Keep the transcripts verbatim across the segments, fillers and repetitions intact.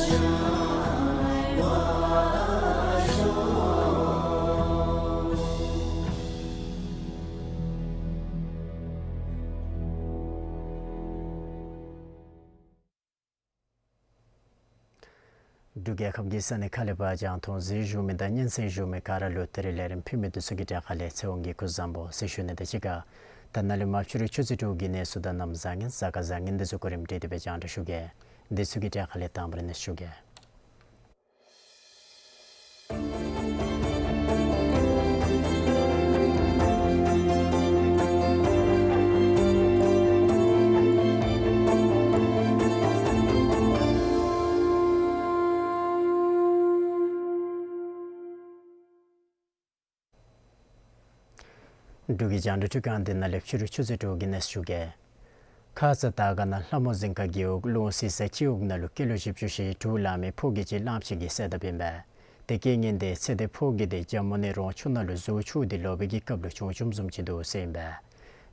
འབྲུག་རྒྱལ་ཁབ་ཀྱི་ས་གནས་ཁག་ལས་ཕར་རྒྱང་མཐོང་གཟིགས་བཞུགས་མི་དང་སྙན་གསན་བཞུགས་མི་ག་ར་ལུ་ད་རིས་ལས་རིམ་ཕུལ་མི་འདི་ཚུ་གི་གྲས་ཁ་ལས་ཚེ་དབང་གིས་སྐུ་གཟུགས་བཟང་པོ་ཟེར་ཞུ་ནི་དང་གཅིག་ཁར་ད་ནཱ་ལས་མར་ཕྱི་རུ་ཆུ་ཚོད་དྲུག་གི་གནས་ཚུལ་དང་གནམ་བཟང་ངན་གཟའ་སྐར་བཟང་ངན་འདི་ཚུ་གོ་རིམ་སྒྲིག་སྟེ་སྦེ་རྒྱང་བསྒྲགས་ཞུ་གེ། འདི་ཚུ་གི་གྲས་ཁ་ལས་དང་པ་ར་གནས་ཚུལ་ཞུ་གེ། འབྲུག་གི་རྒྱང་བསྒྲགས་ཁྲི་ཁང་འདི་ནང་ལས་ཕྱི་རུ་ཆུ་ཚོད་དྲུག་གི་གནས་ཚུལ་ཞུ་གེ། ཁ་ཙ་དར་དཀར་ན་ལྷ་མོ་རྫིང་ཁ་རྒེད་འོག་ལུང་སི་ས་སྤྱི་འོག་ནང་ལུ་སྐྱེས་ལོ་བཞི་བཅུ་ཞེ་དྲུག་ལང་མི་ཕོ་སྐྱེས་ཅིག་གླངམོ་ཆེ་གིས་བསད་དཔ་ཨིན་པས། ཏེ་རྐྱེན་ངན་འདི་ཚེ་འདས་ཕོ་སྐྱེས་འདི་རྒྱ་མོ་ནས་རོང་ཆུ་ནང་ལུ་གཟུགས་འཁྱུ་སྟེ་ལོག་པའི་གི་སྐབས་ལུ་བྱུང་བྱུངམ་བཟུམ་ཅིག་འདུག་ཟེར་ཨིན་པས།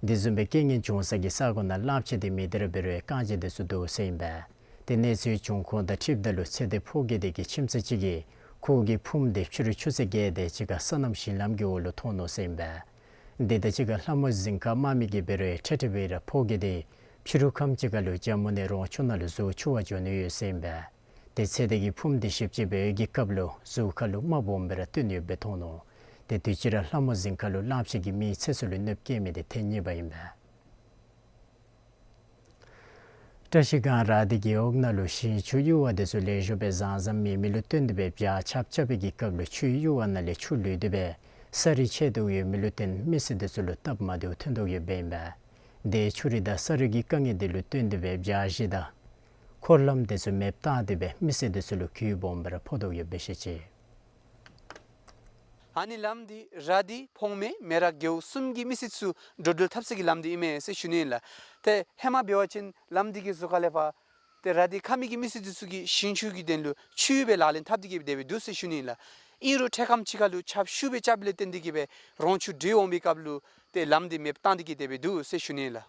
དེ་བཟུམ་སྦེ་རྐྱེན་ངན་བྱུང་ས་གི་ས་གོ་ནང་གླངམོ་ཆེ་འདི་མི་སྡེར་འབད་རུང་རྐང་རྗེས་འདི་ཚུ་འདུག་ཟེར་ཨིན་པས། ཏེ་གནས་ཚུལ་བྱུང་ཁུངས་དང་འཁྲིལཝ་ད་ལུ་ཚེ་འདས་ཕོ་སྐྱེས་འདི་གི་ཁྱིམ་མཚེས་ཅིག་གིས་ཁོ་གི་ཕུངམ་འདི་ཕྱི་རུ་ཆུ་ཚོད་བརྒྱད་དེ་ཅིག་ཁར་སོ་ནམ་ཞིང་ལམ་གྱི་འོག་ལུ་མཐོང་ནུག་ཟེར་ཨིན་པས། དེ་དང་གཅིག་ཁར་ལྷ་མོ་རྫིང་ཁ་དམག་མི་གིས་འབད་རུང་འཕྲལ་འཕྲལ་སྦེ་ར་ཕོ་སྐྱེས་འདི་ཕྱི་རུ་ཁམས་ཅིག་ཁར་ལུ་རྒྱ་མོ་ནས་རོང་ཆུ་ནང་ལུ་གཟུགས་འཁྱུ་བར་འགྱོ་ནི་ཡོད་ཟེར་ཨིན་པས། ཏེ་ཚེ་འདས་ཀྱི་ཕུངམ་འདི་ཞིབ་དཔྱད་འབད་བའི་གི་སྐབས་ལུ་གཟུགས་ཁར་ལུ་རྨ་སྦོམ་སྦེ་ར་བཏོན་ཡོདཔ་སྦེ་མཐོང་ནུག། ཏེ་དུས་ཅི་ར་ལྷ་མོ་རྫིང་ཁ་ལུ་གླངམོ་ཆེ་གིས་མི་ཚེ་སྲོག་ལུ་གནོདཔ་བཀལ་མི་འདི་ཐེངས་གཉིས་པ་ཨིན་པས། བཀྲ་ཤིས་སྒང་ར་དྷི་རྒེད་འོག་ནང་ལུ་ཞིང་ཆུ་གཡུར་བ་འདི་ཚུ་ལེགས་ཤོམ་སྦེ་བཟང་བཟང་མེད་མི་ལུ་བརྟེན་ཏེ་སྦེ་བྱཱར་ཆརཔ་རྐྱབ་པའི་གི་སྐབས་ལུ་ཆུའི་གཡུར་བ་ནང་ལས་ཆུ་ལུད་དེ་སྦེ་ས་རུད་ཆད་དོ་ཡོད་མི་ལུ་བརྟེན་མི་སེར་འདི་ཚུ་ལུ་སྟབས་མ་བདེཝ་ཐོན་དོ་ཡོདཔ་ཨིན་པས། དེ་ཆུ་རུད་དང་ས་རུད་ཀྱི་དཀའ་ངལ་འདི་ལུ་བརྟེན་ཏེ་སྦེ་བྱཱར་གཞི་དང་འཁོར་ལམ་འདི་ཚུ་མེདཔ་བཏང་སྟེ་སྦེ་མི་སེར་འདི་ཚུ་ལུ་གྱོང་སྦོམ་སྦེ་ར་ཕོག་དོ་ཡོདཔ་སྦེ་བཤད་ཅི། ཨ་ནི་ལམ་འདི་ར་དྷི་བོང་མེ་མེ་རག་རྒེད་འོག་གསུམ་གྱི་མི་སེར་ཚུ་འགྲོ་འགྲུལ་འཐབ་ས་གི་ལམ་འདི་ཨིན་མས་ཟེར་ཞུ་ནི་ཨིན་ལགས། ཏེ་ཧེ་མ་འབད་བ་ཅིན་ལམ་འདི་གི་ཟུར་ཁ་ལས་ཕར་ཏེ་ར་དྷི་ཁ་མི་གི་མི་སེར་འདི་ཚུ་གིས་ཞིང་ཆུ་གི་དོན་ལུ་ཆུ་གཡུར་བའི་ལག་ལེན་འཐབ་སྟེ་གི་སྡོད་པའི་འདུག་ཟེར་ཞུ་ནི་ཨིན་ལགས། ཨིན་རུང་འཕྲལ་ཁམས་ཅིག་ཁར་ལུ་ཆརཔ་ཤུགས་སྦེ་རྐྱབ་ལས་བརྟེན་ཏེ་གི་སྦེ་རོང་ཆུ་འདྲིལ་འོང་པའི་སྐབས་ལུ་ཏེ་ལམ་འདི་མེདཔ་བཏང་སྟེ་གི་སྡོད་པའི་འདུག་ཟེར་ཞུ་ནི་ཨིན་ལགས།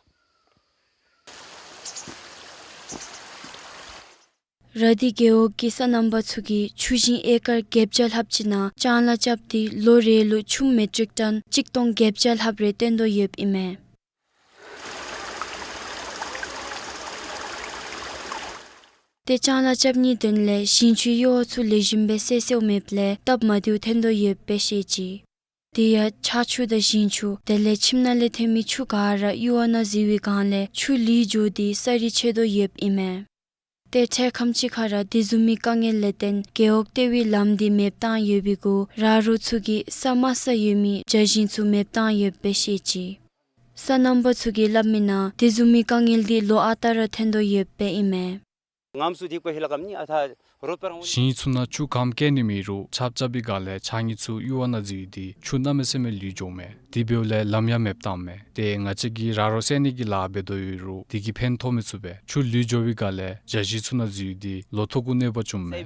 ར་དྷི་རྒེད་འོག་གི་སོ་ནམ་པ་ཚུ་གིས་ཆུ་ཞིང་ཨེ་ཀར་བརྒྱད་བརྒྱ་ལྷགཔ་ཅིག་ནང་ལྕང་ལཱ་རྐྱབ་སྟེ་ལོ་རེ་ལུ་ཆུམ་མེ་ཊིག་ཊོན་གཅིག་སྟོང་བརྒྱད་བརྒྱ་ལྷགཔ་རེ་བཏོན་དོ་ཡོདཔ་ཨིན་མས། ཏེ་ལྕང་ལཱ་རྐྱབ་ནིའི་དོན་ལས་ཞིང་ཆུའི་གཡུར་བ་ཚུ་ལེགས་ཤོམ་སྦེ་སེལ་སེལཝ་མེདཔ་ལས་སྟབས་མ་བདེཝ་ཐོན་དོ་ཡོདཔ་སྦེ་བཤད་ཅི། དེ་ཡང་ཆར་ཆུ་དང་ཞིང་ཆུ་དེ་ལས་ཁྱིམ་ནང་ལས་ཐོན་མི་ཆུ་ག་ར་གཡུར་བ་ནང་འཛུལ་བའི་སྒང་ལས་ཆུ་ལུད་འགྱོ་སྟེ་ས་རུད་ཆད་དོ་ཡོདཔ་ཨིན་མས། ཏེ་འཕྲལ་ཁམས་ཅིག་ཁར་ར་དེ་བཟུམ་མའི་དཀའ་ངལ་ལས་བརྟེན་རྒེད་འོག་ལྟེ་བའི་ལམ་འདི་མེདཔ་བཏང་ཡོད་པའི་གུ་ར་རོ་ཚུ་གིས་ས་དམའ་ས་ཡོད་མི་བྱཱར་ཞིང་ཚུ་མེདཔ་བཏང་ཡོདཔ་སྦེ་བཤད་ཅི། སོ་ནམ་པ་ཚུ་གིས་སླབ་མིའི་ནང་དེ་བཟུམ་མའི་དཀའ་ངལ་འདི་ལོ་ཨ་རྟག་ར་ཐོན་དོ་ཡོདཔ་ཨིན་མས། ཞིང་ཆུ་ནང་ཆུ་གམ་བཀལ་ནི་མེད་རུང་ཆརཔ་རྐྱབ་པའི་སྒང་ལས་ཆ་ངེ་ཚུ་གཡུར་བ་ནང་འཛུལ་ཏེ་ཆུ་གནམ་མེད་ས་མེད་ལུད་འགྱོཝ་མས། དེ་འབདཝ་ལས་ལམ་ཡང་མེདཔ་བཏངམ་མས། ཏེ་ང་བཅས་ཀྱིས་ར་རོ་བསལ་ནི་གི་ལཱ་འབད་དོ་ཡོད་རུང་དེ་གིས་ཕན་ཐོགས་མི་ཚུགས་པས། ཆུ་ལུད་འགྱོ་བའི་སྒང་ལས་བྱཱར་ཞིང་ཚུ་ནང་འཛུལ་ཏེ་ལོ་ཐོག་གུ་གནོད་པ་བྱུངམ་མས།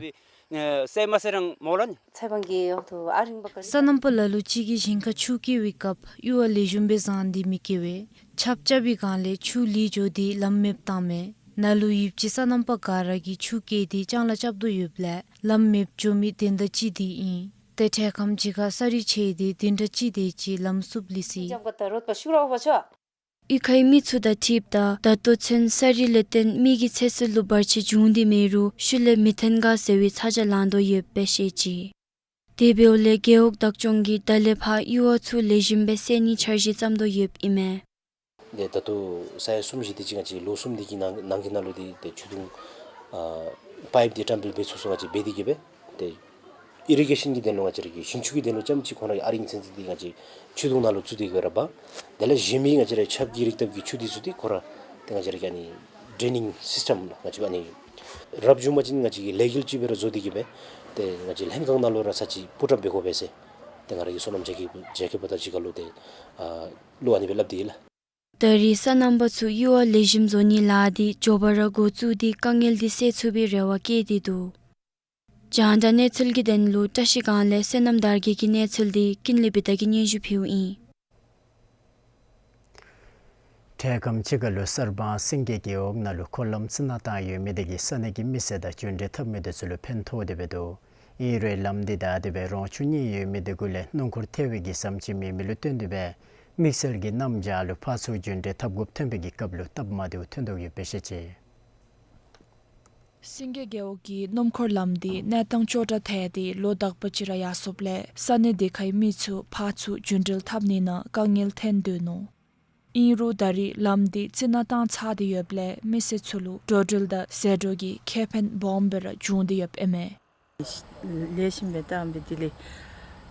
སོ་ནམ་པ་ལ་ལུ་ཅིག་གིས་ཞིང་ཁར་ཆུ་བསྐྱལ་བའི་སྐབས་གཡུར་བ་ལེགས་ཤོམ་སྦེ་བཟང་སྟེ་མི་བསྐྱལ་བས། ཆརཔ་རྐྱབ་པའི་སྒང་ལས་ཆུ་ལུད་འགྱོ་སྟེ་ལམ་མེདཔ་བཏངམ་མས། ནཱ་ལུ་ཡོད་པའི་སོ་ནམ་པ་ག་ར་གིས་ཆུ་བསྐྱལ་ཏེ་ལྕང་ལཱ་རྐྱབ་དོ་ཡོདཔ་ལས་ལམ་མེདཔ་འགྱོ་མི་དོན་དག་ཅིག་འདི་ཨིན། ཏེ་འཕྲལ་ཁམས་ཅིག་ཁར་ས་རུད་ཆད་དེ་བདུན་ཕྲག་གཅིག་དེ་ཅིག་ལམ་བསུབ་ལུས་ཅི། གཡུས་ཁའི་མི་ཚུ་དང་འཁྲིལཝ་ད་ད་ལྟོ་ཚུན་ས་རུད་ལས་བརྟེན་མི་གི་ཚེ་སྲོག་ལུ་བར་ཆད་བྱུང་སྟེ་མེད་རུང་ཤུལ་ལས་མི་ཐོན་ག་ཟེར་བའི་ཚ་གྱང་ལང་དོ་ཡོདཔ་སྦེ་བཤད་ཅི། དེ་འབདཝ་ལས་རྒེད་འོག་བདག་སྐྱོང་གིས་ད་ལས་ཕར་གཡུར་བ་ཚུ་ལེགས་ཤོམ་སྦེ་སེལ་ནིའི་འཆར་གཞི་བརྩམ་དོ་ཡོདཔ་ཨིན་མས། ཏེ་ད་ལྟོ་ས་ཡ་གསུམ་བཞི་དེ་ཅིག་ང་བཅས་ལོ་གསུམ་དེ་གི་ནང་ནང་གི་ནང་ལུ་ཏེ་ཏེ་ཆུ་དུང་ཨ་པའིཔ་འདི་བཀྲམ་སྤེལ་འབད་ཚུགས་ཚུགས་ང་བཅས་འབད་དེ་གི་སྦེ་ཏེ་ཨི་རི་གེ་ཤཱན་གྱི་དོན་ལུ་ང་བཅས་ར་གི་ཞིང་ཆུ་གི་དོན་ལུ་ཙམ་ཅིག་ཁོང་ར་གི་ཨ་རིང་ཚད་འཛིན་འདི་ང་བཅས་ཆུ་དུང་ནང་ལུ་བཙུགས་ཏེ་གི་ར་འབག། དེ་ལས་གཞན་མི་ང་བཅས་ར་ཆརཔ་གི་རིགས་བཏབ་ཀྱི་ཆུ་འདི་ཚུ་འདི་ཁོ་ར་ཏེ་ང་བཅས་ར་གི་ཨ་ནི་ཌེ་ནིང་སིསི་ཊམ་ང་བཅས་ཨ་ནི་རབ་བྱུང་པ་ཅིན་ང་བཅས་ཀྱིས་ལེ་གཱལ་ཅིག་སྦེ་ར་བཟོ་སྟེ་གི་སྦེ་ཏེ་ང་བཅས་ལྷན་ཁག་ནང་ལུ་ར་ས་ཅིག་པུཊ་ཨཔ་འབད་དགོ་པས་ཟེར་ཏེ་ང་ར་གི་སོ་ནམ་རྒྱ་སྐྱེད་རྒྱ་སྐྱེད་པ་དང་གཅིག་ཁར་ལུ་ཏེ་ཨ་ལུ་ཨ་ནི་སྦེ་སླབ་སྟེ་ཡོད་ལགས། ད་རེས་སོ་ནམ་པ་ཚུ་གཡུར་བ་ལེགས་ཤོམ་བཟོ་ནིའི་ལཱ་འདི་མགྱོགས་པ་ར་འགོ་བཙུགས་ཏེ་དཀའ་ངལ་འདི་སེལ་ཚུགས་པའི་རེ་བ་བསྐྱེད་དེ་འདུག། རྒྱང་བསྒྲགས་གནས་ཚུལ་གྱི་དོན་ལུ་བཀྲ་ཤིས་སྒང་ལས་བསོད་ནམས་དར་རྒྱས་ཀྱི་གནས་ཚུལ་འདི་ཀུན་ལེགས་བི་དྷ་གིས་སྙན་ཞུ་ཕུལཝ་ཨིན། འཕྲལ་ཁམས་ཅིག་ཁར་ལུ་གསར་སྤང་སེང་གེ་རྒེད་འོག་ནང་ལུ་འཁོར་ལམ་རྩི་ནག་བཏང་ཡོད་མི་དེ་གིས་ས་གནས་ཀྱི་མི་སེར་དང་རྒྱུན་འགྲུལ་འཐབ་མི་དེ་ཚུ་ལུ་ཕན་ཐོགས་ཏེ་འབད་དོ། ཨིན་རུང་ལམ་འདི་དང་དེ་སྦེ་རོང་ཆུ་གཉིས་ཡོད་མི་དེ་གུ་ལས་སྣུམ་འཁོར་ཐལ་བའི་གི་ཟམ་ཅིག་མེད་མི་ལུ་བརྟེན་ཏེ་འབད་དམིགས་བསལ་གྱི་གནམ་བྱཱར་ལུ་ཕར་ཚུར་རྒྱུན་འགྲུལ་འཐབ་དགོཔ་ཐོན་པའི་གི་སྐབས་ལུ་སྟབས་མ་བདེཝ་ཐོན་དོ་ཡོདཔ་སྦེ་བཤད་ཅི། སེང་གེ་རྒེད་འོག་གི་སྣུམ་འཁོར་ལམ་འདི་གནས་སྟངས་སྐྱོ་དྲགས་ཐལ་ཏེ་ལོ་དག་པ་ཅིག་ར་ཡར་སོངམ་ལས་ས་གནས་དེ་ཁའི་མི་ཚུ་ཕར་ཚུར་རྒྱུན་འགྲུལ་འཐབ་ནི་ནང་དཀའ་ངལ་འཐོན་དོ་ནུག། ཨིན་རུང་ད་རེས་ལམ་འདི་རྩི་ནག་བཏང་ཚར་ཏེ་ཡོདཔ་ལས་མི་སེར་ཚུ་ལུ་འགྲོ་འགྲུལ་དང་ཟད་འགྲོ་གི་ཁེ་ཕན་སྦོམ་སྦེ་ར་བྱུང་སྟེ་ཡོདཔ་ཨིན་མས། ལེགས་ཤོམ་སྦེ་བཏང་སྦེ་དེ་ལས་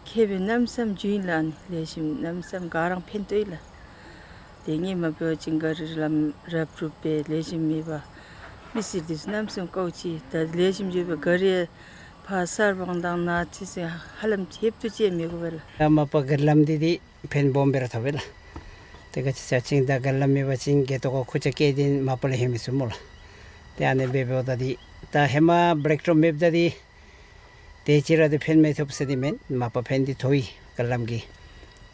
ཁེ་ཕན་གནམ་མེད་ས་མེད་བྱུང་ཡི་ལགས། ཨ་ནི་ལེགས་ཤོམ་གནམ་མེད་ས་མེད་ག་ར་ཕན་ཐོགས་ཡི་ལགས། དེ་སྔོན་མ་འབད་བ་ཅིན་ག་ར་ལམ་རབ་རུབ་སྦེ་ལེགས་ཤོམ་མེད་པར་མི་སེར་འདི་ཚུ་གནམ་མེད་ས་མེད་དཀའཝ་སྤྱད། ད་ལེགས་ཤོམ་འགྱོ་སྦེ་ག་ར་ཕར་གསར་སྤང་དང་ནཱ་ཅིག་ཟེར་ཧ་ལམ་ལྷོདཔ་ཏོ་ཅིག་མི་དགོ་པས་ལགས། ད་མ་པ་ག་ར་ལམ་འདི་འདི་ཕན་སྦོམ་སྦེ་ར་ཐོགས་པས་ལགས། ཏེ་ག་ཅི་ཟེར་བ་ཅིན་ད་ག་ར་ལམ་མེད་པ་ཅིན་སྒལ་ཏོ་ཁར་ཁུར་ཆ་བཀལ་ཏེ་མ་པ་ལུ་ལྷོད་མི་ཚུགས་སྨོ་ལགས། ཏེ་ཨ་ནི་སྦེ་འབདཝ་ད་འདི་ད་ཧེ་མ་བེ་ལེག་ཊོབ་མེདཔ་ད་འདི་དེ་ཅིག་ར་འདི་ཕན་མི་ཐོགས་ཟེར་འདི་མེན། མ་པ་ཕན་འདི་ཐོགས་ཡི་ག་ར་ལམ་གྱིས།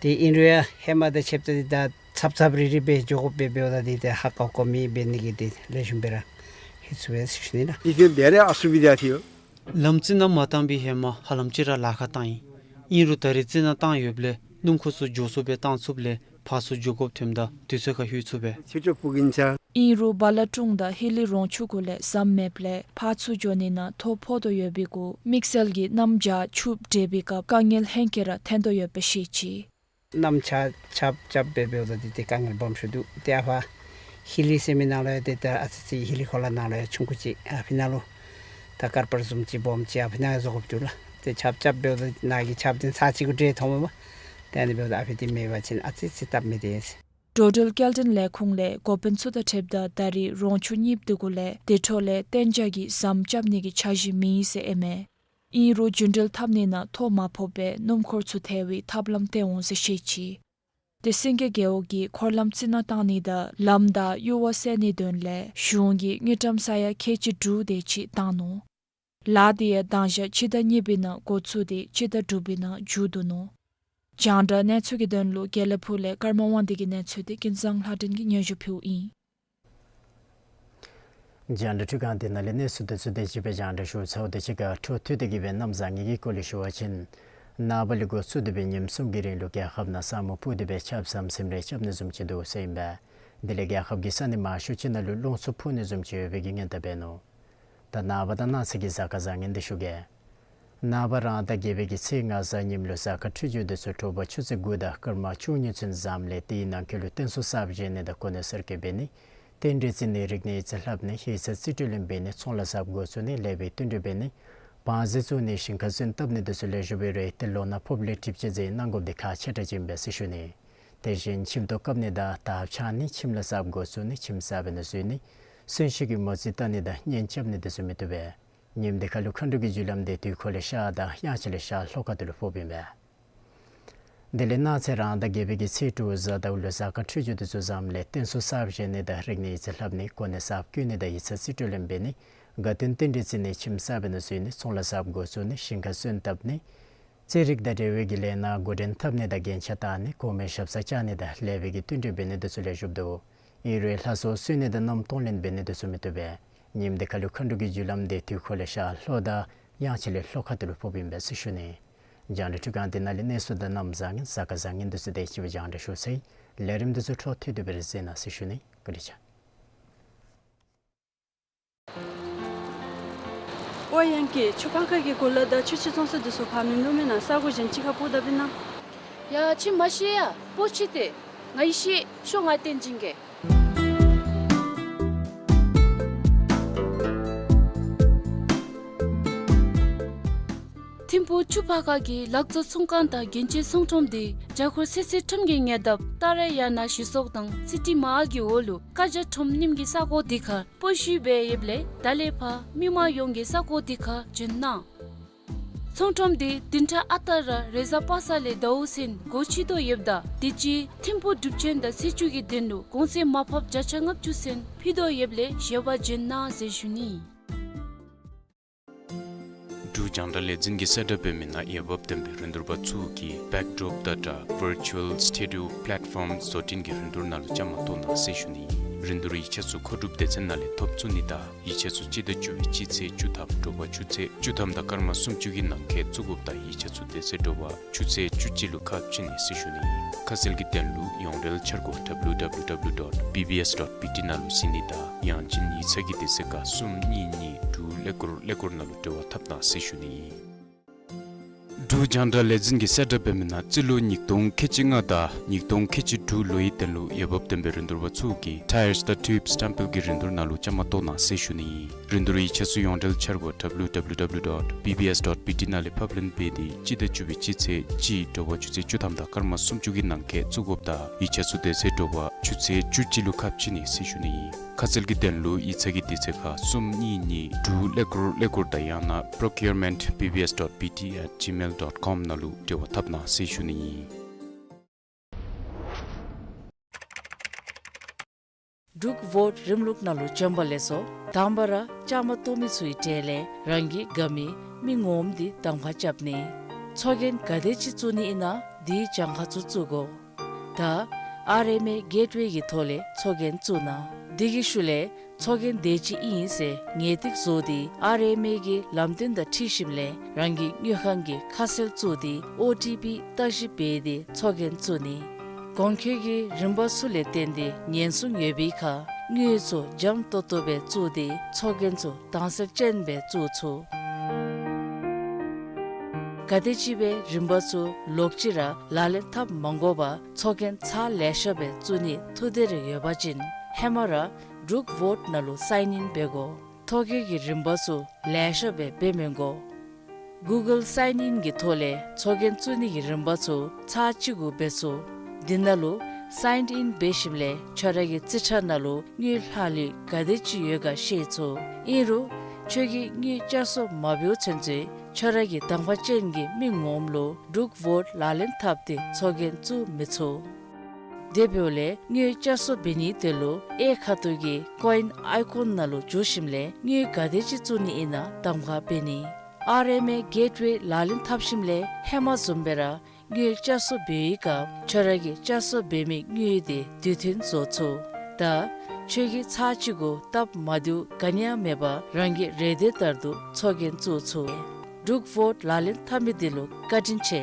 ཏེ་ཨིན་རུང་ཡང་ཧེ་མ་དང་ཕྱདཔ་ད་འདི་ད་ཚབ་ཚབ་རིལ་རི་སྦེ་འགྱོ་དགོཔ་སྦེ་འབདཝ་ད་འདི་ཏེ་ཧ་ཀོ་ཀོ་མི་འབད་ནི་གི་འདི་ལེགས་ཤོམ་སྦེ་ར་ལྷོད་ཚུགས་པས་ཟེར་ཞུ་ནི་ལགས། इसके धेरै असुविधा थियो। ལམ་རྩི་ནག་མ་བཏང་པའི་ཧེ་མ་ཧ་ལམ་ཅིག་ར་ལཱ་ཁག་བཏང་ཡི། ཨིན་རུང་ད་རེས་རྩི་ནག་བཏང་ཡོདཔ་ལས་སྣུམ་འཁོར་ཚུ་མགྱོགས་སུ་སྦེ་བཏང་ཚུགསཔ་ལས་ཕར་ཚུར་འགྱོ་དགོཔ་ཐོནམ་ད་དུས་ཚོད་ཁར་ལྷོད་ཚུགས་པས། ཁྱེད་ཚོ་སྤུ་རྒན་ཆ། ཨིན་རུང་བ་ལ་ཀྲོང་དང་ཧི་ལི་རོང་ཆུ་གུ་ལས་ཟམ་མེདཔ་ལས་ཕར་ཚུར་འགྱོ་ནི་ནང་ཐོ་ཕོག་དོ་ཡོད་པའི་གུ་དམིགས་བསལ་གྱི་གནམ་བྱཱར་ཆུ་འདྲེས་པའི་སྐབས་དཀའ་ངལ་ཧེང་སྐལ་ར་འཐོན་དོ་ཡོདཔ་སྦེ་བཤད་ཅི། གནམ་ཆརཔ་རྐྱབ་རྐྱབ་སྦེ་འབདཝ་ད་འདི་ཏེ་དཀའ་ངལ་སྦོམ་ཤོས་འདུག། ཏེ་ཨ་ཕར་ཧི་ལི་ཟེར་མི་ནང་ལུ་ཡང་ཏེ་ད་ཨ་ཙི་ཅིག་ཧི་ལི་ཁོ་ལ་ནང་ལུ་ཡང་ཆུང་ཀུ་ཅིག་ཨ་ཕི་ནང་ལུ་ད་ཀར་པར་བཟུམ་ཅིག་སྦོམ་ཅིག་ཨ་ཕི་ནང་ཡང་བཟོ་དགོཔ་འདུག་ལགས། ཏེ་ཆརཔ་རྐྱབ་འབདཝ་ད་ནཱ་གི་ཆརཔ་འདི་ཚར་གཅིག་གུ་འདྲེས་འཐོནམ་མས། ཏེ་ཨ་ནི་འབདཝ་ད་ཨ་ཕི་འདི་མེད་པ་ཅིན་ཨ་ཙི་ཅིག་སྟབས་མི་བདེ་ཟེར། འགྲོ་འགྲུལ་སྐྱེལ་འདྲེན་ལས་ཁུངས་ལས་འགོ་དཔོན་ཚུ་དང་འཁྲིལཝ་ད་ད་རེས་རོང་ཆུ་གཉིས་འདི་གུ་ལས་དེ་འཕྲོ་ལས་གཏན་འཇགས་ཀྱི་ཟམ་རྐྱབ་ནི་གི་འཆར་གཞི་མེད་ཟེར་ཨིན་མས། ཨིན་རུང་རྒྱུན་འགྲུལ་འཐབ་ནི་ནང་ཐོ་མ་ཕོགཔ་སྦེ་སྣུམ་འཁོར་ཚུ་ཐལ་བའི་ཐབས་ལམ་སྟོན་འོང་ཟེར་བཤད་ཅི། ཏེ་སེང་གེ་རྒེད་འོག་གིས་འཁོར་ལམ་རྩི་ནག་བཏང་ནི་དང་ལམ་བདའ་གཡུར་བ་བསལ་ནིའི་དོན་ལས་གཞུང་གིས་དངུལ་ཀྲམ་ས་ཡ་ཁལ་གཅིག་དྲུག་དེ་ཅིག་བཏང་ནུག། ལཱ་དེ་ཡང་མདང་ཞག་སྤྱི་ཟླ་གཉིས་པའི་ནང་འགོ་བཙུགས་ཏེ་སྤྱི་ཟླ་དྲུག་པའི་ནང་མཇུག་བསྡུ་ནུག། རྒྱང་བསྒྲགས་གནས་ཚུལ་གྱི་དོན་ལུ་དགེ་ལེགས་ཕུག་ལས་ཀརྨ་དབང་འདུས་ཀྱི་གནས་ཚུལ་དེ་ཀུན་བཟང་ལྷ་སྒྲོན་གྱིས་སྙན་ཞུ་ཕུལཝ་ཨིན། རྒྱང་བསྒྲགས་འཕྲུལ་ཁང་འདི་ནང་ལས་གནས་ཚུལ་དེ་ཚུ་དེ་ཅིག་སྦེ་རྒྱང་བསྒྲགས་ཞུ་ཚརཝ་དང་གཅིག་ཁར་འཕྲོ་མཐུད་དེ་གི་སྦེ་གནམ་བཟང་ངན་གྱི་སྐོར་ལས་ཞུ་བ་ཅིན་ནངས་པ་ལས་འགོ་བཙུགས་ཏེ་སྦེ་ཉིནམ་གསུམ་གྱི་རིང་ལུ་རྒྱལ་ཁབ་ནང་ས་སྨུག་ཕུབ་སྟེ་སྦེ་ཆརཔ་ཟམ་ཟིམ་རེ་རྐྱབ་ནི་བཟུམ་ཅིག་འདུག་ཟེར་ཨིན་པས། དེ་ལས་རྒྱལ་ཁབ་ཀྱི་ས་གནས་མང་ཤོས་ཅིག་ནང་ལུ་རླུང་འཚུབ་འཕུ་ནི་བཟུམ་ཅིག་ཡོད་པའི་གི་སྔོན་བརྡ་འབད་ནུག། ད་ནངས་པ་དང་གནངས་ཚེ་གི་གཟའ་སྐར་བཟང་ངན་དེ་ཞུ་གེ། ནངས་པ་རང་ཟླ་བརྒྱད་པའི་གི་ཚེས་ལྔ་གཟའ་ཉིམ་ལུ་གཟའ་སྐར་འཕྲོད་སྦྱོར་དེ་ཚུ་དྲོ་པ་ཆུ་ཚོད་དགུ་དང་སྐར་མ་བཅུ་གཉིས་ཚུན་བཟངམ་ལས་དེའི་ནང་འཁོད་ལུ་རྟེན་གསུམ་གསརཔ་བཞེངས་ནི་དང་གོ་གནས་གསར་བསྐོ་འབད་ནི། རྟེན་འབྲེལ་བརྩི་ནི། རིག་གནས་ཡིག་ཆ་ལྷབ་ནི། ཡིག་ཚང་རྩིས་སྤྲོད་ལེན་འབད་ནི། ཚོང་ལཱ་གསརཔ་འགོ་བཙུགས་ནི། ལེགས་པའི་བསྟུན་གྲོས་འབད་ནི། བང་མཛོད་བཙུགས་ནི། ཞིང་ཁ་སོན་བཏབ་ནི་དེ་ཚུ་ལེགས་ཤོམ་སྦེ་རེ་ཏེ་ལོ་ནང་ཕོགཔ་ལས་གྲིབ་ཅན་ཟེར་གནང་དགོཔ་དེ་ཁག་ཆེ་དྲགས་ཅིག་ཨིན་པས་ཟེར་ཞུ་ནི། དེ་བཞིན་ཁྱིམ་ཐོག་བཀབ་ནི་དང་དར་འཕྱར་ནི། ཁྱིམ་ལཱ་གསརཔ་འགོ་བཙུགས་ནི། ཁྱིམ་གསརཔ་ནང་འཛུལ་ནི། གསོན་གཤིན་གྱི་མོ་རྩིས་བལྟ་ནི་དང་གཉེན་རྐྱབ་ནི་དེ་ཚུ་མི་བཏུབ་པས། ཉིནམ་དེ་ཁར་ལུ་མཁའ་འགྲོ་གི་རྒྱུ་ལམ་དེ་དུས་འཁོར་ལས་ཤར་དང་དབྱངས་འཆར་ལས་ཤར་ལྷོ་ཁ་ཐུག་ལུ་ཕོགཔ་ཨིན་པས། དེ་ལས་གནངས་ཚེ་རང་ཟླ་བརྒྱད་པའི་གི་ཚེས་དྲུག་གཟའ་ཟླཝ་ལུ་གཟའ་སྐར་འཕྲོད་སྦྱོར་དེ་ཚུ་བཟངམ་ལས་རྟེན་གསུམ་གསརཔ་བཞེངས་ནི་དང་རིག་གནས་ཡིག་ཆ་ལྷབ་ནི། གོ་གནས་གསརཔ་བསྐོ་ནི་དང་ཡིག་ཚང་རྩིས་སྤྲོད་ལེན་འབད་ནི། དགའ་སྟོན་རྟེན་འབྲེལ་བརྩི་ནི། ཁྱིམ་གསརཔ་ནང་འཛུལ་ནི། ཚོང་ལཱ་གསརཔ་འགོ་བཙུགས་ནི། ཞིང་ཁ་སོན་བཏབ་ནི། རྩེད་རིགས་དང་འབྲེལ་བའི་གི་ལས་སྣ་འགོ་འདྲེན་འཐབ་ནི་དང་རྒྱན་ཆ་བཏགས་ནི། གོང་མའི་ཞབས་སར་བཅར་ནི་དང་ལེགས་པའི་གི་བསྟུན་གྲོས་འབད་ནི་དེ་ཚུ་ལེགས་ཤོམ་འདུག། ཨིན་རུང་ལྷ་གསོལ་གསོལ་ནི་དང་རྣམ་གཏོང་ལེན་འབད་ནི་དེ་ཚུ་མི་བཏུབ་པས། ཉིནམ་དེ་ཁར་ལུ་མཁའ་འགྲོ་གི་རྒྱུ་ལམ་དེ་དུས་འཁོར་ལས་ཤར་ལྷོ་དང་དབྱངས་འཆར་ལས་ལྷོ་ཁ་ཐུག་ལུ་ཕོགཔ་ཨིན་པས་ཟེར་ཞུ་ནི། རྒྱང་བསྒྲགས་འཕྲུལ་ཁང་འདི་ནང་ལས་གནས་ཚུལ་དང་གནམ་བཟང་ངན་གཟའ་སྐར་བཟང་ངན་དེ་ཚུ་དེ་ཅིག་སྦེ་རྒྱང་བསྒྲགས་ཞུ་ཚར་ཡི། ལས་རིམ་དེ་ཚུ་འཕྲོ་མཐུད་དེ་སྦེ་རེ་གཟིགས་གནང་ཟེར་ཞུ་ནི། བཀའ་དྲིན་ཆེ། ཨོ་ཡང་ཀི་ཆུ་ཕར་ཁ་གི་གོ་ལ་དང་ཆུ་ཆུ་ཚོང་ས་དེ་ཚུ་ཕར་མི་འདུག་མེན་ན། ས་གོ་གཞན་ཅིག་ཁར་སྤོ་ད་པིན་ན། ཡ་ཁྱིམ་མ་ཤེས་ཡ་སྤོ་ཅི་སྟེ། ང་ཡི་ཤེས་ཤོ་ང་བསྟན་སྦྱིན་གེ། ཐིམ་ཕུག་ཆུ་ཕར་ཁ་གི་ལག་བཙོང་ཚོང་ཁང་དང་རྒྱན་ཆའི་ཚོང་ཁྲོམ་དེ་རྒྱ་སྒོར་ཚེ་ཚད་ཁྲོམ་གྱི་ཉེ་འདབས་ཏཱ་ར་ཡ་ན་གཞི་ཚོགས་དང་སི་ཊི་མ་ཧཱལ་གྱི་འོག་ལུ་བཀའ་རྒྱ་ཁྲོམ་རྣམ་གཉིས་ཀྱི་ས་གོ་དེ་ཁར་སྤོ་བཤུད་འབད་ཡོདཔ་ལས་ད་ལས་ཕར་མི་མང་ཡོངས་ཀྱིས་ས་གོ་དེ་ཁར་འབྱོན་གནང་། ཚོང་ཁྲོམ་དེ་བདུན་ཕྲག་ཨ་རྟག་ར་རེས་གཟའ་པ་སངས་ལས་ཟླཝ་ཚུན་སྒོ་ཕྱེ་དོ་ཡོདཔ་ད་དེ་ཅིག་ཐིམ་ཕུག་སྒྲུབ་ཆེན་དང་ཚེས་བཅུ་གི་དོན་ལུ་གོང་ཚད་མར་ཕབ་བརྒྱ་ཆ་ལྔ་བཅུ་ཚུན་ཕུལ་དོ་ཡོདཔ་ལས་བཞེས་པར་འབྱོན་གནང་ཟེར་ཞུ་ནི། འབྲུག་ རྒྱང་བསྒྲགས་ལས་འཛིན་གྱིས་གསལ་བསྒྲགས་འབད་མི་ནང་འོས་འབབ་ལྡན་པའི་རིན་བསྡུར་པ་ཚུ་གིས་Backdrop Data Virtual Studio Platform བཟོ་སྐྲུན་གྱི་རིན་བསྡུར་ནང་ལུ་བཅའ་མར་གཏོགས་གནང་ཟེར་ཞུ་ནི་ཨིན། རིན་བསྡུར་ཡིག་ཆ་ཚུ་མཁོ་སྒྲུབ་སྡེ་ཚན་ནང་ལས་ཐོབ་ཚུགས་ནི་དང་ཡིག་ཆ་ཚུ་སྤྱི་ཟླ་བཅུ་པའི་སྤྱི་ཚེས་བཅུ་ཐམ་དྲོ་པ་ཆུ་ཚོད་བཅུ་ཐམ་དང་སྐར་མ་སུམ་ཅུ་གི་ནང་འཁོད་བཙུགས་དགོཔ་དང་ཡིག་ཆ་ཚུ་དེ་ཚེ་དྲོ་པ་ཆུ་ཚོད་བཅུ་གཅིག་ལུ་ཁ་ཕྱེ་ནི་ཟེར་ཞུ་ནི་ཨིན། ཁ་གསལ་གྱི་དོན་ལུ་ཡོངས་འབྲེལ་འཆར་སྒོ་W W W dot B B S dot B T ནང་ལུ་གཟིགས་ནི་དང་ཡང་ཅིན་ཡིག་ཚང་གི་དེ་ཚེ་ཁ་གསུམ་གཉིས་གཉིས་དྲུག་ཀླད་ཀོར་ཀླད་ཀོར་ནང་ལུ་འབྲེལ་བ་འཐབ་གནང་ཟེར་ཞུ་ནི་ཨིན། འབྲུག་རྒྱང་བསྒྲགས་ལས་འཛིན་གྱིས་གསལ་བསྒྲགས་འབད་མི་ནང་རྩིས་ལོ་ཉིས་སྟོང་ཁལ་གཅིག་ལྔ་དང་ཉིས་སྟོང་ཁལ་གཅིག་དྲུག་ལོའི་དོན་ལུ་འོས་འབབ་ལྡན་པའི་རིན་བསྡུར་པ་ཚུ་གིས་Tires དང་Tubes བཀྲམ་སྤེལ་གྱི་རིན་བསྡུར་ནང་ལུ་བཅའ་མར་གཏོགས་གནང་ཟེར་ཞུ་ནི་ཨིན། རིན་བསྡུར་ཡིག་ཆ་ཚུ་ཡོངས་འབྲེལ་འཆར་སྒོ་W W W dot B B S dot B T ནང་ལས་ཕབ་ལེན་འབད་དེ་སྤྱི་ཟླ་བཅུ་པའི་སྤྱི་ཚེས་གཅིག་དྲོ་པ་ཆུ་ཚོད་བཅུ་ཐམ་དང་སྐར་མ་སུམ་ཅུ་གི་ནང་འཁོད་བཙུགས་དགོཔ་དང་ཡིག་ཆ་ཚུ་དེ་ཚེ་དྲོ་པ་ཆུ་ཚོད་བཅུ་གཅིག་ལུ་ཁ་ཕྱེ་ནི་ཟེར་ཞུ་ནི་ཨིན། ཁ་གསལ་གྱི་དོན་ལུ་ཡིག་ཚང་གི་དེ་ཚེ་ཁ་གསུམ་གཉིས་གཉིས་དྲུག་ཀླད་ཀོར་ཀླད་ཀོར་དང་ཡང་ན་procurement B B S dot B T at gmail dot com ནང་ལུ་འབྲེལ་བ་འཐབ་གནང་ཟེར་ཞུ་ནི་ཨིན། འབྲུག་ཝོཊ་རིམ་ལུགས་ནང་ལུ་བྱོན་པ་ལེགས་སོ། དང་པ་ར་བཅའ་མར་གཏོགས་མི་ཚུའི་གྲས་ལས་རང་གི་དགའ་མི་མི་ངོམ་འདི་གདམ་ཁ་རྐྱབ་ནི། ཚོགས་རྒྱན་ག་དེ་ཅིག་བཙུགས་ནི་ཨིན་ན་དེའི་གྱངས་ཁ་ཚུ་བཙུགས་དགོ། ད་ཨར་ཨེམ་ཨེ་གེཊ་ཝེ་གི་ཐོག་ལས་ཚོགས་རྒྱན་བཙུགས་གནང་། དེ་གི་ཤུལ་ལས་ཚོགས་རྒྱན་དེ་ཅིག་ཨིན་ཟེར་ངེས་ཏིག་བཟོ་སྟེ་ཨར་ཨེམ་ཨེ་གི་ལམ་སྟོན་དང་འཁྲིལ་ཞིནམ་ལས་རང་གི་དངུལ་ཁང་གི་ཁ་གསལ་བཙུགས་ཏེ་ཨོ་ཊི་པི་བརྟག་ཞིབ་འབད་དེ་ཚོགས་རྒྱན་བཙུགས་ནི། གོང་འཁོད་ཀྱི་རིམ་པ་ཚུ་ལས་བརྟེན་ཏེ་ཉེན་སྲུང་ཡོད་པའི་ཁར་དངུལ་ཚུ་འཇམ་ཏོག་ཏོ་སྦེ་བཙུགས་ཏེ་ཚོགས་རྒྱན་ཚུ་དྭངས་གསལ་ཅན་སྦེ་བཙུགས་ཚུགས། ག་དེམ་ཅིག་སྦེ་རིམ་པ་ཚུ་ལོག་ཅི་ར་ལག་ལེན་འཐབ་མ་དགོ་པར་ཚོགས་རྒྱན་ཚར་ལེ་ཤ་སྦེ་བཙུགས་ནི་ཐུགས་འདོད་རེ་ཡོད་པ་ཅིན་ཧེ་མ་ར་འབྲུག་ཝོཊ་ནང་ལུ་སའིན་ཨིན་འབད་དགོ། ཐོ་བཀོད་ཀྱི་རིམ་པ་ཚུ་ལེ་ཤ་སྦེ་འབད་མི་དགོ། གུ་གཱལ་སའིན་ཨིན་གྱི་ཐོག་ལས་ཚོགས་རྒྱན་བཙུགས་ནི་གི་རིམ་པ་ཚུ་ཚར་གཅིག་གུ་འབད་ཚུགས། དེ་ནང་ལུ་སའིན་ཨིན་འབད་ཞིནམ་ལས་ཁྱོད་ར་གི་རྩིས་ཁྲ་ནང་ལུ་དངུལ་ལྷག་ལུས་ག་དེ་ཅིག་ཡོད་ག་ཤེས་ཚུགས། ཨིན་རུང་ཁྱོད་ཀྱིས་དངུལ་བསྐྱར་གསོ་མ་འབདཝ་ཚུན་ཚོད་ཁྱོད་ར་གི་གདམ་ཁ་ཅན་གྱི་མི་ངོམ་ལུ་འབྲུག་ཝོཊ་ལག་ལེན་འཐབ་སྟེ་ཚོགས་རྒྱན་བཙུགས་མི་ཚུགས། དེ་འབདཝ་ལས་དངུལ་བསྐྱར་གསོ་འབད་ནིའི་དོན་ལུ་གཡས་ཁ་ཐུག་གི་ཀོ་ཨིན་ཨའི་ཀོན་ནང་ལུ་འཛུལ་ཞིནམ་ལས་དངུལ་ག་དེ་ཅིག་བཙུགས་ནི་ཨིན་ན་གདམ་ཁ་འབད་ནི། ཨར་ཨེམ་ཨེ་གེཊ་ཝེ་ལག་ལེན་འཐབ་ཞིནམ་ལས་ཧེ་མ་བཟུམ་སྦེ་ར་དངུལ་བསྐྱར་གསོ་འབད་བའི་སྐབས་ཁྱོད་ར་གིས་བསྐྱར་གསོ་འབད་མི་དངུལ་དེ་དུས་མཐུན་བཟོ་ཚུགས། ད་ཁྱོད་ཀྱིས་ཚར་གཅིག་གུ་སྟབས་མ་བདེཝ་ག་ནི་ཡང་མེད་པར་རང་གི་རེ་འདོད་ལྟར་དུ་ཚོགས་རྒྱན་བཙུགས་ཚུགས། འབྲུག་ཝོཊ་ལག་ལེན་འཐབ་མི་འདི་ལུ་བཀའ་དྲིན་ཆེ།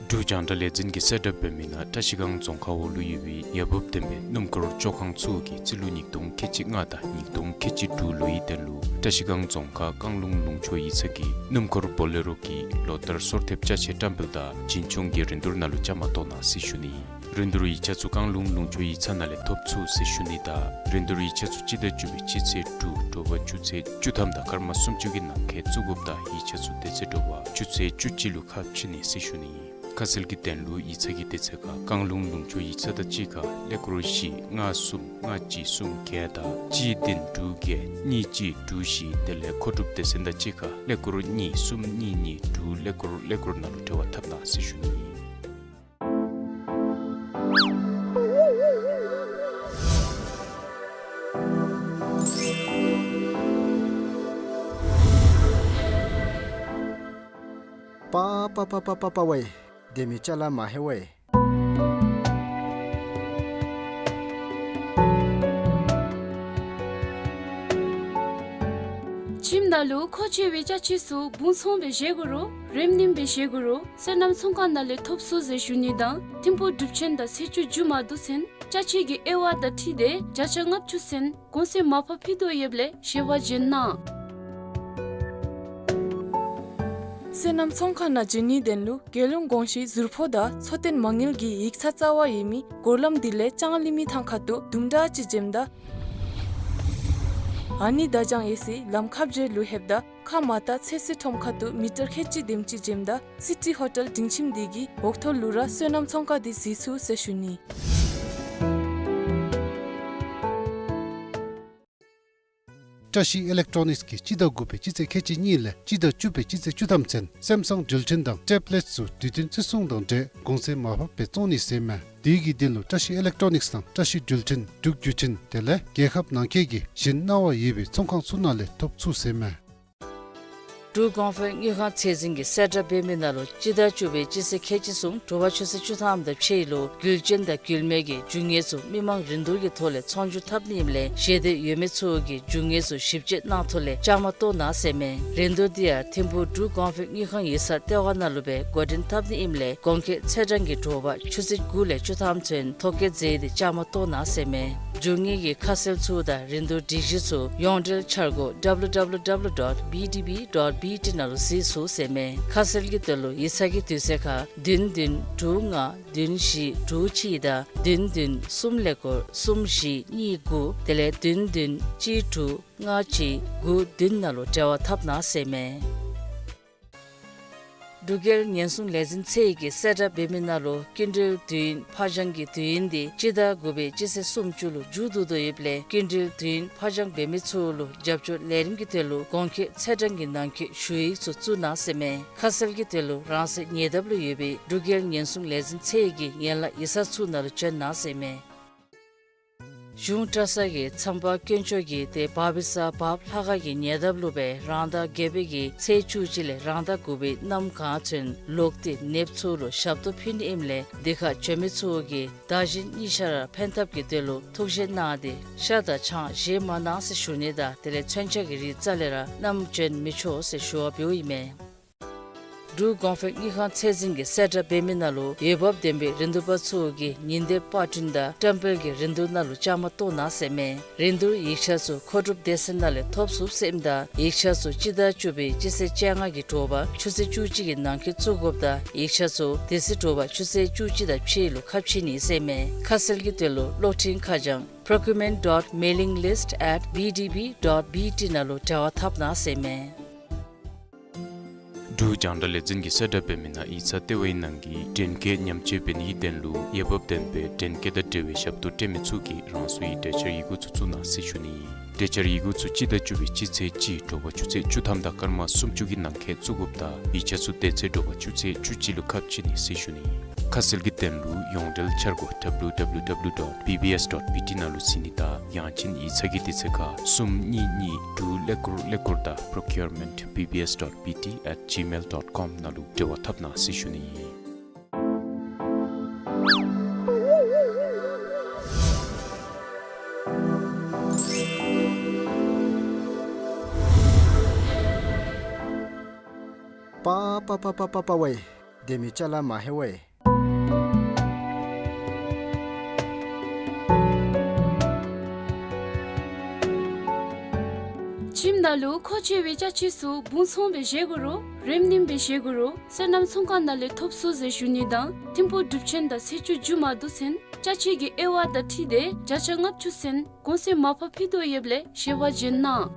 འབྲུག་རྒྱང་བསྒྲགས་ལས་འཛིན་གྱིས་གསལ་བསྒྲགས་འབད་མི་ནང་བཀྲ་ཤིས་སྒང་རྫོང་ཁག་འོག་ལུ་ཡོད་པའི་འོས་འབབ་ལྡན་པའི་སྣུམ་འཁོར་བཅོ་ཁང་ཚུ་གིས་རྩིས་ལོ་ཉིས་སྟོང་ཁལ་གཅིག་ལྔ་དང་ཉིས་སྟོང་ཁལ་གཅིག་དྲུག་ལོའི་དོན་ལུ་བཀྲ་ཤིས་སྒང་རྫོང་ཁག་བཀང་ལུང་ལུང་ཕྱོགས་ཡིག་ཚང་གི་སྣུམ་འཁོར་བོ་ལེ་རོ་གི་ལོ་ལྟར་སོར་ཐེབས་ཅ་ཆས་བཀྲམ་སྤེལ་དང་བྱིན་ཆུང་གི་རིན་བསྡུར་ནང་ལུ་བཅའ་མར་གཏོགས་གནང་ཟེར་ཞུ་ནི། རིན་བསྡུར་ཡིག་ཆ་ཚུ་བཀང་ལུང་ལུང་ཕྱོགས་ཡིག་ཚང་ནང་ལས་ཐོབ་ཚུགས་ཟེར་ཞུ་ནི་དང་རིན་བསྡུར་ཡིག་ཆ་ཚུ་སྤྱི་ཟླ་བཅུ་པའི་སྤྱི་ཚེས་དྲུག་དྲོ་པ་ཆུ་ཚོད་བཅུ་ཐམ་དང་སྐར་མ་སུམ་ཅུ་གི་ནང་འཁོད་བཙུགས་དགོཔ་དང་ཡིག་ཆ་ཚུ་དེ་ཚེ་དྲོ་པ་ཆུ་ཚོད་བཅུ་གཅིག་ལུ་ཁ་ཕྱེ་ནི་ཟེར་ཞུ་ནི། ཁ་གསལ་གྱི་དོན་ལུ་ཡིག་ཚང་གི་དེ་ཚེ་ཁ་བཀང་ལུང་ལུང་ཕྱོགས་ཡིག་ཚང་དང་གཅིག་ཁར་ཀླད་ཀོར་བཞི་ལྔ་གསུམ་ལྔ་གཅིག་གསུམ་བརྒྱད་དང་གཅིག་བདུན་དྲུག་བརྒྱད་གཉིས་གཅིག་དྲུག་བཞི་དེ་ལས་མཁོ་སྒྲུབ་སྡེ་ཚན་དང་གཅིག་ཁར་ཀླད་ཀོར་གཉིས་གསུམ་གཉིས་གཉིས་དྲུག་ཀླད་ཀོར་ཀླད་ཀོར་ནང་ལུ་འབྲེལ་བ་འཐབ་གནང་ཟེར་ཞུ་ནི། པ་པ་པ་པ་པ་པ་ཝེ། དེ་མི་ཅ་ལ་མ་ཧེ་ཝེ། ཁྱིམ་ནང་ལུ་མཁོ་ཆེ་བའི་ཅ་ཆས་ཚུ་སྦུང་ཚོང་སྦེ་བཞེས་དགོ་རུང་རེམ་རིམ་སྦེ་བཞེས་དགོ་རུང་སོ་ནམ་ཚོང་ཁང་ནང་ལས་ཐོབ་ཚུགས་ཟེར་ཞུ་ནི་དང་ཐིམ་ཕུག་འབྲུག་ཆེན་དང་ཚེས་བཅུ་མཇུག་མ་བསྡུ་ཚུན་ཅ་ཆས་ཀྱི་དབྱེ་བ་དང་འཁྲིལ་ཏེ་བརྒྱ་ཆ་ལྔ་བཅུ་ཚུན་གོང་ཚད་མར་ཕབ་ཕུལ་དོ་ཡོདཔ་ལས་ཞལ་པར་བྱོན་གནང་། སོ་ནམ་ཚོང་ཁང་ནང་བྱོན་ནིའི་དོན་ལུ་རྒྱལ་ཡོངས་གོང་ཞུའི་ཟུར་ཕོགས་དང་འཚོ་རྟེན་མ་དངུལ་གྱི་ཡིག་ཚང་རྩ་བར་ཡོད་མི་སྒོ་ལམ་འདི་ལས་ལྕང་གླིང་མི་ཐང་ཁ་ཐུག་དུམ་གྲ་ཅིག་འཛེམ་ད་ཨ་ནི་ད་ལྕང་ཡེ་སི་ལམ་ཁ་བརྒྱད་ལུ་ལྷོདཔ་ད་ཁ་མར་ལྟ་ཚེ་བསོད་ཁྲོམ་ཁ་ཐུག་མི་ཊར་ཁལ་གཅིག་དེམ་ཅིག་འཛེམ་ད་སི་ཊི་ཧོ་ཊེལ་སྒྲིང་ཁྱིམ་འདི་གི་འོག་ཐོག་ལུ་ར་སོ་ནམ་ཚོང་ཁང་འདི་གཟིགས་ཚུགས་ཟེར་ཞུ་ནི། བཀྲ་ཤིས་ཨི་ལེག་ཊོ་ནིགསི་གིས་སྤྱི་ཟླ་དགུ་པའི་སྤྱི་ཚེས་ཁལ་གཅིག་གཉིས་ལས་སྤྱི་ཟླ་བཅུ་པའི་སྤྱི་ཚེས་བཅུ་ཐམ་ཚུན་སེམ་སང་འགྲུལ་འཕྲིན་དང་ཊེབ་ལེཊ་ཚུ་དུས་མཐུན་བརྩི་སྲུང་དང་འབྲེལ་གོང་ཚད་མར་ཕབ་སྦེ་བཙོང་ནི་ཟེར་མས། དེ་གི་དོན་ལུ་བཀྲ་ཤིས་ཨི་ལེག་ཊོ་ནིགསི་དང་བཀྲ་ཤིས་འགྲུལ་འཕྲིན་འབྲུག་བརྒྱུད་འཕྲིན་དེ་ལས་རྒྱལ་ཁབ་ནང་འཁོད་ཀྱི་གཞན་གནང་བ་ཡོད་པའི་ཚོང་ཁང་ཚུ་ནང་ལས་ཐོབ་ཚུགས་ཟེར་མས། འབྲུག་གོང་འཕེལ་དངུལ་ཁང་ཚད་འཛིན་གྱིས་གསལ་བསྒྲགས་འབད་མི་ནང་ལུ་སྤྱི་ཟླ་བཅུ་པའི་སྤྱི་ཚེས་ཁལ་གཅིག་གསུམ་དྲོ་པ་ཆུ་ཚོད་བཅུ་ཐམ་དང་ཕྱེད་ལུ་རྒྱུ་ཅན་དང་རྒྱུ་མེད་ཀྱི་རྒྱུ་དངོས་ཚུ་མི་མང་རིན་བསྡུར་གྱི་ཐོག་ལས་ཚོང་བསྒྱུར་འཐབ་ནི་ཨིནམ་ལས་ཞལ་འདེབས་ཡོད་མི་ཚུ་གིས་རྒྱུ་དངོས་ཚུ་ཞིབ་དཔྱད་གནང་ཐོག་ལས་བཅའ་མར་གཏོགས་གནང་ཟེར་མས། རིན་བསྡུར་འདི་ཡང་ཐིམ་ཕུག་འབྲུག་གོང་འཕེལ་དངུལ་ཁང་ཡིག་ཚང་ལྟེ་བ་ནང་ལུ་སྦེ་འགོ་འདྲེན་འཐབ་ནི་ཨིནམ་ལས་གོང་འཁོད་ཚེས་གྲངས་ཀྱི་དྲོ་པ་ཆུ་ཚོད་དགུ་ལས་བཅུ་ཐམ་ཚུན་ཐོ་བཀོད་མཛད་དེ་བཅའ་མར་གཏོགས་གནང་ཟེར་མས། རྒྱུ་དངོས་ཀྱི་ཁ་གསལ་ཚུ་དང་རིན་བསྡུར་སྒྲིག་གཞི་ཚུ་ཡོངས་འབྲེལ་འཆར་སྒོ་W W W dot B D B dot B T ནང་ལུ་གཟིགས་ཚུགས་ཟེར་མས། ཁ་གསལ་གྱི་དོན་ལུ་ཡིག་ཚང་གི་དུས་ཚོད་ཁར་བདུན་བདུན་དྲུག་ལྔ་བདུན་བཞི་དྲུག་གཅིག་དང་བདུན་བདུན་གསུམ་ཀླད་ཀོར་གསུམ་བཞི་གཉིས་དགུ་དེ་ལས་བདུན་བདུན་གཅིག་དྲུག་ལྔ་གཅིག་དགུ་བདུན་ནང་ལུ་འབྲེལ་བ་འཐབ་གནང་ཟེར་མས། འབྲུག་རྒྱལ་ཉེན་སྲུང་ལས་འཛིན་ཚད་ཀྱིས་གསལ་བསྒྲགས་འབད་མི་ནང་ལུ་སྐྱིན་འགྲུལ་དུས་ཡུན་ཕར་འགྱངས་ཀྱི་དུས་ཡུན་འདི་སྤྱི་ཟླ་དགུ་པའི་སྤྱི་ཚེས་སུམ་ཅུ་ལུ་མཇུག་བསྡུ་དོ་ཡོདཔ་ལས་སྐྱིན་འགྲུལ་དུས་ཡུན་ཕར་འགྱངས་འབད་མི་ཚུ་ལུ་རྒྱབ་སྐྱོར་ལས་རིམ་གྱི་དོན་ལུ་གོང་འཁོད་ཚེས་གྲངས་ཀྱི་ནང་འཁོད་ཞུ་ཡིག་ཚུ་བཙུགས་གནང་ཟེར་མས། ཁ་གསལ་གྱི་དོན་ལུ་རང་སོའི་ཉེ་འདབས་ལུ་ཡོད་པའི་འབྲུག་རྒྱལ་ཉེན་སྲུང་ལས་འཛིན་ཚད་ཀྱི་ཡན་ལག་ཡིག་ཚང་ཚུ་ནང་ལུ་བྱོན་གནང་ཟེར་མས། གཞུང་གྲྭ་ཚང་གི་མཚམས་པ་དཀོན་མཆོག་གིས་ཏེ་བྷ་བི་ས་བྷབ་ལྷ་ཁང་གི་ཉེ་འདབས་ལུ་སྦེ་རང་ཟླ་བརྒྱད་པའི་གི་ཚེས་བཅུ་གཅིག་ལས་རང་ཟླ་དགུ་པའི་གནམ་གང་ཚུན་ལོག་སྟེ་ནདཔ་ཚུ་ལུ་ཞབས་ཏོག་ཕུལ་ནི་ཨིནམ་ལས་དེ་ཁར་བྱོན་མི་ཚུ་གིས་བདག་གཞན་གཉིས་ཆ་ར་ཕན་ཐབས་ཀྱི་དོན་ལུ་ཐུགས་བཞེད་གནང་སྟེ་ཤ་དང་ཆང་བཞེས་མ་གནང་ཟེར་ཞུ་ནི་དང་དེ་ལས་མཚོན་ཆ་གི་རིགས་རྩ་ལས་ར་བསྣམས་བྱོན་མི་ཆོག་ཟེར་ཞུ་བ་འབདཝ་ཨིན་མས། འབྲུག་གོང་འཕེལ་དངུལ་ཁང་ཚད་འཛིན་གྱིས་གསལ་བསྒྲགས་འབད་མི་ནང་ལུ་འོས་འབབ་ལྡན་པའི་རིན་བསྡུར་པ་ཚུ་གིས་ཉིན་དེབ་པར་སྐྲུན་དང་བཀྲམ་སྤེལ་གྱི་རིན་བསྡུར་ནང་ལུ་བཅའ་མར་གཏོགས་གནང་ཟེར་མས། རིན་བསྡུར་ཡིག་ཆ་ཚུ་མཁོ་སྒྲུབ་སྡེ་ཚན་ནང་ལས་ཐོབ་ཚུགས་ཟེར་ཨིནམ་ད་ཡིག་ཆ་ཚུ་སྤྱི་ཟླ་བཅུ་པའི་སྤྱི་ཚེས་བཅོ་ལྔ་གི་དྲོ་པ་ཆུ་ཚོད་བཅུ་གཅིག་གི་ནང་འཁོད་བཙུགས་དགོཔ་དང་ཡིག་ཆ་ཚུ་དེ་ཚེ་དྲོ་པ་ཆུ་ཚོད་བཅུ་གཅིག་དང་ཕྱེད་ལུ་ཁ་ཕྱེ་ནི་ཟེར་མས། ཁ་གསལ་གྱི་དོན་ལུ་གློག་འཕྲིན་ཁ་བྱང་procurement dot mailing list at B D B dot B T ནང་ལུ་འབྲེལ་བ་འཐབ་གནང་ཟེར་མས། འབྲུག་རྒྱང་བསྒྲགས་ལས་འཛིན་གྱིས་གསལ་བསྒྲགས་འབད་མི་ནང་ཡིག་ཚང་ལྟེ་བའི་ནང་གི་འདྲེན་སྐས་ཉམས་བཅོས་འབད་ནིའི་དོན་ལུ་འོས་འབབ་ལྡན་པའི་འདྲེན་སྐས་དང་འབྲེལ་བའི་ཞབས་ཏོག་སྤྲོད་མི་ཚུ་གིས་རང་སོའི་གྲལ་བཅར་ཡི་གུ་ཚུ་བཙུགས་གནང་ཟེར་ཞུ་ནི། གྲལ་བཅར་ཡི་གུ་ཚུ་སྤྱི་ཟླ་བཅུ་པའི་སྤྱི་ཚེས་གཅིག་དྲོ་པ་ཆུ་ཚོད་བཅུ་ཐམ་དང་སྐར་མ་སུམ་ཅུ་གི་ནང་འཁོད་བཙུགས་དགོཔ་དང་ཡིག་ཆ་ཚུ་དེ་ཚེ་དྲོ་པ་ཆུ་ཚོད་བཅུ་གཅིག་ལུ་ཁ་ཕྱེ་ནི་ཟེར་ཞུ་ནི། ཁ་གསལ་གྱི་དོན་ལུ་ཡོངས་འབྲེལ་འཆར་སྒོ་W W W dot B B S dot B T ནང་ལུ་གཟིགས་ནི་དང་ཡང་ཅིན་ཡིག་ཚང་གི་དུས་ཚོད་ཁར་གསུམ་གཉིས་གཉིས་དྲུག་ཀླད་ཀོར་ཀླད་ཀོར་དང་procurement B B S dot B T at gmail dot com ནང་ལུ་འབྲེལ་བ་འཐབ་གནང་ཟེར་ཞུ་ནི། པ་པ་པ་པ་པ་པ་ཝེ། དེ་མི་ཅ་ལ་མ་ཧེ་ཝེ། ཁྱིམ་ནང་ལུ་མཁོ་ཆེ་བའི་ཅ་ཆས་ཚུ་སྦུང་ཚོང་སྦེ་བཞེས་དགོ་རུང་རིམ་ནིམ་སྦེ་བཞེས་དགོ་རུང་སོ་ནམ་ཚོང་ཁང་ནང་ལས་ཐོབ་ཚུགས་ཟེར་ཞུ་ནི་དང་ཐིམ་ཕུག་སྒྲུབ་ཆེན་དང་ཚེས་བཅུ་མཇུག་མ་བསྡུ་ཚུན་ཅ་ཆས་ཀྱི་དབྱེ་བ་དང་འཁྲིལ་ཏེ་བརྒྱ་ཆ་ལྔ་བཅུ་ཚུན་གོང་ཚད་མར་ཕབ་ཕུལ་དོ་ཡོདཔ་ལས་ཞལ་པར་བྱོན་གནང་།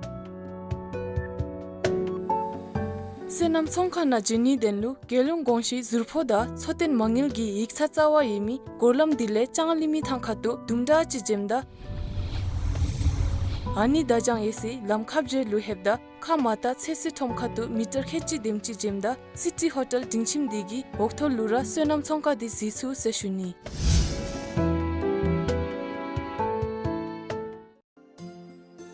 སོ་ནམ་ཚོང་ཁང་ནང་འབྱོན་ནིའི་དོན་ལུ་རྒྱལ་ཡོངས་གོང་ཞུའི་ཟུར་ཕོགས་དང་འཚོ་རྟེན་མ་དངུལ་གྱི་ཡིག་ཚང་རྩ་བ་ཡོད་མི་སྒོ་ལམ་དེ་ལས་ལྕང་གླིང་མི་ཐང་ཁ་ཐུག་དུམ་གྲ་ཅིག་འབྱོནམ་ད་ཨ་ནི་བརྡ་བྱང་ཡོད་སའི་ལམ་ཁ་བརྒྱད་ལུ་ལྷོདཔ་ད་ཁ་མ་བཏགས་ཚོད་བསྲེ་ཁྲོམ་ཁ་ཐུག་མི་ཊར་ཁལ་གཅིག་དེམ་ཅིག་འབྱོནམ་ད་སི་ཊི་ཧོ་ཊེལ་སྡིངས་ཆ་དེ་གི་འོག་ཐོག་ལུ་ར་སོ་ནམ་ཚོང་ཁང་དེ་གཟིགས་ཚུགས་ཟེར་ཞུ་ནི།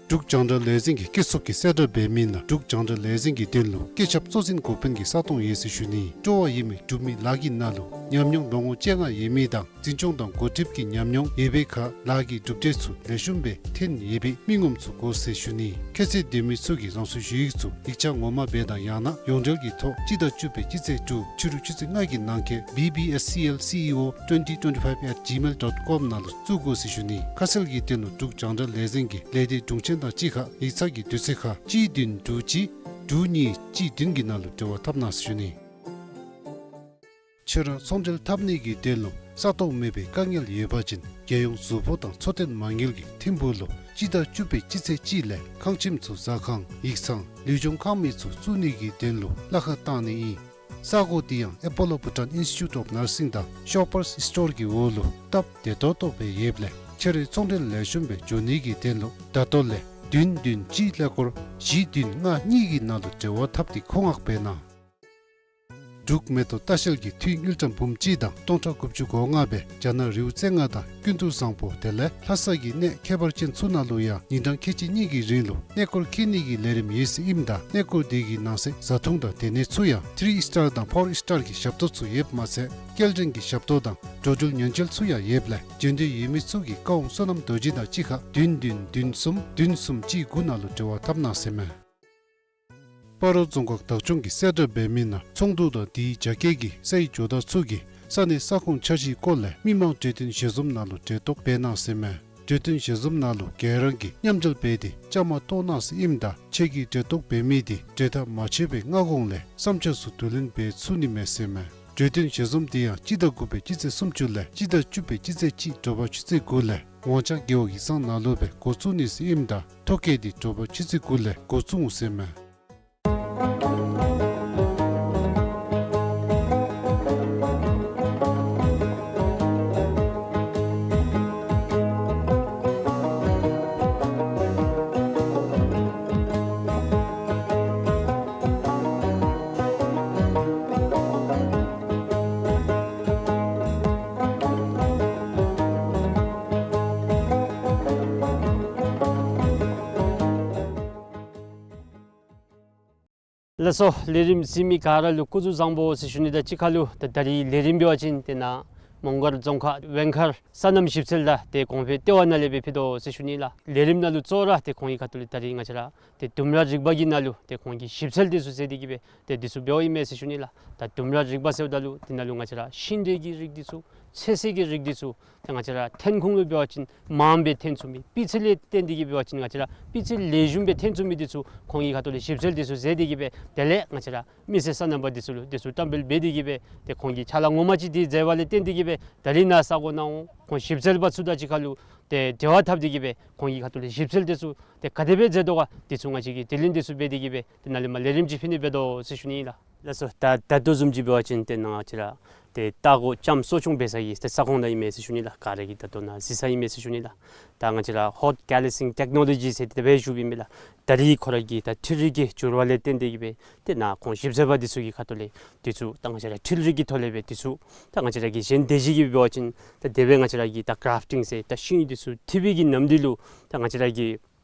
འབྲུག་རྒྱང་བསྒྲགས་ལས་འཛིན་གྱི་སྐྱེད་ཚོགས་ཀྱིས་གསལ་བསྒྲགས་འབད་མི་ནང་འབྲུག་རྒྱང་བསྒྲགས་ལས་འཛིན་གྱི་དོན་ལུ་སྐུ་ཚབ་གཙོ་འཛིན་འགོ་དཔོན་གྱི་ས་སྟོང་ཡོད་ཟེར་ཞུ་ནི། སྤྲོ་བ་ཡོད་མི་འབྲུག་མི་ལཱ་གི་ནང་ལུ་ཉམས་མྱོང་ལོ་ངོ་བཅོ་ལྔ་ཡོད་མི་དང་འཛིན་སྐྱོང་དང་འགོ་ཁྲིདཔ་གི་ཉམས་མྱོང་ཡོད་པའི་ཁར་ལཱ་གི་གྲུབ་འབྲས་ཚུ་ལེགས་ཤོམ་སྦེ་ཐོན་ཡོད་པའི་མི་ངོམ་ཚུ་དགོ་ཟེར་ཞུ་ནི། ཁྱད་ཚད་ལྡན་མི་ཚུ་གིས་རང་སོའི་ཞུ་ཡིག་ཚུ་ཡིག་ཆ་ངོ་མ་སྦེ་དང་ཡང་ན་ཡོངས་འབྲེལ་གྱི་ཐོག་སྤྱི་ཟླ་བཅུ་པའི་སྤྱི་ཚེས་དྲུག་ཕྱི་རུ་ཆུ་ཚོད་ལྔ་གི་ནང་འཁོད་B B S C L C E O twenty twenty-five at gmail dot com ནང་ལུ་བཙུགས་དགོ་ཟེར་ཞུ་ནི། ཁ་གསལ་གྱི་དོན་ལུ་འབྲུག་རྒྱང་བསྒྲགས་ལས་འཛིན་གྱི་ལས་སྡེ་དྲུང་ཆེན་དང་གཅིག་ཁར་ཡིག་ཚང་གི་དུས་ཚོད་ཁར་གཅིག་བདུན་དྲུག་གཅིག་དྲུག་གཉིས་གཅིག་བདུན་གྱི་ནང་ལུ་འབྲེལ་བ་འཐབ་གནང་ཟེར་ཞུ་ནི། ཁྱོད་ར་ཚོང་འབྲེལ་འཐབ་ནི་གི་དོན་ལུ་ས་སྟོང་མེད་པའི་དཀའ་ངལ་ཡོད་པ་ཅིན་རྒྱལ་ཡོངས་ཟུར་ཕོགས་དང་འཚོ་རྟེན་མ་དངུལ་གྱིས་ཐིམ་ཕུག་ལུ་སྤྱི་ཟླ་བཅུ་པའི་སྤྱི་ཚེས་གཅིག་ལས་ཁང་ཁྱིམ་ཚུ་ཟ་ཁང་ཡིག་ཚང་ལུས་སྦྱོང་ཁང་མིག་ཚུ་བཙུགས་ནི་གི་དོན་ལུ་གླ་ཁར་བཏང་ནི་ཨིན། ས་སྒོ་དེ་ཡང་Apollo Bhutan Institute of Nursing དང་Shoppers Store གི་འོག་ལུ་སྟབས་བདེ་ཏོག་ཏོ་སྦེ་ཡོདཔ་ལས་ཁྱོད་རའི་ཚོང་འབྲེལ་ལེགས་ཤོམ་སྦེ་འགྱོ་ནི་གི་དོན་ལུ་ད་ལྟོ་ལས་བདུན་བདུན་གཅིག་ཀླད་ཀོར་བཞི་བདུན་ལྔ་གཉིས་ཀྱི་ནང་ལུ་འབྲེལ་བ་འཐབ་སྟེ་མཁོ་མངགས་འབད་གནང་། འབྲུག་མེ་ཏོག་ལྟ་བཤལ་གྱི་འཐུས་དངུལ་ཀྲམ་འབུམ་གཅིག་དང་སྟོང་ཕྲག་དགུ་བཅུ་གོ་ལྔ་སྦེ་རྒྱ་ནག་རི་བོ་རྩེ་ལྔ་དང་ཀུན་ཏུ་བཟང་པོ་དེ་ལས་ལྷ་ས་གི་གནས་ཁྱད་པར་ཅན་ཚུ་ནང་ལུ་ཡང་ཉིན་གྲངས་ཁལ་གཅིག་གཉིས་ཀྱི་རིང་ལུ་གནས་སྐོར་འཁྱིད་ནི་གི་ལས་རིམ་ཡོད་ཟེར་ཨིནམ་ད་གནས་སྐོར་དེ་གི་ནང་གསེས་བཟའ་འཐུང་དང་སྡོད་གནས་ཚུ་ཡང་ཐི་རི་ཨིསི་ཊར་དང་ཕོར་ཨིསི་ཊར་གྱི་ཞབས་ཏོག་ཚུ་ཡོདཔ་མ་ཚད་སྐྱེལ་འདྲེན་གྱི་ཞབས་ཏོག་དང་འགྲོ་འགྲུལ་ཉེན་བཅོལ་ཚུ་ཡང་ཡོདཔ་ལས་འབྱོན་འདོད་ཡོད་མི་ཚུ་གིས་ཀ་ཝང་བསོད་ནམས་རྡོ་རྗེ་དང་གཅིག་ཁར་བདུན་བདུན་བདུན་གསུམ་བདུན་གསུམ་གཅིག་དགུ་ནང་ལུ་འབྲེལ་བ་འཐབ་གནང་ཟེར་མས། སྤ་རོ་རྫོང་ཁག་བདག་སྐྱོང་གིས་གསལ་བསྒྲགས་འབད་མི་ནང་ཚོགས་འདུ་དང་དེའི་རྒྱ་སྐྱེད་ཀྱི་སའི་ཇོ་བདག་ཚུ་གིས་ས་གནས་ས་ཁོངས་འཆར་གཞིའི་སྐོར་ལས་མི་མང་གྲོས་བསྟུན་ཞལ་འཛོམས་ནང་ལུ་གྲལ་གཏོགས་འབད་གནང་ཟེར་མས། གྲོས་བསྟུན་ཞལ་འཛོམས་ནང་ལུ་ག་ར་གིས་མཉམ་འབྲེལ་འབད་དེ་བཅའ་མར་གཏོགས་གནང་ཟེར་ཨིནམ་ད་ཁྱེད་ཀྱིས་གྲལ་གཏོགས་འབད་མི་དེ་གྲོས་ཐག་མ་ཆོད་པའི་སྔ་གོང་ལས་བསམ་འཆར་ཚུ་བསྡུ་ལེན་འབད་ཚུགས་ནི་མས་ཟེར་མས། གྲོས་བསྟུན་ཞལ་འཛོམས་དེ་ཡང་སྤྱི་ཟླ་དགུ་པའི་སྤྱི་ཚེས་སུམ་ཅུ་ལས་སྤྱི་ཟླ་བཅུ་པའི་སྤྱི་ཚེས་གཅིག་དྲོ་པ་ཆུ་ཚོད་དགུ་ལས་ཝང་ཅ་རྒེད་འོག་ཡིག་ཚང་ནང་ལུ་སྦེ་འགོ་བཙུགས་ནི་ཟེར་ཨིནམ་ད་ཐོ་བཀོད་དེ་དྲོ་པ་ཆུ་ཚོད་དགུ་ལས་འགོ་བཙུགས་འོང་ཟེར་མས། ལགས་སོ། ལས་རིམ་གཟིགས་མི་ག་ར་ལུ་སྐུ་གཟུགས་བཟང་པོ་ཟེར་ཞུ་ནི་དང་གཅིག་ཁར་ལུ་ད་ད་རིས་ལས་རིམ་འབད་བ་ཅིན་ཏེ་ནཱ་མོང་སྒར་རྫོང་ཁག་ཝེང་མཁར་སོ་ནམ་ཞིབ་འཚོལ་དང་ཏེ་གོང་འཕེལ་ལྟེ་བ་ནང་ལས་སྦེ་ཕུལ་དོ་ཟེར་ཞུ་ནི་ལགས། ལས་རིམ་ནང་ལུ་གཙོ་བོ་ར་ཏེ་ཁོང་གི་ཁ་ཐུག་ལས་ད་རིས་ང་བཅས་ར་ཏེ་ལྡུམ་ར་རིག་པ་གི་ནང་ལུ་ཏེ་ཁོང་གིས་ཞིབ་འཚོལ་འདི་ཚུ་མཛད་དེ་གི་སྦེ་ཏེ་འདི་ཚུ་འབདཝ་ཨིན་མས་ཟེར་ཞུ་ནི་ལགས། ད་ལྡུམ་ར་རིག་པ་ཟེརཝ་ད་ལུ་འདི་ནང་ལུ་ང་བཅས་ར་ཤིང་འབྲས་ཀྱི་རིགས་འདི་ཚུ་ཚོད་བསྲེ་གི་རིགས་འདི་ཚུ་ཏེ་ང་བཅས་ར་ཐོན་ཁུངས་ལུ་འབད་བ་ཅིན་མངམ་སྦེ་ཐོན་ཚུགས་མི་སྤུས་ཚད་ལས་བརྟེན་ཏེ་གི་འབད་བ་ཅིན་ང་བཅས་ར་སྤུས་ཚད་ལེགས་ཤོམ་སྦེ་ཐོན་ཚུགས་མི་འདི་ཚུ་ཁོང་གི་ཁ་ཐུག་ལས་ཞིབ་འཚོལ་འདི་ཚུ་མཛད་དེ་གི་སྦེ་དེ་ལས་ང་བཅས་ར་མི་སེར་སོ་ནམ་པ་འདི་ཚུ་ལུ་འདི་ཚུ་བཀྲམ་སྤེལ་འབད་དེ་གི་སྦེ་ཏེ་ཁོང་གིས་ཕྱག་ལཱ་ངོ་མ་ཅིག་འདི་མཛད་པ་ལས་བརྟེན་ཏེ་གི་སྦེ་ད་རིས་ནཱ་ས་གོ་ནང་འོང་ཁོང་ཞིབ་འཚོལ་པ་ཚུ་དང་གཅིག་ཁར་ལུ་ཏེ་འབྲེལ་བ་འཐབ་སྟེ་གི་སྦེ་ཁོང་གི་ཁ་ཐུག་ལས་ཞིབ་འཚོལ་འདི་ཚུ་ཏེ་ག་དེ་སྦེ་མཛད་དོ་ག་འདི་ཚུ་ང་བཅས་ཀྱིས་དྲི་ལན་འདི་ཚུ་འབད་དེ་གི་སྦེ་ཏེ་ནཱ་ལས་མར་ལས་རིམ་ཅིག་ཕུལ་ནི་འབད་དོ་ཟེར་ཞུ་ནི་ཨིན་ལགས། ལགས་སོ། ད་ད་ལྟོ་བཟུམ་ཅིག་འབད་བ་ཅིན་ཏེ་ནཱ་ང་བཅས་ར་ཏེ་ལྟ་སྒོ་ལྕམ་གསོ་སྐྱོང་འབད་ས་གི་ཏེ་ས་ཁོངས་ནང་ཨིན་མས་ཟེར་ཞུ་ནི་ལགས། ག་ར་གིས་ད་ལྟོ་ནཱ་གཟིགས་ས་ཨིན་མས་ཟེར་ཞུ་ནི་ལགས། ད་ང་བཅས་ར་ཧོཊ་ཀེ་ལི་སིང་ཊེཀ་ནོ་ལོ་ཇི་ཟེར་དེ་སྦེ་ཞུཝ་ཨིན་མས་ལགས། ད་རིས་ཁོ་ར་གི་ད་འཕྲུལ་རིག་གི་འགྱུར་བ་ལས་བརྟེན་ཏེ་གི་སྦེ་ཏེ་ནཱ་ཁོང་ཞིབ་འཚོལ་པ་འདི་ཚུ་གི་ཁ་ཐུག་ལས་འདི་ཚུ་ད་ང་བཅས་ར་འཕྲུལ་རིག་གི་ཐོག་ལས་སྦེ་འདི་ཚུ་ད་ང་བཅས་ར་གི་གཞན་སྡེ་བཞི་གི་འབད་བ་ཅིན་ད་དེ་སྦེ་ང་བཅས་ར་གི་ད་གརཱཕ་ཊིང་ཟེར་ད་ཤིང་འདི་ཚུ་འཐུ་བའི་གི་ནམ་དུས་ལུ་ད་ང་བཅས་ར་གི་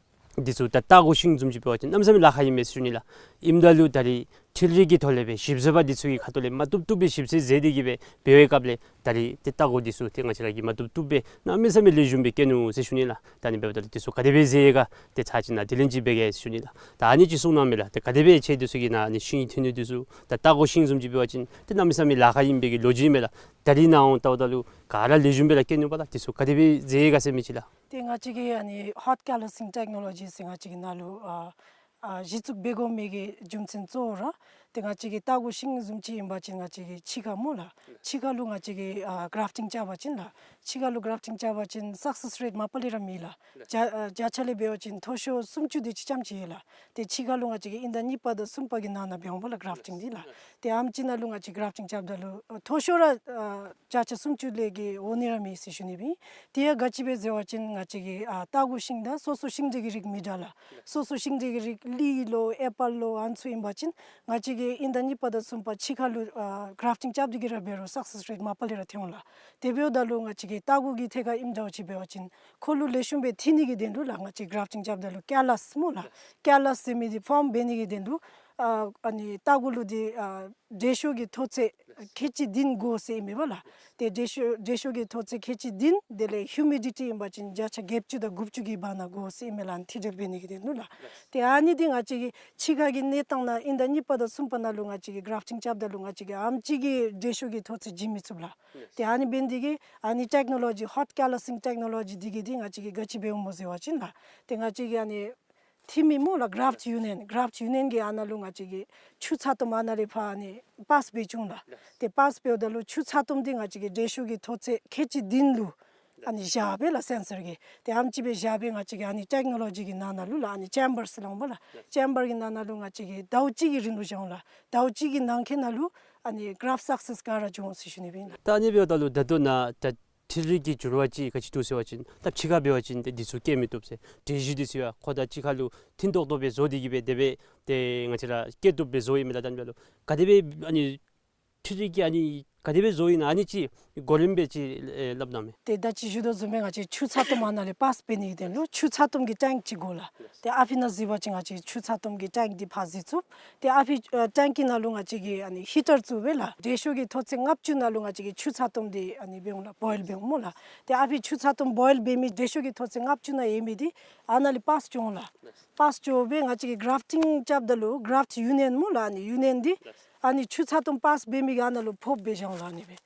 འདི་ཚུ་ད་ལྟ་སྒོ་ཤིང་བཟུམ་ཅིག་འབད་བ་ཅིན་གནམ་མེད་ས་མེད་ལཱ་ཁག་ཨིན་མས་ཟེར་ཞུ་ནི་ལགས། ཨིནམ་ད་ལུ་ད་རིས་འཕྲུལ་རིག་གི་ཐོག་ལས་སྦེ་ཞིབ་འཚོལ་པ་འདི་ཚུ་གི་ཁ་ཐུག་ལས་མ་བཏུབ་བཏུབ་སྦེ་ཞིབ་འཚོལ་མཛད་དེ་གི་སྦེ་འབད་བའི་སྐབས་ལས་ད་རིས་ཏེ་ལྟ་སྒོ་འདི་ཚུ་ཏེ་ང་བཅས་ར་གིས་མ་བཏུབ་བཏུབ་སྦེ་གནམ་མེད་ས་མེད་ལེགས་ཤོམ་སྦེ་བཀལ་ནུག་ཟེར་ཞུ་ནི་ལགས། ད་ཨ་ནི་འབདཝ་ད་ལུ་འདི་ཚུ་ག་དེ་སྦེ་མཛད་ཡི་ག་ཏེ་ཚར་གཅིག་ནཱ་དྲི་ལན་ཅིག་འབད་གེ་ཟེར་ཞུ་ནི་ལགས། ད་ཨ་ནི་ཅིག་གསུང་གནང་མས་ལགས། ཏེ་ག་དེ་སྦེ་ཁྱེད་འདི་ཚུ་གིས་ནཱ་ཨ་ནི་ཤིང་འཐུ་ནི་འདི་ཚུ་ད་ལྟ་སྒོ་ཤིང་བཟུམ་ཅིག་འབད་བ་ཅིན་ཏེ་གནམ་མེད་ས་མེད་ལཱ་ཁག་ཨིན་པའི་གི་ལོ་རྒྱུས་མས་ལགས། ད་རིས་ནཱ་འོང་ལྟཝ་ད་ལུ་ག་ར་ལེགས་ཤོམ་སྦེ་ར་བཀལ་ནུག་པ་ལགས། འདི་ཚུ་ག་དེ་སྦེ་མཛད་ཡི་ག་ཟེར་མི་ཅིག་ལགས། ཏེ་ང་བཅས་ཀྱི་ཨ་ནི་ཧོཊ་ཀེ་ལི་སིང་ཊེཀ་ནོ་ལོ་ཇི་ཟེར་ང་བཅས་ཀྱི་ནང་ལུ་ཨ་ཨ་གཞི་བཙུགས་འབད་དགོ་མི་གི་རྒྱུ་མཚན་གཙོ་བོ་ར་ཏེ་ང་བཅས་ཀྱི་ལྟ་སྒོ་ཤིང་བཟུམ་ཅིག་ཨིན་པ་ཅིན་ང་བཅས་ཀྱི་ཕྱི་ཁར་སྨོ་ལགས། ཕྱི་ཁར་ལུ་ང་བཅས་ཀྱིས་ཨ་གརཱཕ་ཊིང་རྐྱབ་པ་ཅིན་ལགས། ཕྱི་ཁར་ལུ་གརཱཕ་ཊིང་རྐྱབ་པ་ཅིན་སག་སེསི་རེཊ་མ་པ་ལས་ར་མེད་ལགས། བརྒྱ་ཨ་བརྒྱ་ཆ་ལས་འབད་བ་ཅིན་མཐོ་ཤོས་སུམ་ཅུ་དེ་ཅིག་ཙམ་ཅིག་ཡོད་ལགས། ཏེ་ཕྱི་ཁར་ལུ་ང་བཅས་ཀྱིས་དབྱིན་ཟླ་གཉིས་པ་དང་གསུམ་པ་གི་ནང་ན་འབད་འོང་པ་ལགས་གརཱཕ་ཊིང་འདི་ལགས། ཏེ་ཨ་ནེམ་ཅིག་ནང་ལུ་ང་བཅས་གརཱཕ་ཊིང་རྐྱབ་ད་ལུ་ཨ་མཐོ་ཤོས་ར་ཨ་བརྒྱ་ཆ་སུམ་ཅུ་ལས་བརྒལ་འོང་ནི་ར་མེད་ཟེར་ཞུ་ནི་སྦེ་ཨིན། དེ་ཡང་ག་ཅི་སྦེ་ཟེར་བ་ཅིན་ང་བཅས་ཀྱི་ཨ་ལྟ་སྒོ་ཤིང་དང་སོ་སོ་ཤིང་འབྲས་ཀྱི་རིགས་མི་འདྲ་ལགས། སོ་སོ་ཤིང་འབྲས་ཀྱི་རིགས་ལི་ལོ་ཨེ་པཱལ་ལོ་ཨ་ནི་ཚུ་ཨིན་པ་ཅིན་ང་བཅས་ཀྱིས་དབྱིན་ཟླ་གཉིས་པ་དང་གསུམ་པ་ཕྱི་ཁར་ལུ་ཨ་གརཱཕ་ཊིང་རྐྱབ་སྟེ་གི་ར་འབད་རུང་སག་སེསི་རེཊ་མ་པ་ལས་ར་ཐོན་འོང་ལགས། དེ་འབདཝ་ད་ལུ་ང་བཅས་ཀྱི་ལྟ་སྒོ་གི་ཐད་ཁར་ཨིནམ་འདྲཝ་ཅིག་འབད་བ་ཅིན་ཁོ་ལུ་ལེགས་ཤོམ་སྦེ་འཐུ་ནི་གི་དོན་ལུ་ལགས་ང་བཅས་གརཱཕ་ཊིང་རྐྱབ་ད་ལུ་ཀེ་ལཱས་སྨོ་ལགས། ཀེ་ལཱས་ཟེར་མི་འདི་ཕོརམ་འབད་ནི་གི་དོན་ལུ་ཨ་ཨ་ནི་ལྟ་སྒོ་ལུ་འདི་ཨ་འབྲས་ཤོག་གི་མཐོ་ཚད་ཁལ་གཅིག་བདུན་དགོ་ཟེར་ཨིན་མས་པ་ལགས། ཏེ་འབྲས་ཤོག་འབྲས་ཤོག་གི་མཐོ་ཚད་ཁལ་གཅིག་བདུན་དེ་ལས་ཧིའུ་མི་ཌི་ཊི་ཨིན་པ་ཅིན་བརྒྱ་ཆ་བརྒྱད་ཅུ་དང་དགུ་བཅུ་གི་བར་ན་དགོ་ཟེར་ཨིན་མས་ལགས། ཨ་ནི་འཐུ་སྦྱོར་འབད་ནི་གི་དོན་ལུ་ལགས། ཏེ་ཨ་ནི་འདི་ང་བཅས་ཀྱི་ཕྱི་ཁ་གི་གནས་སྟངས་ནང་དབྱིན་ཟླ་གཉིས་པ་དང་གསུམ་པ་ནང་ལུ་ང་བཅས་ཀྱིས་གརཱཕ་ཊིང་རྐྱབ་ད་ལུ་ང་བཅས་ཀྱིས་ཨ་ནེམ་ཅིག་གི་འབྲས་ཤོག་གི་མཐོ་ཚད་བྱིན་མི་ཚུགས་ལགས། ཏེ་ཨ་ནི་འབད་ནི་འདི་གིས་ཨ་ནི་ཊེཀ་ནོ་ལོ་ཇི་ཧོཊ་ཀེ་ལཱ་སིང་ཊེཀ་ནོ་ལོ་ཇི་འདི་གིས་འདི་ང་བཅས་ཀྱིས་ག་ཅི་འབདཝ་སྨོ་ཟེར་བ་ཅིན་ལགས། ཏེ་ང་བཅས་ཀྱི་ཨ་ནི་འཐུ་མི་སྨོ་ལགས་གརཱཕཊ་ཡུ་ནི་ཡན་གརཱཕཊ་ཡུ་ནི་ཡན་གྱིས་ཨ་ནཱ་ལུ་ང་བཅས་ཀྱི་ཆུ་ཚ་ཏོམ་ཨ་ནཱ་ལས་ཕར་ཨ་ནི་པཱསི་འབད་བཅུག་ལགས། ཏེ་པཱསི་འབདཝ་ད་ལུ་ཆུ་ཚ་ཏོམ་འདི་ང་བཅས་ཀྱི་འབྲས་ཤོག་གི་མཐོ་ཚད་ཁལ་གཅིག་བདུན་ལུ་ཨ་ནི་བཞག་པས་ལགས་སེན་སར་གྱིས། ཏེ་ཨ་ནེམ་ཅིག་སྦེ་བཞག་པས་ང་བཅས་ཀྱི་ཨ་ནི་ཊེཀ་ནོ་ལོ་ཇི་གི་ནང་ན་ལུ་ལགས་ཨ་ནི་ཅེམ་བར་ཟེར་སླབ་འོང་པ་ལགས། ཅེམ་བར་གྱི་ནང་ན་ལུ་ང་བཅས་ཀྱིས་ཟླཝ་གཅིག་གི་རིང་ལུ་བཞག་འོང་ལགས། ཟླཝ་གཅིག་གི་ནང་འཁོད་ནང་ལུ་ཨ་ནི་གརཱཕཊ་སག་སེསི་ག་ར་འབྱུང་འོང་ཟེར་ཞུ་ནི་སྦེ་ཨིན་ལགས། ད་ཨ་ནི་འབདཝ་ད་ལུ་ད་ལྟོ་ནཱ་ད་འཕྲུལ་རིག་གི་འགྱུར་བ་ཅིག་ག་ཅི་འདུག་ཟེར་བ་ཅིན་ད་ཕྱི་ཁར་འབད་བ་ཅིན་ཏེ་འདི་ཚུ་སྐྱེ་མི་བཏུབ་ཟེར། འབྲས་བཞི་འདི་ཚུ་ཡང་ཁོ་དང་གཅིག་ཁར་ལུ་མཐུན་ཏོག་ཏོ་སྦེ་བཟོ་སྟེ་གི་སྦེ་དེ་སྦེ་ཏེ་ང་བཅས་ར་སྐྱེ་བཏུབ་སྦེ་བཟོཝ་ཨིན་མས་ལགས། ད་ཨ་ནི་འབདཝ་ད་ལུ་ག་དེ་སྦེ་ཨ་ནི་ འཕྲུལ་རིག་གིས་ཨ་ནི་ག་དེ་སྦེ་བཟོ་ཡི་ན་ཨ་ནི་ཅིག་གོ་རིམ་སྦེ་ཅིག་ཨེ་སླབ་གནང་མས། ཏེ་ད་ཅི་ཞུ་དོ་བཟུམ་སྦེ་ང་བཅས་ཆུ་ཚ་ཏོམ་ཨ་ནཱ་ལས་པཱསི་འབད་ནི་གི་དོན་ལུ་ཆུ་ཚ་ཏོམ་གྱི་ཊེངཀ་ཅིག་དགོ་ལགས། ཏེ་ཨ་ཕི་ནང་གཟིགས་པ་ཅིན་ང་བཅས་ཆུ་ཚ་ཏོམ་གྱི་ཊེངཀ་འདི་ཕར་གཟིགས་ཚུགས། ཏེ་ཨ་ཕི་ཨ་ཊེངཀ་གི་ནང་ལུ་ང་བཅས་ཀྱིས་ཨ་ནི་ཧི་ཊར་བཙུགས་སྦེ་ལགས། དྲོད་ཤུགས་ཀྱི་མཐོ་ཚད་ལྔ་བཅུ་ནང་ལུ་ང་བཅས་ཀྱིས་ཆུ་ཚ་ཏོམ་འདི་ཨ་ནི་འབད་འོང་ལགས། བོའིལ་འབད་འོང་སྨོ་ལགས། ཏེ་ཨ་ཕི་ཆུ་ཚ་ཏོམ་བོའིལ་འབད་མི་དྲོད་ཤུགས་ཀྱི་མཐོ་ཚད་ལྔ་བཅུ་ནང་ཡོད་མི་འདི་ཨ་ནཱ་ལས་པཱསི་འགྱོ་འོང་ལགས། པཱསི་འགྱོ་སྦེ་ང་བཅས་ཀྱིས་གྲཱཕ་ཊིང་རྐྱབ་ད་ལུ་གྲཱཕཊ་ཡུ་ནི་ཡན་སྨོ་ལགས། ཨ་ནི་ཡུ་ནི་ཡན་འདི་ཨ་ནི་ཆུ་ཚ་ཏོམ་པཱསི་འབད་མི་གི་ཨ་ནཱ་ལུ་ཕབ་སྦེ་བཞག་འོང་ལགས། ཨ་ནི་སྦེ་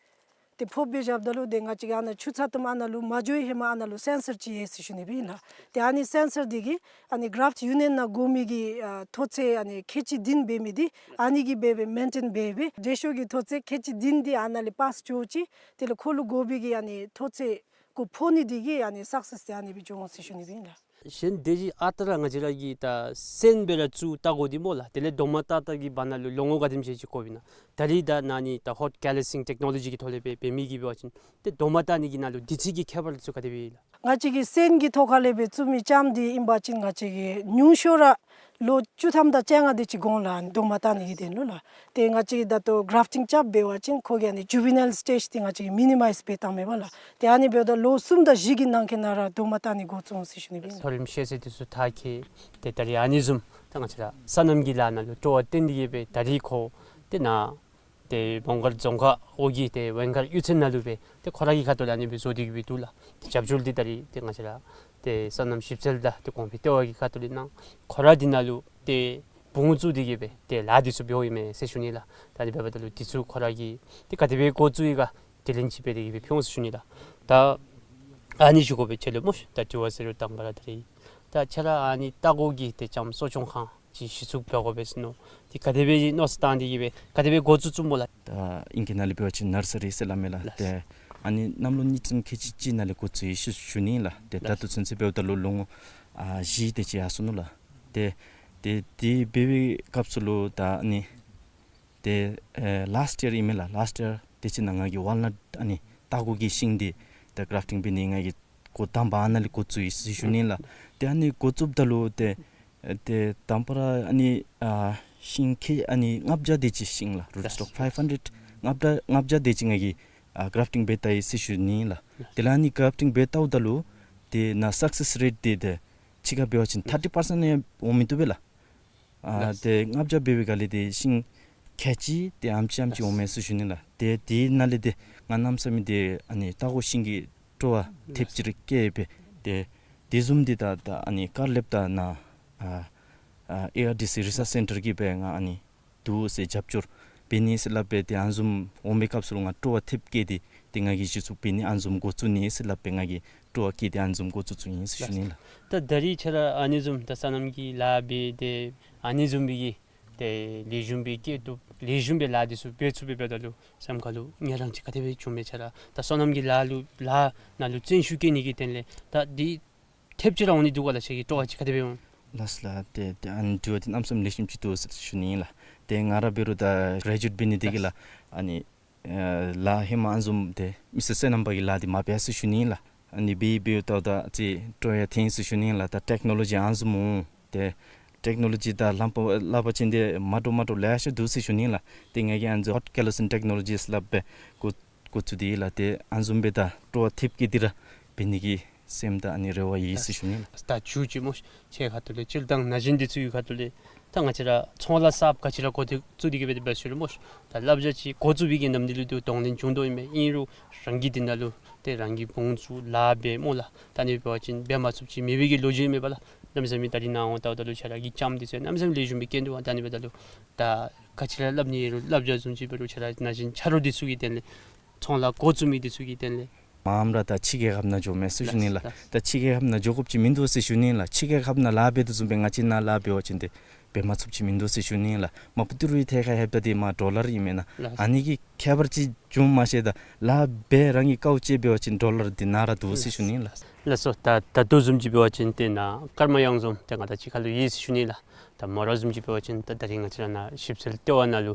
ཏེ་ཕབ་སྦེ་བཞགཔ་ད་ལུ་ཏེ་ང་བཅས་ཀྱིས་ཨ་ནཱ་ཆུ་ཚ་ཏོམ་ཨ་ནཱ་ལུ་མ་འགྱོ་བའི་ཧེ་མ་ཨ་ནཱ་ལུ་སེན་སར་ཅིག་ཡོད་ཟེར་ཞུ་ནི་སྦེ་ཨིན་ལགས། ཏེ་ཨ་ནི་སེན་སར་འདི་གིས་ཨ་ནི་གྲཱཕཊ་ཡུ་ནི་ཡན་ནང་དགོ་མི་གི་ཨ་མཐོ་ཚད་ཨ་ནི་ཁལ་གཅིག་བདུན་འབད་མི་འདི་ཨ་ནི་གིས་འབད་སྦེ་མེན་ཊེན་འབད་སྦེ་དྲོད་ཤུགས་ཀྱི་མཐོ་ཚད་ཁལ་གཅིག་བདུན་འདི་ཨ་ནཱ་ལས་པཱསི་འགྱོ་ཅི། དེ་ལས་ཁོ་ལུ་དགོ་པའི་གི་ཨ་ནི་མཐོ་ཚད་ཁོ་ཕོག་ནི་འདི་གིས་ཨ་ནི་སག་སེསི་འདི་ཨ་ནི་སྦེ་འགྱོ་འོང་ཟེར་ཞུ་ནི་སྦེ་ཨིན་ལགས། གཞན་དེ་ཅིག་ཨ་རྟག་ར་ང་བཅས་ར་གིས་ད་སོན་སྦེ་ར་བཙུགས་བལྟ་དགོ་འདི་སྨོ་ལགས། དེ་ལས་རྡོག་མ་བཏགས་བཏགས་ཀྱི་བར་ན་ལུ་ལོ་ངོ་ག་དེམ་ཅིག་ཅིག་འགོརཝ་ཨིན་ན། ད་རིས་ད་ཨ་ནི་ད་ཧོཊ་ཀེ་ལེ་སིང་ཊེཀ་ནོ་ལོ་ཇི་གི་ཐོག་ལས་སྦེ་འབད་མི་གིས་འབད་བ་ཅིན་ཏེ་རྡོག་མ་བཏགས་ནི་གི་ནང་ལུ་དུས་ཚོད་ཀྱི་ཁྱད་པར་ཚུ་ག་དེ་སྦེ་ཨིན་ལགས། ང་བཅས་ཀྱིས་སོན་གྱི་ཐོག་ཁ་ལས་སྦེ་བཙུགས་མི་ལྕངམ་འདི་ཨིན་པ་ཅིན་ང་བཅས་ཀྱིས་ཉུང་ཤོས་ར་ལོ་བཅུ་ཐམ་དང་བཅོ་ལྔ་དེ་ཅིག་འགོར་འོང་ལགས། ཨ་ནི་རྡོག་མ་བཏགས་ནི་གི་དོན་ལུ་ལགས། ཏེ་ང་བཅས་ཀྱིས་ད་ལྟོ་གྲཱཕ་ཊིང་རྐྱབ་འབད་བ་ཅིན་ཁོ་གི་ཨ་ནི་ཇུ་ཝི་ནཱའིལ་སི་ཊེཇ་འདི་ང་བཅས་ཀྱིས་མི་ནི་མའིཛ་འབད་བཏངམ་མས་པ་ལགས། ཏེ་ཨ་ནི་འབདཝ་ད་ལོ་གསུམ་དང་བཞི་གི་ནང་འཁོད་ནང་ར་རྡོག་མ་བཏགས་ནི་འགོ་བཙུགས་འོང་ཟེར་ཞུ་ནི་སྦེ་ཨིན། མཐོ་རིམ་ཤེས་ཚད་དེ་ཚུ་མཐར་འཁྱོལ། ཏེ་ད་རིས་ཨ་ནི་བཟུམ་ད་ང་བཅས་ར་སོ་ནམ་གྱི་ལཱ་ནང་ལུ་སྤྲོ་བ་བཏོན་ཏེ་གིས་སྦེ་ད་རིས་ཁོ་ཏེ་ནཱ་ཏེ་མོང་སྒར་རྫོང་ཁག་འོག་གི་ཏེ་ཝེང་མཁར་གཡུས་ཚན་ནང་ལུ་སྦེ་ཏེ་ཁོ་ར་གི་ཁ་ཐུག་ལས་ཨ་ནི་སྦེ་བཟོ་སྟེ་གིས་སྦེ་འདུག་ལགས། ཏེ་རྒྱབ་སྐྱོར་འདི་ད་རིས་ཏེ་ང་བཅས་ར་ཏེ་སོ་ནམ་ཞིབ་འཚོལ་དང་ཏེ་གོང་འཕེལ་ལྟེ་བ་གི་ཁ་ཐུག་ལས་གནང་། ཁོ་ར་འདི་ནང་ལུ་ཏེ་བུ་ངོ་བཙུགས་ཏེ་གིས་སྦེ་ཏེ་ལཱ་འདི་ཚུ་འབདཝ་ཨིན་མས་ཟེར་ཞུ་ནི་ལགས། ད་ཨ་ནི་འབདཝ་ད་ལུ་འདི་ཚུ་ཁོ་ར་གིས་ཏེ་ག་དེ་སྦེ་འགོ་བཙུགས་ཡི་ག་དེ་ལས་ཅིག་སྦེ་དེ་གིས་སྦེ་ཕུལ་འོང་ཟེར་ཞུ་ནི་ལགས། ད་ཨ་ནི་ཞུ་དགོ་པས། ཁྱོད་ལུ་སྨོ་ཤ་ད་དྲི་བ་ཟེར་རུང་དང་པ་ར་ད་རིས་ད་ཁྱོད་ར་ཨ་ནི་ལྟ་སྐོར་གྱི་ཏེ་ལྕངམ་གསོ་སྐྱོང་ཁང་ཅིག་གཞི་བཙུགས་འབད་དགོ་པས་ཟེར་མནོ། ཏེ་ག་དེ་སྦེ་མནོ་བསམ་བཏང་སྟེ་གིས་སྦེ་ག་དེ་སྦེ་འགོ་བཙུགས་བཙུགསཔ་སྨོ་ལགས། ད་ཨིང་སྐད་ནང་ལས་འབད་བ་ཅིན་ནར་སི་རི་ཟེར་སླབ་མས་ལགས། ལགས། ཏེ་ཨ་ནི་གནམ་ལོ་གཉིས་ཙམ་ཁལ་གཅིག་གཅིག་ནང་ལས་འགོ་བཙུགས་ཡི་ཟེར་ཞུ་ནི་ལགས། ཏེ་ད་ལྟོ་ཚུན་ཚོད་འབདཝ་ད་ལུ་ལོ་ངོ་ཨ་བཞི་དེ་ཅིག་ཡར་སོ་ནུག་ལགས། ཏེ་ཏེ་དེ་འབད་བའི་སྐབས་སུ་ལུ་ད་ཨ་ནི་ཏེ་ཨེ་ལཱསཊ་ཡར་ཨིན་མས་ལགས། ལཱསཊ་ཡར་དེ་ཅིག་ནང་ང་གིས་ཝཱལ་ནཊ་ཨ་ནི་ལྟ་སྐོར་གྱི་ཤིང་འདི་ཏེ་གྲཱཕ་ཊིང་འབད་ནི་ང་གིས་འགོ་དང་པ་ཨ་ནཱ་ལས་འགོ་བཙུགས་ཡི་ཟེར་ཞུ་ནི་ལགས། ཏེ་ཨ་ནི་འགོ་བཙུགསཔ་ད་ལུ་ཏེ་ཨེ་ཏེ་དང་པ་ར་ཨ་ནི་ཨ་ཤིང་ཁལ་ཨ་ནི་ལྔ་བརྒྱ་དེ་ཅིག་ཤིང་ལགས། རུཊ་སི་ཊོག་ཕའིབ་ཧན་ཌེཌ་ལྔ་བརྒྱ་ལྔ་བརྒྱ་དེ་ཅིག་ང་གིས་ཨ་གྲཱཕ་ཊིང་འབད་བལྟ་ཡི་ཟེར་ཞུ་ནི་ལགས། དེ་ལས་ཨ་ནི་གྲཱཕ་ཊིང་འབད་བལྟཝ་ད་ལུ་ཏེ་ནཱ་སག་སེསི་རེཊ་འདི་ཏེ་ཕྱི་ཁར་འབད་བ་ཅིན་ཐར་ཊི་པར་སེནཊ་ཡང་འོང་མི་བཏུབ་པས་ལགས། ཨ་ལགས། ཏེ་ལྔ་བརྒྱ་འབད་བའི་སྒང་ལས་ཏེ་ཤིང་ཁལ་གཅིག་ཏེ་ཨ་ནེམ་ཅིག་ཨ་ནེམ་ཅིག་འོང་མས་ཟེར་ཞུ་ནི་ལགས། ཏེ་དེ་ནང་ལས་ཏེ་ང་གནམ་མེད་ས་མེད་ཏེ་ཨ་ནི་ལྟ་སྐོར་ཤིང་གི་སྤྲོ་བ་ཐེབས་ཅིག་ར་སྐྱེས་པས། ཏེ་དེ་བཟུམ་འདི་ད་ད་ཨ་ནི་ཀར་ལེབ་དང་ནཱ་ཨ་ཨ་ཨེ་ཨར་ཌི་སི་རི་སརཆ་སེན་ཊར་གྱིས་སྦེ་ང་ཨ་ནི་འདུག་ཟེར་རྒྱབ་སྐྱོར་འབད་ནི་ཟེར་སླབ་སྦེ་ཏེ་ཨ་ནི་བཟུམ་འོང་པའི་སྐབས་སུ་ལུ་ང་སྤྲོ་བ་ཐེབས་བསྐྱེད་དེ་ཏེ་ང་གིས་གཞི་བཙུགས་འབད་ནི་ཨ་ནི་བཟུམ་འགོ་བཙུགས་ནི་ཟེར་སླབ་སྦེ་ང་གིས་སྤྲོ་བ་བསྐྱེད་དེ་ཨ་ནི་བཟུམ་འགོ་བཙུགས་བཙུགས་ཡི་ཟེར་ཞུ་ནི་ལགས། ད་ད་རིས་ཁྱོད་ར་ཨ་ནི་བཟུམ་ད་སོ་ནམ་གྱི་ལཱ་འབད་དེ་ཨ་ནི་བཟུམ་སྦེ་གི་ཏེ་ལེགས་ཤོམ་སྦེ་སྐྱེད་ཐོབ་ལེགས་ཤོམ་སྦེ་ལཱ་འདི་ཚུ་འབད་ཚུགས་པའི་འབདཝ་ད་ལུ་སེམས་ཁ་ལུ་ངལ་རངས་ཅིག་ག་དེ་སྦེ་བྱུངམ་མས། ཁྱོད་ར་ད་སོ་ནམ་གྱི་ལཱ་ལུ་ལཱ་ནང་ལུ་བརྩོན་ཤུགས་བསྐྱེད་ནི་གི་དོན་ལས་ད་འདི་ཐེབས་ཅིག་ར་འོང་ནི་འདུག་ག་ལགས། ཁྱོད་ཀྱི་སྤྲོ་བ་ཅིག་ག་དེ་སྦེ་འོང་། ལགས་ལགས། ཏེ་ཏེ་ཨ་ནི་དྲི་བ་འདི་གནམ་མེད་ས་མེད་ལེགས་ཤོམ་ཅིག་འདུག་ཟེར་ཞུ་ནི་ལགས། ཏེ་ང་ར་འབད་རུང་ད་གྲེ་ཇུ་ཨེཊ་འབད་ནི་དེ་གིས་ལགས་ཨ་ནི་ཨེ་ལཱ་ཧེ་མ་ཨ་ནི་བཟུམ་ཏེ་མི་སེར་སོ་ནམ་པ་གི་ལཱ་འདི་མ་འབད་ཟེར་ཞུ་ནི་ལགས། ཨ་ནི་འབད་འབདཝ་ད་ད་ཅིག་སྤྲོ་ཡང་ཐོན་ཟེར་ཞུ་ནི་ལགས། ད་ཊེཀ་ནོ་ལོ་ཇི་ཨ་ནི་བཟུམ་འོང་། ཏེ་ཊེཀ་ནོ་ལོ་ཇི་དང་ལྷམ་པ་ལག་པ་ཅན་འདི་མ་འདྲཝ་མ་འདྲཝ་ལེ་ཤ་འདུག་ཟེར་ཞུ་ནི་ལགས། ཏེ་ང་གིས་ཨ་ནི་ཧོཊ་ཀེ་ལེ་སིང་ཊེཀ་ནོ་ལོ་ཇི་ཟེར་སླབ་སྦེ་འགོ་འགོ་བཙུགས་ཏེ་ལགས། ཏེ་ཨ་ནི་བཟུམ་སྦེ་ད་སྤྲོ་བ་ཐེབས་བསྐྱེད་དེ་ར་འབད་ནི་གི་སེམས་དང་ཨ་ནི་རེ་བ་ཡོད་ཟེར་ཞུ་ནི་ལགས། ད་མཇུག་ཅིག་སྨོ་ཤ་ཁྱོད་ཁ་ཐུག་ལས་སྤྱིར་བཏང་ན་གཞོན་འདི་ཚུ་གི་ཁ་ཐུག་ལས་ད་ང་བཅས་ར་ཚོང་ལཱ་གསརཔ་ག་ཅི་ར་འགོ་ཐེ་བཙུགས་ཏེ་གིས་སྦེ་འབད་ཞུ་རུང་སྨོ་ཤ་ད་བསླབ་བྱ་ཅིག་འགོ་བཙུགས་པའི་གི་ནམ་དུས་ལུ་ཏེ་གདོང་ལེན་བྱུང་དོ་ཨིན་མས། ཨིན་རུང་རང་གིས་འདི་ནང་ལུ་ཏེ་རང་གིས་འབད་ཚུགས་ལཱ་འབད་སྨོ་ལགས། ད་ཨ་ནི་འབད་བ་ཅིན་འབད་མ་ཚུགསཔ་ཅིག་མེད་པའི་གི་ལོ་རྒྱུས་མེད་པ་ལགས། གནམ་མེད་ས་མེད་ད་རིས་ནཱ་འོང་ལྟཝ་ད་ལུ་ཁྱོད་ར་གི་ལྕངམ་འདི་ཚུ་གནམ་མེད་ས་མེད་ལེགས་ཤོམ་སྦེ་སྐྱེས་འདུག་པ། ད་ཨ་ནི་འབདཝ་ད་ལུ་ད་ག་ཅི་ར་སླབ་ནི་ཡོད་རུང་བསླབ་བྱ་བཟུམ་ཅིག་འབད་རུང་ཁྱོད་ར་ན་གཞོན་ཆ་རོགས་འདི་ཚུ་གི་དོན་ལས་ཚོང་ལཱ་འགོ་བཙུགས་མི་འདི་ཚུ་གི་དོན་ལས་མངམ་ར་ད་ཕྱི་རྒྱལ་ཁབ་ནང་འགྱོཝ་མས་ཟེར་ཞུ་ནི་ལགས། ད་ཕྱི་རྒྱལ་ཁབ་ནང་འགྱོ་དགོཔ་ཅིག་མིན་འདུག་ཟེར་ཞུ་ནི་ལགས། ཕྱི་རྒྱལ་ཁབ་ནང་ལཱ་འབད་དོ་བཟུམ་སྦེ་ང་བཅས་ནཱ་ལཱ་འབད་བ་ཅིན་ཏེ་འབད་མ་ཚུགསཔ་ཅིག་མིན་འདུག་ཟེར་ཞུ་ནི་ལགས། མ་པ་ཏི་རུའི་ཐད་ཁར་ལྷོདཔ་ད་འདི་མ་ཌོ་ལར་ཨིན་མེན་ན། ལགས། ཨ་ནི་གི་ཁྱད་པར་ཅིག་བྱུངམ་མ་ཤེས། ད་ལཱ་འབད་རང་གི་དཀའཝ་སྤྱད་འབད་བ་ཅིན་ཌོ་ལར་འདི་ནཱ་ར་འདུག་ཟེར་ཞུ་ནི་ལགས། ལགས་སོ། ད་ད་ལྟོ་བཟུམ་ཅིག་འབད་བ་ཅིན་ཏེ་ནཱ་ཀརྨ་གཡང་འཛོམས་ཏེ་ང་དང་གཅིག་ཁར་ལུ་ཡོད་ཟེར་ཞུ་ནི་ལགས། ད་མོ་ར་བཟུམ་ཅིག་འབད་བ་ཅིན་ད་ད་རིས་ང་བཅས་ར་ནཱ་ཞིབ་འཚོལ་ལྟེ་བ་ནང་ལུ་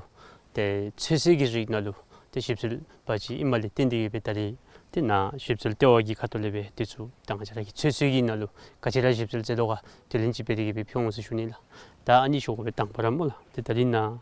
ཏེ་ཚོད་བསྲེ་གི་རིགས་ནང་ལུ་ཏེ་ཞིབ་འཚོལ་པ་ཅིག་ཨིནམ་ལས་བརྟེན་ཏེ་གིས་སྦེ་ད་རིས་ཏེ་ནཱ་ཞིབ་འཚོལ་ལྟེ་བ་གི་ཁ་ཐུག་ལས་སྦེ་དེ་ཚུ་ད་ང་བཅས་ར་གི་ཚོད་བསྲེ་གི་ནང་ལུ་ག་ཅི་ར་ཞིབ་འཚོལ་མཛད་དོ་ག་དེ་ལས་ཅིག་འབད་དེ་གིས་སྦེ་ཕུལ་འོང་ཟེར་ཞུ་ནི་ལགས། ད་ཨ་ནི་ཞུ་དགོ་པའི་དང་པ་ར་སྨོ་ལགས། ཏེ་ད་རིས་ནཱ་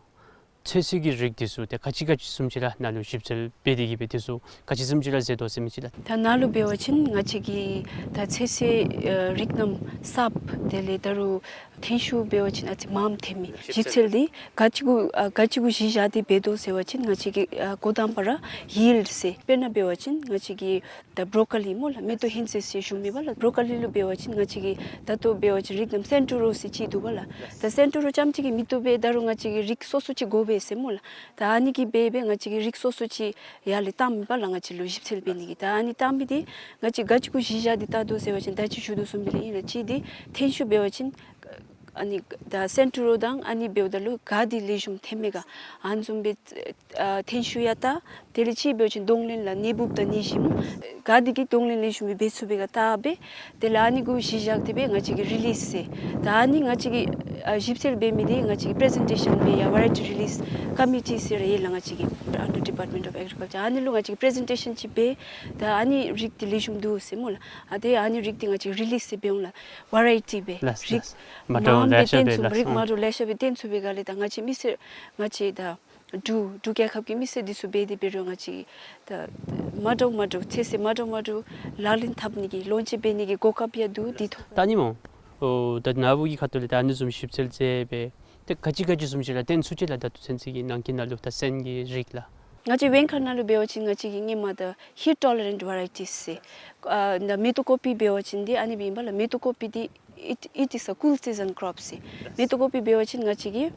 ཚོད་བསྲེ་གི་རིགས་འདི་ཚུ་ཏེ་ག་ཅི་ག་ཅི་བཟུམ་ཅིག་ར་ནཱ་ལུ་ཞིབ་འཚོལ་འབད་དེ་གི་སྦེ་འདི་ཚུ་ག་ཅི་བཟུམ་ཅིག་ར་མཛད་དོ་ཟེར་མི་ཅིག་ལགས། ད་ནཱ་ལུ་འབད་བ་ཅིན་ང་བཅས་ཀྱིས་ད་ཚོད་བསྲེ་ཨ་རིགས་རྣམས་གསརཔ་དེ་ལས་ད་རུང་ཐོན་ཤུགས་འབད་བ་ཅིན་ཨ་ཙི་མངམ་ཐོན་མི་ཞིབ་འཚོལ་འདི་ག་ཅི་གུ་ཨ་ག་ཅི་གུ་གཞི་བཞག་སྟེ་འབད་དོ་ཟེར་བ་ཅིན་ང་བཅས་ཀྱིས་ཨ་འགོ་དང་པ་ར་ཡིལཌ་ཟེར། དཔེར་ན་འབད་བ་ཅིན་ང་བཅས་ཀྱིས་ད་བོ་རོ་ཀོ་ལི་སྨོ་ལགས། མེ་ཏོག་ཧིང་ཙེ་ཟེར་ཞུ་མི་པ་ལགས། བོ་རོ་ཀོ་ལི་ལུ་འབད་བ་ཅིན་ང་བཅས་ཀྱིས་ད་ལྟོ་འབད་བ་ཅིན་རིགས་རྣམས་སེན་ཊོ་རོ་ཟེར་ཅིག་འདུག་པ་ལགས། ད་སེན་ཊོ་རོ་རྐྱངམ་ཅིག་གིས་མི་བཏུབ་པས། ད་རུང་ང་བཅས་ཀྱིས་རིགས་སོ་སོ་ཅིག་དགོ་པས་ཟེར་སྨོ་ལགས། ད་ཨ་ནི་གིས་འབད་འབད་ང་བཅས་ཀྱིས་རིགས་སོ་སོ་ཅིག་ཡར་ལས་བཏང་མི་པ་ལགས། ང་བཅས་ལུ་ཞིབ་འཚོལ་འབད་ནི་གི། ད་ཨ་ནི་བཏང་མི་འདི་ང་བཅས་ག་ཅི་གུ་གཞི་བཞག་སྟེ་བལྟ་དོ་ཟེར་བ་ཅིན་ད་ཅི་ཞུ་དོ་བཟུམ་སྦེ་ལགས་ཨིན་ལགས། གཅིག་འདི་ཐོན་ཤུགས་འབད་བ་ཅིན་ཨ་ནི་ད་སེན་ཊོ་རོ་དང་ཨ་ནི་འབདཝ་ད་ལུ་ག་འདི་ལེགས་ཤོམ་ཐོན་མས་ག་ཨ་ནི་བཟུམ་སྦེ་ཨ་ཐོན་ཤུགས་ཡང་བལྟ། དེ་ལས་གཅིག་འབད་བ་ཅིན་གདོང་ལེན་ལགས། ནད་འབུཔ་དང་ནད་གཞི་སྨོ། ག་འདི་གིས་གདོང་ལེན་ལེགས་ཤོམ་སྦེ་འབད་ཚུགས་པས་ག་བལྟ་སྦེ། དེ་ལས་ཨ་ནི་གུ་གཞི་བཞག་སྟེ་སྦེ་ང་བཅས་ཀྱིས་རི་ལིསི་ཟེར། ད་ཨ་ནི་ང་བཅས་ཀྱིས་ཨ་ཞིབ་འཚོལ་འབད་མི་འདི་ང་བཅས་ཀྱིས་པི་རི་ཛེན་ཊེ་ཤཱན་འབད་ཡང་ཝེ་རའི་ཊི་རི་ལིསི་ཀོ་མི་ཊི་ཟེར་ར་ཡོད་ལགས། ང་བཅས་ཀྱི་ཨན་ཌར་ཌི་པཱརཊ་མེནཊ་ཨོཕ་ཨེག་རི་ཀལ་ཅར། ཨ་ནི་ལུ་ང་བཅས་ཀྱིས་པི་རི་ཛེན་ཊེ་ཤཱན་ཅིག་འབད། ད་ཨ་ནི་རིགས་འདི་ལེགས་ཤོམ་འདུག་ཟེར་སྨོ་ལགས། ཨ་ཏེ་ཨ་ནི་རིགས་འདི་ང་བཅས་རི་ལིསི་ཟེར་འབད་འོང་ལགས། ཝེ་རའི་ཊི་སྦེ་ལགས། རིགས་ལགས། མ་འདྲཝ་མངམ་ལེ་སྦེ་ཤ་སྦེ་བཏོན་ཚུགས། ལགས། རིགས་ཨང་མ་འདྲཝ་ལེ་ཤ་སྦེ་བཏོན་ཚུགས་པའི་སྒང་ལས་ད་ང་བཅས་མི་སེར་ང་བཅས་ད་འབྲུག་འབྲུག་རྒྱལ་ཁབ་ཀྱི་མི་སེར་འདི་ཚུ་འབད་དེ་འབད་རུང་ང་བཅས་ད་མ་འདྲཝ་མ་འདྲཝ་ཚོད་བསྲེ་མ་འདྲཝ་མ་འདྲཝ་ལག་ལེན་འཐབ་ནི་གི་ལོན་ཅིང་འབད་ནི་གི་གོ་སྐབས་ཡང་འདུག། འདི་ཐོག་ད་ཨ་ནི་སྨོ། ཨོ་ད་ནཱ་བུ་གི་ཁ་ཐུག་ལས་ད་ཨ་ནི་བཟུམ་ཞིབ་འཚོལ་མཛད་སྦེ་ཏེ་ག་ཅི་ག་ཅི་བཟུམ་ཅིག་ར་བཏོན་ཚུགས་ཅི་ལགས། ད་ལྟོ་ཚུན་ཚོད་ཀྱི་ནང་འཁོད་ནང་ལུ་ད་སོན་གྱི་རིགས་ལགས། ང་བཅས་བེང་ཁ་ནང་ལུ་འབད་བ་ཅིན་ང་བཅས་ཀྱིས་སྔོན་མ་ད་ཧིཊ་ཊོ་ལེ་རེནཊ་ཝེ་རའི་ཊིས་ཟེར། ཨ་ད་མེ་ཏོག་ཀོ་པི་འབད་བ་ཅིན་འདི་ཨ་ནི་སྦེ་ཨིན་པ་ལགས། མེ་ཏོག་ཀོ་པི་འདི་it, it is a cool season crop ཟེར། མེ་ཏོག་ཀོ་པི་འབད་བ་ཅིན་ང་བཅས་ཀྱིས་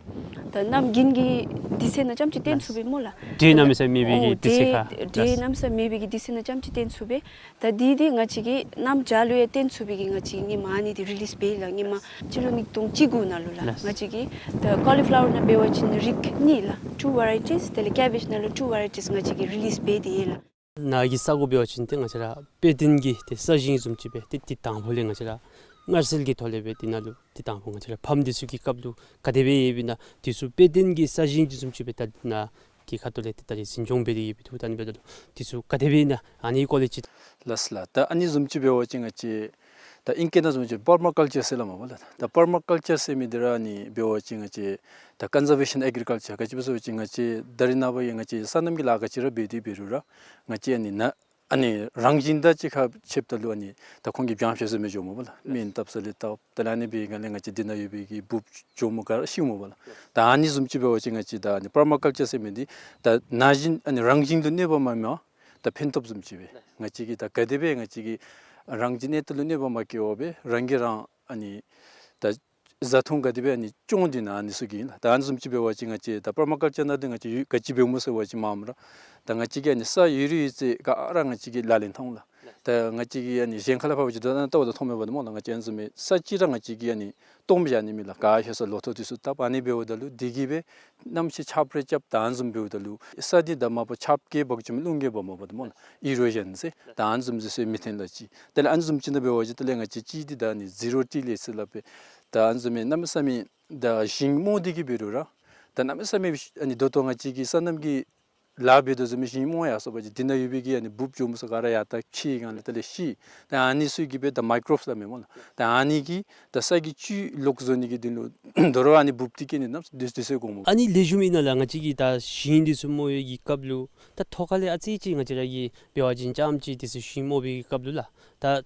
ད་གནམ་དགུན་གྱི་དུས་ཚོད་ནང་རྐྱངམ་ཅིག་བཏོན་ཚུགས་པས་སྨོ་ལགས། འདྲེ་གནམ་མེད་ས་མེད་པའི་གི་ཨོ་དུས་ཚོད་འདྲེ་ཁར་འདྲེ་གནམ་མེད་ས་མེད་པའི་གི་དུས་ཚོད་ནང་རྐྱངམ་ཅིག་བཏོན་ཚུགས་པས། ད་འདི་འདི་ང་བཅས་ཀྱིས་གནམ་བྱཱར་ལུ་ཡང་བཏོན་ཚུགས་པའི་གི་ང་བཅས་ཀྱིས་སྔོན་མ་ཨ་ནི་འདི་རི་ལིསི་འབད་ཡི་ལགས། སྔོན་མ་སྤྱི་ལོ་ཉིས་སྟོང་བཅུ་དགུ་ནང་ལུ་ལགས། ལགས། ང་བཅས་ཀྱིས་ད་ཀོ་ལི་ཕི་ལ་ཝར་ནང་འབད་བ་ཅིན་རིགས་གཉིས་ལགས། two varieties། དེ་ལས་ཀེ་བེཇ་ནང་ལུ་two varieties ང་བཅས་ཀྱིས་རི་ལིསི་འབད་དེ་ཡོད་ལགས། ནཱ་གི་ས་གོ་འབད་བ་ཅིན་ཏེ་ང་བཅས་ར་དཔེ་སྟོན་གྱི་ཏེ་ས་ཞིང་བཟུམ་ཅིག་སྦེ་ཏེ་དེ་དང་པོ་ལས་ང་བཅས་ར་མངར་གསིལ་གྱི་ཐོག་ལས་སྦེ་ཏེ་ནཱ་ལུ་ཏེ་དང་པོ་ང་བཅས་ར་ཕམ་འདི་ཚུ་གི་སྐབས་ལུ་ག་དེ་སྦེ་ཡོདཔ་ཨིན་ན་འདི་ཚུ་དཔེ་སྟོན་གྱི་ས་ཞིང་འདི་བཟུམ་ཅིག་སྦེ་ད་ནཱ་གི་ཁ་ཐུག་ལས་ཏེ་ད་རིས་འཛིན་སྐྱོང་འབད་དེ་ཡོདཔ་ཨིན་འདུག། ད་ཨ་ནི་འབདཝ་ད་ལུ་འདི་ཚུ་ག་དེ་སྦེ་ཨིན་ན་ཨ་ནི་སྐོར་ལས་ཅིག། ལགས་ལགས། ད་ཨ་ནི་བཟུམ་ཅིག་འབད་བ་ཅིན་ང་བཅས་ད་ཨིང་སྐད་ནང་བཟུམ་ཅིག་པར་མ་ཀལ་ཅར་ཟེར་སླབ་མས་པ་ལགས། ད་པར་མ་ཀལ་ཅར་ཟེར་མི་འདི་ར་ཨ་ནི་འབད་བ་ཅིན་ང་བཅས་ད་ཀོན་ཛར་ཝེ་ཤཱན་ཨེག་རི་ཀལ་ཅར། ག་ཅི་སྦེ་ཟེར་བ་ཅིན་ང་བཅས་ད་རིས་ནངས་པ་ཡང་ང་བཅས་སོ་ནམ་གྱི་ལཱ་ག་ཅི་ར་འབད་དེ་འབད་རུང་ར་ང་བཅས་ཨ་ནི་ནཱ་ཨ་ནི་རང་བཞིན་དང་གཅིག་ཁར་ཕྱདཔ་ད་ལུ་ཨ་ནི་ད་ཁོང་གིས་བྱང་ཤེས་ཟེར་མི་འགྱོཝ་མས་པ་ལགས། སྨན་བཏབ་ས་ལས་བཏབ། དེ་ལས་ཨ་ནི་འབད་བའི་སྒང་ལས་ང་བཅས་འདི་ནང་ཡོད་པའི་གི་འབུཔ་གྱོགམོ་ག་ར་ཤིཝ་མས་པ་ལགས། ད་ཨ་ནི་བཟུམ་ཅིག་འབད་བ་ཅིན་ང་བཅས་ད་ཨ་ནི་པར་མ་ཀལ་ཅར་ཟེར་མི་འདི་ད་ནང་བཞིན་ཨ་ནི་རང་བཞིན་དུ་གནོད་པ་མ་མེད་པར་ད་ཕན་ཐོགས་བཟུམ་ཅིག་སྦེ་ང་བཅས་ཀྱིས་ད་ག་དེ་སྦེ་ང་བཅས་ཀྱིས་རང་གི་གནས་སྟངས་ལུ་གནོད་པ་མ་བཀལ་བར་སྦེ་རང་གིས་རང་ཨ་ནི་ད་བཟའ་འཐུང་ག་དེ་སྦེ་ཨ་ནི་སྐྱོང་སྟེ་ཨ་ནི་ཚུ་གི་ཨིན་ལགས། ད་ཨ་ནི་བཟུམ་ཅིག་འབད་བ་ཅིན་ང་བཅས་ད་པར་མ་ཀལ་ཅར་ནང་འདི་ང་བཅས་ཡོད་ག་ཅི་འབདཝ་སྨོ་ཟེར་བ་ཅིན་མངམ་ར་ད་ང་བཅས་ཀྱིས་ཨ་ནི་ས་ཡོད་རིགས་ཡོད་ཚད་ག་ར་ང་བཅས་ཀྱིས་ལག་ལེན་འཐབ་འོང་ལགས། ད་ང་བཅས་ཀྱིས་ཨ་ནི་གཞན་ཁ་ལས་ཕར་འབད་བ་ཅིན་ད་ལྟོ་བ་ད་མཐོངམ་མས་པ་ད་སྨོ་ལགས། ང་བཅས་ཨ་ནི་བཟུམ་མའི་ས་ཅིག་ར་ང་བཅས་ཀྱིས་ཨ་ནི་སྟོངམ་བཞག་ནི་མེད་ལགས། ག་ཧེ་ས་ལོ་ཐོག་འདི་ཚུ་བཏབ། ཨ་ནི་འབདཝ་ད་ལུ་འདི་གིས་སྦེ་གནམ་གཤིས་ཆརཔ་རེ་རྐྱབ་ད་ཨ་ནི་བཟུམ་འབདཝ་ད་ལུ་ས་འདི་ད་མ་པ་ཆརཔ་བཀལ་འབག་བཅུག་མི་རླུང་གིས་འབག་མ་པ་ད་སྨོ་ལགས། ཨི་རོ་ཞཱན་ཟེར་ད་ཨ་ནི་བཟུམ་ཅིག་ཟེར་མི་ཐོན་ལགས་ཅིག། དེ་ལས་ཨ་ནི་བཟུམ་ཅིག་ནང་འབད་བ་ཅིན་དེ་ལས་ང་བཅས་ཅིག་འདི་ད་ཨ་ནི་ཟི་རོ་ཊི་ལེ་ཟེར་སླབ་སྦེ་ད་ཨ་ནི་བཟུམ་མའི་གནམ་མེད་ས་མེད་ད་ཞིང་རྨོ་སྟེ་གི་འབད་རུང་ར་ད་གནམ་མེད་ས་མེད་ཨ་ནི་ད་ལྟོ་ང་བཅས་ཀྱི་སོ་ནམ་གྱི་ལཱ་འབད་དོ་བཟུམ་མའི་ཞིང་རྨོ་ཡར་སོང་པ་ཅིན་འདི་ནང་ཡོད་པའི་གི་ཨ་ནི་འབུཔ་གྱོགམོ་ཚུ་ག་ར་ཡར་ད་ཕྱེ་སྒང་ལས་དེ་ལས་ཤི། ད་ཨ་ནི་ཚུ་གིས་སྦེ་ད་མའི་ཀོ་རོབསི་སླབ་མས་སྨོ་ལགས། ད་ཨ་ནི་གིས་ད་ས་གི་བཅུད་ལོག་བཟོ་ནི་གི་དོན་ལུ་དོ་རུང་ཨ་ནི་འབུཔ་འདི་སྐྱེ་ནི་ནམ་དུས་དུས་ཚོད་འགོརཝ་མས། ཨ་ནི་ལེགས་ཤོམ་ཨིན་ན་ལགས། ང་བཅས་ཀྱིས་ད་ཞིང་འདི་ཚུ་རྨོ་བའི་གི་སྐབས་ལུ་ད་ཐོག་ཁ་ལས་ཨ་ཙི་ཅིག་ང་བཅས་ར་གིས་འབད་བ་ཅིན་རྐྱངམ་ཅིག་འདི་ཚུ་ཞིང་རྨོ་བའི་གི་སྐབས་ལུ་ལགས་ད་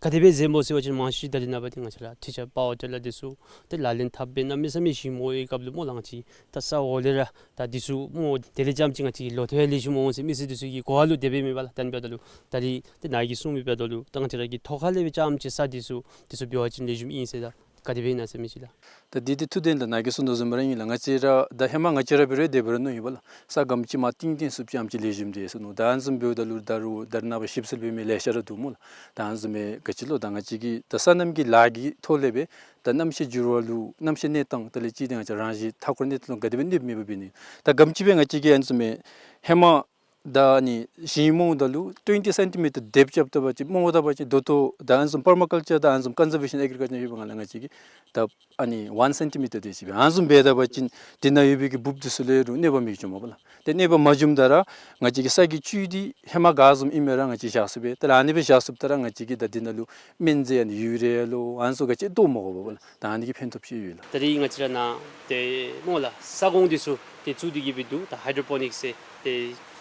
ག་དེ་སྦེ་མཛདཔ་སྨོ་ཟེར་བ་ཅིན་མང་ཤོས་ད་རིས་ནངས་པ་འདི་ང་བཅས་ར་ཊི་ཆར་པ་ཝར་ཊི་ལར་འདི་ཚུ་ཏེ་ལག་ལེན་འཐབ་སྦེ་གནམ་མེད་ས་མེད་ཞིང་རྨོ་བའི་སྐབས་ལུ་སྨོ་ལགས། ང་བཅས་ད་ས་འོག་ལས་ར་ད་འདི་ཚུ་རྨོ་དེ་ལས་རྐྱངམ་ཅིག་ང་བཅས་ཀྱི་ལོ་ཐོག་ཡང་ལེགས་ཤོམ་འོང་ཟེར་མི་སེར་འདི་ཚུ་གི་གོ་བ་ལུ་དེ་སྦེ་མེད་པ་ལགས། ད་ཨ་ནི་འབདཝ་ད་ལུ་ད་རིས་ཏེ་ནཱ་གིས་གསུངས་མི་འབདཝ་ད་ལུ་ད་ང་བཅས་ར་གིས་ཐོག་ཁ་ལས་སྦེ་རྐྱངམ་ཅིག་ས་འདི་ཚུ་འདི་ཚུ་འབད་བ་ཅིན་ལེགས་ཤོམ་ཨིན་ཟེར་ད་ག་དེ་སྦེ་ཨིན་ན་ཟེར་མི་ཅིག་ལགས། ད་འདི་འདི་ཐུགས་བདེན་ལགས། ནཱ་གིས་གསུངས་དོ་བཟུམ་ར་ཨིན་ལགས། ང་བཅས་ར་ད་ཧེ་མ་ང་བཅས་ར་འབད་རུང་དེ་འབད་རུང་མནོ་ཡི་པ་ལགས། ས་ག་དེམ་ཅིག་མར་གཏིང་གཏིང་བཙུགས་རྐྱངམ་ཅིག་ལེགས་ཤོམ་འདུག་ཟེར་མནོ། ད་ཨ་ནི་བཟུམ་འབདཝ་ད་ལུ་ད་རུང་ད་རིས་ནངས་པ་ཞིབ་འཚོལ་འབད་མི་ལེ་ཤ་ར་འདུག་སྨོ་ལགས། ད་ཨ་ནི་བཟུམ་མའི་ག་ཅི་ལོ་ད་ང་བཅས་ཀྱིས་ད་སོ་ནམ་གྱི་ལཱ་གི་ཐོག་ལས་སྦེ་ད་གནམ་གཤིས་འགྱུར་བ་ལུ་གནམ་གཤིས་གནས་སྟངས་དེ་ལས་ཅིག་འདི་ང་བཅས་རང་བཞིན་མཐའ་འཁོར་གནས་སྟངས་ལུ་ག་དེ་སྦེ་གནོདཔ་མེད་པ་འབད་ནི། ད་ག་དེམ་ཅིག་སྦེ་ང་བཅས་ཀྱིས་ཨ་ནི་བཟུམ་མའི་ཧེ་མ་ ད་ཨ་ནི་ཞིང་རྨོ་ད་ལུ་ཊུ་ཝེན་ཊི་སེན་ཊི་མི་ཊར་དེབ་རྐྱབ་ད་པ་ཅིན་རྨོ་ད་པ་ཅིན་ད་ལྟོ་ད་ཨ་ནི་བཟུམ་པར་མ་ཀལ་ཅར་དང་ཨ་ནི་བཟུམ་ཀོན་ཟར་བེ་ཤཱན་ཨེག་རི་ཀལ་ཅར་ཡོད་པའི་སྒང་ལས་ང་བཅས་ཀྱིས་ད་ཨ་ནི་ཝན་སེན་ཊི་མི་ཊར་དེ་ཅིག་སྦེ་ཨ་ནི་བཟུམ་འབད་ད་པ་ཅིན་དེ་ནང་ཡོད་པའི་གི་འབུཔ་འདི་ཚུ་ལས་རུང་གནོད་པ་མི་འབྱུངམ་པ་ལགས། ཏེ་གནོད་པ་མ་འབྱུངམ་ད་ར་ང་བཅས་ཀྱི་ས་གི་བཅུད་འདི་ཧེ་མ་ག་བཟུམ་ཨིན་མི་ར་ང་བཅས་བཞག་ཚུགས་པས། ཏེ་ཨ་ནི་སྦེ་བཞག་ཚུགསཔ་ད་ར་ང་བཅས་ཀྱིས་ད་དེ་ནང་ལུ་སྨན་རྫས་ཨ་ནི་ཡུ་རི་ཡ་ལོ་ཨ་ནི་ཚུ་ག་ཅི་བཏོག་མ་དགོཔ་པ་ལགས། ད་ཨ་ནི་གི་ཕན་ཐོགས་ཅིག་ཡོད་ལགས། ད་རིས་ང་བཅས་ར་ནཱ་ཏེ་སྨོ་ལགས་ས་སྒོང་འདི་ཚུ་ཏེ་བཙུགས་ཏེ་གི་སྦེ་འདུག། ད་ཧའི་ཌྲོ་པོ་ནིཀསི་ཟེར་ཏེ་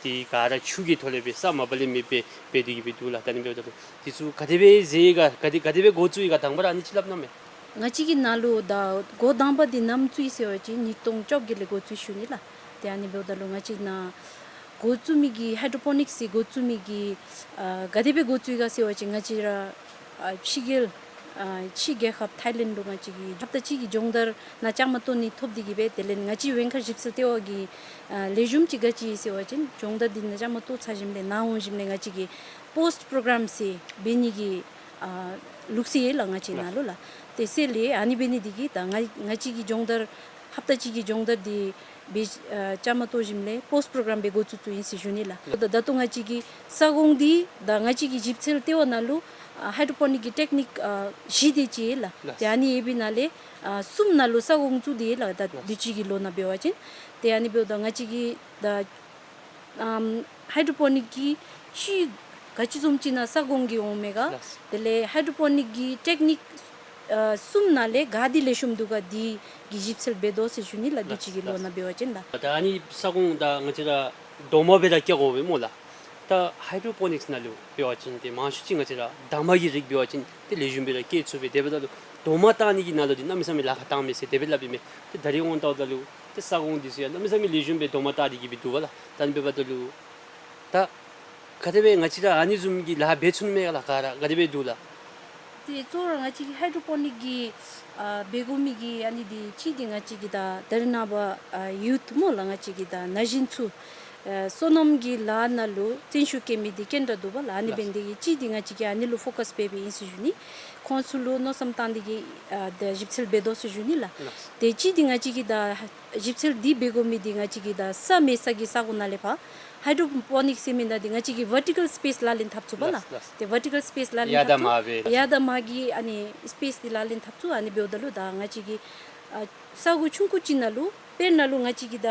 དེ་ག་ར་ཆུ་གི་ཐོག་ལས་སྦེ་ས་མ་པ་ལས་མེད་པར་འབད་དེ་གི་སྦེ་འདུག་ལགས། ད་ཨ་ནི་འབདཝ་ད་ལུ་འདི་ཚུ་ག་དེ་སྦེ་མཛད་ག་ག་དེ་ག་དེ་སྦེ་འགོ་བཙུགས་ཡི་ག་དང་པ་ར་ཨ་ནི་ཅིག་སླབ་གནང་མས། ང་བཅས་ཀྱིས་ནཱ་ལུ་ད་འགོ་དང་པ་འདི་ནམ་བཙུགས་ཡི་ཟེར་བ་ཅིན་ཉིས་སྟོང་བཅོ་བརྒྱད་ལས་འགོ་བཙུགས་ཞུ་ནི་ལགས། ཏེ་ཨ་ནི་འབདཝ་ད་ལུ་ང་བཅས་ནཱ་འགོ་བཙུགས་མི་གི་ཧའི་ཌྲོ་པོ་ནིཀསི་འགོ་བཙུགས་མི་གི་ཨ་ག་དེ་སྦེ་འགོ་བཙུགས་ཡི་ག་ཟེར་བ་ཅིན་ང་བཅས་ར་ཨ་ཕྱི་རྒྱལ་ཨ་ཕྱི་རྒྱལ་ཁབ་ཐའི་ལེནཌ་ལུ་ང་བཅས་ཀྱིས་ཧབ་ཏ་གཅིག་གི་སྦྱོང་བརྡར་ནཱ་བཅའ་མར་གཏོགས་ནི་ཐོབ་སྟེ་གི་སྦེ་དེ་ལས་ང་བཅས་ཝེང་ཁཱ་ཞིབ་འཚོལ་ལྟེ་བ་གི་ཨ་ལེགས་ཤོམ་ཅིག་ག་ཅི་ཨིན་ཟེར་བ་ཅིན་སྦྱོང་བརྡར་འདི་ནཱ་བཅའ་མར་གཏོགས་ཚར་ཞིནམ་ལས་ནཱ་འོང་ཞིནམ་ལས་ང་བཅས་ཀྱིས་པོསཊ་པོརོ་གརམ་ཟེར་འབད་ནི་གི་ཨ་ལུགས་སྲོལ་ཡོད་ལགས་ང་བཅས་ནཱ་ལུ་ལགས། ཏེ་ཟེར་ལས་ཨ་ནི་འབད་ནི་འདི་གིས་ད་ང་ང་བཅས་ཀྱིས་སྦྱོང་བརྡར་ཧབ་ཏ་གཅིག་གི་སྦྱོང་བརྡར་འདི་སྦེ་ཨ་བཅའ་མར་གཏོགས་ཞིནམ་ལས་པོསཊ་པོརོ་གརམ་སྦེ་འགོ་བཙུགས་བཙུགསཔ་ཨིན་ཟེར་ཞུ་ནི་ལགས། ད་ད་ལྟོ་ང་བཅས་ཀྱི་ས་སྒོང་འདི་ད་ང་བཅས་ཀྱི་ཞིབ་འཚོལ་ལྟེ་བ་ནང་ལུ་ཨ་ཧའི་ཌྲོ་པོ་ནིཀ་གི་ཊེཀ་ནིཀ་ཨ་བཞི་དེ་ཅིག་ཡོད་ལགས། ཏེ་ཨ་ནི་ཡོད་པའི་ནང་ལས་ཨ་གསུམ་ནང་ལུ་ས་སྒོང་བཙུགས་ཏེ་ཡོད་ལགས། ད་དུས་ཅི་གི་ལོ་ནང་འབད་བ་ཅིན་ཏེ་ཨ་ནི་འབདཝ་ད་ང་བཅས་ཀྱིས་ད་ཨམ་ཧའི་ཌྲོ་པོ་ནིཀ་གི་ཅིག་ག་ཅི་བཟུམ་ཅིག་ནང་ས་སྒོང་གི་འོང་མས་ག། ལགས། དེ་ལས་ཧའི་ཌྲོ་པོ་ནིཀ་གི་ཊེཀ་ནིཀ་ཨ་གསུམ་ནང་ལས་ག་འདི་ལེགས་ཤོམ་འདུག་ག་འདི་གི་ཞིབ་འཚོལ་འབད་དོ་ཟེར་ཞུ་ནི་ལགས། དུས་ཅི་གི་ལོ་ནང་འབད་བ་ཅིན་ལགས། ད་ཨ་ནི་ས་སྒོང་ད་ང་བཅས་ར་རྡོག་མ་སྦེ་ར་བཀལ་དགོ་པས་སྨོ་ལགས། ད་ཧའི་ཌྲོ་པོ་ནིཀསི་ནང་ལུ་འབད་བ་ཅིན་ཏེ་མང་ཤོས་ཅིག་ང་བཅས་ར་འདབ་མ་གི་རིགས་འབད་བ་ཅིན་ཏེ་ལེགས་ཤོམ་སྦེ་ར་བཀལ་ཚུགས་པས། དེ་འབདཝ་ད་ལུ་རྡོག་མ་བཏགས་ནི་གི་ནང་ལུ་འདི་གནམ་མེད་ས་མེད་ལཱ་ཁག་བཏངམ་མས་ཟེར་དེ་སྦེ་སླབ་ཨིན་མས། ཏེ་ད་རིས་འོང་ལྟཝ་ད་ལུ་ཏེ་ས་སྒོང་འདི་ཚུ་ཡང་གནམ་མེད་ས་མེད་ལེགས་ཤོམ་སྦེ་རྡོག་མ་བཏགས་ཏེ་གི་སྦེ་འདུག་པ་ལགས། ད་ཨ་ནི་འབདཝ་ད་ལུ་ད་ག་དེ་སྦེ་ང་བཅས་ར་ཨ་ནི་བཟུམ་གྱི་ལཱ་འབད་ཚུགས་ནི་མས་ག་ལགས། ག་ར་ག་དེ་སྦེ་འདུག་ལགས། ཏེ་གཙོ་བོ་ར་ང་བཅས་ཀྱི་ཧའི་ཌྲོ་པོ་ནིཀ་གི་ཨ་འབད་དགོ་མི་གི་ཨ་ནི་འདི་གཅིག་འདི་ང་བཅས་ཀྱི་ད་ད་རེས་ནངས་པ་ཨ་ཡུཐ་སྨོ་ལགས། ང་བཅས་ཀྱི་ད་ན་གཞོན་ཚུ་ཨ་སོ་ནམ་གྱི་ལཱ་ནང་ལུ་བརྩོན་ཤུགས་བསྐྱེད་མི་འདི་ག་དེ་དྲག་འདུག་པ་ལགས། ཨ་ནི་འབད་ནི་འདི་གིས་གཅིག་འདི་ང་བཅས་ཀྱིས་ཨ་ནི་ལུ་ཕོ་ཀཱསི་འབད་འབདཝ་ཨིན་ཟེར་ཞུ་ནི། ཁོང་ཚུ་ལུ་མནོ་བསམ་བཏང་སྟེ་གི་ཨ་ད་ཞིབ་འཚོལ་འབད་དོ་ཟེར་ཞུ་ནི་ལགས། ཏེ་གཅིག་འདི་ང་བཅས་ཀྱི་ད་ཞིབ་འཚོལ་འདི་འབད་དགོ་མི་འདི་ང་བཅས་ཀྱི་ད་ས་མེད་ས་གི་ས་གོ་ནང་ལས་ཕར་ཧའི་ཌྲོ་པོ་ནིཀསི་ཟེར་མི་ནང་འདི་ང་བཅས་ཀྱིས་ཝར་ཊི་ཀཱལ་སི་པེསི་ལག་ལེན་འཐབ་ཚུགས་པ་ལགས། ལགས། ཏེ་ཝར་ཊི་ཀཱལ་སི་པེསི་ལག་ལེན་ཡར་དང་འཐབ་མར་ཚུགས། སྦེ་ཡར་དང་མར་གྱི་ཨ་ནི་སི་པེསི་འདི་ལག་ལེན་འཐབ་ཚུགས། ཨ་ནི་འབདཝ་ད་ལུ་ད་ང་བཅས་ཀྱི་ཨ་ས་གོ་ཆུང་ཀུ་ཅིག་ནང་ལུ་དཔེར་ན་ལུ་ང་བཅས་ཀྱི་ད་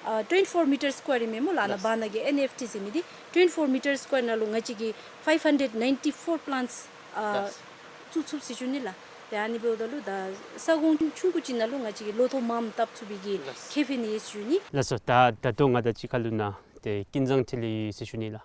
ཨ་ཊུ་ཝེན་ཊི་ཕོར་མི་ཊར་སི་ཀུ་ཝེར་ཨིན་མས་སྨོ་ལགས། ཨ་ནཱ་ལགས། བར་ན་གི་ཨེན་ཨེཕ་ཊི་ཟེར་མི་འདི་ཊུ་ཝེན་ཊི་ཕོར་མི་ཊར་སི་ཀུ་ཝེར་ནང་ལུ་ང་བཅས་ཀྱིས་ཕའིབ་ཧན་ཌེཌ་ནའིན་ཊི་ཕོར་པི་ལཱནཊསི་ཨ་ལགས། བཙུགས་ཚུགས་ཟེར་ཞུ་ནི་ལགས། ཏེ་ཨ་ནི་འབདཝ་ད་ལུ་ད་ས་གོ་ཆུང་ཀུ་ཅིག་ནང་ལུ་ང་བཅས་ཀྱིས་ལོ་ཐོག་མངམ་བཏབ་ཚུགས་པའི་གི་ལགས། ཁེ་ཕན་ཡོད་ཟེར་ཞུ་ནི། ལགས་སོ། ད་ད་ལྟོ་ང་དང་གཅིག་ཁར་ལུ་ནཱ་ཏེ་ཀུན་བཟང་འཕྲིན་ལས་ཟེར་ཞུ་ནི་ལགས།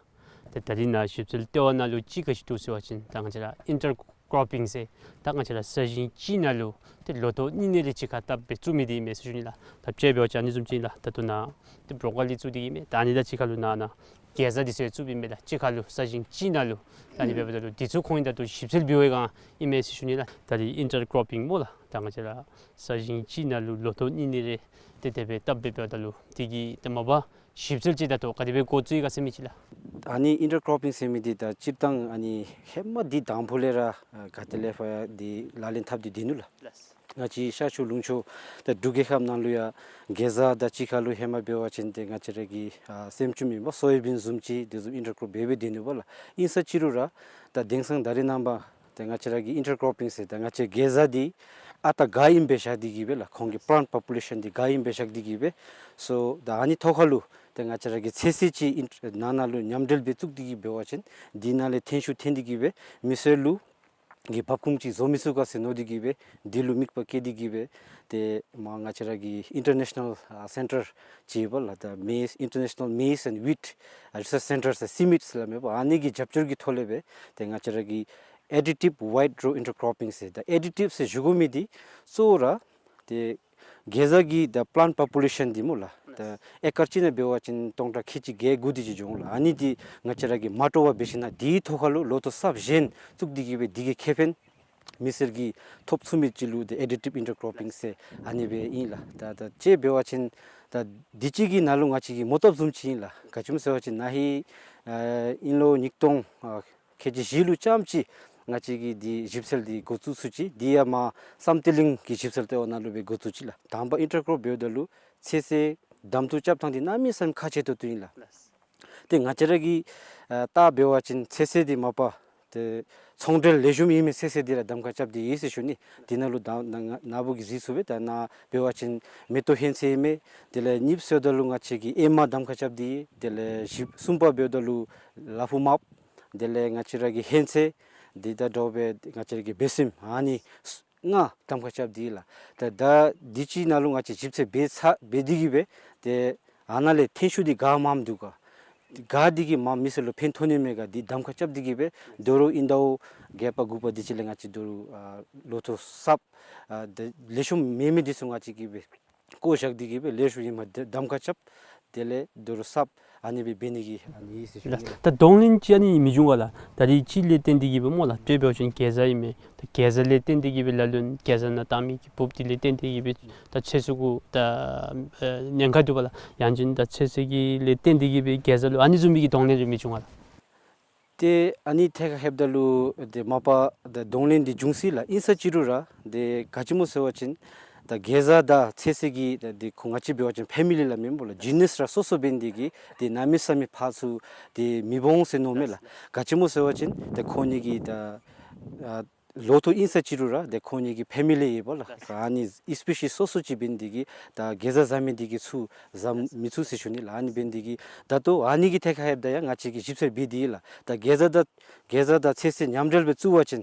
ཏེ་ད་རིས་ནཱ་ཞིབ་འཚོལ་ལྟེ་བ་ནང་ལུ་ཅིག་ག་ཅི་འདུག་ཟེར་བ་ཅིན་ད་ང་བཅས་ར་ཨིན་ཊར་ཀོར་པིང་ཟེར་ད་ང་བཅས་ར་ས་ཞིང་གཅིག་ནང་ལུ་ཏེ་ལོ་ཐོག་གཉིས་གཉིས་རེ་གཅིག་ཁར་བཏབ་སྦེ་བཙུགས་མི་འདི་ཨིན་མས་ཟེར་ཞུ་ནི་ལགས། ད་དཔྱེ་འབད་བ་ཅིན་ཨ་ནི་བཟུམ་ཅིག་ཨིན་ལགས། ད་ལྟོ་ནཱ་ཏེ་བྲོ་ཀོ་ལི་བཙུགས་ཏེ་གི་མས། ད་ཨ་ནི་དང་གཅིག་ཁར་ལུ་ནཱ་ནཱ་གེ་ཛ་འདི་ཚུ་ཡང་བཙུགས་པའི་མས་ལགས། གཅིག་ཁར་ལུ་ས་ཞིང་གཅིག་ནང་ལུ། ད་ཨ་ནི་འབདཝ་ད་ལུ་འདི་ཚུ་ཁོང་གིས་ད་ལྟོ་ཞིབ་འཚོལ་འབད་བའི་སྒང་ཨིན་མས་ཟེར་ཞུ་ནི་ལགས། ད་རིས་ཨིན་ཊར་ཀོར་པིང་སྨོ་ལགས། ད་ང་བཅས་ར་ས་ཞིང་གཅིག་ནང་ལུ་ལོ་ཐོག་གཉིས་གཉིས་རེ་ཏེ་དེ་སྦེ་བཏབ་སྦེ་འབདཝ་ད་ལུ་འདི་གི་ཏེ་མ་པ་ཞིབ་འཚོལ་ཅིག་ད་ལྟོ་ག་དེ་སྦེ་འགོ་བཙུགས་ཡི་ག་ཟེར་མི་ཅིག་ལགས། ཨ་ནི་ཨིན་ཊར་ཀོར་པིང་ཟེར་མི་འདི་ད་སྤྱིར་བཏང་ཨ་ནི་ཧེ་མ་འདི་དང་ཕུ་ལས་ར་ཨ་ག་ཏེ་ལས་ཕར་འདི་ལག་ལེན་འཐབ་སྟེ་སྡོད་ནུག་ལགས། ལགས། ང་བཅས་ཤར་ཕྱོགས་ལུང་ཕྱོགས་ད་འབྲུག་རྒྱལ་ཁབ་ནང་ལུ་ཡང་གེ་ཛ་དང་གཅིག་ཁར་ལུ་ཧེ་མ་འབད་བ་ཅིན་ཏེ་ང་བཅས་ར་གི་ཨ་སེམ་ཅུམ་ཨིན་པ་སོ་ཡ་བིན་བཟུམ་ཅིག་དེ་བཟུམ་ཨིན་ཊར་ཀོར་པིང་འབད་སྦེ་སྡོད་ནུག་པ་ལགས། ཨིན་ས་ཅི་རུང་ར་ད་དེང་སང་ད་རེས་ནངས་པ་ཏེ་ང་བཅས་ར་གི་ཨིན་ཊར་ཀོར་པིང་ཟེར་ད་ང་བཅས་གེ་ཛ་འདི་ཨ་རྟག་ག་ཨིནམ་སྦེ་བཞག་སྟེ་གི་སྦེ་ལགས། ཁོང་གི་པི་ལཱནཊ་པོ་པུ་ལེ་ཤཱན་འདི་ག་ཨིནམ་སྦེ་བཞག་སྟེ་གི་སྦེ། སོ་ད་ཨ་ནི་ཐོག་ཁར་ལུ་ཏེ་ང་བཅས་ར་གི་ཚོད་བསྲེ་ཅིག་ཨིན་ནང་ན་ལུ་མཉམ་འབྲེལ་སྦེ་བཙུགས་ཏེ་གི་འབད་བ་ཅིན་འདི་ནང་ལས་ཐོན་ཤུགས་ཐོན་ཏེ་གི་སྦེ་མི་སེར་ལུ་གི་འབབ་ཁུངས་ཅིག་བཟོ་མི་ཚུགས་ག་ཟེར་མནོ་སྟེ་གི་སྦེ་འདི་ལུ་དམིགས་པ་བསྐྱེད་དེ་གི་སྦེ་ཏེ་མར་ང་བཅས་ར་གི་ཨིན་ཊར་ནེ་ཤ་ནཱལ་ཨ་སེན་ཊར་ཅིག་ཡོད་པ་ལགས། ད་མེསི་ཨིན་ཊར་ནེ་ཤ་ནཱལ་མེསི་ཨེནཌ་ཝིཊ་ཨ་རི་སརཆ་སེན་ཊར་ཟེར་སི་མིཊ་ཟེར་སླབ་མས་པ། ཨ་ནི་གི་རྒྱབ་སྐྱོར་གྱི་ཐོག་ལས་སྦེ་ཏེ་ང་བཅས་ར་གི་ཨེ་ཌི་ཊིབ་ཝའིཌ་རོ་ཨིན་ཊར་ཀོར་པིང་ཟེར་ད་ཨེ་ཌི་ཊིབ་ཟེར་ཞུ་དགོ་མི་འདི་གཙོ་བོ་ར་ཏེ་གེ་ཛ་གི་ད་པི་ལཱནཊ་པོ་པུ་ལེ་ཤཱན་འདི་སྨོ་ལགས། ད་ཨེ་ཀར་གཅིག་ནང་འབད་བ་ཅིན་སྟོང་ཕྲག་ཁལ་གཅིག་བརྒྱད་དགུ་དེ་ཅིག་འབྱུང་ལགས། ཨ་ནི་འདི་ང་བཅས་ར་གིས་མ་སྤྲོ་བར་འབད་ཞིན་ན་འདིའི་ཐོག་ཁར་ལུ་ལོ་ཐོག་གསརཔ་གཞན་བཙུགས་ཏེ་གི་སྦེ་འདི་གི་ཁེ་ཕན་མི་སེར་གྱིས་ཐོབ་ཚུགས་མི་ཅིག་ལུ་ཏེ་ཨེ་ཌི་ཊིབ་ཨིན་ཊར་ཀོར་པིང་ཟེར་ཨ་ནི་སྦེ་ཨིན་ལགས། ད་ད་དཔྱེ་འབད་བ་ཅིན་ད་འདི་ཅིག་གི་ནང་ལུ་ང་བཅས་ཀྱིས་མོ་བཏབ་བཟུམ་ཅིག་ཨིན་ལགས། ག་ཅི་སྨོ་ཟེར་བ་ཅིན་ན་ཧིང་ཨ་དབྱིན་ལོ་ཉིས་སྟོང་ཨ་ཁལ་གཅིག་བཞི་ལུ་ཙམ་ཅིག་ང་བཅས་ཀྱིས་འདི་ཞིབ་འཚོལ་འདི་འགོ་བཙུགས་ཚུགས་ཅི། འདི་ཡང་མར་བསམ་གཏན་གླིང་གི་ཞིབ་འཚོལ་ལྟེ་བ་ནང་ལུ་སྦེ་འགོ་བཙུགས་ཅི་ལགས། དང་པ་ཨིན་ཊར་ཀོར་པིང་འབདཝ་ད་ལུ་ཚོད་བསྲེ་གདམ་འཐུ་རྐྱབ་ཐངས་འདི་གནམ་མེད་ས་མེད་ཁག་ཆེ་ཏོག་ཏོ་ཨིན་ལགས། ལགས། ཏེ་ང་བཅས་ར་གིས་ཨ་ད་འབད་བ་ཅིན་ཚོད་བསྲེ་འདི་མ་པ་ཏེ་ཚོང་འབྲེལ་ལེགས་ཤོམ་ཨིན་མི་ཚོད་བསྲེ་འདི་ར་གདམ་ཁ་རྐྱབ་སྟེ་ཡོད་ཟེར་ཞུ་ནི། འདི་ནང་ལུ་ད་ན་ན་ན་བུ་གིས་གཟིགས་ཚུགས་པས། ད་ནཱ་འབད་བ་ཅིན་མེ་ཏོག་ཧོན་ཚོད་ཨིན་མས། དེ་ལས་གཉིས་པ་ཟེརཝ་ད་ལུ་ང་བཅས་ཀྱིས་ཨེ་མ་གདམ་ཁ་རྐྱབ་སྟེ་ཡོད། དེ་ལས་བཞི་པ་གསུམ་པ་འབདཝ་ད་ལུ་ལ་ཕུག་མར། དེ་ལས་ང་བཅས་ར་གི་ཧོན་ཚོད་འདི་དང་འདྲཝ་སྦེ་ང་བཅས་ར་གི་སྦེ་སྲིནམོ་ཨ་ནི་ལྔ་གདམ་ཁ་རྐྱབ་སྟེ་ཡོད་ལགས། ད་ད་འདི་ཅིག་ནང་ལུ་ང་བཅས་ཞིབ་འཚོལ་འབད་ཚར་འབད་དེ་གིས་སྦེ་ཏེ་ཨ་ནཱ་ལས་ཐོན་ཤུགས་འདི་ག་མངམ་འདུག་ག། ག་འདི་གིས་མ་མི་སེར་ལུ་ཕན་ཐོགས་ནི་མས་ག། འདི་གདམ་ཁ་རྐྱབ་སྟེ་གིས་སྦེ་དོ་རུང་ཨིན་ཟླཝ་བརྒྱད་པ་དགུ་པ་འདི་ཅིག་ལས་ང་བཅས་དོ་རུང་ཨ་ལོ་ཐོག་གསརཔ་ཨ་ཏེ་ལེགས་ཤོམ་མེད་མི་འདི་ཚུ་ང་བཅས་ཀྱིས་སྦེ་བཀོ་བཞག་སྟེ་གིས་སྦེ་ལེགས་ཤོམ་ཨིནམ་འདི་གདམ་ཁ་རྐྱབ། དེ་ལས་དོ་རུང་གསརཔ་ཨ་ནི་སྦེ་འབད་ནི་གི་ཨ་ནི་ཟེར་ཞུ་ནི་ལགས། ད་གདོང་ལེན་ཅིག་ཨ་ནི་མི་འབྱུང་ག་ལགས། ད་རིས་ཅིག་ལས་བརྟེན་ཏེ་གིས་སྦེ་སྨོ་ལགས། དཔེ་འབད་བ་ཅིན་གེ་ཛ་ཨིན་མས། ད་གེ་ཛ་ལས་བརྟེན་ཏེ་གིས་སྦེ་ལ་ལུ་གེ་ཛ་ནང་བཏང་མི་གི་འབུཔ་འདི་ལས་བརྟེན་ཏེ་གིས་སྦེ་ད་ཚོད་བསྲེ་གུ་ད་ཨེ་ཉེན་ཁ་འདུག་པ་ལགས། ཡང་ཅིན་ད་ཚོད་བསྲེ་གི་ལས་བརྟེན་ཏེ་གིས་སྦེ་གེ་ཛ་ལུ་ཨ་ནི་བཟུམ་མའི་གི་གདོང་ལེན་རེ་མི་འབྱུང་ག་ལགས། ཏེ་ཨ་ནི་ཐད་ཁར་ལྷོདཔ་ད་ལུ་ཏེ་མ་པ་ད་གདོང་ལེན་འདི་འབྱུང་སྲིད་ལགས། ཨིན་ས་ཅི་རུང་ར་ཏེ་ག་ཅི་སྨོ་ཟེར་བ་ཅིན་ད་གེ་ཛ་དང་ཚོད་བསྲེ་གི་ད་ཏེ་ཁོང་ང་བཅས་འབད་བ་ཅིན་ཕེ་མི་ལི་ལགས་མེན་པ་ལགས། ཇི་ནཱས་ར་སོ་སོ་འབད་ནི་འདི་གིས་ཏེ་གནམ་མེད་ས་མེད་ཕར་ཚུར་ཏེ་མི་འོང་ཟེར་མནོཝ་མས་ལགས། ག་ཅི་སྨོ་ཟེར་བ་ཅིན་ཏེ་ཁོང་གཉིས་ཀྱི་ད་ཨ་ལོ་ཐོག་ཨིན་ས་ཅི་རུང་ར་ཏེ་ཁོང་གཉིས་ཀྱི་ཕེ་མི་ལི་ཡོདཔ་ལགས། ཨ་ནི་སི་པེ་ཤིས་སོ་སོ་ཅིག་འབད་ནི་འདི་གིས་ད་གེ་ཛ་བཟའ་མི་འདི་གིས་ཚུར་བཟའ་མི་ཚུགས་ཟེར་ཞུ་ནི་ལགས། ཨ་ནི་འབད་ནི་འདི་གིས་ད་ལྟོ་ཨ་ནི་གི་ཐད་ཁར་ལྷོདཔ་ད་ཡང་ང་བཅས་ཀྱིས་ཞིབ་འཚོལ་འབད་དེ་ཡོད་ལགས། ད་གེ་ཛ་དང་གེ་ཛ་དང་ཚོད་བསྲེ་མཉམ་འབྲེལ་སྦེ་བཙུགས་པ་ཅིན་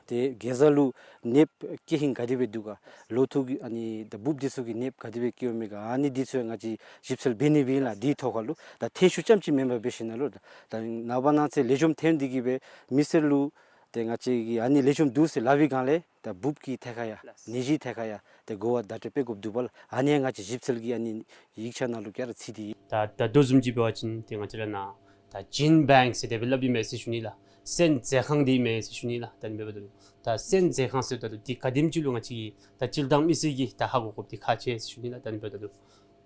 ཏེ་གེ་ཛ་ལུ་ནདཔ་སྐྱེ་ཧིང་ག་དེ་སྦེ་འདུག་ག། ལོ་ཐོག་གི་ཨ་ནི་ད་འབུཔ་འདི་ཚུ་གི་ནདཔ་ག་དེ་སྦེ་སྐྱེཝ་མས་ག། ཨ་ནི་འདི་ཚུ་ཡང་ང་བཅས་ཞིབ་འཚོལ་འབད་ནི་སྦེ་ཨིན་ལགས། འདི་ཐོག་ཁར་ལུ་ད་ཐོན་ཤུགས་རྐྱངམ་ཅིག་མེན་པར་འབད་ཞིནམ་ལས་ད་ནངས་པ་གནངས་ཚེ་ལེགས་ཤོམ་ཐོན་ཏེ་གིས་སྦེ་མི་སེར་ལུ་ཏེ་ང་བཅས་ཀྱིས་ཨ་ནི་ལེགས་ཤོམ་འདུག་ཟེར་སླབ་པའི་སྒང་ལས་ད་འབུཔ་གི་ཐད་ཁར་ཡང་ནད་གཞི་ཐད་ཁར་ཡང་ཏེ་གོ་བ་བརྡ་སྤྲོད་འབད་དགོཔ་འདུག་པ་ལགས། ཨ་ནི་ཡང་ང་བཅས་ཞིབ་འཚོལ་གྱི་ཨ་ནི་ཡིག་ཆ་ནང་ལུ་ག་ར་ཚུད་དེ་ཡོད། ད་ད་ལྟོ་བཟུམ་ཅིག་འབད་བ་ཅིན་ཏེ་ང་བཅས་ར་ནཱ་ད་ཇིན་བེངཀ་ཟེར་དེ་སྦེ་སླབ་ཨིན་མས་ཟེར་ཞུ་ནི་ལགས། སོན་མཛོད་ཁང་འདི་ཨིན་མས་ཟེར་ཞུ་ནི་ལགས། ད་ཨ་ནི་འབདཝ་ད་ལུ་ད་སོན་མཛོད་ཁང་ཟེརཝ་ད་ལུ་འདི་ག་དེམ་ཅིག་ལུ་ང་བཅས་ཀྱི་ད་སྤྱིར་བཏང་མི་སེར་གྱིས་ད་ཧ་གོ་དགོཔ་འདི་ཁག་ཆེ་ཟེར་ཞུ་ནི་ལགས། ད་ཨ་ནི་འབདཝ་ད་ལུ་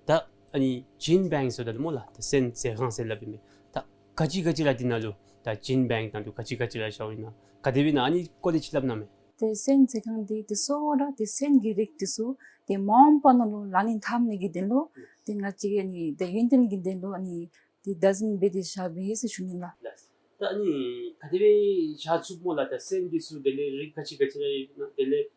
ད་ཨ་ནི་ཇིན་བེངཀ་ཟེརཝ་ད་ལུ་སྨོ་ལགས། ད་སོན་མཛོད་ཁང་ཟེར་སླབ་ཨིན་མས། ད་ག་ཅི་ག་ཅི་ར་འདི་ནང་ལུ་ད་ཇིན་བེངཀ་ནང་ལུ་ག་ཅི་ག་ཅི་ར་བཞགཔ་ཨིན་ན་ག་དེ་སྦེ་ཨིན་ན་ཨ་ནི་སྐོར་ལས་ཅིག་སླབ་གནང་མས། ཏེ་སོན་མཛོད་ཁང་འདི་ཏེ་གཙོ་བོ་ར་ཏེ་སོན་གྱི་རིགས་འདི་ཚུ་ཏེ་མ་འོངས་པ་ནང་ལུ་ལག་ལེན་འཐབ་ནི་གི་དོན་ལུ་ཏེ་ང་བཅས་ཀྱི་ཨ་ནི་ཏེ་ཡུན་བརྟན་གྱི་དོན་ལུ་ཨ་ནི་ཏེ་བདག་འཛིན་འབད་དེ་བཞགཔ་ཨིན་ཟེར་ཞུ་ནི་ལགས། ལགས། ད་ཨ་ནི་ག་དེ་སྦེ་བཞག་ཚུགས་སྨོ་ལགས། ད་སོན་འདི་ཚུ་དེ་ལས་རིགས་ག་ཅི་ག་ཅི་ར་ཡོད་ན་དེ་ལས་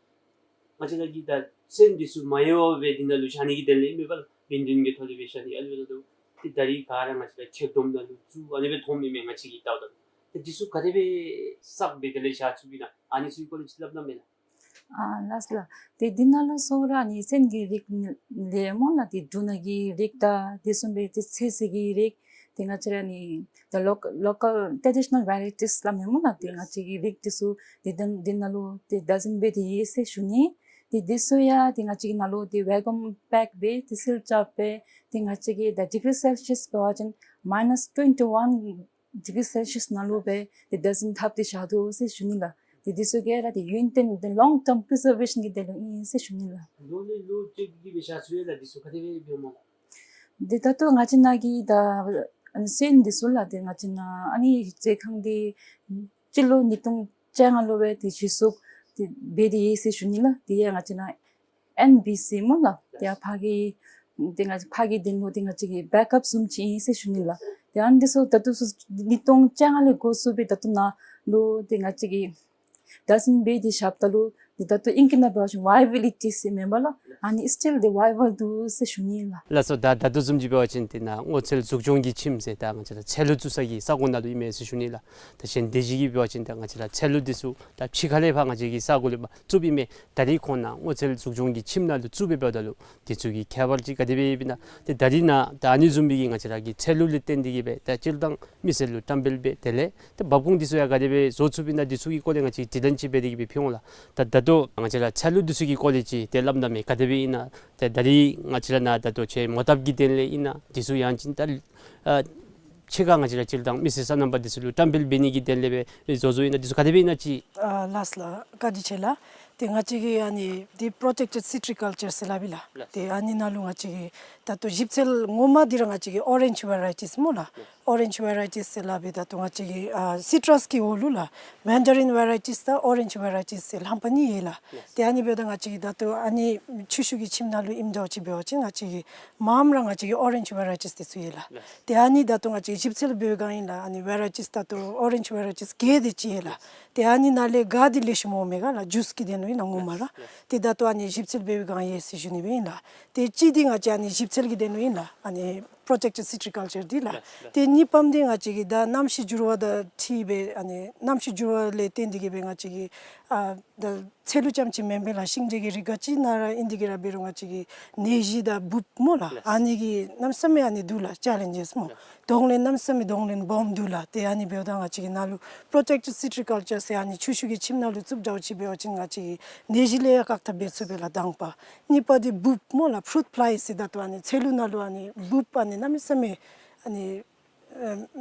ང་བཅས་ར་གིས་ད་སོན་འདི་ཚུ་མ་ཡལ་བར་སྦེ་འདི་ནང་ལུ་བཞག་ནི་གི་དོན་ལས་ཨིན་མས་པ་ལགས། ཡུན་བརྟན་གྱི་ཐོག་ལས་སྦེ་བཞག་ནི་ཨ་ལུ་ད་ལུ་ཏེ་ད་རིས་ག་ར་ང་བཅས་ར་ཁྱེར་སྡོམ་ནང་ལུ་བཙུགས་ཨ་ནི་སྦེ་མཐོངམ་ཨིན་མས་ང་བཅས་ཀྱིས་བལྟཝ་ད་ལུ། ཏེ་འདི་ཚུ་ག་དེ་སྦེ་བསགས་སྦེ་དེ་ལས་བཞག་ཚུགསཔ་ཨིན་ན་ཨ་ནི་ཚུ་གི་སྐོར་ལས་ཅིག་སླབ་གནང་མས་ལགས། ཨ་ལགས་ལགས། ཏེ་འདི་ནང་ལུ་གཙོ་བོ་ར་ཨ་ནི་སོན་གྱི་རིགས་ལས་སྨོ་ལགས། ཏེ་འབྲུ་སྣ་གི་རིགས་དང་དེ་བཟུམ་སྦེ་ཏེ་ཚོད་བསྲེ་གི་རིགས་ཏེ་ང་བཅས་ར་ཨ་ནི་the local, local traditional varieties སླབ་མས་སྨོ་ལགས། ཏེ་ང་བཅས་ཀྱི་རིགས་འདི་ཚུ་ཏེ་ད་འདི་ནང་ལུ་ཏེ་བདག་འཛིན་འབད་དེ་ཡོད་ཟེར་ཞུ་ནི། ཏེ་འདི་ཚུ་ཡང་ཏེ་ང་བཅས་ཀྱི་ནང་ལུ་ཏེ་བེ་ཀུམ་པེཀ་འབད་དེ་སིལ་རྐྱབ་སྦེ་ཏེ་ང་བཅས་ཀྱི་ད་ཌི་གི་རི་སེལ་ཤི་ཡཱས་འབད་བ་ཅིན་མའི་ནཱས་ཊུ་ཝེན་ཊི་ཝན་ཌི་གི་རི་སེལ་ཤི་ཡཱས་ནང་ལུ་སྦེ་ཏེ་བདག་འཛིན་འཐབ་སྟེ་བཞག་དོ་ཟེར་ཞུ་ནི་ལགས། ཏེ་འདི་ཚུ་ག་ར་ཏེ་ཡུན་བརྟན་ཏེ་ལོང་ཊརམ་པི་རི་ཛར་ཝེ་ཤཱན་གྱི་དོན་ལུ་ཨིན་ཟེར་ཞུ་ནི་ལགས། ལོ་ལས་ལོ་བཅད་དེ་གིས་སྦེ་བཞག་ཚུགས་ཡོད་ལགས། འདི་ཚུ་ག་དེ་སྦེ་འབདཝ་སྨོ་ལགས། ཏེ་ད་ལྟོ་ང་བཅས་ནཱ་གི་ད་ཨ་ནི་སོན་འདི་ཚུ་ལགས། ཏེ་ང་བཅས་ནཱ་ཨ་ནི་མཛོད་ཁང་འདི་སྤྱི་ལོ་ཉིས་སྟོང་བཅོ་ལྔ་ལུ་སྦེ་ཏེ་གཞི་བཙུགས་ཏེ་འབད་དེ་ཡོད་ཟེར་ཞུ་ནི་ལགས། ཏེ་ཡང་ང་བཅས་ནཱ་ཨེན་བི་སི་སྨོ་ལགས། ཏེ་ཡང་ཕར་གྱི་ཏེ་ང་ཕར་གྱི་དོན་ལུ་ཏེ་ང་བཅས་ཀྱི་བེཀ་ཨཔ་བཟུམ་ཅིག་ཨིན་ཟེར་ཞུ་ནི་ལགས། ཏེ་ཨ་ནི་འདི་ཚུ་ད་ལྟོ་ཚུ་ཉིས་སྟོང་བཅོ་ལྔ་ལས་འགོ་བཙུགས་སྦེ་ད་ལྟོ་ནཱ་ལུ་ཏེ་ང་བཅས་ཀྱིས་བདག་འཛིན་འབད་དེ་བཞགཔ་ད་ལུ་ཏེ་ད་ལྟོ་ཨིང་སྐད་ནང་འབད་བ་ཅིན་ཝའི་བི་ལི་ཊི་ཟེར་མེན་པ་ལགས། ཨ་ནི་སི་ཊིལ་ཏེ་ཝའི་བཱལ་འདུག་ཟེར་ཞུ་ནི་ལགས། ལགས་སོ། ད་ད་ལྟོ་བཟུམ་ཅིག་འབད་བ་ཅིན་ཏེ་ནཱ་སྔོ་ཚལ་འཛུགས་སྐྱོང་གི་ཁྱིམ་ཟེར་ད་ང་བཅས་ར་ཚལ་ལུ་བཙུགས་ས་གི་ས་གོ་ནང་ལུ་ཨིན་མས་ཟེར་ཞུ་ནི་ལགས། ད་གཞན་སྡེ་བཞི་གིས་འབད་བ་ཅིན་ད་ང་བཅས་ར་ཚལ་ལུ་འདི་ཚུ་ད་ཕྱི་ཁ་ལས་ཕར་ང་བཅས་ཀྱི་ས་གོ་ལས་ཕར་བཙུགསཔ་ཨིན་མས། ད་རིས་ཁོང་ནཱ་སྔོ་ཚལ་འཛུགས་སྐྱོང་གི་ཁྱིམ་ནང་ལུ་བཙུགས་སྦེ་འབདཝ་ད་ལུ་འདི་ཚུ་གི་ཁྱད་པར་ཅིག་ག་དེ་སྦེ་ཨིན་ན། ཏེ་ད་རིས་ནཱ་ད་ཨ་ནི་བཟུམ་སྦེ་གི་ང་བཅས་ར་གི་ཚལ་ལུ་ལས་བརྟེན་ཏེ་གིས་སྦེ་ད་སྤྱིར་བཏང་མི་སེར་ལུ་བཀྲམ་སྤེལ་འབད་དེ་ལས་ཏེ་འབབ་ཁུངས་འདི་ཚུ་ཡང་ག་དེ་སྦེ་བཟོ་ཚུགསཔ་ཨིན་ན་འདི་ཚུ་གི་སྐོར་ལས་ང་བཅས་དྲི་ལན་ཅིག་འབད་དེ་གིས་སྦེ་ཕུལ་འོང་ལགས། ད་ད་ལྟོ་ང་བཅས་ར་ཚལ་ལུ་འདི་ཚུ་གི་སྐོར་ལས་ཅིག་ཏེ་སླབ་གནང་མས། ག་དེ་སྦེ་ཨིན་ན། ཏེ་ད་རིས་ང་བཅས་ར་ནཱ་ད་ལྟོ་ཁྱེད་མོ་བཏབ་ཀྱི་དོན་ལས་ཨིན་ན་འདི་ཚུ་ཡང་ཅིན་ད་ཨ་ཕྱི་ཁར་ང་བཅས་ར་སྤྱིར་བཏང་མི་སེར་སོ་ནམ་པ་འདི་ཚུ་ལུ་བཀྲམ་སྤེལ་འབད་ནི་གི་དོན་ལས་སྦེ་བཟོ་བཟོཝ་ཨིན་ན་འདི་ཚུ་ག་དེ་སྦེ་ཨིན་ན་ཅིག། ཨ་ལགས་ལགས། བཀའ་དྲིན་ཆེ་ལགས། ཏེ་ང་བཅས་ཀྱིས་ཨ་ནི་འདི་པྲོ་ཊེཀ་ཊེཌ་སི་ཊྲི་ཀཱལ་ཅར་ཟེར་སླབ་ཨིན་ལགས། ལགས། ཏེ་ཨ་ནི་ནང་ལུ་ང་བཅས་ཀྱིས་ད་ལྟོ་ཞིབ་འཚོལ་ངོ་མ་འདི་ར་ང་བཅས་ཀྱིས་ཨོ་རེནཇ་ཝེ་རའི་ཊིས་སྨོ་ལགས། ལགས། ཨོ་རེནཇ་ཝེ་རའི་ཊིས་ཟེར་སླབ་པའི་ད་ལྟོ་ང་བཅས་ཀྱིས་ཨ་སི་ཊྲས་ཀྱི་འོག་ལུ་ལགས། མེན་ཌ་རིན་ཝེ་རའི་ཊིས་དང་ཨོ་རེནཇ་ཝེ་རའི་ཊིས་ཟེར་རྣམ་པ་གཉིས་ཡོད་ལགས། ལགས། ཏེ་ཨ་ནི་འབདཝ་ད་ང་བཅས་ཀྱིས་ད་ལྟོ་ཨ་ནི་ཆུ་ཤུགས་ཀྱི་ཁྱིམ་ནང་ལུ་ཨིནམ་འདྲཝ་ཅིག་འབད་བ་ཅིན་ང་བཅས་ཀྱིས་མངམ་ར་ང་བཅས་ཀྱིས་ཨོ་རེནཇ་ཝེ་རའི་ཊིས་འདི་ཚུ་ཡོད་ལགས། ལགས། ཏེ་ཨ་ནི་ད་ལྟོ་ང་བཅས་ཞིབ་འཚོལ་འབད་བའི་སྒང་ཨིན་ལགས། ཨ་ནི་ཝེ་རའི་ཊིས་ད་ལྟོ་ཨོ་རེནཇ་ཝེ་རའི་ཊིས་བརྒྱད་དེ་ཅིག་ཡོད་ལགས། ལགས། ཏེ་ཨ་ནི་ནང་ལས་ག་འདི་ལེགས་ཤོམ་འོང་མས་ག་ལགས། ཇུས་ཀྱི་དོན་ལུ་ཨིན་ལགས་ངོ་མ་ར། ལགས། ཏེ་ད་ལྟོ་ཨ་ནི་ཞིབ་འཚོལ་འབད་བའི་སྒང་ཡོད་ཟེར་ཞུ་ནི་སྦེ་ཨིན་ལགས། ཏེ་གཅིག་འདི་ང་བཅས་ཨ་ནི་ཞིབ་འཚོལ་གྱི་དོན་ལུ་ཨིན་ལགས། ཨ་ནི་པྲོ་ཊེཀ་ཊེཌ་སི་ཊྲི་ཀཱལ་ཅར་འདི་ལགས། ལགས། ལགས། ཏེ་གཉིས་པམ་འདི་ང་བཅས་ཀྱིས་ད་གནམ་གཤིས་འགྱུར་བ་དང་འཁྲིལ་སྦེ་ཨ་ནི་གནམ་གཤིས་འགྱུར་བ་ལས་བརྟེན་ཏེ་གིས་སྦེ་ང་བཅས་ཀྱིས་ཨ་ད་ཚལ་ལུ་རྐྱངམ་ཅིག་མེན་པར་ལགས། ཤིང་འབྲས་ཀྱི་རིགས་ག་ཅི་ནང་ར་ཨིན་ཏེ་གིས་ར་འབད་རུང་ང་བཅས་ཀྱིས་ནད་གཞི་དང་འབུཔ་སྨོ་ལགས། ལགས། ཨ་ནི་གི་གནམ་མེད་ས་མེད་ཨ་ནི་འདུག་ལགས། ཅེ་ལེནཇེས་སྨོ། ལགས། གདོང་ལེན་གནམ་མེད་ས་མེད་གདོང་ལེན་སྦོམ་འདུག་ལགས། ཏེ་ཨ་ནི་འབདཝ་ད་ང་བཅས་ཀྱིས་ནཱ་ལུ་པྲོ་ཊེཀ་ཊེཌ་སི་ཊྲི་ཀཱལ་ཅར་ཟེར་ཨ་ནི་ཆུ་ཤུགས་ཀྱི་ཁྱིམ་ནང་ལུ་བཙུགསཔ་འདྲཝ་ཅིག་འབད་བ་ཅིན་ང་བཅས་ཀྱིས་ནད་གཞི་ལས་ཡང་བཀག་ཐབས་འབད་ཚུགས་པས་ལགས། དང་པ། གཉིས་པ་འདི་འབུཔ་སྨོ་ལགས། ཕུ་རུཊ་ཕླའི་ཟེར་ད་ལྟོ་ཨ་ནི་ཚལ་ལུ་ནང་ལུ་ཨ་ནི་འབུཔ་ཨ་ནི་གནམ་མེད་ས་མེད་ཨ་ནི་ཨ་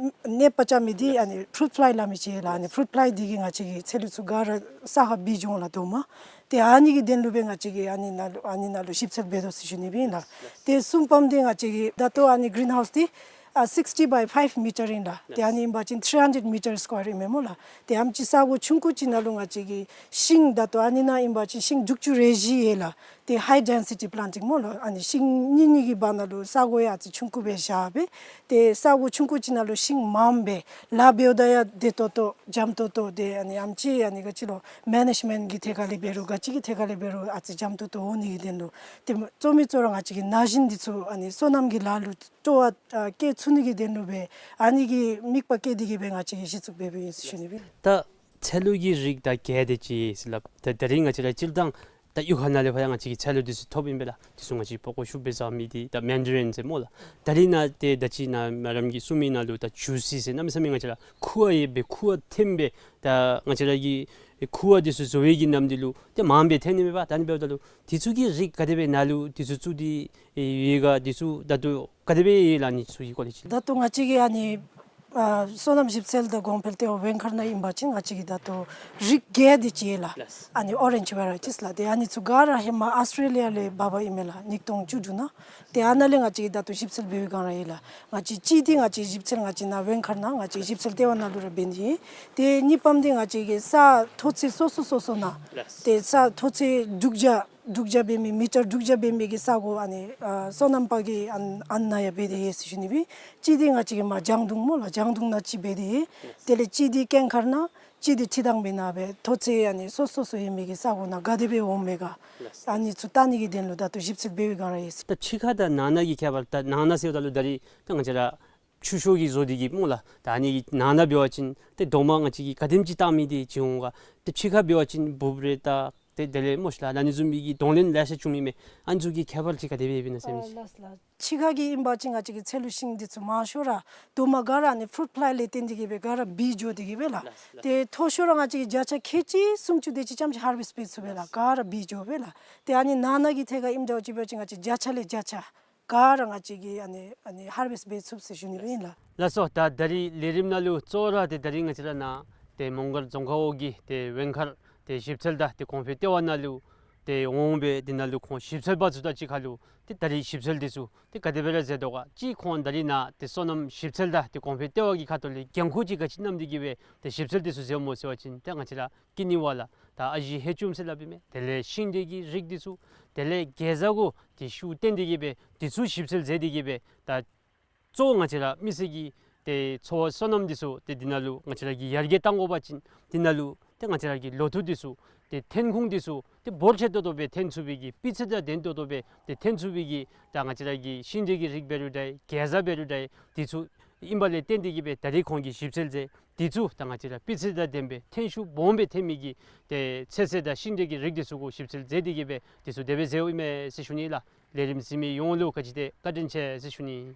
གནོད་པ་རྐྱབ་མི་འདི་ཨ་ནི་ཕུ་རུཊ་ཕླའི་སླབ་མི་ཅིག་ཡོད་ལགས། ཨ་ནི་ཕུ་རུཊ་ཕླའི་འདི་གིས་ང་བཅས་ཀྱི་ཚལ་ལུ་ཚུ་ག་ར་ས་ཁར་འབིགས་འགྱོ་འོང་ལགས་རྡོག་མ། ཏེ་ཨ་ནི་གི་དོན་ལུ་སྦེ་ང་བཅས་ཀྱིས་ཨ་ནི་ནང་ལུ་ཨ་ནི་ནང་ལུ་ཞིབ་འཚོལ་འབད་དོ་ཟེར་ཞུ་ནི་སྦེ་ཨིན་ལགས། ཏེ་གསུམ་པམ་འདི་ང་བཅས་ཀྱི་ད་ལྟོ་ཨ་ནི་གིརིན་ཧའུསི་འདི་ཨ་སིགསི་ཊི་བའི་ཕའིབ་མི་ཊར་ཨིན་ལགས། ཏེ་ཨ་ནི་ཨིན་པ་ཅིན་ཐིརི་ཧན་ཌེཌ་མི་ཊར་སི་ཀོ་ཡར་ཨིན་མས་སྨོ་ལགས། ཏེ་ཨ་ནེམ་ཅིག་ས་གོ་ཆུང་ཀུ་ཅིག་ནང་ལུ་ང་བཅས་ཀྱིས་ཤིང་ད་ལྟོ་ཨ་ནི་ནང་ཨིན་པ་ཅིན་ཤིང་དྲུག་ཅུ་རེ་བཞི་ཡོད་ལགས། ཏེ་ཧའི་ཌེན་སི་ཊི་པི་ལཱན་ཊིང་སྨོ་ལགས། ཨ་ནི་ཤིང་གཉིས་གཉིས་ཀྱི་བར་ན་ལུ་ས་གོ་ཡང་ཨ་ཙི་ཆུང་ཀུ་སྦེ་བཞག་སྦེ། ཏེ་ས་གོ་ཆུང་ཀུ་ཅིག་ནང་ལུ་ཤིང་མངམ་སྦེ་ལཱ་འབདཝ་ད་ཡང་བདེ་ཏོག་ཏོ་འཇམ་ཏོག་ཏོ། ཏེ་ཨ་ནི་ཨེམ་ཅིག་ཨ་ནི་ག་ཅི་ལོ་མེ་ནེཇ་མེནཊ་གི་ཐད་ཁར་ལས་འབད་རུང་ག་ཅི་གི་ཐད་ཁར་ལས་འབད་རུང་ཨ་ཙི་འཇམ་ཏོག་ཏོ་འོང་ནི་གི་དོན་ལུ། ཏེ་གཙོ་མི་གཙོ་ར་ང་བཅས་ཀྱིས་ན་གཞོན་འདི་ཚུ་ཨ་ནི་སོ་ནམ་གྱི་ལཱ་ལུ་སྤྲོ་བ་ཨ་བསྐྱེད་ཚུགས་ནི་གི་དོན་ལུ་སྦེ་ཨ་ནི་གི་དམིགས་པ་བསྐྱེད་དེ་གིས་སྦེ་ང་བཅས་ཀྱིས་གཞི་བཙུགས་འབད་འབདཝ་ཨིན་ཟེར་ཞུ་ནི་སྦེ། ད་ཚལ་ལུ་གི་རིགས་ད་བརྒྱད་དེ་ཅིག་ཟེར་སླབ། ད་ད་རིས་ང་བཅས་ར་སྤྱིར་བཏང་ད་གཡུས་ཁ་ནང་ལས་ཕར་ཡང་ང་བཅས་ཀྱིས་ཚལ་ལུ་འདི་ཚུ་ཐོབ་ཨིན་པས་ལགས། འདི་ཚུ་ང་བཅས་པགས་ཀོ་ཤུགས་སྦེ་བཟའ་མི་འདི་ད་མེན་ཌ་རིན་ཟེར་སྨོ་ལགས། ད་རིས་ནཱ་ཏེ་ད་ཅི་ནཱ་མེ་ཌམ་གྱིས་གསུངས་མི་ནང་ལུ་ད་ཇུ་སི་ཟེར་གནམ་མེད་ས་མེད་ང་བཅས་ར་ཁུ་བ་ཡོད་པའི་ཁུ་བ་ཐོན་སྦེ་ད་ང་བཅས་ར་གི་ཁུ་བ་འདི་ཚུ་བཟོ་བའི་གི་ནམ་འདི་ལུ་ཏེ་མངམ་སྦེ་ཐོན་ནི་མས་པ། ད་ཨ་ནི་འབདཝ་ད་ལུ་འདི་ཚུ་གི་རིགས་ག་དེ་སྦེ་ནཱ་ལུ་འདི་ཚུ་བཙུགས་ཏེ་ཡོད་ག། འདི་ཚུ་ད་ལྟོ་ག་དེ་སྦེ་ཡོད་ལགས། ཨ་ནི་ཚུ་གི་སྐོར་ལས་ཅིག། ད་ལྟོ་ང་བཅས་ཀྱི་ཨ་ནི་ཨ་སོ་ནམ་ཞིབ་འཚོལ་དང་གོང་འཕེལ་ལྟེ་བ་ཝེང་མཁར་ནང་ཨིན་པ་ཅིན་ང་བཅས་ཀྱི་ད་ལྟོ་རིགས་བརྒྱད་དེ་ཅིག་ཡོད་ལགས། ལགས། ཨ་ནི་ཨོ་རེནཇ་ཝེ་རའི་ཊིས་ལགས། ཏེ་ཨ་ནི་ཚུ་ག་ར་ཧེ་མ་ཨཱོས་ཊྲེ་ལི་ཡ་ལས་འབག་འབག་ཨིན་མས་ལགས། ཉིས་སྟོང་བཅུ་དྲུག་ནང་། ཏེ་ཨ་ནཱ་ལས་ང་བཅས་ཀྱིས་ད་ལྟོ་ཞིབ་འཚོལ་འབད་བའི་སྒང་ར་ཡོད་ལགས། ང་བཅས་ཅིག་འདི་ང་བཅས་ཞིབ་འཚོལ་ང་བཅས་ནཱ་ཝེང་མཁར་ནང་ང་བཅས་ཞིབ་འཚོལ་ལྟེ་བ་ནང་ལུ་ར་འབད་ནི་ཨིན། ཏེ་གཉིས་པམ་འདི་ང་བཅས་ཀྱིས་ས་མཐོ་ཚད་སོ་སོ་སོ་སོ་ནང་ལགས། ཏེ་ས་མཐོ་ཚད་དྲུག་བརྒྱ་དྲུག་བརྒྱ་འབད་མི་མི་ཊར་དྲུག་བརྒྱ་འབད་མི་གི་ས་གོ་ཨ་ནི་ཨ་སོ་ནམ་པ་གི་ཨ་ཨ་ནཱ་ཡང་འབད་དེ་ཡོད་ཟེར་ཞུ་ནི་སྦེ། ཅིག་འདི་ང་བཅས་ཀྱིས་མར་ལྗང་དུང་སྨོ་ལགས། ལྗང་དུང་ནང་ཅིག་འབད་དེ་ཡོད། དེ་ལས་ཅིག་འདི་སྐྱེངས་མཁར་ནང་ཅིག་འདི་ཁྲི་དང་པའི་ནང་སྦེ་མཐོ་ཚད་ཨ་ནི་སོ་སོ་སོ་ཡོད་མི་གི་ས་གོ་ནང་ག་དེ་སྦེ་འོང་མས་ག། ཨ་ནི་ཚུ་བལྟ་ནི་གི་དོན་ལུ་ད་ལྟོ་ཞིབ་འཚོལ་འབད་བའི་སྒང་ར་ཡོད་ཟེར། ད་ཕྱི་ཁ་དང་ནང་ན་གི་ཁྱད་པར། ད་ནང་ན་ཟེརཝ་ད་ལུ་ད་རིས་ད་ང་བཅས་ར་ཆུ་ཤོག་གི་བཟོ་སྟེ་གི་སྨོ་ལགས། ད་ཨ་ནི་གི་ནང་ན་འབད་བ་ཅིན་ཏེ་རྡོག་མ་ང་བཅས་ཀྱིས་ག་དེམ་ཅིག་བཏང་མི་འདི་ཅིག་འོང་ག། ཏེ་ཕྱི་ཁ་འབད་བ་ཅིན་འབུཔ་རེ་ད་ཏེ་དེ་ལས་སྨོ་ཤིག་ལགས། ད་ཨ་ནི་བཟུམ་མའི་གི་གདོང་ལེན་ལེ་ཤ་བྱུང་མི་མས། ཨ་ནི་ཚུ་གི་ཁྱད་པར་ཅིག་ག་དེ་སྦེ་ཡོདཔ་ཨིན་ན་ཟེར་མི་ཅིག། ཨ་ལགས་ལགས། ཕྱི་ཁ་གི་ཨིན་པ་ཅིན་ང་བཅས་ཀྱི་ཚལ་ལུ་ཤིང་འདི་ཚུ་མང་ཤོས་ར་རྡོག་མ་ག་ར་ཨ་ནི་ཕུ་རུཊ་ཕླའི་ལས་བརྟེན་ཏེ་གི་སྦེ་ག་ར་འབིགས་འགྱོ་སྟེ་གི་སྦེ་ལགས། ལགས་ལགས། ཏེ་མཐོ་ཤོས་ར་ང་བཅས་ཀྱིས་བརྒྱ་ཆ་ཁལ་གཅིག་སུམ་ཅུ་དེ་ཅིག་ཙམ་ཅིག་ཧར་ཝེསཊ་འབད་ཚུགས་པས་ལགས། ལགས། ག་ར་འབིགས་འགྱོ་སྦེ་ལགས། ཏེ་ཨ་ནི་ནང་ན་གི་ཐད་ཁར་ཨིནམ་འདྲཝ་ཅིག་འབད་བ་ཅིན་ང་བཅས་བརྒྱ་ཆ་ལས་བརྒྱ་ཆ་ག་ར་ང་བཅས་ཀྱིས་ཨ་ནི་ཨ་ནི་ཧར་ཝེསཊ་འབད་ཚུགས་ཟེར་ཞུ་ནི་སྦེ་ཨིན་ལགས། ལགས་སོ། ད་ད་རིས་ལས་རིམ་ནང་ལུ་གཙོ་བོ་ར་ཏེ་ད་རིས་ང་བཅས་ར་ནཱ་ཏེ་མོང་སྒར་རྫོང་ཁག་འོག་གི་ཏེ་ཝེང་མཁར་ཏེ་ཞིབ་འཚོལ་དང་ཏེ་གོང་འཕེལ་ལྟེ་བ་ནང་ལུ་ཏེ་འོང་སྦེ་འདི་ནང་ལུ་ཁོང་ཞིབ་འཚོལ་པ་ཚུ་དང་གཅིག་ཁར་ལུ་ཏེ་ད་རིས་ཞིབ་འཚོལ་འདི་ཚུ་ཏེ་ག་དེ་སྦེ་ར་མཛད་དོ་ག། གཅིག་ཁོང་ད་རིས་ནཱ་ཏེ་སོ་ནམ་ཞིབ་འཚོལ་དང་ཏེ་གོང་འཕེལ་ལྟེ་བ་གི་ཁ་ཐུག་ལས་འགན་ཁུར་ཅིག་ག་ཅི་བསྣམས་ཏེ་གི་སྦེ་ཏེ་ཞིབ་འཚོལ་འདི་ཚུ་མཛདཔ་སྨོ་ཟེར་བ་ཅིན་ཏེ་ང་བཅས་ར་ཀི་ནི་ཝ་ལགས་དང་ཨ་ཞེ་ཧེ་ཅུམ་ཟེར་སླབ་ཨིན་མས། དེ་ལས་ཤིང་འབྲས་ཀྱི་རིགས་འདི་ཚུ་དེ་ལས་གེ་ཛ་གུ་ཏེ་ཤུགས་བཏོན་ཏེ་གི་སྦེ་འདི་ཚུ་ཞིབ་འཚོལ་མཛད་དེ་གི་སྦེ་ད་གཙོ་བོ་ང་བཅས་ར་མི་སེར་གྱི་ཏེ་འཚོ་བ་སོ་ནམ་འདི་ཚུ་ཏེ་འདི་ནང་ལུ་ང་བཅས་ར་གིས་ཡར་རྒྱས་གཏང་དགོ་པ་ཅིན་འདི་ནང་ལུ་ཏེ་ང་བཅས་ར་གི་ལོ་ཐོག་འདི་ཚུ་ཏེ་ཐོན་ཁུངས་འདི་ཚུ་ཏེ་འབོར་ཆེ་ཏོག་ཏོ་སྦེ་ཐོན་ཚུགས་པའི་གི་སྤུས་ཚད་དང་ལྡན་ཏོག་ཏོ་སྦེ་ཏེ་ཐོན་ཚུགས་པའི་གི་ད་ང་བཅས་ར་གི་ཤིང་འབྲས་ཀྱི་རིགས་འབད་རུང་འདྲ་གེ་ཛ་འབད་རུང་འདྲ་འདི་ཚུ་ཨིན་པ་ལས་བརྟེན་ཏེ་གི་སྦེ་ད་རིས་ཁོང་གིས་ཞིབ་འཚོལ་མཛད། འདི་ཚུ་ད་ང་བཅས་ར་སྤུས་ཚད་དང་ལྡན་པའི་ཐོན་ཤུགས་སྦོམ་སྦེ་ཐོན་མི་གི་ཏེ་ཚོད་བསྲེ་དང་ཤིང་འབྲས་ཀྱི་རིགས་འདི་ཚུ་གུ་ཞིབ་འཚོལ་མཛད་དེ་གི་སྦེ་འདི་ཚུ་དེ་སྦེ་མཛདཔ་ཨིན་མས་ཟེར་ཞུ་ནི་ལགས། ལས་རིམ་གཟིགས་མི་ཡོངས་ལུ་ག་ཅི་དེ་བཀའ་དྲིན་ཆེ་ཟེར་ཞུ་ནི།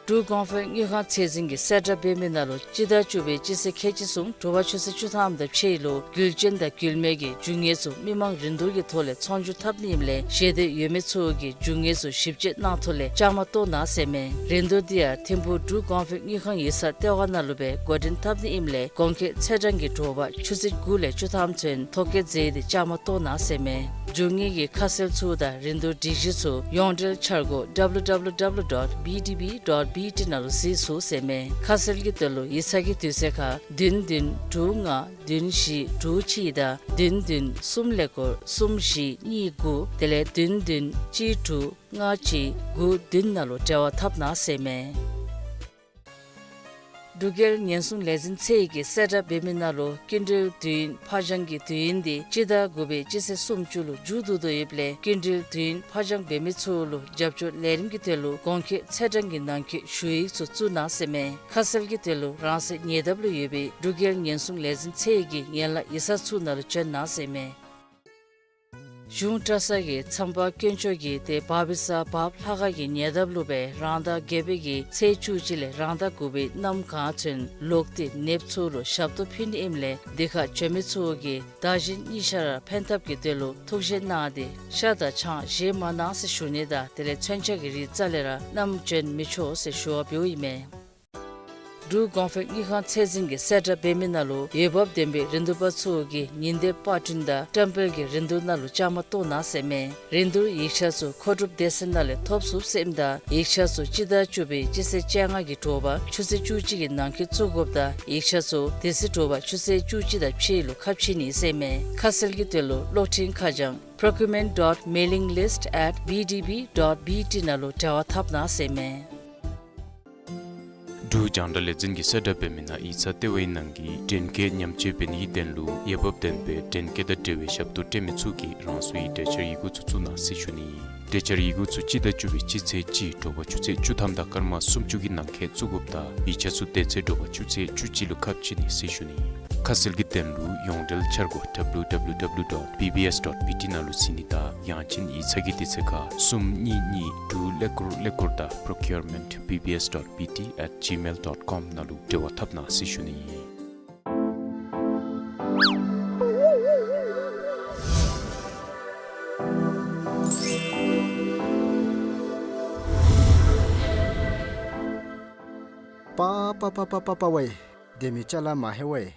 འབྲུག་གོང་འཕེལ་དངུལ་ཁང་ཚད་འཛིན་གྱིས་གསལ་བསྒྲགས་འབད་མི་ནང་ལུ་སྤྱི་ཟླ་བཅུ་པའི་སྤྱི་ཚེས་ཁལ་གཅིག་གསུམ་དྲོ་པ་ཆུ་ཚོད་བཅུ་ཐམ་དང་ཕྱེད་ལུ་རྒྱུ་ཅན་དང་རྒྱུ་མེད་ཀྱི་རྒྱུ་དངོས་ཚུ་མི་མང་རིན་བསྡུར་གྱི་ཐོག་ལས་ཚོང་བསྒྱུར་འཐབ་ནི་ཨིནམ་ལས་ཞལ་འདེབས་ཡོད་མི་ཚུ་གིས་རྒྱུ་དངོས་ཚུ་ཞིབ་དཔྱད་གནང་ཐོག་ལས་བཅའ་མར་གཏོགས་གནང་ཟེར་མས། རིན་བསྡུར་འདི་ཡང་ཐིམ་ཕུག་འབྲུག་གོང་འཕེལ་དངུལ་ཁང་ཡིག་ཚང་ལྟེ་བ་ནང་ལུ་སྦེ་འགོ་འདྲེན་འཐབ་ནི་ཨིནམ་ལས་གོང་འཁོད་ཚེས་གྲངས་ཀྱི་དྲོ་པ་ཆུ་ཚོད་དགུ་ལས་བཅུ་ཐམ་ཚུན་ཐོ་བཀོད་མཛད་དེ་བཅའ་མར་གཏོགས་གནང་ཟེར་མས། རྒྱུ་དངོས་ཀྱི་ཁ་གསལ་ཚུ་དང་རིན་བསྡུར་སྒྲིག་གཞི་ཚུ་ཡོངས་འབྲེལ་འཆར་སྒོ་W W W dot B D B dot B T ནང་ལུ་གཟིགས་ཚུགས་ཟེར་མས། ཁ་གསལ་གྱི་དོན་ལུ་ཡིག་ཚང་གི་དུས་ཚོད་ཁར་བདུན་བདུན་དྲུག་ལྔ་བདུན་བཞི་དྲུག་གཅིག་དང་བདུན་བདུན་གསུམ་ཀླད་ཀོར་གསུམ་བཞི་གཉིས་དགུ་དེ་ལས་བདུན་བདུན་གཅིག་དྲུག་ལྔ་གཅིག་དགུ་བདུན་ནང་ལུ་འབྲེལ་བ་འཐབ་གནང་ཟེར་མས། འབྲུག་རྒྱལ་ཉེན་སྲུང་ལས་འཛིན་ཚད་ཀྱིས་གསལ་བསྒྲགས་འབད་མི་ནང་ལུ་སྐྱིན་འགྲུལ་དུས་ཡུན་ཕར་འགྱངས་ཀྱི་དུས་ཡུན་འདི་སྤྱི་ཟླ་དགུ་པའི་སྤྱི་ཚེས་སུམ་ཅུ་ལུ་མཇུག་བསྡུ་དོ་ཡོདཔ་ལས་སྐྱིན་འགྲུལ་དུས་ཡུན་ཕར་འགྱངས་འབད་མི་ཚུ་ལུ་རྒྱབ་སྐྱོར་ལས་རིམ་གྱི་དོན་ལུ་གོང་འཁོད་ཚེས་གྲངས་ཀྱི་ནང་འཁོད་ཞུ་ཡིག་ཚུ་བཙུགས་གནང་ཟེར་མས། ཁ་གསལ་གྱི་དོན་ལུ་རང་སོའི་ཉེ་འདབས་ལུ་ཡོད་པའི་འབྲུག་རྒྱལ་ཉེན་སྲུང་ལས་འཛིན་ཚད་ཀྱི་ཡན་ལག་ཡིག་ཚང་ཚུ་ནང་ལུ་བྱོན་གནང་ཟེར་མས། གཞུང་གྲྭ་ཚང་གི་མཚམས་པ་དཀོན་མཆོག་གིས་ཏེ་བར་པི་ས་བརཔ་ལྷ་ཁང་གི་ཉེ་འདབས་ལུ་སྦེ་རང་ཟླ་བརྒྱད་པའི་གི་ཚེས་བཅུ་གཅིག་ལས་རང་ཟླ་དགུ་པའི་གནམ་གང་ཚུན་ལོག་སྟེ་ནདཔ་ཚུ་ལུ་ཞབས་ཏོག་ཕུལ་ནི་ཨིནམ་ལས་དེ་ཁར་བྱོན་མི་ཚུ་གིས་བདག་གཞན་གཉིས་ཆ་ར་ཕན་ཐབས་ཀྱི་དོན་ལུ་ཐུགས་བཞེད་གནང་སྟེ་ཤ་དང་ཆང་བཞེས་མ་གནང་ཟེར་ཞུ་ནི་དང་དེ་ལས་མཚོན་ཆ་གི་རིགས་རྩ་ལས་ར་བསྣམས་བྱོན་མི་ཆོག་ཟེར་ཞུ་བ་འབདཝ་ཨིན་མས། འབྲུག་གོང་འཕེལ་དངུལ་ཁང་ཚད་འཛིན་གྱིས་གསལ་བསྒྲགས་འབད་མི་ནང་ལུ་འོས་འབབ་ལྡན་པའི་རིན་བསྡུར་པ་ཚུ་གིས་ཉིན་དེབ་པར་སྐྲུན་དང་བཀྲམ་སྤེལ་གྱི་རིན་བསྡུར་ནང་ལུ་བཅའ་མར་གཏོགས་གནང་ཟེར་མས། རིན་བསྡུར་ཡིག་ཆ་ཚུ་མཁོ་སྒྲུབ་སྡེ་ཚན་ནང་ལས་ཐོབ་ཚུགས་ཟེར་ཨིནམ་ད་ཡིག་ཆ་ཚུ་སྤྱི་ཟླ་བཅུ་པའི་སྤྱི་ཚེས་བཅོ་ལྔ་གི་དྲོ་པ་ཆུ་ཚོད་བཅུ་གཅིག་གི་ནང་འཁོད་བཙུགས་དགོཔ་དང་ཡིག་ཆ་ཚུ་དེ་ཚེ་དྲོ་པ་ཆུ་ཚོད་བཅུ་གཅིག་དང་ཕྱེད་ལུ་ཁ་ཕྱེ་ནི་ཟེར་མས། ཁ་གསལ་གྱི་དོན་ལུ་གློག་འཕྲིན་ཁ་བྱང་procurement dot mailing list at B D B dot B T ནང་ལུ་འབྲེལ་བ་འཐབ་གནང་ཟེར་མས། འབྲུག་རྒྱང་བསྒྲགས་ལས་འཛིན་གྱིས་གསལ་བསྒྲགས་འབད་མི་ནང་ཡིག་ཚང་ལྟེ་བའི་ནང་གི་འདྲེན་སྐས་ཉམས་བཅོས་འབད་ནིའི་དོན་ལུ་འོས་འབབ་ལྡན་པའི་འདྲེན་སྐས་དང་འབྲེལ་བའི་ཞབས་ཏོག་སྤྲོད་མི་ཚུ་གིས་རང་སོའི་གྲོས་འཆར་ཡི་གུ་ཚུ་བཙུགས་གནང་ཟེར་ཞུ་ནི། གྲོས་འཆར་ཡི་གུ་ཚུ་སྤྱི་ཟླ་བཅུ་པའི་སྤྱི་ཚེས་གཅིག་དྲོ་པ་ཆུ་ཚོད་བཅུ་ཐམ་དང་སྐར་མ་སུམ་ཅུ་གི་ནང་འཁོད་བཙུགས་དགོཔ་དང་ཡིག་ཆ་ཚུ་དེ་ཚེ་དྲོ་པ་ཆུ་ཚོད་བཅུ་གཅིག་ལུ་ཁ་ཕྱེ་ནི་ཟེར་ཞུ་ནི། ཁ་གསལ་གྱི་དོན་ལུ་ཡོངས་འབྲེལ་འཆར་སྒོ་W W W dot B B S dot B T ནང་ལུ་གཟིགས་ནི་དང་ཡང་ཅིན་ཡིག་ཚང་གི་དུས་ཚོད་ཁར་གསུམ་གཉིས་གཉིས་དྲུག་ཀླད་ཀོར་ཀླད་ཀོར་དང་procurement B B S dot B T at gmail dot com ནང་ལུ་འབྲེལ་བ་འཐབ་གནང་ཟེར་ཞུ་ནི། པ་པ་པ་པ་པ་པ་ཝེ། དེ་མི་ཅ་ལ་མ་ཧེ་ཝེ།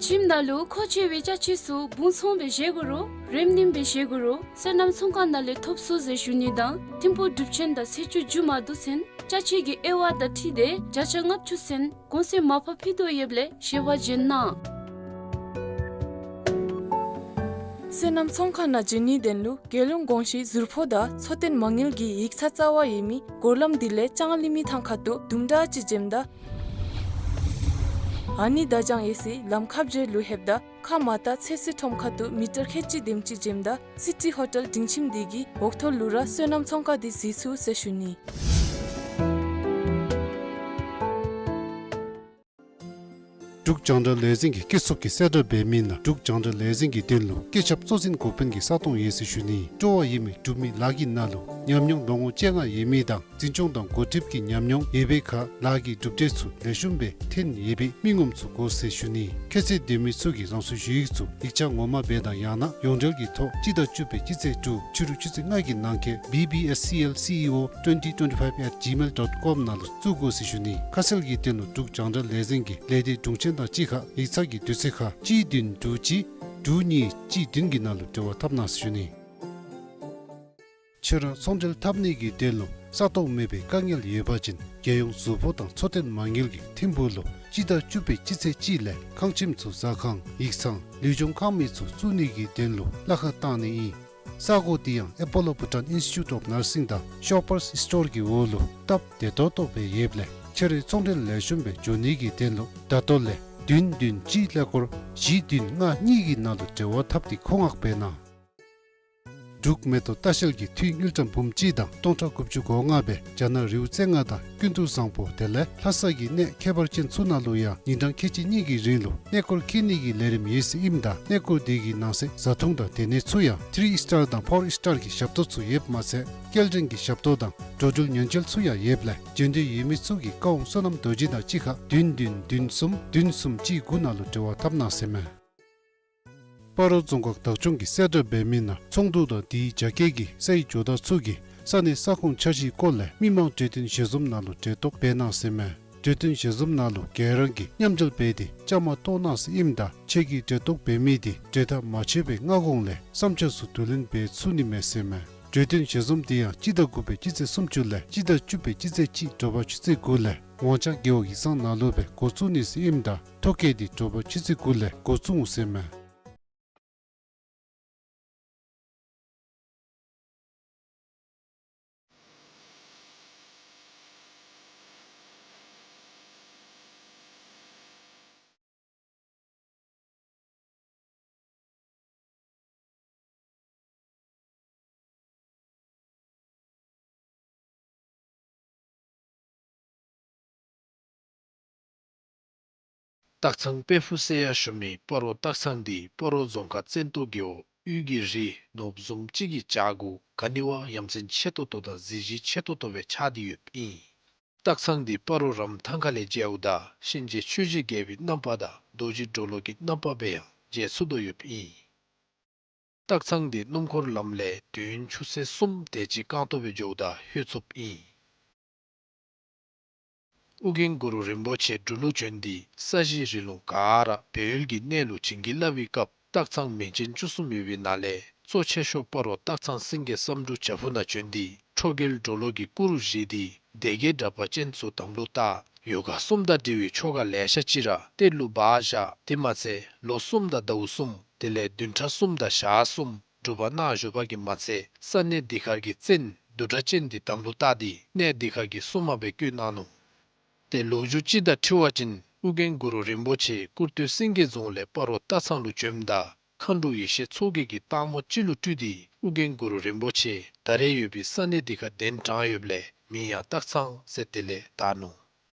ཁྱིམ་ནང་ལུ་མཁོ་ཆེ་བའི་ཅ་ཆས་ཚུ་སྦུང་ཚོང་སྦེ་བཞེས་དགོ་རུང་རིམ་ནིམ་སྦེ་བཞེས་དགོ་རུང་སོ་ནམ་ཚོང་ཁང་ནང་ལས་ཐོབ་ཚུགས་ཟེར་ཞུ་ནི་དང་ཐིམ་ཕུག་སྒྲུབ་ཆེན་དང་ཚེས་བཅུ་མཇུག་མ་བསྡུ་ཚུན་ཅ་ཆས་ཀྱི་དབྱེ་བ་དང་འཁྲིལ་ཏེ་བརྒྱ་ཆ་ལྔ་བཅུ་ཚུན་གོང་ཚད་མར་ཕབ་ཕུལ་དོ་ཡོདཔ་ལས་ཞལ་པར་བྱོན་གནང་། སོ་ནམ་ཚོང་ཁང་ནང་འབྱོན་ནིའི་དོན་ལུ་རྒྱལ་ཡོངས་གོང་ཞུའི་ཟུར་ཕོགས་དང་འཚོ་རྟེན་མ་དངུལ་གྱི་ཡིག་ཚང་རྩ་བ་ཡོད་མི་སྒོ་ལམ་དེ་ལས་ལྕང་གླིང་མི་ཐང་ཁ་ཐུག་དུམ་གྲ་ཅིག་འཛེམ་ད་ཨ་ནི་དར་ལྕང་ཡོད་སའི་ལམ་ཁ་བརྒྱད་ལུ་ལྷོདཔ་ད་ཁ་མ་བཏགས་ཚོད་བསྲེ་ཁྲོམ་ཁ་ཐུག་མི་ཊར་ཁལ་གཅིག་དེམ་ཅིག་འཛེམ་ད་སི་ཊི་ཧོ་ཊེལ་སྡིངས་ཁྱིམ་དེ་གི་འོག་ཐོག་ལུ་ར་སོ་ནམ་ཚོང་ཁང་དེ་གཟིགས་ཚུགས་ཟེར་ཞུ་ནི། འབྲུག་རྒྱང་བསྒྲགས་ལས་འཛིན་གྱི་སྐྱེད་ཚབ་ཀྱིས་གསལ་བསྒྲགས་འབད་མི་ནང་འབྲུག་རྒྱང་བསྒྲགས་ལས་འཛིན་གྱི་དོན་ལུ་སྐུ་ཚབ་གཙོ་འཛིན་འགོ་དཔོན་གྱི་ས་སྟོང་ཡོད་ཟེར་ཞུ་ནི། སྤྲོ་བ་ཡོད་མི་འབྲུག་མི་ལཱ་གི་ནང་ལུ་ཉམས་མྱོང་ལོ་ངོ་བཅོ་ལྔ་ཡོད་མི་དང་འཛིན་སྐྱོང་དང་འགོ་ཁྲིདཔ་གི་ཉམས་མྱོང་ཡོད་པའི་ཁར་ལཱ་གི་གྲུབ་འབྲས་ཚུ་ལེགས་ཤོམ་སྦེ་ཐོན་ཡོད་པའི་མི་ངོམ་ཚུ་དགོ་ཟེར་ཞུ་ནི། ཁྱད་ཚད་ལྡན་མི་ཚུ་གིས་རང་སོའི་ཞུ་ཡིག་ཚུ་ཡིག་ཆ་ངོ་མ་སྦེ་དང་ཡང་ན་ཡོངས་འབྲེལ་གྱི་ཐོག་སྤྱི་ཟླ་བཅུ་པའི་སྤྱི་ཚེས་དྲུག་ཕྱི་རུ་ཆུ་ཚོད་ལྔ་གི་ནང་འཁོད་B B S C L C E O twenty twenty-five at gmail dot com ནང་ལུ་བཙུགས་དགོ་ཟེར་ཞུ་ནི། ཁ་གསལ་གྱི་དོན་ལུ་འབྲུག་རྒྱང་བསྒྲགས་ལས་འཛིན་གྱི་ལས་སྡེ་དྲུང་ཆེན་དང་གཅིག་ཁར་ཡིག་ཚང་གི་དུས་ཚོད་ཁར་གཅིག་བདུན་དྲུག་གཅིག་དྲུག་གཉིས་གཅིག་བདུན་གྱི་ནང་ལུ་འབྲེལ་བ་འཐབ་གནང་ཟེར་ཞུ་ནི། ཁྱོད་ར་ཚོང་འབྲེལ་འཐབ་ནི་གི་དོན་ལུ་ས་སྟོང་མེད་པའི་དཀའ་ངལ་ཡོད་པ་ཅིན་རྒྱལ་ཡོངས་ཟུར་ཕོགས་དང་འཚོ་རྟེན་མ་དངུལ་གྱིས་ཐིམ་ཕུག་ལུ་སྤྱི་ཟླ་བཅུ་པའི་སྤྱི་ཚེས་གཅིག་ལས་ཁང་ཁྱིམ་ཚུ་ཟ་ཁང་ཡིག་ཚང་ལུས་སྦྱོང་ཁང་མིག་ཚུ་བཙུགས་ནི་གི་དོན་ལུ་གླ་ཁར་བཏང་ནི་ཨིན། ས་གོ་དེ་ཡང་Apollo Bhutan Institute of Nursing དང་Shoppers Store གི་འོག་ལུ་སྟབས་བདེ་ཏོག་ཏོ་སྦེ་ཡོདཔ་ལས་ཁྱོད་རའི་ཚོང་འབྲེལ་ལེགས་ཤོམ་སྦེ་འགྱོ་ནི་གི་དོན་ལུ་ད་ལྟོ་ལས་བདུན་བདུན་གཅིག་ཀླད་ཀོར་བཞི་བདུན་ལྔ་གཉིས་ཀྱི་ནང་ལུ་འབྲེལ་བ་འཐབ་སྟེ་མཁོ་མངགས་འབད་གནང་། འབྲུག་མེ་ཏོག་ལྟ་བཤལ་གྱིས་འཐུས་དངུལ་ཀྲམ་འབུམ་གཅིག་དང་སྟོང་ཕྲག་དགུ་བཅུ་གོ་ལྔ་སྦེ་རྒྱ་ནག་རི་བོ་རྩེ་ལྔ་དང་ཀུན་ཏུ་བཟང་པོ་དེ་ལས་ལྷ་ས་གི་གནས་ཁྱད་པར་ཅན་ཚུ་ནང་ལུ་ཡང་ཉིན་གྲངས་ཁལ་གཅིག་གཉིས་ཀྱི་རིང་ལུ་གནས་སྐོར་འཁྱིད་ནི་གི་ལས་རིམ་ཡོད་ཟེར་ཨིནམ་ད་གནས་སྐོར་དེ་གི་ནང་གསེས་བཟའ་འཐུང་དང་སྡོད་གནས་ཚུ་ཡང་ཐི་རི་ཨིསི་ཊར་དང་ཕོར་ཨིསི་ཊར་གྱི་ཞབས་ཏོག་ཚུ་ཡོདཔ་མ་ཚད་སྐྱེལ་འདྲེན་གྱི་ཞབས་ཏོག་དང་འགྲོ་འགྲུལ་ཉེན་བཅོལ་ཚུ་ཡང་ཡོདཔ་ལས་འབྱོན་འདོད་ཡོད་མི་ཚུ་གིས་བཀའ་དབང་བསོད་ནམས་རྡོ་རྗེ་དང་གཅིག་ཁར་བདུན་བདུན་བདུན་གསུམ་བདུན་གསུམ་གཅིག་དགུ་ནང་ལུ་འབྲེལ་བ་འཐབ་གནང་ཟེར་མས། སྤ་རོ་རྫོང་ཁག་བདག་སྐྱོང་གིས་གསལ་བསྒྲགས་འབད་མི་ནང་ཚོགས་འདུ་དང་དེའི་རྒྱ་སྐྱེད་ཀྱི་སའི་ཇོ་བདག་ཚུ་གིས་ས་གནས་ས་ཁོངས་འཆར་གཞིའི་སྐོར་ལས་མི་མང་གྲོས་བསྟུན་ཞལ་འཛོམས་ནང་ལུ་གྲལ་གཏོགས་འབད་གནང་ཟེར་མས། གྲོས་བསྟུན་ཞལ་འཛོམས་ནང་ལུ་ག་ར་གིས་མཉམ་འབྲེལ་འབད་དེ་བཅའ་མར་གཏོགས་གནང་ཟེར་ཨིནམ་ད་ཁྱེད་ཀྱིས་གྲལ་གཏོགས་འབད་མི་དེ་གྲོས་ཐག་མ་ཆོད་པའི་སྔ་གོང་ལས་བསམ་འཆར་ཚུ་བསྡུ་ལེན་འབད་ཚུགས་ནི་མས་ཟེར་མས། གྲོས་བསྟུན་ཞལ་འཛོམས་དེ་ཡང་སྤྱི་ཟླ་དགུ་པའི་སྤྱི་ཚེས་སུམ་ཅུ་ལས་སྤྱི་ཟླ་བཅུ་པའི་སྤྱི་ཚེས་གཅིག་དྲོ་པ་ཆུ་ཚོད་དགུ་ལས་ཝང་ཅང་རྒེད་འོག་ཡིག་ཚང་ནང་ལུ་སྦེ་འགོ་བཙུགས་ནི་ཟེར་ཨིནམ་ད་ཐོ་བཀོད་དེ་དྲོ་པ་ཆུ་ཚོད་དགུ་ལས་འགོ་བཙུགས་འོང་ཟེར་མས། སྟག་ཚང་དཔལ་ཕུག་ཟེར་ཡང་ཞུ་མི་སྤ་རོ་སྟག་ཚང་འདི་སྤ་རོ་རྫོང་ཁག་བཙན་ཏོ་རྒེད་འོག་དབུས་ཀྱི་རི་ནོར་བཟུམ་ཅིག་གི་བྱག་གུ་ག་ནི་བ་ཡ་མཚན་ཆེ་ཏོག་ཏོ་དང་གཟི་བརྗིད་ཆེ་ཏོག་ཏོ་སྦེ་ཆགས་ཏེ་ཡོདཔ་ཨིན། སྟག་ཚང་འདི་སྤ་རོ་རམ་ཐང་ཁ་ལས་མཇལཝ་ད་གཤིན་རྗེ་ཆོས་ཀྱི་རྒྱལ་པོའི་རྣམ་པ་དང་རྡོ་རྗེ་གྲོ་ལོད་ཀྱི་རྣམ་པ་སྦེ་ཡང་མཇལ་ཚུགས་དོ་ཡོདཔ་ཨིན། སྟག་ཚང་འདི་སྣུམ་འཁོར་ལམ་ལས་དུས་ཡུན་ཆུ་ཚོད་གསུམ་དེ་ཅིག་རྐང་སྟོང་སྦེ་འགྱོཝ་ད་ལྷོད་ཚུགསཔ་ཨིན། ཨོ་རྒྱན་གུ་རུ་རིན་པོ་ཆེ་འབྲུག་ལུ་བྱོན་ཏེ་ས་གཞི་རི་ལུང་ག་ར་སྦས་ཡུལ་གྱི་གནས་ལུ་བྱིན་གྱིས་བརླབས་པའི་སྐབས་སྟག་ཚང་མིང་ཅན་བཅུ་གསུམ་ཡོད་པའི་ནང་ལས་གཙོ་ཆེ་ཤོས་སྤ་རོ་སྟག་ཚང་སེང་གེ་བསམ་འགྲུབ་བྱག་ཕུག་ནང་བྱོན་ཏེ་ཁྲོ་རྒྱལ་གྲོ་ལོད་ཀྱི་སྐུ་རུ་བཞེངས་ཏེ་སྡེ་བརྒྱད་དྲེགས་པ་ཅན་ཚུ་དམ་ལུ་བཏགས། ཡོ་ག་གསུམ་དང་འབྲེལ་བའི་ཆོ་ག་ལེ་ཤ་ཅིག་ར་གཏེར་ལུ་སྦ་བཞག། དེ་མ་ཚད་ལོ་གསུམ་དང་ཟླཝ་གསུམ་དེ་ལས་བདུན་ཕྲག་གསུམ་དང་ཞག་གསུམ་སྒྲུབ་པ་གནང་བཞུགས་པ་གིས་མ་ཚད་ས་གནས་འདི་ཁར་གྱི་བཙན་བདུད་དྲེགས་ཅན་འདི་དམ་ལུ་བཏགས་ཏེ་གནས་འདི་ཁར་གྱི་སྲུང་མ་སྦེ་བསྐོས་གནང་ནུག། ཏེ་ལོ་རྒྱུས་ཅིག་དང་འཁྲིལ་བ་ཅིན་ཨོ་རྒྱན་གུ་རུ་རིན་པོ་ཆེ་སྐུར་སྟོད་སེང་གེ་རྫོང་ལས་སྤ་རོ་སྟག་ཚང་ལུ་བྱོནམ་ད་མཁའ་འགྲོ་ཡེ་ཤེས་མཚོ་རྒྱལ་གྱིས་སྟག་མོ་ཅིག་ལུ་སྤྲུལ་ཏེ་ཨོ་རྒྱན་གུ་རུ་རིན་པོ་ཆེ་ད་རེས་ཡོད་པའི་ས་གནས་འདི་ཁར་གདན་དྲངས་ཡོདཔ་ལས་མིང་ཡང་སྟག་ཚང་ཟེར་དེ་ལས་བཏགས་ནུག།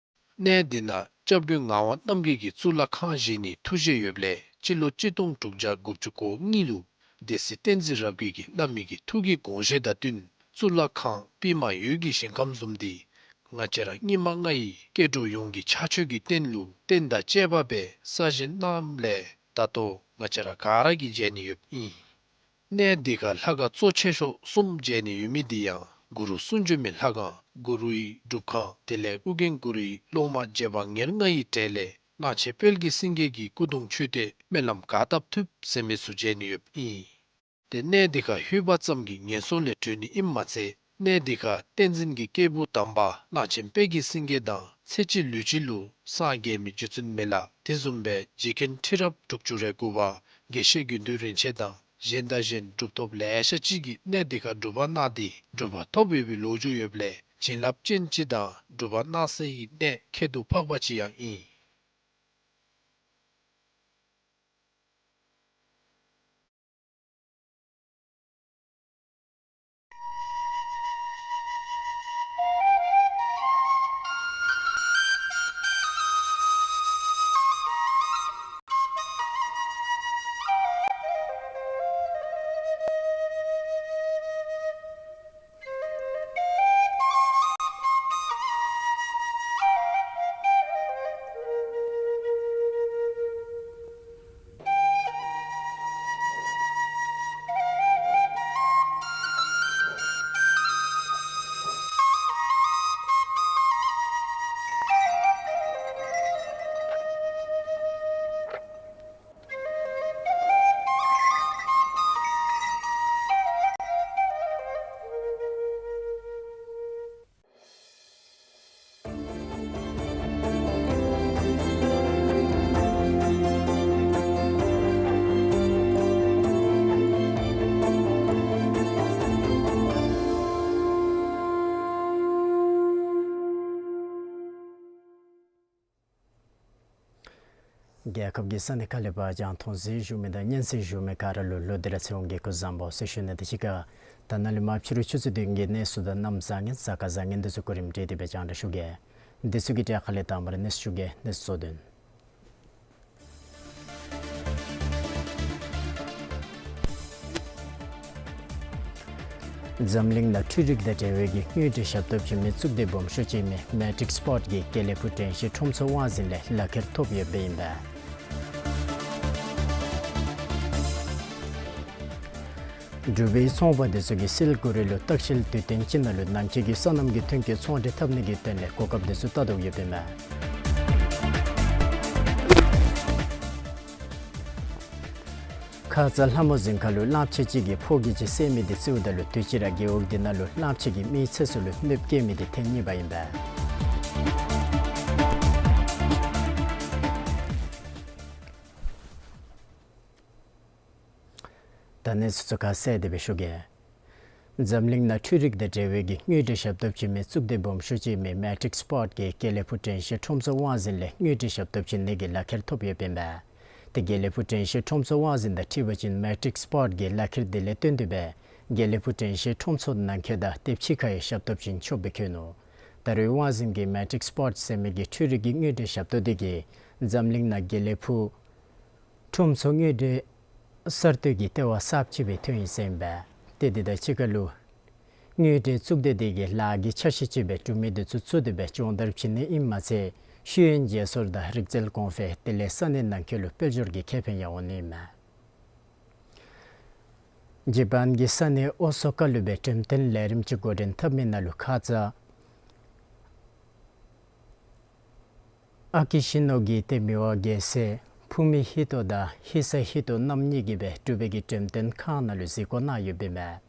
གནས་འདི་ནང་སྐྱབས་མགོན་ངག་དབང་རྣམ་རྒྱལ་གྱིས་གཙུག་ལག་ཁང་བཞེངས་ནི་ཐུགས་བཞེད་ཡོདཔ་ལས་སྤྱི་ལོ་གཅིག་སྟོང་དྲུག་བརྒྱ་དགུ་བཅུ་གོ་གཉིས་ལུ་སྡེ་སྲིད་བསྟན་འཛིན་རབ་རྒྱས་ཀྱིས་བླ་མའི་གི་ཐུགས་ཀྱི་དགོངས་བཞེད་དང་བསྟུན་གཙུག་ལག་ཁང་པདྨ་འོད་ཀྱི་ཞིང་ཁམས་བཟུམ་འདི་ང་བཅས་ར་སྙིགས་མ་ལྔ་ཡི་སྐྱེ་འགྲོ་ཡོངས་ཀྱི་ཕྱག་མཆོད་ཀྱི་རྟེན་ལུ་རྟེན་དང་བཅས་པ་སྦེ་གསར་བཞེངས་གནངམ་ལས་ད་ལྟོ་ང་བཅས་ར་ག་ར་གིས་མཇལ་ནི་ཡོདཔ་ཨིན། གནས་འདི་ཁར་ལྷ་ཁང་གཙོ་ཆེ་ཤོས་གསུམ་མཇལ་ནི་ཡོད་མི་འདི་ཡང་གུ་རུ་གསུང་བྱོན་མའི་ལྷ་ཁང་གུ་རུའི་སྒྲུབ་ཁང་དེ་ལས་ཨོ་རྒྱན་གུ་རུའི་སློབ་མ་རྗེ་འབངས་ཉེར་ལྔ་ཡི་གྲས་ལས་གླང་ཆེན་དཔལ་གྱི་སེང་གེ་གི་སྐུ་གདུང་མཆོད་རྟེན་སྨོན་ལམ་ག་བཏབ་ཐུབ་ཟེར་མི་ཚུ་མཇལ་ནི་ཡོདཔ་ཨིན། ཏེ་གནས་འདི་ཁར་ལྷོད་པ་ཙམ་གྱིས་ངན་སོང་ལས་གྲོལ་ནི་ཨིནམ་མ་ཚད་གནས་འདི་ཁར་བསྟན་འཛིན་གྱི་སྐྱེས་བུ་དམ་པ་གླང་ཆེན་དཔལ་གྱི་སེང་གེ་དང་ཚེ་གཅིག་ལུས་གཅིག་ལུ་སངས་རྒྱས་མི་རྗེ་བཙུན་མི་ལ་དེ་བཟུམ་སྦེ་རྗེ་མཁན་ཁྲི་རབས་དྲུག་ཅུ་རེ་དགུ་པ་དགེ་བཤེས་དགེ་འདུན་རིན་ཆེན་དང་གཞན་དང་གཞན་གྲུབ་ཐོབ་ལེ་ཤ་ཅིག་གིས་གནས་འདི་ཁར་སྒྲུབ་པ་གནང་སྟེ་གྲུབ་པ་ཐོབ་ཡོད་པའི་ལོ་རྒྱུས་ཡོདཔ་ལས་བྱིན་རླབས་ཅན་ཅིག་དང་སྒྲུབ་པ་གནང་སའི་གནས་ཁྱད་དུ་འཕགས་པ་ཅིག་ཡང་ཨིན། རྒྱལ་ཁབ་ཀྱི་ས་གནས་ཁག་ལས་འབད་རྒྱང་མཐོང་གཟིགས་བཞུགས་མི་དང་སྙན་གསན་བཞུགས་མི་ག་ར་ལུ་ལོ་འདི་ར་ཚེ་དབང་གི་སྐུ་བཟང་པོ་ཟེར་ཞུ་ནི་དང་གཅིག་ཁར་ད་ནཱ་ལས་མར་ཕྱི་རུ་ཆུ་ཚོད་བདུན་གྱི་གནས་ཚུལ་དང་གནམ་བཟང་ངན་གཟའ་སྐར་བཟང་ངན་འདི་ཚུ་གོ་རིམ་སྒྲིག་སྟེ་སྦེ་རྒྱང་བསྒྲགས་ཞུ་གེ། འདི་ཚུ་གི་གྲས་ཁ་ལས་དང་པ་ར་གནས་ཚུལ་ཞུ་གེ། གནས་ཚུལ་གཙོ་དོན། འཛམ་གླིང་ནང་འཕྲུལ་རིག་དང་འབྲེལ་བའི་གི་དངུལ་འབྲེལ་ཞབས་ཏོག་བྱིན་མི་གཙུག་སྡེ་སྦོམ་ཤོས་ཅིག་མི་མེ་ཊིག་སི་པོརཊ་གིས་དགེ་ལེགས་ཕུག་དྲན་ཤེས་ཁྲོམ་ཚོགས་དབང་འཛིན་ལས་ལག་ཁྱེར་ཐོབ་ཡོདཔ་ཨིན་པས། འབྲུག་པའི་ཚོང་པ་འདི་ཚུ་གིས་སིལ་གུ་རི་ལུ་ལྟ་བཤལ་དུས་སྟོན་ཅིག་ནང་ལུ་ནང་འཁོད་ཀྱི་སོ་ནམ་གྱི་ཐོན་སྐྱེད་ཚོང་འབྲེལ་འཐབ་ནི་གི་དོན་ལས་གོ་སྐབས་འདི་ཚུ་བལྟ་དོ་ཡོདཔ་ཨིན་མས། ཁ་ཙ་ལྷ་མོ་གཟིམ་ཁ་ལུ་གླངམོ་ཆེ་ཅིག་གིས་ཕོ་རྒྱས་ཅིག་བསད་མི་འདི་བརྩིཝ་ད་ལུ་དུས་ཅི་ར་རྒེད་འོག་འདི་ནང་ལུ་གླངམོ་ཆེ་གིས་མིའི་ཚེ་སྲོག་ལུ་གནོདཔ་བཀལ་མི་འདི་ཐེངས་གཉིས་པ་ཨིན་པས། ད་གནས་ཚུལ་ཚུ་ཁ་གསལ་ཏེ་སྦེ་ཞུ་གེ། འཛམ་གླིང་ནང་འཕྲུལ་རིག་དང་འབྲེལ་བའི་གི་དངུལ་འབྲེལ་ཞབས་ཏོག་བྱིན་མི་གཙུག་སྡེ་སྦོམ་ཤོས་ཅིག་མི་མེ་ཊིག་སི་པོརཊ་གིས་དགེ་ལེགས་ཕུག་དྲན་ཤེས་ཁྲོམ་ཚོགས་དབང་འཛིན་ལས་དངུལ་འབྲེལ་ཞབས་ཏོག་བྱིན་ནི་གི་ལག་ཁྱེར་ཐོབ་ཡོདཔ་ཨིན་པས། ཏེ་དགེ་ལེགས་ཕུག་དྲན་ཤེས་ཁྲོམ་ཚོགས་དབང་འཛིན་དང་འཁྲིལ་བ་ཅིན་མེ་ཊིག་སི་པོརཊ་གི་ལག་ཁྱེར་འདི་ལས་བརྟེན་ཏེ་སྦེ་དགེ་ལེགས་ཕུག་དྲན་ཤེས་ཁྲོམ་ཚོགས་ནང་འཁོད་དང་དེ་ཕྱི་ཁར་ཡང་ཞབས་ཏོག་བྱིན་ཆོགཔ་སྦེ་བཀོད་ནུག། ད་རུང་དབང་འཛིན་གྱིས་མེ་ཊིག་སི་པོརཊ་ཟེར་མི་གི་འཕྲུལ་རིག་གི་དངུལ་འབྲེལ་ཞབས་ཏོག་འདི་གིས་འཛམ་གླིང་ནང་དགེ་ལེགས་ཕུག་ཁྲོམ་ཚོགས་དངུལ་འབྲེལ་གསར་གཏོད་ཀྱི་ལྟེ་བ་གསརཔ་ཅིག་སྦེ་ཐོན་ཡི་ཟེར་ཨིན་པས། ཏེ་འདི་དང་གཅིག་ཁར་ལུ་དངུལ་འབྲེལ་གཙུག་སྡེ་འདི་གིས་ལཱ་གི་ཆ་ཤས་ཅིག་སྦེ་འབྲུག་མི་འདི་ཚུ་བཙུགས་ཏེ་སྦེ་སྦྱོང་བརྡར་བྱིན་ནི་ཨིནམ་མ་ཚད་ཤེས་ཡོན་བརྗེ་སོར་དང་རིག་རྩལ་གོང་འཕེལ་དེ་ལས་ས་གནས་ནང་འཁོད་ལུ་དཔལ་འབྱོར་གྱི་ཁེ་ཕན་ཡང་འོང་ནི་ཨིན་མས། ཇ་པཱན་གྱི་ས་གནས་ཨོ་སོ་ཀ་ལུ་སྦེ་འགྲེམས་སྟོན་ལས་རིམ་ཅིག་འགོ་འདྲེན་འཐབ་མི་ནང་ལུ་ཁ་ཙ་ཨ་ཀི་ཤི་ནོ་གི་ཏེ་མི་དབང་རྒྱལ་སྲས་ཕུ་མི་ཧི་ཏོ་དང་ཧི་ས་ཧི་ཏོ་རྣམ་གཉིས་ཀྱིས་སྦེ་འབྲུག་པའི་གི་འགྲེམས་སྟོན་ཁང་ནང་ལུ་གཟིགས་སྐོར་གནང་ཡོདཔ་ཨིན་མས།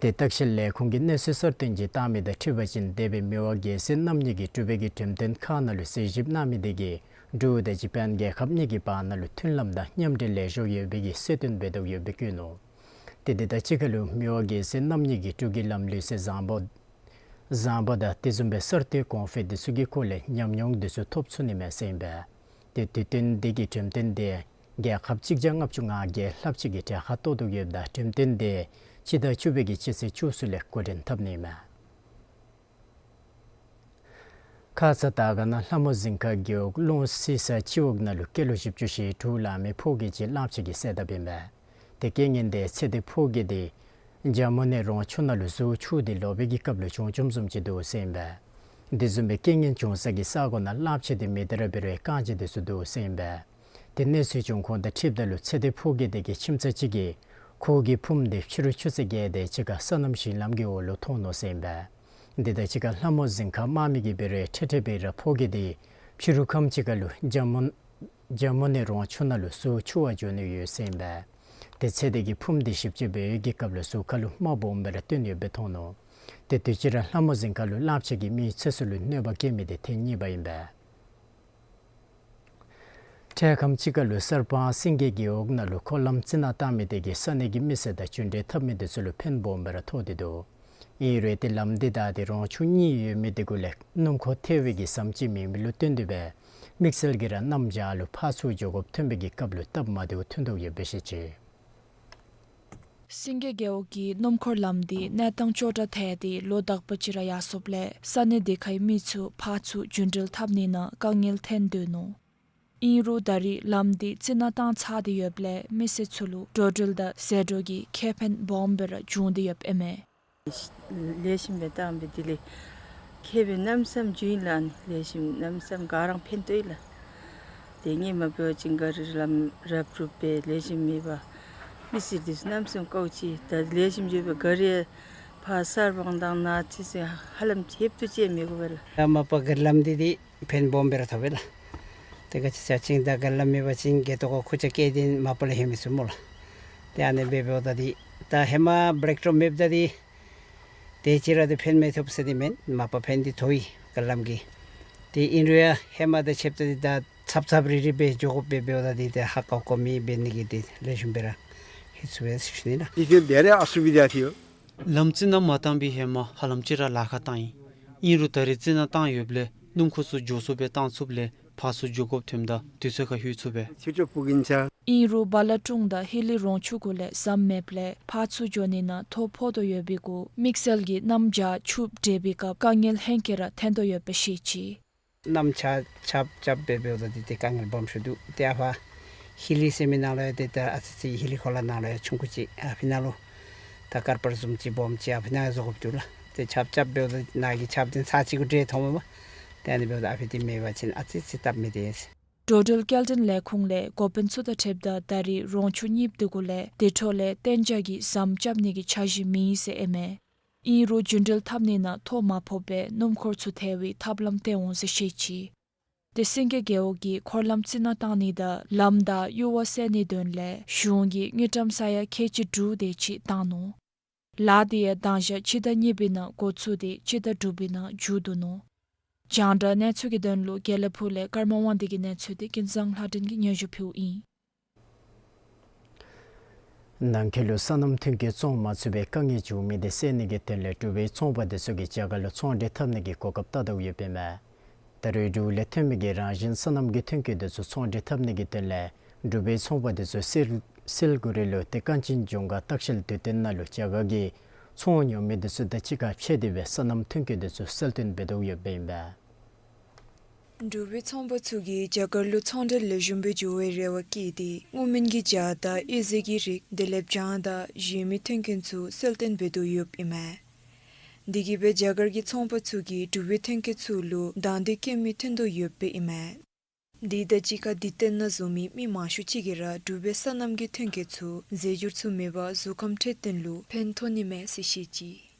ཏེ་ལྟ་བཤལ་ལས་ཁུངས་ཀྱིས་གནས་ཚུལ་གསར་བཏོན་ཅིག་བཏང་མི་དང་འཁྲིལ་བ་ཅིན་འདས་པའི་མི་དབང་རྒྱལ་སྲས་རྣམ་གཉིས་ཀྱིས་འབྲུག་པའི་གི་འགྲེམས་སྟོན་ཁང་ནང་ལུ་གཟིགས་ཞིབ་གནང་མི་འདི་གིས་འབྲུག་དང་ཇ་པཱན་རྒྱལ་ཁབ་གཉིས་ཀྱི་བར་ན་ལུ་མཐུན་ལམ་དང་མཉམ་འབྲེལ་ལེགས་ཤོམ་ཡོད་པའི་གི་གསལ་སྟོན་འབད་དོ་ཡོདཔ་སྦེ་བཀོད་ནུག། ཏེ་འདི་དང་གཅིག་ཁར་ལུ་མི་དབང་རྒྱལ་སྲས་རྣམ་གཉིས་ཀྱིས་འབྲུག་གི་ལམ་ལུགས་སྲོལ་བཟང་པོ་བཟང་པོ་དང་དེ་བཟུམ་སྦེ་གསར་གཏོད་གོང་འཕེལ་འདི་ཚུ་གི་སྐོར་ལས་ཉམས་མྱོང་འདི་ཚུ་ཐོབ་ཚུགས་ནི་མས་ཟེར་ཨིན་པས། ཏེ་དུས་སྟོན་འདི་གི་འགྲེམས་སྟོན་འདི་རྒྱལ་ཁབ་གཅིག་བརྒྱ་ལྔ་བཅུ་ང་བརྒྱད་ལྷགཔ་ཅིག་གི་གྲལ་ཁར་གཏོགས་དོ་ཡོདཔ་ད་འགྲེམས་སྟོན་འདི་སྤྱི་ཟླ་བཅུ་པའི་གི་སྤྱི་ཚེས་བཅུ་གསུམ་ལས་འགོ་འདྲེན་འཐབ་ནི་མས། ཁ་ཙ་དར་དཀར་ན་ལྷ་མོ་གཟིམ་ཁ་རྒེད་འོག་ལུང་སི་ས་སྤྱི་འོག་ནང་ལུ་སྐྱེས་ལོ་བཞི་བཅུ་ཞེ་དྲུག་ལང་མི་ཕོ་རྒྱས་ཅིག་གླངམོ་ཆེ་གིས་བསད་དཔ་ཨིན་པས། ཏེ་རྐྱེན་ངན་འདི་ཚེ་འདས་ཕོ་རྒྱས་འདི་ཇ་མུ་ནའི་རོང་ཆུ་ནང་ལུ་གཟུགས་འཁྱུ་སྟེ་ལོག་པའི་གི་སྐབས་ལུ་བྱུང་བྱུངམ་བཟུམ་ཅིག་འདུག་ཟེར་ཨིན་པས། དེ་བཟུམ་སྦེ་རྐྱེན་ངན་བྱུང་ས་གི་ས་གོ་ནང་གླངམོ་ཆེ་འདི་མི་དེ་ར་འབད་རུང་རྐང་རྗེས་འདི་ཚུ་འདུག་ཟེར་ཨིན་པས། ཏེ་གནས་ཚུལ་བྱུང་ཁུངས་དང་འཁྲིལཝ་ད་ལུ་ཚེ་འདས་ཕོ་རྒྱས་འདི་གི་ཁྱིམ་ཚང་ཅིག་གིས་ཁོ་གི་ཕུངམ་འདི་ཕྱི་རུ་ཆུ་ཚོད་བརྒྱད་དེ་ཅིག་ཁར་སོ་ནམ་ཞིང་ལམ་གྱི་འོག་ལུ་མཐོང་ནུག་ཟེར་ཨིན་པས། འདི་དང་གཅིག་ཁར་ལྷ་མོ་གཟིམ་ཁ་དམག་མི་གིས་འབད་རུང་འཕྲལ་འཕྲལ་སྦེ་ར་ཕོ་རྒྱས་འདི་ཕྱི་རུ་ཁམས་ཅིག་ཁར་ལུ་ཇ་མུ་ཇ་མུ་ནའི་རོང་ཆུ་ནང་ལུ་གཟུགས་འཁྱུ་བར་འགྱོ་ནི་ཡོད་ཟེར་ཨིན་པས། ཏེ་ཚེ་འདས་ཀྱི་ཕུངམ་འདི་ཞིབ་དཔྱད་འབད་བའི་གི་སྐབས་ལུ་གཟུགས་ཁ་ལུ་རྨ་སྦོམ་སྦེ་ར་བཏོན་ཡོདཔ་སྦེ་མཐོང་ནུག། ཏེ་དུས་ཅི་ར་ལྷ་མོ་གཟིམ་ཁ་ལུ་གླངམོ་ཆེ་གིས་མིའི་ཚེ་སྲོག་ལུ་གནོད་པ་བཀལ་མི་འདི་ཐེངས་གཉིས་པ་ཨིན་པས། འཕྲལ་ཁམས་ཅིག་ཁར་ལུ་གསར་སྤང་སེང་གེ་རྒེད་འོག་ནང་ལུ་འཁོར་ལམ་རྩི་ནག་བཏང་མི་འདི་གིས་ས་གནས་ཀྱི་མི་སེར་དང་རྒྱུན་འབྲེལ་འཐབ་མི་འདི་ཚུ་ལུ་ཕན་སྦོམ་སྦེ་ར་ཐོགས་ཏེ་འདུག། ཨིན་རུང་ཏེ་ལམ་འདི་དང་ཏེ་རོང་ཆུ་གཉིས་ཡོད་མི་འདི་གུ་ལས་སྣུམ་འཁོར་ཐལ་བའི་གི་ཟམ་ཅིག་མེད་མི་ལུ་བརྟེན་ཏེ་སྦེ་དམིགས་བསལ་གྱིས་ར་གནམ་བྱཱར་ལུ་ཕར་ཚུར་འགྱོ་དགོཔ་ཐོན་པའི་གི་སྐབས་ལུ་སྟབས་མ་བདེཝ་ཐོན་དོ་ཡོདཔ་སྦེ་བཤད་ཅི། སེང་གེ་རྒེད་འོག་གི་སྣུམ་འཁོར་ལམ་འདི་གནས་སྟངས་སྐྱོ་དྲགས་ཐལ་ཏེ་ལོ་དག་པ་ཅིག་ར་ཡར་སོངམ་ལས་ས་གནས་དེ་ཁའི་མི་ཚུ་ཕར་ཚུར་རྒྱུན་འགྲུལ་འཐབ་ནི་ནང་དཀའ་ངལ་ཐོན་སྡོད་ནུག། ཨིན་རུང་ད་རེས་ལམ་འདི་རྩི་ནག་བཏང་ཚར་ཏེ་ཡོདཔ་ལས་མི་སེར་ཚུ་ལུ་འགྲོ་འགྲུལ་དང་ཟད་འགྲོ་གི་ཁེ་ཕན་སྦོམ་སྦེ་ར་བྱུང་སྟེ་ཡོདཔ་ཨིན་མས། ལེགས་ཤོམ་སྦེ་བཏང་སྦེ་དེ་ལས་ཁེ་ཕན་གནམ་མེད་ས་མེད་བྱུང་ཡི་ལགས། ཨ་ནི་ལེགས་ཤོམ་གནམ་མེད་ས་མེད་ག་ར་ཕན་ཐོགས་ཡི་ལགས། ཏེ་སྔོན་མ་འབད་བ་ཅིན་ག་ར་ལམ་རབ་རུབ་སྦེ་ལེགས་ཤོམ་མེད་པར་མི་སེར་འདི་ཚུ་གནམ་མེད་ས་མེད་དཀའཝ་སྤྱད། ད་ལེགས་ཤོམ་འགྱོ་སྦེ་ག་ར་ཕར་གསར་སྤང་དང་ནཱ་ཅིག་ཟེར་ཧ་ལམ་ཕྱདཔ་ཏུ་ཅིག་མི་དགོ་པས་ལགས། ད་མ་པ་ག་ར་ལམ་འདི་འདི་ཕན་སྦོམ་སྦེ་ར་ཐོགས་པས་ལགས། ཏེ་ག་ཅི་ཟེར་བ་ཅིན་ད་ག་ར་ལམ་མེད་པ་ཅིན་སྒལ་ཏོ་ཁར་ཁུར་ཆ་བཀལ་ཏེ་མ་པ་ལས་ལྷོད་མི་ཚུགས་སྨོ་ལགས། ཏེ་ཨ་ནི་སྦེ་འབདཝ་ད་འདི་ད་ཧེ་མ་བླེག་ཊོབ་མེདཔ་ད་འདི་དེ་ཅིག་ར་འདི་ཕན་མི་ཐོགས་ཟེར་འདི་མེན། མ་པ་ཕན་འདི་ཐོགས་ཡི་ག་ར་ལམ་གྱིས། ཏེ་ཨིན་རུང་ཡང་ཧེ་མ་དང་ཕྱདཔ་ད་འདི་ད་ཚབ་ཚབ་རིལ་རི་སྦེ་འགྱོ་དགོཔ་སྦེ་འབདཝ་ད་འདི་ཏེ་ཧ་ཀ་ཀོ་མི་འབད་ནི་གི་འདི་ལེགས་ཤོམ་སྦེ་ར་ལྷོད་ཚུགས་པས་ཟེར་ཞུ་ནི་ལགས། इससे ज़्यादा असुविधा थी हो। ལམ་རྩི་ནག་མ་བཏང་པའི་ཧེ་མ་ཧ་ལམ་ཅིག་ར་ལཱ་ཁག་བཏང་ཡི། ཨིན་རུང་ད་རེས་རྩི་ནག་བཏང་ཡོདཔ་ལས་སྣུམ་འཁོར་ཚུ་མགྱོགས་སུ་སྦེ་བཏང་ཚུགསཔ་ལས་ ཕར་ཚུར་འགྱོ་དགོཔ་ཐོནམ་ད་དུས་ཚོད་ཁར་ལྷོད་ཚུགས་པས། ཆུ་ཆུ་སྤུ་གིན་ཆ། ཨིན་རུང་བ་ལ་ཀྲུང་དང་ཧི་ལི་རོང་ཆུ་གུ་ལས་ཟམ་མེདཔ་ལས་ཕར་ཚུར་འགྱོ་ནི་ནང་ཐོ་ཕོག་དོ་ཡོད་པའི་གུ་དམིགས་བསལ་གྱི་གནམ་བྱཱར་ཆུ་འདྲེས་པའི་སྐབས་དཀའ་ངལ་ལྷན་སྐྱེས་ར་ཐོན་དོ་ཡོདཔ་སྦེ་བཤད་ཅི། གནམ་བྱཱར་ཆརཔ་རྐྱབ་སྦེ་འབདཝ་ད་ཏེ་ཏེ་དཀའ་ངལ་སྦོམ་ཤོས་འདུག། ཏེ་ཨ་ཕར་ཧི་ལི་ཟེར་མི་ནང་ལུ་ཡང་ཏེ་ད་ཨ་ཙི་ཙི་ཧི་ལི་ཁོ་ལ་ནང་ལུ་ཡང་ཆུང་ཀུ་ཅིག་ཨ་ཕི་ནང་ལུ་ད་དཀར་པར་བཟུམ་ཅིག་སྦོམ་ཅིག་ཨ་ཕི་ནང་ཡང་བཟོ་དགོཔ་འདུག་ལགས། ཏེ་ཆརཔ་རྐྱབ་འབདཝ་ད་ནཱ་གི་ཆརཔ་འདི་ཚར་གཅིག་གུ་འདྲེས་ཐོནམ་མས། ཏེ་ཨ་ནི་འབདཝ་ད་ཨ་ཕི་འདི་མེད་པ་ཅིན་ཨ་ཙི་ཙི་སྟབས་མི་བདེ་ཟེར། འགྲོ་འགྲུལ་སྐྱེལ་འདྲེན་ལས་ཁུངས་ལས་འགོ་དཔོན་ཚུ་དང་འཁྲིལཝ་ད་ད་རེས་རོང་ཆུ་གཉིསཔ་འདི་གུ་ལས་དེ་འཕྲོ་ལས་གཏན་འཇགས་ཀྱི་ཟམ་རྐྱབ་ནི་གི་འཆར་གཞི་མེད་ཟེར་ཨིན་མས། ཨིན་རུང་རྒྱུན་འགྲུལ་འཐབ་ནི་ནང་ཐོ་མ་ཕོགཔ་སྦེ་སྣུམ་འཁོར་ཚུ་ཐལ་བའི་ཐབས་ལམ་བཏོན་འོང་ཟེར་བཤད་ཅི། ཏེ་སེང་གེ་རྒེད་འོག་གིས་འཁོར་ལམ་རྩི་ནག་བཏང་ནི་དང་ལམ་བདའ་གཡུར་བ་བསལ་ནིའི་དོན་ལས་གཞུང་གིས་དངུལ་ཀྲམ་ས་ཡ་ཁལ་གཅིག་དྲུག་དེ་ཅིག་བཏང་ནུག། ལཱ་དེ་ཡང་མདང་ཞག་སྤྱི་ཟླ་གཉིས་པའི་ནང་འགོ་བཙུགས་ཏེ་སྤྱི་ཟླ་དྲུག་པའི་ནང་མཇུག་བསྡུ་ནུག། རྒྱང་བསྒྲགས་གནས་ཚུལ་གྱི་དོན་ལུ་དགེ་ལེགས་ཕུག་ལས་ཀརྨ་དབང་འདུས་ཀྱི་གནས་ཚུལ་དེ་ཀུན་བཟང་ལྷ་སྒྲོན་གྱིས་སྙན་ཞུ་ཕུལཝ་ཨིན། ནང་འཁོད་ལུ་སོ་ནམ་ཐོན་སྐྱེད་བཙོང་མ་ཚུགས་པའི་དཀའ་ངལ་བྱུང་མི་དེ་བསལ་ནི་གི་དོན་ལས་འབྲུག་པའི་ཚོང་པ་དེ་ཚུ་གིས་རྒྱ་གར་ལུ་ཚོང་འབྲེལ་འཐབ་ནི་གི་གོ་སྐབས་བལྟ་དོ་ཡོདཔ་ཨིན་མས། ད་རེས་འབྲུག་ལས་ཐོན་མི་གི་རང་བཞིན་སོ་ནམ་གྱི་ཐོན་སྐྱེད་དེ་ཚུ་ཚོང་འབྲེལ་འཐབ་ནི་གི་དོན་ལས་འབྲུག་པའི་ཚོང་པ་དེ་ཚུ་སིལ་སིལ་གུ་རི་ལུ་ཏེ་ཀན་ཅན་ལྗོངས་མཁར་ལྟ་བཤལ་དུས་སྟོན་ནང་ལུ་རྒྱ་གར་གྱི་ཚོང་ཉོ་མི་དེ་ཚུ་དང་གཅིག་ཁར་ཕྱད་དེ་སྦེ་སོ་ནམ་ཐོན་སྐྱེད་དེ་ཚུ་གསལ་སྟོན་འབད་དོ་ཡོདཔ་ཨིན་མས། འབྲུག་པའི་ཚོང་པ་ཚུ་གིས་རྒྱ་གར་ལུ་ཚོང་འབྲེལ་ལེགས་ཤོམ་སྦེ་འགྱོ་བའི་རེ་བ་བསྐྱེད་དེ་སྔོ་སྨན་གྱི་ཇ་དང་དབྱེ་ཟས་ཀྱི་རིགས་དེ་ལས་བྱང་དང་བཞོས་མའི་ཐོན་སྐྱེད་ཚུ་གསལ་སྟོན་འབད་དོ་ཡོདཔ་ཨིན་མས། དེ་གིས་སྦེ་རྒྱ་གར་གྱི་ཚོང་པ་ཚུ་གིས་འབྲུག་པའི་ཐོན་སྐྱེད་ཚུ་ལུ་དང་འདོད་བསྐྱེད་མི་ཐོན་དོ་ཡོདཔ་ཨིན་མས། དེ་དང་གཅིག་ཁར་དུས་སྟོན་ནང་འཛོམས་མི་མི་མང་ཤོས་ཅིག་གིས་ར་འབྲུག་པའི་སོ་ནམ་གྱི་ཐོན་སྐྱེད་ཚུ་རྫས་འགྱུར་ཚུ་མེད་པར་གཟུགས་ཁམས་འཕྲོད་བསྟེན་ལུ་ཕན་ཐོགས་ནི་མས་ཟེར་བཤད་ཅི།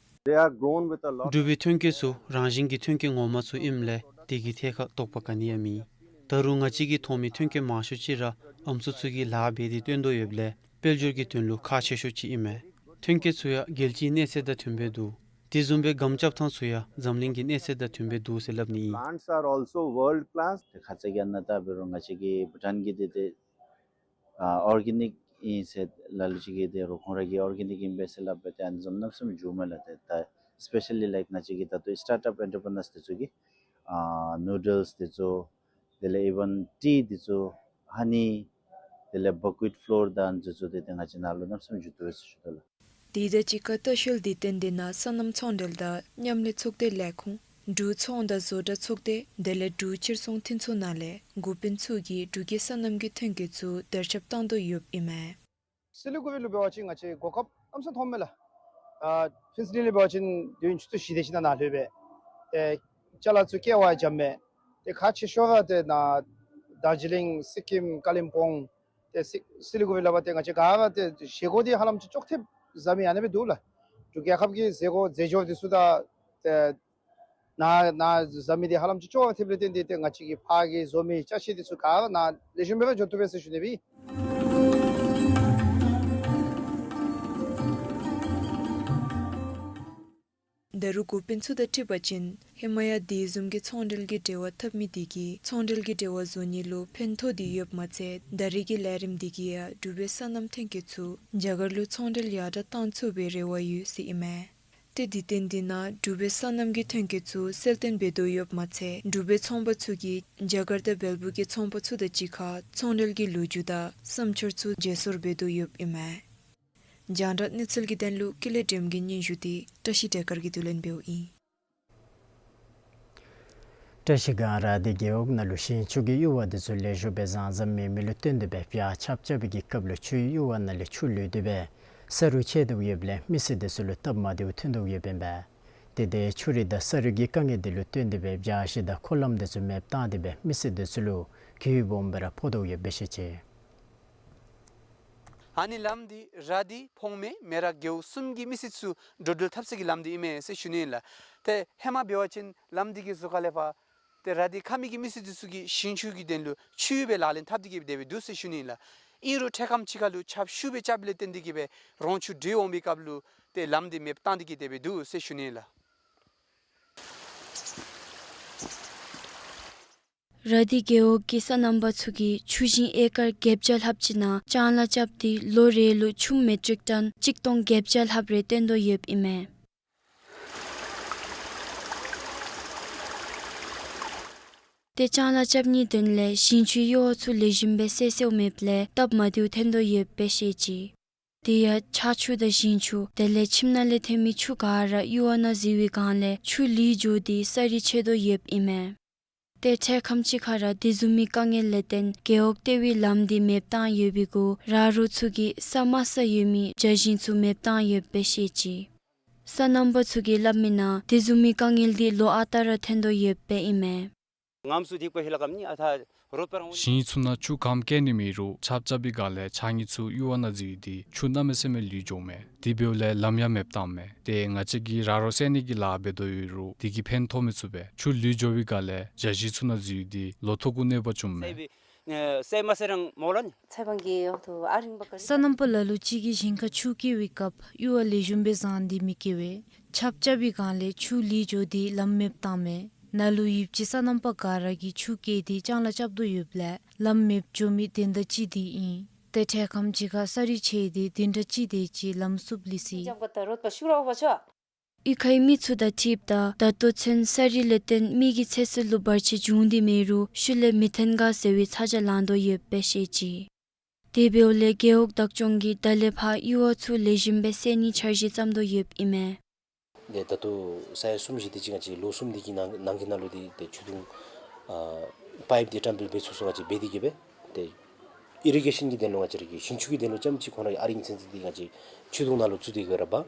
They are grown with a lot འབྲུག་པའི་ཐོན་སྐྱེད་ཚུ་རང་བཞིན་གྱི་ཐོན་སྐྱེད་ངོ་མ་ཚུ་ཨིནམ་ལས་དེ་གི་ཐད་ཁར་དོགས་པ་ག་ནི་ཡང་མེད། ད་རུང་ང་བཅས་ཀྱིས་མཐོང་མི་ཐོན་སྐྱེད་མང་ཤོས་ཅིག་ར་ཨམ་སྲུ་ཚུ་གིས་ལཱ་འབད་དེ་བཏོན་དོ་ཡོདཔ་ལས་དཔལ་འབྱོར་གྱི་དོན་ལུ་ཁག་ཆེ་ཤོས་ཅིག་ཨིན་མས། ཐོན་སྐྱེད་ཚུ་ཡང་རྒྱལ་སྤྱིའི་གནས་ཚད་དང་མཐུནམ་སྦེ་འདུག། དེ་བཟུམ་སྦེ་སྒམ་རྐྱབ་ཐངས་ཚུ་ཡང་འཛམ་གླིང་གི་གནས་ཚད་དང་མཐུནམ་སྦེ་འདུག་ཟེར་སླབ་ནི་ཨིན། Plants are also world class. ཏེ་ཁ་ཙ་གི་ཨ་ནཱ་ད་འབད་རུང་ང་བཅས་ཀྱི་བྷུ་ཊཱན་གྱི་འདི་ཏེ་ཨ་ཨོར་གེ་ནིཀ་ཨིན་ཟེར་སླབ་ལུ་ཅིག་གི་ཏེ་རུ་ཁུང་ར་གི་ཨོར་གེ་ནིཀ་ཨིན་པས་ཟེར་སླབ་སྦེ་ཏེ་ཨ་ནི་བཟུམ་གནམ་མེད་ས་མེད་མཇུག་མས་ལགས། ཏེ་ད་སི་པེ་ཤ་ལི་ལའིཀ་ང་བཅས་ཀྱི་ད་ལྟོ་སི་ཊཱརཊ་ཨཔ་ཨེན་ཊར་པི་རི་ནརསི་དེ་ཚུ་གིས་ཨ་ནུ་ཌལསི་དེ་ཚུ་དེ་ལས་ཨི་ཝན་ཊི་དེ་ཚུ་ཧ་ནི་དེ་ལས་བག་ཝིཊ་ཕློར་དང་དེ་ཚུ་ཏེ་ཏེ་ང་བཅས་ནཱ་ལུ་གནམ་མེད་ས་མེད་མཇུག་བསྡུ་ཡི་ཟེར་ཞུ་དོ་ལགས། དེ་དང་གཅིག་ཁར་ལྟ་བཤལ་དུས་སྟོན་དེ་ནང་སོ་ནམ་ཚོང་འབྲེལ་དང་མཉམ་ལས་ཚོགས་སྡེ་ལས་ཁུངས་འབྲུག་ཚོང་དང་བཟོ་གྲྭ་ཚོགས་སྡེ་དེ་ལས་འབྲུག་ཕྱིར་ཚོང་མཐུན་ཚོགས་ནང་ལས་འགོ་དཔོན་ཚུ་གིས་འབྲུག་གི་སོ་ནམ་གྱི་ཐོན་སྐྱེད་ཚུ་དར་ཁྱབ་བཏང་དོ་ཡོདཔ་ཨིན་མས། སི་ལི་གུ་རི་ལུ་འབད་བ་ཅིན་ང་བཅས་གོ་སྐབས་གནམ་མེད་ས་མེད་ཐོབ་མས་ལགས། ཨ་ཕིན་སི་ལི་ལུ་འབད་བ་ཅིན་དུས་ཡུན་ཆུ་ཚོད་བཞི་དེ་ཅིག་ནང་ནཱ་ལྷོད་པས། ཏེ་ཅ་ལ་ཚུ་སྐྱེལ་བར་འཇམ་མས། ཏེ་ཁག་ཆེ་ཤོས་ར་ཏེ་ནཱ་དར་ཇི་ལིང་སི་ཀིམ་ཀ་ལིམ་པོང་ཏེ་སི་སི་ལི་གུ་རི་ལུ་འབད་ཏེ་ང་བཅས་ག་ར་ཏེ་བཞེས་སྒོ་འདི་ཧ་ལམ་ཅིག་ཅོག་འཐདཔ་བཟའ་མི་ཨ་ནི་སྦེ་འདུག་ལགས། འབྲུག་རྒྱལ་ཁབ་ཀྱི་བཞེས་སྒོ་རྫས་སྦྱོར་འདི་ཚུ་དང་ཏེ་ནཱ་ནཱ་བཟའ་མི་འདི་ཧ་ལམ་ཅིག་ཅོག་འཐདཔ་ལས་བརྟེན་ཏེ་ཏེ་ང་བཅས་ཀྱི་ཕར་གྱི་བཟོ་མི་ཅ་ཆས་འདི་ཚུ་ག་ར་ནཱ་ལེགས་ཤོམ་སྦེ་འགྱོ་བཏུབ་པས་ཟེར་ཞུ་ནི་སྦེ། ད་རུང་འགོ་དཔོན་ཚུ་དང་འཁྲིལ་བ་ཅིན་ཧེ་མ་ཡང་དེ་བཟུམ་གྱི་ཚོང་འབྲེལ་གྱི་འབྲེལ་བ་འཐབ་མི་དེ་གིས་ཚོང་འབྲེལ་གྱི་འབྲེལ་བ་བཟོ་ནི་ལུ་ཕན་ཐོགས་ཏེ་ཡོདཔ་མ་ཚད་ད་རེས་ཀྱི་ལས་རིམ་དེ་གིས་ཡང་འབྲུག་པའི་སོ་ནམ་ཐོན་སྐྱེད་ཚུ་རྒྱ་གར་ལུ་ཚོང་འབྲེལ་ཡར་དྲག་བཏང་ཚུགས་པའི་རེ་བ་ཡོད་ཟེར་ཨིན་མས། ཏེ་དུས་སྟོན་དེ་ནང་འབྲུག་པའི་སོ་ནམ་གྱི་ཐོན་སྐྱེད་ཚུ་གསལ་སྟོན་འབད་དོ་ཡོདཔ་མ་ཚད་འབྲུག་པའི་ཚོང་པ་ཚུ་གིས་རྒྱ་གར་དང་བལ་པོ་གི་ཚོང་པ་ཚུ་དང་གཅིག་ཁར་ཚོང་འབྲེལ་གྱི་ལོ་རྒྱུས་དང་བསམ་འཆར་ཚུ་བརྗེ་སོར་འབད་དོ་ཡོདཔ་ཨིན་མས། རྒྱང་བསྒྲགས་གནས་ཚུལ་གྱི་དོན་ལུ་ཀུན་ལེགས་སྒྲོལམ་གྱི་སྙན་ཞུ་དེ་བཀྲ་ཤིས་བདེ་དཀར་གྱིས་བསྡུ་ལེན་འབདཝ་ཨིན། བཀྲ་ཤིས་སྒང་ར་དྷི་རྒེད་འོག་ནང་ལུ་ཞིང་ཆུ་གི་གཡུར་བ་དེ་ཚུ་ལེགས་ཤོམ་སྦེ་བཟང་བཟང་མེད་མི་ལུ་བརྟེན་ཏེ་སྦེ་བྱཱར་ཆརཔ་རྐྱབ་པའི་གི་སྐབས་ལུ་ཆུའི་གཡུར་བ་ནང་ལས་ཆུ་ལུད་དེ་སྦེ་ས་རུད་ཆད་དེ་ཡོདཔ་ལས་མི་སེར་དེ་ཚུ་ལུ་སྟབས་མ་བདེཝ་ཐོན་དོ་ཡོདཔ་ཨིན་པས། དེ་ཏེ་ཆུ་རུད་དང་ས་རུད་ཀྱི་དཀའ་ངལ་དེ་ལུ་བརྟེན་ཏེ་སྦེ་བྱཱར་བཞི་དང་འཁོར་ལམ་དེ་ཚུ་མེདཔ་བཏང་སྟེ་སྦེ་མི་སེར་དེ་ཚུ་ལུ་གྱོང་སྦོམ་སྦེ་ར་ཕོག་དོ་ཡོདཔ་སྦེ་བཤད་ཅི། ཨ་ནི་ལམ་འདི་ར་དྷི་ཕོངས་མེ་མེ་རག་རྒེད་འོག་གསུམ་གྱི་མི་སེར་ཚུ་འགྲོ་འགྲུལ་འཐབ་ས་གི་ལམ་འདི་ཨིན་མས་ཟེར་ཞུ་ནི་ཨིན་ལགས། ཏེ་ཧེ་མ་འབད་བ་ཅིན་ལམ་འདི་གི་ཟུར་ཁ་ལས་ཕར་ཏེ་ར་དྷི་ཁ་མི་གི་མི་སེར་འདི་ཚུ་གིས་ཞིང་ཆུ་གི་དོན་ལུ་ཆུ་གཡུར་སྦེ་ལག་ལེན་འཐབ་སྟེ་གི་སྦེ་དེ་སྦེ་འདུག་ཟེར་ཞུ་ནི་ཨིན་ལགས། ཨིན་རུང་འཕྲལ་ཁམས་ཅིག་ཁར་ལུ་ཆརཔ་ཤུགས་སྦེ་རྐྱབ་པ་ལས་བརྟེན་ཏེ་གི་སྦེ་རོང་ཆུ་འདྲེས་འོང་པའི་སྐབས་ལུ་ཏེ་ལམ་འདི་མེདཔ་བཏང་སྟེ་གི་དེ་སྦེ་འདུག་ཟེར་ཞུ་ནི་ཨིན་ལགས། ར་དྷི་རྒེད་འོག་གི་སོ་ནམ་པ་ཚུ་གིས་ཆུ་ཞིང་ཨེ་ཀར་བརྒྱད་བརྒྱ་ལྷགཔ་ཅིག་ནང་ལྕང་ལཱ་རྐྱབ་སྟེ་ལོ་རེ་ལུ་ཆུམ་མེ་ཊིག་ཊོན་གཅིག་སྟོང་བརྒྱད་བརྒྱ་ལྷགཔ་རེ་བཏོན་དོ་ཡོདཔ་ཨིན་མས། ཏེ་ལྕང་ལཱ་རྐྱབ་ནིའི་དོན་ལས་ཞིང་ཆུའི་གཡུར་བ་ཚུ་ལེགས་ཤོམ་སྦེ་བསལ་བསལཝ་མེདཔ་ལས་སྟབས་མ་བདེཝ་ཐོན་དོ་ཡོདཔ་སྦེ་བཤད་ཅི། དེ་ཡང་ཆར་ཆུ་དང་ཞིང་ཆུ་དེ་ལས་ཁྱིམ་ནང་ལས་ཐོན་མི་ཆུ་ག་ར་གཡུར་བ་ནང་འཛུལ་བའི་སྒང་ལས་ཆུ་ལུད་འགྱོ་སྟེ་ས་རུད་ཆད་དོ་ཡོདཔ་ཨིན་མས། ཏེ་འཕྲལ་ཁམས་ཅིག་ཁར་ར་དེ་བཟུམ་མའི་དཀའ་ངལ་ལས་བརྟེན་རྒེད་འོག་ལྟེ་བའི་ལམ་འདི་མེདཔ་བཏང་ཡོད་པའི་གུ་ར་རོ་ཚུ་གིས་ས་དམའ་ས་ཡོད་མི་བྱ་ཞིང་ཚུ་མེདཔ་བཏང་ཡོདཔ་སྦེ་བཤད་ཅི། སོ་ནམ་པ་ཚུ་གིས་སླབ་མི་ནང་དེ་བཟུམ་མའི་དཀའ་ངལ་འདི་ལོ་ཨ་རྟག་ར་ཐོན་དོ་ཡོདཔ་ཨིན་མས། ཞིང་ཚུ་ནང་ཆུ་ག་བསྐྱལ་ནི་མེད་རུང་ཆརཔ་རྐྱབ་པའི་སྒང་ལས་ཆ་རྔུལ་ཚུ་གཡུར་བ་ནང་འཛུལ་ཏེ་ཆུ་གནམ་མེད་ས་མེད་ལུད་འགྱོཝ་མས། དེ་འབདཝ་ལས་ལམ་ཡང་མེདཔ་བཏངམ་མས། ཏེ་ང་བཅས་ཀྱིས་ར་རོ་བསལ་ནི་གི་ལཱ་འབད་དོ་ཡོད་རུང་དེ་གིས་ཕན་ཐོགས་མི་ཚུགས་པས། ཆུ་ལུད་འགྱོ་བའི་སྒང་ལས་བྱ་ཞིང་ཚུ་ནང་འཛུལ་ཏེ་ལོ་ཐོག་གུ་གནོད་པ་བྱུངམ་མས། སོ་ནམ་པ་ལ་ལུ་ཅིག་གིས་ཞིང་ཁར་ཆུ་བསྐྱལ་བའི་སྐབས་གཡུར་བ་ལེགས་ཤོམ་སྦེ་བཟང་སྟེ་མི་བསྐྱལ་བས། ཆརཔ་རྐྱབ་པའི་སྒང་ལས་ཆུ་ལུད་འགྱོ་སྟེ་ལམ་མེདཔ་བཏངམ་མས། ནཱ་ལུ་ཡོད་པའི་སོ་ནམ་པ་ག་ར་གིས་ཆུ་བསྐྱལ་ཏེ་ལྕང་ལཱ་རྐྱབ་དོ་ཡོདཔ་ལས་ལམ་མེདཔ་འགྱོ་མི་བདུན་ཕྲག་གཅིག་དེ་ཨིན། ཏེ་འཕྲལ་ཁམས་ཅིག་ཁར་ས་རུད་ཆད་དེ་བདུན་ཕྲག་གཅིག་དེ་ཅིག་ལམ་བསུབ་ལི་སྲིད། གཡུས་ཁའི་མི་ཚུ་དང་འཁྲིལཝ་ད་ད་ལྟོ་ཚུན་ས་རུད་ལས་བརྟེན་མི་གི་ཚེ་སྲོག་ལུ་བར་ཆད་བྱུང་སྟེ་མེད་རུང་ཤུལ་ལས་མི་ཐོན་ག་ཟེར་བའི་ཚ་གྱང་ལང་དོ་ཡོདཔ་སྦེ་བཤད་ཅི། དེ་འབདཝ་ལས་རྒེད་འོག་བདག་སྐྱོང་གིས་ད་ལས་ཕར་གཡུར་བ་ཚུ་ལེགས་ཤོམ་སྦེ་བསལ་ནིའི་འཆར་གཞི་བརྩམ་དོ་ཡོདཔ་ཨིན་མས། ཏེ་ད་ལྟོ་ས་ཡ་གསུམ་བཞི་དེ་ཅིག་ང་བཅས་ལོ་གསུམ་དེ་གི་ནང་ནང་གི་ནང་ལུ་ཏེ་ཏེ་ཆུ་དུང་ཨ་པའིཔ་དེ་བཀྲམ་སྤེལ་འབད་ཚུགས་ཚུགས་ང་བཅས་འབད་དེ་གི་སྦེ་ཏེ་ཨི་རི་གེ་ཤཱན་གྱི་དོན་ལུ་ང་བཅས་ར་གི་ཞིང་ཆུ་གི་དོན་ལུ་ཙམ་ཅིག་ཁོང་ར་གི་ཨ་རིང་ཚན་ཚན་དེ་ང་བཅས་ཆུ་དུང་ནང་ལུ་བཙུགས་ཏེ་གི་ར་འབག།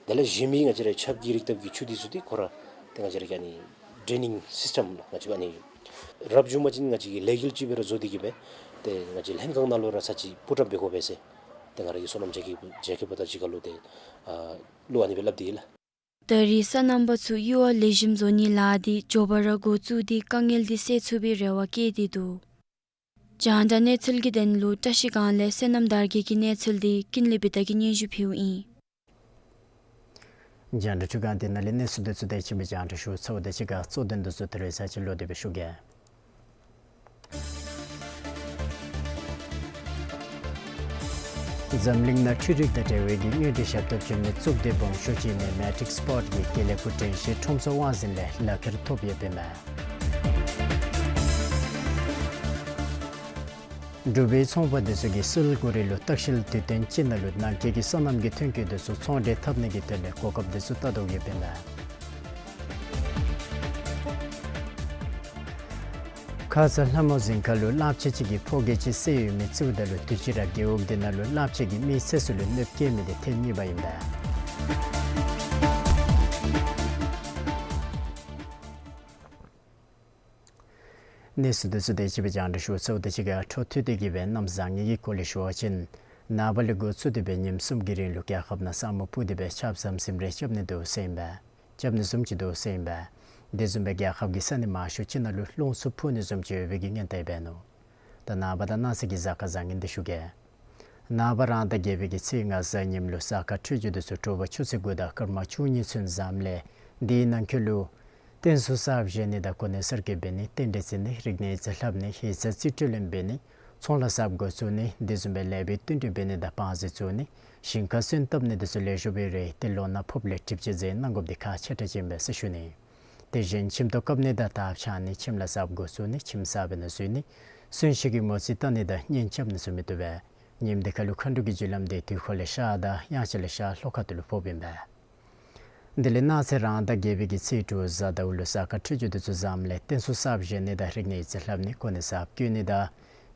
དེ་ལས་གཞན་མི་ང་བཅས་ར་ཆརཔ་གི་རིགས་བཏབ་ཀྱི་ཆུ་དེ་ཚུ་ཏེ་ཁོ་ར་ཏེ་ང་བཅས་ར་གི་ཨ་ནི་ཌེ་ནིང་སིསི་ཊམ་ང་བཅས་ཨ་ནི་རབ་བྱུང་པ་ཅིན་ང་བཅས་ཀྱིས་ལེ་གཱལ་ཅིག་སྦེ་ར་བཟོ་སྟེ་གི་སྦེ་ཏེ་ང་བཅས་ལྷན་ཁག་ནང་ལུ་ར་ས་ཅིག་པུཊ་ཨཔ་འབད་དགོ་པས་ཟེར་ཏེ་ང་ར་གི་སོ་ནམ་རྒྱ་སྐྱེད་རྒྱ་སྐྱེད་པ་དང་གཅིག་ཁར་ལུ་ཏེ་ཨ་ལུ་ཨ་ནི་སྦེ་སླབ་སྟེ་ཡོད་ལགས། ད་རེས་སོ་ནམ་པ་ཚུ་གཡུར་བ་ལེགས་ཤོམ་བཟོ་ནིའི་ལཱ་འདི་མགྱོགས་པ་ར་འགོ་བཙུགས་ཏེ་དཀའ་ངལ་འདི་སེལ་ཚུགས་པའི་རེ་བ་བསྐྱེད་དེ་འདུག། རྒྱང་བསྒྲགས་གནས་ཚུལ་གྱི་དོན་ལུ་བཀྲ་ཤིས་སྒང་ལས་བསོད་ནམས་དར་རྒྱས་ཀྱི་གནས་ཚུལ་འདི་ཀུན་ལེགས་བི་ཏ་གིས་སྙན་ཞུ་ཕུལཝ་ཨིན། རྒྱང་བསྒྲགས་འཕྲུལ་ཁང་འདི་ནང་ལས་གནས་ཚུལ་འདི་ཚུ་དེ་ཅིག་སྦེ་རྒྱང་བསྒྲགས་ཞུ་ཚརཝ་དང་གཅིག་ཁར་གཙོ་དོན་འདི་ཚུ་ད་རེས་ཚར་ཅིག་ལོག་སྟེ་སྦེ་ཞུ་གེ། འཛམ་གླིང་ནང་འཕྲུལ་རིག་དང་འབྲེལ་བའི་གི་དངོས་བྲིས་ཞབས་ཏོག་བྱིན་ནི་གཙུག་སྡེ་སྦོམ་ཤོས་ཅིག་ཨིན་མི་མེ་ཊིཀ་སི་པོརཊ་གིས་དགེ་ལེགས་ཕུག་དྲན་ཤེས་ཁྲོམ་ཚོགས་དབང་འཛིན་ལས་ལག་ཁྱེར་ཐོབ་ཡོདཔ་ཨིན་མས། འབྲུག་པའི་ཚོང་པ་འདི་ཚུ་གིས་སི་ལི་གུ་རི་ལུ་ལྟ་བཤལ་དུས་སྟོན་ཅིག་ནང་ལུ་ནང་འཁོད་ཀྱི་སོ་ནམ་གྱི་ཐོན་སྐྱེད་འདི་ཚུ་ཚོང་འབྲེལ་འཐབ་ནི་གི་དོན་ལས་གོ་སྐབས་འདི་ཚུ་བལྟ་དོ་ཡོདཔ་ཨིན་མས། ཁ་ཙ་ལྷ་མོ་གཟིམ་ཁང་ལུ་གླངམོ་ཆེ་ཅིག་གིས་ཕོ་རྒྱས་ཅིག་བསད་ཡོད་མི་བཙུགས་ད་ལུ་དུས་ཅི་ར་རྒེད་འོག་འདི་ནང་ལུ་གླངམོ་ཆེ་གིས་མི་ཚེ་སྲོག་ལུ་གནོདཔ་བཀལ་མི་འདི་ཐེངས་གཉིས་པ་ཨིན་པས། གནས་ཚུལ་འདི་ཚུ་དེ་ཅིག་སྦེ་རྒྱང་བསྒྲགས་ཞུ་ཚརཝ་དང་གཅིག་ཁར་འཕྲོ་མཐུད་དེ་གི་སྦེ་གནམ་བཟང་ངན་གྱི་སྐོར་ལས་ཞུ་བ་ཅིན་ནངས་པ་ལས་འགོ་བཙུགས་ཏེ་སྦེ་ཉིནམ་གསུམ་གྱི་རིང་ལུ་རྒྱལ་ཁབ་ནང་ས་སྨུག་སྤུབས་ཏེ་སྦེ་ཆརཔ་ཟམ་ཟིམ་རེ་རྐྱབ་ནི་འདུག་ཟེར་ཨིན་པས། རྐྱབ་ནི་བཟུམ་ཅིག་འདུག་ཟེར་ཨིན་པས། དེ་བཟུམ་སྦེ་རྒྱལ་ཁབ་ཀྱི་ས་གནས་མང་ཤོས་ཅིག་ནང་ལུ་རླུང་འཚུབ་འཕུ་ནི་བཟུམ་ཅིག་ཡོད་པའི་གི་སྔོན་བརྡ་འབད་ནུག། ད་ནངས་པ་དང་གནངས་ཚེ་གི་གཟའ་སྐར་བཟང་ངན་འདི་ཞུ་གེ། ནངས་པ་རང་ཟླ་བརྒྱད་པའི་གི་ཚེས་ལྔ་གཟའ་ཉིམ་ལུ་གཟའ་སྐར་འཕྲོད་སྦྱོར་འདི་ཚུ་དྲོ་པ་ཆུ་ཚོད་དགུ་དང་སྐར་མ་བཅུ་གཉིས་ཚུན་བཟངམ་ལས་དེའི་ནང་འཁོད་ལུ་རྟེན་གསུམ་གསརཔ་བཞེངས་ནི་དང་གོ་གནས་གསར་བསྐོ་འབད་ནི་རྟེན་འབྲེལ་བརྩི་ནི་རིག་གནས་ཡིག་ཚང་ལྷབ་ནི་ཡིག་ཚང་རྩིས་སྤྲོད་ལེན་འབད་ནི་ཚོང་ལཱ་གསརཔ་འགོ་བཙུགས་ནི་དེ་བཟུམ་སྦེ་ལེགས་པའི་བསྟུན་གྲོས་འབད་ནི་དང་བང་རྩི་བཙུགས་ནི་ཞིང་ཁ་སོན་བཏབ་ནི་འདི་ཚུ་ལེགས་ཤོམ་སྦེ་རེ་ཏེ་ལོ་ན་ཕོགཔ་ལས་གྲིབ་བཅད་ཟེར་གནང་དགོཔ་འདི་ཁག་ཆེ་དྲགས་ཅིག་ཨིན་པས་ཟེར་ཞུ་ནི། དེ་བཞིན་ཁྱིམ་ཐོག་བཀབ་ནི་དང་ཐགཔ་འཕྱག་ནི་ཁྱིམ་ལཱ་གསརཔ་འགོ་བཙུགས་ནི་ཁྱིམ་གསརཔ་ནང་འཛུལ་ནི་གསོན་གཤིན་གྱི་མོ་རྩིས་བལྟ་ནི་དང་གཉེན་རྐྱབ་ནི་ཚུ་མི་བཏུབ་པས། ཉིནམ་འདི་ཁར་ལུ་མཁའ་འགྲོ་གི་རྒྱུ་ལམ་འདི་དུས་འཁོར་ལས་ཤར་དང་དབྱངས་འཆར་ལས་ཤར་ལྷོ་ཁ་ཐུག་ལུ་ཕོགཔ་ཨིན་པས། དེ་ལས་གནངས་ཚེ་རང་ཟླ་བརྒྱད་པའི་གི་ཚེས་དྲུག་གཟའ་ཟླཝ་ལུ་གཟའ་སྐར་འཕྲོད་སྦྱོར་འདི་ཚུ་བཟངམ་ལས་རྟེན་གསུམ་གསརཔ་བཞེངས་ནི་དང་རིག་གནས་ཡིག་ཚང་ལྷབ་ནི་གོ་གནས་གསརཔ་བཀོད་ནི་དང་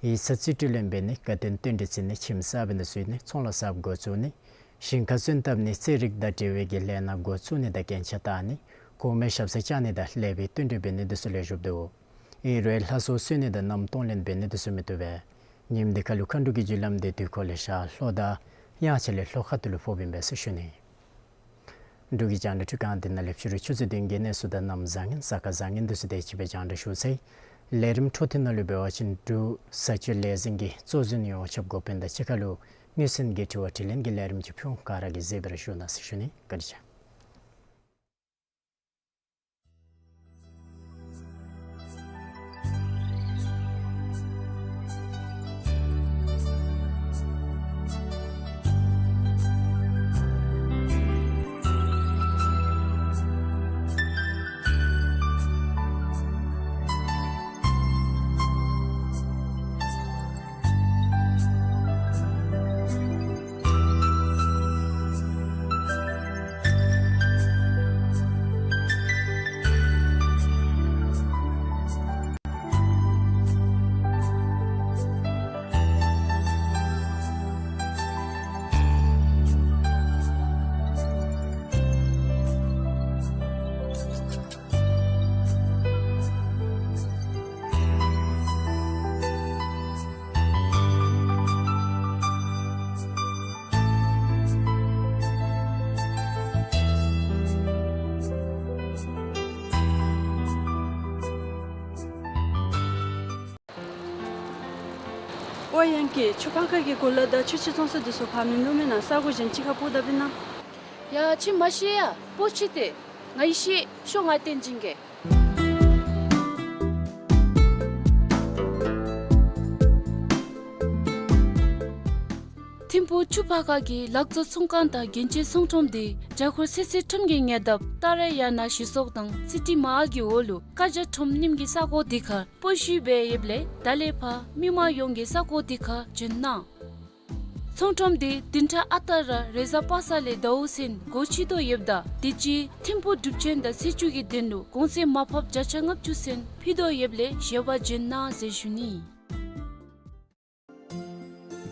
ཡིག་ཚང་རྩིས་སྤྲོད་ལེན་འབད་ནི་དགའ་སྟོན་རྟེན་འབྲེལ་བརྩི་ནི་ཁྱིམ་གསརཔ་ནང་འཛུལ་ནི་ཚོང་ལཱ་གསརཔ་འགོ་བཙུགས་ནི་ཞིང་ཁ་སོན་བཏབ་ནི་རྩེད་རིགས་དང་འབྲེལ་བའི་གི་ལས་སྣ་འགོ་བཙུགས་ནི་དང་རྒྱན་ཆ་བཏགས་ནི་གོང་མའི་ཞབས་སར་བཅར་ནི་དང་ལེགས་པའི་བསྟུན་གྲོས་འབད་ནི་འདི་ཚུ་ལེགས་ཤོམ་འདུག། ཨིན་རུང་ལྷ་སྲུང་གསོལ་ནི་དང་གནམ་གཏོང་ལེན་འབད་ནི་འདི་ཚུ་མི་བཏུབ་པས། ཉིནམ་འདི་ཁར་ལུ་མཁའ་འགྲོ་གི་རྒྱུ་ལམ་འདི་དུས་འཁོར་ལས་ཤར་ལྷོ་དང་དབྱངས་འཆར་ལས་ལྷོ་ཁ་ཐུག་ལུ་ཕོགཔ་ཨིན་པས་ཟེར་ཞུ་ནི། འབྲུག་གི་རྒྱང་བསྒྲགས་འཕྲུལ་ཁང་འདི་ནང་ལས་ཕྱི་རུ་ཆུ་ཚོད་བདུན་གྱི་གནས་ཚུལ་དང་གནམ་བཟང་ངན་གཟའ་སྐར་བཟང་ངན་འདི་ཚུ་དེ་ཅིག་སྦེ་རྒྱང་བསྒྲགས་ཞུ་ཚར་ཡི། ལས་རིམ་འཕྲོ་མཐུད་ནང་ལུ་འབད་བ་ཅིན་འབྲུག་བཟའ་སྤྱོད་ལས་འཛིན་གྱི་གཙོ་འཛིན་ཡོངས་ཁྱབ་འགོ་དཔོན་དང་གཅིག་ཁར་ལུ་དངོས་ཟིན་གྱི་དྲི་བ་དྲིས་ལན་གྱི་ལས་རིམ་ཅིག་ཕུལ་འོང་། ག་ར་གིས་གཟིགས་སྦེ་ར་བཞུགས་གནང་ཟེར་ཞུ་ནི། བཀའ་དྲིན་ཆེ། ཨོ་ཡང་ཀི་ཆུ་ཕག་ཁ་གི་གོ་ལ་དང་ཆུ་ཆེན་ཚོང་ས་འདི་ཚུ་ཕར་མིན་འདུག་མེན་ན། ས་གོ་གཞན་ཅིག་ཁར་སྤོ་ད་པས་ན། ཡ་ཁྱིམ་མ་ཤེས་ཡ། སྤོ་ཅི་སྟེ། ང་ཡི་ཤེས་ཤོག། ང་བསྟན་སྦྱིན་གྱིས། ཐིམ་ཕུག་ཆུ་ཕག་ཁ་གི་ལག་བཙོང་ཚོང་ཁང་དང་རྒྱན་ཆའི་ཚོང་ཁྲོམ་འདི་རྒྱ་གར་སི་སི་ཁྲོམ་གྱི་ཉེ་འདབས་ཏཱ་ར་ཡ་ན་ཞི་སོག་དང་སི་ཊི་མ་ཧཱལ་གྱི་འོག་ལུ་ཀ་ཇ་ཁྲོམ་རྙིངམ་གི་ས་གོ་འདི་ཁར་སྤོ་བཤུད་འབད་ཡོདཔ་ལས་ད་ལས་ཕར་མི་མང་ཡོངས་ཀྱིས་ས་གོ་འདི་ཁར་འབྱོན་གནང་། ཚོང་ཁྲོམ་འདི་བདུན་ཕྲག་ཨ་རྟག་ར་རེས་གཟའ་པ་སངས་ལས་ཟླཝ་གསུམ་སྒོ་ཕྱེ་དོ་ཡོདཔ་ད་དུས་ཅི་ཐིམ་ཕུག་སྒྲུབ་ཆེན་དང་ཚེས་བཅུ་གི་དོན་ལུ་གོང་ཚད་མར་ཕབ་བརྒྱ་ཆ་ལྔ་བཅུ་ཚུན་ཕུལ་དོ་ཡོདཔ་ལས་བཞེས་པར་འབྱོན་གནང་ཟེར་ཞུ་ནི།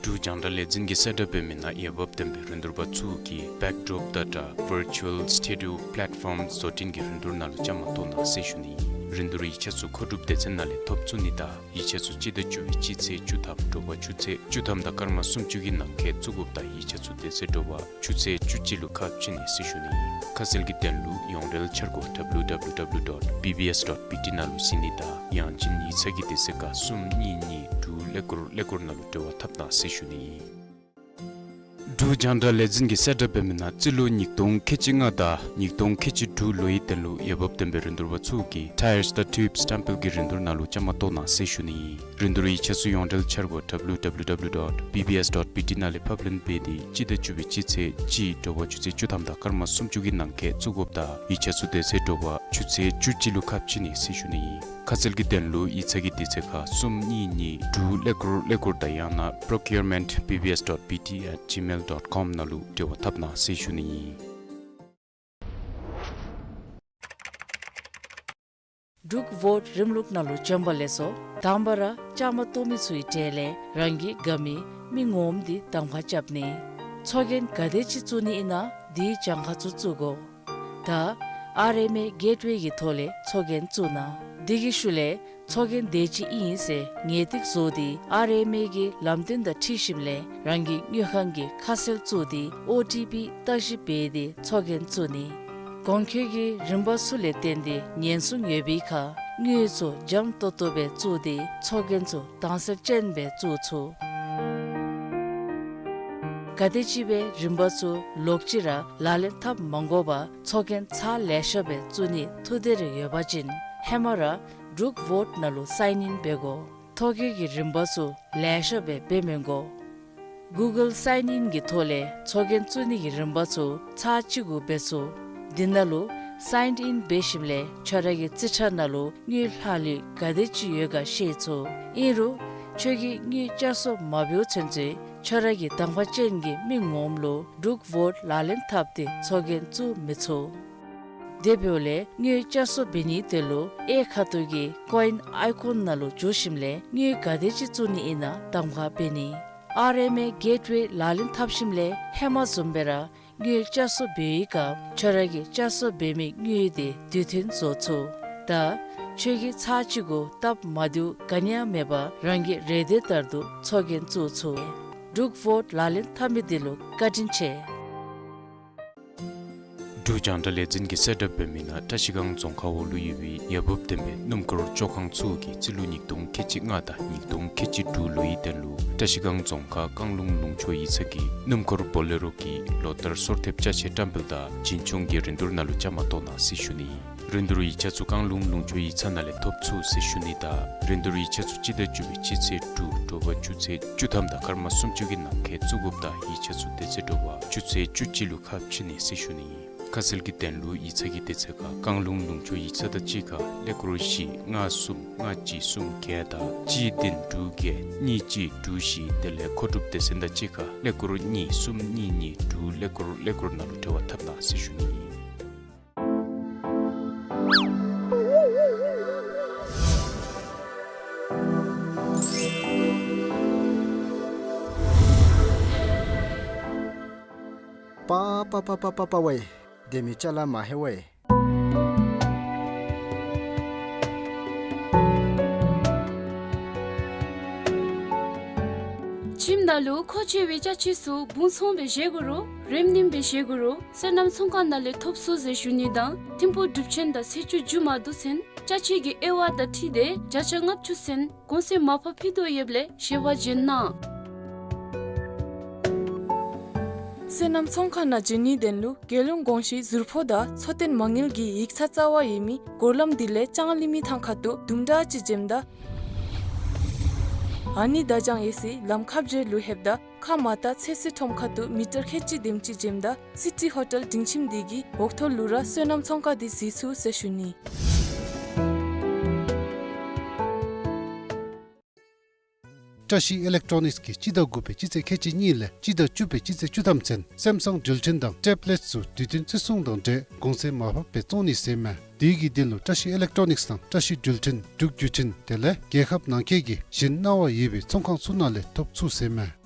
འབྲུག་རྒྱང་བསྒྲགས་ལས་འཛིན་གྱིས་གསལ་བསྒྲགས་འབད་མི་ནང་འོས་འབབ་ལྡན་པའི་རིན་བསྡུར་པ་ཚུ་གིས་བེཀ་ཌོརོཔ་དང་སྦྲགས་ཝར་ཅུ་ཨལ་སི་ཊུ་ཌི་ཡོ་པ་ལེཊ་ཕོརམ་བཟོ་སྐྲུན་གྱི་རིན་བསྡུར་ནང་ལུ་བཅའ་མར་གཏོགས་གནང་ཟེར་ཞུ་ནི། རིན་བསྡུར་ཡིག་ཆ་ཚུ་མཁོ་སྒྲུབ་སྡེ་ཚན་ནང་ལས་ཐོབ་ཚུགས་ནི་དང་ཡིག་ཆ་ཚུ་སྤྱི་ཟླ་བཅུ་པའི་སྤྱི་ཚེས་བཅུ་ཐམ་དྲོ་པ་ཆུ་ཚོད་བཅུ་ཐམ་དང་སྐར་མ་སུམ་ཅུ་གི་ནང་འཁོད་བཙུགས་དགོཔ་དང་ཡིག་ཆ་ཚུ་དེ་ཚེ་དྲོ་པ་ཆུ་ཚོད་བཅུ་གཅིག་ལུ་ཁ་ཕྱེ་ནི་ཟེར་ཞུ་ནི། ཁ་གསལ་གྱི་དོན་ལུ་ཡོངས་འབྲེལ་འཆར་སྒོ་ཌབ་ལིའུ་ཌབ་ལིའུ་ཌབ་ལིའུ་ཌོཊ་བི་བི་ཨེསི་ཌོཊ་བི་ཊི་ནང་ལུ་གཟིགས་ནི་དང་ཡང་ཅིན་ཡིག་ཚང་གི་དུས་ཚོད་ཁར་གསུམ་གཉིས་གཉིས་དྲུག་ཀླད་ཀོར་ཀླད་ཀོར་ནང་ལུ་འབྲེལ་བ་འཐབ་གནང་ཟེར་ཞུ་ནི། འབྲུག་རྒྱང་བསྒྲགས་ལས་འཛིན་གྱིས་གསལ་བསྒྲགས་འབད་མི་ནང་རྩིས་ལོ་ཉིས་སྟོང་ཁལ་གཅིག་ལྔ་དང་ཉིས་སྟོང་ཁལ་གཅིག་དྲུག་ལོའི་དོན་ལུ་འོས་འབབ་ལྡན་པའི་རིན་བསྡུར་པ་ཚུ་གིས་ཊ་ཡརསི་དང་ཊིའུབསི་སི་ཊེམ་པལ་གྱི་རིན་བསྡུར་ནང་ལུ་བཅའ་མར་གཏོགས་གནང་ཟེར་ཞུ་ནི། རིན་བསྡུར་ཡིག་ཆ་ཚུ་ཡོངས་འབྲེལ་འཆར་སྒོ་ཌབ་ལིའུ་ཌབ་ལིའུ་ཌབ་ལིའུ་ཌོཊ་བི་བི་ཨེསི་ཌོཊ་བི་ཊི་ནང་ལས་ཕབ་ལེན་འབད་དེ་སྤྱི་ཟླ་བཅུ་པའི་སྤྱི་ཚེས་གཅིག་དྲོ་པ་ཆུ་ཚོད་བཅུ་ཐམ་དང་སྐར་མ་སུམ་ཅུ་གི་ནང་འཁོད་བཙུགས་དགོཔ་དང་ཡིག་ཆ་ཚུ་དེ་ཚེ་དྲོ་པ་ཆུ་ཚོད་བཅུ་གཅིག་ལུ་ཁ་ཕྱེ་ནི་ཟེར་ཞུ་ནི། ཁ་གསལ་གྱི་དོན་ལུ་ཡིག་ཚང་གི་དུས་ཚོད་ཁར་གསུམ་གཉིས་གཉིས་དྲུག་ཀླད་ཀོར་ཀླད་ཀོར་དང་ཡང་ན་པྲོ་ཀིའུར་མེནཊ་བི་བི་ཨེསི་ཌོཊ་བི་ཊི་ཨེཊ་ཇི་མེལ་ཌོཊ་ཀོམ་ནང་ལུ་འབྲེལ་བ་འཐབ་གནང་ཟེར་ཞུ་ནི་ཨིན། འབྲུག་ཝོཊ་རིམ་ལུགས་ནང་ལུ་བྱོན་པ་ལེགས་སོ། དང་པ་ར་བཅའ་མར་གཏོགས་མི་ཚུའི་གྲས་ལས་རང་གི་དགའ་མི་མི་ངོམ་འདི་གདམ་ཁ་རྐྱབ་ནི། ཚོགས་རྒྱན་ག་དེ་ཅིག་བཙུགས་ནི་ཨིན་ན་དེའི་གྱངས་ཁ་ཚུ་བཙུགས་དགོ། ད་ཨར་ཨེམ་ཨེ་གེཊ་ཝེ་གི་ཐོག་ལས་ཚོགས་རྒྱན་བཙུགས་གནང་། དེ་གི་ཤུལ་ལས་ཚོགས་རྒྱན་དེ་ཅིག་ཨིན་ཟེར་ངེས་ཏིག་བཟོ་སྟེ་ཨར་ཨེམ་ཨེ་གི་ལམ་སྟོན་དང་འཁྲིལ་ཞིནམ་ལས་རང་གི་དངུལ་ཁང་གི་ཁ་གསལ་བཙུགས་ཏེ་ཨོ་ཊི་པི་བརྟག་ཞིབ་འབད་དེ་ཚོགས་རྒྱན་བཙུགས་ནི། གོང་འཁོད་ཀྱི་རིམ་པ་ཚུ་ལས་བརྟེན་ཏེ་ཉེན་སྲུང་ཡོད་པའི་ཁར་དངུལ་ཚུ་འཇམ་ཏོང་ཏོ་སྦེ་བཙུགས་ཏེ་ཚོགས་རྒྱན་ཚུ་དྭངས་གསལ་ཅན་སྦེ་བཙུགས་ཚུགས། ག་དེ་ཅིག་སྦེ་རིམ་པ་ཚུ་ལོག་ཅི་ར་ལག་ལེན་འཐབ་མ་དགོ་པར་ཚོགས་རྒྱན་ཚར་ལེ་ཤ་སྦེ་བཙུགས་ནི་ཐུགས་འདོད་རེ་ཡོད་པ་ཅིན་ཧེ་མ་ར་འབྲུག་ཝོཊ་ནང་ལུ་སའིན་ཨིན་འབད་དགོ། ཐོ་བཀོད་ཀྱི་རིམ་པ་ཚུ་ལེ་ཤ་སྦེ་འབད་མི་དགོ། གུ་གཱལ་སའིན་ཨིན་གྱི་ཐོག་ལས་ཚོགས་རྒྱན་བཙུགས་ནི་གི་རིམ་པ་ཚུ་ཚར་གཅིག་གུ་འབད་ཚུགས། དེ་ནང་ལུ་སའིན་ཨིན་འབད་ཞིནམ་ལས་ཁྱོད་ར་གི་རྩིས་ཁྲ་ནང་ལུ་དངུལ་ལྷག་ལུས་ག་དེ་ཅིག་ཡོད་ག་ཤེས་ཚུགས། ཨིན་རུང་ཁྱོད་ཀྱིས་དངུལ་བསྐྱར་གསོ་མ་འབདཝ་ཚུན་ཚོད་ཁྱོད་ར་གི་དང་པ་ཅན་གྱི་མི་ངོམ་ལུ་འབྲུག་ཝོཊ་ལག་ལེན་འཐབ་སྟེ་ཚོགས་རྒྱན་བཙུགས་མི་ཚུགས། དེ་འབདཝ་ལས་དངུལ་བསྐྱར་གསོ་འབད་ནིའི་དོན་ལུ་གཡས་ཁ་ཐུག་གི་ཀོ་ཨིན་ཨའི་ཀོན་ནང་ལུ་འཛུལ་ཞིནམ་ལས་དངུལ་ག་དེ་ཅིག་བཙུགས་ནི་ཨིན་ན་གདམ་ཁ་འབད་ནི། ཨར་ཨེམ་ཨེ་གེཊ་ཝེ་ལག་ལེན་འཐབ་ཞིནམ་ལས་ཧེ་མ་བཟུམ་སྦེ་ར་དངུལ་བསྐྱར་གསོ་འབད་བའི་སྐབས་ཁྱོད་ར་གི་བསྐྱར་གསོ་འབད་མི་དངུལ་དེ་དུས་མཐུན་བཟོ་ཚུགས། ད་ཁྱོད་ཀྱིས་ཚར་གཅིག་གུ་སྟབས་མ་བདེཝ་ག་ནི་ཡང་མེད་པར་རང་གི་རེ་འདོད་ལྟར་དུ་ཚོགས་རྒྱན་བཙུགས་ཚུགས། འབྲུག་ཝོཊ་ལག་ལེན་འཐབ་མི་འདི་ལུ་བཀའ་དྲིན་ཆེ། འབྲུག་རྒྱང་བསྒྲགས་ལས་འཛིན་གྱིས་གསལ་བསྒྲགས་འབད་མི་ནང་བཀྲ་ཤིས་སྒང་རྫོང་ཁག་འོག་ལུ་ཡོད་པའི་འོས་འབབ་ལྡན་པའི་སྣུམ་འཁོར་བཅོ་ཁང་ཚུ་གིས་རྩིས་ལོ་ཉིས་སྟོང་ཁལ་གཅིག་ལྔ་དང་ཉིས་སྟོང་ཁལ་གཅིག་དྲུག་ལོའི་དོན་ལུ་བཀྲ་ཤིས་སྒང་རྫོང་ཁག་བཀང་ལུང་ལུང་ཕྱོགས་ཡིག་ཚང་གི་སྣུམ་འཁོར་བོ་ལེ་རོ་གི་ལོ་ལྟར་སོར་ཐེབས་ཅ་ཆས་བཀྲམ་སྤེལ་དང་བྱིན་ཆུང་གི་རིན་བསྡུར་ནང་ལུ་བཅའ་མར་གཏོགས་གནང་ཟེར་ཞུ་ནི། རིན་བསྡུར་ཡིག་ཆ་ཚུ་བཀང་ལུང་ལུང་ཕྱོགས་ཡིག་ཚང་ནང་ལས་ཐོབ་ཚུགས་ཟེར་ཞུ་ནི་དང་རིན་བསྡུར་ཡིག་ཆ་ཚུ་སྤྱི་ཟླ་བཅུ་པའི་སྤྱི་ཚེས་དྲུག་དྲོ་པ་ཆུ་ཚོད་བཅུ་ཐམ་དང་སྐར་མ་སུམ་ཅུ་གི་ནང་འཁོད་བཙུགས་དགོཔ་དང་ཡིག་ཆ་ཚུ་དེ་ཚེ་དྲོ་པ་ཆུ་ཚོད་བཅུ་གཅིག་ལུ་ཁ་ཕྱེ་ནི་ཟེར་ཞུ་ནི། ཁ་གསལ་གྱི་དོན་ལུ་ཡིག་ཚང་གི་དུས་ཚོད་ཁར་བཀང་ལུང་ལུང་ཕྱོགས་ཡིག་ཚང་དང་གཅིག་ཁར་ཀླད་ཀོར་བཞི་ལྔ་གསུམ་ལྔ་གཅིག་གསུམ་བརྒྱད་དང་གཅིག་བདུན་དྲུག་བརྒྱད་གཉིས་གཅིག་དྲུག་བཞི་དེ་ལས་མཁོ་སྒྲུབ་སྡེ་ཚན་དང་གཅིག་ཁར་ཀླད་ཀོར་གཉིས་གསུམ་གཉིས་གཉིས་དྲུག་ཀླད་ཀོར་ཀླད་ཀོར་ནང་ལུ་འབྲེལ་བ་འཐབ་གནང་ཟེར་ཞུ་ནི། པ་པ་པ་པ་པ་པ་ཝེ། སྡོད་མི་ཅ་ལ་མ་ཧེ་ཝེ། ཁྱིམ་ནང་ལུ་མཁོ་ཆེ་བའི་ཅ་ཆས་ཚུ་སྦུང་ཚོང་སྦེ་བཞེས་དགོ་རུང་ རེམ་ནིམ་སྦེ་བཞེས་དགོ་རུང་སོ་ནམ་ཚོང་ཁང་ནང་ལས་ཐོབ་ཚུགས་ཟེར་ཞུ་ནི་དང་ཐིམ་ཕུག་སྒྲུབ་ཆེན་དང་ཚེས་བཅུ་མཇུག་མ་བསྡུ་ཚུན་ཅ་ཆས་ཀྱི་དབྱེ་བ་དང་འཁྲིལ་ཏེ་བརྒྱ་ཆ་ལྔ་བཅུ་ཚུན་གོང་ཚད་མར་ཕབ་ཕུལ་དོ་ཡོདཔ་ལས་ཞལ་པར་བྱོན་གནང་། སོ་ནམ་ཚོང་ཁང་ནང་བྱོན་ནིའི་དོན་ལུ་རྒྱལ་ཡོངས་གོང་ཞུའི་ཟུར་ཕོགས་དང་འཚོ་རྟེན་མ་དངུལ་གྱི་ཡིག་ཚང་རྩ་བ་ཡོད་མི་སྒོ་ལམ་དེ་ལས་ལྕང་གླིང་མི་ཐང་ཁ་ཐུག་དུམ་གྲ་ཅིག་འགྱོཝ་ད་ཨ་ནི་དར་ལྕང་ཡོད་སའི་ལམ་ཁ་བརྒྱད་ལུ་ལྷོདཔ་ད་ཁ་མར་ལྟ་ཚོད་བསྲེ་ཁྲོམ་ཁ་ཐུག་མི་ཊར་ཁལ་གཅིག་དེམ་ཅིག་འགྱོཝ་ད་སི་ཊི་ཧོ་ཊེལ་སྒྲིང་ཁྱིམ་དེ་གི་འོག་ཐོག་ལུ་ར་སོ་ནམ་ཚོང་ཁང་དེ་གཟིགས་ཚུགས་ཟེར་ཞུ་ནི། བཀྲ་ཤིས་ཨི་ལེག་ཊོ་ནིགསི་གིས་སྤྱི་ཟླ་དགུ་པའི་སྤྱི་ཚེས་ཁལ་གཅིག་གཉིས་ལས་སྤྱི་ཟླ་བཅུ་པའི་སྤྱི་ཚེས་བཅུ་ཐམ་ཚུན་སེམ་སང་འགྲུལ་འཕྲིན་དང་ཊེབ་ལེཊ་ཚུ་དུས་བསྟུན་བརྩི་སྲུང་དང་འབྲེལ་གོང་ཚད་མར་ཕབ་སྦེ་བཙོང་ནི་ཟེར་མས། དེ་གི་དོན་ལུ་བཀྲ་ཤིས་ཨི་ལེག་ཊོ་ནིགསི་དང་བཀྲ་ཤིས་འགྲུལ་འཕྲིན་འབྲུག་བརྒྱུད་འཕྲིན་དེ་ལས་རྒྱལ་ཁབ་ནང་འཁོད་ཀྱི་གཞན་གནང་བ་ཡོད་པའི་ཚོང་ཁང་ཚུ་ནང་ལས་ཐོབ་ཚུགས་ཟེར་མས།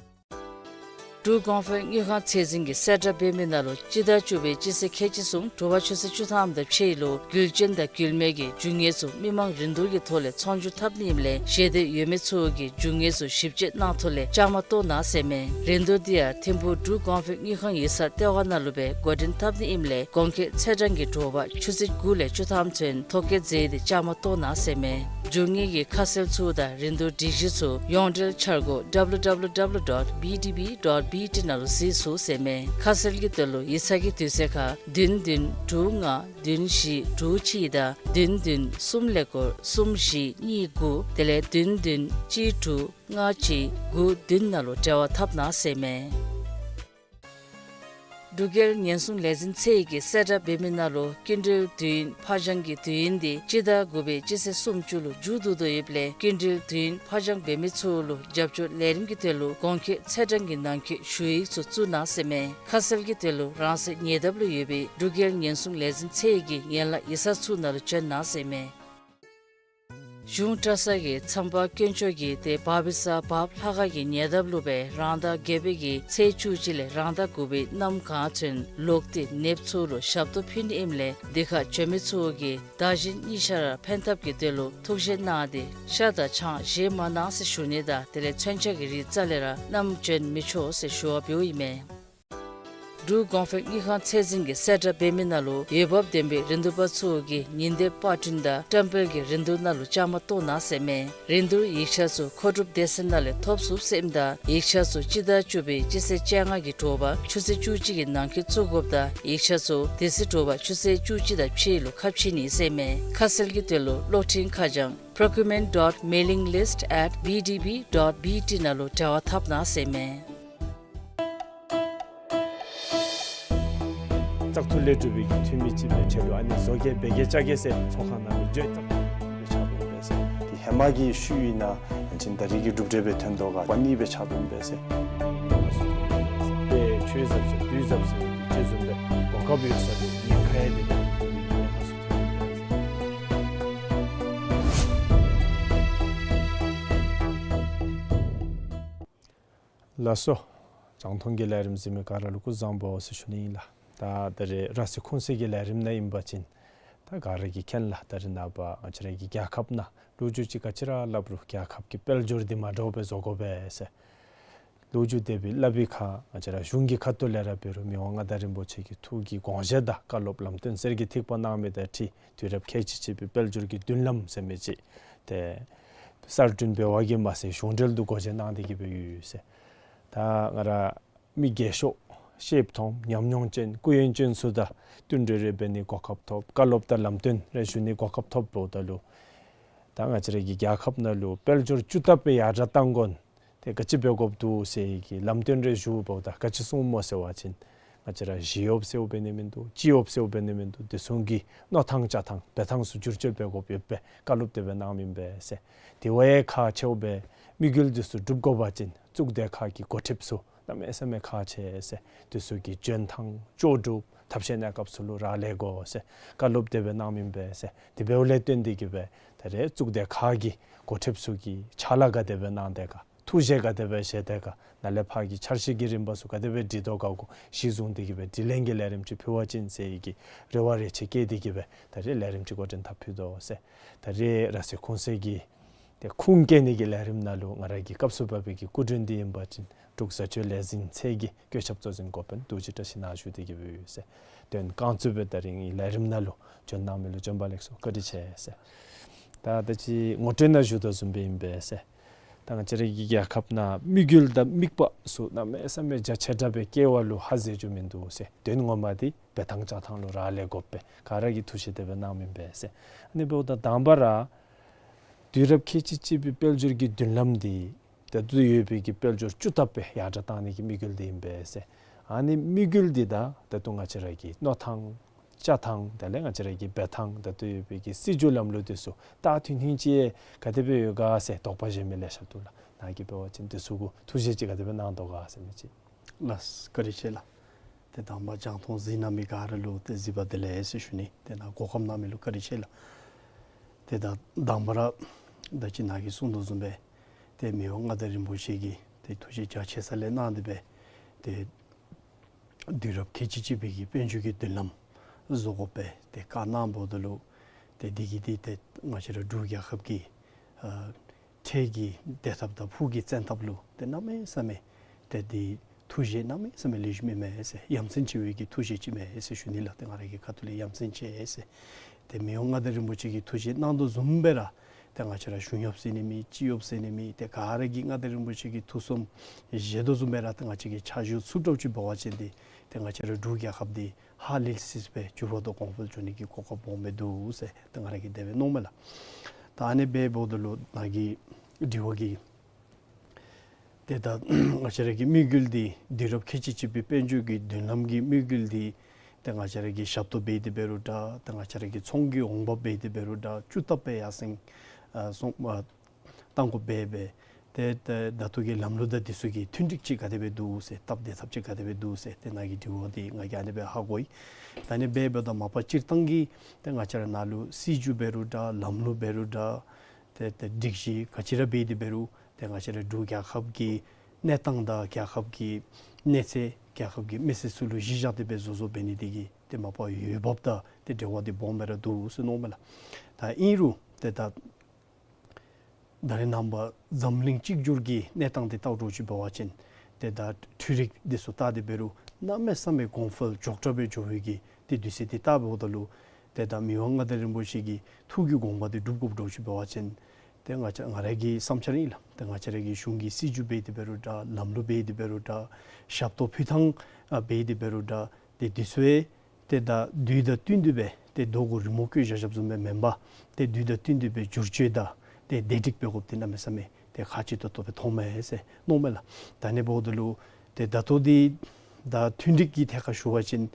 འབྲུག་གོང་འཕེལ་དངུལ་ཁང་ཚད་འཛིན་གྱིས་གསལ་བསྒྲགས་འབད་མི་ནང་ལུ་སྤྱི་ཟླ་བཅུ་པའི་སྤྱི་ཚེས་ཁལ་གཅིག་གསུམ་དྲོ་པ་ཆུ་ཚོད་བཅུ་ཐམ་དང་ཕྱེད་ལུ་རྒྱུ་ཅན་དང་རྒྱུ་མེད་ཀྱི་རྒྱུ་དངོས་ཚུ་མི་མང་རིན་བསྡུར་གྱི་ཐོག་ལས་ཚོང་སྒྱུར་འཐབ་ནི་ཨིནམ་ལས་ཞལ་འདེབས་ཡོད་མི་ཚུ་གིས་རྒྱུ་དངོས་ཚུ་ཞིབ་དཔྱད་གནང་ཐོག་ལས་བཅའ་མར་གཏོགས་གནང་ཟེར་མས། རིན་བསྡུར་འདི་ཡང་ཐིམ་ཕུག་འབྲུག་གོང་འཕེལ་དངུལ་ཁང་ཡིག་ཚང་ལྟེ་བ་ནང་ལུ་སྦེ་འགོ་འདྲེན་འཐབ་ནི་ཨིནམ་ལས་གོང་འཁོད་ཚེས་གྲངས་ཀྱི་དྲོ་པ་ཆུ་ཚོད་དགུ་ལས་བཅུ་ཐམ་ཚུན་ཐོ་བཀོད་མཛད་དེ་བཅའ་མར་གཏོགས་གནང་ཟེར་མས། རྒྱུ་དངོས་ཀྱི་ཁ་གསལ་ཚུ་དང་རིན་བསྡུར་སྒྲིག་གཞི་ཚུ་ཡོངས་འབྲེལ་འཆར་སྒོ་W W W dot B D B dot B T ནང་ལུ་གཟིགས་ཚུགས་ཟེར་མས། ཁ་གསལ་གྱི་དོན་ལུ་ཡིག་ཚང་གི་དུས་ཚོད་ཁར་བདུན་བདུན་དྲུག་ལྔ་བདུན་བཞི་དྲུག་གཅིག་དང་བདུན་བདུན་གསུམ་ཀླད་ཀོར་གསུམ་བཞི་གཉིས་དགུ་དེ་ལས་བདུན་བདུན་གཅིག་དྲུག་ལྔ་གཅིག་དགུ་བདུན་ནང་ལུ་འབྲེལ་བ་འཐབ་གནང་ཟེར་མས། འབྲུག་རྒྱལ་ཉེན་སྲུང་ལས་འཛིན་ཚད་ཀྱིས་གསལ་བསྒྲགས་འབད་མི་ནང་ལུ་སྐྱིན་འགྲུལ་དུས་ཡུན་ཕར་འགྱངས་ཀྱི་དུས་ཡུན་དེ་སྤྱི་ཟླ་དགུ་པའི་སྤྱི་ཚེས་སུམ་ཅུ་ལུ་མཇུག་བསྡུ་དོ་ཡོདཔ་ལས་སྐྱིན་འགྲུལ་དུས་ཡུན་ཕར་འགྱངས་འབད་མི་ཚུ་ལུ་རྒྱབ་སྐྱོར་ལས་རིམ་གྱི་དོན་ལུ་གོང་འཁོད་ཚེས་གྲངས་ཀྱི་ནང་འཁོད་ཞུ་ཡིག་ཚུ་བཙུགས་གནང་ཟེར་མས། ཁ་གསལ་གྱི་དོན་ལུ་རང་སོའི་ཉེ་འདབས་ལུ་ཡོད་པའི་འབྲུག་རྒྱལ་ཉེན་སྲུང་ལས་འཛིན་ཚད་ཀྱི་ཡན་ལག་ཡིག་ཚང་ཚུ་ནང་ལུ་བྱོན་གནང་ཟེར་མས། གཞུང་གྲྭ་ཚང་གིས་མཚམས་པ་དཀོན་མཆོག་གི་ཏེ་བ་བི་ས་བབ་ལྷ་ཁང་གི་ཉེ་འདབས་ལུ་སྦེ་རང་ཟླ་བརྒྱད་པའི་གི་ཚེས་བཅུ་གཅིག་ལས་རང་ཟླ་དགུ་པའི་གནམ་གང་ཚུན་ལོག་སྟེ་ནདཔ་ཚུ་ལུ་ཞབས་ཏོག་ཕུལ་ནི་ཨིནམ་ལས་དེ་ཁར་བྱོན་མི་ཚུ་གིས་བདག་གཞན་གཉིས་ཆ་ར་ཕན་ཐབས་ཀྱི་དོན་ལུ་ཐུགས་བཞེད་གནང་སྟེ་ཤ་དང་ཆང་བཞེས་མ་གནང་ཟེར་ཞུ་ནི་དང་དེ་ལས་མཚོན་ཆ་གི་རིགས་རྩ་ལས་ར་བསྣམས་བྱོན་མི་ཆོག་ཟེར་ཞུ་བ་འབདཝ་ཨིན་མས། འབྲུག་གོང་འཕེལ་དངུལ་ཁང་ཚད་འཛིན་གྱིས་གསལ་བསྒྲགས་འབད་མི་ནང་ལུ་འོས་འབབ་ལྡན་པའི་རིན་བསྡུར་པ་ཚུ་གིས་ཉིན་དེབ་པར་སྐྲུན་དང་བཀྲམ་སྤེལ་གྱི་རིན་བསྡུར་ནང་ལུ་བཅའ་མར་གཏོགས་གནང་ཟེར་མས། རིན་བསྡུར་ཡིག་ཆ་ཚུ་མཁོ་སྒྲུབ་སྡེ་ཚན་ནང་ལས་ཐོབ་ཚུགས་ཟེར་ཨིནམ་ད་ཡིག་ཆ་ཚུ་སྤྱི་ཟླ་བཅུ་པའི་སྤྱི་ཚེས་བཅོ་ལྔ་གི་དྲོ་པ་ཆུ་ཚོད་བཅུ་གཅིག་གི་ནང་འཁོད་བཙུགས་དགོཔ་ད་ཡིག་ཆ་ཚུ་དེ་ཚེ་དྲོ་པ་ཆུ་ཚོད་བཅུ་གཅིག་དང་ཕྱེད་ལུ་ཁ་ཕྱེ་ནི་ཟེར་མས། ཁ་གསལ་གྱི་དོན་ལུ་གློག་འཕྲིན་ཁ་བྱང་procurement dot mailing list at B D B dot B T ནང་ལུ་འབྲེལ་བ་འཐབ་གནང་ཟེར་མས། བཙག་འཐུ་ལས་གྲུབ་པའི་འཐུས་མི་ཅིག་སྦེ་ཁྲིད་ལུ་ཨ་ནི་བཟོ་གེ་འབད་གེ་བཅའ་གེ་ཟེར་ཚོགས་ཁང་ནང་ལུ་བརྗོད་བཙག་འཐུ་ལས་ཆགས་འོང་པས་ཟེར། དེ་ཧེ་མ་གི་ཤུལ་ཨིན་ན་ཨ་ནི་ད་རེས་ཀྱི་གྲུབ་འབྲས་སྦེ་ཐོན་དོ་ག་པ་ནི་སྦེ་ཆགས་འོང་པས་ཟེར། དཔེ་ཆོས་ཟབ་ཟེར་དུས་ཟབ་ཟེར་དེ་ཅིག་བཟུམ་སྦེ་གོ་སྐབས་ཡོད་ས་དེ་ཉེན་ཁ་ཡང་དེ་ལས་ཉེན་ཁ་སུ་ཐོན་པས་ཟེར། ལགས་སོ། རྒྱང་མཐོང་གི་ལས་རིམ་གཟིགས་མི་ག་ར་ལུ་སྐུ་གཟུགས་བཟང་པོ་ཟེར་ཞུ་ནི་ཨིན་ལགས། ད་ད་རེས་ར་སི་ཁུངས་སེ་གི་ལས་རིམ་ནང་ཨིན་པ་ཅིན་ད་ག་ར་གིས་མཁྱེན་ལགས། ད་རེས་ནངས་པ་ང་བཅས་ར་གི་རྒྱལ་ཁབ་ནང་ལོ་རྒྱུས་ཅིག་ག་ཅི་ར་སླབ་རུང་རྒྱལ་ཁབ་ཀྱི་དཔལ་འབྱོར་འདི་མ་འདྲཝ་སྦེ་བཟོ་དགོ་པས་ཟེར་ལོ་རྒྱུས་དེ་སྦེ་སླབ་པའི་ཁར་ང་བཅས་ར་གཞུང་གི་ཁ་ཐུག་ལས་ར་འབད་རུང་མི་དབང་མངའ་བདག་རིན་པོ་ཆེ་གི་ཐུགས་ཀྱི་དགོངས་བཞེད་དང་བཀའ་སློབ་ལམ་སྟོན་གསེར་གྱི་ཐིགས་པ་གནང་མི་དང་འཁྲིལ་དུས་རབས་ཁལ་གཅིག་གཅིག་པའི་དཔལ་འབྱོར་གྱི་མདུན་ལམ་ཟེར་མི་ཅིག་ཏེ་གསར་སྐྲུན་འབད་བ་གིས་མ་ཚད་གཞུང་འབྲེལ་དུ་སྒོ་འབྱེད་གནང་སྟེ་གི་སྦེ་ཡོད་ཟེར། ད་ང་ར་མི་རྒས་ཤོས་ཤེསཔ་མཐོངམ་ཉམས་མྱོང་ཅན་སྐུ་ཡོན་ཅན་ཚུ་དང་བསྟུན་གྲོས་རེ་འབད་ནི་གོ་སྐབས་ཐོབ། བཀའ་སློབ་དང་ལམ་སྟོན་རེ་ཞུ་ནི་གོ་སྐབས་ཐོབ་འབདཝ་ད་ལུ་ད་ང་བཅས་ར་གི་རྒྱལ་ཁབ་ནང་ལུ་དཔལ་འབྱོར་བཅུ་ལྟབ་སྦེ་ཡར་དྲག་གཏང་དགོ་ནི་དེ་ག་ཅི་འབད་དགོཔ་འདུག་ཟེར་གྱི་ལམ་སྟོན་རེ་ཞུཝ་ད་ག་ཅི་གསུངསམ་སྨོ་ཟེར་བ་ཅིན་ང་བཅས་ར་ཞི་གཡོགཔ་ཟེརཝ་འབད་ནི་མིན་འདུག། སྤྱི་གཡོགཔ་ཟེརཝ་འབད་ནི་མིན་འདུག། དེ་ཚུ་གི་མནོ་ཐངས་བྱ་ཐངས་འབད་ཐངས་ཚུ་བསྒྱུར་བཅོས་འབད་དགོཔ་ཡོདཔ་སྦེ་བཀའ་སློབ་དེ་སྦེ་གནངམ་ཨིན་པས་ཟེར། དེ་བ་ཡང་ཁག་ཆེཝ་སྦེ་དམིགས་ཡུལ་འདི་ཚུ་འགྲུབ་དགོ་པ་ཅིན་གཙུག་སྡེ་ཁག་གི་འགོ་ཁྲིདཔ་ཚུ་གནམ་མེད་ས་མེད་ཁག་ཆེ་ཟེར། དེ་ཚུ་གི་འཇོན་ཐང་ལྕོགས་གྲུབ་ཐབས་ཤེས་གནས་སྐབས་ཚུ་ལུ་རག་ལས་དགོ་ཟེར་བཀའ་སློབ་དེ་སྦེ་གནངམ་ཨིན་པས་ཟེར། དེ་འབདཝ་ལས་བརྟེན་ཏེ་གི་སྦེ་ད་རེས་གཙུག་སྡེ་ཁག་གི་འགོ་ཁྲིདཔ་ཚུ་གིས་ཕྱག་ལཱ་ག་དེ་སྦེ་གནང་དེས་ག་ཐུགས་བཞེད་ག་དེ་སྦེ་བཞེས་དེས་ག་ནཱ་ལས་ཕར་གྱི་འཆར་གཞི་གི་རིམ་པ་ཚུ་ག་དེ་སྦེ་སྒྲིག་དོ་ག་གུ་གཞི་བཟུང་སྟེ་གི་སྦེ་དྲི་ལན་གྱི་ལས་རིམ་ཅིག་ཕུལ་བ་ཅིན་ཟེར་གྱི་རེ་བ་རེ་ཆེ་བསྐྱེད་དེ་གི་སྦེ་ད་རེས་ལས་རིམ་ཅིག་འགོ་འདྲེན་འཐབ་ཕུལ་དོ་ཟེར། ད་རེས་ར་སི་ཁུངས་སེ་གི་ ཁུངས་སྐྱེལ་ནི་གི་ལས་རིམ་ནང་ལུ་ང་ར་གི་སྐབས་སུ་བབས་པའི་གི་སྐུ་མགྲོན་འདི་ཨིན་པ་ཅིན་འབྲུག་བཟའ་སྤྱོད་ལས་འཛིན་ཚད་ཀྱི་བཀོད་ཁྱབ་གཙོ་འཛིན་འགོ་དཔོན་རྡོ་རྗེ་བཀྲ་ཤིས་ནཱ་བཞུགས་ཏེ་གི་སྦེ་ཡོད་ཟེར། དོན་རྐང་བཙུགས་སྦེ་ད་རིས་ཀྱི་ལས་རིམ་ནང་ལུ་བྱོན་གནང་མི་ལུ་བྱོན་པ་ལེགས་སོ། བཀའ་དྲིན་ཆེ་ཟེར། ད་ད་ཅི་ངོ་སྤྲོད་ནང་ཞུ་དོ་བཟུམ་སྦེ་ཨིན་པས་ཟེར། ད་ང་བཅས་ར་གི་རྒྱལ་ཁབ་ནང་དམིགས་ཡུལ་དང་དམིགས་པ་ཚུ་གནམ་མེད་ས་མེད་རྒྱ་ཆེ་དྲགས་སྦེ་བསྐྱེད་པ་ལུ་ཧ་ཟེར་རྒྱུ་མིན་འདུག་ཟེར། དོན་ངོ་མ་འདི་འབད་ཐངས་བཅའ་ཐངས་ལུ་རག་ལས་དགོ་པས། ག་ར་གིས་ཐུགས་བཞེད་དེ་སྦེ་གནངམ་ཨིན་པས་ཟེར། ཨ་ནི་འབདཝ་ད་དང་པ་ར་དུས་རབས་ཁལ་གཅིག་གཅིག་པའི་དཔལ་འབྱོར་གྱི་མདུན་ལམ་འདི་ད་ལྟོ་ཡོད་པའི་གི་དཔལ་འབྱོར་བཅུ་ཐབས་སྦེ་ཡར་དྲག་གཏང་ནི་གི་དམིགས་ཡུལ་འདི་ཨིན་པས་ཟེར། ཨ་ནི་དམིགས་ཡུལ་འདི་དང་ད་ལྟོ་ང་བཅས་ར་གི་མནོ་ཐངས་བཅའ་ཐངས་དེ་ལས་ང་བཅས་ར་གི་འབད་ཐངས་ད་ལྟོ་ཡོད་པའི་གི་སྲིད་བྱུས་ལམ་ལུགས་འདི་ཚུ་ད་མཐུན་ལྷིང་ཅིག་ག་དེ་སྦེ་ཡོད་ག་ཟེར་དོགས་པ་བཞེས་མི་ལེ་ཤ་འདུག་ལགས། ནཱ་གིས་འབད་བ་ཅིན་འདི་ཚུ་གུ་ཐུགས་བཞེད་ཅིག་ག་དེ་སྦེ་གནང་དོ་ག་ཟེར་མི་ཅིག། ལགས་བཀའ་དྲིན་ཆེ་ལགས། ཏེ་དང་པ་རྒྱང་མཐོང་གཟིགས་གནང་མི་ག་ར་ལུ་ཏེ་གཟིགས་པ་བདེ་ལེགས་ཟེར་ཞུ་ནི། ཏེ་ནཱ་གོ་སྐབས་གནང་མི་ལུ་བཀའ་དྲིན་ཆེ་ལགས། ཏེ་ད་དང་པ་ར་ད་ཅི་ནཱ་གིས་གསུངས་དོ་བཟུམ་སྦེ་ཏེ་མི་དབང་མངའ་བདག་རིན་པོ་ཆེ་གིས་ཏེ་ཐུགས་བཞེད་རྒྱ་ཆེ་ས་ལས་གནང་སྟེ་སྦེ་ཏེ་དུས་རབས་ཁལ་གཅིག་གཅིག་པའི་གི་དཔལ་འབྱོར་གྱི་མདུན་ལམ་བཟོ་དགོ་པའི་ཏེ་བཀའ་གནང་འབདཝ་ད་ལུ་ཏེ་འདི་གིས་འདི་ཏེ་ང་བཅས་ར་འབྲུག་རྒྱལ་ཁབ་ཀྱི་ཨ་འཕྲལ་གྱི་བདེ་ཐབས་དང་ཕུགས་ཀྱི་བཙན་ཐབས་ལུ་ཏེ་གནམ་མེད་ས་མེད་ཏེ་འདི་ཐུགས་བཞེད་གནམ་མེད་ས་མེད་ལེགས་ཤོམ་ཨིན་མས་ཟེར། ཡ་མཚན་ཆེ་བའི་གི་ཐུགས་བཞེད་ཅིག་ཨིན་མས་ཟེར་ཞུ་ནི་ལགས། ཏེ་ང་ར་གི་ཁ་ཐུག་ལས་ཡ་མཚན་ཆེ་ཟེར། ཏེ་མི་དབང་མངའ་བདག་རིན་པོ་ཆེ་གིས་ཐུགས་བཞེད་གནང་དོ་བཟུམ་སྦེ་ར་ཏེ་ང་བཅས་ར་གཞུང་གཡོགཔ་ཟེར་ནི་མེད། སྤྱི་གཡོགཔ་ཟེར་ནི་མེད། ཏེ་ག་ར་གིས་མངའ་བདག་རིན་པོ་ཆེ་གི་ཐུགས་བསམ་བཞེས་དོ་བཟུམ་སྦེ་ར་ཏེ་ང་བཅས་ཀྱིས་ཕྱག་ཞུ་ཚུགས་དྲགས་ཅིག་འབད་བ་ཅིན་འདི་ཏེ་ང་བཅས་ར་འབྲུག་རྒྱལ་ཁབ་འདི་ཧ་ལས་སི་སི་སྦེ་འགྱུར་བ་དང་གོང་འཕེལ་འགྱོ་ནི་གི་གོ་སྐབས་སྦོམ་སྦེ་འདུག་ཟེར་ཏེ་ང་ར་གིས་དེ་སྦེ་མནོཝ་མས་ལགས། ད་ཨ་ནི་སྦེ་འབདཝ་ད་ལུ་ནཱ་གི་དྲི་བ་གི་ཏེ་ད་ང་བཅས་ར་གི་དམིགས་ཡུལ་འདི་དུས་རབས་ཁལ་གཅིག་གཅིག་པའི་དཔལ་འབྱོར་གྱི་མདུན་ལམ་གྱི་དམིགས་ཡུལ་འདི་ཏེ་ང་བཅས་ར་གི་ཞབས་ཏོག་འབད་དེ་འབད་རུང་འདྲ། ཏེ་ང་བཅས་ར་གི་ཚོང་གི་འོང་འབབ་འབད་དེ་འབད་རུང་འདྲ། བཅུ་ཐབས་སྦེ་ཡར་སེང་ཨ་སོང་ཨ་གཏང་དགོ་པས་སྦེ། ཏེ་ད་ད་ལྟོ་གི་ལམ་ལུགས་དང་འདི་ཚུ་གི་མཐུན་འགྲིག་ཅིག་ག་དེ་སྦེ་འདུག་ཟེར། སྟབས་བདེ་ཐབས་ཅིག་ག་དེ་སྦེ་འདུག་ཟེར། ཏེ་ནཱ་གི་དྲི་བ་འདི་ང་གིས་ཨ་ནི་སྦེ་ཧ་གོ་ཡི། ད་ཨ་ནི་སྦེ་འབདཝ་ད་མ་པ་སྤྱིར་བཏང་གི་ཏེ་ང་བཅས་ར་ནཱ་ལུ་སྲིད་བྱུས་འབད་རུང་འདྲ། ལམ་ལུགས་འབད་རུང་འདྲ། ཏེ་ཏེ་སྒྲིག་གཞི་ག་ཅི་ར་འབད་དེ་འབད་རུང་ཏེ་ང་བཅས་ར་འབྲུག་རྒྱལ་ཁབ་ཀྱི་གནས་སྟངས་དང་རྒྱལ་ཁབ་ཀྱི་གནས་ཚད་རྒྱལ་ཁབ་ཀྱི་མི་སེར་ཚུ་ལུ་གཞི་བཞག་སྟེ་སྦེ་བཟོ་བཟོཝ་འབད་ནི་དེ་གིས་ཏེ་མ་པ་འོས་འབབ་དང་ཏེ་འབྲེལ་བ་འདི་སྦོམ་སྦེ་ར་འདུག་ཟེར་མནོཝ་མས་ལགས། ད་ཨིན་རུང་ཏེ་ད་ད་རེས་ནངས་པ་འཛམ་གླིང་གཅིག་གྱུར་གྱི་གནས་སྟངས་འདི་བལྟ་དོ་ཅིག་འབད་བ་ཅིན་ཏེ་ད་འཕྲུལ་རིག་འདི་ཚུ་བལྟ་སྟེ་འབད་རུང་གནམ་མེད་ས་མེད་གོང་འཕེལ་མགྱོགས་དྲགས་སྦེ་འགྱོ་བའི་གི་ཏེ་དུས་ཚོད་འདི་བལྟ་འབདཝ་ད་ལུ་ཏེ་ད་མི་དབང་མངའ་བདག་རིན་པོ་ཆེ་གི་ཐུགས་ཀྱི་དགོངས་པ་འདི་འགྲུབ་དགོཔ་འདྲཝ་ཅིག་འབད་བ་ཅིན་ཏེ་ང་བཅས་ང་ར་གི་བསམ་འཆར་ཨིན་ལགས། ཏེ་ང་བཅས་ར་གི་གཞུང་གི་སྲིད་བྱུས་འབད་དེ་འབད་རུང་འདྲ། ལམ་ལུགས་འབད་དེ་འབད་རུང་འདྲ། ཞབས་ཏོག་ཕུལ་ཐངས་ཨ་འབད་དེ་འབད་རུང་འདྲ། ཏེ་འདི་ཚུ་ཡང་ཏེ་ད་དུས་དང་བསྟུན་ཏེ་སྦེ་ཏེ་རྡོ་གུ་རི་མོ་བརྐོས་བཞག་བཞགཔ་བཟུམ་སྦེ་མེན་པར་ཏེ་དུས་དང་བསྟུན་ཏེ་སྦེ་བསྒྱུར་བཅོས་དང་ཏེ་བདེ་སྒྲིག་འབད་དགོཔ་འདི་གནམ་མེད་ས་མེད་ཏེ་ཁག་ཆེ་ཏོག་ཏོ་སྦེ་མཐོངམ་མས་ཟེར་མནོཝ་མས་ལགས། ད་ཨ་ནི་འབདཝ་ད་ལུ་ཏེ་ད་ལྟོ་འདི་ད་མཐུན་སྒྲིག་གི་ཐད་ཁར་ཞུ་བ་ཅིན་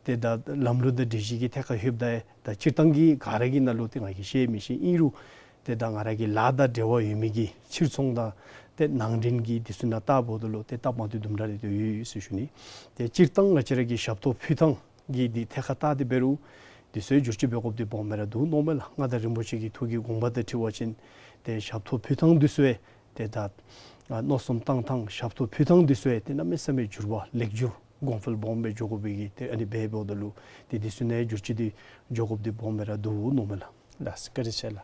ཏེ་ད་ལམ་ལུགས་དང་སྒྲིག་གཞི་གི་ཐད་ཁར་ལྷོདཔ་ད་ད་སྤྱིར་བཏང་གི་ག་ར་གི་ནང་ལུ་ཏེ་ང་གིས་ཤེས་མི་ཤེས། ཨིན་རུང་ཏེ་ད་ང་ར་གི་ལཱ་དང་འབྲེལ་བ་ཡོད་མི་གི་ཕྱིར་ཚོང་དང་ཏེ་ནང་འདྲེན་གྱི་འདི་ཚུ་ནང་བལྟ་འབདཝ་ད་ལུ་ཏེ་སྟབས་མ་བདེཝ་དུམ་གྲ་རེ་ཏེ་ཡོད་ཡོད་ཟེར་ཞུ་ནི། ཏེ་སྤྱིར་བཏང་ང་བཅས་ར་གི་ཞབས་ཏོག་ཕུལ་ཐངས་ཀྱི་འདི་ཐད་ཁར་བལྟ་སྟེ་འབད་རུང་འདི་ཚུ་ཡང་བསྒྱུར་བཅོས་འབད་དགོཔ་འདི་སྦོམ་སྦེ་ར་འདུག་མནོཝ་མས་ལགས། མངའ་བདག་རིན་པོ་ཆེ་གི་ཐུགས་ཀྱི་དགོངས་པ་དང་འཁྲིལ་བ་ཅིན་ཏེ་ཞབས་ཏོག་ཕུལ་ཐངས་འདི་ཚུ་ཡང་ཏེ་ད་ཨ་མནོ་བསམ་བཏང་ཐངས་ཞབས་ཏོག་ཕུལ་ཐངས་འདི་ཚུ་ཡང་ཏེ་གནམ་མེད་ས་མེད་འགྱུར་བ་ལེགས་འགྱུར་གོང་འཕེལ་སྦོམ་སྦེ་འགྱོ་དགོ་པའི་གི་ཏེ་ཨ་ནི་སྦེ་འབདཝ་ད་ལུ་ཏེ་འདི་ཚུ་ནང་བསྒྱུར་བཅོས་འདི་འགྱོ་དགོཔ་འདི་སྦོམ་སྦེ་ར་འདུག་མནོཝ་མས་ལགས། ལགས་སོ། བཀའ་དྲིན་ཆེ་ལགས།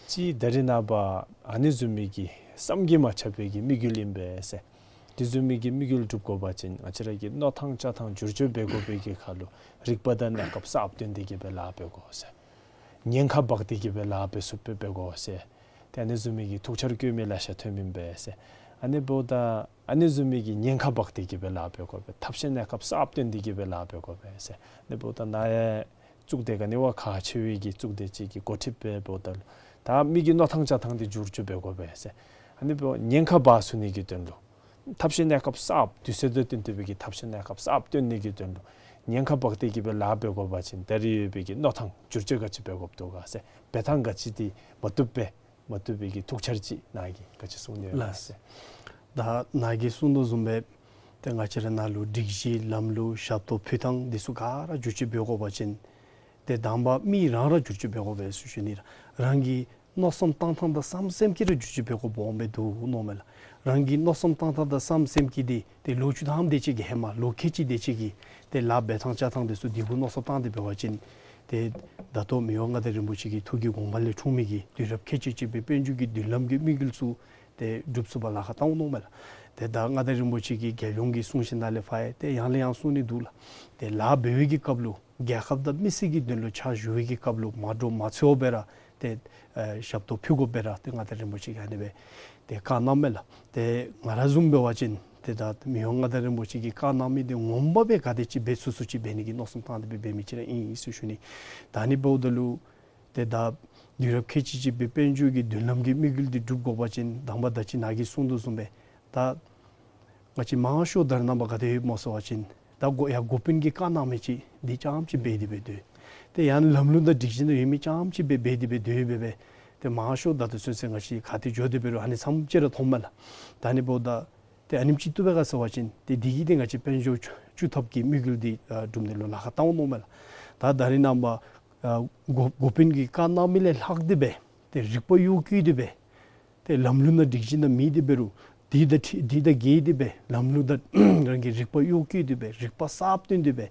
ཅིག་ད་རེས་ནངས་པ་ཨ་ནི་བཟུམ་མའི་གི་བསམ་གྱིས་མ་ཁྱབ་པའི་གི་དམིགས་ཡུལ་ཨིན་པས་ཟེར། དེ་བཟུམ་མའི་གི་དམིགས་ཡུལ་འགྲུབ་དགོ་པ་ཅིན་ང་བཅས་ར་གི་མནོ་ཐངས་བཅའ་ཐངས་བསྒྱུར་བཅོས་འབད་དགོ་པའི་གི་ཁར་ལུ་རིག་པ་དང་གནས་སྐབས་གསརཔ་བཏོན་ཏེ་གི་སྦེ་ལཱ་འབད་དགོ་ཟེར། ཉེན་ཁ་འབག་སྟེ་གི་སྦེ་ལཱ་འབད་ཚུགསཔ་སྦེ་འབད་དགོ་ཟེར། ཏེ་ཨ་ནི་བཟུམ་མའི་གི་ཐུགས་འཆར་བཀོད་མི་ལེ་ཤ་ཐོནམ་ཨིན་པས་ཟེར། ཨ་ནི་འབདཝ་ད་ཨ་ནི་བཟུམ་མའི་གི་ཉེན་ཁ་འབག་སྟེ་གི་སྦེ་ལཱ་འབད་དགོ་པས། ཐབས་ཤེས་གནས་སྐབས་གསརཔ་བཏོན་ཏེ་གི་སྦེ་ལཱ་འབད་དགོ་པས་ཟེར། ཨ་ནི་འབདཝ་ད་ནཱ་ཡང་གཙུག་སྡེ་ག་ནི་བ་ཁག་ཆེ་བའི་གི་གཙུག་སྡེ་ཅིག་གི་འགོ་ཁྲིདཔ་སྦེ་འབདཝ་ད་ལུ་ད་མི་གི་མནོ་ཐངས་བཅའ་ཐངས་འདི་བསྒྱུར་བཅོས་འབད་དགོ་པས་ཟེར། ཨ་ནི་འབདཝ་ཉེན་ཁ་འབག་ཚུགས་ནི་གི་དོན་ལུ་ཐབས་ཤེས་གནས་སྐབས་གསརཔ་དུས་ཚོད་དང་བསྟུན་ཏེ་སྦེ་གི་ཐབས་ཤེས་གནས་སྐབས་གསརཔ་བཏོན་ནི་གི་དོན་ལུ་ཉེན་ཁ་འབག་སྟེ་གི་སྦེ་ལཱ་འབད་དགོ་པ་ཅིན་ད་རེས་ཡོད་པའི་གི་མནོ་ཐངས་བསྒྱུར་བཅོས་ག་ཅི་འབད་དགོཔ་འདུག་ག་ཟེར། འབད་ཐངས་ག་ཅི་འདི་མ་བཏུབ་པས། མ་བཏུབ་པའི་གི་ཐུགས་འཆར་ཅིག་ནཱ་གིས་ག་ཅི་གསུང་ནི་ཡོད་ལགས། ལགས་སོ། ད་ནཱ་གིས་གསུང་དོ་བཟུམ་སྦེ་ཏེ་ང་བཅས་ར་ནཱ་ལུ་སྒྲིག་གཞི་ལམ་ལུགས་ཞབས་ཏོག་ཕུལ་ཐངས་འདི་ཚུ་ག་ར་བསྒྱུར་བཅོས་འབད་དགོ་པ་ཅིན་ཏེ་དང་པ་མི་རང་ར་བསྒྱུར་བཅོས་འབད་དགོ་པས་ཟེར་ཞུ་ནི་ལགས། རང་གི་མནོ་བསམ་བཏང་ཐངས་དང་བསམ་སེམས་ཀྱིས་ར་བསྒྱུར་བཅོས་འབད་དགོཔ་སྦོམ་སྦེ་འདུག་མནོཝ་མས་ལགས། རང་གི་མནོ་བསམ་བཏང་ཐངས་དང་བསམ་སེམས་ཀྱི་འདི་ཏེ་ལོ་བཅུ་ཐམ་དེ་ཅིག་གི་ཧེ་མ་ལོ་ཁལ་གཅིག་དེ་ཅིག་གི་ཏེ་ལཱ་འབད་ཐངས་བཅའ་ཐངས་འདི་ཚུ་འདི་གུ་མནོ་བསམ་བཏང་སྟེ་འབད་བ་ཅིན་ ཏེ་ད་ལྟོ་མི་དབང་མངའ་བདག་རིན་པོ་ཆེ་གི་ཐུགས་ཀྱི་དགོངས་པ་ལས་འཁྲུངས་མི་གི་དུས་རབས་ཁལ་གཅིག་གཅིག་པའི་དཔལ་འབྱོར་གྱི་མདུན་ལམ་གྱི་དམིགས་ཡུལ་ཚུ་ཏེ་འགྲུབ་ཚུགས་པར་ལཱ་ཁག་བཏང་འོང་མནོཝ་མས་ལགས། ཏེ་ད་མངའ་བདག་རིན་པོ་ཆེ་གི་རྒྱལ་ཡོངས་ཀྱི་གསུང་བཤད་ནང་ལས་ཕར་ཡང་ཏེ་ཡང་ལས་ཡང་གསུང་ནི་འདུག་ལགས། ཏེ་ལཱ་འབད་བའི་གི་སྐབས་ལུ་རྒྱལ་ཁབ་དང་མི་སེར་གྱི་དོན་ལུ་ཕྱག་ཞུ་བའི་གི་སྐབས་ལུ་མ་འདྲོག་མ་འཚེར་བར་སྦེ་ར་ཏེ་ཨེ་ཞབས་ཏོག་ཕུལ་དགོ་པས་ར་ཏེ་མངའ་བདག་རིན་པོ་ཆེ་གིས་ཨ་ནི་སྦེ་ཏེ་བཀའ་གནངམ་མས་ལགས། ཏེ་ང་ར་བཟུམ་འབད་བ་ཅིན་ཏེ་ད་མི་དབང་མངའ་བདག་རིན་པོ་ཆེ་གིས་བཀའ་གནང་མི་འདི་ངོ་མ་སྦེ་ག་དེ་ཅིག་འབད་ཚུགས་ཚུགས་ཅིག་འབད་ནི་གི་མནོ་བསམ་བཏང་སྟེ་སྦེ་འབད་མི་ཅིག་ར་ཨིན་ཨིན་ཟེར་ཞུ་ནི། ད་ཨ་ནི་འབདཝ་ད་ལུ་ཏེ་ད་དུས་རབས་ཁལ་གཅིག་གཅིག་པའི་དཔལ་འབྱོར་གྱི་མདུན་ལམ་གྱི་དམིགས་ཡུལ་འདི་འགྲུབ་དགོ་པ་ཅིན་དང་པ་ད་ཅི་ནཱ་གིས་གསུང་དོ་བཟུམ་སྦེ་ད་ང་བཅས་མང་ཤོས་ད་རེས་ནངས་པ་ག་དེ་ཡོདཔ་སྨོ་ཟེར་བ་ཅིན་ད་འགོ་ཡ་འགོ་དཔོན་གྱིས་བཀའ་གནང་མི་ཅིག་འདི་རྐྱངམ་ཅིག་འབད་དེ་སྦེ་སྡོད། ཏེ་ཡང་ལམ་ལུགས་དང་སྒྲིག་གཞི་ནང་ཡོད་མི་རྐྱངམ་ཅིག་སྦེ་འབད་དེ་སྦེ་སྡོད་སྦེ་སྦེ་ཏེ་མང་ཤོས་ད་ལྟོ་ཚུན་ཚོད་ང་བཅས་ག་ཏེ་འགྱོ་སྟེ་འབད་རུང་ཨ་ནི་ཙམ་ཅིག་ར་མཐོངམ་མས་ལགས། ད་ཨ་ནི་འབདཝ་ད་ཏེ་ཨ་ནེམ་ཅིག་བཏུབ་པས་ག་ཟེར་བ་ཅིན་ཏེ་འདི་གིས་ཏེ་ང་བཅས་དཔལ་འབྱོར་བཅུ་བཅུ་ཐབས་ཀྱི་དམིགས་ཡུལ་འདི་ཨ་འགྲུབ་ནི་ལུ་ལཱ་ཁག་བཏང་འོང་མནོཝ་མས་ལགས། ད་ད་རེས་ནངས་པ་ཨ་འགོ་འགོ་དཔོན་གྱིས་བཀའ་གནང་མི་ལས་ལྷག་སྟེ་སྦེ་ཏེ་རིག་པ་གཡོ་བསྐྱེད་དེ་སྦེ་ཏེ་ལམ་ལུགས་དང་སྒྲིག་གཞི་ནང་མེད་དེ་འབད་རུང་འདི་དང་འཁྲིལ་འདི་དང་འགལ་ཏེ་སྦེ་ལམ་ལུགས་དང་རང་གི་རིག་པ་གཡོ་བསྐྱེད་དེ་སྦེ་རིག་པ་གསརཔ་བཏོན་ཏེ་སྦེ་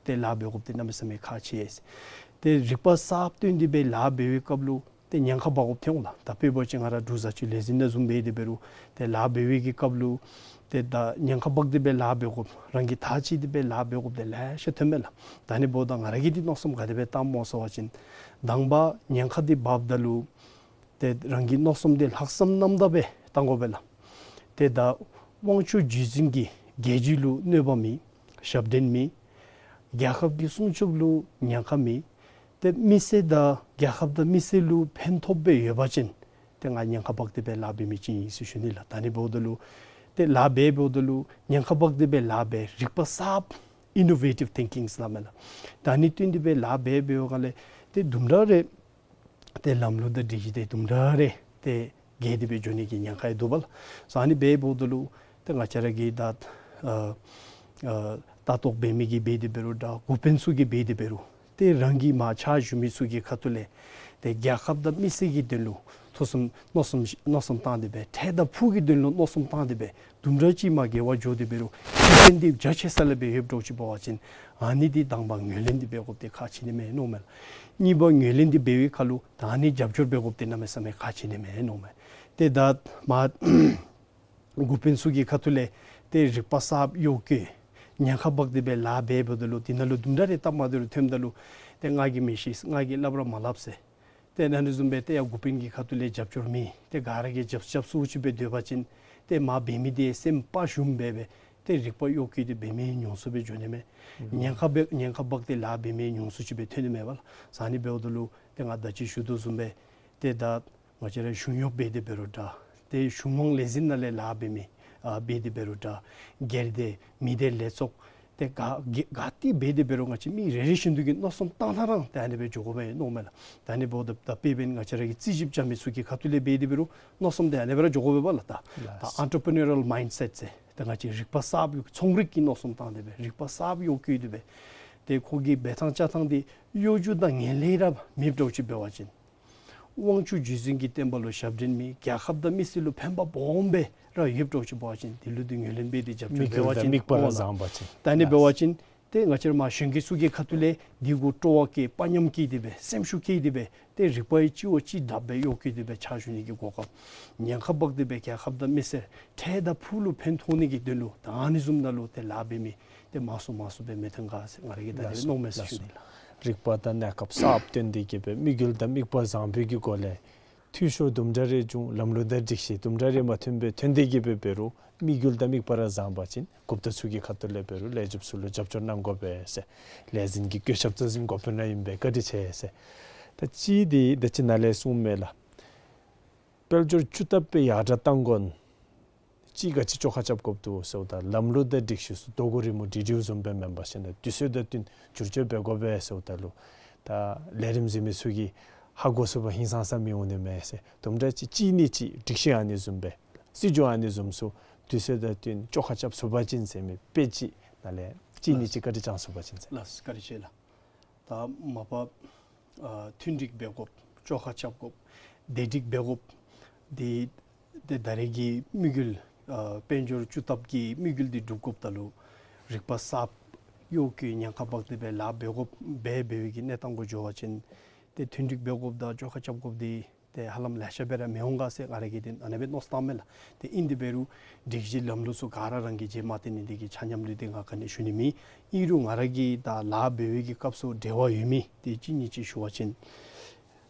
ཏེ་ལཱ་འབད་དགོཔ་འདི་གནམ་མེད་ས་མེད་ཁག་ཆེ། ཏེ་རིག་པ་གསརཔ་བཏོན་ཏེ་སྦེ་ལཱ་འབད་བའི་སྐབས་ལུ་ཏེ་ཉེན་ཁ་འབག་དགོཔ་ཐོན་འོང་ལགས། ད་དཔེ་འབད་བ་ཅིན་ང་ར་འབྲུག་བཟའ་སྤྱོད་ལས་འཛིན་ནང་བཟུམ་འབད་དེ་འབད་རུང་ཏེ་ལཱ་འབད་བའི་གི་སྐབས་ལུ་ཏེ་ད་ཉེན་ཁ་འབག་སྟེ་སྦེ་ལཱ་འབད་དགོཔ་རང་གིས་ཐག་བཅད་དེ་སྦེ་ལཱ་འབད་དགོཔ་འདི་ལེ་ཤ་ཐོནམ་མས་ལགས། ད་ཨ་ནི་འབདཝ་ད་ང་ར་གིས་འདི་མནོ་བསམ་ག་དེ་སྦེ་བཏངམ་སྨོ་ཟེར་བ་ཅིན་དང་པ་ཉེན་ཁ་འདི་འབགཔ་ད་ལུ་ཏེ་རང་གི་མནོ་བསམ་འདི་ལྷག་བསམ་རྣམ་དག་སྦེ་བཏང་དགོ་པས་ལགས། ཏེ་ད་དབང་ཕྱུག་རྗེ་བཙུན་གྱིས་རྒྱལ་བརྒྱུད་ལུ་གནོད་པ་མེད། ཞབས་འདྲེན་མེད། རྒྱལ་ཁབ་ཀྱི་སྲུང་སྐྱོབ་ལུ་ཉེན་ཁ་མེད། ཏེ་མི་སེར་དང་རྒྱལ་ཁབ་དང་མི་སེར་ལུ་ཕན་ཐོགས་སྦེ་ཡོད་པ་ཅིན་ཏེ་ང་ཉེན་ཁ་འབག་སྟེ་སྦེ་ལཱ་འབད་མི་ཅིག་ཨིན་ཟེར་ཞུ་ནི་ལགས། ད་ཨ་ནི་འབདཝ་ད་ལུ་ཏེ་ལཱ་འབད་འབདཝ་ད་ལུ་ཉེན་ཁ་འབག་སྟེ་སྦེ་ལཱ་འབད་རིག་པ་གསརཔ་ཨིན་ནོ་ཝེ་ཊིབ་ཐིང་ཀིང་ཟེར་སླབ་མས་ལགས། ད་ཨ་ནི་བཏོན་ཏེ་སྦེ་ལཱ་འབད་འབད་བའི་སྒང་ལས་ཏེ་དུམ་གྲ་རེ་ཏེ་ལམ་ལུགས་དང་སྒྲིག་གཞི་འདི་དུམ་གྲ་རེ་ཏེ་འགལ་ཏེ་སྦེ་འགྱོ་ནི་གི་ཉེན་ཁ་ཡང་འདུག་པ་ལགས། སོ་ཨ་ནི་འབད་འབདཝ་ད་ལུ་ཏེ་ང་བཅས་ར་གིས་ད་ཨ་ཨ་ལྟ་རྟོག་འབད་མི་གིས་འབད་དེ་འབད་རུང་འདྲ་འགོ་དཔོན་ཚུ་གིས་འབད་དེ་འབད་རུང་ཏེ་རང་གི་མར་ཕྱག་ཞུ་མི་ཚུ་གི་ཁ་ཐུག་ལས་ཏེ་རྒྱལ་ཁབ་དང་མི་སེར་གྱི་དོན་ལུ་ཐུགས་བསམ་མནོ་བསམ་མནོ་བསམ་བཏང་སྟེ་སྦེ་འཕྲལ་དང་ཕུགས་ཀྱི་དོན་ལུ་མནོ་བསམ་བཏང་སྟེ་སྦེ་དུམ་གྲ་ཅིག་མར་འགལ་བར་འགྱོ་སྟེ་འབད་རུང་ཤེས་ཡོན་འདི་རྒྱ་ཆེ་ས་ལས་སྦེ་ཡོདཔ་འདྲཝ་ཅིག་འབད་བ་ཅིན་ཨ་ནི་འདི་དང་པ་ངོས་ལེན་འདི་འབད་དགོཔ་འདི་ཁག་ཆེ་ནི་མས་མནོཝ་མས་ལགས། གཉིས་པ་ངོས་ལེན་འདི་འབད་བའི་ཁར་ལུ་ད་ཨ་ནི་རྒྱབ་སྐྱོར་འབད་དགོཔ་འདི་གནམ་མེད་ས་མེད་ཁག་ཆེ་ནི་མས་མནོཝ་མས། ཏེ་ད་མར་འགོ་དཔོན་ཚུ་གི་ཁ་ཐུག་ལས་ཏེ་རིག་པ་གསརཔ་གཡོ་བསྐྱེད་ཉེན་ཁ་འབག་སྟེ་སྦེ་ལཱ་འབད་འབདཝ་ད་ལུ་དེ་ནང་ལུ་དུམ་གྲ་རེ་སྟབས་མ་བདེཝ་རེ་ཐོནམ་ད་ལུ་ཏེ་ང་གིས་མི་ཤེས་ང་གིས་སླབ་ར་མ་སླབ་ཟེར། ཏེ་ཨ་ནི་བཟུམ་སྦེ་ཏེ་ཡར་འགོ་དཔོན་གྱི་ཁ་ཐུག་ལས་རྒྱབ་སྐྱོར་མེད། ཏེ་ག་ར་གིས་རྒྱབ་རྒྱབ་སུ་ཅིག་སྦེ་སྡོད་པ་ཅིན་ཏེ་མར་འབད་མི་འདི་སེམས་དཔའ་ཞུམ་སྦེ་སྦེ་ཏེ་རིག་པ་གཡོ་བསྐྱེད་དེ་འབད་མི་ཉུང་སུ་སྦེ་འགྱོ་ནི་མས། ཉེན་ཁ་འབད་ཉེན་ཁ་འབག་སྟེ་ལཱ་འབད་མི་ཉུང་སུ་ཅིག་སྦེ་ཐོན་ནི་མས་པ་ལགས། སོ་ཨ་ནི་འབདཝ་ད་ལུ་ཏེ་ང་ད་ཅི་ཞུ་དོ་བཟུམ་སྦེ་ཏེ་ད་ང་བཅས་ར་གཞུང་གཡོགཔ་འབད་དེ་འབད་རུང་འདྲ། ཏེ་གཞུང་དབང་ལས་འཛིན་ནང་ལས་ལཱ་འབད་མི་ཨ་འབད་དེ་འབད་རུང་འདྲ། སྒེར་སྡེ་མི་སྡེ་ལས་ཚོགས་ཏེ་ག་ག་ག་ཏེ་འབད་དེ་འབད་རུང་ང་བཅས་མི་རེ་རེ་བཞིན་དུ་གི་མནོ་བསམ་བཏང་ཐངས་ར་ཏེ་ཨ་ནི་སྦེ་འགྱོ་དགོ་པས་མནོཝ་མས་ལགས། ད་ཨ་ནི་འབདཝ་ད་ད་དཔེ་འབདན་ང་བཅས་ར་གི་རྩིས་ཞིབ་རྐྱབ་མི་ཚུ་གི་ཁ་ཐུག་ལས་འབད་དེ་འབད་རུང་མནོ་བསམ་འདི་ཨ་ནི་སྦེ་ར་འགྱོ་དགོ་པས་པ་ལགས། ད་ད་ལགས། ཨེན་ཊར་པི་ནིའུ་རཱལ་མའིནཌ་སེཊ་ཟེར་ཏེ་ང་བཅས་རིག་པ་གསརཔ་ཚོང་རིག་གི་མནོ་བསམ་བཏང་སྟེ་སྦེ་རིག་པ་གསརཔ་གཡོ་བསྐྱེད་དེ་སྦེ་ཏེ་ཁོ་གི་འབད་ཐངས་བཅའ་ཐངས་འདི་གཡོ་སྒྱུ་དང་ངན་ལྷད་ར་མེདཔ་འདྲཝ་ཅིག་འབད་བ་ཅིན་དབང་ཕྱུག་རྗེ་བཙུན་གྱི་བསྟན་པ་ལུ་ཞབས་འདྲེན་མེད། རྒྱལ་ཁབ་དང་མི་སེར་ལུ་ཕན་པ་སྦོམ་སྦེ་ར་ཡོདཔ་འདྲཝ་ཅིག་འབད་བ་ཅིན་དེ་ལུ་འདི་ངོས་ལེན་འབད་དེ་རྒྱབ་སྐྱོར་འབད་བ་ཅིན་དམིགས་པ་ར་བཟང་པ་ཅིན། ད་ཨ་ནི་འབད་བ་ཅིན་ཏེ་ང་བཅས་ར་མར་གཞོན་སྐྱེས་ཚུ་གི་ཁ་ཐུག་ལས་འདི་གུ་སྤྲོ་བ་བསྐྱེད་དཔའ་ཉམས་བསྐྱེད་དེ་སྦེ་སེམས་ཤུགས་བསྐྱེད་དེ་སྦེ་ཏེ་རིག་པ་ཡི་སྤྱི་བོ་གཅིག་དྲགཔ་སྦེ་གཡོ་བསྐྱེད་དེ་སྦེ་ཕྱག་ཞུ་ནི་གི་གོ་སྐབས། ཉེན་ཁ་འབག་སྟེ་སྦེ་རྒྱལ་ཁབ་དང་མི་སེར་འཕྲལ་དང་ཕུགས་ལུ་ཕན་ཐོགས་ནི་གི་དོན་ལུ་ད་ཨ་ནི་བཟུམ་ནང་ལུ་ཏེ་ལཱ་འབད་མི་ཏེ་མང་སུ་མང་སུ་སྦེ་མི་ཐོན་ག་ཟེར་ང་ར་གིས་ད་ལགས་དེ་སོ། མནོཝ་མས་ཟེར་ལགས་ཞུ་སོ། ནི་ལགས། རིག་པ་དང་གནས་སྐབས་གསརཔ་བཏོན་ཏེ་གི་སྦེ་དམིགས་ཡུལ་དང་དམིགས་པ་བཟང་པོའི་གི་སྒོ་ལས་འཐུས་ཤོར་དུམ་གྲ་རེ་བྱུང་ལམ་ལུགས་དང་སྒྲིག་གཞི་དུམ་གྲ་རེ་མ་མཐུནམ་སྦེ་ཐོན་ཏེ་གི་སྦེ་འབད་རུང་དམིགས་ཡུལ་དང་དམིགས་པ་ར་བཟང་པ་ཅིན་འགོ་དཔོན་ཚུ་གི་ཁ་ཐུག་ལས་འབད་རུང་ལས་བྱེདཔ་ཚུ་ལུ་རྒྱབ་སྐྱོར་གནང་དགོ་པས་ཟེར། ལས་འཛིན་གྱི་བཀོད་ཁྱབ་རྩ་འཛིན་འགོ་དཔོན་ར་ཨིན་པས། བཀའ་དྲིན་ཆེ་ཟེར། ད་ཅི་འདི་ད་ཅི་ནཱ་ལས་གསུངམ་མས་ལགས། དཔལ་འབྱོར་བཅུ་ཐབས་སྦེ་ཡར་དྲག་གཏང་དགོ་ན་ཅིག་ག་ཅི་བཅོ་ཁ་རྐྱབ་དགོཔ་འདུག་ཟེརཝ་ད་ལམ་ལུགས་དང་སྒྲིག་གཞི་ཚུ་རྡོ་གུ་རི་མོ་འབྲི་འབྲིཝ་བཟུམ་སྦེ་མེན་པར་ཞིན་ན་དུས་ཚོད་དང་བསྟུན་བསྒྱུར་བཅོས་འབད་དགོ་པས་ཟེརཝ་ད་ལུ་ད་ལས་རིམ་གཟིགས་མི་ཚུ་གིས་ཧ་གོ་ཚུགས་པ་ཧིང་སངས་ས་མི་འོང་ནི་མས་ཟེར། དུམ་གྲ་ཅིག་གཅིག་ནི་ཅིག་སྒྲིག་གཞི་ཨ་ནི་བཟུམ་སྦེ་སྲིད་བྱུས་ཨ་ནི་བཟུམ་ཚུ་དུས་ཚོད་དང་བསྟུན་བཅོ་ཁ་རྐྱབ་ཚུགས་པ་ཅིན་ཟེར་མི་དཔེ་ཅིག་ནཱ་ལས་གཅིག་ནི་ཅིག་བཀའ་དྲིན་བསྐྱང་ཚུགས་པ་ཅིན་ཟེར། ལགས་སོ། བཀའ་དྲིན་ཆེ་ལགས། ད་མ་པ་ཨ་མཐུན་སྒྲིག་འབད་དགོཔ་བཅོ་ཁ་རྐྱབ་དགོཔ་བདེ་སྒྲིག་འབད་དགོཔ་འདི་ཏེ་ད་རེས་ཀྱི་དམིགས་ཡུལ་ཨ་དཔལ་འབྱོར་བཅུ་ཐབས་ཀྱི་དམིགས་ཡུལ་འདི་འགྲུབ་དགོཔ་ད་ལུ་རིག་པ་གསརཔ་ གཡོག་གི་ཉེན་ཁ་འབག་སྟེ་སྦེ་ལཱ་འབད་དགོཔ་འབད་འབད་བའི་གི་གནས་སྟངས་གུ་འགྱོ་བ་ཅིན་ཏེ་མཐུན་འགྲིག་འབད་དགོཔ་དང་བཅོ་ཁ་རྐྱབ་དགོཔ་འདི་ཏེ་ཧ་ལམ་ལེ་ཤ་སྦེ་ར་མི་འོང་ག་ཟེར་ང་ར་གིས་ཏེ་ཨ་ནེ་སྦེ་མནོ་བསམ་བཏངམ་མས་ལགས། ཏེ་ཨིན་དེ་འབད་རུང་སྒྲིག་གཞི་ལམ་ལུགས་ཚུ་ག་ར་རང་གིས་རྗེས་མ་བརྟེན་ནི་དེ་གི་ཆ་མཉམ་ལུ་ཏེ་ང་ག་ནི་ཞུ་ནི་མེད། ཨིན་རུང་ང་ར་གིས་ད་ལཱ་འབད་བའི་གི་སྐབས་སུ་འབྲེལ་བ་ཡོད་མི་ཏེ་གཅིག་གཉིས་ཅིག་ཞུ་བ་ཅིན་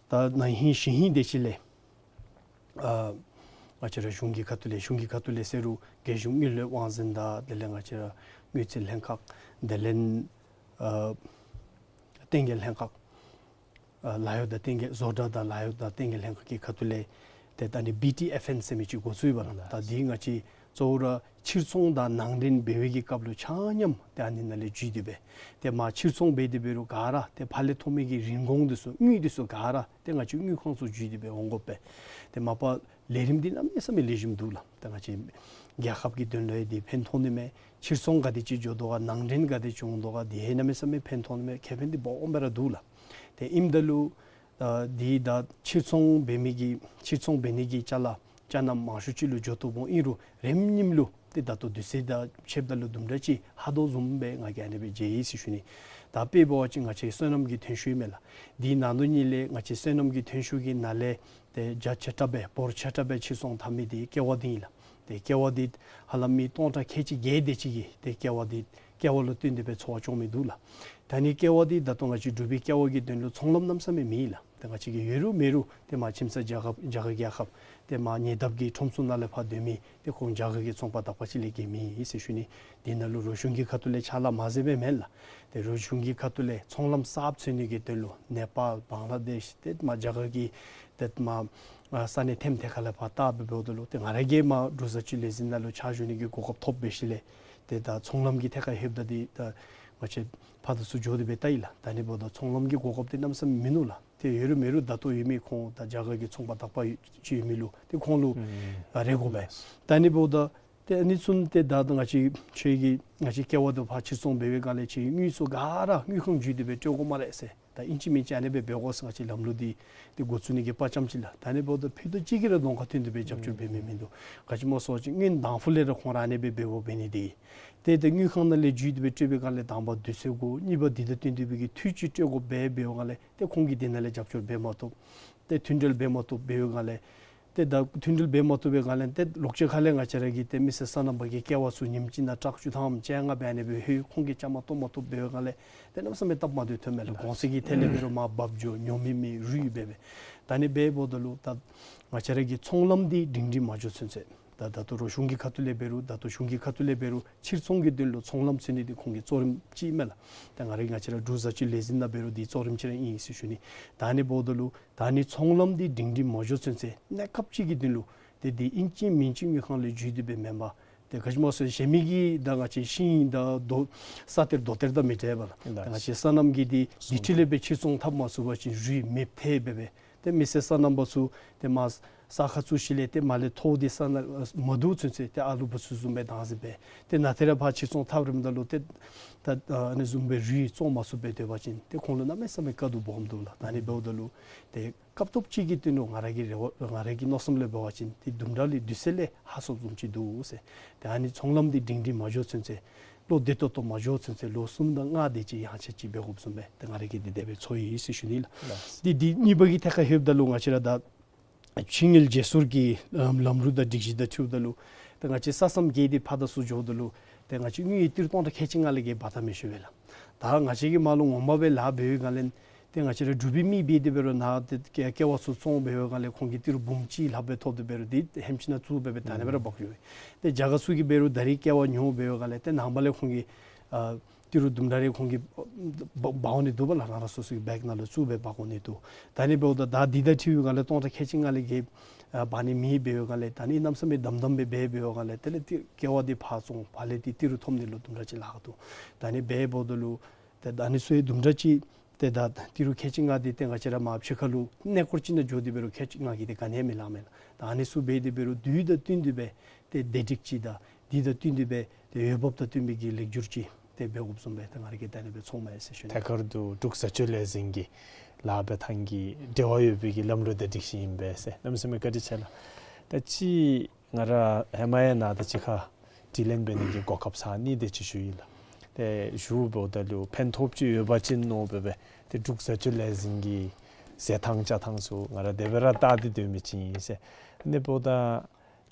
ད་ན་ཧིང་གཞེས་ཧིང་དེ་ཅིག་ལས་ཨ་ང་བཅས་ར་གཞུང་གི་ཁ་ཐུག་ལས་གཞུང་གི་ཁ་ཐུག་ལས་ཟེར་རུང་རྒྱལ་གཞུང་དངུལ་ལས་དབང་འཛིན་དང་དེ་ལས་ང་བཅས་ར་དངུལ་རྩིས་ལྷན་ཁག་དེ་ལས་ཨ་བསྟན་རྒྱས་ལྷན་ཁག་ཨ་ལཱ་གཡོག་དང་བསྟན་རྒྱས་བཟོ་གྲྭ་དང་ལཱ་གཡོག་དང་བསྟན་རྒྱས་ལྷན་ཁག་གི་ཁ་ཐུག་ལས་ཏེ་ད་ནི་བི་ཊི་ཨེཕ་ཨེན་ཟེར་མི་ཅིག་འགོ་བཙུགས་ཡོད་པ་ལགས། ད་འདི་ང་བཅས་གཙོ་བོ་ར་ཕྱིར་ཚོང་དང་ནང་འདྲེན་འབད་བའི་གི་སྐབས་ལུ་ཆ་མཉམ་ཏེ་ཨ་ནི་ནང་ལས་འཇུས་ཏེ་སྦེ་ཏེ་མ་ཕྱིར་ཚོང་འབད་དེ་འབད་རུང་ག་ར་ཏེ་ཕར་ལས་ཐོབ་མི་གི་རིན་གོང་འདི་ཚུ་དངུལ་འདི་ཚུ་ག་ར་ཏེ་ང་བཅས་དངུལ་ཁང་ཚུ་འཇུས་ཏེ་སྦེ་འོང་དགོ་པས། ཏེ་མ་པ་ལས་རིམ་འདི་གནམ་མེད་ས་མེད་ལེགས་ཤོམ་འདུག་ལགས། ཏེ་ང་བཅས་རྒྱལ་ཁབ་ཀྱི་དོན་ལུ་ཡང་འདི་ཕན་ཐོགས་ནི་མས། ཕྱིར་ཚོང་ག་དེ་ཅིག་འགྱོ་དོ་ག་ནང་འདྲེན་ག་དེ་ཅིག་འོང་དོ་ག་འདི་ཡང་གནམ་མེད་ས་མེད་ཕན་ཐོགས་ནི་མས། ཁེ་ཕན་འདི་སྦོམ་སྦེ་ར་འདུག་ལགས། ཏེ་ཨིནམ་ད་ལུ་ཨ་འདི་ད་ཕྱིར་ཚོང་འབད་མི་གི་ཕྱིར་ཚོང་འབད་ནི་གི་ཅ་ལ་ཅ་ན་མང་ཤོས་ཅིག་ལུ་འགྱོ་བཏུབ་འོང་། ཨིན་རུང་རིམ་གཉིསམ་ལུ་ཏེ་ད་ལྟོ་དུས་ཚོད་དང་ཕྱདཔ་ད་ལུ་དུམ་གྲ་ཅིག་ཧ་དོ་བཟུམ་སྦེ་ང་གིས་ཨ་ནི་སྦེ་མཇལ་ཡི་ཟེར་ཞུ་ནི། ད་དཔེ་འབད་བ་ཅིན་ང་བཅས་སོ་ནམ་གྱི་ཐོན་ཤུགས་ཨིན་མས་ལགས། འདི་ནང་དོན་གཉིས་ལས་ང་བཅས་སོ་ནམ་གྱི་ཐོན་ཤུགས་ཀྱི་ནང་ལས་ཏེ་རྒྱ་ཆེ་དྲགས་སྦེ་འབོར་ཆེ་དྲགས་སྦེ་ཕྱིར་ཚོང་འཐབ་མི་འདི་ཀེ་བ་འདི་ཨིན་ལགས། ཏེ་ཀེ་བ་འདི་ཧ་ལམ་མི་སྟོང་ཕྲག་ཁལ་གཅིག་བརྒྱད་དེ་ཅིག་གིས་ཏེ་ཀེ་བ་འདི་ཀེ་བ་ལུ་བརྟེན་ཏེ་སྦེ་འཚོ་བ་སྐྱོང་མི་འདུག་ལགས། ད་ནི་ཀེ་བ་འདི་ད་ལྟོ་ང་བཅས་འབྲུག་པའི་ཀེ་བ་གི་དོན་ལུ་ཚོང་ལམ་གནམ་མེད་ས་མེད་མེད་ལགས། ཏེ་ང་བཅས་ཀྱི་ཡོད་རུང་མེད་རུང་ཏེ་མ་ཁྱིམ་ཚང་རྒྱ་ཁབ་རྒྱ་གར་རྒྱལ་ཁབ་ཏེ་མ་ཉེ་འདབས་ཀྱི་ཁྲོམ་ཚུ་ནང་ལས་ཕར་སྡོད་མི་ཏེ་ཁོང་རྒྱ་གར་གྱི་ཚོང་པ་དག་པ་ཅིག་ལས་བརྒལ་མེད་ཟེར་ཞུ་ནི། འདི་ནང་ལུ་རོགས་གཞུང་གི་ཁ་ཐུག་ལས་ཕྱག་ལཱ་མ་མཛད་པས་མེན་ལགས། ཏེ་རོགས་གཞུང་གི་ཁ་ཐུག་ལས་ཚོང་ལམ་གསརཔ་འཚོལ་ནི་གི་དོན་ལུ་ནེ་པཱལ་བང་ལ་དེཤ་ཏེ་མ་རྒྱ་གར་གྱི་ཏེ་མ་ཨ་ས་གནས་ཐེམ་ཐེ་ཁ་ལས་ཕར་བལྟ་སྦེ་འབདཝ་ད་ལུ་ཏེ་ང་ར་གིས་མ་འབྲུག་བཟའ་སྤྱོད་ལས་འཛིན་ནང་ལུ་ཕྱག་ཞུ་ནི་གི་གོ་སྐབས་ཐོབ་འབད་ཞིནམ་ལས་ཏེ་ད་ཚོང་ལམ་གྱི་ཐད་ཁར་ལྷོདཔ་ད་འདི་ད་ང་བཅས་ཕར་དང་ཚུར་འགྱོ་སྟེ་སྦེ་བལྟ་ཡི་ལགས། ད་ནི་འབདཝ་ད་ཚོང་ལམ་གྱི་གོ་སྐབས་འདི་གནམ་མེད་ས་མེད་མིན་འདུག་ལགས། ཏེ་ཡོད་རུང་མེད་རུང་ད་ལྟོ་ཡོད་མི་ཁོང་ད་རྒྱ་གར་གྱི་ཚོང་པ་དག་པ་ཡོད་ཅིག་ཡོད་མི་ལུ་ཏེ་ཁོང་ལུ་ཨ་རེ་དགོ་པས། ད་ནི་འབདཝ་ད་ཏེ་ཨ་ནི་ཚུ་ཏེ་ད་ང་བཅས་ཁྱོད་ཀྱིས་ང་བཅས་ཀེ་བ་དེ་ཕར་ཕྱིར་ཚོང་འབད་བའི་སྒང་ལས་ཁྱོད་དངུལ་ཚུ་ག་ར་དངུལ་ཁང་འཇུས་ཏེ་སྦེ་སྤྲོད་དགོ་སྨ་རེ་ཟེར། ད་ཨིན་ཅི་མིན་ཅི་ཨ་ནི་སྦེ་འབད་དགོ་ཟེར་ང་བཅས་ལམ་ལུགས་འདི་ཏེ་འགོ་བཙུགས་ནི་གི་དཔའ་བཅམ་ཅིག་ལགས། ད་ནི་འབདཝ་ད་ཕུད་རྡོག་གཅིག་གིས་ར་གདོང་ཁར་ཐོན་ཏེ་སྦེ་རྒྱབ་སྐྱོར་འབད་མི་མིན་འདུག། ག་ཅི་སྨོ་ཟེར་བ་ཅིན་སྔོན་དང་ཕུ་ལས་ར་ཁོང་ར་ཨ་ནི་སྦེ་འབདཝ་འབད་ནི་འདི་ཏེ་ཏེ་དངུལ་ཁང་ནང་ལས་འཇུས་ཏེ་སྦེ་སྤྲོད་པའི་སྒང་ལས་དང་པ་དུས་ཚོད་དགོ། གཉིས་པ་འདི་དང་བསྟུན་ཏེ་སྦེ་གི་འཐུས་ཅིག་སྤྲོད་དགོཔ་སྦེ་འབད་བའི་སྒང་ལས་ཏེ་ཁོང་གིས་འདི་ནང་ལས་རྒྱབ་སྐྱོར་འབད་མ་བཏུབ། ཏེ་མཐུན་འབྲེལ་འབད་མ་བཏུབ་འབད་བའི་སྒང་ལས་ཏེ་ད་མཐུན་འབྲེལ་འབད་མ་བཏུབ་པའི་སྒང་ལས་ཏེ་ལོག་སྤྱོད་ཁ་ལས་ང་བཅས་ར་གི་ཏེ་མི་སེར་སོ་ནམ་པ་གི་ཀེ་བ་ཚུ་ཉིནམ་གཅིག་ནང་ཊཱག་བཅུ་ཐམ་བཅོ་ལྔ་འབད་ནི་སྦེ་ལྷོད། ཁོང་གིས་བཅའ་མར་གཏོགས་མ་བཏུབ་འབད་བའི་སྒང་ལས་ཏེ་གནམ་མེད་ས་མེད་སྟབས་མ་བདེཝ་ཐོནམ་མས་ལགས། གོང་ཚད་ཀྱི་ཐད་ལས་འབད་རུང་མར་འབབ་འགྱོ། ཉོ་མི་མེད། རུལ་འབད་སྦེ། ད་ནི་འབདཝ་ད་ལུ་ད་ང་བཅས་ར་གི་ཚོང་ལམ་འདི་སྒྲིང་སྒྲིང་མ་འགྱོ་ཚུན་ཚོད་ད་ད་ལྟོ་རོགས་གཞུང་གི་ཁ་ཐུག་ལས་འབད་རུང་ད་ལྟོ་གཞུང་གི་ཁ་ཐུག་ལས་འབད་རུང་ཕྱིར་ཚོང་གི་དོན་ལུ་ཚོང་ལམ་འཚོལ་ནི་འདི་ཁོང་གི་གཙོ་རིམ་ཅིག་མས་ལགས། ད་ང་ར་ང་བཅས་ར་འབྲུག་བཟའ་སྤྱོད་ལས་འཛིན་ནང་འབད་རུང་འདི་གཙོ་རིམ་ཅིག་ར་ཨིན་ཟེར་ཞུ་ནི། ད་ནི་འབདཝ་ད་ལུ་ད་ནི་ཚོང་ལམ་འདི་སྒྲིང་སྒྲིང་མ་འགྱོ་ཚུན་ཚོད་གནས་སྐབས་ཅིག་གི་དོན་ལུ་ཏེ་འདི་ཨིན་ཅི་མིན་ཅི་དངུལ་ཁང་ལས་འཇུས་ཏེ་སྦེ་མེན་པར་ཏེ་ག་ཅི་སྨོ་ཟེར་གཞན་མི་གི་ད་ང་བཅས་ཤིང་ད་རྡོ་ས་གཏེར་རྡོ་གཏེར་དང་མི་འདྲཝ་ལགས། ད་ང་བཅས་སོ་ནམ་གྱི་འདི་འདི་འཕྲོ་ལས་སྦེ་ཕྱིར་ཚོང་འཐབ་མ་ཚུགས་པ་ཅིན་རུལ་མེདཔ་ཐལ་འབད་སྦེ་ཏེ་མི་སེར་སོ་ནམ་པ་ཚུ་ཏེ་མར་ས་ཁར་བཙུགས་ཞིནམ་ལས་ཏེ་མར་ལས་ཐོག་འདི་ས་ནང་མ་བསྡུ་ཚུན་ཚོད་ཏེ་ཨ་ལུ་བུ་ཚུ་བཟུམ་སྦེ་བདག་འཛིན་འབད། ཏེ་ནཱ་ཏེ་ར་ཕར་ཕྱིར་ཚོང་འཐབ་རནམ་ད་ལུ་ཏེ་ད་ཨ་ནི་བཟུམ་སྦེ་རུལ་བཙོང་མ་ཚུགསཔ་སྦེ་སྡོད་པ་ཅིན་ཏེ་ཁོང་ལུ་གནམ་མེད་ས་མེད་དཀའ་སྡུག་སྦོམ་འདུག་ལགས། ད་ནི་འབདཝ་ད་ལུ་ཏེ་སྐབས་ཐོབ་ཅིག་གི་དོན་ལུ་ང་ར་གི་རེ་བ་ང་ར་གི་མནོ་བསམ་ལས་འབད་བ་ཅིན་ཏེ་དུམ་གྲ་ལས་དུས་ཚོད་ལས་ཧ་སོངམ་བཟུམ་ཅིག་འདུག་ཟེར། ཏེ་ཨ་ནི་ཚོང་ལམ་འདི་སྒྲིང་སྒྲིང་མ་འགྱོ་ཚུན་ཚོད་བློ་བདེ་ཏོག་ཏོ་མ་འགྱོ་ཚུན་ཚོད་ལོ་གསུམ་དང་ལྔ་དེ་ཅིག་ཡང་ཆེ་ཅིག་འབད་དགོཔ་བཟུམ་སྦེ་ཏེ་ང་ར་གིས་འདི་དེ་སྦེ་ཚོར་ཡི་ཟེར་ཞུ་ནི་ལགས། འདི་འདི་གཉིས་པ་གི་ཐད་ཁར་ལྷོདཔ་ད་ལུ་ང་བཅས་ར་ད་ཕྱི་དངུལ་བརྗེ་སོར་གྱི་ལམ་ལམ་ལུགས་དང་སྒྲིག་གཞི་དང་འཁྲིལཝ་ད་ལུ་ཏེ་ང་བཅས་ས་མཚམས་བརྒལ་ཏེ་ཕར་དང་ཚུར་འགྱོཝ་ད་ལུ་ཏེ་ང་བཅས་དངུལ་ཏི་རུ་སྟོང་ཕྲག་ཁལ་གཅིག་ལྔ་ལས་བརྒལ་འབག་ད་མི་ཆོག་པས་ལགས། ད་ང་བཅས་ཀྱིས་མར་ལུ་ངོ་མ་སྦེ་ལཱ་འབད་བའི་སྒང་ལས་ཏེ་ང་བཅས་ར་འབྲུག་པའི་མི་འབད་དེ་འབད་རུང་ནཱ་ཏེ་ཀེ་ཀེ་བ་ཚུ་བཙོང་འབད་བའི་སྒང་ལས་ཁོང་གིས་ཏི་རུ་འབུམ་གཅིག་ལྷགཔ་སྦེ་ཐོབ་སྟེ་འབད་རུང་འདི་ཧེམ་ཅིག་ནང་བཙུགས་སྦེ་སྦེ་ད་ནི་སྦེ་ར་འབག་འགྱོ་ཡི། ཏེ་རྒྱ་གར་ཚུ་གིས་འབད་རུང་ད་རིས་ཀེ་བ་ཉོ་འབད་བའི་སྒང་ལས་ཏེ་ནངས་པ་ལས་ཁོང་གིས་ཨ་ཏི་རུ་དུམ་གྲ་རེ་ཁོང་གིས་འབག་འབག་འོང་ནི་འདུག་པ་ལགས། རང་རང་སོ་སོ་གི་བེག་ནང་ལུ་བཙུགས་སྦེ་འབག་འོང་ནི་འདུག། ད་ནི་འབདཝ་ད་ད་འདི་དང་འཁྲིལ་བའི་སྒང་ལས་སྟོང་ཕྲག་ཁལ་གཅིག་ལྔ་ལས་བརྒལ་ཨ་འབག་ནི་མེད་འབད་བའི་སྒང་ལས་ད་ནི་གནམ་མེད་ས་མེད་དམ་དམ་སྦེ་འབད་འབད་བའི་སྒང་ལས་དེ་ལས་ཏི་ཀེ་བ་འདི་ཕར་བཙོང་ཕར་ལས་ཏི་ཏི་རུ་ཐོབ་ནི་ལུ་དུམ་གྲ་ཅིག་ལཱ་ཁག་འདུག། ད་ནི་འབདཝ་ད་ལུ་ཏེ་ད་ནི་ཚུ་ཡང་དུམ་གྲ་ཅིག་ཏེ་ད་ཏི་རུ་ཁལ་གཅིག་ལྔ་འདི་ཏེ་ང་བཅས་ར་མར་ཕྱི་ཁ་ལུ་གནས་སྐོར་ཅིག་ནང་འགྱོ་སྟེ་འབད་རུང་ཁལ་གཅིག་ལྔ་གིས་ཏེ་ག་ནི་ཡང་མི་ལང་མས་ལགས། ད་ནི་ཚུ་འབད་དེ་འབད་རུང་དུས་དང་བསྟུན་ཏེ་སྦེ་ཏེ་བདེ་སྒྲིག་ཅིག་དང་འདི་དང་བསྟུན་ཏེ་སྦེ་ཏེ་འོས་འབབ་དང་བསྟུན་པའི་གི་ལེགས་སྒྱུར་ཅིག་ཏེ་འབད་དགོཔ་བཟུམ་སྦེ་ཏེ་ང་ར་གིས་ད་ནི་སྦེ་ཚོརཝ་མས་ཟེར་ཞུ་ནི། ཐད་ཀར་དུ་འབྲུག་བཟའ་སྤྱོད་ལས་འཛིན་གྱི་ལཱ་འབད་ཐངས་ཀྱི་འབྲེལ་བ་ཡོད་པའི་གི་ལམ་ལུགས་དང་སྒྲིག་གཞི་ཨིན་པས་ཟེར། གནམ་མེད་ས་མེད་བཀའ་དྲིན་ཆེ་ལགས། ད་ཅི་ང་ར་ཧེ་མ་ཡང་ནཱ་དང་གཅིག་ཁར་དྲི་ལན་འབད་ནི་གི་གོ་སྐབས་ཚར་གཉིས་དེ་ཅིག་ཞུ་ཡི་ལགས། ཏེ་ཞུཝ་འབདཝ་ད་ལུ་ཕན་ཐོགས་ཅིག་ཡོད་པ་ཅིན་མནོ་སྦེ་སྦེ་ཏེ་འབྲུག་བཟའ་སྤྱོད་ལས་འཛིན་གྱི་ཟས་ཐངས་བཅའ་ཐངས་ཚུ་ང་ར་དེ་སྦེ་ར་བལྟ་སྟེ་སྡོད་མི་ཅིག་ཨིན་ཟེར། ཨ་ནི་འབདཝ་ད་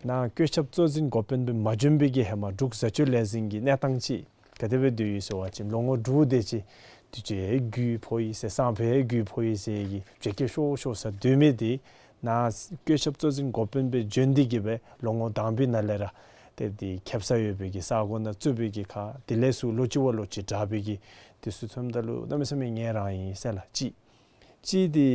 ནཱ་བཀོད་ཁྱབ་གཙོ་འཛིན་འགོ་དཔོན་སྦེ་མ་བྱོན་པའི་གི་ཧེ་མ་འབྲུག་བཟའ་སྤྱོད་ལས་འཛིན་གྱི་གནས་སྟངས་ཅིག་ག་དེ་སྦེ་སྡོད་ཡི་ཟེར་བ་ཅིན་ལོ་ངོ་དྲུག་དེ་ཅིག་དུས་ཅི་རྒུད་ཕོག་ཡི་ཟེར་སང་ཕོད་རྒུད་ཕོག་ཡི་ཟེར་གྱི་བྱེད་སྐྱེ་ཤོར་ཤོར་ས་སྡོད་མི་དེ་ནཱ་བཀོད་ཁྱབ་གཙོ་འཛིན་འགོ་དཔོན་སྦེ་བྱོན་ཏེ་གི་སྦེ་ལོ་ངོ་དང་པའི་ནང་ལས་ར་ཏེ་དེ་ཁེབ་ས་ཡོད་པའི་གི་ས་གོ་ནང་བཙུགས་པའི་གི་ཁར་དེ་ལས་ཚུར་ལོག་ཅི་བ་ལོག་ཅི་དྲག་པའི་གི་དུས་ཚོད་ཐོནམ་ད་ལུ་གནམ་མེད་ས་མེད་ངལ་རངས་ཡི་ཟེར་ལགས། གཅིག་གཅིག་དེ་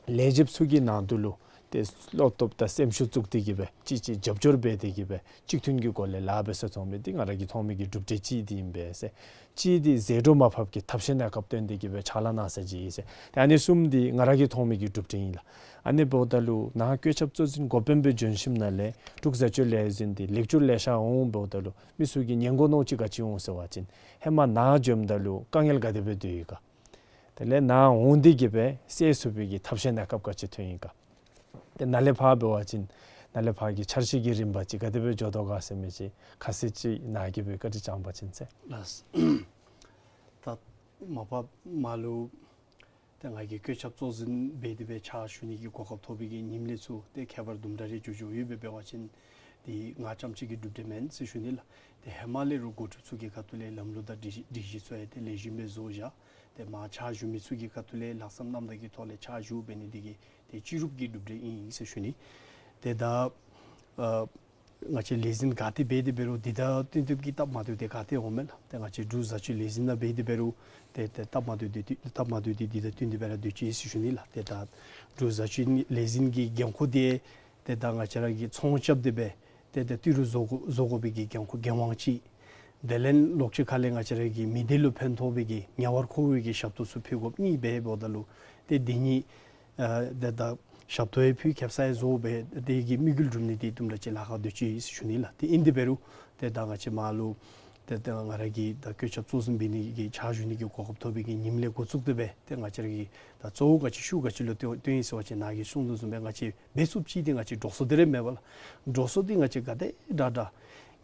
ལས་བྱེདཔ་ཚུ་གི་ནང་དུ་ལུ་ཏེ་བློ་སྟོབས་དང་སེམས་ཤུགས་བཙུགས་ཏེ་གི་སྦེ་གཅིག་གཅིག་རྒྱབ་སྐྱོར་འབད་དེ་གི་སྦེ་གཅིག་མཐུན་གྱི་སྒོ་ལས་ལཱ་འབད་ས་ཚུགས་མི་དེ་ང་ར་གིས་མཐོང་མི་གི་གྲུབ་འབྲས་གཅིག་དེ་ཨིན་པས་ཟེར། གཅིག་དེ་ཟད་འགྲོ་མར་ཕབ་ཀྱི་ཐབས་ཤེས་གནས་སྐབས་བཏོན་ཏེ་གི་སྦེ་ཕྱག་ལཱ་གནང་ས་ཅིག་ཨིན་ཟེར། ཏེ་ཨ་ནི་གསུམ་དེ་ང་ར་གིས་མཐོང་མི་གི་གྲུབ་འབྲས་ཨིན་ལགས། ཨ་ནི་འབདཝ་ད་ལུ་ནཱ་བཀོད་ཁྱབ་གཙོ་འཛིན་འགོ་དཔོན་སྦེ་བྱོན་ཞིནམ་ལས་འབྲུག་བཟའ་སྤྱོད་ལས་འཛིན་དེ་ལེགས་བཅོས་ལེ་ཤ་འོང་འབདཝ་ད་ལུ་མི་ཚུ་གིས་ཉན་དགོ་མནོ་ཅིག་ག་ཅི་འོང་ཟེར་བ་ཅིན་ཧེ་མ་ནཱ་བྱོནམ་ད་ལུ་དཀའ་ངལ་ག་དེ་སྦེ་སྡོད་ཡི་ག། དེ་ལས་ནཱ་འོང་སྟེ་གི་སྦེ་སེལ་ཚུགས་པའི་གི་ཐབས་ཤེས་གནས་སྐབས་ག་ཅི་ཐོན་ཡི་ག། ཏེ་ནཱ་ལས་ཕར་འབད་བ་ཅིན་ནཱ་ལས་ཕར་གྱི་འཆར་གཞི་གི་རིམ་པ་ཅིག་ག་དེ་སྦེ་འགྱོ་དོ་ག་ཟེར་མི་ཅིག་ཁ་གསལ་ཅིག་ནཱ་གིས་སྦེ་བཀའ་དྲིན་བསྐྱང་པ་ཅིན་ཟེར། ལགས། ད་མ་པ་མ་ལུ་ཏེ་ང་གིས་བཀོད་ཁྱབ་གཙོ་འཛིན་འབད་དེ་སྦེ་ཕྱག་ཞུ་ནི་གི་གོ་སྐབས་ཐོབ་པའི་གི་ཉིནམ་ལས་ཚུར་ཏེ་ཁྱད་པར་དུམ་གྲ་རེ་འགྱོ་འགྱོཝ་ཡོད་པས། འབད་བ་ཅིན་དེ་ང་རྐྱངམ་གཅིག་གི་གྲུབ་འབྲས་མེན་ཟེར་ཞུ་ནི་ལགས། ཏེ་ཧེ་མ་ལས་རུང་འགོ་ཁྲིདཔ་ཚུ་གི་ཁ་ཐུག་ལས་ལམ་ལུགས་དང་སྒྲིག་སྒྲིག་གཞི་ཚུ་ཡང་ཏེ་ལེགས་ཤོམ་སྦེ་བཟོ་བཞག། ཏེ་མར་ཕྱག་ཞུ་མི་ཚུ་གི་ཁ་ཐུག་ལས་ལྷག་བསམ་རྣམ་དག་གི་ཐོག་ལས་ཕྱག་ཞུ་འབད་ནི་དེ་གིས་ཏེ་སྤྱི་རུབ་ཀྱི་གྲུབ་འབྲས་ཨིན་ཟེར་ཞུ་ནི། ཏེ་ད་ཨ་ང་བཅས་ལས་འཛིན་ག་ཏེ་འབད་དེ་འབད་རུང་འདི་དང་བསྟུན་ཏེ་གི་སྟབས་མ་བདེཝ་དེ་ག་ཏེ་འོང་མས་ལགས། ཏེ་ང་བཅས་འབྲུག་བཟའ་སྤྱོད་ལས་འཛིན་ནང་འབད་དེ་འབད་རུང་ཏེ་ཏེ་སྟབས་མ་བདེཝ་དེ་སྟབས་མ་བདེཝ་དེ་འདི་དང་བསྟུན་ཏེ་སྦེ་ར་སྡོད་ཅི་ཟེར་ཞུ་ནི་ལགས། ཏེ་ད་འབྲུག་བཟའ་སྤྱོད་ལས་འཛིན་གྱི་འགན་ཁུར་དེ་ཏེ་ད་ང་བཅས་ར་གིས་ཚོང་རྐྱབ་སྟེ་སྦེ་ཏེ་ཏེ་ཏི་རུ་བཟོ་དགོ་བཟོ་དགོ་པའི་གི་འགན་ཁུར་འགན་དབང་ཅིག། དེ་ལས་ལོག་ཅི་ཁ་ལས་ང་བཅས་ར་གི་མི་སྡེ་ལུ་ཕན་ཐོགས་པའི་གི་ཉེ་བར་མཁོ་བའི་གི་ཞབས་ཏོག་ཚུ་ཕུལ་དགོཔ་གཉིས་འབདཝ་ད་ལུ་ཏེ་འདི་གཉིས་ཨ་ཏེ་ད་ཞབས་ཏོག་ཡང་ཕུལ་ཁེབ་ས་ཡང་བཟོ་སྦེ་དེ་གི་དམིགས་ཡུལ་འགྲུབ་ནི་དེ་དུམ་གྲ་ཅིག་ལཱ་ཁག་སྡོད་ཅི་ཟེར་ཞུ་ནི་ལགས། ཏེ་ཨིན་དེ་འབད་རུང་ཏེ་ད་ང་བཅས་མར་ལུ་ཏེ་ད་ང་ར་གིས་ད་བཀོད་ཁྱབ་གཙོ་འཛིན་འབད་ནི་གི་ཕྱག་ཞུ་ནི་གི་གོ་སྐབས་ཐོབ་པའི་གི་ཉིནམ་ལས་འགོ་བཙུགས་ཏེ་སྦེ་ཏེ་ང་བཅས་ར་གི་ད་གཙོ་བོ་ག་ཅི་ཤུགས་ག་ཅི་ལུ་བཏོན་བཏོན་ཡི་ཟེར་བ་ཅིན་ནཱ་གིས་གསུངས་དོ་བཟུམ་སྦེ་ང་བཅས་འབད་ཚུགསཔ་ཅིག་དེ་ང་བཅས་འགྲོ་སོང་དེ་ར་མེད་པས་ལགས། འགྲོ་སོང་དེ་ང་བཅས་ག་དེ་དྲག་དྲག་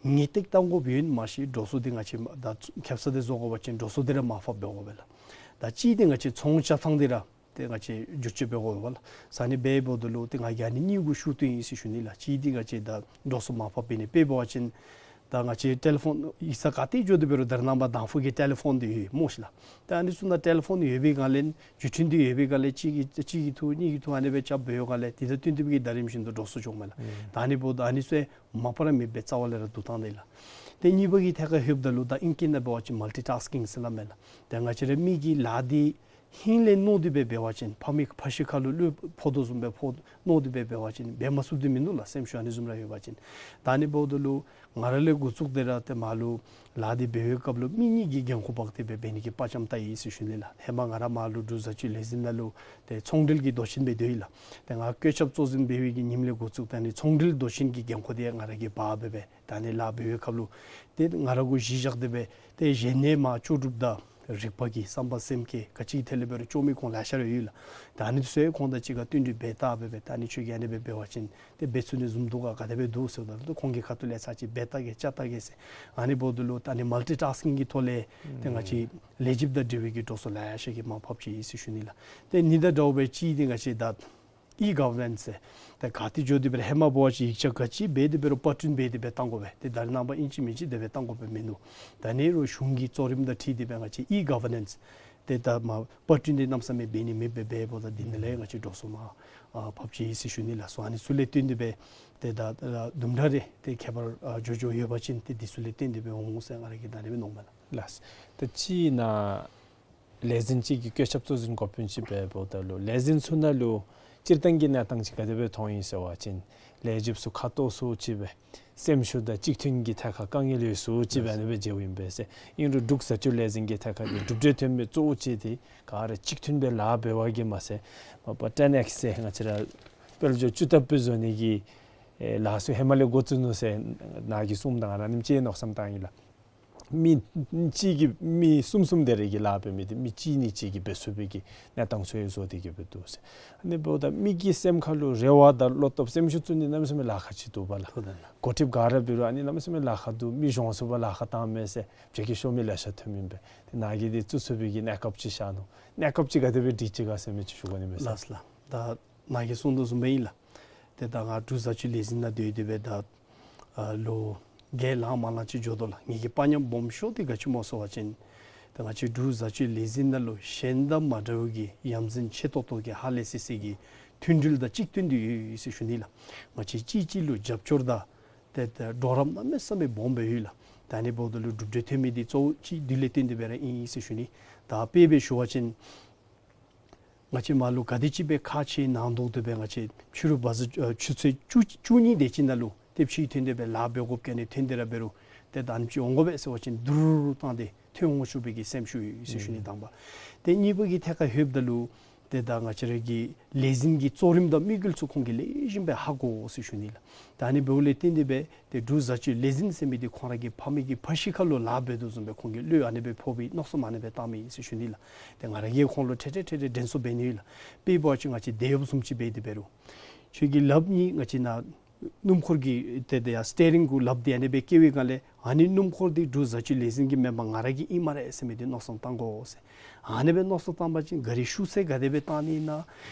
ངེས་ཏིག་བཏང་དགོཔ་ཡོད་མ་གཞི་འགྲོ་སོང་དེ་ང་བཅས་ད་ཁེབ་ས་དེ་བཟོ་དགོ་པ་ཅིན་འགྲོ་སོང་དེ་ར་མར་ཕབ་འབད་དགོ་པས་ལགས། ད་གཅིག་དེ་ང་བཅས་ཚོང་རྐྱབ་ཐངས་དེ་ར་ཏེ་ང་བཅས་བསྒྱུར་བཅོས་འབད་དགོ་པས་ལགས། ཟེར་ཨ་ནི་འབདཝ་ད་ལུ་ཏེ་ང་གིས་ཨ་ནི་གཉིས་གུ་ཤུགས་བཏོན་ཡི་ཟེར་ཞུ་ནི་ལགས། གཅིག་དེ་ང་བཅས་ད་འགྲོ་སོང་མར་ཕབ་འབད་ནི་དཔེ་འབད་བ་ཅིན་ད་ང་བཅས་ཊེ་ལི་ཕོན་ཡིག་ཚང་ག་ཏེ་འགྱོ་དེ་འབད་རུང་ད་རེས་ནངས་པ་དང་ཕུ་གི་ཊེ་ལི་ཕོན་དེ་ཡོད་སྨོ་ཤི་ལགས། ད་ཨ་ནི་ཚུ་ནང་ཊེ་ལི་ཕོན་ཡོད་པའི་སྒང་ལས་བརྒྱུད་འཕྲིན་དེ་ཡོད་པའི་སྒང་ལས་གཅིག་གིས་གཅིག་གི་ཐུགས་གཉིས་ཀྱི་ཐུགས་ཨ་ནི་སྦེ་རྐྱབ་འབད་བའི་སྒང་ལས་དེ་དང་བསྟུན་ཏེ་གི་ད་རིམ་བཞིན་དུ་འགྲོ་སོང་འགྱོཝ་མས་ལགས། ཨུམ། ད་ཨ་ནི་འབདཝ་ད་ཨ་ནི་ཚུ་མ་པ་ར་མེདཔ་སྦེ་རྩ་བ་ལས་ར་བསྡུ་བཏང་དེ་ལགས། ཏེ་གཉིས་པ་གི་ཐད་ཁར་ལྷོདཔ་ད་ལུ་ད་ཨིང་སྐད་ནང་འབད་བ་ཅིན་མལ་ཊི་ཊཱསི་ཀིང་ཟེར་སླབ་མས་ལགས། ཏེ་ང་བཅས་ར་མི་གི་ལཱ་དེ་ཧིང་ལས་མནོ་སྟེ་སྦེ་འབད་བ་ཅིན་ཕ་མའི་ཕ་གཞིས་ཁ་ལུ་གླུད་ཕོག་དོ་བཟུམ་སྦེ་ཕོག་མནོ་སྟེ་སྦེ་འབད་བ་ཅིན་འབད་མ་ཚུགསཔ་དེ་མིན་འདུག་ལགས། སེམས་ཤུགས་ཨ་ནི་བཟུམ་ར་ཡོད་པ་ཅིན། ད་ཨ་ནི་འབདཝ་ད་ལུ་ང་ར་ལས་འགོ་བཙུགས་ཏེ་ར་ཏེ་མར་ལུ་ལཱ་དེ་འབད་བའི་སྐབས་ལུ་མི་གཉིས་ཀྱིས་འགན་ཁུར་འབག་སྟེ་སྦེ་འབད་ནི་གི་དཔའ་བཅམ་བལྟ་ཡི་ཟེར་ཞུ་ནི་ལགས། ཧེ་མ་ང་ར་མར་ལུ་འབྲུག་བཟའ་སྤྱོད་ལས་འཛིན་ནང་ལུ་ཏེ་ཚོང་འབྲེལ་གྱི་མདོ་ཆེན་སྦེ་སྡོད་ཡི་ལགས། ཏེ་ང་བཀོད་ཁྱབ་གཙོ་འཛིན་འབད་བའི་གི་ཉིནམ་ལས་འགོ་བཙུགས་ཏེ་ཨ་ནི་ཚོང་འབྲེལ་མདོ་ཆེན་གྱི་འགན་ཁུར་དེ་ང་ར་གིས་འབག་སྦེ་སྦེ་ད་ཨ་ནི་ལཱ་འབད་བའི་སྐབས་ལུ་ཏེ་ང་ར་གུ་གཞི་བཞག་སྟེ་སྦེ་ཏེ་གཞན་ནི་མ་ལྕོགས་གྲུབ་དང་རིག་པ་གི་བསམ་པ་སེམས་བསྐྱེད་ག་ཅི་ཐད་ལས་འབད་རུང་ལྕོགས་མི་ཁོང་ལེ་ཤ་ར་ཡོད་ལགས། ད་ཨ་ནི་ཚུ་ཡང་ཁོང་དང་གཅིག་ཁར་བསྟུན་ཏེ་འབད་བལྟ་སྦེ་སྦེ་ད་ཨ་ནི་ཁྱོད་ཀྱིས་ཨ་ནི་སྦེ་འབད་བ་ཅིན་ཏེ་འབད་ཚུགས་ནི་བཟུམ་འདུག་ག་ག་དེ་སྦེ་འདུག་ཟེརཝ་ད་ལུ་ཁོང་གི་ཁ་ཐུག་ལས་ཚར་གཅིག་འབད་བལྟ་གེ་བཅའ་བལྟ་གེ་ཟེར། ཨ་ནི་འབདཝ་ད་ལུ་ད་ཨ་ནི་མལ་ཊི་ཊཱསི་ཀིང་གི་ཐོག་ལས་ཏེ་ང་བཅས་ལས་བྱེདཔ་དང་འབྲེལ་བའི་གི་འགྲོ་སོང་ལེ་ཤ་གི་མར་ཕབ་ཅི་ཟེར་ཞུ་ནི་ལགས། ཏེ་ཨ་ནི་དང་འདྲཝ་སྦེ་གཅིག་དེ་ང་བཅས་ད་ཨི་གོ་ཝར་ནེནསི་ཟེར། ད་ག་ཏེ་འགྱོ་དེ་འབད་རུང་ཧེ་མ་འབད་བ་ཅིན་ཡིག་ཆ་ག་ཅི་འབད་དེ་འབད་རུང་པར་སྐྲུན་འབད་དེ་སྦེ་བཏང་དགོ་པས། ཏེ་ད་རེས་ནངས་པ་ཨིན་ཅི་མིན་ཅི་དེ་སྦེ་བཏང་དགོཔ་མིན་འདུག། ད་ཨ་ནི་རུང་གཞུང་གི་གཙོ་རིམ་དང་འཁྲིལ་ཏེ་སྦེ་ང་བཅས་ཨི་གོ་ཝར་ནེནསི་ཏེ་ད་མར་པར་སྐྲུན་དེ་གནམ་མེད་ས་མེད་འབད་ནི་མེདཔ་སྦེ་འབདཝ་ད་འདི་ནང་ལས་ང་བཅས་འགྲོ་སོང་མར་ཨ་ཕབ་ཅི་ཟེར་ཞུ་ནི་ལགས། སོ་ཨ་ནི་ཚུ་ལས་བརྟེན་ཏེ་སྦེ་ཏེ་ད་ད་དུམ་གྲ་རེ་ཏེ་ཁྱད་པར་ཨ་འགྱོ་འགྱོཝ་ཡོད་པ་ཅིན་ཏེ་འདི་ཚུ་ལས་བརྟེན་ཏེ་སྦེ་འོང་ཟེར་ང་ར་གིས་ད་ཨ་ནི་སྦེ་མནོཝ་མས་ལགས། ལགས། ད་ཅིག་ནཱ་ལས་འཛིན་ཅིག་གིས་བཀོད་ཁྱབ་གཙོ་འཛིན་འགོ་དཔོན་ཅིག་འབད་འབདཝ་ད་ལུ་ལས་འཛིན་ཚུ་ནང་ལུ་སྤྱིར་བཏང་གི་གནས་སྟངས་ཅིག་ག་དེ་སྦེ་མཐོང་ཡི་ཟེར་བ་ཅིན་ལས་བྱེདཔ་ཚུ་ཁ་ཏོག་སུ་ཅིག་སྦེ་སེམས་ཤུགས་དང་གཅིག་མཐུན་གྱི་ཐད་ཁར་དཀའ་ངལ་ཡོད་སུ་ཅིག་སྦེ་ཨ་ནི་སྦེ་མཇལཝ་ཨིན་པས་ཟེར། ཨིན་རུང་འབྲུག་བཟའ་སྤྱོད་ལས་འཛིན་གྱི་ཐད་ཁར་གྱི་གྲུབ་འབྲས་ཐོན་མི་གཙོ་བོ་ཅིག་དེ་ག་ར་གཅིག་མཐུན་སྦེ་ལཱ་འབད་བ་གིས་མ་ཚད་མ་པ་ཊེན་ཨེགསི་ཟེར་ང་བཅས་ར་དཔལ་འབྱོར་བཅུ་ལྟབ་སྦེ་བཟོ་ནི་གི་ཨེ་ལཱ་ཚུ་ཧེ་མ་ལས་འགོ་བཙུགས་ནུག་ཟེར་ནཱ་གིས་གསུངམ་ད་ང་ར་ཨ་ནེམ་ཅིག་མནོ་བསམ་བཏང་ཡི་ལགས། མི་གཅིག་གིས་མི་གསུམ་གསུམ་དེ་རེ་གིས་ལཱ་འབད་མི་འདི་མི་གཅིག་གཉིས་ཅིག་གིས་འབད་ཚུགས་པའི་གི་གནས་སྟངས་ཚུ་ཡང་བཟོ་སྟེ་གི་སྦེ་འདུག་ཟེར། ཨ་ནི་འབདཝ་ད་མི་གི་སེམས་ཁ་ལུ་རེ་བ་དང་བློ་སྟོབས་སེམས་ཤུགས་ཚུ་ནི་གནམ་མེད་ས་མེད་ལཱ་ཁག་ཅིག་འདུག་པ་ལགས། འགོ་ཁྲིདཔ་ག་ར་འབད་རུང་ཨ་ནི་གནམ་མེད་ས་མེད་ལཱ་ཁག་འདུག། མི་གཞུང་ཚུ་འབད་ལཱ་ཁག་བཏང་མས་ཟེར་བྱེད་ཀྱི་ཤོར་མི་ལེ་ཤ་ཐོན་མི་ཨིན་པས། ཏེ་ནཱ་གིས་འདི་བཙུགས་ཚུགས་པའི་གི་གནས་སྐབས་ཅིག་ཤར་ནུག། གནས་སྐབས་ཅིག་ག་དེ་སྦེ་སྒྲིག་ཅི་ག་ཟེར་མི་ཅིག་ཞུ་དགོ་ནི་མས་ཟེར། ལགས་ལགས། ད་ནཱ་གིས་གསུངས་དོ་བཟུམ་སྦེ་ཨིན་ལགས། ཏེ་ད་ང་འབྲུག་བཟའ་སྤྱོད་ལས་འཛིན་ནང་སྡོད་དེ་སྦེ་ད་ཨ་ལོ་བརྒྱད་ལང་མ་ལང་ཅིག་འགྱོ་དོ་ལགས། ངེ་གི་དཔའ་ཉམས་སྦོམ་ཤོས་འདི་ག་ཅི་སྨོ་ཟེར་བ་ཅིན་ཏེ་ང་བཅས་འབྲུག་བཟའ་སྤྱོད་ལས་འཛིན་ནང་ལུ་གཞན་དང་མ་འདྲ་བའི་གི་ཡ་མཚན་ཆེ་ཏོག་ཏོ་གི་ཧ་ལས་སི་སི་གི་མཐུན་སྒྲིལ་དང་གཅིག་མཐུན་འདི་ཡོད་ཡོད་ཟེར་ཞུ་ནི་ལགས། ང་བཅས་གཅིག་གཅིག་ལུ་རྒྱབ་སྐྱོར་དང་ཏེ་ཏེ་གྲོགས་རམ་གནམ་མེད་ས་མེད་སྦོམ་སྦེ་ཡོད་ལགས། ད་ཨ་ནི་འབདཝ་ད་ལུ་གྲུབ་འབྲས་ཐོན་མི་འདི་གཙོ་བོ་ཅིག་འདི་ལས་བརྟེན་ཏེ་སྦེ་ར་ཨིན་ཟེར་ཞུ་ནི། ད་དཔེ་སྦེ་ཞུ་བ་ཅིན་ང་བཅས་མར་ལུ་ག་དེ་ཅིག་སྦེ་ཁག་ཆེ་ནང་དོག་དེ་སྦེ་ང་བཅས་ཕྱི་རུ་བ་ཟུར་ཨ་ཆུ་ཚོད་བཅུ་བཅུ་གཉིས་དེ་ཅིག་ནང་ལུ་ཏེ་ཕྱི་ཐོན་ཏེ་སྦེ་ལཱ་འབད་དགོཔ་གི་ཨ་ནི་ཐོན་ཏེ་ར་འབད་རུང་ཏེ་ད་ཨ་ནི་ཅིག་འོང་དགོ་པས་ཟེར་བ་ཅིན་དུར་བཏང་སྟེ་ཐོན་འོང་ཚུགས་པའི་གི་སེམས་ཤུགས་ཡོད་ཟེར་ཞུ་ནི། དང་པ། ཏེ་གཉིས་པ་གི་ཐད་ཁར་ལྷོདཔ་ད་ལུ་ཏེ་ད་ང་བཅས་ར་གི་ལས་འཛིན་གྱི་གཙོ་རིམ་དང་དམིགས་ཡུལ་ཚུ་ཁོང་གིས་ལེགས་ཤོམ་སྦེ་ཧ་གོ་ཟེར་ཞུ་ནི་ལགས། ད་ཨ་ནི་འབདཝ་ལས་བརྟེན་ཏེ་སྦེ་ཏེ་འབྲུག་བཟའ་སྤྱོད་ལས་འཛིན་ཟེར་མི་འདི་ཁོང་ར་གི་ཕ་མའི་གི་ཕ་གཞིས་ཁ་ལུ་ལཱ་འབད་དོ་བཟུམ་སྦེ་ཁོང་གི་བློ་ཨ་ནི་སྦེ་ཕོག་པའི་མནོ་བསམ་ཨ་ནི་སྦེ་བཏང་མི་ཨིན་ཟེར་ཞུ་ནི་ལགས། ཏེ་ང་ར་གིས་ཁོང་ལུ་ཐེངས་ཐེངས་ཐེངས་ཐེངས་དྲན་གསོ་འབད་ནི་ཡོད་ལགས། དཔེ་འབད་བ་ཅིན་ང་བཅས་དེད་གཡོགཔ་བཟུམ་ཅིག་འབད་དེ་འབད་རུང་ཁྱོད་ཀྱི་ལགཔ་གཉིས་ང་བཅས་ནཱ་སྣུམ་འཁོར་གྱི་ཏེ་ཏེ་ཡར་སི་ཊི་ཡ་རིང་གུ་ལགཔ་འདི་ཨ་ནི་སྦེ་བཀལ་བའི་སྒང་ལས་ཨ་ནི་སྣུམ་འཁོར་འདི་འབྲུག་བཟའ་སྤྱོད་ལས་འཛིན་གྱི་མེན་པར་ང་ར་གི་ཨིན་སྨ་རེ་ཟེར་མི་འདི་མནོ་བསམ་བཏང་དགོ་ཟེར། ཨ་ནི་སྦེ་མནོ་བསམ་བཏང་པ་ཅིན་གཱ་རི་ཤུགས་ཚད་ག་དེ་སྦེ་བཏང་ནི་ཨིན་ན་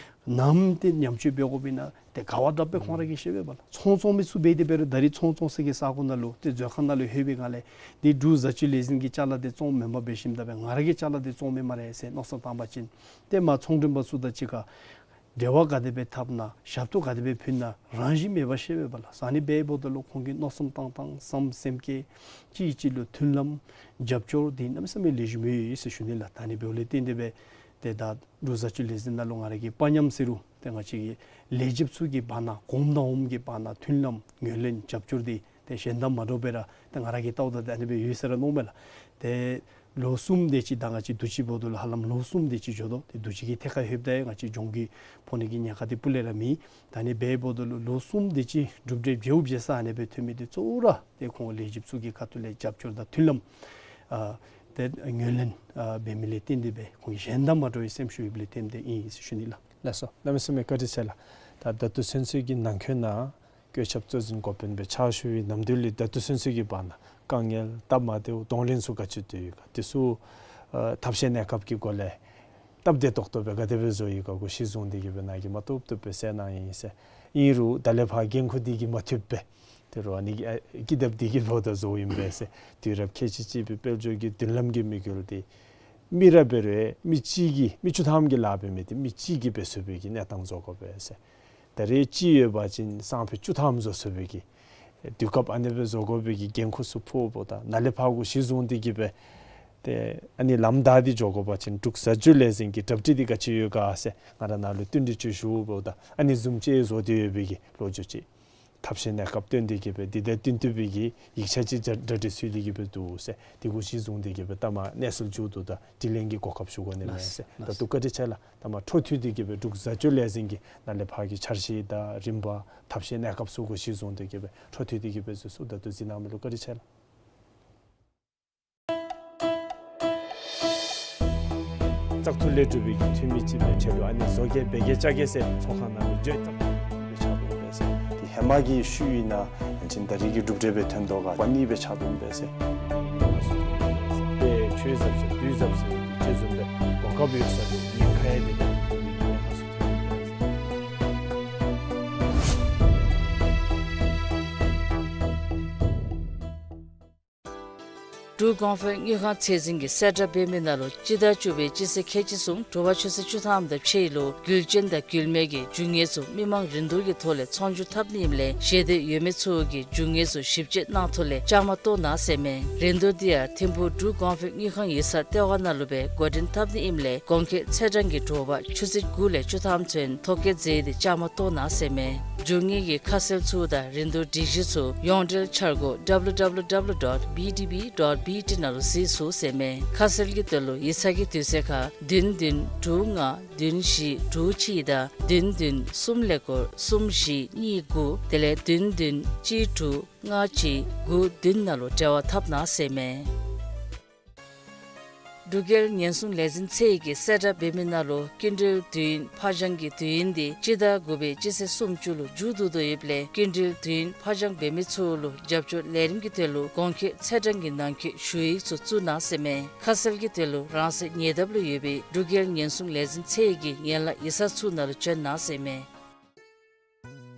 ནམ་ཏེ་ཉམས་བཅོས་འབད་དགོཔ་ཨིན་ན་ཏེ་ག་བ་དྲགཔ་སྦེ་ཁོང་ར་གིས་ཤེས་པས་པ་ལགས། ཚོང་བཙོང་མི་ཚུ་འབད་དེ་འབད་རུང་ད་རིས་ཚོང་བཙོང་སའི་གི་ས་གོ་ནང་ལུ་ཏེ་མཛོད་ཁང་ནང་ལུ་ལྷོད་པའི་སྒང་ལས་འདི་འབྲུག་བཟའ་སྤྱོད་ལས་འཛིན་གྱི་ཅ་ལ་འདི་བཙོང་མེན་པར་འབད་ཞིནམ་ད་སྦེ་ང་ར་གི་ཅ་ལ་འདི་བཙོང་མེན་སྨ་རེ་ཟེར་མནོ་བསམ་བཏང་པ་ཅིན་ཏེ་མར་ཚོང་མགྲོན་པ་ཚུ་དང་གཅིག་ཁར་འབྲེལ་བ་ག་དེ་སྦེ་འཐབ་ན་ཞབས་ཏོག་ག་དེ་སྦེ་ཕུལ་ན་རང་བཞིན་མེད་པར་ཤེས་པས་པ་ལགས། ཨ་ནི་འབདཝ་ད་ལུ་ཁོང་གི་མནོ་བསམ་བཏང་ཐངས་བསམ་སེམས་བསྐྱེད་གཅིག་གཅིག་ལུ་མཐུན་ལམ་རྒྱབ་སྐྱོར་འདི་གནམ་མེད་ས་མེད་ལེགས་ཤོམ་ཡོད་ཡོད་ཟེར་ཞུ་ནི་ལགས། ད་ཨ་ནི་འབདཝ་ལས་བརྟེན་ཏེ་སྦེ་ཏེ་ད་འབྲུག་བཟའ་སྤྱོད་ལས་འཛིན་ནང་ལུ་ང་ར་གི་དཔའ་ཉམས་ཟེར་རུང་ཏེ་ང་བཅས་ཀྱི་ལས་བྱེདཔ་ཚུ་གི་བར་ན་གོངམ་དང་འོགམ་གྱི་བར་ན་མཐུན་ལམ་ངོས་ལེན་རྒྱབ་སྐྱོར་འདི་ཏེ་གཞན་དང་མ་འདྲཝ་སྦེ་ར་ཏེ་ང་ར་གིས་བལྟཝ་ད་ཏེ་ཨ་ནི་སྦེ་ཡོད་ཟེར་ར་མནོཝ་མས་ལགས། ཏེ་ལོ་གསུམ་དེ་ཅིག་ད་ང་བཅས་དུས་ཅི་འབདཝ་ད་ལུ་ཧ་ལམ་ལོ་གསུམ་དེ་ཅིག་འགྱོ་དོ། ཏེ་དུས་ཅི་གི་ཐད་ཁར་ལྷོདཔ་ད་ང་བཅས་གྱོང་གུད་ཕོག་ནི་གི་ཉེན་ཁ་འདི་སྤུ་ལས་ར་མེད། ད་ཨ་ནི་འབདཝ་ད་ལུ་ལོ་གསུམ་དེ་ཅིག་གྲུབ་འབྲས་མཇལཝ་མཇལ་ས་ཨ་ནི་སྦེ་ཐོན་མི་འདི་གཙོ་བོ་ར་ཏེ་ཁོང་ལས་བྱེདཔ་ཚུ་གི་ཁ་ཐུག་ལས་རྒྱབ་སྐྱོར་དང་མཐུན་ལམ་ཨ་ཏེ་ངོས་ལེན་ཨ་འབད་མི་ལས་བརྟེན་ཏེ་སྦེ་ཁོང་གཞན་དང་མ་འདྲ་བའི་སེམས་ཤུགས་ཡོདཔ་ལས་བརྟེན་ཏེ་ཨིན་ཟེར་ཞུ་ནི་ལགས། ལགས་སོ། གནམ་མེད་ས་མེད་བཀའ་དྲིན་ཆེ་ལགས། ད་ད་ལྟོ་ཚུན་ཚོད་ཀྱི་ནང་འཁོད་ནང་བཀོད་ཁྱབ་གཙོ་འཛིན་འགོ་དཔོན་སྦེ་ཕྱག་ཞུ་བའི་ནམ་དུས་ལས་ད་ལྟོ་ཚུན་ཚོད་ཀྱི་བར་ན་དཀའ་ངལ་སྟབས་མ་བདེཝ་གདོང་ལེན་ཚུ་ག་ཅི་ཐོན་ཡོད་ག། དེ་ཚུ་ཨ་ཐབས་ཤེས་གནས་སྐབས་ཀྱི་སྒོ་ལས་སྟབས་བདེ་ཏོག་ཏོ་སྦེ་ག་དེ་སྦེ་བཟོ་ཡི་ག་གུ་གཞི་བཟུང་སྟེ་གི་སྦེ་ནཱ་གིས་མ་བཏུབ་བཏུབ་སྦེ་གསལ་གནང་ཡི་ཟེར། ཨིན་རུང་ད་ལས་ཕར་འགན་ཁུར་འདི་གིས་མ་ཐུབ་པས། དེ་རུང་ཨ་ནི་ཨ་ཀི་དེབ་འདི་གིས་འབདཝ་ད་བཟོཝ་ཨིན་པས་ཟེར། དུས་རབས་ཁལ་གཅིག་གཅིག་པའི་དཔལ་འབྱོར་གྱི་མདུན་ལམ་གྱི་དམིགས་ཡུལ་འདི་མི་ར་འབད་རུང་མི་གཅིག་གིས་མི་བཅུ་ཐམ་གྱི་ལཱ་འབད་མི་འདི་མི་གཅིག་གིས་འབད་ཚུགས་པའི་གི་གནས་སྟངས་བཟོ་དགོ་པས་ཟེར། ད་རེས་གཅིག་ཡོད་པ་ཅིན་སང་ཕོད་བཅུ་ཐམ་བཟོ་ཚུགས་པའི་གི་དུས་སྐབས་ཨ་ནི་སྦེ་བཟོ་དགོ་པའི་གི་འགན་ཁུར་ཚུ་ཕོགཔ་ད་ནཱ་ལས་ཕར་གུ་གཞི་བཟུང་སྟེ་གི་སྦེ་ཏེ་ཨ་ནི་ལམ་བདའ་སྟེ་འགྱོ་དགོ་པ་ཅིན་འབྲུག་བཟའ་སྤྱོད་ལས་འཛིན་གྱི་གྲ་སྒྲིག་འདི་ག་ཅི་ཡོད་ག་ཟེར་ང་ར་ནཱ་ལུ་བསྟུན་གྲོས་ཅིག་ཞུཝ་ད་ཨ་ནི་བཟུམ་ཅིག་བཟོ་སྟེ་ཡོད་པའི་གི་ལོ་རྒྱུས་ཅིག། ཐབས་ཤེས་གནས་སྐབས་བཏོན་ཏེ་གི་སྦེ་འདི་དང་བསྟུན་ཏེ་སྦེ་གི་ཡིག་ཆ་ཅིག་གྲ་གྲ་སྒྲིག་ཚུད་དེ་གི་སྦེ་འདུག་ཟེར། དེ་གུ་གཞི་བཟུང་སྟེ་གི་སྦེ་ད་མར་གནས་ཚུལ་མཇུག་བསྡུ་ད་དྲི་ལན་གྱི་གོ་སྐབས་ཞུ་དགོ་ནི་མས་ཟེར། ལགས་སོ། ད་ལགས་སོ། ལྟོ་བཀའ་དྲིན་ཆེ་ལགས། ད་མར་འཕྲོ་མཐུད་དེ་གི་སྦེ་འབྲུག་བཟའ་སྤྱོད་ལས་འཛིན་གྱི་ནཱ་ལས་ཕར་གྱི་འཆར་གཞི་དང་རིམ་པ་ཐབས་ཤེས་གནས་སྐབས་ཚུ་གུ་གཞི་བཟུང་སྟེ་གི་སྦེ་འཕྲོ་མཐུད་དེ་གི་སྦེ་གཟིགས་ཚུགས་ད་ལྟོ་གཟིགས་གནང་མི་ལུ་བཀའ་དྲིན་ཆེ་ལགས། བཙག་འཐུ་ལས་གྲུབ་པའི་གི་འཐུས་མི་ཅིག་སྦེ་ཆེད་དུ་ཨ་ནི་བཟོ་གེ་འབད་གེ་བཅའ་གེ་ཟེར་ཚོགས་ཁང་ནང་ལུ་འགྱོ་བཙག་འཐུ་སྦེ་ཆགས་འདུག་པས་ཟེར། དེ་ཧེ་མ་གི་ཤུལ་ཨིན་ན་ཨ་ནི་ད་རེས་ཀྱི་གྲུབ་འབྲས་སྦེ་ཐོན་དོ་ག་པ་ནི་སྦེ་ཆགས་འདུག་པས་ཟེར། དཔེ་ཆོས་ཟབ་ཟེར་དུས་ཟབ་ཟེར་གྱི་ཆེད་བཟུམ་སྦེ་གོ་སྐབས་ཡོད་ས་ལུ་ཉེན་ཁ་ཡང་དེ་ལས་ཉེན་ཁ་ཚུ་ཐོན་འདུག་པས་ཟེར། འབྲུག་གོང་འཕེལ་དངུལ་ཁང་ཚད་འཛིན་གྱིས་གསལ་བསྒྲགས་འབད་མི་ནང་ལུ་སྤྱི་ཟླ་བཅུ་པའི་སྤྱི་ཚེས་ཁལ་གཅིག་གསུམ་དྲོ་པ་ཆུ་ཚོད་བཅུ་ཐམ་དང་ཕྱེད་ལུ་རྒྱུ་ཅན་དང་རྒྱུ་མེད་ཀྱི་རྒྱུ་དངོས་ཚུ་མི་མང་རིན་བསྡུར་གྱི་ཐོག་ལས་ཚོང་སྒྱུར་འཐབ་ནི་ཨིནམ་ལས་ཞལ་འདེབས་ཡོད་མི་ཚུ་གིས་རྒྱུ་དངོས་ཚུ་ཞིབ་དཔྱད་གནང་ཐོག་ལས་བཅའ་མར་གཏོགས་གནང་ཟེར་མས། རིན་བསྡུར་འདི་ཡང་ཐིམ་ཕུག་འབྲུག་གོང་འཕེལ་དངུལ་ཁང་ཡིག་ཚང་ལྟེ་བ་ནང་ལུ་སྦེ་འགོ་འདྲེན་འཐབ་ནི་ཨིནམ་ལས་གོང་འཁོད་ཚེས་གྲངས་ཀྱི་དྲོ་པ་ཆུ་ཚོད་དགུ་ལས་བཅུ་ཐམ་ཚུན་ཐོ་བཀོད་མཛད་དེ་བཅའ་མར་གཏོགས་གནང་ཟེར་མས། རྒྱུ་དངོས་ཀྱི་ཁ་གསལ་ཚུ་དང་རིན་བསྡུར་སྒྲིག་གཞི་ཚུ་ཡོངས་འབྲེལ་འཆར་སྒོ་W W W dot B D B dot B T ནང་ལུ་གཟིགས་ཚུགས་ཟེར་མས། ཁ་གསལ་གྱི་དོན་ལུ་ཡིག་ཚང་གི་དུས་ཚོད་ཁར་བདུན་བདུན་དྲུག་ལྔ་བདུན་བཞི་དྲུག་གཅིག་དང་བདུན་བདུན་གསུམ་ཀླད་ཀོར་གསུམ་བཞི་གཉིས་དགུ་དེ་ལས་བདུན་བདུན་གཅིག་དྲུག་ལྔ་གཅིག་དགུ་བདུན་ནང་ལུ་འབྲེལ་བ་འཐབ་གནང་ཟེར་མས། འབྲུག་རྒྱལ་ཉེན་སྲུང་ལས་འཛིན་ཚད་ཀྱིས་གསལ་བསྒྲགས་འབད་མི་ནང་ལུ་སྐྱིན་འགྲུལ་དུས་ཡུན་ཕར་འགྱངས་ཀྱི་དུས་ཡུན་འདི་སྤྱི་ཟླ་དགུ་པའི་སྤྱི་ཚེས་སུམ་ཅུ་ལུ་མཇུག་བསྡུ་དོ་ཡོདཔ་ལས་སྐྱིན་འགྲུལ་དུས་ཡུན་ཕར་འགྱངས་འབད་མི་ཚུ་ལུ་རྒྱབ་སྐྱོར་ལས་རིམ་གྱི་དོན་ལུ་གོང་འཁོད་ཚེས་གྲངས་ཀྱི་ནང་འཁོད་ཞུ་ཡིག་ཚུ་བཙུགས་གནང་ཟེར་མས། ཁ་གསལ་གྱི་དོན་ལུ་རང་སོའི་ཉེ་འདབས་ལུ་ཡོད་པའི་འབྲུག་རྒྱལ་ཉེན་སྲུང་ལས་འཛིན་ཚད་ཀྱི་ཡན་ལག་ཡིག་ཚང་ཚུ་ནང་ལུ་བྱོན་གནང་ཟེར་མས།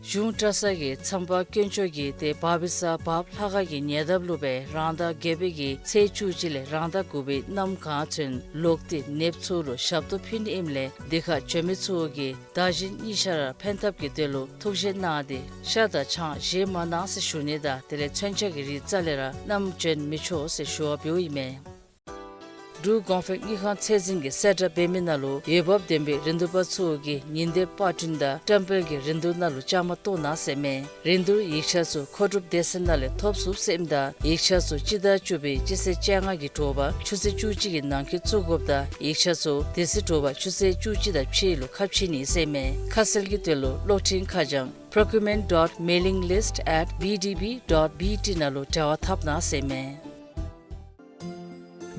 གཞུང་གྲྭ་ཚང་གི་མཚམས་པ་དཀོན་མཆོག་གིས་ཏེ་བྷ་བི་ས་བྷབ་ལྷ་ཁང་གི་ཉེ་འདབས་ལུ་སྦེ་རང་ཟླ་བརྒྱད་པའི་གི་ཚེས་བཅུ་གཅིག་ལས་རང་ཟླ་དགུ་པའི་གནམ་གང་ཚུན་ལོག་སྟེ་ནདཔ་ཚུ་ལུ་ཞབས་ཏོག་ཕུལ་ནི་ཨིནམ་ལས་དེ་ཁར་བྱོན་མི་ཚུ་གིས་བདག་གཞན་གཉིས་ཆ་ར་ཕན་ཐབས་ཀྱི་དོན་ལུ་ཐུགས་བཞེད་གནང་སྟེ་ཤ་དང་ཆང་བཞེས་མ་གནང་ཟེར་ཞུ་ནི་དང་དེ་ལས་མཚོན་ཆ་གི་རིགས་རྩ་ལས་ར་བསྣམས་བྱོན་མི་ཆོག་ཟེར་ཞུ་བ་འབདཝ་ཨིན་མས། འབྲུག་གོང་འཕེལ་དངུལ་ཁང་ཚད་འཛིན་གྱིས་གསལ་བསྒྲགས་འབད་མི་ནང་ལུ་འོས་འབབ་ལྡན་པའི་རིན་བསྡུར་པ་ཚུ་གིས་ཉིན་དེབ་པར་སྐྲུན་དང་བཀྲམ་སྤེལ་གྱི་རིན་བསྡུར་ནང་ལུ་བཅའ་མར་གཏོགས་གནང་ཟེར་མས། རིན་བསྡུར་ཡིག་ཆ་ཚུ་མཁོ་སྒྲུབ་སྡེ་ཚན་ནང་ལས་ཐོབ་ཚུགས་ཟེར་ཨིནམ་ད་ཡིག་ཆ་ཚུ་སྤྱི་ཟླ་བཅུ་པའི་སྤྱི་ཚེས་བཅོ་ལྔ་གི་དྲོ་པ་ཆུ་ཚོད་བཅུ་གཅིག་གི་ནང་འཁོད་བཙུགས་དགོཔ་དང་ཡིག་ཆ་ཚུ་དེ་ཚེ་དྲོ་པ་ཆུ་ཚོད་བཅུ་གཅིག་དང་ཕྱེད་ལུ་ཁ་ཕྱེ་ནི་ཟེར་མས། ཁ་གསལ་གྱི་དོན་ལུ་གློག་འཕྲིན་ཁ་བྱང་procurement dot mailing list at B D B dot B T ནང་ལུ་འབྲེལ་བ་འཐབ་གནང་ཟེར་མས།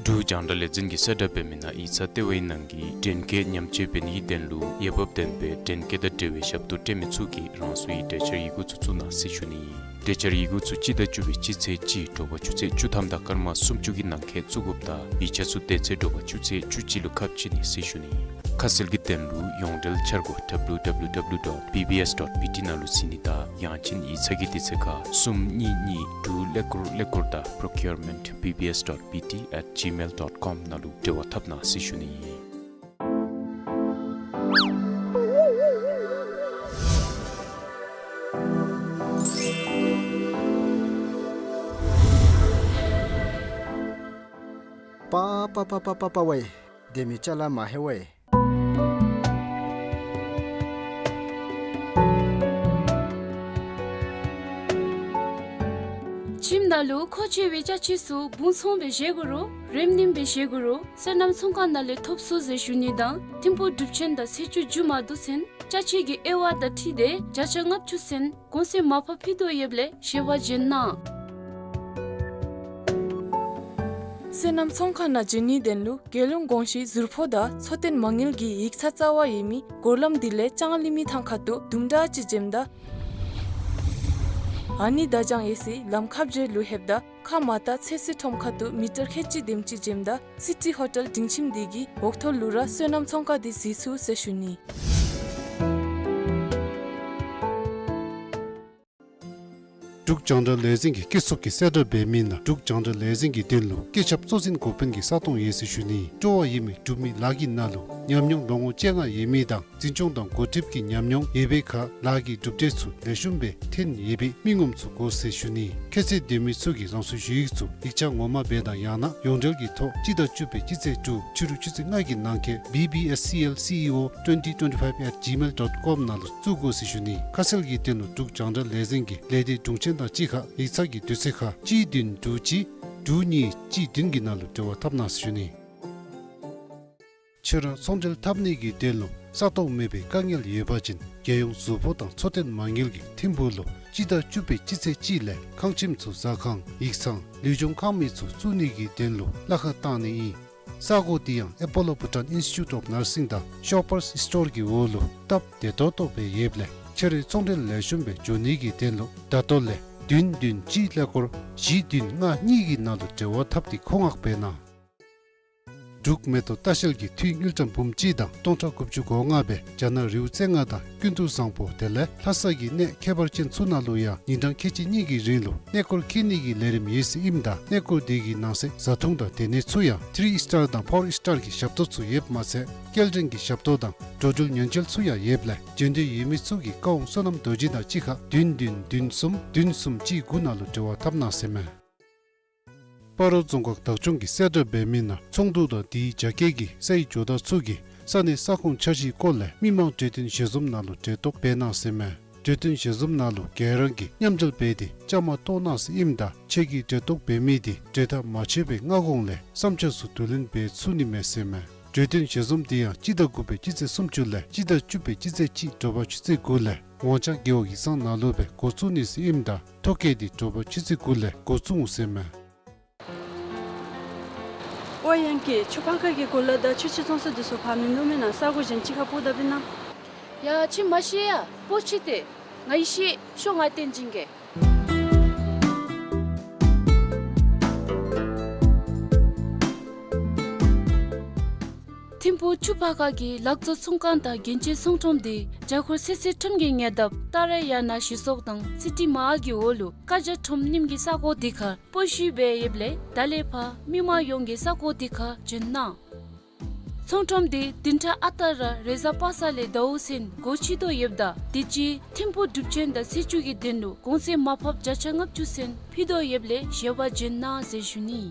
འབྲུག་རྒྱང་བསྒྲགས་ལས་འཛིན་གྱིས་གསལ་བསྒྲགས་འབད་མི་ནང་ཡིག་ཚང་ལྟེ་བའི་ནང་གི་འདྲེན་སྐས་ཉམས་བཅོས་འབད་ནིའི་དོན་ལུ་འོས་འབབ་ལྡན་པའི་འདྲེན་སྐས་དང་འབྲེལ་བའི་ཞབས་ཏོག་སྤྲོད་མི་ཚུ་གིས་རང་སོའི་གྲོས་འཆར་ཡི་གུ་ཚུ་བཙུགས་གནང་ཟེར་ཞུ་ནི། གྲོས་འཆར་ཡི་གུ་ཚུ་སྤྱི་ཟླ་བཅུ་པའི་སྤྱི་ཚེས་གཅིག་དྲོ་པ་ཆུ་ཚོད་བཅུ་ཐམ་དང་སྐར་མ་སུམ་ཅུ་གི་ནང་འཁོད་བཙུགས་དགོཔ་དང་ཡིག་ཆ་ཚུ་དེ་ཚེ་དྲོ་པ་ཆུ་ཚོད་བཅུ་གཅིག་ལུ་ཁ་ཕྱེ་ནི་ཟེར་ཞུ་ནི། ཁ་གསལ་གྱི་དོན་ལུ་ཡོངས་འབྲེལ་འཆར་སྒོ་W W W dot B B S dot B T ནང་ལུ་གཟིགས་ནི་དང་ཡང་ཅིན་ཡིག་ཚང་གི་དུས་ཚོད་ཁར་གསུམ་གཉིས་གཉིས་དྲུག་ཀླད་ཀོར་ཀླད་ཀོར་དང་procurement B B S dot B T at gmail dot com ནང་ལུ་འབྲེལ་བ་འཐབ་གནང་ཟེར་ཞུ་ནི། པ་པ་པ་པ་པ་པ་ཝའེ། སྡོད་མི་ཅ་ལ་མ་ཧེ་ཝའེ། ཁྱིམ་ནང་ལུ་མཁོ་ཆེ་བའི་ཅ་ཆས་ཚུ་སྦུང་ཚོང་སྦེ་བཞེས་དགོ་རུང་རེམ་རིམ་སྦེ་བཞེས་དགོ་རུང་སོ་ནམ་ཚོང་ཁང་ནང་ལས་ཐོབ་ཚུགས་ཟེར་ཞུ་ནི་དང་ཐིམ་ཕུག་སྒྲུབ་ཆེན་དང་ཚེས་བཅུ་མཇུག་མ་བསྡུ་ཚུན་ཅ་ཆས་ཀྱི་དབྱེ་བ་དང་འཁྲིལ་ཏེ་བརྒྱ་ཆ་ལྔ་བཅུ་ཚུན་གོང་ཚད་མར་ཕབ་ཕུལ་དོ་ཡོདཔ་ལས་ཞལ་པར་བྱོན་གནང་། སོ་ནམ་ཚོང་ཁང་ནང་བྱོན་ནིའི་དོན་ལུ་རྒྱལ་ཡོངས་གོང་ཞུས་ཟུར་ཕོགས་དང་འཚོ་རྟེན་མ་དངུལ་གྱི་ཡིག་ཚང་རྩ་བ་ཡོད་མི་སྒོ་ལམ་འདི་ལས་ལྕང་གླིང་མི་ཐང་ཁ་ཐུག་དུམ་གྲ་ཅིག་འགྱོཝ་ད་ཨ་ནི་བརྡ་བྱང་ཡོད་སའི་ལམ་ཁ་བརྒྱད་ལུ་ལྷོདཔ་ད་ཁ་མར་ལྟ་ཚོད་བསྲེ་ཁྲོམ་ཁ་ཐུག་མི་ཊར་ཁལ་གཅིག་དེམ་ཅིག་འགྱོཝ་ད་སི་ཊི་ཧོ་ཊེལ་སྒྲིང་ཁྱིམ་འདི་གི་འོག་ཐོག་ལུ་ར་སོ་ནམ་ཚོང་ཁང་འདི་གཟིགས་ཚུགས་ཟེར་ཞུ་ནི། འབྲུག་རྒྱང་བསྒྲགས་ལས་འཛིན་གྱི་སྐྱིད་གསོག་གིས་གསལ་བསྒྲགས་འབད་མི་ནང་འབྲུག་རྒྱང་བསྒྲགས་ལས་འཛིན་གྱི་དོན་ལུ་སྐད་ཁྱབ་གཙོ་འཛིན་འགོ་དཔོན་གྱི་ས་སྟོང་ཡོད་ཟེར་ཞུ་ནི། སྤྲོ་བ་ཡོད་མི་འབྲུག་མི་ལཱ་གི་ནང་ལུ་ཉམས་མྱོང་ལོ་ངོ་བཅོ་ལྔ་ཡོད་མི་དང་འཛིན་སྐྱོང་དང་འགོ་ཁྲིདཔ་གི་ཉམས་མྱོང་ཡོད་པའི་ཁར་ལཱ་གི་གྲུབ་འབྲས་ཚུ་ལེགས་ཤོམ་སྦེ་ཐོན་ཡོད་པའི་མི་ངོམ་ཚུ་དགོ་ཟེར་ཞུ་ནི། ཁྱད་ཚད་ལྡན་མི་ཚུ་གིས་རང་སོའི་ཞུ་ཡིག་ཚུ་ཡིག་ཆ་ངོ་མ་སྦེ་དང་ཡང་ན་ཡོངས་འབྲེལ་གྱི་ཐོག་སྤྱི་ཟླ་བཅུ་པའི་སྤྱི་ཚེས་དྲུག་ཕྱི་རུ་ཆུ་ཚོད་ལྔ་གི་ནང་འཁོད་B B S C L C E O twenty twenty-five at gmail dot com ནང་ལུ་བཙུགས་དགོ་ཟེར་ཞུ་ནི། ཁ་གསལ་གྱི་དོན་ལུ་འབྲུག་རྒྱང་བསྒྲགས་ལས་འཛིན་གྱི་ལས་སྡེ་དྲུང་ཆེན་དང་གཅིག་ཁར་ཡིག་ཚང་གི་དུས་ཚོད་ཁར་གཅིག་བདུན་དྲུག་གཅིག་དྲུག་གཉིས་གཅིག་བདུན་གྱི་ནང་ལུ་འབྲེལ་བ་འཐབ་གནང་ཟེར་ཞུ་ནི། ཁྱོད་ར་ཚོང་འབྲེལ་འཐབ་ནི་གི་དོན་ལུ་ས་སྟོང་མེད་པའི་དཀའ་ངལ་ཡོད་པ་ཅིན་རྒྱལ་ཡོངས་ཟུར་ཕོགས་དང་འཚོ་རྟེན་མ་དངུལ་གྱིས་ཐིམ་ཕུག་ལུ་སྤྱི་ཟླ་བཅུ་པའི་སྤྱི་ཚེས་གཅིག་ལས་ཁང་ཁྱིམ་ཚུ་ཟ་ཁང་ཡིག་ཚང་ལུས་སྦྱོང་ཁང་མིག་ཚུ་བཙུགས་ནི་གི་དོན་ལུ་གླ་ཁར་བཏང་ནི་ཨིན། ས་གོ་འདི་ཡང་Apollo Bhutan Institute of Nursing དང་Shoppers Store གི་འོག་ལུ་སྟབས་བདེ་ཏོག་ཏོ་སྦེ་ཡོདཔ་ལས་ཁྱོད་རའི་ཚོང་འབྲེལ་ལེགས་ཤོམ་སྦེ་འགྱོ་ནི་གི་དོན་ལུ་ད་ལྟོ་ལས་བདུན་བདུན་གཅིག་ཀླད་ཀོར་བཞི་བདུན་ལྔ་གཉིས་ཀྱི་ནང་ལུ་འབྲེལ་བ་འཐབ་སྟེ་མཁོ་མངགས་འབད་གནང་། འབྲུག་མེ་ཏོག་ལྟ་བཤལ་གྱིས་འཐུས་དངུལ་ཀྲམ་འབུམ་གཅིག་དང་སྟོང་ཕྲག་དགུ་བཅུ་གོ་ལྔ་སྦེ་རྒྱ་ནག་རི་བོ་རྩེ་ལྔ་དང་ཀུན་ཏུ་བཟང་པོ་དེ་ལས་ལྷ་ས་གི་གནས་ཁྱད་པར་ཅན་ཚུ་ནང་ལུ་ཡང་ཉིན་གྲངས་ཁལ་གཅིག་གཉིས་ཀྱི་རིང་ལུ་གནས་སྐོར་འཁྱིད་ནི་གི་ལས་རིམ་ཡོད་ཟེར་ཨིནམ་ད་གནས་སྐོར་དེ་གི་ནང་གསེས་བཟའ་འཐུང་དང་སྡོད་གནས་ཚུ་ཡང་ཐི་རི་ཨིསི་ཊར་དང་ཕོར་ཨིསི་ཊར་གྱི་ཞབས་ཏོག་ཚུ་ཡོདཔ་མ་ཚད་སྐྱེལ་འདྲེན་གྱི་ཞབས་ཏོག་དང་འགྲོ་འགྲུལ་ཉེན་བཅོལ་ཚུ་ཡང་ཡོདཔ་ལས་འབྱོན་འདོད་ཡོད་མི་ཚུ་གིས་བཀའ་དབང་བསོད་ནམས་རྡོ་རྗེ་དང་གཅིག་ཁར་བདུན་བདུན་བདུན་གསུམ་བདུན་གསུམ་གཅིག་དགུ་ནང་ལུ་འབྲེལ་བ་འཐབ་གནང་ཟེར་མས། སྤ་རོ་རྫོང་ཁག་བདག་སྐྱོང་གིས་གསལ་བསྒྲགས་འབད་མི་ནང་ཚོགས་འདུ་དང་དེའི་རྒྱ་སྐྱེད་ཀྱི་སའི་ཇོ་བདག་ཚུ་གིས་ས་གནས་ས་ཁོངས་འཆར་གཞིའི་སྐོར་ལས་མི་མང་གྲོས་བསྟུན་ཞལ་འཛོམས་ནང་ལུ་གྲལ་གཏོགས་འབད་གནང་ཟེར་མས། གྲོས་བསྟུན་ཞལ་འཛོམས་ནང་ལུ་ག་ར་གིས་མཉམ་འབྲེལ་འབད་དེ་བཅའ་མར་གཏོགས་གནང་ཟེར་ཨིནམ་ད་ཁྱོད་ཀྱིས་གྲལ་གཏོགས་འབད་མི་དེ་གྲོས་ཐག་མ་ཆོད་པའི་སྔ་གོང་ལས་བསམ་འཆར་ཚུ་བསྡུ་ལེན་འབད་ཚུགས་ནི་མས་ཟེར་མས། གྲོས་བསྟུན་ཞལ་འཛོམས་དེ་ཡང་སྤྱི་ཟླ་དགུ་པའི་སྤྱི་ཚེས་སུམ་ཅུ་ལས་སྤྱི་ཟླ་བཅུ་པའི་སྤྱི་ཚེས་གཅིག་དྲོ་པ་ཆུ་ཚོད་དགུ་ལས་ཝང་ཅང་རྒེད་འོག་ཡིག་ཚང་ནང་ལུ་སྦེ་འགོ་བཙུགས་ནི་ཟེར་ཨིནམ་ད་ཐོ་བཀོད་དེ་དྲོ་པ་ཆུ་ཚོད་དགུ་ལས་འགོ་བཙུགས་འོང་ཟེར་མས། ཨོ་ཡང་ཀི་ཆུ་ཕར་ཁ་གི་གོ་ལ་དང་ཆུ་ཕྱེ་བཙོང་ས་འདི་ཚུ་ཕར་མིན་འདུག་མེན་ན། ས་གོ་གཞན་ཅིག་ཁར་སྤོ་ད་པས་ན། ཡ་ཁྱོད་མ་ཤེས་ཡ། སྤོ་ཅི་སྟེ། ང་ཡི་ཤེས། ཤོག་ང་བསྟན་སྦྱིན་གེ། ཐིམ་ཕུག་ཆུ་ཕར་ཁ་གི་ལག་བཙོང་ཚོང་ཁང་དང་རྒྱན་ཆའི་ཚོང་ཁྲོམ་འདི་རྒྱ་ཁོར་སེར་སེར་ཁྲོམ་གྱི་ཉེ་འདབས་ཏཱ་ར་ཡ་ན་ཞི་སོག་དང་སི་ཊི་མ་ཧཱལ་གྱི་འོག་ལུ་ཀ་ཇ་ཁྲོམ་རྙིངམ་གི་ས་གོ་འདི་ཁར་སྤོ་བཤུད་འབད་ཡོདཔ་ལས་ད་ལས་ཕར་མི་མང་ཡོངས་ཀྱིས་ས་གོ་འདི་ཁར་འབྱོན་གནང་། ཚོང་ཁྲོམ་འདི་བདུན་ཕྲག་ཨ་རྟག་ར་རེས་གཟའ་པ་སངས་ལས་ཟླཝ་གསུམ་སྒོ་ཕྱེ་དོ་ཡོདཔ་ད་དུས་ཅི་ཐིམ་ཕུག་སྒྲུབ་ཆེན་དང་ཚེས་བཅུ་གི་དོན་ལུ་གོང་ཚད་མར་ཕབ་བརྒྱ་ཆ་ལྔ་བཅུ་ཚུན་ཕུལ་དོ་ཡོདཔ་ལས་བཞེས་པར་འབྱོན་གནང་ཟེར་ཞུ་ནི།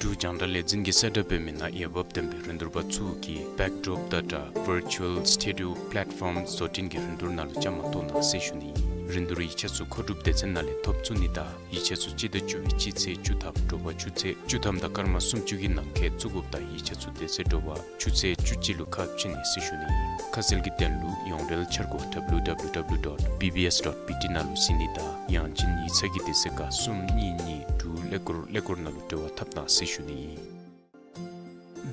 འབྲུག་རྒྱང་བསྒྲགས་ལས་འཛིན་གྱིས་གསལ་བསྒྲགས་འབད་མི་ནང་འོས་འབབ་ལྡན་པའི་རིན་བསྡུར་པ་ཚུ་གིས་Backdrop Data Virtual Studio Platform བཟོ་སྐྲུན་གྱི་རིན་བསྡུར་ནང་ལུ་བཅའ་མར་གཏོགས་གནང་ཟེར་ཞུ་ནི། རིན་བསྡུར་ཡིག་ཆ་ཚུ་མཁོ་སྒྲུབ་སྡེ་ཚན་ནང་ལས་ཐོབ་ཚུགས་ནི་དང་ཡིག་ཆ་ཚུ་སྤྱི་ཟླ་བཅུ་པའི་སྤྱི་ཚེས་བཅུ་ཐམ་དྲོ་པ་ཆུ་ཚོད་བཅུ་ཐམ་དང་སྐར་མ་སུམ་ཅུ་གི་ནང་འཁོད་བཙུགས་དགོཔ་དང་ཡིག་ཆ་ཚུ་དེ་ཚེ་དྲོ་པ་ཆུ་ཚོད་བཅུ་གཅིག་ལུ་ཁ་ཕྱེ་ནི་ཟེར་ཞུ་ནི། ཁ་གསལ་གྱི་དོན་ལུ་ཡོངས་འབྲེལ་འཆར་སྒོ་W W W dot B B S dot B T ནང་ལུ་གཟིགས་ནི་དང་ཡང་ཅིན་ཡིག་ཚང་གི་དུས་ཚོད་ཁར་གསུམ་གཉིས་གཉིས་དྲུག་ཀླད་ཀོར་ཀླད་ཀོར་ནང་ལུ་འབྲེལ་བ་འཐབ་གནང་ཟེར་ཞུ་ནི།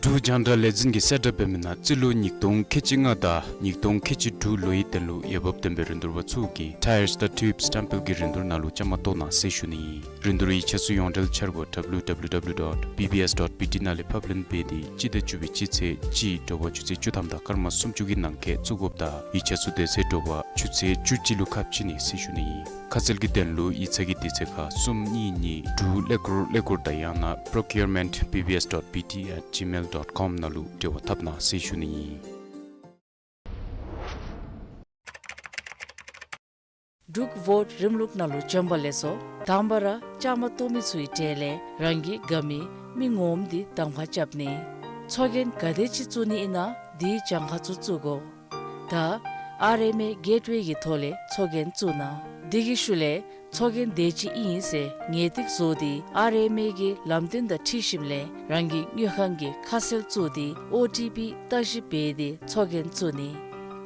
འབྲུག་རྒྱང་བསྒྲགས་ལས་འཛིན་གྱིས་གསལ་བསྒྲགས་འབད་མི་ནང་རྩིས་ལོ་ཉིས་སྟོང་ཁལ་གཅིག་ལྔ་དང་ཉིས་སྟོང་ཁལ་གཅིག་དྲུག་ལོའི་དོན་ལུ་འོས་འབབ་ལྡན་པའི་རིན་བསྡུར་པ་ཚུ་གིས་Tires དང་Tubes སྟམ་པེལ་གྱི་རིན་བསྡུར་ནང་ལུ་བཅའ་མར་གཏོགས་གནང་ཟེར་ཞུ་ནི། རིན་བསྡུར་ཡིག་ཆ་ཚུ་ཡོངས་འབྲེལ་འཆར་སྒོ་W W W dot B B S dot B T ནང་ལས་ཕབ་ལེན་འབད་དེ་སྤྱི་ཟླ་བཅུ་པའི་སྤྱི་ཚེས་གཅིག་དྲོ་པ་ཆུ་ཚོད་བཅུ་ཐམ་དང་སྐར་མ་སུམ་ཅུ་གི་ནང་འཁོད་བཙུགས་དགོཔ་དང་ཡིག་ཆ་ཚུ་དེ་ཚེ་དྲོ་པ་ཆུ་ཚོད་བཅུ་གཅིག་ལུ་ཁ་ཕྱེ་ནི་ཟེར་ཞུ་ནི། ཁ་གསལ་གྱི་དོན་ལུ་ཡིག་ཚང་གི་དུས་ཚོད་ཁར་གསུམ་གཉིས་གཉིས་དྲུག་ཀླད་ཀོར་ཀླད་ཀོར་དང་ཡང་ན་procurement B B S dot B T at gmail dot com ནང་ལུ་འབྲེལ་བ་འཐབ་གནང་ཟེར་ཞུ་ནི་ཨིན། འབྲུག་ཝོཊ་རིམ་ལུགས་ནང་ལུ་བྱོན་པ་ལེགས་སོ། དང་པ་ར་བཅའ་མར་གཏོགས་མི་ཚུའི་གྲས་ལས་རང་གི་དགའ་མི་མི་ངོམ་འདི་གདམ་ཁ་རྐྱབ་ནི། ཚོགས་རྒྱན་ག་དེ་ཅིག་བཙུགས་ནི་ཨིན་ན་དེའི་གྱངས་ཁ་ཚུ་བཙུགས་དགོ། ད་ཨར་ཨེམ་ཨེ་གེཊ་ཝེ་གི་ཐོག་ལས་ཚོགས་རྒྱན་བཙུགས་གནང་། དེ་གི་ཤུལ་ལས་ཚོགས་རྒྱན་དེ་ཅིག་ཨིན་ཟེར་ངེས་ཏིག་བཟོ་སྟེ་ཨར་ཨེམ་ཨེ་གི་ལམ་སྟོན་དང་འཁྲིལ་ཞིནམ་ལས་རང་གི་དངུལ་ཁང་གི་ཁ་གསལ་བཙུགས་ཏེ་ཨོ་ཊི་པི་བརྟག་ཞིབ་འབད་དེ་ཚོགས་རྒྱན་བཙུགས་ནི།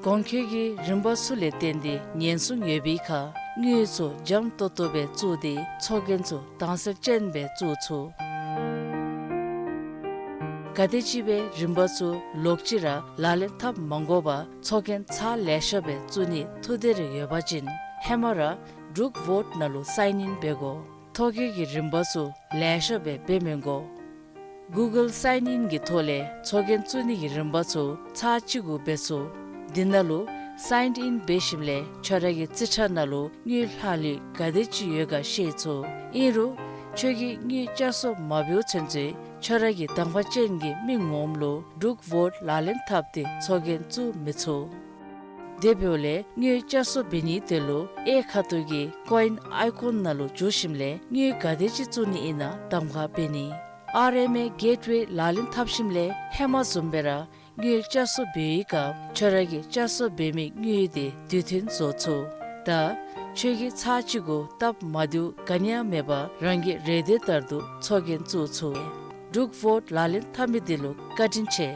གོང་འཁོད་ཀྱི་རིམ་པ་ཚུ་ལས་བརྟེན་ཏེ་ཉེན་སྲུང་ཡོད་པའི་ཁར་དངུལ་ཚུ་འཇམ་ཏོག་ཏོ་སྦེ་བཙུགས་ཏེ་ཚོགས་རྒྱན་ཚུ་དྭངས་གསལ་ཅན་སྦེ་བཙུགས་ཚུགས། ག་དེམ་ཅིག་སྦེ་རིམ་པ་ཚུ་ལོག་ཅི་ར་ལག་ལེན་འཐབ་མ་དགོ་པར་ཚོགས་རྒྱན་ཚར་ལེ་ཤ་སྦེ་བཙུགས་ནི་ཐུགས་འདོད་རེ་ཡོད་པ་ཅིན་ཧེ་མ་ར་འབྲུག་ཝོཊ་ནང་ལུ་སའིན་ཨིན་འབད་དགོ། ཐོ་བཀོད་ཀྱི་རིམ་པ་ཚུ་ལེ་ཤ་སྦེ་འབད་མི་དགོ། གུ་གཱལ་སའིན་ཨིན་གྱི་ཐོག་ལས་ཚོགས་རྒྱན་བཙུགས་ནི་གི་རིམ་པ་ཚུ་ཚར་གཅིག་གུ་འབད་ཚུགས། དེ་ནང་ལུ་སའིན་ཨིན་འབད་ཞིནམ་ལས་ཁྱོད་ར་གི་རྩིས་ཁྲ་ནང་ལུ་དངུལ་ལྷག་ལུས་ག་དེ་ཅིག་ཡོད་ག་ཤེས་ཚུགས། ཨིན་རུང་ཁྱོད་ཀྱིས་དངུལ་བསྐྱར་གསོ་མ་འབདཝ་ཚུན་ཚོད་ཁྱོད་ར་གི་གདམ་ཁ་ཅན་གྱི་མི་ངོམ་ལུ་འབྲུག་ཝོཊ་ལག་ལེན་འཐབ་སྟེ་ཚོགས་རྒྱན་བཙུགས་མི་ཚུགས། དེ་འབདཝ་ལས་དངུལ་བསྐྱར་གསོ་འབད་ནིའི་དོན་ལུ་གཡས་ཁ་ཐུག་གི་ཀོ་ཨིན་ཨའི་ཀོན་ནང་ལུ་འཛུལ་ཞིནམ་ལས་དངུལ་ག་དེ་ཅིག་བཙུགས་ནི་ཨིན་ན་གདམ་ཁ་འབད་ནི། ཨར་ཨེམ་ཨེ་གེཊ་ཝེ་ལག་ལེན་འཐབ་ཞིནམ་ལས་ཧེ་མ་བཟུམ་སྦེ་ར་དངུལ་བསྐྱར་གསོ་འབད་བའི་སྐབས་ཁྱོད་ར་གིས་བསྐྱར་གསོ་འབད་མི་དངུལ་དེ་དུས་མཐུན་བཟོ་ཚུགས། ད་ཁྱོད་ཀྱིས་ཚར་གཅིག་གུ་སྟབས་མ་བདེཝ་ག་ནི་ཡང་མེད་པར་རང་གི་རེ་འདོད་ལྟར་དུ་ཚོགས་རྒྱན་བཙུགས་ཚུགས། འབྲུག་ཝོཊ་ལག་ལེན་འཐབ་མི་འདི་ལུ་བཀའ་དྲིན་ཆེ།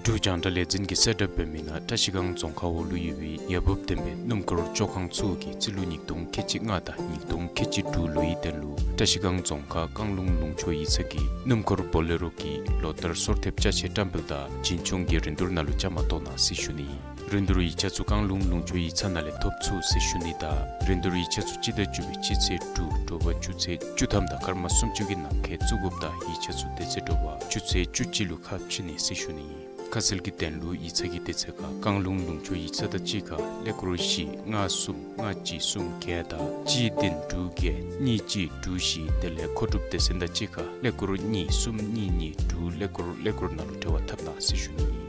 འབྲུག་རྒྱང་བསྒྲགས་ལས་འཛིན་གྱིས་གསལ་བསྒྲགས་འབད་མི་ནང་བཀྲ་ཤིས་སྒང་རྫོང་ཁག་འོག་ལུ་ཡོད་པའི་འོས་འབབ་ལྡན་པའི་སྣུམ་འཁོར་བཅོ་ཁང་ཚུ་གིས་རྩིས་ལོ་ཉིས་སྟོང་ཁལ་གཅིག་ལྔ་དང་ཉིས་སྟོང་ཁལ་གཅིག་དྲུག་ལོའི་དོན་ལུ་བཀྲ་ཤིས་སྒང་རྫོང་ཁག་བཀང་ལུང་ལུང་ཕྱོགས་ཡིག་ཚང་གི་སྣུམ་འཁོར་བོ་ལེ་རོ་གི་ལོ་ལྟར་སོར་ཐེབས་ཅ་ཆས་བཀྲམ་སྤེལ་དང་བྱིན་ཆོག་གི་རིན་བསྡུར་ནང་ལུ་བཅའ་མར་གཏོགས་གནང་ཟེར་ཞུ་ནི། རིན་བསྡུར་ཡིག་ཆ་ཚུ་བཀང་ལུང་ལུང་ཕྱོགས་ཡིག་ཚང་ནང་ལས་ཐོབ་ཚུགས་ཟེར་ཞུ་ནི་དང་རིན་བསྡུར་ཡིག་ཆ་ཚུ་སྤྱི་ཟླ་བཅུ་པའི་སྤྱི་ཚེས་དྲུག་དྲོ་པ་ཆུ་ཚོད་བཅུ་ཐམ་དང་སྐར་མ་སུམ་ཅུ་གི་ནང་འཁོད་བཙུགས་དགོཔ་དང་ཡིག་ཆ་ཚུ་དེ་ཚེ་དྲོ་པ་ཆུ་ཚོད་བཅུ་གཅིག་ལུ་ཁ་ཕྱེ་ནི་ཟེར་ཞུ་ནི། ཁ་གསལ་གྱི་དོན་ལུ་ཡིག་ཚང་གི་དུས་ཚོད་ཁར་བཀང་ལུང་ལུང་ཕྱོགས་ཡིག་ཚང་དང་གཅིག་ཁར་ཀླད་ཀོར་བཞི་ལྔ་གསུམ་ལྔ་གཅིག་གསུམ་བརྒྱད་དང་གཅིག་བདུན་དྲུག་བརྒྱད་གཉིས་གཅིག་དྲུག་བཞི་དེ་ལས་མཁོ་སྒྲུབ་སྡེ་ཚན་དང་གཅིག་ཁར་ཀླད་ཀོར་གཉིས་གསུམ་གཉིས་གཉིས་དྲུག་ཀླད་ཀོར་ཀླད་ཀོར་ནང་ལུ་འབྲེལ་བ་འཐབ་གནང་ཟེར་ཞུ་ནི།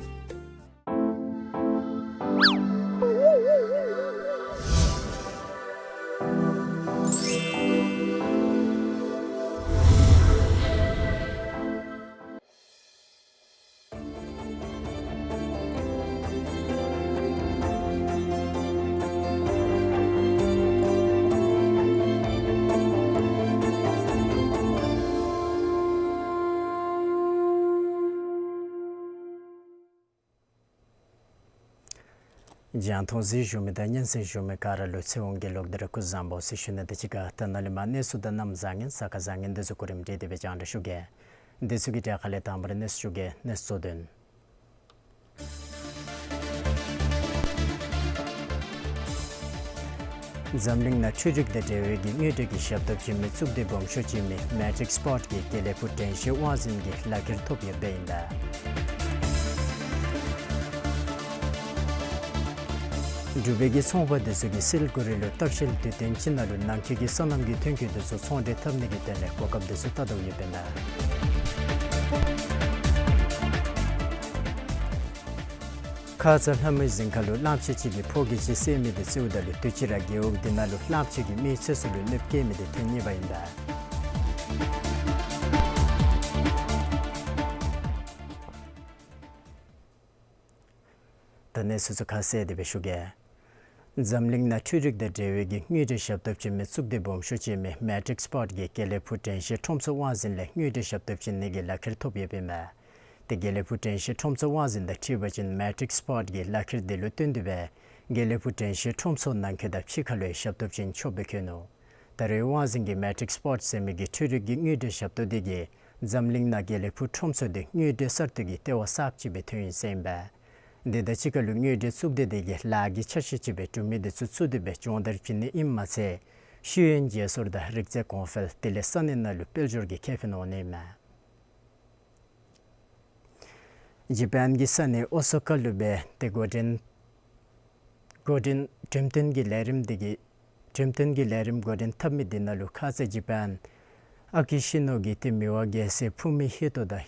རྒྱང་མཐོང་གཟིགས་བཞུགས་མི་དང་སྙན་གསན་བཞུགས་མི་ག་ར་ལུ་ཚེ་དབང་གིས་ལོག་སྟེ་ར་སྐུ་གཟུགས་བཟང་པོ་ཟེར་ཞུ་ནི་དང་གཅིག་ཁར་ད་ནཱ་ལས་མར་གནས་ཚུལ་དང་གནམ་བཟང་ངན་ས་ཁ་བཟང་ངན་འདི་ཚུ་གོ་རིམ་སྒྲིག་སྟེ་སྦེ་རྒྱང་བསྒྲགས་ཞུ་གེ། འདི་ཚུ་གི་གྲས་ཁ་ལས་དང་པ་ར་གནས་ཚུལ་ཞུ་གེ། གནས་ཚུལ་གཙོ་དོན། འཛམ་གླིང་ནང་འཕྲུལ་རིག་དང་འབྲེལ་བའི་གི་དངུལ་འབྲེལ་གྱི་ཞབས་ཏོག་བྱིན་མི་གཙུག་སྡེ་སྦོམ་ཤོས་ཅིག་ཨིན་མི་མེ་ཊིག་སི་པོརཊ་གི་དགེ་ལེགས་ཕུག་དྲན་ཤེས་དབང་འཛིན་གྱི་ལག་ཁྱེར་ཐོབ་ཡོདཔ་ཨིན་པས། འབྲུག་པའི་གི་ཚོང་པ་འདི་ཚུ་གིས་སིལ་གུ་རི་ལུ་ལྟ་བཤལ་དུས་སྟོན་ཅིག་ནང་ལུ་ནང་འཁོད་ཀྱི་སོ་ནམ་གྱི་ཐོན་སྐྱེད་འདི་ཚུ་ཚོང་འབྲེལ་འཐབ་ནི་གི་དོན་ལས་གོ་སྐབས་འདི་ཚུ་བལྟ་དོ་ཡོདཔ་ཨིན་པས། ཁ་ཙ་ལྷ་མོའི་གཟིམ་ཁ་ལུ་གླངམོ་ཆེ་ཅིག་གིས་ཕོ་རྒྱས་ཅིག་བསད་མི་འདི་བརྩིཝ་ད་ལུ་དུས་ཅི་ར་རྒེད་འོག་འདི་ནང་ལུ་གླངམོ་ཆེ་གིས་མིའི་ཚེ་སྲོག་ལུ་གནོདཔ་བཀལ་མི་འདི་ཐེངས་གཉིས་པ་ཨིན་པས། ད་གནས་ཚུལ་ཚུ་ཁ་གསལ་ཏེ་སྦེ་ཞུ་གེ། འཛམ་གླིང་ནང་འཕྲུལ་རིག་དང་འབྲེལ་བའི་གི་དངུལ་འབྲེལ་ཞབས་ཏོག་བྱིན་མི་གཙུག་སྡེ་སྦོམ་ཤོས་ཅིག་ཨིན་མི་མེ་ཊིག་སི་པོརཊ་གི་དགེ་ལེགས་ཕུག་དྲན་ཤེས་ཁྲོམ་ཚོགས་དབང་འཛིན་ལས་དངུལ་འབྲེལ་ཞབས་ཏོག་བྱིན་ནི་གི་ལག་ཁྱེར་ཐོབ་ཡོདཔ་ཨིན་པས། ཏེ་དགེ་ལེགས་ཕུག་དྲན་ཤེས་ཁྲོམ་ཚོགས་དབང་འཛིན་དང་འཁྲིལ་བ་ཅིན་མེ་ཊིག་སི་པོརཊ་གི་ལག་ཁྱེར་འདི་ལུ་བརྟེན་ཏེ་སྦེ་དགེ་ལེགས་ཕུག་དྲན་ཤེས་ཁྲོམ་ཚོགས་ནང་འཁོད་དང་ཕྱི་ཁ་ལུ་ཡང་ཞབས་ཏོག་བྱིན་ཆོགཔ་སྦེ་བཀོད་ནུག། ད་རེས་དབང་འཛིན་གྱིས་མེ་ཊིག་སི་པོརཊ་ཟེར་མི་གི་འཕྲུལ་རིག་གི་དངུལ་འབྲེལ་ཞབས་ཏོག་འདི་གིས་འཛམ་གླིང་ནང་དགེ་ལེགས་ཕུག་ཁྲོམ་ཚོགས་འདི་དངུལ་འབྲེལ་གསར་གཏོད་ཀྱི་ལྟེ་བ་གསརཔ་ཅིག་སྦེ་ཐོན་ཡི་ཟེར་ཨིན་པས། འདི་དང་གཅིག་ཁར་ལུ་དངུལ་འབྲེལ་གཙུག་སྡེ་འདི་གིས་ལཱ་གི་ཆ་ཤས་ཅིག་སྦེ་འབྲུག་མི་འདི་ཚུ་བཙུགས་ཏེ་སྦེ་སྦྱོང་བརྡར་བྱིན་ནི་ཨིནམ་མ་ཚད་ཤེས་ཡོན་བརྗེ་སོར་དང་རིག་རྩལ་གོང་འཕེལ་དེ་ལས་ས་གནས་ནང་ལུ་དཔལ་འབྱོར་གྱི་ཁེ་ཕན་འོང་ནི་ཨིན་མས། ཇ་པཱན་གྱི་ས་གནས་ཨོ་སཱ་ཀ་ལུ་སྦེ་ཏེ་འགོ་འདྲེན་འགོ་འདྲེན་འགྲེམས་སྟོན་གྱི་ལས་རིམ་འདི་གི་འགྲེམས་སྟོན་གྱི་ལས་རིམ་འགོ་འདྲེན་འཐབ་མི་འདི་ནང་ལུ་ཁ་ཙ་ཇ་པཱན་ཨ་ཀི་ཤི་ནོ་གི་ཏེ་མི་དབང་རྒྱལ་སྲས་ཕུ་མི་ཧི་ཏོ་དང་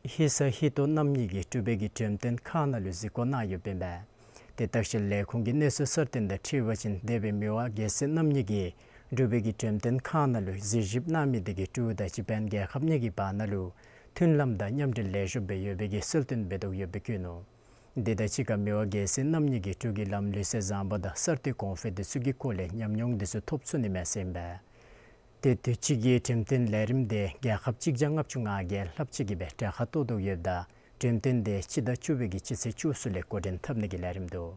ཧི་ས་ཧི་ཏོ་རྣམ་གཉིས་ཀྱིས་འབྲུག་པའི་གི་འགྲེམས་སྟོན་ཁང་ནང་ལུ་གཟིགས་སྐོར་གནང་ཡོདཔ་ཨིན་པས། ཏེ་ལྟ་བཤལ་ལས་ཁུངས་ཀྱི་གནས་ཚུལ་གསར་བཏོན་དང་འཁྲིལ་བ་ཅིན་འདས་པའི་མི་དབང་རྒྱལ་སྲས་རྣམ་གཉིས་ཀྱིས་འབྲུག་པའི་གི་འགྲེམས་སྟོན་ཁང་ནང་ལུ་གཟིགས་ཞིབ་གནང་མི་འདི་གིས་འབྲུག་དང་ཇ་པཱན་རྒྱལ་ཁབ་གཉིས་ཀྱི་བར་ན་ལུ་མཐུན་ལམ་དང་མཉམ་འབྲེལ་ལེགས་ཤོམ་སྦེ་ཡོད་པའི་གི་གསལ་སྟོན་འབད་དོ་ཡོདཔ་སྦེ་བཀོད་ནུག། འདི་དང་གཅིག་ཁར་མི་དབང་རྒྱལ་སྲས་རྣམ་གཉིས་ཀྱིས་འབྲུག་གི་ལམ་ལུགས་སྲོལ་བཟང་པོ་དང་གསར་གཏོད་གོང་འཕེལ་འདི་ཚུ་གི་སྐོར་ལས་ཉམས་མྱོང་འདི་ཚུ་ཐོབ་ཚུགས་ནི་མས་ཟེར་ཨིན་པས། ཏེ་དུས་ཅི་གི་འགྲེམས་སྟོན་ལས་རིམ་འདི་རྒྱལ་ཁབ་གཅིག་བརྒྱ་ལྔ་བཅུ་ང་བརྒྱད་ལྷགཔ་ཅིག་གིས་སྦེ་གྲལ་ཁར་གཏོགས་དོ་ཡོདཔ་ད་འགྲེམས་སྟོན་འདི་སྤྱི་ཟླ་བཅུ་པའི་གི་སྤྱི་ཚེས་བཅུ་གསུམ་ལས་འགོ་འདྲེན་འཐབ་ནི་གི་ལས་རིམ་འདུག།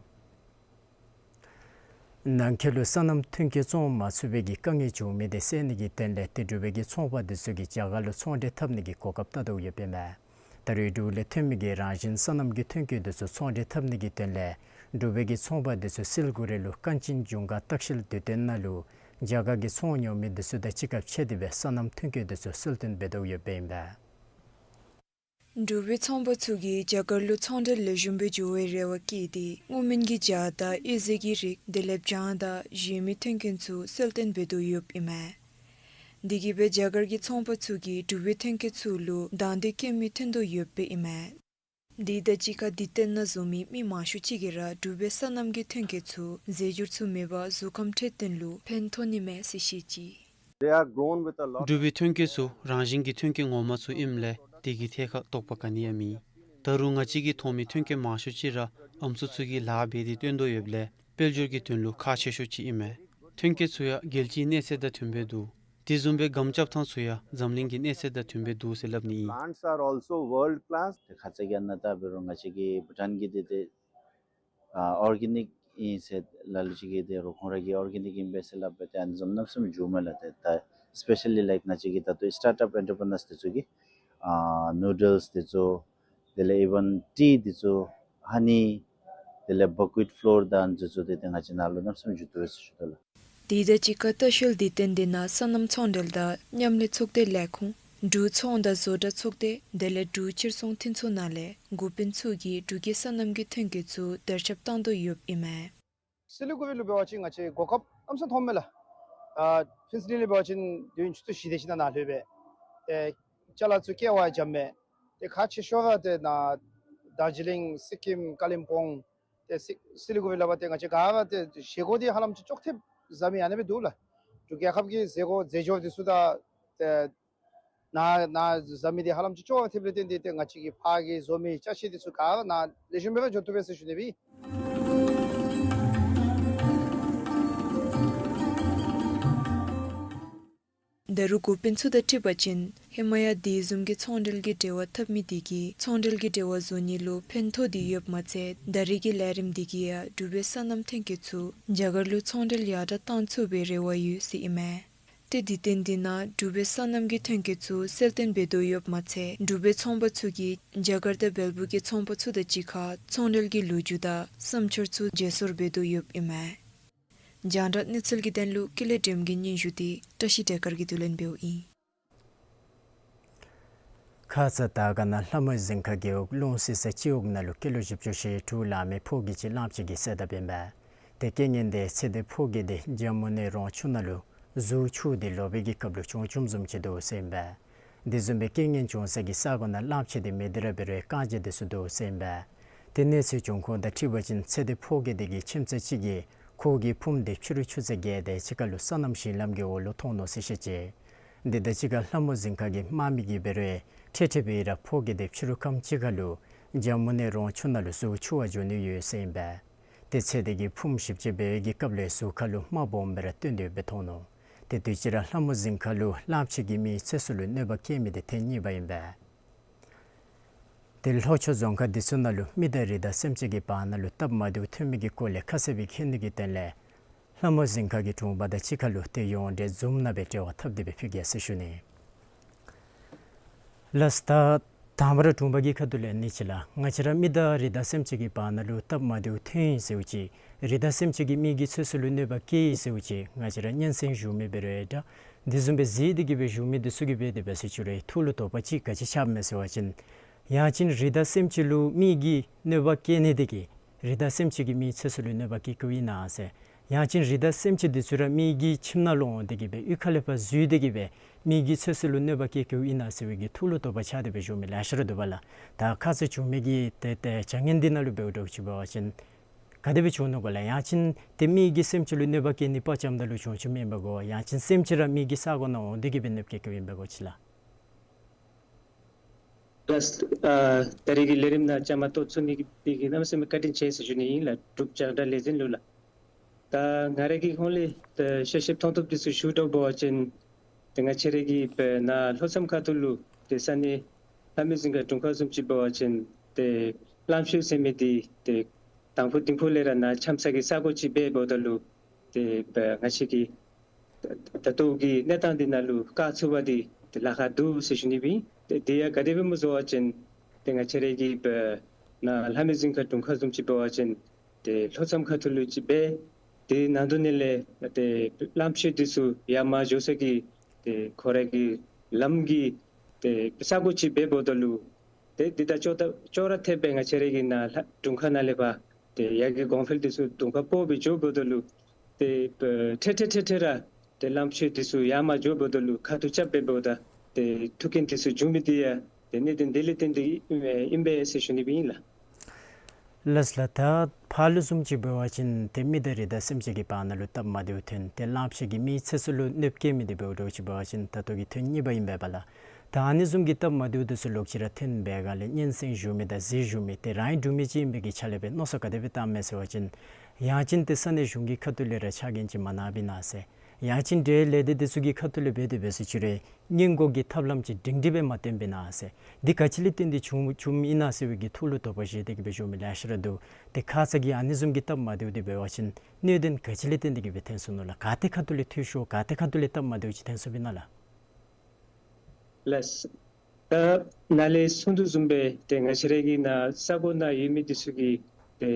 ནང་འཁོད་ལུ་སོ་ནམ་ཐོན་སྐྱེད་བཙོང་མ་ཚུགས་པའི་གི་དཀའ་ངལ་བྱུང་མི་འདི་སེལ་ནི་གི་དོན་ལས་ཏེ་འབྲུག་པའི་གི་ཚོང་པ་འདི་ཚུ་གིས་རྒྱ་གར་ལུ་ཚོང་འབྲེལ་འཐབ་ནི་གི་གོ་སྐབས་བལྟ་དོ་ཡོདཔ་ཨིན་པས། ད་རེས་འབྲུག་ལས་ཐོན་མི་གི་རང་བཞིན་སོ་ནམ་གྱི་ཐོན་སྐྱེད་འདི་ཚུ་ཚོང་འབྲེལ་འཐབ་ནི་གི་དོན་ལས་འབྲུག་པའི་གི་ཚོང་པ་འདི་ཚུ་སིལ་གུ་རི་ལུ་ཀན་ཅིན་ཇུང་ག་ལྟ་བཤལ་དུས་སྟོན་ནང་ལུ་རྒྱ་གར་གྱི་ཚོང་ཉོ་མི་འདི་ཚུ་དང་གཅིག་ཁར་ཕྱད་དེ་སྦེ་སོ་ནམ་ཐོན་སྐྱེད་འདི་ཚུ་གསལ་སྟོན་འབད་དོ་ཡོདཔ་ཨིན་པས། འབྲུག་པའི་ཚོང་པ་ཚུ་གིས་རྒྱ་གར་ལུ་ཚོང་འབྲེལ་ལེགས་ཤོམ་སྦེ་འགྱོ་བའི་རེ་བ་བསྐྱེད་དེ་སྔོ་སྨན་གྱི་ཇ་དང་དབྱེ་བཟའ་གི་རིགས་དེ་ལས་སྦྱང་དང་གཞན་མི་ཐོན་སྐྱེད་ཚུ་གསལ་སྟོན་འབད་དོ་ཡོདཔ་ཨིན་མས། དེ་གིས་སྦེ་རྒྱ་གར་གྱི་ཚོང་པ་ཚུ་གིས་འབྲུག་པའི་ཐོན་སྐྱེད་ཚུ་ལུ་དང་འདོད་བསྐྱེད་མི་ཐོན་དོ་ཡོདཔ་ཨིན་མས། དེ་དང་གཅིག་ཁར་དུས་སྟོན་ནང་འཛོམས་མི་མི་མང་ཤོས་ཅིག་གིས་ར་འབྲུག་པའི་སོ་ནམ་གྱི་ཐོན་སྐྱེད་ཚུ་རྫས་འགྱུར་ཚུ་མེད་པར་གཟུགས་ཁམས་འཕྲོད་བསྟེན་ལུ་ཕན་ཐོགས་ནི་མས་ཟེར་བཤད་ཅི། They are grown with a lot འབྲུག་པའི་ཐོན་སྐྱེད་ཚུ་རང་བཞིན་གྱི་ཐོན་སྐྱེད་ངོ་མ་ཚུ་ཨིནམ་ལས་དེ་གིས་ཐད་ཁར་དོགས་པ་ག་ནི་ཡང་མེད། ད་རུང་ང་བཅས་ཀྱིས་མཐོང་མི་ཐོན་སྐྱེད་མང་ཤོས་ཅིག་ར་ཨམ་སྲུ་ཚུ་གིས་ལཱ་འབད་དེ་བཏོན་དོ་ཡོདཔ་ལས་དཔལ་འབྱོར་གྱི་དོན་ལུ་ཁག་ཆེ་ཤོས་ཅིག་ཨིན་མས། ཐོན་སྐྱེད་ཚུ་ཡང་རྒྱལ་སྤྱིའི་གནས་ཚད་དང་མཐུནམ་སྦེ་འདུག། དེ་བཟུམ་སྦེ་སྒམ་རྐྱབ་ཐངས་ཚུ་ཡང་འཛམ་གླིང་གི་གནས་ཚད་དང་མཐུནམ་སྦེ་འདུག་ཟེར་སླབ་ནི་ཨིན། Plants are also world class. ཏེ་ཁ་ཙ་གི་ཨ་ནཱ་ད་འབད་རུང་ང་བཅས་ཀྱི་བྷུ་ཊཱན་གྱི་འདི་ཏེ་ཨ་ཨོར་གེ་ནིག་ཨིན་ཟེར་ལ་ལུ་ཅིག་གིས་ཏེ་རོགས་ཁོང་ར་གིས་ཨོར་གེ་ནིག་ཨིན་པས་ཟེར་སླབ་སྦེ་ཏེ་ཨ་ནི་བཟུམ་གནམ་མེད་ས་མེད་མཇུག་མས་ལགས། ཏེ་ད་སི་པེ་ཤ་ལི་ལའིཀ་ང་བཅས་ཀྱི་ད་ལྟོ་སི་ཊཱརཊ་ཨཔ་ཨེན་ཊར་པི་རི་ནརསི་འདི་ཚུ་གིས་ཨ་ནུ་ཌལསི་འདི་ཚུ་དེ་ལས་ཨི་ཝན་ཊི་འདི་ཚུ་ཧ་ནི་དེ་ལས་བག་ཝིཊ་ཕློར་དང་འདི་ཚུ་ཏེ་ཏེ་ང་བཅས་ནཱ་ལུ་གནམ་མེད་ས་མེད་མཇུག་བསྡུ་ཡི་ཟེར་ཞུ་དོ་ལགས། དེ་དང་གཅིག་ཁར་ལྟ་བཤལ་དུས་སྟོན་འདི་ནང་སོ་ནམ་ཚོང་འབྲེལ་དང་མཉམ་ལས་ཚོགས་སྡེ་ལས་ཁུངས་འབྲུག་ཚོང་དང་བཟོ་གྲྭ་ཚོགས་སྡེ་དེ་ལས་འབྲུག་ཕྱིར་ཚོང་མཐུན་ཚོགས་ནང་ལས་འགོ་དཔོན་ཚུ་གིས་འབྲུག་གི་སོ་ནམ་གྱི་ཐོན་སྐྱེད་ཚུ་དར་ཁྱབ་བཏང་དོ་ཡོདཔ་ཨིན་མས། སི་ལི་གུ་རི་ལུ་འབད་བ་ཅིན་ང་བཅས་གོ་སྐབས་གནམ་མེད་ས་མེད་ཐོབ་མས་ལགས། ཨ་ཕུན་ཚོགས་གླིང་ལུ་འབད་བ་ཅིན་དུས་ཡུན་ཆུ་ཚོད་བཞི་དེ་ཅིག་ནང་ནཱ་ལྷོད་པས། ཏེ་ཅ་ལ་ཚུ་ཀེ་བ་འཇམ་མས། ཏེ་ཁག་ཆེ་ཤོས་ར་ཏེ་ནཱ་དར་ཇི་ལིང་སི་ཀིམ་ཀ་ལིམ་པོང་ཏེ་སི་སི་ལི་གུ་རི་ལུ་འབད་ཏེ་ང་བཅས་ག་ར་ཏེ་བཞེས་སྒོ་འདི་ཧ་ལམ་ཅིག་ཅོག་འཐདཔ་བཟའ་མི་ཨ་ནི་སྦེ་འདུག་ལགས། འབྲུག་རྒྱལ་ཁབ་ཀྱི་བཞེས་སྒོ་རྫས་སྦྱོར་འདི་ཚུ་དང་ཏེ་ནཱ་ནཱ་བཟའ་མི་འདི་ཧ་ལམ་ཅིག་ཅོག་འཐདཔ་ལས་བརྟེན་ཏེ་ཏེ་ང་བཅས་ཀྱི་ཕར་གྱི་བཟོ་མི་ཅ་ཆས་འདི་ཚུ་ག་ར་ནཱ་ལེགས་ཤོམ་སྦེ་འགྱོ་བཏུབ་པས་ཟེར་ཞུ་ནི་སྦེ། ད་རུང་འགོ་དཔོན་ཚུ་དང་འཁྲིལ་བ་ཅིན་ ཧེ་མ་ཡང་དེ་བཟུམ་གྱི་ཚོང་འབྲེལ་གྱི་འབྲེལ་བ་འཐབ་མི་དེ་གིས་ཚོང་འབྲེལ་གྱི་འབྲེལ་བ་བཟོ་ནི་ལུ་ཕན་ཐོགས་ཏེ་ཡོདཔ་མ་ཚད་ད་རེས་ཀྱི་ལས་རིམ་དེ་གིས་ཡང་འབྲུག་པའི་སོ་ནམ་ཐོན་སྐྱེད་ཚུ་རྒྱ་གར་ལུ་ཚོང་འབྲེལ་ཡར་དྲག་གཏང་ཚུགས་པའི་རེ་བ་ཡོད་ཟེར་ཨིན་མས། ཏེ་དུས་སྟོན་དེ་ནང་འབྲུག་པའི་སོ་ནམ་གྱི་ཐོན་སྐྱེད་ཚུ་གསལ་སྟོན་འབད་དོ་ཡོདཔ་མ་ཚད་འབྲུག་པའི་ཚོང་པ་ཚུ་གིས་རྒྱ་གར་དང་བལ་པོ་གི་ཚོང་པ་ཚུ་དང་གཅིག་ཁར་ཚོང་འབྲེལ་གྱི་ལོ་རྒྱུས་དང་བསམ་འཆར་ཚུ་བརྗེ་སོར་འབད་དོ་ཡོདཔ་ཨིན་མས། རྒྱང་བསྒྲགས་གནས་ཚུལ་གྱི་དོན་ལུ་ཀུན་ལེགས་སྒྲོལམ་གྱི་སྙན་ཞུ་དེ་བཀྲ་ཤིས་བདེ་དཀར་གྱིས་བསྡུ་ལེན་འབདཝ་ཨིན། ཁ་ཙ་དར་དཀར་ན་ལྷ་མོ་རྫིང་ཁ་རྒེད་འོག་ལུང་བསིལ་ས་སྤྱི་འོག་ནང་ལུ་སྐྱེས་ལོ་བཞི་བཅུ་ཞེ་དྲུག་ལང་མི་ཕོ་རྒྱས་ཅིག་གླངམོ་ཆེ་གི་བསད་དཔ་ཨིན་པས། ཏེ་རྐྱེན་ངན་དེ་ཚེ་འདས་ཕོ་རྒྱས་དེ་འཇམ་མུ་ནེ་རོང་ཆུ་ནང་ལུ་གཟུགས་འཁྱུ་སྟེ་ལོག་པའི་གི་སྐབས་ལུ་བྱུང་བྱུངམ་བཟུམ་ཅིག་འདུག་ཟེར་ཨིན་པས། དེ་བཟུམ་སྦེ་རྐྱེན་ངན་བྱུང་ས་གི་ས་གོ་ནང་གླངམོ་ཆེ་དེ་མི་བདེ་ར་འབད་རུང་རྐང་རྗེས་དེ་ཚུ་འདུག་ཟེར་ཨིན་པས། ཏེ་གནས་ཚུལ་བྱུང་ཁུངས་དང་འཁྲིལ་བ་ཅིན་ཚེ་འདས་ཕོ་རྒྱས་དེ་གི་ཁྱིམ་ཚང་ཅིག་གིས་ཁོ་གི་ཕུངམ་དེ་ཕྱི་རུ་ཆུ་ཚོད་བརྒྱད་དེ་ཅིག་ཁར་ལུ་སོ་ནམ་ཞིང་ལམ་གྱི་འོག་ལུ་མཐོང་ནུག་ཟེར་བཤད་ཅི། དེ་དང་གཅིག་ཁར་ལྷ་མོ་རྫིང་ཁ་གི་དམག་མི་གིས་འབད་རུང་འཕྲལ་འཕྲལ་སྦེ་ར་ཕོ་རྒྱས་དེ་ཕྱི་རུ་ཁམས་ཅིག་ཁར་ལུ་འཇམ་མུ་ནེ་རོང་ཆུ་ནང་ལུ་གཟུགས་འཁྱུ་བར་འགྱོ་ནི་ཡོད་ཟེར་ཨིན་པས། ཏེ་ཚེ་འདས་ཀྱི་ཕུངམ་ཞིབ་དཔྱད་འབད་བའི་གི་སྐབས་ལས་གཟུགས་ཁར་ལུ་རྨ་སྦོམ་སྦེ་ར་བཏོན་ཏེ་ཡོདཔ་སྦེ་མཐོང་ནུག། ཏེ་དུས་ཅི་ར་ལྷ་མོ་རྫིང་ཁ་ལུ་གླངམོ་ཆེ་གིས་མིའི་ཚེ་སྲོག་ལུ་གནོད་པ་བཀལ་མི་དེ་ཐེངས་གཉིས་པ་ཨིན་པས། ཏེ་ལྷོ་ཕྱོགས་རྫོང་ཁག་དེ་ཚུ་ནང་ལུ་མི་དང་རི་དྭགས་སེམས་ཅན་གྱི་བར་ན་ལུ་སྟབས་མ་བདེཝ་ཐོན་མི་གི་སྐོར་ལས་ཁ་གསལ་སྦེ་མཁྱེན་ནི་གི་དོན་ལས་ལྷ་མོ་རྫིང་ཁ་གི་དྲུང་པ་དང་གཅིག་ཁར་ལུ་ཏེ་ཡོངས་འབྲེལ་ཛུམ་ནང་སྦེ་འབྲེལ་བ་འཐབ་སྟེ་སྦེ་ཕུལ་གེ་ཟེར་ཞུ་ནི། ལགས་ད་དང་པ་ར་དྲུང་པ་གི་ཁ་ཐུག་ལས་ཨ་ནི་ཅིག་ལགས། ང་བཅས་ར་མི་དང་རི་དྭགས་སེམས་ཅན་གྱི་བར་ན་ལུ་སྟབས་མ་བདེཝ་ཐོན་ཡི་ཟེརཝ་ཅིག་རི་དྭགས་སེམས་ཅན་གྱིས་མི་གི་ཚེ་སྲོག་ལུ་གནོད་པ་བཀལ་ཡི་ཟེརཝ་ཅིག་ང་བཅས་ར་སྙན་གསན་ཞུ་མི་འབད་རུང་འདྲ། དེ་བཟུམ་སྦེ་གཟིགས་ཏེ་གི་སྦེ་ཞུ་མི་དེ་ཚུ་གིས་འབད་དེ་སྦེ་ཟེར་ཞུ་རུང་ཐུགས་ལུ་དོགས་པ་ཅིག་ག་ཅི་ཆགསཔ་མས་ཟེར་བ་ཅིན་ཡང་ཅིན་རི་དྭགས་སེམས་ཅན་ལུ་མི་གིས་གནོད་པ་བཀལ་ནི་དེ་གིས་རི་དྭགས་སེམས་ཅན་གྱིས་མིའི་ཚེ་སྲོག་ལུ་གནོད་པ་བཀལ་བཀལཝ་ཨིན་ན་ཟེར། ཡང་ཅིན་རི་དྭགས་སེམས་ཅན་དེ་ཚུ་ར་མི་གི་ཁྱིམ་ནང་ལུ་འོང་སྟེ་གི་སྦེ་གཡུས་ཁ་ལས་ཕར་འཛུལ་ཏེ་གི་སྦེ་མི་གི་ཚེ་སྲོག་ལུ་གནོད་པ་བཀལ་བཀལཝ་ཨིན་ན་ཟེར་བའི་གི་ཐུགས་ལུ་དོགས་པ་ཆགས་ཏེ་སྦེ་ཞུ་མི་ལེ་ཤ་ར་འདུག་པ་ལགས། ད་ཁ་ཙ་བྱུང་མི་གི་ཏེ་ཏེ་བྱ་ངན་འདི་ནང་ལུ་འབདཝ་འདྲཝ་ཅིག་འབད་བ་ཅིན་ག་དེ་སྦེ་བྱུང་ནུག་གོ་ལགས། ཡང་ཅིན་ཏེ་མི་གི་སེམས་ཅན་ལུ་གནོད་པ་བཀལ་ནི་དཔའ་བཅམ་ད་ལུ་བྱུང་བྱུངམ་ཨིན་པས་གོ། ཡང་ཅིན་སེམས་ཅན་ར་མི་གི་ས་གོ་ནང་འོང་སྟེ་གི་སྦེ་གནོད་བཀལ་བཀལཝ་ཨིན་པས་གོ་ཅིག་ལགས། ལགས། ཨ་ད་རེས་ཀྱི་ལས་རིམ་ནང་བཅའ་མར་གཏོགས་ཚུགས་ནི་གི་གནམ་མེད་ས་མེད་བཀའ་དྲིན་ཆེ་ཟེར་ཞུ་ནི་ཨིན་ལགས། འབྲུག་རྒྱང་བསྒྲགས་ལས་འཛིན་ལུ་ལགས། ད་ང་རའི་གི་ཧོངས་ལས་ད་ཤེས་ཤེསཔ་མཐོང་ཐོབ་དེ་ཚུ་ཞུ་དོ་བ་ཅིན་ཏེ་ང་བཅས་རའི་གི་ནཱ་ལྷོ་མཚམས་ཁ་ཐུག་ལུ་ཏེ་ས་གནས་ལྷ་མོ་རྫིང་ཁ་དྲུང་ཁག་བཟུམ་ཅིག་འབད་བ་ཅིན་ཏེ་གླངམོ་ཆེ་ཟེར་མི་དེ་ཏེ་དང་ཕུ་དིང་ཕུ་ལས་ར་ནཱ་འཁྱམས་ས་གི་ས་གོ་ཅིག་འབད་འབདཝ་ད་ལུ་ཏེ་ང་བཅས་ཀྱི་ད་ལྟོ་གི་གནས་སྟངས་འདི་ནང་ལུ་བཀག་ཚུགས་པ་འདི་ཏེ་ལཱ་ཁག་འདུག་ཟེར་ཞུ་ནི་སྦེ་ཨིན། ཏེ་དེ་ཡང་ག་དེ་སྦེ་སྨོ་ཟེར་བ་ཅིན་ཏེ་ང་བཅས་རའི་གི་ནཱ་ལྷ་མོ་རྫིང་ཁ་དྲུང་ཁག་བཟུམ་ཅིག་འབད་བ་ཅིན་ཏེ་ལྷོ་མཚམས་ཁ་ཐུག་ལུ་ཅིག་སྦེ་ཏེ་ནང་དོག་ནང་ལས་ཏེ་གླངམོ་ཆེ་དེ་ཚུ་ཡར་མར་འགྱོ་ས་གི་ཏེ་ཁོ་རའི་གི་ལམ་གྱི་ཏེ་ས་གོ་ཅིག་འབད་འབདཝ་ད་ལུ་ཏེ་འདི་དང་ཅོག་ད་ཅོག་ར་འཐདཔ་སྦེ་ང་བཅས་རའི་གི་ནཱ་ལྷ་དྲུང་ཁག་ནང་ལས་ཕར་ཏེ་ཡར་གྱི་གོང་འཕེལ་དེ་ཚུ་དྲུང་ཁག་སྤོ་སྦེ་འགྱོ་འབདཝ་ད་ལུ་ཏེ་འཕྲལ་འཕྲལ་འཕྲལ་འཕྲལ་ར་ཏེ་གླངམོ་ཆེ་དེ་ཚུ་ཡར་མར་འགྱོ་འབདཝ་ད་ལུ་ཁ་ཐུག་རྐྱབ་སྦེ་འབདཝ་ད་ཏེ་ཐུག་རྐྱེན་དེ་ཚུ་བྱུང་མི་དེ་ཡང་ཏེ་གནད་དོན་དེ་ལས་བརྟེན་ཏེ་ཨིན་པས་ཟེར་ཞུ་ནི་སྦེ་ཨིན་ལགས། ལགས་ལགས། ད་ཕར་ལུ་བཟུམ་ཅིག་འབད་བ་ཅིན་ཏེ་མི་དང་རི་དྭགས་སེམས་ཅན་གྱི་བར་ན་ལུ་སྟབས་མ་བདེཝ་ཐོན་ཏེ་གླངམོ་ཆེ་གིས་མིའི་ཚེ་སྲོག་ལུ་གནོདཔ་བཀལ་མི་དེ་འབདཝ་འདྲཝ་ཅིག་འབད་བ་ཅིན་ད་ལྟོ་གི་ཐེངས་གཉིས་པ་ཨིན་པས་པ་ལགས། ད་ཨ་ནི་བཟུམ་གྱི་སྟབས་མ་བདེཝ་དེ་ཚུ་ལོག་ཅི་ར་ཐོན་པའི་སྒང་ལས་སྙན་གསན་ཞུ་མི་དང་གཟིགས་ཞུ་མི་ཏེ་རང་གི་འབྲུག་མི་ཅིག་ཨིན་པའི་གི་ཆ་ལས་སྦེ་མནོ་བསམ་ག་དེ་སྦེ་བཏངམ་མས་ཟེར་བ་ཅིན་ཡང་ཅིན་ཏེ་ས་གནས་གཞུང་གི་ཁ་ཐུག་ལས་ར་ཕྱག་འགན་ཅིག་མ་གནངམ་ཨིན་ན་ཟེར། ཡང་ཅིན་འབྲེལ་ཡོད་ལས་སྡེ་དེ་ཚུ་གི་ཁ་ཐུག་ལས་འབད་དེ་འབད་ཟེར་ཅི་རུང་སྔོན་འགོག་གི་ཐབས་ལམ་ཅིག་སྒྲིང་སྒྲི་སྦེ་མ་བཏོན་པས་ན་ཟེར། འདི་ག་ཅི་ལས་བརྟེན་ཏེ་བྱུང་བྱུངམ་ཨིན་ན་ཟེར་བའི་གི་ཐུགས་ལུ་དོགས་པ་བཞེས་ཏེ་གི་སྦེ་བཞུགས་མི་ལེ་ཤ་ར་འདུག། ཏེ་ཁ་ཙ་གི་ཨ་ནི་བཟུམ་གྱི་སྟབས་མ་བདེཝ་དེ་འབད་བ་ཅིན་གནད་དོན་ག་ཅི་ལས་བརྟེན་ཏེ་གི་སྦེ་ཐོན་སོང་ནུག་ལགས། ག་ཏེ་ཁ་ཐུག་ལས་འཐུས་ཤོར་ག་ཏེ་ཁ་ཐུག་ལས་སྟབས་མ་བདེཝ་ཅིག་ཐོན་སོངམ་ཨིན་ན་ལགས། ལགས། ད་ནཱ་ལས་གསུངས་དོ་བཟུམ་སྦེ་ཏེ་ང་བཅས་རའི་གི་ནཱ་ས་གོ་ནང་ཡོད་མི་དེ་ཚུ་གིས་ཏེ་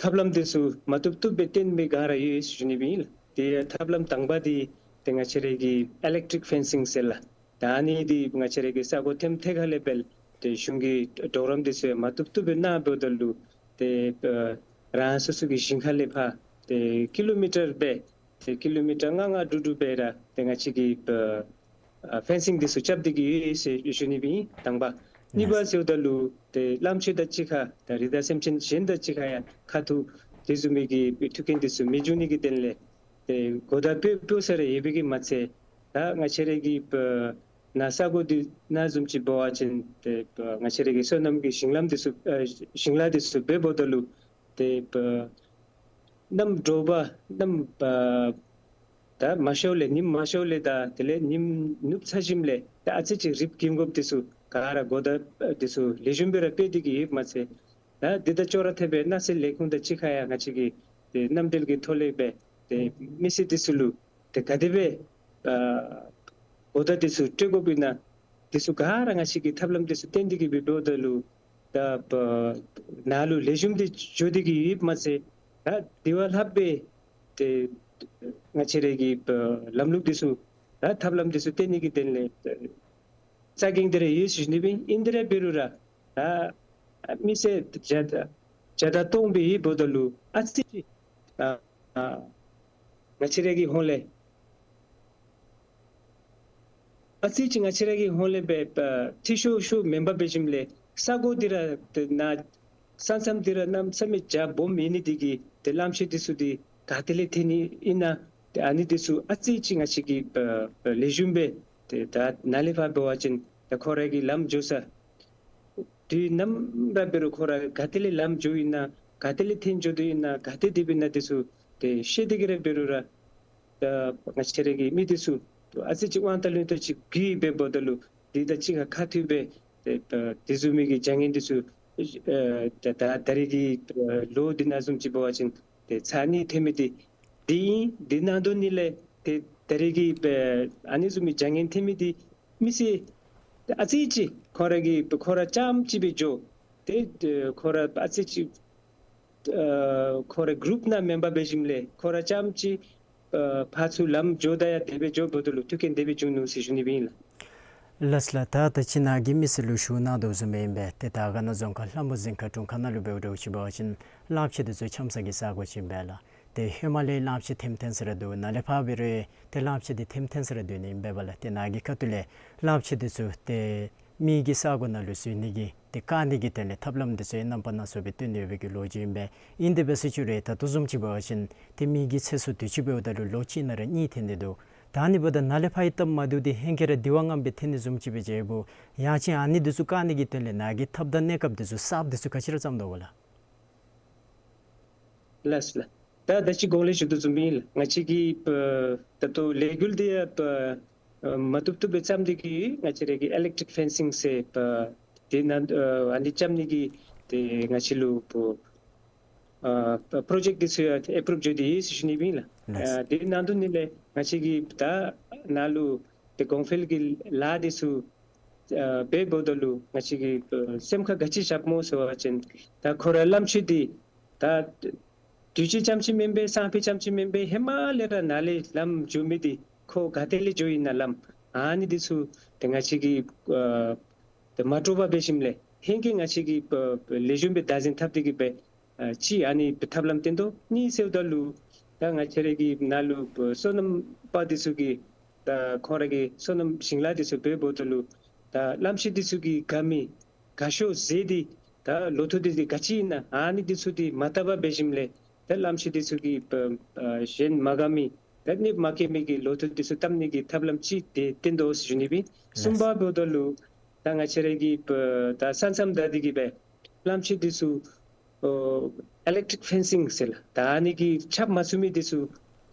ཐབས་ལམ་དེ་ཚུ་མ་བཏུབ་བཏུབ་སྦེ་བཏོན་མི་ག་ར་ཡོད་ཟེར་ཞུ་ནི་སྦེ་ཨིན་ལགས། ཏེ་ཐབས་ལམ་དང་པ་དེ་ཏེ་ང་བཅས་རའི་གི་ཨི་ལེག་ཊིག་ཕེན་སིང་ཟེར་ལགས། ད་ཨ་ནི་དེ་ང་བཅས་རའི་གི་ས་གོ་ཐེམ་ཐད་ཁ་ལས་འབད་ཏེ་གཞུང་གི་གྲོགས་རམ་དེ་ཚུ་མ་བཏུབ་བཏུབ་སྦེ་གནང་འབདཝ་ད་ལུ་ཏེ་རང་སོ་སོ་གི་ཞིང་ཁ་ལས་ཕར་ཏེ་ཀི་ལོ་མི་ཊར་སྦེ་ཏེ་ཀི་ལོ་མི་ཊར་ལྔ་ལྔ་དྲུག་དྲུག་སྦེ་ར་ཏེ་ང་བཅས་ཀྱིས་ཨ་ཕེན་སིང་དེ་ཚུ་རྐྱབ་སྟེ་གི་ཡོད་ཟེར་ཞུ་ནི་སྦེ་ཨིན་དང་པ། གཉིས་པ་ཟེརཝ་ད་ལུ་ཏེ་གླངམོ་ཆེ་དང་གཅིག་ཁར་ད་རི་དྭགས་སེམས་ཅན་གཞན་དང་གཅིག་ཁར་ཡང་ཁ་ཐུག་དེ་བཟུམ་མའི་གི་ཐུག་རྐྱེན་དེ་ཚུ་མི་འབྱུང་ནི་གི་དོན་ལས་ཏེ་གོ་བརྡ་སྤྲོད་སྤྲོད་ས་ར་ཡོད་པའི་གི་མ་ཚད་ད་ང་བཅས་རའི་གི་ནཱ་ས་གོ་འདི་ནང་བཟུམ་ཅིག་འབད་བ་ཅིན་ཏེ་ང་བཅས་རའི་གི་སོ་ནམ་གྱི་ཞིང་ལམ་དེ་ཚུ་ཨ་ཞིང་ལཱ་དེ་ཚུ་འབད་འབདཝ་ད་ལུ་ཏེ་གནམ་དྲོ་པ་གནམ་ཨ་ ད་མ་ཤརཝ་ལས་ཉིམ་མ་ཤརཝ་ལས་ད་དེ་ལས་ཉིམ་ནུབ་ཚར་ཞིནམ་ལས་ད་ཨ་ཙི་ཅིག་རིབ་གིན་དགོཔ་འདི་ཚུ་ག་ར་གོ་བརྡ་འདི་ཚུ་ལེགས་ཤོམ་སྦེ་ར་སྤེལ་ཏེ་གི་ཡོདཔ་མ་ཚད་ད་འདི་དང་ཅོག་ར་འཐདཔ་སྦེ་ནགས་ཚལ་ལས་ཁུངས་དང་གཅིག་ཁར་ཡང་ང་བཅས་ཀྱིས་ཏེ་མནའམ་འབྲེལ་གྱི་ཐོག་ལས་སྦེ་ཏེ་མི་སེར་འདི་ཚུ་ལུ་ཏེ་ག་དེ་སྦེ་ཨ་གོ་བརྡ་འདི་ཚུ་སྤྲོད་དགོཔ་ཨིན་ན་འདི་ཚུ་ག་ར་ང་བཅས་ཀྱིས་ཐབས་ལམ་འདི་ཚུ་བཏོན་ཏེ་གི་སྦེ་འབདཝ་ད་ལུ་ད་ནཱ་ལུ་ལེགས་ཤོམ་འདི་འགྱོ་སྟེ་གི་ཡོདཔ་མ་ཚད་ད་དེ་བ་ལྷགཔ་སྦེ་ཏེ་ང་བཅས་ར་གི་ལམ་ལུགས་འདི་ཚུ་ད་ཐབས་ལམ་འདི་ཚུ་བཏོན་ནི་གི་དོན་ལས་རྩ་འགེངས་ཏེ་ར་ཡོད་ཟེར་ཞུ་ནི་སྦེ་ཨིན། དེ་ར་འབད་རུང་ར་ད་མི་སེར་བརྒྱ་དང་བརྒྱ་དང་སྟོང་སྦེ་ཡོདཔ་ད་ལུ་ཨ་ཙི་ཅིག་ཨ་ཨ་ང་བཅས་ར་གི་ཧོངས་ལས་ཨ་ཙི་ཅིག་ང་བཅས་ར་གི་ཧོངས་ལས་སྦེ་ཨ་འཐུས་ཤོར་ཤོརཝ་མེན་པར་འབད་ཞིནམ་ལས་ས་གོ་འདི་ར་ཏེ་ནཱ་ས་མཚམས་འདི་ར་གནམ་མེད་ས་མེད་རྒྱ་སྦོམ་ཨིན་ནི་འདི་གིས་ཏེ་གླངམོ་ཆེ་འདི་ཚུ་འདི་ག་ཏེ་ལས་ཐོན་ནི་ཨིན་ན་ཏེ་ཨ་ནི་འདི་ཚུ་ཨ་ཙི་ཅིག་ང་བཅས་ཀྱིས་ཨ་ཨ་ལེགས་ཤོམ་སྦེ་ཏེ་ད་ནཱ་ལས་ཕར་འབད་བ་ཅིན་ད་ཁོ་ར་གི་ལམ་འགྱོ་ས་དུས་ནམ་ར་འབད་རུང་ཁོ་ར་ག་ཏེ་ལས་ལམ་འགྱོཝ་ཨིན་ན་ག་ཏེ་ལས་ཐོན་འགྱོ་དོ་ཨིན་ན་ག་ཏེ་སྡོདཔ་ཨིན་ན་འདི་ཚུ་ཏེ་ཤེས་ཏེ་གི་ར་འབད་རུང་ར་ད་ང་བཅས་ར་གི་མི་འདི་ཚུ་ཨ་ཙི་ཅིག་དབང་ཐང་ལུང་བསྟན་ཅིག་གིས་འབདཝ་ད་ལུ་འདི་དང་གཅིག་ཁར་ཁ་མཐུད་སྦེ་ཏེ་ད་དེ་བཟུམ་མའི་གི་བྱ་ངན་འདི་ཚུ་ཨ་ད་ད་ད་རེས་ཀྱི་ཨ་ལོ་འདི་ནང་བཟུམ་ཅིག་འབད་བ་ཅིན་ཏེ་ཚར་གཉིས་ཐོན་མི་འདི་འདི་ཨིན། འདི་ནང་དོག་ནི་ལས་ཏེ་ད་རེས་ཀྱི་ཨ་ཨ་ནི་བཟུམ་མའི་བྱ་ངན་ཐོན་མི་འདི་མི་སེར་ཨ་ཙི་ཅིག་ཁོ་ར་གི་ཁོ་ར་རྐྱངམ་ཅིག་སྦེ་འགྱོ་ཏེ་ཁོ་ར་ཨ་ཙི་ཅིག་ཨ་ཁོ་ར་གུ་རུབ་ནང་མེན་པར་འབད་ཞིནམ་ལས་ཁོ་ར་རྐྱངམ་ཅིག་ཨ་ཕར་ཚུར་ལམ་འགྱོཝ་ད་ཡང་དེ་སྦེ་འགྱོ་འབདཝ་ད་ལུ་ཐུག་རྐྱེན་དེ་སྦེ་བྱུང་ནུག་ཟེར་ཞུ་ནི་སྦེ་ཨིན་ལགས། ལགས་སོ་ལགས། ད་ད་ཅི་ནཱ་གིས་མི་སེར་ལུ་ཞུ་གནང་དོ་བཟུམ་སྦེ་ཨིན་པས། ཏེ་དར་དཀར་ན་རྫོང་ཁག་ལྷ་མོ་རྫོང་ཁག་དྲུང་ཁག་ནང་ལུ་འབད་རུང་ཅིག་འབད་བ་ཅིན་གླངམོ་ཆེ་འདི་ཚུ་འཁྱམ་ས་གི་ས་གོ་ཅིག་ཨིན་པས་ལགས། ཏེ་ཧེ་མ་ལས་གླངམོ་ཆེ་ཐེམ་ཐེམ་ས་ར་འདུག། ནཱ་ལས་ཕར་འབད་རུང་ཏེ་གླངམོ་ཆེ་འདི་ཐེམ་ཐེམ་ས་ར་སྡོད་ནི་ཨིན་པས་ལགས། ཏེ་ནཱ་གི་ཁ་ཐུག་ལས་གླངམོ་ཆེ་འདི་ཚུ་ཏེ་མི་གི་ས་གོ་ནང་ལུ་འཛུལ་ནི་གི་ཏེ་བཀག་ནི་གི་དོན་ལས་ཐབས་ལམ་འདི་ཚུ་ཡང་རྣམ་པ་སྣ་ཚོགས་སྦེ་བཏོན་ཡོད་པའི་གི་ལོ་རྒྱུས་ཨིན་པས། ཨིན་དེ་འབད་ཟེར་ཞུ་རུང་ད་ལྟོ་བཟུམ་ཅིག་འབད་བ་ཅིན་ཏེ་མི་གི་ཚེ་སྲོག་དུས་ཅི་འབདཝ་ད་ལུ་ལོ་གཅིག་ནང་ར་གཉིས་ཐོན་ནི་འདུག། ད་ཨ་ནི་འབདཝ་ད་ནཱ་ལས་ཕར་ཡང་སྟབས་མ་བདེཝ་འདི་ཧེང་སྐལ་ར་འདི་བ་ངན་སྦེ་ཐོན་ནི་བཟུམ་ཅིག་སྦེ་འགྱོཝ་ཡང་ཅིན་ཨ་ནི་འདི་ཚུ་བཀག་ནི་གི་དོན་ལས་ནཱ་གིས་ཐབས་དང་གནས་སྐབས་འདི་ཚུ་གསརཔ་འདི་ཚུ་ག་ཅི་ར་བརྩམ་དོ་ག་ལགས། ལགས་སོ་ལགས། ད་ད་ཅི་གོང་ལས་ཞུ་དོ་བཟུམ་སྦེ་ཨིན་ལགས། ང་བཅས་ཀྱིས་ཨ་ད་ལྟོ་ལས་འགུལ་འདི་ཡང་ཨ་ཨ་མ་བཏུབ་བཏུབ་སྦེ་བརྩམས་ཏེ་གི་ང་བཅས་ར་གི་ཨི་ལེག་ཊིག་ཕེན་སིང་ཟེར་ཨ་དེ་ནང་ཨ་ཨ་ནི་རྐྱབ་ནི་གི་ཏེ་ང་བཅས་ལུ་ཨ་པྲོ་ཇེཀཊ་འདི་ཚུ་ཡང་ཨེ་པྲུབ་འགྱོ་སྟེ་ཡོད་ཟེར་ཞུ་ནི་སྦེ་ཨིན་ལགས། ལགས། ཨ་དེ་ནང་དོག་ནི་ལས་ང་བཅས་ཀྱིས་ད་ནཱ་ལུ་ཏེ་གོང་འཕེལ་གྱི་ལཱ་འདི་ཚུ་ཨ་འབད་འབདཝ་ད་ལུ་ང་བཅས་ཀྱིས་ཨ་སེམས་ཁར་ག་ཅི་བཞགཔ་སྨོ་ཟེར་བ་ཅིན་ད་ཁོ་ར་གླངམོ་ཆེ་འདི་ད་དུས་ཅི་ཙམ་ཅིག་མེན་པར་སང་ཕོད་ཙམ་ཅིག་མེན་པར་ཧེ་མ་ལས་ར་ནཱ་ལས་ལམ་འགྱོ་མི་འདི་ཁོ་ག་ཏེ་ལས་འགྱོཝ་ཨིན་ན་ལམ་ཨ་ནི་འདི་ཚུ་ཏེ་ང་བཅས་ཀྱིས་ཨ་ཏེ་མ་འདྲོག་པར་འབད་ཞིནམ་ལས་ཧེང་སྐལ་ང་བཅས་ཀྱིས་ཨ་ལེགས་ཤོམ་སྦེ་བདག་འཛིན་འཐབ་སྟེ་གི་སྦེ་ཨ་གཅིག་ཨ་ནི་ཐབས་ལམ་བཏོན་དོ། གཉིས་ཟེརཝ་ད་ལུ་ད་ང་བཅས་ར་གི་ནཱ་ལུ་ཨ་སོ་ནམ་པ་འདི་ཚུ་གིས་ད་ཁོང་ར་གི་སོ་ནམ་ཞིང་ལཱ་འདི་ཚུ་འབད་འབདཝ་ད་ལུ་ད་གླངམོ་ཆེ་འདི་ཚུ་གིས་དགའ་མི་དགའ་ཤོས་ཟེར་འདི་ད་ལོ་ཐོག་འདི་འདི་ག་ཅི་ཨིན་ན་ཨ་ནི་འདི་ཚུ་འདི་མ་བལྟ་བར་འབད་ཞིནམ་ལས་ད་གླངམོ་ཆེ་འདི་ཚུ་གིས་ཨ་ཨ་གཞན་མ་དགའ་མི་ད་གནོདཔ་མ་བཀལ་མི་གི་ལོ་ཐོག་འདི་ཚུ་བཏབ་ནི་གི་ཐབས་ལམ་ཅིག་ཏེ་བཏོན་དོ་ཟེར་ཞུ་ནི་སྦེ། ལགས། གསུམ་པ་འབདཝ་ད་ལུ་ད་ང་བཅས་ར་གི་ཨ་ད་ས་མཚམས་བདའ་སྟེ་གི་སྦེ་གླངམོ་ཆེ་འདི་ཚུ་ཨོ་ཨི་ལེག་ཊིག་ཕེན་སིང་ཟེར་ལགས། ད་ཨ་ནི་གིས་ཁྱབ་མ་ཚུགས་མི་འདི་ཚུ་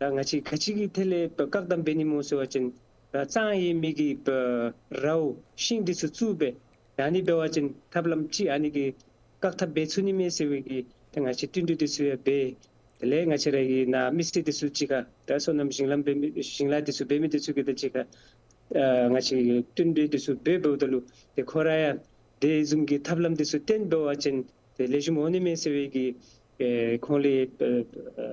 ད་ང་བཅས་ག་ཅི་གི་ཐད་ལས་བཀག་དམ་འབད་ནི་སྨོ་ཟེར་བ་ཅིན་ད་གཙང་ཡོད་མི་གི་ཨ་རཝ་ཤིང་འདི་ཚུ་བཙུགས་སྦེ་ད་ཨ་ནི་འབད་བ་ཅིན་ཐབས་ལམ་ཅིག་ཨ་ནི་གིས་བཀག་ཐབས་འབད་ཚུགས་ནི་མས་ཟེར་བའི་གི་ད་ང་བཅས་བསྟུན་གྲོས་འདི་ཚུ་ཡང་འབད། དེ་ལས་ང་བཅས་ར་གི་ནཱ་མི་སེར་འདི་ཚུ་གཅིག་ཁར་ད་སོ་ནམ་ཞིང་ལམ་འབད་མི་ཞིང་ལཱ་འདི་ཚུ་འབད་མི་འདི་ཚུ་གི་ད་གཅིག་ཁར་ཨ་ང་བཅས་ཀྱིས་བསྟུན་གྲོས་འདི་ཚུ་འབད་འབདཝ་ད་ལུ་ཏེ་ཁོང་ར་ཡང་དེ་བཟུམ་གྱི་ཐབས་ལམ་འདི་ཚུ་བཏོན་འབད་བ་ཅིན་ཏེ་ལེགས་ཤོམ་འོང་ནི་མས་ཟེར་བའི་གི་ཨེ་ཁོང་ལས་ཨ་ཨ་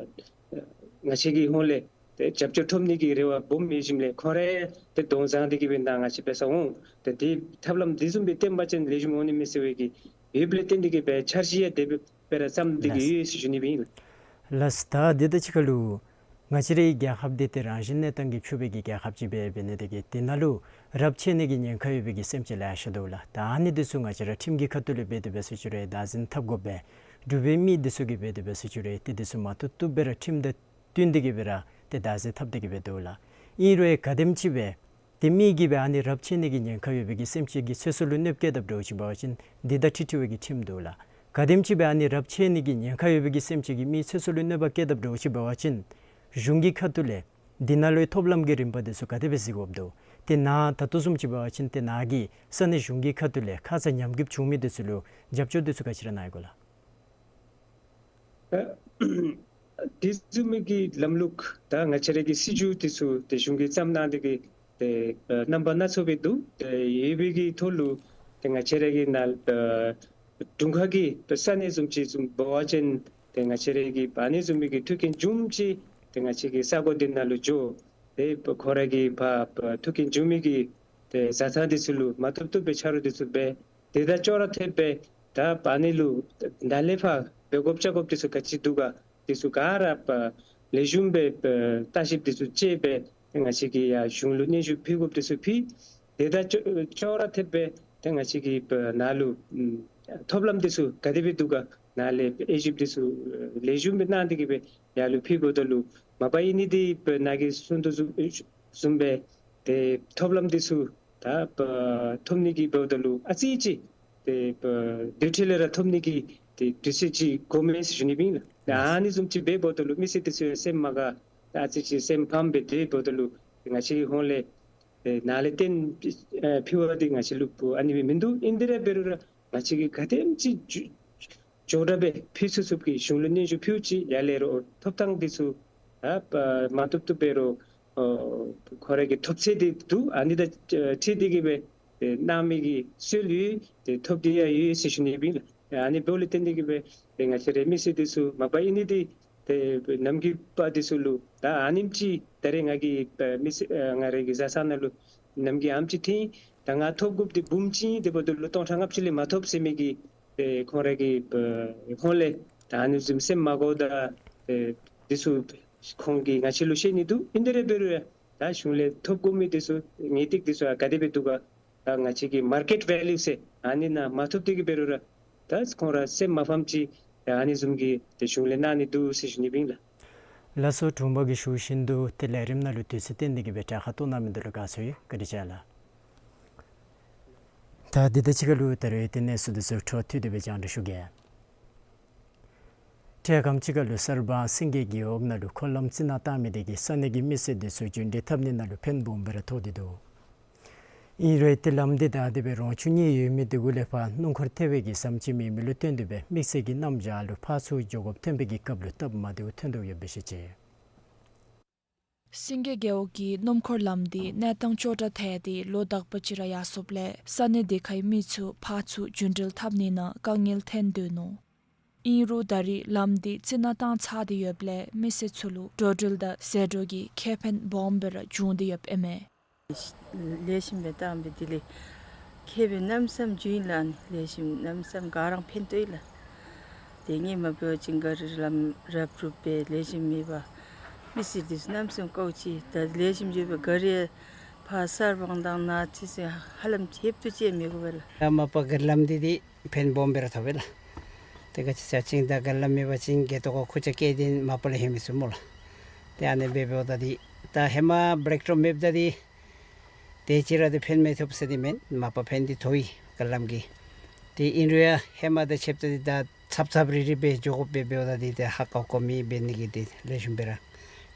ང་བཅས་ཀྱི་ཧོངས་ལས་ཏེ་རྒྱབ་སྐྱོར་ཐོབ་ནི་གི་རེ་བ་སྦོམ་ཡོད་ཞིནམ་ལས་ཁོང་ར་ཡང་ཏེ་དོགས་ཟ་སྟེ་གི་སྦེ་ནཱ་ང་བཅས་འབད་སར་འོང་། ཏེ་དེ་ཐབས་ལམ་འདི་བཟུམ་སྦེ་བཏོན་པ་ཅིན་ལེགས་ཤོམ་འོང་ནི་མས་ཟེར་བའི་གི་ཡོདཔ་ལས་བརྟེན་ཏེ་གི་སྦེ་འཆར་གཞི་ཡང་དེ་སྦེ་སྦེ་ར་བརྩམས་ཏེ་གི་ལགས། ཡོད་ཟེར་ཞུ་ནི་སྦེ་ཨིན་ལགས། ལགས། ད་འདི་དང་གཅིག་ཁར་ལུ་ང་བཅས་རའི་རྒྱལ་ཁབ་འདི་ཏེ་རང་བཞིན་གནས་སྟངས་ཀྱིས་ཕྱུག་པའི་གི་རྒྱལ་ཁབ་ཅིག་སྦེ་འབད་ནི་དེ་གིས་དེ་ནང་ལུ་རབས་ཆད་ནི་གི་ཉེན་ཁ་ཡོད་པའི་གི་སེམས་ཅན་ལེ་ཤ་འདུག་ལགས། ད་ཨ་ནི་འདི་ཚུ་ང་བཅས་ར་ཁྲིམས་ཀྱི་ཁ་ཐུག་ལས་འབད་དེ་འབད་ཟེར་ཞུ་རུང་བདག་འཛིན་འཐབ་དགོ་པས། འབྲུག་པའི་མི་འདི་ཚུ་གིས་འབད་དེ་འབད་ཟེར་ཞུ་རུང་ཏེ་འདི་ཚུ་མ་བཏུབ་བཏུབ་སྦེ་ར་ཁྲིམས་དང་བསྟུན་ཏེ་གི་སྦེ་ར་ཏེ་བདག་འཛིན་འཐབ་སྟེ་གི་སྦེ་འདུག་ལགས། ཨིན་རུང་ག་དེམ་ཅིག་སྦེ་ཏེ་མི་གིས་སྦེ་ཨ་ནི་རབས་ཆད་ནི་གི་ཉེན་ཁ་ཡོད་པའི་གི་སེམས་ཅན་གྱི་ཚེ་སྲོག་ལུ་གནོདཔ་བཀལ་དཔ་འདྲཝ་ཅིག་འབད་བ་ཅིན་འདི་དང་འཁྲིལ་འཁྲིལ་བའི་གི་ཁྲིམས་འདུག་ལགས། ག་དེམ་ཅིག་སྦེ་ཨ་ནི་རབས་ཆད་ནི་གི་ཉེན་ཁ་ཡོད་པའི་གི་སེམས་ཅན་གྱི་མིའི་ཚེ་སྲོག་ལུ་གནོདཔ་བཀལ་དཔ་འདྲཝ་ཅིག་འབད་བ་ཅིན་གཞུང་གི་ཁ་ཐུག་ལས་ འདི་ནང་ལུ་ཐོབ་ལམ་གྱི་རིམ་པ་འདི་ཚུ་ག་དེ་སྦེ་གཟིགས་དགོཔ་འདུག། ཏེ་ནཱ་ད་ལྟོ་བཟུམ་ཅིག་འབད་བ་ཅིན་ཏེ་ནཱ་གི་ས་གནས་གཞུང་གི་ཁ་ཐུག་ལས་ཁ་ཙ་ཉམས་རྒུདཔ་བྱུང་མི་འདི་ཚུ་ལུ་རྒྱབ་སྐྱོར་འདི་ཚུ་ག་ཅི་ར་གནང་ཡི་གོ་ལགས། ཨ་དེ་བཟུམ་མའི་གི་ལམ་ལུགས་ད་ང་བཅས་ར་གི་སྲིད་བྱུས་འདི་ཚུ་ཏེ་གཞུང་གིས་བརྩམས་གནང་སྟེ་གི་ཏེ་ཨ་རྣམ་པ་སྣ་ཚོགས་སྦེ་འདུག། ཏེ་ཡོད་པའི་གི་ཐོག་ལུ་ཏེ་ང་བཅས་ར་གི་ནཱ་ཨ་དྲུང་ཁག་གི་ས་གནས་བཟུམ་ཅིག་བཟུམ་འབད་བ་ཅིན་ཏེ་ང་བཅས་ར་གི་ཨ་ནི་བཟུམ་མའི་གི་མཐུན་རྐྱེན་བྱུངམ་ཅིག་ཏེ་ང་བཅས་ཀྱི་ས་གོ་འདི་ནང་ལུ་འགྱོ། ཏེ་ཁོང་ར་གི་ཕར་མཐུན་རྐྱེན་བྱུང་མི་གི་ཏེ་བཟའ་ཚང་འདི་ཚུ་ལུ་མ་བཏུབ་བཏུབ་སྦེ་ཆ་རོགས་འདི་ཚུ་འབད། དེ་དང་ཅོག་ར་འཐདཔ་སྦེ་ད་ཨ་ནི་ལུ་ད་ལས་ཕར་འབད་དགོཔ་བཅའ་དགོཔ་འདི་ཚུ་ག་ཅི་འདུག་ག་འདི་ཚུ་ག་ར་ལེགས་ཤོམ་སྦེ་ལྟ་ཞིབ་འདི་ཚུ་རྐྱབ་སྦེ་ང་བཅས་ཀྱིས་ཡར་གཞུང་ལུ་སྙན་ཞུ་ཕུལ་དགོཔ་འདི་ཚུ་ཕུལ། དེ་དང་ཅོག་ཅོག་ར་འཐདཔ་སྦེ་ཏེ་ང་བཅས་ཀྱི་ནཱ་ལུ་ཐོབ་ལམ་འདི་ཚུ་ག་དེ་སྦེ་འདུག་ག་ནཱ་ལས་དབྱེ་ཞིབ་འདི་ཚུ་ལེགས་ཤོམ་སྦེ་གནང་སྟེ་གི་སྦེ་ཡར་ལུ་ཕུལ་དགོཔ་ད་ལུ་མ་པ་ཨིན་ནི་འདི་ནཱ་གིས་གསུང་དོ་བཟུམ་བཟུམ་སྦེ་ཏེ་ཐོབ་ལམ་འདི་ཚུ་ད་ཐོབ་ནི་གི་འབདཝ་ད་ལུ་ཨ་ཙི་ཅིག་ཏེ་དུས་ཚོད་ལས་ར་ཐོབ་ནི་གི་ཏེ་དུས་ཚོད་ཅིག་དགོ་མས་ཟེར་ཞུ་ནི་ཨིན་ལགས། ཨ་ནི་བཟུམ་ཅིག་འབདཝ་ད་ལུ་མི་སེར་འདི་ཚུ་སེམས་མ་དགའ་ཨ་ཙི་ཅིག་སེམས་ཕམ་སྦེ་སྡོདཔ་ད་ལུ་ང་བཅས་ཀྱི་ཧོངས་ལས་ཏེ་ནཱ་ལས་གཏན་ཨ་ཕུལ་བ་འདི་ང་བཅས་ལུ་ཨ་ནི་སྦེ་མིན་འདུག། ཨིན་ཏེ་ར་འབད་རུང་ར་ང་བཅས་ཀྱིས་ག་དེམ་ཅིག་མགྱོགས་དྲགས་སྦེ་ཕུལ་ཚུགས་ཚུགསཔ་གི་གཞུང་ལུ་སྙན་ཞུ་ཕུལཝ་ཅིག་ཡར་ལས་རོགས་ཐོབ་ཐངས་འདི་ཚུ་ཨ་མ་བཏུབ་བཏུབ་འབད་རུང་ཨ་ཁོང་ར་གི་ཐོབ་ཚད་འདི་འདུག། ཨ་ནི་དང་འཁྲིལ་ཏེ་གི་སྦེ་ཏེ་གནང་མི་གི་སྲོལ་ཡོད། ཏེ་ཐོབ་སྟེ་ཡང་ཡོད་ཟེར་ཞུ་ནི་ཨིན་ལགས། ཨ་ནི་འབདཝ་ལས་བརྟེན་ཏེ་གི་སྦེ་ཏེ་ང་བཅས་རའི་མི་སེར་འདི་ཚུ་མ་པ་ཨིན་ནི་འདི་ཏེ་ནམ་རྒྱུན་པ་འདི་ཚུ་ལུ་ད་ཨ་ནེམ་ཅིག་ད་རེས་ང་གིས་མི་སེར་ང་རའི་གི་བཟའ་ཚང་ནང་ལུ་ནམ་རྒྱུན་ཨ་ནེམ་ཅིག་ཐོན། ད་ང་ཐོབ་དགོཔ་འདི་འབུམ་གཅིག་ཨིན། དེ་འབདཝ་ད་ལུ་སྟོང་ཕྲག་ལྔ་བཅུ་ལས་མ་ཐོབ་ཟེར་མི་གི་ཏེ་ཁོང་ར་གི་ཧོངས་ལས་ད་ཨ་ནི་བཟུམ་སེམས་མ་དགའཝ་ད་ཏེ་འདི་ཚུ་ཁོང་གིས་ང་བཅས་ལུ་བཤད་ནི་འདུག། ཨིན་ཏེ་ར་འབད་རུང་ཡང་ད་གཞུང་ལས་ཐོབ་དགོ་མི་འདི་ཚུ་ངེས་ཏིག་འདི་ཚུ་ག་དེ་སྦེ་འདུག་ག། ད་ང་བཅས་ཀྱི་མར་ཀེཊ་ཝེ་ལུ་ཟེར་ཨ་ནི་ནང་མ་ཐོབ་སྟེ་གི་འབད་རུང་ར་ད་ཁོང་ར་སེམས་མ་ཕམ་ཅིག་ཨ་ནི་བཟུམ་གྱི་ཏེ་གཞུང་ལས་གནང་ནི་འདུག་ཟེར་ཞུ་ནི་ཨིན་ལགས། ལགས་སོ། དྲུང་པ་གིས་ཞུ་བཞིན་དུ་ཏེ་ལས་རིམ་ནང་ལུ་དུས་ཚོད་བཏོན་ཏེ་གི་སྦེ་དྲག་ཁ་བཏོན་གནང་མི་འདི་ལུ་དགའ་ཚོར་ཡོད། བཀའ་དྲིན་ཆེ་ལགས། ད་འདི་དང་གཅིག་ཁར་ལུ་ད་རེས་ཏེ་གནས་ཚུལ་འདི་ཚུ་འཕྲོ་མཐུད་དེ་སྦེ་སྙན་ཞུ་གེ། འཕྲལ་ཁམས་ཅིག་ཁར་ལུ་གསར་སྤང་སེང་གེ་རྒེད་འོག་ནང་ལུ་འཁོར་ལམ་རྩི་ནག་བཏང་མི་དེ་གིས་ས་གནས་ཀྱི་མི་སེར་འདི་ཚུ་རྒྱུན་འགྲུལ་འཐབ་ནི་ནང་ལུ་ཕན་སྦོམ་སྦེ་ར་ཐོགས་ཏེ་འདུག། ཨིན་རུང་ཏེ་ལམ་འདི་ད་དེ་སྦེ་རོང་ཆུ་གཉིས་ཡོད་མི་འདི་གུ་ལས་ཕར་སྣུམ་འཁོར་ཐལ་བའི་གི་ཟམ་ཅིག་མེད་མི་ལུ་བརྟེན་ཏེ་སྦེ་དམིགས་བསལ་གྱི་གནམ་བྱཱར་ལུ་ཕར་ཚུར་འགྱོ་དགོཔ་ཐོན་པའི་གི་སྐབས་ལུ་སྟབས་མ་བདེཝ་ཐོན་དོ་ཡོདཔ་སྦེ་བཤད་ཅི། སེང་གེ་རྒེད་འོག་གི་སྣུམ་འཁོར་ལམ་འདི་གནས་སྟངས་སྐྱོ་དྲགས་ཐལ་ཏེ་ལོ་དག་པ་ཅིག་ར་ཡར་སོངམ་ལས་ས་གནས་དེ་ཁའི་མི་ཚུ་ཕར་ཚུར་རྒྱུན་འགྲུལ་འཐབ་ནི་ནང་དཀའ་ངལ་ཐོན་དོ་ནུག། ཨིན་རུང་ད་རེས་ལམ་འདི་རྩི་ནག་བཏང་ཚར་ཏེ་ཡོདཔ་ལས་མི་སེར་ཚུ་ལུ་འགྲོ་འགྲུལ་དང་ཟད་འགྲོ་གི་ཁེ་ཕན་སྦོམ་སྦེ་ར་བྱུང་སྟེ་ཡོདཔ་ཨིན་མས། ལེགས་ཤོམ་སྦེ་བཏང་སྦེ་དེ་ལས་ཁེ་ཕན་གནམ་མེད་ས་མེད་བྱུང་ཡི་ལགས། ཨ་ནི་ལེགས་ཤོམ་གནམ་མེད་ས་མེད་ག་ར་ཕན་ཐོགས་ཡི་ལགས། དེ་སྔོན་མ་འབད་བ་ཅིན་ག་རི་ལམ་རབ་རུབ་སྦེ་ལེགས་ཤོམ་མེད་པར་མི་སེར་འདི་ཚུ་གནམ་མེད་ས་མེད་དཀའཝ་སྤྱད། ད་ལེགས་ཤོམ་འགྱོ་སྦེ་ག་རི་ཕར་གསར་སྤང་དང་ནཱ་རྩི་ཟེར་ཧ་ལམ་ཧེབ་ཏོ་ཅིག་མི་དགོ་པས་ལགས། ད་མ་པ་ག་རི་ལམ་འདི་འདི་ཕན་སྦོམ་སྦེ་ར་ཐོགས་པས་ལགས། ཏེ་ག་ཅི་ཟེར་བ་ཅིན་ད་ག་རི་ལམ་མེད་པ་ཅིན་སྒལ་ཏོ་ཁར་ཁུར་ཆ་བཀལ་ཏེ་མ་པ་ལུ་ལྷོད་མི་ཚུགས་སྨོ་ལགས། ཏེ་ཨ་ནི་སྦེ་འབདཝ་ད་འདི་ད་ཧེ་མ་བེལ་ཀྲོབ་མེདཔ་ད་འདི་དེ་ཅིག་ར་འདི་ཕན་མི་ཐོགས་ཟེར་འདི་མེན། མ་པ་ཕན་འདི་ཐོགས་ཡི་ག་རི་ལམ་གྱིས། ཏེ་ཨིན་རུང་ཡང་ཧེ་མ་དང་ཕྱདཔ་ད་འདི་ད་ཚབ་ཚབ་རིལ་རི་སྦེ་འགྱོ་དགོཔ་སྦེ་འབདཝ་ད་འདི་ཏེ་ཧ་གོ་གོ་མི་འབད་ནི་གི་འདི་ལེགས་ཤོམ་སྦེ་ར་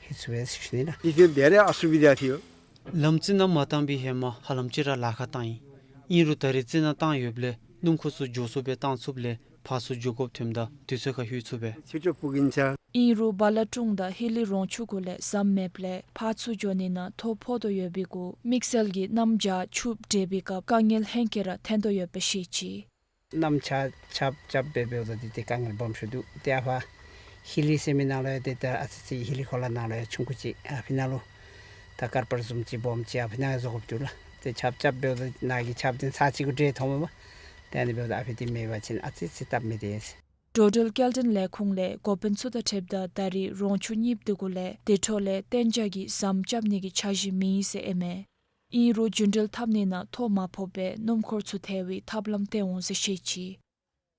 ལྷོད་ཚུགས་པས་ཟེར་ཞུ་ནི་ལགས། इधर दे रहे असुविधा थी। ལམ་རྩི་ནག་མ་བཏང་པའི་ཧེ་མ་ཧ་ལམ་ཅིག་ར་ལཱ་ཁག་བཏང་ཡི། ཨིན་རུང་ད་རེས་རྩི་ནག་བཏང་ཡོདཔ་ལས་སྣུམ་འཁོར་ཚུ་མགྱོགས་སུ་སྦེ་བཏང་ཚུགསཔ་ལས་ཕར་ཚུར་འགྱོ་དགོཔ་ཐོནམ་ད་དུས་ཚོད་ཁར་ལྷོད་ཚུགས་པས། ཁྱེད་ཚོ་ཕུག་གིན་ཆ། ཨིན་རུང་བ་ལ་ཀྲུང་དང་ཧི་ལི་རོང་ཆུ་གུ་ལས་ཟམ་མེདཔ་ལས་ཕར་ཚུར་འགྱོ་ནི་ནང་ཐོ་ཕོག་དོ་ཡོད་པའི་གུ་དམིགས་བསལ་གྱི་གནམ་བྱཱར་ཆུ་འདྲེས་པའི་སྐབས་དཀའ་ངལ་ལྷག་པར་ར་ཐོན་དོ་ཡོདཔ་སྦེ་བཤད་ཅི། གནམ་ཆརཔ་རྐྱབ་རྐྱབ་སྦེ་འབདཝ་ད་འདི་ཏེ་དཀའ་ངལ་སྦོམ་ཤོས་འདུག། ཏེ་ཨ་ཕར་ཧི་ལི་ཟེར་མི་ནང་ལུ་ཡང་ཏེ་ད་ཨ་ཙི་ཅིག་ཧི་ལི་གོ་ལ་ནང་ལུ་ཡང་ཆུང་ཀུ་ཅིག་ཨ་ཕི་ནང་ལུ་ད་ཀར་པར་བཟུམ་ཅིག་སྦོམ་ཅིག་ཨ་ཕི་ནང་ཡང་བཟོ་དགོཔ་འདུག་ལགས། ཏེ་ཆརཔ་རྐྱབ་འབདཝ་ད་ནཱ་གི་ཆརཔ་འདི་ཚར་གཅིག་གུ་འདྲེས་ཐོནམ་མས། ཏེ་ཨ་ནི་འབདཝ་ད་ཨ་ཕི་འདི་མེད་པ་ཅིན་ཨ་ཙི་ཅིག་སྟབས་མི་བདེ་ཟེར། འགྲོ་འགྲུལ་སྐྱེལ་འདྲེན་ལས་ཁུངས་ལས་འགོ་དཔོན་ཚུ་དང་འཁྲིལཝ་ད་ད་རེས་རོང་ཆུ་གཉིས་འདི་གུ་ལས་དེ་འཕྲོ་ལས་གཏན་འཇགས་ཀྱི་ཟམ་རྐྱབ་ནི་གི་འཆར་གཞི་མེད་ཟེར་ཨིན་མས། ཨིན་རུང་རྒྱུན་འགྲུལ་འཐབ་ནི་ནང་ཐོ་མ་ཕོགཔ་སྦེ་སྣུམ་འཁོར་ཚུ་ཐལ་བའི་ཐབས་ལམ་སྟོན་འོང་ཟེར་བཤད་ཅི།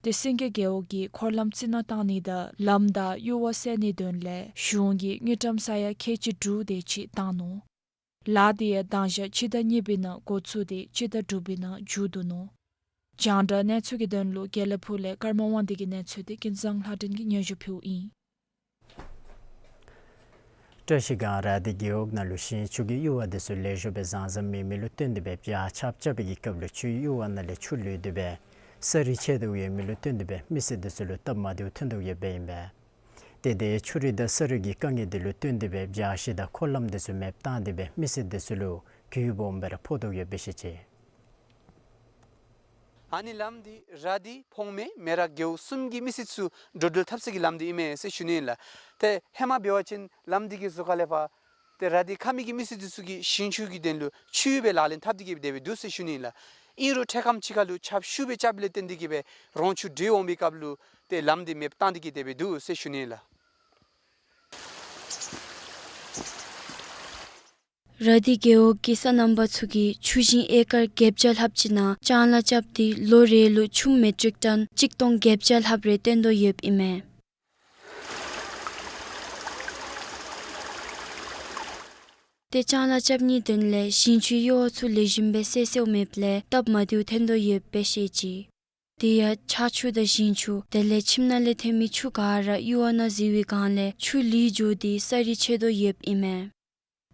ཏེ་སེང་གེ་རྒེད་འོག་གི་འཁོར་ལམ་རྩི་ནག་བཏང་ནི་དང་ལམ་བདའ་ཡུར་བ་སེལ་ནིའི་དོན་ལས་གཞུང་གིས་དངུལ་ཀྲམ་ས་ཡ་ཁལ་གཅིག་དྲུག་དེ་ཅིག་བཏང་ནུག། ལཱ་འདི་ཡང་མདང་ཞག་སྤྱི་ཟླ་གཉིས་པའི་ནང་འགོ་བཙུགས་ཏེ་སྤྱི་ཟླ་དྲུག་པའི་ནང་མཇུག་བསྡུ་ནུག། རྒྱང་བསྒྲགས་གནས་ཚུལ་གྱི་དོན་ལུ་དགེ་ལེགས་ཕུག་ལས་ཀརྨ་དབང་འདུས་ཀྱི་གནས་ཚུལ་འདི་ཀུན་བཟང་ལྷ་སྒྲོན་གྱིས་སྙན་ཞུ་ཕུལཝ་ཨིན། བཀྲ་ཤིས་སྒང་ར་དྷི་རྒེད་འོག་ནང་ལུ་ཞིང་ཆུ་གི་གཡུར་བ་དེ་ཚུ་ལེགས་ཤོམ་སྦེ་བཟང་བཟང་མེད་མི་ལུ་བརྟེན་ཏེ་སྦེ་བྱཱར་ཆརཔ་རྐྱབ་པའི་གི་སྐབས་ལུ་ཆུའི་གཡུར་བ་ནང་ལས་ཆུ་ལུད་དེ་སྦེ་ས་རུད་ཆད་དོ་ཡོད་མི་ལུ་བརྟེན་ཏེ་སྦེ་མི་སེར་དེ་ཚུ་ལུ་སྟབས་མ་བདེཝ་ཐོན་དོ་ཡོདཔ་ཨིན་པས། ཏེ་དེ་ཆུ་རུད་དང་ས་རུད་ཀྱི་དཀའ་ངལ་དེ་ལུ་བརྟེན་ཏེ་སྦེ་བྱཱར་གཞི་དང་འཁོར་ལམ་དེ་ཚུ་མེདཔ་བཏང་སྟེ་སྦེ་མི་སེར་དེ་ཚུ་ལུ་གུས་སྦོམ་སྦེ་ར་ཕོག་དོ་ཡོདཔ་སྦེ་ཤེས་ཅི། ཨ་ནི་ལམ་འདི་ར་དྷི་ཕོངས་སྨད་མེ་རག་རྒེད་འོག་གསུམ་གྱི་མི་སེར་ཚུ་འགྲོ་འགྲུལ་འཐབ་ས་གི་ལམ་འདི་ཨིན་མས་ཟེར་ཞུ་ནི་ཨིན་ལགས། ཏེ་ཧེ་མ་འབད་བ་ཅིན་ལམ་འདི་གི་ཟུར་ཁ་ལས་ཕར་ཏེ་ར་དྷི་ཁ་མི་གི་མི་སེར་འདི་ཚུ་གིས་ཞིང་ཆུ་གི་དོན་ལུ་ཆུ་གཡུར་སྦེ་ལག་ལེན་འཐབ་སྟེ་གི་སྦེ་འདུག་ཟེར་ཞུ་ནི་ཨིན་ལགས། ཨིན་རུང་འཕྲལ་ཁམས་ཅིག་ཁར་ལུ་ཆརཔ་ཤུགས་སྦེ་རྐྱབ་ལས་བརྟེན་ཏེ་གི་སྦེ་རོང་ཆུ་འདྲེས་འོང་པའི་སྐབས་ལུ་ཏེ་ལམ་འདི་མེདཔ་བཏང་སྟེ་གི་སྦེ་འདུག་ཟེར་ཞུ་ནི་ཨིན་ལགས། ར་དྷི་རྒེད་འོག་གི་སོ་ནམ་པ་ཚུ་གིས་ཆུ་ཞིང་ཨེ་ཀར་བརྒྱད་བརྒྱ་ལྷགཔ་ཅིག་ནང་ལྕང་ལཱ་རྐྱབ་སྟེ་ལོ་རེ་ལུ་ཆུམ་མེ་ཊིག་ཊོན་གཅིག་སྟོང་བརྒྱད་བརྒྱ་ལྷགཔ་རེ་བཏོན་དོ་ཡོདཔ་ཨིན་མས། ཏེ་ལྕང་ལཱ་རྐྱབ་ནིའི་དོན་ལས་ཞིང་ཆུའི་གཡུར་བ་ཚུ་ལེགས་ཤོམ་སྦེ་སེལ་སེལཝ་མེདཔ་ལས་སྟབས་མ་བདེཝ་ཐོན་དོ་ཡོདཔ་སྦེ་ཤེས་ཅི། དེ་ཡང་ཆར་ཆུ་དང་ཞིང་ཆུ་དེ་ལས་ཁྱིམ་ནང་ལས་ཐོན་མི་ཆུ་ག་ར་གཡུར་བ་ནང་འཛུལ་བའི་སྒང་ལས་ཆུ་ལུད་འགྱོ་སྟེ་ས་རུད་ཆད་དོ་ཡོདཔ་ཨིན་མས།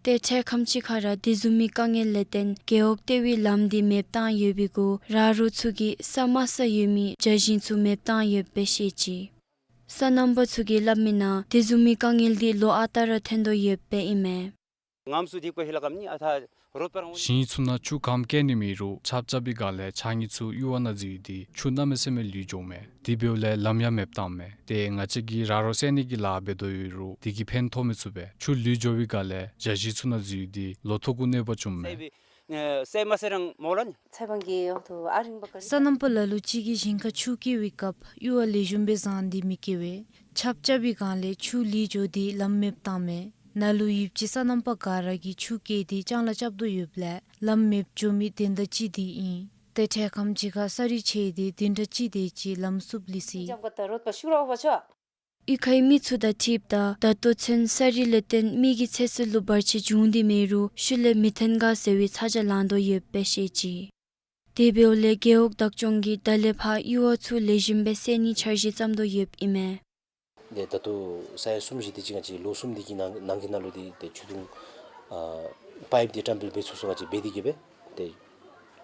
ཏེ་འཕྲལ་ཁམས་ཅིག་ཁར་ར་དེ་བཟུམ་མའི་དཀའ་ངལ་ལས་བརྟེན་རྒེད་འོག་ལྟེ་བའི་ལམ་འདི་མེདཔ་བཏང་ཡོད་པའི་གུ་ར་རོ་ཚུ་གིས་ས་དམའ་ས་ཡོད་མི་བྱཱར་ཞིང་ཚུ་མེདཔ་བཏང་ཡོདཔ་སྦེ་ཤེས་ཅི། སོ་ནམ་པ་ཚུ་གིས་སླབ་མིའི་ནང་དེ་བཟུམ་མའི་དཀའ་ངལ་འདི་ལོ་ཨ་རྟག་ར་ཐོན་དོ་ཡོདཔ་སྦེ་ཨིན་མས། ཞིང་ཆུ་ནང་ཆུ་གམ་བཀལ་ནི་མེད་རུང་ཆརཔ་རྐྱབ་པའི་སྒང་ལས་ཆར་ངོས་ཚུ་གཡུར་བ་ནང་འཛུལ་ཏེ་ཆུ་གནམ་མེད་ས་མེད་ལུད་འགྱོཝ་མས། དེ་འབདཝ་ལས་ལམ་ཡང་མེདཔ་བཏངམ་མས། ཏེ་ང་བཅས་ཀྱིས་ར་རོ་བསལ་ནི་གི་ལཱ་འབད་དོ་ཡོད་རུང་དེ་གིས་ཕན་ཐོགས་མི་ཚུགས་པས། ཆུ་ལུད་འགྱོ་བའི་སྒང་ལས་བྱཱར་ཞིང་ཚུ་ནང་འཛུལ་ཏེ་ལོ་ཐོག་གུ་གནོད་པ་བྱུངམ་མས། སོ་ནམ་པ་ལ་ལུ་ཅིག་གིས་ཞིང་ཁར་ཆུ་བསྐྱལ་བའི་སྐབས་གཡུར་བ་ལེགས་ཤོམ་སྦེ་བཟང་སྟེ་མི་བསྐྱལ་བས། ཆརཔ་རྐྱབ་པའི་སྒང་ལས་ཆུ་ལུད་འགྱོ་སྟེ་ལམ་མེདཔ་བཏངམ་མས། ནཱ་ལུ་ཡོད་པའི་སོ་ནམ་པ་ག་ར་གིས་ཆུ་བསྐྱལ་ཏེ་ལྕང་ལཱ་རྐྱབ་དོ་ཡོདཔ་ལས་ལམ་མེདཔ་འགྱོ་མི་དོན་དག་ཅིག་འདི་ཨིན། ཏེ་འཕྲལ་ཁམས་ཅིག་ཁར་ས་རུད་ཆད་དེ་བདུན་ཕྲག་གཅིག་དེ་ཅིག་ལམ་བསུབ་ལི་སི། གཡུས་ཁའི་མི་ཚུ་དང་འཁྲིལཝ་ད་ད་ལྟོ་ཚུན་ས་རུད་ལས་བརྟེན་མི་གི་ཚེ་སྲོག་ལུ་བར་ཆད་བྱུང་སྟེ་མེད་རུང་ཤུལ་ལས་མི་ཐོན་ག་ཟེར་བའི་ཚ་གྱང་ལང་དོ་ཡོདཔ་སྦེ་ཤེས་ཅི། དེ་འབདཝ་ལས་རྒེད་འོག་བདག་སྐྱོང་གིས་ད་ལས་ཕར་གཡུར་བ་ཚུ་ལེགས་ཤོམ་སྦེ་སེལ་ནིའི་འཆར་གཞི་བརྩམ་དོ་ཡོདཔ་ཨིན་མས། ཏེ་ད་ལྟོ་ས་ཡ་གསུམ་བཞི་དེ་ཅིག་ང་བཅས་ལོ་གསུམ་དེ་གི་ནང་ནང་གི་ནང་ལུ་དེ་ཏེ་ཆུ་དུང་ཨ་པའིཔ་དེ་བཀྲམ་སྤེལ་འབད་ཚུགས་ཚུགས་ང་བཅས་འབད་དེ་གི་སྦེ་ཏེ་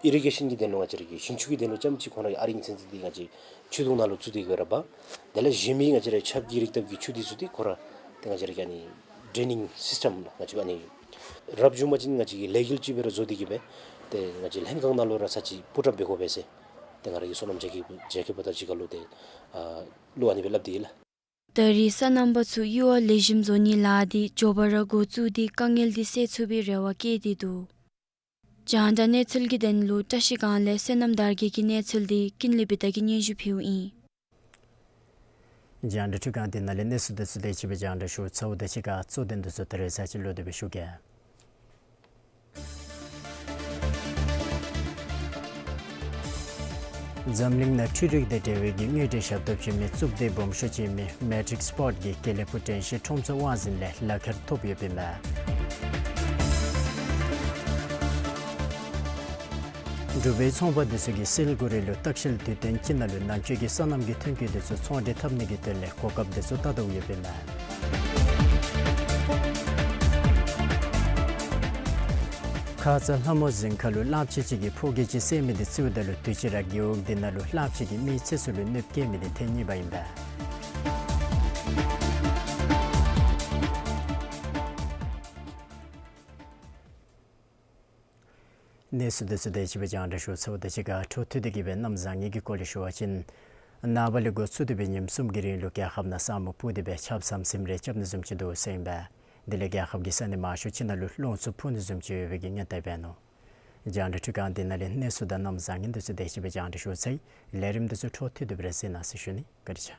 ཨི་རི་གེ་ཤཱན་གྱི་དོན་ལུ་ང་བཅས་ར་གི་ཞིང་ཆུ་གི་དོན་ལུ་རྐྱངམ་ཅིག་ཁོང་ར་གི་ཨ་རིང་ཚུན་ཚོད་དེ་ང་བཅས་ཆུ་དུང་ནང་ལུ་བཙུགས་ཏེ་གི་ར་འབད། དེ་ལས་གཞན་མི་ང་བཅས་ར་ཆརཔ་གི་རིགས་བཏབ་ཀྱི་ཆུ་དེ་ཚུ་དེ་ཁོ་ར་ཏེ་ང་བཅས་ར་གི་ཨ་ནི་ཌེ་རེ་ནིང་སིསི་ཊམ་ལགས་ང་བཅས་ཨ་ནི་རབ་བྱུང་པ་ཅིན་ང་བཅས་ཀྱིས་ལེ་གཱལ་ཅིག་སྦེ་ར་བཟོ་སྟེ་གི་སྦེ་ཏེ་ང་བཅས་ལྷན་ཁག་ནང་ལུ་ར་ས་ཅིག་པུཊ་ཨཔ་འབད་དགོ་པས་ཟེར་ཏེ་ང་ར་གི་སོ་ནམ་རྒྱ་སྐྱེད་རྒྱ་སྐྱེད་པ་དང་གཅིག་ཁར་ལུ་ཏེ་ཨ་ལུ་ཨ་ནི་སྦེ་སླབ་སྟེ་ཡོད་ལགས། ད་རེས་སོ་ནམ་པ་ཚུ་གཡུར་བ་ལེགས་ཤོམ་བཟོ་ནིའི་ལཱ་འདི་མགྱོགས་པ་ར་འགོ་བཙུགས་ཏེ་དཀའ་ངལ་འདི་སེལ་ཚུགས་པའི་རེ་བ་བསྐྱེད་དེ་འདུག། རྒྱང་བསྒྲགས་གནས་ཚུལ་གྱི་དོན་ལུ་བཀྲ་ཤིས་སྒང་ལས་བསོད་ནམས་དར་རྒྱས་ཀྱི་གནས་ཚུལ་འདི་ཀུན་ལེགས་བི་ཏ་གིས་སྙན་ཞུ་ཕུལཝ་ཨིན། རྒྱང་བསྒྲགས་འཕྲུལ་ཁང་འདི་ནང་ལས་གནས་ཚུལ་འདི་ཚུ་དེ་ཅིག་སྦེ་རྒྱང་བསྒྲགས་ཞུ་ཚརཝ་ད་གཅིག་ཁར་གཙོ་དོན་འདི་ཚུ་ད་རེས་ཚར་གཅིག་ལོག་སྟེ་སྦེ་ཞུ་གེ། འཛམ་གླིང་ནང་འཕྲུལ་རིག་དང་འབྲེལ་བའི་གི་དངོས་འབྲེལ་ཞབས་ཏོག་བྱིན་མི་གཙུག་སྡེ་སྦོམ་ཤོས་ཅིག་ཨིན་མི་མེ་ཊིཀ་སི་པོརཊ་གི་དགེ་ལེགས་ཕུ་དྲན་ཤེས་ཁྲོམ་ཚོགས་དབང་འཛིན་ལས་ལག་ཁྱེར་ཐོབ་ཡོདཔ་ཨིན་མས། འབྲུག་པའི་ཚོང་པ་འདི་ཚུ་གིས་སིལ་གུ་རི་ལུ་ལྟ་བཤལ་དུས་སྟོན་ཅིག་ནང་ལུ་ནང་འཁོད་ཀྱི་སོ་ནམ་གྱི་ཐོན་སྐྱེད་འདི་ཚུ་ཚོང་འབྲེལ་འཐབ་ནི་གི་དོན་ལས་གོ་སྐབས་འདི་ཚུ་བལྟ་དོ་ཡོདཔ་ཨིན་མས། ཁ་ཙ་ལྷ་མོ་རྫིང་ཁ་ལུ་གླངམོ་ཆེ་ཅིག་གིས་ཕོ་སྐྱེས་ཅིག་བསད་མི་འདི་རྩིཝ་ད་ལུ་དུས་ཅི་ར་རྒེད་འོག་འདི་ནང་ལུ་གླངམོ་ཆེ་གིས་མིའི་ཚེ་སྲོག་ལུ་གནོདཔ་བཀལ་མི་འདི་ཐེངས་གཉིས་པ་ཨིན་པས། གནས་ཚུལ་འདི་ཚུ་དེ་ཅིག་སྦེ་རྒྱང་བསྒྲགས་ཞུ་ཚརཝ་ད་གཅིག་ཁར་འཕྲོ་མཐུད་དེ་གི་སྦེ་གནམ་བཟང་ངན་གྱི་སྐོར་ལས་ཞུ་བ་ཅིན་ནངས་པ་ལས་འགོ་བཙུགས་ཏེ་སྦེ་ཉིནམ་གསུམ་གྱི་རིང་ལུ་རྒྱལ་ཁབ་ནང་ས་སྨུག་སྤུབས་ཏེ་སྦེ་ཆརཔ་ཟམ་ཟིམ་རེ་རྐྱབ་ནི་བཟུམ་ཅིག་འདུག་ཟེར་ཨིན་པས། དེ་ལས་རྒྱལ་ཁབ་ཀྱི་ས་གནས་མང་ཤོས་ཅིག་ནང་ལུ་རླུང་འཚུབ་འཕུ་ནི་བཟུམ་ཅིག་ཡོད་པའི་གི་སྔོན་བརྡ་འབད་ནུག། རྒྱང་བསྒྲགས་འཕྲུལ་ཁང་འདི་ནང་ལས་གནས་ཚུལ་དང་གནམ་བཟང་ངན་འདི་ཚུ་དེ་ཅིག་སྦེ་རྒྱང་བསྒྲགས་ཞུ་ཚར་ཡི། ལས་རིམ་འདི་ཚུ་འཕྲོ་མཐུད་དེ་སྦེ་ར་གཟིགས་གནང་ཟེར་ཞུ་ནི། བཀའ་དྲིན་ཆེ།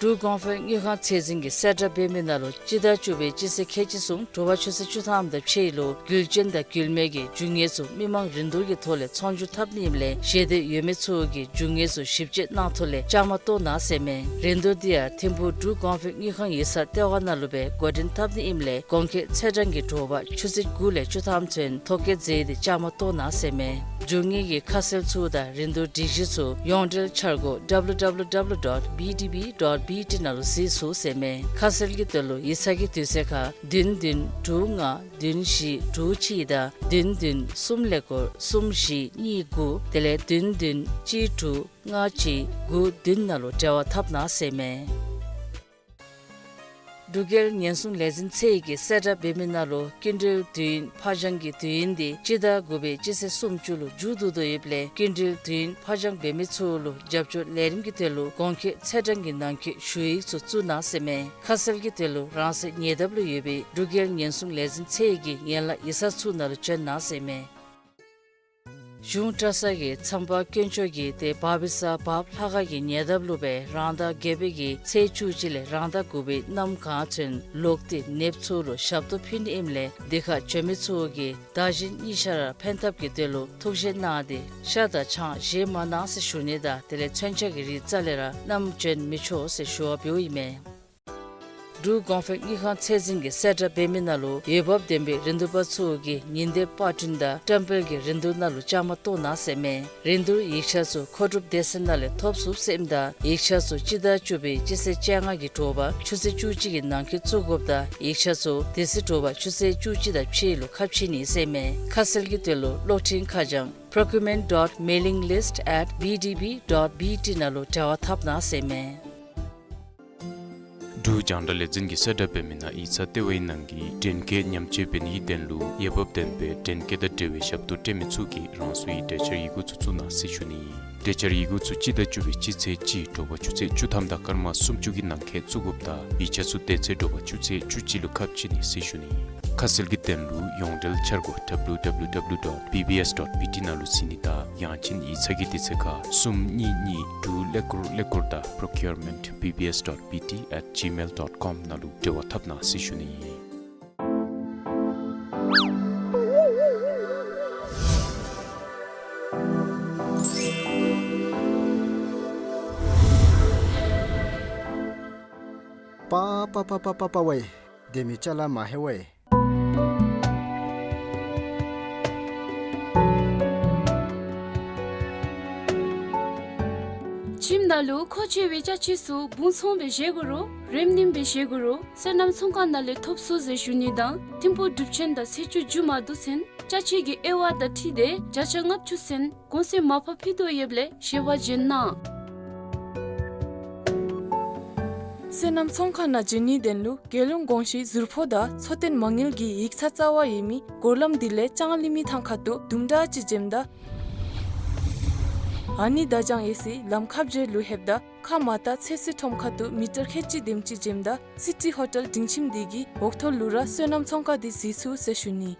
འབྲུག་གོང་འཕེལ་དངུལ་ཁང་ཚད་འཛིན་གྱིས་གསལ་བསྒྲགས་འབད་མི་ནང་ལུ་སྤྱི་ཟླ་བཅུ་པའི་སྤྱི་ཚེས་ཁལ་གཅིག་གསུམ་དྲོ་པ་ཆུ་ཚོད་བཅུ་ཐམ་དང་ཕྱེད་ལུ་རྒྱུ་ཅན་དང་རྒྱུ་མེད་ཀྱི་རྒྱུ་དངོས་ཚུ་མི་མང་རིན་བསྡུར་གྱི་ཐོག་ལས་ཚོང་སྒྱུར་འཐབ་ནི་ཨིནམ་ལས་ཞལ་འདེབས་ཡོད་མི་ཚུ་གིས་རྒྱུ་དངོས་ཚུ་ཞིབ་དཔྱད་གནང་ཐོག་ལས་བཅའ་མར་གཏོགས་གནང་ཟེར་མས། རིན་བསྡུར་འདི་ཡང་ཐིམ་ཕུག་འབྲུག་གོང་འཕེལ་དངུལ་ཁང་ཡིག་ཚང་ལྟེ་བ་ནང་ལུ་སྦེ་འགོ་འདྲེན་འཐབ་ནི་ཨིནམ་ལས་གོང་འཁོད་ཚེས་གྲངས་ཀྱི་དྲོ་པ་ཆུ་ཚོད་དགུ་ལས་བཅུ་ཐམ་ཚུན་ཐོ་བཀོད་མཛད་དེ་བཅའ་མར་གཏོགས་གནང་ཟེར་མས། རྒྱུ་དངོས་ཀྱི་ཁ་གསལ་ཚུ་དང་རིན་བསྡུར་སྒྲིག་གཞི་ཚུ་ཡོངས་འབྲེལ་འཆར་སྒོ་W W W dot B D B dot B T ནང་ལུ་གཟིགས་ཚུགས་ཟེར་མས། ཁ་གསལ་གྱི་དོན་ལུ་ཡིག་ཚང་གི་དུས་ཚོད་ཁར་བདུན་བདུན་དྲུག་ལྔ་བདུན་བཞི་དྲུག་གཅིག་དང་བདུན་བདུན་གསུམ་ཀླད་ཀོར་གསུམ་བཞི་གཉིས་དགུ་དེ་ལས་བདུན་བདུན་གཅིག་དྲུག་ལྔ་གཅིག་དགུ་བདུན་ནང་ལུ་འབྲེལ་བ་འཐབ་གནང་ཟེར་མས། འབྲུག་རྒྱལ་ཉེན་སྲུང་ལས་འཛིན་ཚད་ཀྱིས་གསལ་བསྒྲགས་འབད་མི་ནང་ལུ་སྐྱིན་འགྲུལ་དུས་ཡུན་ཕར་འགྱངས་ཀྱི་དུས་ཡུན་དེ་སྤྱི་ཟླ་དགུ་པའི་སྤྱི་ཚེས་སུམ་ཅུ་ལུ་མཇུག་བསྡུ་དོ་ཡོདཔ་ལས་སྐྱིན་འགྲུལ་དུས་ཡུན་ཕར་འགྱངས་འབད་མི་ཚུ་ལུ་རྒྱབ་སྐྱོར་ལས་རིམ་གྱི་དོན་ལུ་གོང་འཁོད་ཚེས་གྲངས་ཀྱི་ནང་འཁོད་ཞུ་ཡིག་ཚུ་བཙུགས་གནང་ཟེར་མས། ཁ་གསལ་གྱི་དོན་ལུ་རང་སོའི་ཉེ་འདབས་ལུ་ཡོད་པའི་འབྲུག་རྒྱལ་ཉེན་སྲུང་ལས་འཛིན་ཚད་ཀྱི་ཡན་ལག་ཡིག་ཚང་ཚུ་ནང་ལུ་བྱོན་གནང་ཟེར་མས། གཞུང་གྲྭ་ཚང་གིས་མཚམས་པ་དཀོན་མཆོག་གི་ཏེ་བ་བི་ས་བབ་ལྷ་ཁང་གི་ཉེ་འདབས་ལུ་སྦེ་རང་ཟླ་བརྒྱད་པའི་གི་ཚེས་བཅུ་གཅིག་ལས་རང་ཟླ་དགུ་པའི་གནམ་གང་ཚུན་ལོག་སྟེ་ནདཔ་ཚུ་ལུ་ཞབས་ཏོག་ཕུལ་ནི་ཨིནམ་ལས་དེ་ཁར་བྱོན་མི་ཚུ་གིས་བདག་གཞན་གཉིས་ཆ་ར་ཕན་ཐབས་ཀྱི་དོན་ལུ་ཐུགས་བཞེད་གནང་སྟེ་ཤ་དང་ཆང་བཞེས་མ་གནང་ཟེར་ཞུ་ནི་དང་དེ་ལས་མཚོན་ཆ་གི་རིགས་རྩ་ལས་ར་བསྣམས་བྱོན་མི་ཆོག་ཟེར་ཞུ་བ་འབདཝ་ཨིན་མས། འབྲུག་གོང་འཕེལ་དངུལ་ཁང་ཚད་འཛིན་གྱིས་གསལ་བསྒྲགས་འབད་མི་ནང་ལུ་འོས་འབབ་ལྡན་པའི་རིན་བསྡུར་པ་ཚུ་གིས་ཉིན་དེབ་པར་སྐྲུན་དང་བཀྲམ་སྤེལ་གྱི་རིན་བསྡུར་ནང་ལུ་བཅའ་མར་གཏོགས་གནང་ཟེར་མས། རིན་བསྡུར་ཡིག་ཆ་ཚུ་མཁོ་སྒྲུབ་སྡེ་ཚན་ནང་ལས་ཐོབ་ཚུགས་ཟེར་ཨིནམ་ད་ཡིག་ཆ་ཚུ་སྤྱི་ཟླ་བཅུ་པའི་སྤྱི་ཚེས་བཅོ་ལྔ་གི་དྲོ་པ་ཆུ་ཚོད་བཅུ་གཅིག་གི་ནང་འཁོད་བཙུགས་དགོཔ་དང་ཡིག་ཆ་ཚུ་དེ་ཚེ་དྲོ་པ་ཆུ་ཚོད་བཅུ་གཅིག་དང་ཕྱེད་ལུ་ཁ་ཕྱེ་ནི་ཟེར་མས། ཁ་གསལ་གྱི་དོན་ལུ་གློག་འཕྲིན་ཁ་བྱང་procurement dot mailing list at B D B dot B T ནང་ལུ་འབྲེལ་བ་འཐབ་གནང་ཟེར་མས། འབྲུག་རྒྱང་བསྒྲགས་ལས་འཛིན་གྱིས་གསལ་བསྒྲགས་འབད་མི་ནང་ཡིག་ཚང་ལྟེ་བའི་ནང་གི་འདྲེན་སྐས་ཉམས་བཅོས་འབད་ནིའི་དོན་ལུ་འོས་འབབ་ལྡན་པའི་འདྲེན་སྐས་དང་འབྲེལ་བའི་ཞབས་ཏོག་སྤྲོད་མི་ཚུ་གིས་རང་སོའི་གྲོས་འཆར་ཡི་གུ་ཚུ་བཙུགས་གནང་ཟེར་ཞུ་ནི། གྲོས་འཆར་ཡི་གུ་ཚུ་སྤྱི་ཟླ་བཅུ་པའི་སྤྱི་ཚེས་གཅིག་དྲོ་པ་ཆུ་ཚོད་བཅུ་ཐམ་དང་སྐར་མ་སུམ་ཅུ་གི་ནང་འཁོད་བཙུགས་དགོཔ་དང་ཡིག་ཆ་ཚུ་དེ་ཚེ་དྲོ་པ་ཆུ་ཚོད་བཅུ་གཅིག་ལུ་ཁ་ཕྱེ་ནི་ཟེར་ཞུ་ནི། ཁ་གསལ་གྱི་དོན་ལུ་ཡོངས་འབྲེལ་འཆར་སྒོ་W W W dot B B S dot B T ནང་ལུ་གཟིགས་ནི་དང་ཡང་ཅིན་ཡིག་ཚང་གི་དུས་ཚོད་ཁར་གསུམ་གཉིས་གཉིས་དྲུག་ཀླད་ཀོར་ཀླད་ཀོར་དང་procurement B B S dot B T at gmail dot com ནང་ལུ་འབྲེལ་བ་འཐབ་གནང་ཟེར་ཞུ་ནི། པ་པ་པ་པ་པ་པ་ཝེ། སྡོད་མི་ཅ་ལ་མ་ཧེ་ཝེ། ཁྱིམ་ནང་ལུ་མཁོ་ཆེ་བའི་ཅ་ཆས་ཚུ་སྦུང་ཚོང་སྦེ་བཞེས་དགོ་རུང་རིམ་ནིམ་སྦེ་བཞེས་དགོ་རུང་སོ་ནམ་ཚོང་ཁང་ནང་ལས་ཐོབ་ཚུགས་ཟེར་ཞུ་ནི་དང་ཐིམ་ཕུག་སྒྲུབ་ཆེན་དང་ཚེས་བཅུ་མཇུག་མ་བསྡུ་ཚུན་ཅ་ཆས་ཀྱི་དབྱེ་བ་དང་འཁྲིལ་ཏེ་བརྒྱ་ཆ་ལྔ་བཅུ་ཚུན་གོང་ཚད་མར་ཕབ་ཕུལ་དོ་ཡོདཔ་ལས་ཞལ་པར་བྱོན་གནང་། སོ་ནམ་ཚོང་ཁང་ནང་བྱོན་ནིའི་དོན་ལུ་རྒྱལ་ཡོངས་གོང་ཞུའི་ཟུར་ཕོགས་དང་འཚོ་རྟེན་མ་དངུལ་གྱི་ཡིག་ཚང་རྩ་བ་ཡོད་མི་སྒོ་ལམ་དེ་ལས་ལྕང་གླིང་མི་ཐང་ཁ་ཐུག་དུམ་གྲ་ཅིག་འགྱོཝ་ད་ཨ་ནི་དར་ལྕང་ཨེ་སི་ལམ་ཁ་བརྒྱད་ལུ་ལྷོདཔ་ད་ཁ་མ་བཏགས་ཚེ་སྲིད་ཁྲོམ་ཁ་ཐུག་མི་ཊར་ཁལ་གཅིག་དེམ་ཅིག་འགྱོཝ་ད་སི་ཊི་ཧོ་ཊེལ་སྒྲིང་ཁྱིམ་དེ་གི་འོག་ཐོག་ལུ་ར་སོ་ནམ་ཚོང་ཁང་དེ་གཟིགས་ཚུགས་ཟེར་ཞུ་ནི།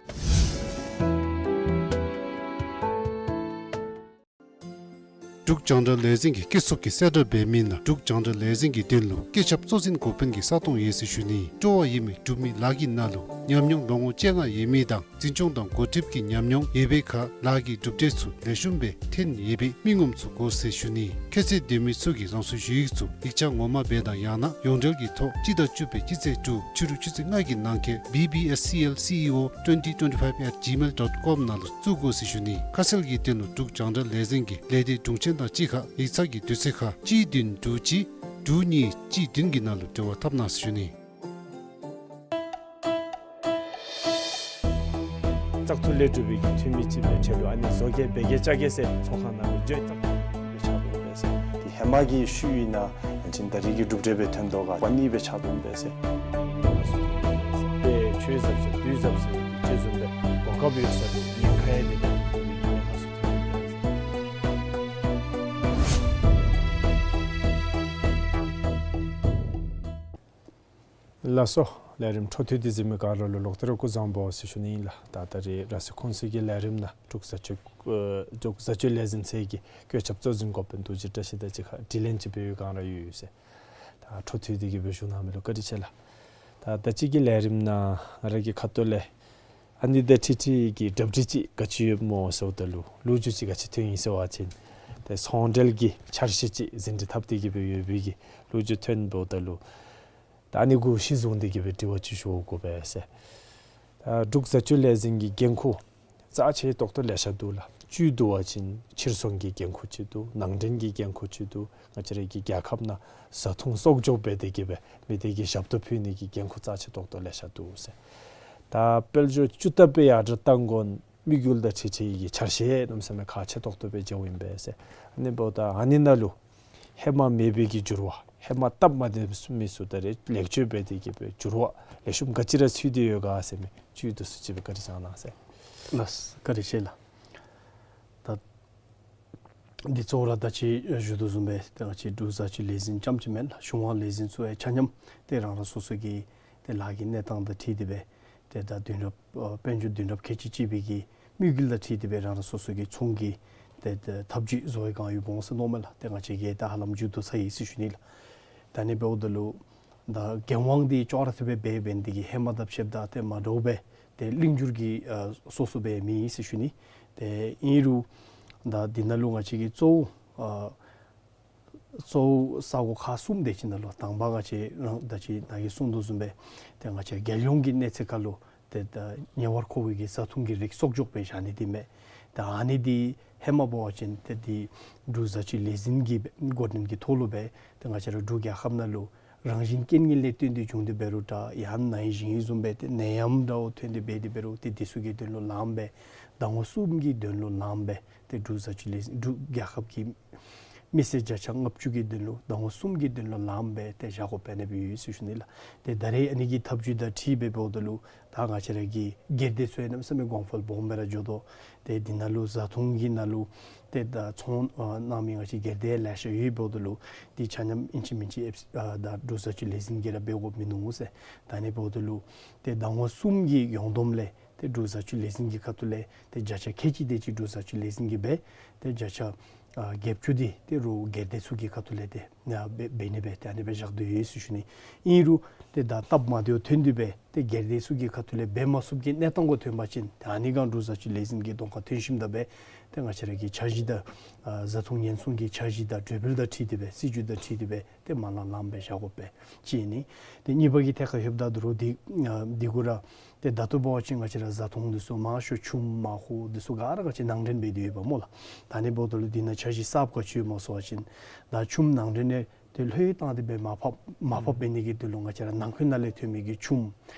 འབྲུག་རྒྱང་བསྒྲགས་ལས་འཛིན་གྱི་སྐྱེད་ཚོགས་ཀྱིས་གསལ་བསྒྲགས་འབད་མི་ནང་འབྲུག་རྒྱང་བསྒྲགས་ལས་འཛིན་གྱི་དོན་ལུ་སྐད་ཁྱབ་གཙོ་འཛིན་འགོ་དཔོན་གྱི་ས་སྟོང་ཡོད་ཟེར་ཞུ་ནི། སྤྲོ་བ་ཡོད་མི་འབྲུག་མི་ལཱ་གི་ནང་ལུ་ཉམས་མྱོང་ལོ་ངོ་བཅོ་ལྔ་ཡོད་མི་དང་འཛིན་སྐྱོང་དང་འགོ་ཁྲིདཔ་གི་ཉམས་མྱོང་ཡོད་པའི་ཁར་ལཱ་གི་གྲུབ་འབྲས་ཚུ་ལེགས་ཤོམ་སྦེ་ཐོན་ཡོད་པའི་མི་ངོམ་ཚུ་དགོ་ཟེར་ཞུ་ནི། ཁྱད་ཚད་ལྡན་མི་ཚུ་གིས་རང་སོའི་ཞུ་ཡིག་ཚུ་ཡིག་ཆ་ངོ་མ་སྦེ་དང་ཡང་ན་ཡོངས་འབྲེལ་གྱི་ཐོག་སྤྱི་ཟླ་བཅུ་པའི་སྤྱི་ཚེས་དྲུག་ཕྱི་རུ་ཆུ་ཚོད་ལྔ་གི་ནང་འཁོད་B B S C L C E O twenty twenty-five at gmail dot com ནང་ལུ་བཙུགས་དགོ་ཟེར་ཞུ་ནི། ཁ་གསལ་གྱི་དོན་ལུ་འབྲུག་རྒྱང་བསྒྲགས་ལས་འཛིན་གྱི་ལས་སྡེ་དྲུང་ཆེན་དང་གཅིག་ཁར་ཡིག་ཚང་གི་དུས་ཚོད་ཁར་གཅིག་བདུན་དྲུག་གཅིག་དྲུག་གཉིས་གཅིག་བདུན་གྱི་ནང་ལུ་འབྲེལ་བ་འཐབ་གནང་ཟེར་ཞུ་ནི། བཙག་འཐུ་ལས་གྲུབ་པའི་གི་འཐུས་མི་ཅིག་སྦེ་ཆེད་དུ་ཨ་ནི་བཟོ་བཀོད་འབད་གེ་བཅའ་གེ་ཟེར་ཚོང་ཁང་ནང་ལུ་འགྱོ་བཙག་འཐུ་སྦེ་ཆགས་འོང་པས་ཟེར། དེ་ཧེ་མ་གི་ཤུལ་ཨིན་ན་ཡང་ཅིན་ད་རེས་ཀྱི་གྲུབ་འབྲས་སྦེ་ཐོན་དོ་ག་པ་ནི་སྦེ་ཆགས་འོང་པས་ཟེར། དཔེ་ཆོས་ཟབ་ཟེར་དུས་ཟབ་ཟེར་གྱི་ཆོས་ཟབ་སྦེ་གོ་སྐབས་ཡོད་ས་ལུ་ཉེན་ཁ་ཡང་དེ་ལས་ཉེན་ཁ་སུ་ཐོན་ལགས་སོ། ལས་རིམ་འཕྲོ་མཐུད་དེ་གཟིགས་མི་ག་ར་ལུ་ལོག་སྟེ་ར་སྐུ་གཟུགས་བཟང་པོ་ཟེར་ཞུ་ནི་ཨིན་ལགས། ད་ད་རེས་ར་སི་ཁུང་སི་གི་ལས་རིམ་ནང་འབྲུག་བཟའ་སྤྱོད་ཨེ་འབྲུག་བཟའ་སྤྱོད་ལས་འཛིན་ཚད་ཀྱི་བཀོད་ཁྱབ་གཙོ་འཛིན་འགོ་དཔོན་རྡོ་རྗེ་བཀྲ་ཤིས་དང་གཅིག་ཁར་དྲི་ལན་ཅིག་འབད་བའི་སྒང་ར་ཡོད་ཡོད་ཟེར། ད་འཕྲོ་མཐུད་དེ་གི་སྦེ་བཞུགས་གནང་མི་ལུ་བཀའ་དྲིན་ཆེ་ལགས། ད་ད་ཅི་གི་ལས་རིམ་ནང་ང་ར་གི་ཁ་ཐུག་ལས་ཨ་ནི་དང་འཁྲིལ་འཁྲིལ་གྱི་གྲ་སྒྲིག་ཅིག་ག་ཅི་ཡོདཔ་སྨོ་ཟེརཝ་ད་ལུ་ལོ་རྒྱུས་ཅིག་ག་ཅི་ཐོན་ཡི་ཟེར་བ་ཅིན་ཏེ་ཚོང་འབྲེལ་གྱི་འཆར་གཞི་ཅིག་ཟིན་བྲིས་འཐབ་སྟེ་གི་སྦེ་ཡོད་པའི་གི་ལོ་རྒྱུས་ཐོན་འབདཝ་ད་ལུ་ད་ཨ་ནི་གུ་གཞི་བཟུང་སྟེ་གི་སྦེ་དྲི་བ་ཅིག་ཞུ་དགོ་པས་ཟེར། ད་འབྲུག་བཟའ་སྤྱོད་ལས་འཛིན་གྱི་འགན་ཁུར་རྩ་ཆེ་ཏོག་ཏོ་ལེ་ཤ་འདུག་ལགས། བཅུད་བསྡུ་བ་ཅིན་ཕྱིར་ཚོང་གི་འགན་ཁུར་ཅིག་འདུག། ནང་འདྲེན་གྱི་འགན་ཁུར་ཅིག་འདུག། ང་བཅས་རའི་གི་རྒྱལ་ཁབ་ནང་བཟའ་འཐུང་གསོག་འཇོག་འབད་དེ་གི་སྦེ་མི་སྡེ་གི་ཞབས་ཏོག་ཕུལ་ནི་གི་འགན་ཁུར་རྩ་ཆེ་ཏོག་ཏོ་ལེ་ཤ་འདུག་ཟེར། ད་དཔལ་འབྱོར་བཅུ་ལྟ་སྦེ་ཡར་དྲག་གཏང་དགོ་དམིགས་ཡུལ་དང་འཁྲིལ་ཏེ་གི་འཆར་གཞི་གནམ་མེད་ས་མེད་ཁག་ཆེ་ཏོག་ཏོ་སྦེ་མཇལཝ་ཨིན་པས་ཟེར། ཨ་ནི་འབདཝ་ད་ཨ་ནི་ནང་ལུ་ཧེ་མ་མེད་པའི་གི་འགྱུར་བ། ཧེ་མ་སྟབས་མ་བདེ་མི་ཚུ་ད་རེས་ལེགས་བཅོས་འབད་དེ་གི་སྦེ་འགྱུར་བ་ལེགས་ཤོམ་ག་ཅི་ར་ཚུད་དེ་ཡོད་ག་ཟེར་མི་བཅུད་བསྡུ་སུ་ཅིག་སྦེ་བཀའ་དྲིན་བསྐྱང་གནང་ཟེར། ལགས་བཀའ་དྲིན་ཆེ་ལགས། ད་འདི་གཙོ་བོ་ར་ད་ཅི་ཞུ་དོ་བཟུམ་སྦེ་ཏེ་ང་བཅས་འབྲུག་བཟའ་བཅུད་ལས་འཛིན་རྐྱངམ་ཅིག་མེན་ལགས། གཞུང་དབང་ལས་འཛིན་ཚུ་ཡང་ཆ་མཉམ་ཏེ་རང་རང་སོ་སོ་གི་ཏེ་ལཱ་གི་གནས་སྟངས་དང་འཁྲིལ་ཏེ་སྦེ་ཏེ་ད་བདུན་རབས་ཨ་དཔལ་འབྱོར་བདུན་རབས་ཁལ་གཅིག་གཅིག་པའི་གི་དམིགས་ཡུལ་དང་འཁྲིལ་ཏེ་སྦེ་རང་རང་སོ་སོ་གི་ཚོང་གི་ཏེ་ཏེ་ཐབས་ཇུས་བཟོ་བའི་བསྒང་ཡོདཔ་འོང་ཟེར་མནོཝ་མས་ལགས། ཏེ་ང་བཅས་ཀྱིས་ད་ཧ་ལམ་མཇུག་བསྡུ་ཚར་ཡི་ཟེར་ཞུ་ནི་ལགས། ད་ཨ་ནི་འབདཝ་ད་ལུ་ད་འགན་དབང་འདི་ཅོག་ར་འཐདཔ་སྦེ་འབད་ནི་འདི་གིས་ཧེ་མ་དང་ཕྱདཔ་ད་ཏེ་མ་འདྲཝ་སྦེ་ཏེ་ལིང་འགྱུར་གྱི་ཨ་སོ་སོ་སྦེ་མེད་ཟེར་ཞུ་ནི། ཏེ་ཨིན་རུང་ད་འདི་ནང་ལུ་ང་བཅས་ཀྱི་གཙོ་བོ་ཨ་གཙོ་བོ་ས་གོ་ཁག་གསུམ་དེ་ཅིག་ནང་ལུ་དང་པ་ང་བཅས་ར་ད་ཅི་ནཱ་གིས་གསུངས་དོ་བཟུམ་སྦེ་ཏེ་ང་བཅས་རྒྱལ་ཡོངས་ཀྱི་གནས་ཚད་ཁར་ལུ་ཏེ་ད་ཉེ་བར་མཁོ་བའི་གི་བཟའ་འཐུང་གི་རིགས་གསོག་འཇོག་སྦེ་བཞག་ནི་འདི་མས། ད་ཨ་ནི་འདི་ཧེ་མ་འབད་བ་ཅིན་ཏེ་འདི་འབྲུག་བཟའ་བཅུད་ལས་འཛིན་གྱི་འགོ་འདྲེན་གྱི་ཐོག་ལུ་སྦེ་ཏེ་ང་བཅས་ར་འབྲུག་རྒྱལ་ཁབ་ནང་ལུ་རང་བཞིན་རྐྱེན་ངན་ལས་བརྟེན་ཏེ་བྱུང་སྟེ་འབད་རུང་འདྲ་ཡང་ན་ནཱ་གིས་ཞུ་ཡི་བཟུམ་སྦེ་ཏེ་ནད་ཡམས་འདྲཝ་ཐོན་ཏེ་འབད་དེ་འབད་རུང་ཏེ་འདི་ཚུ་གི་དོན་ལུ་ལངམ་སྦེ་ཟླ་ངོ་གསུམ་གྱི་དོན་ལུ་ལངམ་སྦེ་ཏེ་འབྲུག་བཟའ་བཅུད་ལས་འབྲུག་རྒྱལ་ཁབ་ཀྱི་མི་སེར་བརྒྱ་ཆ་ལྔ་བཅུ་གི་དོན་ལུ་ཟླ་ངོ་གསུམ་གྱི་དོན་ལུ་ལངམ་སྦེ་ཏེ་བཞག་དགོཔ་ཨ་ནི་སྦེ་ཡོད་ཟེར་ཞུ་ནི་ལགས། ཏེ་ད་རེས་ཨ་ནི་གི་ཐབས་ཇུས་དང་འཁྲིལ་སྦེ་འབདཝ་ད་ལུ་ད་ང་བཅས་ར་གི་སྒེར་སྡེ་ཚུ་ཡང་གནམ་མེད་ས་མེད་གོང་འཕེལ་སྦོམ་སྦེ་ར་འགྱོ་དོ། ཏེ་འདི་ནང་ལུ་བཟའ་འཐུང་གི་ནང་ལུ་ཏེ་ད་ཚོང་ཨ་གནང་མི་ང་བཅས་སྒེར་སྡེ་ལེ་ཤ་ཡོདཔ་འབདཝ་ད་ལུ་འདི་ཆ་མཉམ་ཨིན་ཅི་མིན་ཅི་ཨེབ་ཨ་ད་འབྲུག་བཟའ་བཅུད་ལས་འཛིན་གྱིས་ར་འབད་དགོཔ་མིན་ནུག་ཟེར། ད་ཨ་ནི་འབདཝ་ད་ལུ་ཏེ་ཟླ་ངོ་གསུམ་གྱི་ཡོངས་བསྡོམས་ལས་ཏེ་འབྲུག་བཟའ་བཅུད་ལས་འཛིན་གྱི་ཁ་ཐུག་ལས་ཏེ་བརྒྱ་ཆ་ཁལ་གཅིག་དེ་ཅིག་འབྲུག་བཟའ་བཅུད་ལས་འཛིན་གྱིས་འབད། ཏེ་བརྒྱ་ཆ་ཨ་བརྒྱད་ཅུ་དེ་ཏེ་རུང་སྒེར་སྡེ་ཚུ་གི་ཁ་ཐུག་ལས་ཏེ་ཨ་འབད་འབད་ནི་སྦེ་ཏེ་ཨ་ནི་སྦེ་བཞག་དོ་ཡོད་ཟེར་ཞུ་ནི། ཨིན་རུང་ཏེ་ད་སྟབས་མ་བདེཝ་ཐོན་ཏེ་སྦེ་ཏེ་སྒེར་སྡེ་ཚུ་གི་ཁ་ཐུག་ལས་འབད་མ་ཚུགས་པའི་གནས་སྟངས་གུ་ཐོན་པ་ཅིན་ད་ཨ་ནི་སྒང་འབྲུག་བཟའ་བཅུད་ལས་འཛིན་གྱི་གདོང་ཁར་ཐོན་ཞིནམ་ད་སྦེ་ཏེ་ང་བཅས་ར་གི་འཆར་གཞི་དང་ཨ་བཟའ་འཐུང་ཉེན་སྲུང་གི་འཆར་གཞི་དང་གྲོས་འབུལ་དང་འཁྲིལ་ཏེ་སྦེ་སྲིད་བྱུས་དང་འཁྲིལ་ཏེ་སྦེ་ཏེ་མ་ལང་ལངམ་སྦེ་བཞག་དགོཔ་སྦེ་ཅིག་ཨིན། ཏེ་གཉིས་པ་གི་ཐད་ཁར་ལྷོདཔ་ད་ད་རུང་འདི་ཨ་འདི་གུ་ར་ཏེ་ད་ལྟོ་འབད་བ་ཅིན་ང་བཅས་ར་བཟའ་འཐུང་འདི་ཚུ་མང་ཤོས་ཆུམ་མར་ཧུ་འདི་ཚུ་ག་ར་ང་བཅས་ནང་འདྲེན་འབད་དེ་ཡོདཔ་སྨོ་ལགས། ད་ཨ་ནི་འབདཝ་ད་ལུ་འདི་ནང་འཆར་གཞི་གསརཔ་ག་ཅི་ཡོདཔ་སྨོ་ཟེར་བ་ཅིན་ད་ཆུམ་ནང་འདྲེན་ལས་ཏེ་ལྷོད་བཏང་སྟེ་སྦེ་མར་ཕབ་མར་ཕབ་འབད་ནི་གི་དོན་ལུ་ང་བཅས་ར་ནང་འཁོད་ནང་ལས་ཐོན་མི་གི་ཆུམ་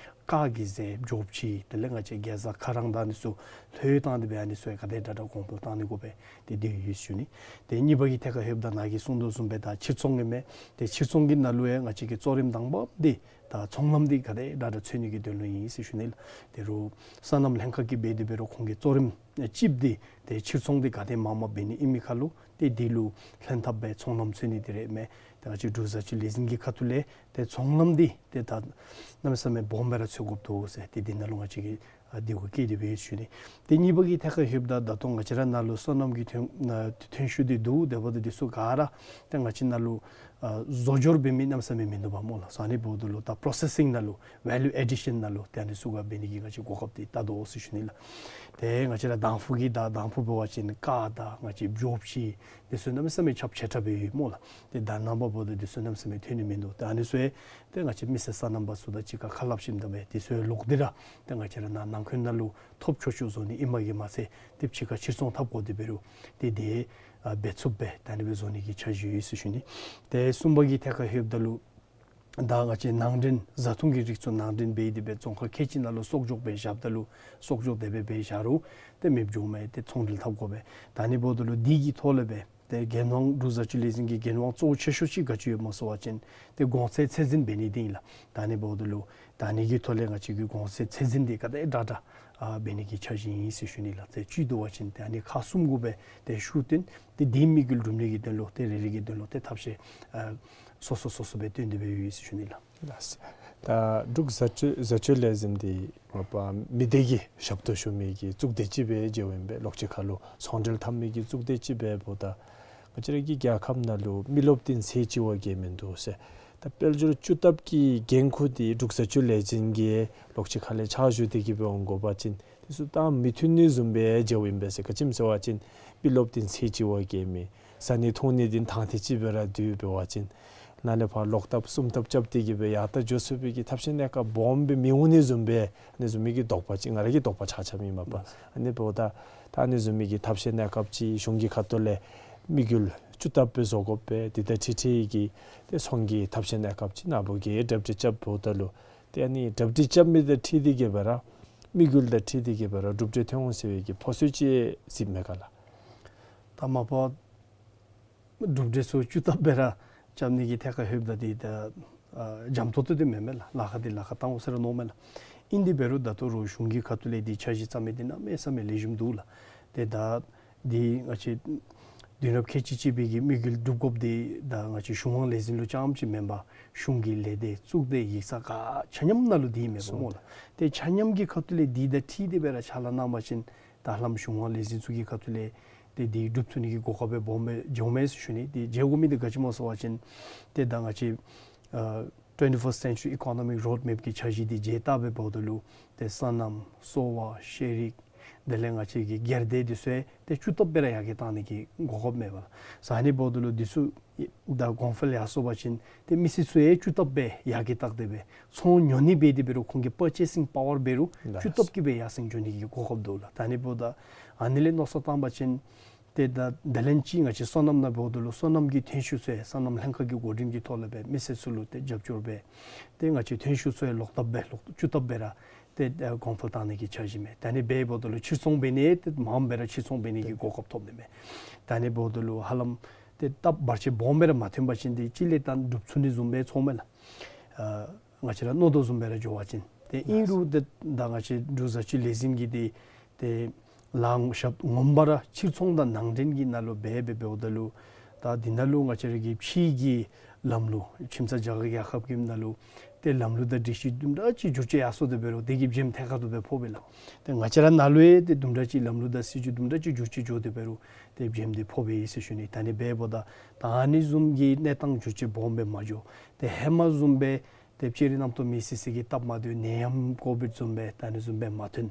ཀར་གྱི་གཟེབ་འཇོབ་ཆི་དེ་ལས་ང་བཅས་གེ་ཛ་ཁ་རང་དང་འདི་ཚུ་ལྷོད་བཏང་སྟེ་སྦེ་ཨ་ནི་ཚུ་ཡང་ག་དེ་དྲག་དྲག་གོང་འཕེལ་བཏང་ནི་དགོཔ་སྦེ་ཏེ་འདི་ཡོད་ཟེར་ཞུ་ནི། ཏེ་གཉིས་པ་གི་ཐད་ཁར་ལྷོདཔ་ད་ནཱ་གིས་གསུངས་དོ་བཟུམ་སྦེ་ད་ཕྱིར་ཚོང་ཨིན་མས། ཏེ་ཕྱིར་ཚོང་གི་ནང་ལུ་ཡང་ང་བཅས་ཀྱི་གཙོ་རིམ་དང་པ་འདི་ད་ཚོང་ལམ་འདི་ག་དེ་དྲག་དྲག་འཚོལ་ནི་གི་དོན་ལུ་ཨིན་ཟེར་ཞུ་ནི་ལགས། ད་རུང་སོ་ནམ་ལྷན་ཁག་གིས་འབད་དེ་འབད་རུང་ཁོང་གི་གཙོ་རིམ་ཨེ་གཅིགཔོ་འདི་ཏེ་ཕྱིར་ཚོང་འདི་ག་དེ་མངམ་འབད་ནི་ཨིན་མི་ཁར་ལུ་ཏེ་འདི་ལུ་ལྷན་ཐབས་སྦེ་ཚོང་ལམ་འཚོལ་ནི་འདི་ར་ཨིན་མས། ཏེ་ང་བཅས་འབྲུག་བཟའ་བཅུད་ལས་འཛིན་གྱི་ཁ་ཐུག་ལས་ཏེ་ཚོང་ལམ་འདི་ཏེ་ད་གནམ་མེད་ས་མེད་སྦོམ་སྦེ་ར་འཚོལ་དགོཔ་འདུག་ཟེར་ཏེ་འདི་ནང་ལུ་ང་བཅས་ཀྱིས་ཨ་འདི་གུ་བཀོད་དེ་སྦེ་ཡོད་ཟེར་ཞུ་ནི། ཏེ་གཉིས་པ་གི་ཐད་ཁར་ལྷོདཔ་ད་ད་ལྟོ་ང་བཅས་ར་ནཱ་ལུ་སོ་ནམ་གྱི་ཐོན་ཨ་ཐོན་ཤུགས་འདི་འདུག། དེ་འབདཝ་ད་འདི་ཚུ་ག་ར་ཏེ་ང་བཅས་ནཱ་ལུ་ཨ་བཟོ་སྦྱོར་འབད་མི་གནམ་མེད་ས་མེད་མིན་འདུག་པ་སྨོ་ལགས། སོ་ཨ་ནི་འབདཝ་ད་ལུ་ད་པོརོ་སེ་སིང་ནང་ལུ་ཝེ་ལུ་ཨེ་ཌི་ཤཱན་ནང་ལུ་ཏེ་ཨ་ནི་ཚུ་ག་འབད་ནི་གི་ང་བཅས་གོ་སྐབས་འདི་བལྟ་དོ་ཟེར་ཞུ་ནི་ལགས། ཏེ་ང་བཅས་ར་དང་ཕུ་གི་ད་དང་ཕུ་འབད་བ་ཅིན་ཀར་དང་ང་བཅས་འཇོབ་ཆི་འདི་ཚུ་གནམ་མེད་ས་མེད་ཁྱབ་ཆེ་དྲགས་སྦེ་ཡོད་སྨོ་ལགས། ཏེ་ད་ནངས་པ་འབདཝ་ད་འདི་ཚུ་གནམ་མེད་ས་མེད་ཐོན་ནི་མིན་འདུག། ཏེ་ཨ་ནི་ཚུ་ཡང་ཏེ་ང་བཅས་མི་སེར་སོ་ནམ་པ་ཚུ་དང་གཅིག་ཁར་ཁ་སླབ་ཞིནམ་ད་སྦེ་འདི་ཚུ་ཡང་ལོག་སྟེ་ར་ཏེ་ང་བཅས་ར་ནཱ་ནང་འཁོད་ནང་ལུ་ཐོབ་ཆོག་ཆོག་བཟོ་ནི་ཨིན་མས་གི་མ་ཚད་ཏེ་ཕྱི་ཁར་ཕྱིར་ཚོང་འཐབ་དགོ་དེ་འབད་རུང་ཏེ་དེ་ཨ་འབད་ཚུགསཔ་སྦེ་ད་ཨ་ནི་སྦེ་བཟོ་ནི་གི་འཆར་གཞི་ཡོད་ཟེར་ཞུ་ནི། ཏེ་གསུམ་པ་གི་ཐད་ཁར་ལྷོདཔ་ད་ལུ་ད་ང་བཅས་ནང་འདྲེན་བཟའ་འཐུང་གི་རིགས་ཚུ་ནང་འདྲེན་འབད་དེ་སྦེ་རྫོང་ཁག་ཁལ་གཅིག་ནང་ལུ་གསོག་འཇོག་སྦེ་བཞགཔ་ད་ལུ་གསོག་འཇོག་དེ་སྦེ་འབད་བཞག་རུང་ཏེ་མེདཔ་འགྱོཝ་མས། ཏེ་ཚོང་འབྲེལ་འཐབ་དགོ་པས། ད་ཨ་ནི་འབདཝ་ད་ལུ་འདི་གི་ཐོག་ལས་སྦེ་ཏེ་འགན་དབང་འབྲུག་བཟའ་བཅུད་ལས་འཛིན་གྱི་འགན་དབང་གཙོ་བོ་ཆེ་ཤོས་ཅིག་ག་ཅི་ཡོདཔ་སྨོ་ཟེར་བ་ཅིན་ཏེ་གོང་ཚད་ཚད་འཛིན་འབད་ནི་འདི་ཨིན་ལགས། ད་ཨ་ནི་འབདཝ་ད་ལུ་ད་ཨ་ནི་གི་ཐོག་ལས་ང་བཅས་ཀྱིས་གོང་ཚད་ཚད་འཛིན་འདི་ག་དེ་དྲག་དྲགས་ཨ་འབད་ནི་གི་འཆར་གཞི་ཨིན་ཟེར་ཞུ་ནི་ལགས། ཏེ་བཅུད་བསྡུ་བ་ཅིན་ཏེ་ཨ་ནི་ཁག་གསུམ་གུ་སྦེ་ཏེ་ཤུགས་བཏོན་ཏེ་དེའི་དམིགས་ཡུལ་སྒྲུབ་ནི་གི་དོན་ལུ་ཏེ་རེ་རེ་གི་དོན་ལུ་ཏེ་ཐབས་ཤེས་ཨ་སོ་སོ་སོ་སོ་སྦེ་བཏོན་ཏེ་སྦེ་ཡོད་ཟེར་ཞུ་ནི་ལགས། ལགས། ད་འབྲུག་བཟའ་བཅུད་བཟའ་བཅུད་ལས་འཛིན་འདི་མ་པ་མི་སྡེ་གི་ཞབས་ཏོག་ཞུ་མི་གི་གཙུག་སྡེ་ཅིག་སྦེ་མཇལཝ་ཨིན་པས། ལོགས་ཅིག་ཁར་ལུ་ཚོང་འབྲེལ་འཐབ་མི་གི་གཙུག་སྡེ་ཅིག་སྦེ་འབདཝ་ད་ང་བཅས་ར་གི་རྒྱལ་ཁབ་ནང་ལུ་མི་རློབས་ཏེ་ཚད་ཅིག་བ་གི་མིན་འདུག་ཟེར། ད་དཔལ་འབྱོར་བཅུ་ལྟབ་ཀྱི་འགན་ཁུར་འདི་འབྲུག་བཟའ་བཅུད་ལས་འཛིན་གྱིས་ལོགས་ཅིག་ཁ་ལས་ཕྱག་ཞུ་སྟེ་གི་སྦེ་འོང་དགོ་པ་ཅིན་འདི་ཚུ་ད་མི་མཐུན་ནི་བཟུམ་སྦེ་མཇལཝ་ཨིན་པས་ཟེར། ག་ཅི་སྨོ་ཟེར་བ་ཅིན་མི་རློབས་ཏེ་ཚད་ཅིག་བ་གི་མིན། བཟའ་ནི་འཐུང་ནི་འདི་ཐང་ཐེངས་ཅིག་སྦེ་ར་འདུག་འབད་བ་ཅིན་ ནཱ་ལས་ཕར་ལོག་ཐབས་གསུམ་ཐབས་རྐྱབ་སྟེ་གི་སྦེ་ཡར་ད་འགྱོ་ཚུགས་པའི་གི་ཐབས་ཤེས་གནས་སྐབས་སྦོམ་སྦེ་མི་འོང་ནི་བཟུམ་སྦེ་ཨ་ནི་བཟུམ་མའི་གི་དོགས་པ་ཅིག་ང་ར་གི་དོགས་པ་ཆགས་ཆགསཔ་ཨིན་མས་པ། ཨ་ནི་འབདཝ་ད་ད་ཨ་ནི་བཟུམ་མའི་གི་ཐབས་ཤེས་གནས་སྐབས་ཅིག་གཞུང་གི་ཁ་ཐུག་ལས་དམིགས་ཡུལ་བཅུ་ལྟབ་སྦེ་བཟོ་དགོ་པས། དེ་དང་འཁྲིལ་འཁྲིལ་གྱི་ཏེ་ཚོང་གི་ཐབས་ཤེས་གནས་སྐབས་ཅིག་ནཱ་བུ་གིས་གྲ་སྒྲིག་རྐྱབ་འབདཝ་ད་ལུ་ཏེ་ཨ་ནི་གྲ་སྒྲིག་རྐྱབ་མི་དང་འཁྲིལ་ཏེ་གི་སྦེ་ར་དམིགས་ཡུལ་དང་འཁྲིལ་ཏེ་གི་སྦེ་ར་གྲུབ་འབྲས་ཐོན་འོང་ཟེར་བའི་གི་ཕོ་སོད་ཅིག་གཟིགསཔ་མས་ག་ལགས། ད་མ་པ་གྲུབ་འབྲས་ཚུ་བཅུ་ལྟབ་སྦེ་ར་རྐྱབ་ནི་གི་ཐད་ཁར་ལྷོདཔ་ད་འདི་ད་ཨ་འཇམ་ཏོང་ཏོ་འདི་མེན་མས་ལགས། ལཱ་ཁག་འདི་ལཱ་ཁག་བཏང་འོང་ཟེར་ར་མནོཝ་མས་ལགས། ཨིན་དེ་འབད་རུང་ད་ལྟོ་ར་གཞུང་གི་ཁ་ཐུག་ལས་འདི་འཆར་གཞི་བརྩམ་མི་འདི་གནམ་མེད་ས་མེད་ལེགས་ཤོམ་འདུག་ལགས། ཏེ་ད་འདི་ང་བཅས་དུས་རབས་ཁལ་གཅིག་གཅིག་པའི་གི་དམིགས་ཡུལ་སྒྲུབ་དགོཔ་འདི་ད་ང་བཅས་གཞུང་དབང་ལས་འཛིན་ལུ་རྐྱངམ་ཅིག་མེན་པར་གཞུང་གི་ལས་སྡེ་གཙུག་སྡེ་ཡིག་ཚང་ག་ཆ་མཉམ་ནང་ལུ་འདི་མེད་པ་སྨོ་ལགས། ཏེ་ཆ་མཉམ་གྱི་ཁ་ཐུག་ལས་འདི་དང་འཁྲིལ་ཏེ་སྦེ་ར་ཕྱག་ལཱ་གནང་བ་ཅིན་ད་ཧ་ལམ་གཞུང་དབང་ལས་འཛིན་ཚུ་གི་ཁ་ཐུག་ལས་ཏེ་འདི་སྒྲུབ་ཚུགས་ནི་གི་གོ་སྐབས་སྦེ་སྦོམ་སྦེ་འགྱོཝ་མས་ཟེར་ཞུ་ནི། ཏེ་མཇལ་དགོ་མི་འདི་ག་ཅི་སྨོ་ཟེར་བ་ཅིན་ཏེ་ད་ང་བཅས་ཨ་twenty-first century economic road map གི་འཆར་གཞི་འདི་མཇལ་བལྟ་སྦེ་འབདཝ་ད་ལུ་ཏེ་སོ་ནམ་གསོ་བ་ཤེས་རིག་དེ་ལས་ང་བཅས་ཀྱི་སྒེར་སྡེ་འདི་ཚུ་ཏེ་བཅུ་ལྟབ་སྦེ་ར་ཡར་རྒྱས་བཏང་ནི་གི་གོ་སྐབས་མེད་པ་ལགས། ཨ་ནི་འབདཝ་ད་ལུ་འདི་ཚུ་ད་གོང་འཕེལ་ཡར་སོང་པ་ཅིན་ཏེ་མི་སེར་ཚུ་ཡང་བཅུ་ལྟབ་སྦེ་ཡར་རྒྱས་བཏང་སྟེ་སྦེ་ཚོང་ཉོ་ནི་འབད་དེ་འབད་རུང་ཁོང་གི་purchasing power འབད་རུང་བཅུ་ལྟབ་ཀྱིས་སྦེ་ཡར་སེང་འགྱོ་ནི་གི་གོ་སྐབས་འདུག་ལགས། ད་ཨ་ནི་འབདཝ་ད་ཨ་ནི་ལས་མནོ་བསམ་བཏང་པ་ཅིན་ཏེ་ད་དེ་ལས་ཅིག་ང་བཅས་སོ་ནམ་ནང་འབདཝ་ད་ལུ་སོ་ནམ་གྱི་ཐོན་ཤུགས་ཚུ་ཡང་སོ་ནམ་ལྷན་ཁག་གི་འགོ་འདྲེན་གྱི་ཐོག་ལས་སྦེ་མི་སེར་ཚུ་ལུ་ཏེ་རྒྱབ་སྐྱོར་འབད་ཏེ་ང་བཅས་ཐོན་ཤུགས་ཚུ་ཡང་ལོག་ལྟབ་སྦེ་ལོག་བཅུ་ལྟབ་སྦེ་ར་ཏེ་ཨ་གོང་འཕེལ་བཏང་ནི་གི་འཆར་གཞི་མས། ད་ཨ་ནི་འབདཝ་ད་ལུ་ཕྱིར་ཚོང་འབད་ནི་ཏེ་མངམ་སྦེ་ར་ཕྱིར་ཚོང་འབད་ནི་གི་གོ་སྐབས་ཐོབ་ནི་མས། ད་ཨ་ནི་འབདཝ་ད་ལུ་ཧ་ལམ་ཏེ་སྟབས་བར་ཆད་སྦོམ་སྦེ་ར་མ་ཐོན་པ་ཅིན་ཏེ་ཅིག་ལས་ད་སྒྲུབ་ཚུགས་ནི་བཟུམ་སྦེ་ཚོརཝ་མས་ལགས། ཨ་ང་བཅས་ར་མནོ་དོ་བཟུམ་སྦེ་ར་འགྱོ་བ་ཅིན། ཏེ་ཨིན་རུང་ཏེ་ད་ང་བཅས་འབྲུག་བཟའ་སྤྱོད་ལས་འཛིན་གྱིས་ཏེ་ཏེ་ལཱ་ཞབས་ངོ་མ་ར་ཕྱིར་ཚོང་དང་ནང་འདྲེན་གྱི་ནང་ལུ་འབད་འབད་འབདཝ་ད་ལུ་ད་འདི་ནང་ལུ་ང་བཅས་ར་གི་ཕྱི་གི་ལམ་ལུགས་ཁྱིམ་ཚང་རྒྱ་གར་རྒྱལ་ཁབ་ཀྱི་ནང་ལུ་ཏེ་ལམ་ལུགས་དང་སྒྲིག་གཞི་དུམ་གྲ་ཅིག་འགྱུར་བཅོས་ཡར་སོང་སྟེ་འབད་རུང་དེ་གི་བྱེམ་ཐད་ཀར་དུ་སྦེ་ཕོགཔ་ཨིན་ལགས། ཏེ་ང་བཅས་ར་ནང་ལུ་ཡང་ཏེ་དུམ་གྲ་ཅིག་ལམ་ལུགས་དང་སྲིད་བྱུས་དུམ་གྲ་ཅིག་འགྱུར་བཅོས་འགྱོ་སྟེ་འབད་རུང་ཏེ་བྱེམ་འདི་ཕོགཔ་ཨིན་ཟེར་ཞུ་ནི། ད་ཨ་ནི་འབདཝ་ད་ད་ཨ་ནི་བཟུམ་གྱི་གནས་སྟངས་འགྱུར་བཅོས་སྦོམ་སྦེ་མ་འགྱོ། ཏེ་ཧེ་མ་བཟུམ་སྦེ་ཏེ་ཕྱི་རོལ་རྣམ་རྟོག་མེད་སི་སི་གི་སྟབས་མ་བདེཝ་ནད་ཡམས་ཀོ་བིཌ་བཟུམ་སྦེ་ད་ཨ་ནི་བཟུམ་སྦེ་མ་ཐོན།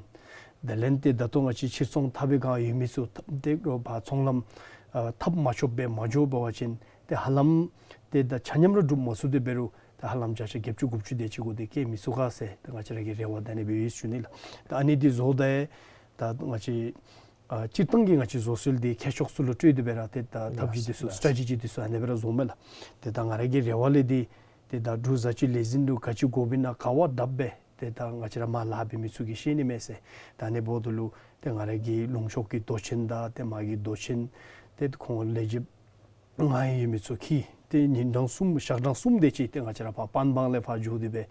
དེ་ལས་ཏེ་ད་ལྟོ་ང་བཅས་ཕྱིར་ཚོང་འཐབ་པའི་སྒང་ཡོད་མི་ཚུ་ཏེ་ཕར་ཚོང་ལམ་ཨ་འཐབ་མ་ཆོགཔ་སྦེ་མ་འགྱོ་འབད་བ་ཅིན་ཏེ་ཧ་ལམ་ཏེ་ད་ཆ་མཉམ་ར་སྒྲུབ་མ་ཚུགས་ཏེ་འབད་རུང་ད་ཧ་ལམ་བརྒྱ་ཆ་བརྒྱད་ཅུ་དགུ་བཅུ་དེ་ཅིག་གུ་ཏེ་བཀལ་མི་ཚུགས་ག་ཟེར་ད་ང་བཅས་ར་གི་རེ་བ་ད་ཨ་ནི་སྦེ་ཡོད་ཟེར་ཞུ་ནི་ལགས། ད་ཨ་ནི་འདི་བཟོ་ད་ད་ང་བཅས་ཨ་སྤྱིར་བཏང་གི་ང་བཅས་བཟོ་སྲོལ་འདི་ཁྱད་ཕྱོགས་ཚུ་ལུ་སྤྲོད་དེ་སྦེ་ར་ཏེ་ད་ཐབས་ཇུས་འདི་ཚུ་སི་ཊེ་རེ་ཊི་ཇི་འདི་ཚུ་ཨ་ནི་སྦེ་ར་བཟོཝ་མས་ལགས། ཏེ་ད་ང་ར་གི་རེ་བ་ལས་འདི་ཏེ་ད་འབྲུག་བཟའ་སྤྱོད་ལས་འཛིན་ལུ་ག་ཅི་དགོཔ་ཨིན་ན་ག་བ་དྲགཔ་སྦེ་ཏེ་ད་ང་བཅས་ར་མར་ལཱ་འབད་མི་ཚུ་གིས་ཤེས་ནི་མས་ཟེར། ད་ཨ་ནི་འབདཝ་ད་ལུ་ཏེ་ང་ར་གི་ལུང་ཕྱོགས་ཀྱི་མདོ་ཆེན་དང་ཏེ་མར་གྱི་མདོ་ཆེན་ཏེ་ཁོང་ལས་བྱེདཔ་ང་ཡོད་མི་ཚུ་གིས་ཏེ་ཉིན་གྲངས་གསུམ་ཞག་གྲངས་གསུམ་དེ་ཅིག་ཏེ་ང་བཅས་ར་ཕར་པན་སྦང་ལས་ཕར་འགྱོ་སྟེ་སྦེ་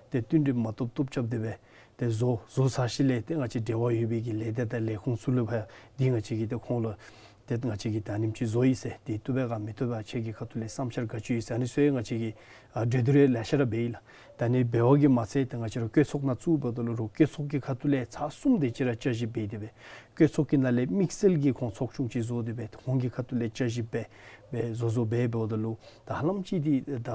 ཏེ་བསྟུན་གྲོས་མ་བཏུབ་བཏུབ་རྐྱབ་སྟེ་སྦེ་ཏེ་བཟོ་བཟོ་ཚར་ཞིནམ་ལས་ཏེ་ང་བཅས་འབྲེལ་བ་ཡོད་པའི་གི་ལས་སྡེ་དང་ལས་ཁུངས་ཚུ་ལུ་ཕར་འདི་ང་བཅས་ཀྱིས་ཏེ་ཁོང་ལུ་ཏེ་ང་བཅས་ཀྱིས་ད་ཨ་ནེམ་ཅིག་བཟོ་ཡི་ཟེར་ཏེ་བཏུབ་པས་ག་མི་བཏུབ་པས་ག་ཁྱེད་ཀྱི་ཁ་ཐུག་ལས་བསམ་འཆར་ག་ཅི་ཡོད་ཟེར་ཨ་ནི་ཚུ་ཡང་ང་བཅས་ཀྱིས་ཨ་གྲོས་བསྡུར་ཡང་ལེ་ཤ་ར་འབད་ཡི་ལགས། ད་ཨ་ནི་འབད་བ་གིས་མ་ཚད་ཏེ་ང་བཅས་ར་བཀོད་ཚོགས་ནང་བཙུགས་འབདཝ་ད་ལུ་རུང་བཀོད་ཚོགས་ཀྱི་ཁ་ཐུག་ལས་ཚར་གསུམ་དེ་ཅིག་ར་བསྐྱར་ཞིབ་འབད་དེ་སྦེ་བཀོད་ཚོགས་ཀྱི་ནང་ལས་དམིགས་བསལ་གྱི་ཁོང་ཚོགས་ཆུང་ཅིག་བཟོ་སྟེ་སྦེ་ཁོང་གི་ཁ་ཐུག་ལས་བསྐྱར་ཞིབ་འབད་སྦེ་བཟོ་བཟོཝ་འབད་འབདཝ་ད་ལུ་ད་ཧ་ལམ་ཅིག་འདི་ད་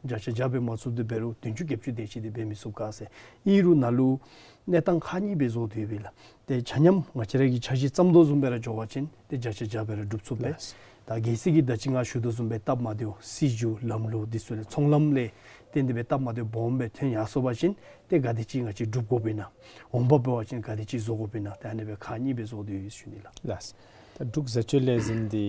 བརྒྱ་ཆ་བརྒྱ་སྦེ་མ་ཚུགས་ཏེ་འབད་རུང་བདུན་ཅུ་བརྒྱད་ཅུ་དེ་ཅིག་འདི་འབད་མི་ཚུགས་ག་ཟེར། ཨིན་རུང་ནཱ་ལུ་གནས་སྟངས་ཁག་གཉིས་སྦེ་བཟོ་སྟེ་ཡོད་པས་ལགས། ཏེ་ཆ་མཉམ་ང་བཅས་ར་གིས་འཆར་གཞི་བརྩམ་དོ་བཟུམ་སྦེ་ར་འགྱོ་བ་ཅིན་ཏེ་བརྒྱ་ཆ་བརྒྱ་སྦེ་ར་སྒྲུབ་ཚུགས་པས། ལགས། ད་གལ་སྲིད་ཀྱི་ད་ཅི་ང་ཞུ་དོ་བཟུམ་སྦེ་སྟབས་མ་བདེཝ་སྲིད་བྱུས་ལམ་ལུགས་འདི་ཚུ་ལས་ཚོང་ལམ་ལས་བརྟེན་ཏེ་སྦེ་སྟབས་མ་བདེཝ་སྦོམ་སྦེ་ཐོན་ཡར་སོང་པ་ཅིན་ཏེ་ག་དེ་ཅིག་ང་བཅས་སྒྲུབ་དགོཔ་ཨིན་ན་འོང་འབབ་འབད་བ་ཅིན་ག་དེ་ཅིག་བཟོ་དགོཔ་ཨིན་ན་ཏེ་ཨ་ནི་སྦེ་ཁག་གཉིས་སྦེ་བཟོ་སྟེ་ཡོད་ཟེར་ཞུ་ནི་ལགས། ལགས། ད་འབྲུག་བཟའ་སྤྱོད་ལས་འཛིན་འདི་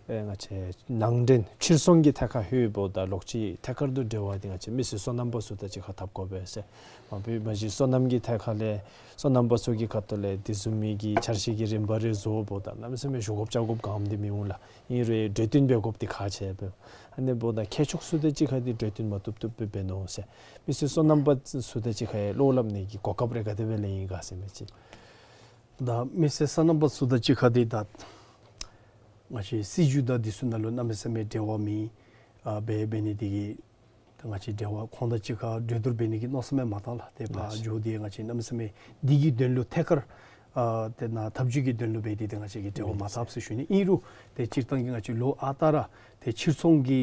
ཨེ་ང་བཅས་ནང་འདྲེན་ཕྱིར་ཚོང་གི་ཐད་ཁར་ལྷོདཔ་ད་ལོག་ཅིག་ཐད་ཀར་དུ་འབྲེལ་བ་འདི་ང་བཅས་མི་སེར་སོ་ནམ་པ་ཚུ་དང་གཅིག་ཁར་འཐབ་དགོ་པས་ཟེར། མ་པ་མ་གཞི་སོ་ནམ་གྱི་ཐད་ཁར་ལས་སོ་ནམ་པ་ཚུ་གི་ཁ་ཐུག་ལས་དེ་བཟུམ་མའི་གི་འཆར་གཞི་གི་རིམ་པ་རེ་བཟོ་འབདཝ་ད་གནམ་མེད་ས་མེད་ཞུ་དགོཔ་རྐྱབ་དགོཔ་ག་ནི་འདི་མི་འོང་ལགས། ཨིན་རུང་གྲོས་བསྟུན་འབད་དགོཔ་འདི་ཁག་ཆེ་བས། ཨ་ནི་འབདཝ་ད་མཁས་མཆོག་ཚུ་དང་གཅིག་ཁར་འདི་གྲོས་བསྟུན་མ་བཏུབ་བཏུབ་སྦེ་འབད་ནུག་ཟེར། མི་སེར་སོ་ནམ་པ་ཚུ་དང་གཅིག་ཁར་བློ་སླབ་ནི་གི་གོ་སྐབས་རེ་ག་དེ་སྦེ་ལེན་ཡི་ག་ཟེར་མི་ཅིག། ད་མི་སེར་སོ་ནམ་པ་ཚུ་དང་གཅིག་ཁར་འདི་ད་ང་བཅས་སྲིད་བྱུས་དང་འདི་ཚུ་ནང་ལུ་གནམ་མེད་ས་མེད་འབྲེལ་བ་མེད་ཨ་འབད་འབད་ནི་འདི་གིས་ད་ང་བཅས་འབྲེལ་བ་ཁོང་དང་གཅིག་ཁར་གྲོས་བསྡུར་འབད་ནི་གི་མནོ་བསམ་ཡང་མ་བཏང་ལགས། ཏེ་ཕར་ལགས། འགྱོ་སྟེ་ང་བཅས་གནམ་མེད་ས་མེད་འདི་གི་དོན་ལུ་ཐད་ཀར་ཨ་ཏེ་ནཱ་ཐབས་བྱུས་ཀྱི་དོན་ལུ་འབད་དེ་ཏེ་ང་བཅས་ཀྱིས་འབྲེལ་བ་མ་བཏབ་ཟེར་ཞུ་ནི། ཨིན་རུང་ཏེ་སྤྱིར་བཏང་གི་ང་བཅས་ལོ་ཨ་རྟག་ར་ཏེ་ཕྱིར་ཚོང་གི་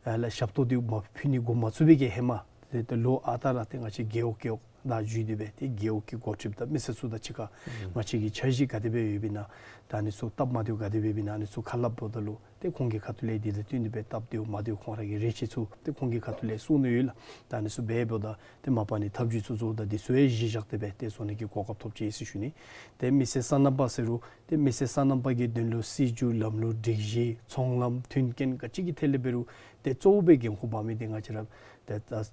ཨ་ལགས་ཞབས་ཏོག་འདི་མ་ཕུལ་ནི་འགོ་མ་བཙུགས་པའི་གི་ཧེ་མ་ ཏེ་ཏེ་ལོ་ཨ་རྟག་ར་ཏེ་ང་བཅས་རྒེད་འོག་རྒེད་འོག་དང་བརྒྱུད་དེ་སྦེ་ཏེ་རྒེད་འོག་གི་འགོ་ཁྲིདཔ་དང་མི་སེར་ཚུ་དང་གཅིག་ཁར་ང་བཅས་ཀྱི་འཆར་གཞི་ག་དེ་སྦེ་ཡོདཔ་ཨིན་ན་ད་ཨ་ནི་ཚུ་སྟབས་མ་བདེཝ་ག་དེ་སྦེ་ཡོདཔ་ཨིན་ན་ཨ་ནི་ཚུ་ཁ་སླབ་འབདཝ་ད་ལུ་ཏེ་ཁོང་གི་ཁ་ཐུག་ལས་འདི་དང་བསྟུན་ཏེ་སྦེ་སྟབས་བདེཝ་མ་བདེཝ་ཁོང་ར་གི་རེ་ཆེ་ཚུ་ཏེ་ཁོང་གི་ཁ་ཐུག་ལས་གསུང་ནི་ཡོད་ལགས། ད་ཨ་ནི་ཚུ་འབད་འབདཝ་ད་ཏེ་མ་པ་ནི་ཐབས་བྱུས་ཚུ་བཟོཝ་ད་འདི་ཚུ་ཡང་གཞི་བཞག་སྟེ་སྦེ་ཏེ་བཟོ་ནི་གི་གོ་སྐབས་ཐོབ་ཅི་ཟེར་ཞུ་ནི། ཏེ་མི་སེར་སོ་ནམ་པ་ཟེར་རུང་ཏེ་མི་སེར་སོ་ནམ་པ་གི་དོན་ལུ་སྲིད་བྱུས་ལམ་ལུགས་སྒྲིག་གཞི་ཚོང་ལམ་མཐུན་རྐྱེན་ག་ཅི་གི་ཐད་ལས་འབད་རུང་ཏེ་གཙོ་བོ་སྦེ་འགན་ཁུར་འབག་མི་འདི་ང་བཅས་ར་ཏེ་ད་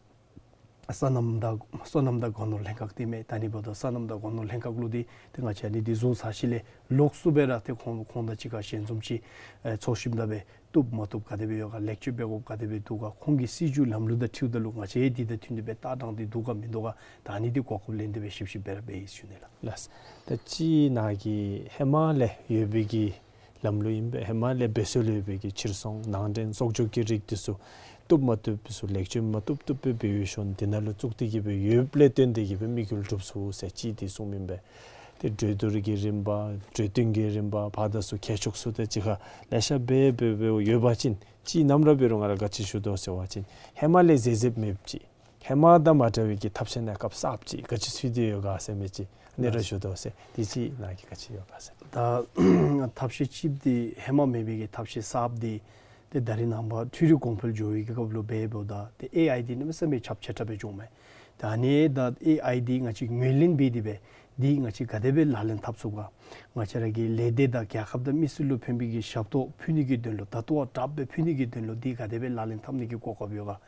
སོ་ནམ་དང་སོ་ནམ་དང་སྒོ་ནོར་ལྷན་ཁག་འདི་མས། ད་ཨ་ནི་འབདཝ་ད་སོ་ནམ་དང་སྒོ་ནོར་ལྷན་ཁག་ལུ་འདི་ཏེ་ང་བཅས་ཨ་ནི་འདི་བཟོ་ཚར་ཞིནམ་ལས་ལོགས་སུ་སྦེ་ར་ཏེ་ཁོང་ཁོང་དང་གཅིག་ཁར་ཞལ་འཛོམས་ཅིག་ཨེ་ཚོགས་ཞིནམ་ད་སྦེ་བཏུབ་མ་བཏུབ་ག་དེ་སྦེ་ཡོད་ག་ལེགས་བཅོས་འབད་དགོཔ་ག་དེ་སྦེ་འདུག་ག་ཁོང་གི་སྲིད་བྱུས་ལམ་ལུགས་དང་འཁྲིལཝ་ད་ལུ་ང་བཅས་འདི་དང་མཐུན་ཏེ་སྦེ་ལྟ་སྟངས་འདི་འདུག་ག་མིན་འདུག་ག་ད་ཨ་ནི་འདི་གོ་སྐབས་ལེན་ཏེ་སྦེ་ཞིབ་ཞིབ་སྦེ་ར་འབད་ཡི་ཟེར་ཞུ་ནི་ལགས། ལགས། ད་ཅི་ནཱ་གིས་ཧེ་མ་ལས་ཡོད་པའི་གི་ལམ་ལུགས་ཨིན་པས། ཧེ་མ་ལས་འབད་སྲོལ་ཡོད་པའི་གི་ཕྱིར་ཚོང་ནང་འདྲེན་གསོག་འཇོག་གི་རིགས་འདི་ཚུ་བཏུབ་མ་བཏུབ་ཚུ་ལེགས་བཅོས་མ་བཏུབ་བཏུབ་སྦེ་འབད་ཡོད་ཤོང་འདི་ནང་ལུ་བཙུགས་ཏེ་གི་སྦེ་ཡོདཔ་ལས་བརྟེན་ཏེ་གི་སྦེ་དམིགས་ཡུལ་གྲུབ་སོང་ཟེར་ཅིག་འདི་གསུངམ་ཨིན་པས། ཏེ་གྲོས་བསྡུར་གྱི་རིམ་པ་གྲོས་བསྟུན་གྱི་རིམ་པ་ཕར་དང་ཚུར་མཁས་མཆོག་ཚུ་དང་གཅིག་ཁར་ལེ་ཤ་འབད་འབད་འབད་ཡོད་པ་ཅིན་ཅིག་ནམ་ར་འབད་རུང་ང་ར་ག་ཅི་ཞུ་དོ་ཟེར་བ་ཅིན་ཧེ་མ་ལས་བཟེ་བཟེཝ་མེདཔ་ཅིག་ཧེ་མ་དང་མ་འདྲ་བའི་གི་ཐབས་ཤེས་གནས་སྐབས་གསརཔ་ཅིག་ག་ཅི་ཚུད་དེ་ཡོད་ག་ཟེར་མི་ཅིག་ཨ་ནི་ར་ཞུ་དོ་ཟེར། དེ་ཅིག་ནཱ་གིས་ག་ཅི་ཡོད་ག་ཟེར། ད་ཐབས་ཤེས་གཅིག་འདི་ཧེ་མ་མེད་པའི་གི་ཐབས་ཤེས་གསརཔ་འདི་ཏེ་ད་རེས་ནངས་པ་འཕྲུལ་རིག་གོང་འཕེལ་འགྱོ་བའི་གི་སྐབས་ལུ་འབད་འབདཝ་ད་ཏེ་ཨེ་ཨའི་འདི་གནམ་མེད་ས་མེད་ཁྱབ་ཆེ་དྲགས་སྦེ་འགྱོཝ་མས། ད་ཨ་ནི་ད་ཨེ་ཨའི་འདི་ང་བཅས་ངོས་ལེན་འབད་དེ་སྦེ་འདི་ང་བཅས་ག་དེ་སྦེ་ལག་ལེན་འཐབ་ཚུགས་ག། ང་བཅས་ར་གི་ལས་སྡེ་དང་རྒྱལ་ཁབ་དང་མི་སེར་ལུ་ཕན་པའི་གི་ཞབས་ཏོག་ཕུལ་ནི་གི་དོན་ལུ་ད་ལྟོ་བ་དྲགཔ་སྦེ་ཕུལ་ནི་གི་དོན་ལུ་འདི་ག་དེ་སྦེ་ལག་ལེན་འཐབ་ནི་གི་གོ་སྐབས་ཡོད་ག།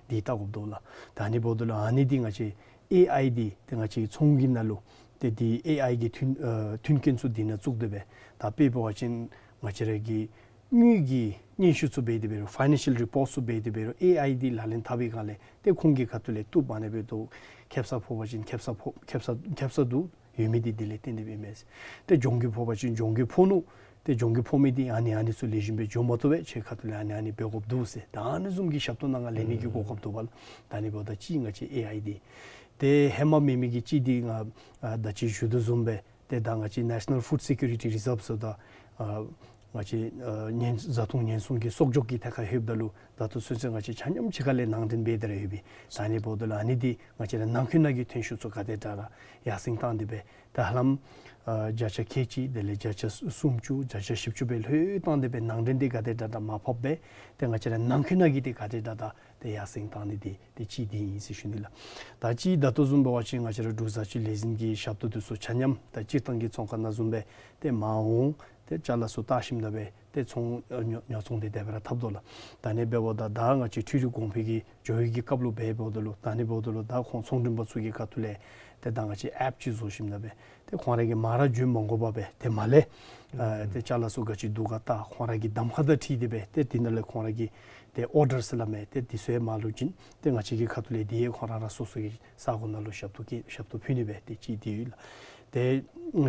འདི་བལྟ་དགོཔ་འདུག་ལགས། ད་ཨ་ནི་འབདཝ་ད་ལུ་ཨ་ནི་འདི་ང་བཅས་ཨེ་ཨའི་འདི་ཏེ་ང་བཅས་ཚོང་གི་ནང་ལུ་ཏེ་འདི་ཨེ་ཨའི་གི་མཐུན་ཨ་མཐུན་རྐྱེན་ཚུ་འདི་ནང་བཙུགས་ཏེ་སྦེ་ད་དཔེ་འབད་བ་ཅིན་ང་བཅས་ར་གི་དངུལ་གྱི་སྙན་ཞུ་ཚུ་འབད་དེ་འབད་རུང་ཕའི་ནན་ཤཱལ་རི་པོརཊ་ཚུ་འབད་དེ་འབད་རུང་ཨེ་ཨའི་འདི་ལག་ལེན་འཐབ་པའི་སྒང་ལས་ཏེ་ཁོང་གི་ཁ་ཐུག་ལས་བཏུབ་མ་ནི་འབད་དོ། ཁེབ་ས་ཕོག་པ་ཅིན་ཁེབ་ས་ཕོག་ཁེབ་ས་ཁེབ་ས་དུ་ཡོད་མི་འདི་དེ་ལས་བརྟེན་ཏེ་སྦེ་མས། ཏེ་གྱོང་གུད་ཕོག་པ་ཅིན་གྱོང་གུད་ཕོག་ནུག། ཏེ་གྱོང་གུད་ཕོག་མི་འདི་ཨ་ནི་ཨ་ནི་ཚུ་ལེགས་ཤོམ་སྦེ་འགྱོ་མ་བཏུབ་པས། ཁྱོད་ཁ་ཐུག་ལས་ཨ་ནི་ཨ་ནི་འབད་དགོཔ་འདུག་ཟེར་ད་ཨ་ནི་བཟུམ་གྱི་ཞབས་ཏོག་ནང་ང་ལེན་ནི་གི་གོ་སྐབས་འདུག་པ་ལགས། ད་ཨ་ནི་འབདཝ་ད་ཅིག་ང་བཅས་ཨེ་ཨའི་འདི་ཏེ་ཧེ་མ་མེད་མི་གི་ཅིག་འདི་ང་ཨ་ད་ཅི་ཞུ་དོ་བཟུམ་སྦེ་ཏེ་ད་ང་བཅས་National Food Security Reserve ཟེརཝ་ད་ཨ་ང་བཅས་ཨ་ཉེན་བཟའ་འཐུང་ཉེན་སྲུང་གི་གསོག་འཇོག་གི་ཐད་ཁར་ལྷོདཔ་ད་ལུ་ད་ལྟོ་ཚུན་ཚོད་ང་བཅས་ཆ་མཉམ་གཅིག་ཁར་ལས་ནང་འདྲེན་འབད་དེ་ར་ཡོད་པས། ད་ཨ་ནི་འབདཝ་ད་ལུ་ཨ་ནི་འདི་ང་བཅས་ར་ནང་འཁོད་ནང་གི་ཐོན་ཤུགས་ཚུ་ག་དེ་དྲག་ར་ཡར་སེང་བཏང་སྟེ་སྦེ་ད་ཧ་ལམ་ཨ་བརྒྱ་ཆ་ཁལ་གཅིག་དེ་ལས་བརྒྱ་ཆ་སུམ་ཅུ་བརྒྱ་ཆ་བཞི་བཅུ་སྦེ་ལྷོད་བཏང་སྟེ་སྦེ་ནང་འདྲེན་འདི་ག་དེ་དྲག་དྲག་མར་ཕབ་སྦེ་ཏེ་ང་བཅས་ར་ནང་འཁོད་ནང་གི་འདི་ག་དེ་དྲག་དྲག་ཏེ་ཡར་སེང་བཏང་ནི་འདི་ཏེ་ཅིག་འདི་ཨིན་ཟེར་ཞུ་ནི་ལགས། ད་ཅི་ད་ལྟོ་བཟུམ་འབད་བ་ཅིན་ང་བཅས་ར་འབྲུག་བཟའ་སྤྱོད་ལས་འཛིན་གྱི་ཞབས་ཏོག་འདི་ཚུ་ཆ་མཉམ་ད་སྤྱིར་བཏང་གི་ཚོང་ཁང་ནང་བཟུམ་སྦེ་ཏེ་མ་འོངས་ཏེ་ཅ་ལ་ཚུ་བལྟ་ཞིནམ་ད་སྦེ་ཏེ་ཚོང་ཨ་ཉོ་ཉོ་ཚོང་འདི་དེ་སྦེ་ར་འཐབ་དོ་ལགས། ད་ཨ་ནི་འབདཝ་ད་ད་ང་བཅས་འཕྲུལ་རིག་གོང་འཕེལ་གྱི་འགྱོ་བའི་གི་སྐབས་ལུ་འབད་འབདཝ་ད་ལུ་ད་ཨ་ནི་འབདཝ་ད་ལུ་ད་ཁོང་ཚོང་མགྲོན་པ་ཚུ་གི་ཁ་ཐུག་ལས་ཏེ་ད་ང་བཅས་ཨེཔ་ཅིག་བཟོ་ཞིནམ་ད་སྦེ་ཏེ་ཁོང་ར་གིས་མ་ར་འགྱོ་མ་དགོ་པར་སྦེ་ཏེ་མར་ལས་ཨ་ཏེ་ཅ་ལ་ཚུ་ག་ཅི་འདུག་ག་ད་ཁོང་ར་གི་གདམ་ཁ་དང་འཁྲིལ་ཏེ་སྦེ་ཏེ་འདི་ནང་ལས་ཁོང་ར་གི་ཏེ་ཨོར་ཌར་ཟེར་སླབ་མས། ཏེ་འདི་ཚུ་ཡང་མར་ལུ་བྱིན་ཏེ་ང་བཅས་ཀྱི་ཁ་ཐུག་ལས་འདི་ཡང་ཁོང་ར་ར་སོ་སོ་གི་ས་གོ་ནང་ལུ་ཞབས་ཏོག་གི་ཞབས་ཏོག་ཕུལ་ནི་སྦེ་ཏེ་ཅིག་འདི་ཡོད་ལགས། ཏེ་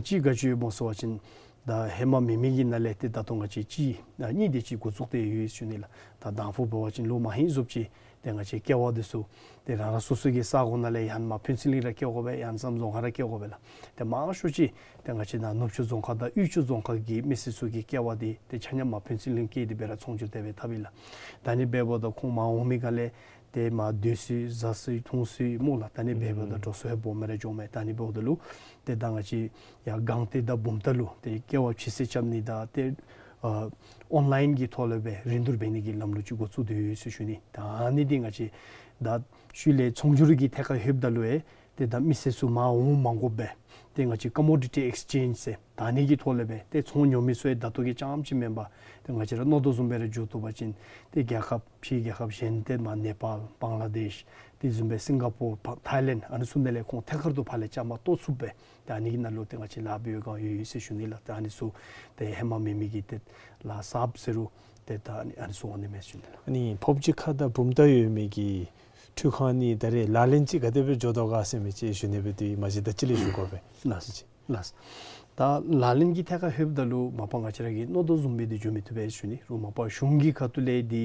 ཅིག་ག་ཅི་ཡོདཔ་སྨོ་ཟེར་བ་ཅིན་ད་ཧེ་མ་མེད་མི་གི་ནང་ལས་ཏེ་ད་ལྟོ་ང་བཅས་ཅིག་ཨ་གཉིས་དེ་ཅིག་འགོ་བཙུགས་ཏེ་ཡོད་ཞུ་ནི་ལགས། ད་དང་ཕུ་འབད་བ་ཅིན་ལོ་མ་ཧེང་བཟུམ་ཅིག་ཏེ་ང་བཅས་ཀེ་བ་འདི་ཚུ་ཏེ་རང་རང་སོ་སོ་གི་ས་གོ་ནང་ལས་ཡང་མར་ཕུན་ཚོགས་གླིང་ར་སྐྱེལ་དགོ་པས། ཡང་ན་བསམ་རྫོང་ཁག་ར་སྐྱེལ་དགོ་པས་ལགས། ཏེ་མང་ཤོས་ཅིག་ཏེ་ང་བཅས་ནཱ་ནུབ་ཕྱོགས་རྫོང་ཁག་དང་དབུས་ཕྱོགས་རྫོང་ཁག་གི་མི་སེར་ཚུ་གི་ཀེ་བ་འདི་ཏེ་ཆ་མཉམ་མར་ཕུན་ཚོགས་གླིང་སྐྱེལ་ཏེ་སྦེ་ར་ཚོང་སྒྱུར་དེ་སྦེ་འཐབ་ཨིན་ལགས། ད་ཨ་ནི་འབདཝ་ད་ཁོང་མར་འོང་མི་ག་ལས་ཏེ་མར་སྡོད་ས་བཟའ་ས་འཐུང་ས་སྨོ་ལགས། ད་ཨ་ནི་འབདཝ་ད་ཨུམ་འགྲོ་སོང་ཡང་སྦོམ་སྦེ་ར་འགྱོཝ་མས། ད་ཨ་ནི་འབདཝ་ད་ལུ་ཏེ་ད་ང་བཅས་ཡར་སྒང་སྟེང་དང་བུམ་ཐང་ལུ་ཏེ་ཀེ་བ་ཕྱི་སེལ་རྐྱབ་ནི་དང་ཏེ་ཨ་ཨོན་ལཱའིན་གྱི་ཐོག་ལས་སྦེ་རིན་བསྡུར་འབད་ནི་གི་ལམ་ལུགས་ཅིག་འགོ་བཙུགས་ཏེ་ཡོད་ཟེར་ཞུ་ནི། ད་ཨ་ནི་འདི་ང་བཅས་ད་ཤུལ་ལས་ཚོང་སྒྱུར་གྱི་ཐད་ཁར་ལྷོདཔ་ད་ལུ་ཡང་ཏེ་ད་མི་སེར་ཚུ་མར་འོང་མ་དགོཔ་སྦེ་ཏེ་ང་བཅས་ཀོ་མོ་ཌི་ཊི་ཨེགསི་ཅེནཇ་ཟེར་ད་ཨ་ནི་གི་ཐོག་ལས་སྦེ་ཏེ་ཚོང་ཉོ་མི་ཚུ་ཡང་ད་ལྟོ་གི་རྐྱངམ་ཅིག་མེན་པར་ཏེ་ང་བཅས་ར་མནོ་དོ་བཟུམ་སྦེ་ར་འགྱོ་བཏུབ་པ་ཅིན་ཏེ་རྒྱལ་ཁབ་ཕྱི་རྒྱལ་ཁབ་གཞན་ཏེ་མར་ནེ་པཱལ་བང་ལ་དེཤ་དེ་བཟུམ་སྦེ་སིང་ག་པོར་ཐའི་ལེནཌ་ཨ་ནི་ཚུ་ནང་ལས་ཁོང་ཐད་ཀར་དུ་ཕར་ལས་བཅའ་མར་གཏོགས་ཚུགསཔ་སྦེ་ཏེ་ཨ་ནི་གི་ནང་ལུ་ཏེ་ང་བཅས་ལཱ་འབད་བའི་སྒང་ཡོད་ཡོད་ཟེར་ཞུ་ནི་ལགས། ཏེ་ཨ་ནི་ཚུ་ཏེ་ཧེ་མ་མེད་མི་གི་ཏེ་ལཱ་གསརཔ་ཟེར་རུང་ཏེ་ད་ཨ་ནི་ཨ་ནི་ཚུ་འོང་ནི་མས་ཟེར་ཞུ་ནི་ལགས། ཨ་ནི་ཕོབ་སྦྱིས་ཁ་དང་བུམ་ཐང་ཡོད་མི་གི་འཕྲུལ་ཁང་གཉིས་ད་རེས་ལག་ལེན་ཅིག་ག་དེ་སྦེ་འགྱོ་དོ་ག་ཟེར་མི་ཅིག་ཞུ་ནི་སྦེ་འདི་མ་གཞི་ད་ཅི་ལས་ཞུ་དགོ་པས། ལགས་ལགས། ད་ལག་ལེན་གྱི་ཐད་ཁར་ལྷོདཔ་ད་ལུ་མ་པ་ང་བཅས་ར་གིས་མནོ་དོ་བཟུམ་སྦེ་འདི་འགྱོ་མི་བཏུབ་པས་ཞུ་ནི། རུང་མ་པ་གཞུང་གི་ཁ་ཐུག་ལས་འདི་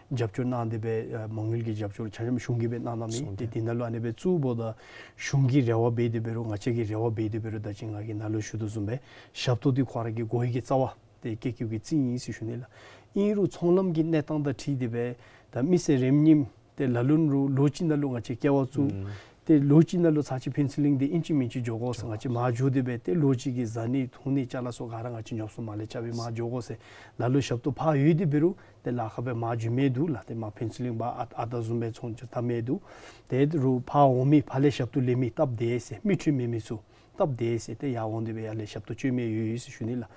རྒྱབ་སྐྱོར་གནང་སྟེ་སྦེ་ཨ་མ་དངུལ་གྱི་རྒྱབ་སྐྱོར་ཆ་མཉམ་གཞུང་གིས་སྦེ་གནང་གནང་མི་སོང་ཏེ་སྟེ། འདི་ནང་ལུ་ཨ་ནི་སྦེ་བཙུགས་འབདཝ་ད་གཞུང་གི་རེ་བ་འབད་དེ་འབད་རུང་ང་བཅས་ཀྱི་རེ་བ་འབད་དེ་འབད་རུང་ད་ཅི་ང་གིས་ནཱ་ལུ་ཞུ་དོ་བཟུམ་སྦེ་ཞབས་ཏོག་འདི་ཁོང་ར་གི་དགོ་ཡི་གི་རྩ་བ་ཏེ་ཀེ་ཀིའུ་གི་རྩིས་ཨིན་ཟེར་ཞུ་ནི་ལགས། ཨིན་རུང་ཚོང་ལམ་གྱི་གནས་སྟངས་དང་འཁྲིལ་ཏེ་སྦེ་ད་མི་སེར་རེ་གཉིས་ ཏེ་ལ་ལུ་ལོ་ལོ་གཅིག་ནང་ལུ་ང་བཅས་སྐྱེ་བ་བཙུགས། ཨུམ། ཏེ་ལོ་གཅིག་ནང་ལུ་ཚར་གཅིག་ཕེན་སི་ལིན་འདི་ཨིན་ཅི་མིན་ཅི་འགྱོ་དགོ་ཟེར། ང་བཅས་མར་འགྱོ་སྟེ་སྦེ་ཏེ་ལོ་གཅིག་གི་བཟའ་ནི་འཐུང་ནི་ཅ་ལ་སོགས་ག་ར་ང་བཅས་ཉོ་སོང་མ་ལས་རྐྱབ་སྦེ་མར་འགྱོ་དགོ་ཟེར། ལ་ལུ་ཞབས་ཏོག་ཕར་ཡོད་དེ་འབད་རུང་ཏེ་ལཱ་ཁག་སྦེ་མར་འགྱོ་མི་འདུག་ལགས། ཏེ་མར་ཕེན་སི་ལིན་འབག་ཨ་ཨ་རྟག་བཟུམ་སྦེ་ཚོང་ཅིག་བཏབ་མི་འདུག། ཏེ་རུང་ཕར་འོང་མི་ཕར་ལས་ཞབས་ཏོག་ལེན་མི་སྟབས་བདེ་ཟེར། མིག་འཕྲུལ་མེད་མི་ཚུ་སྟབས་བདེ་ཟེར། ཏེ་ཡར་འོང་སྟེ་སྦེ་ཡར་ལས་ཞབས་ཏོག་སྤྱོད་མི་ཡོད་ཡོད་ཟེར་ཞུ་ནི་ལགས།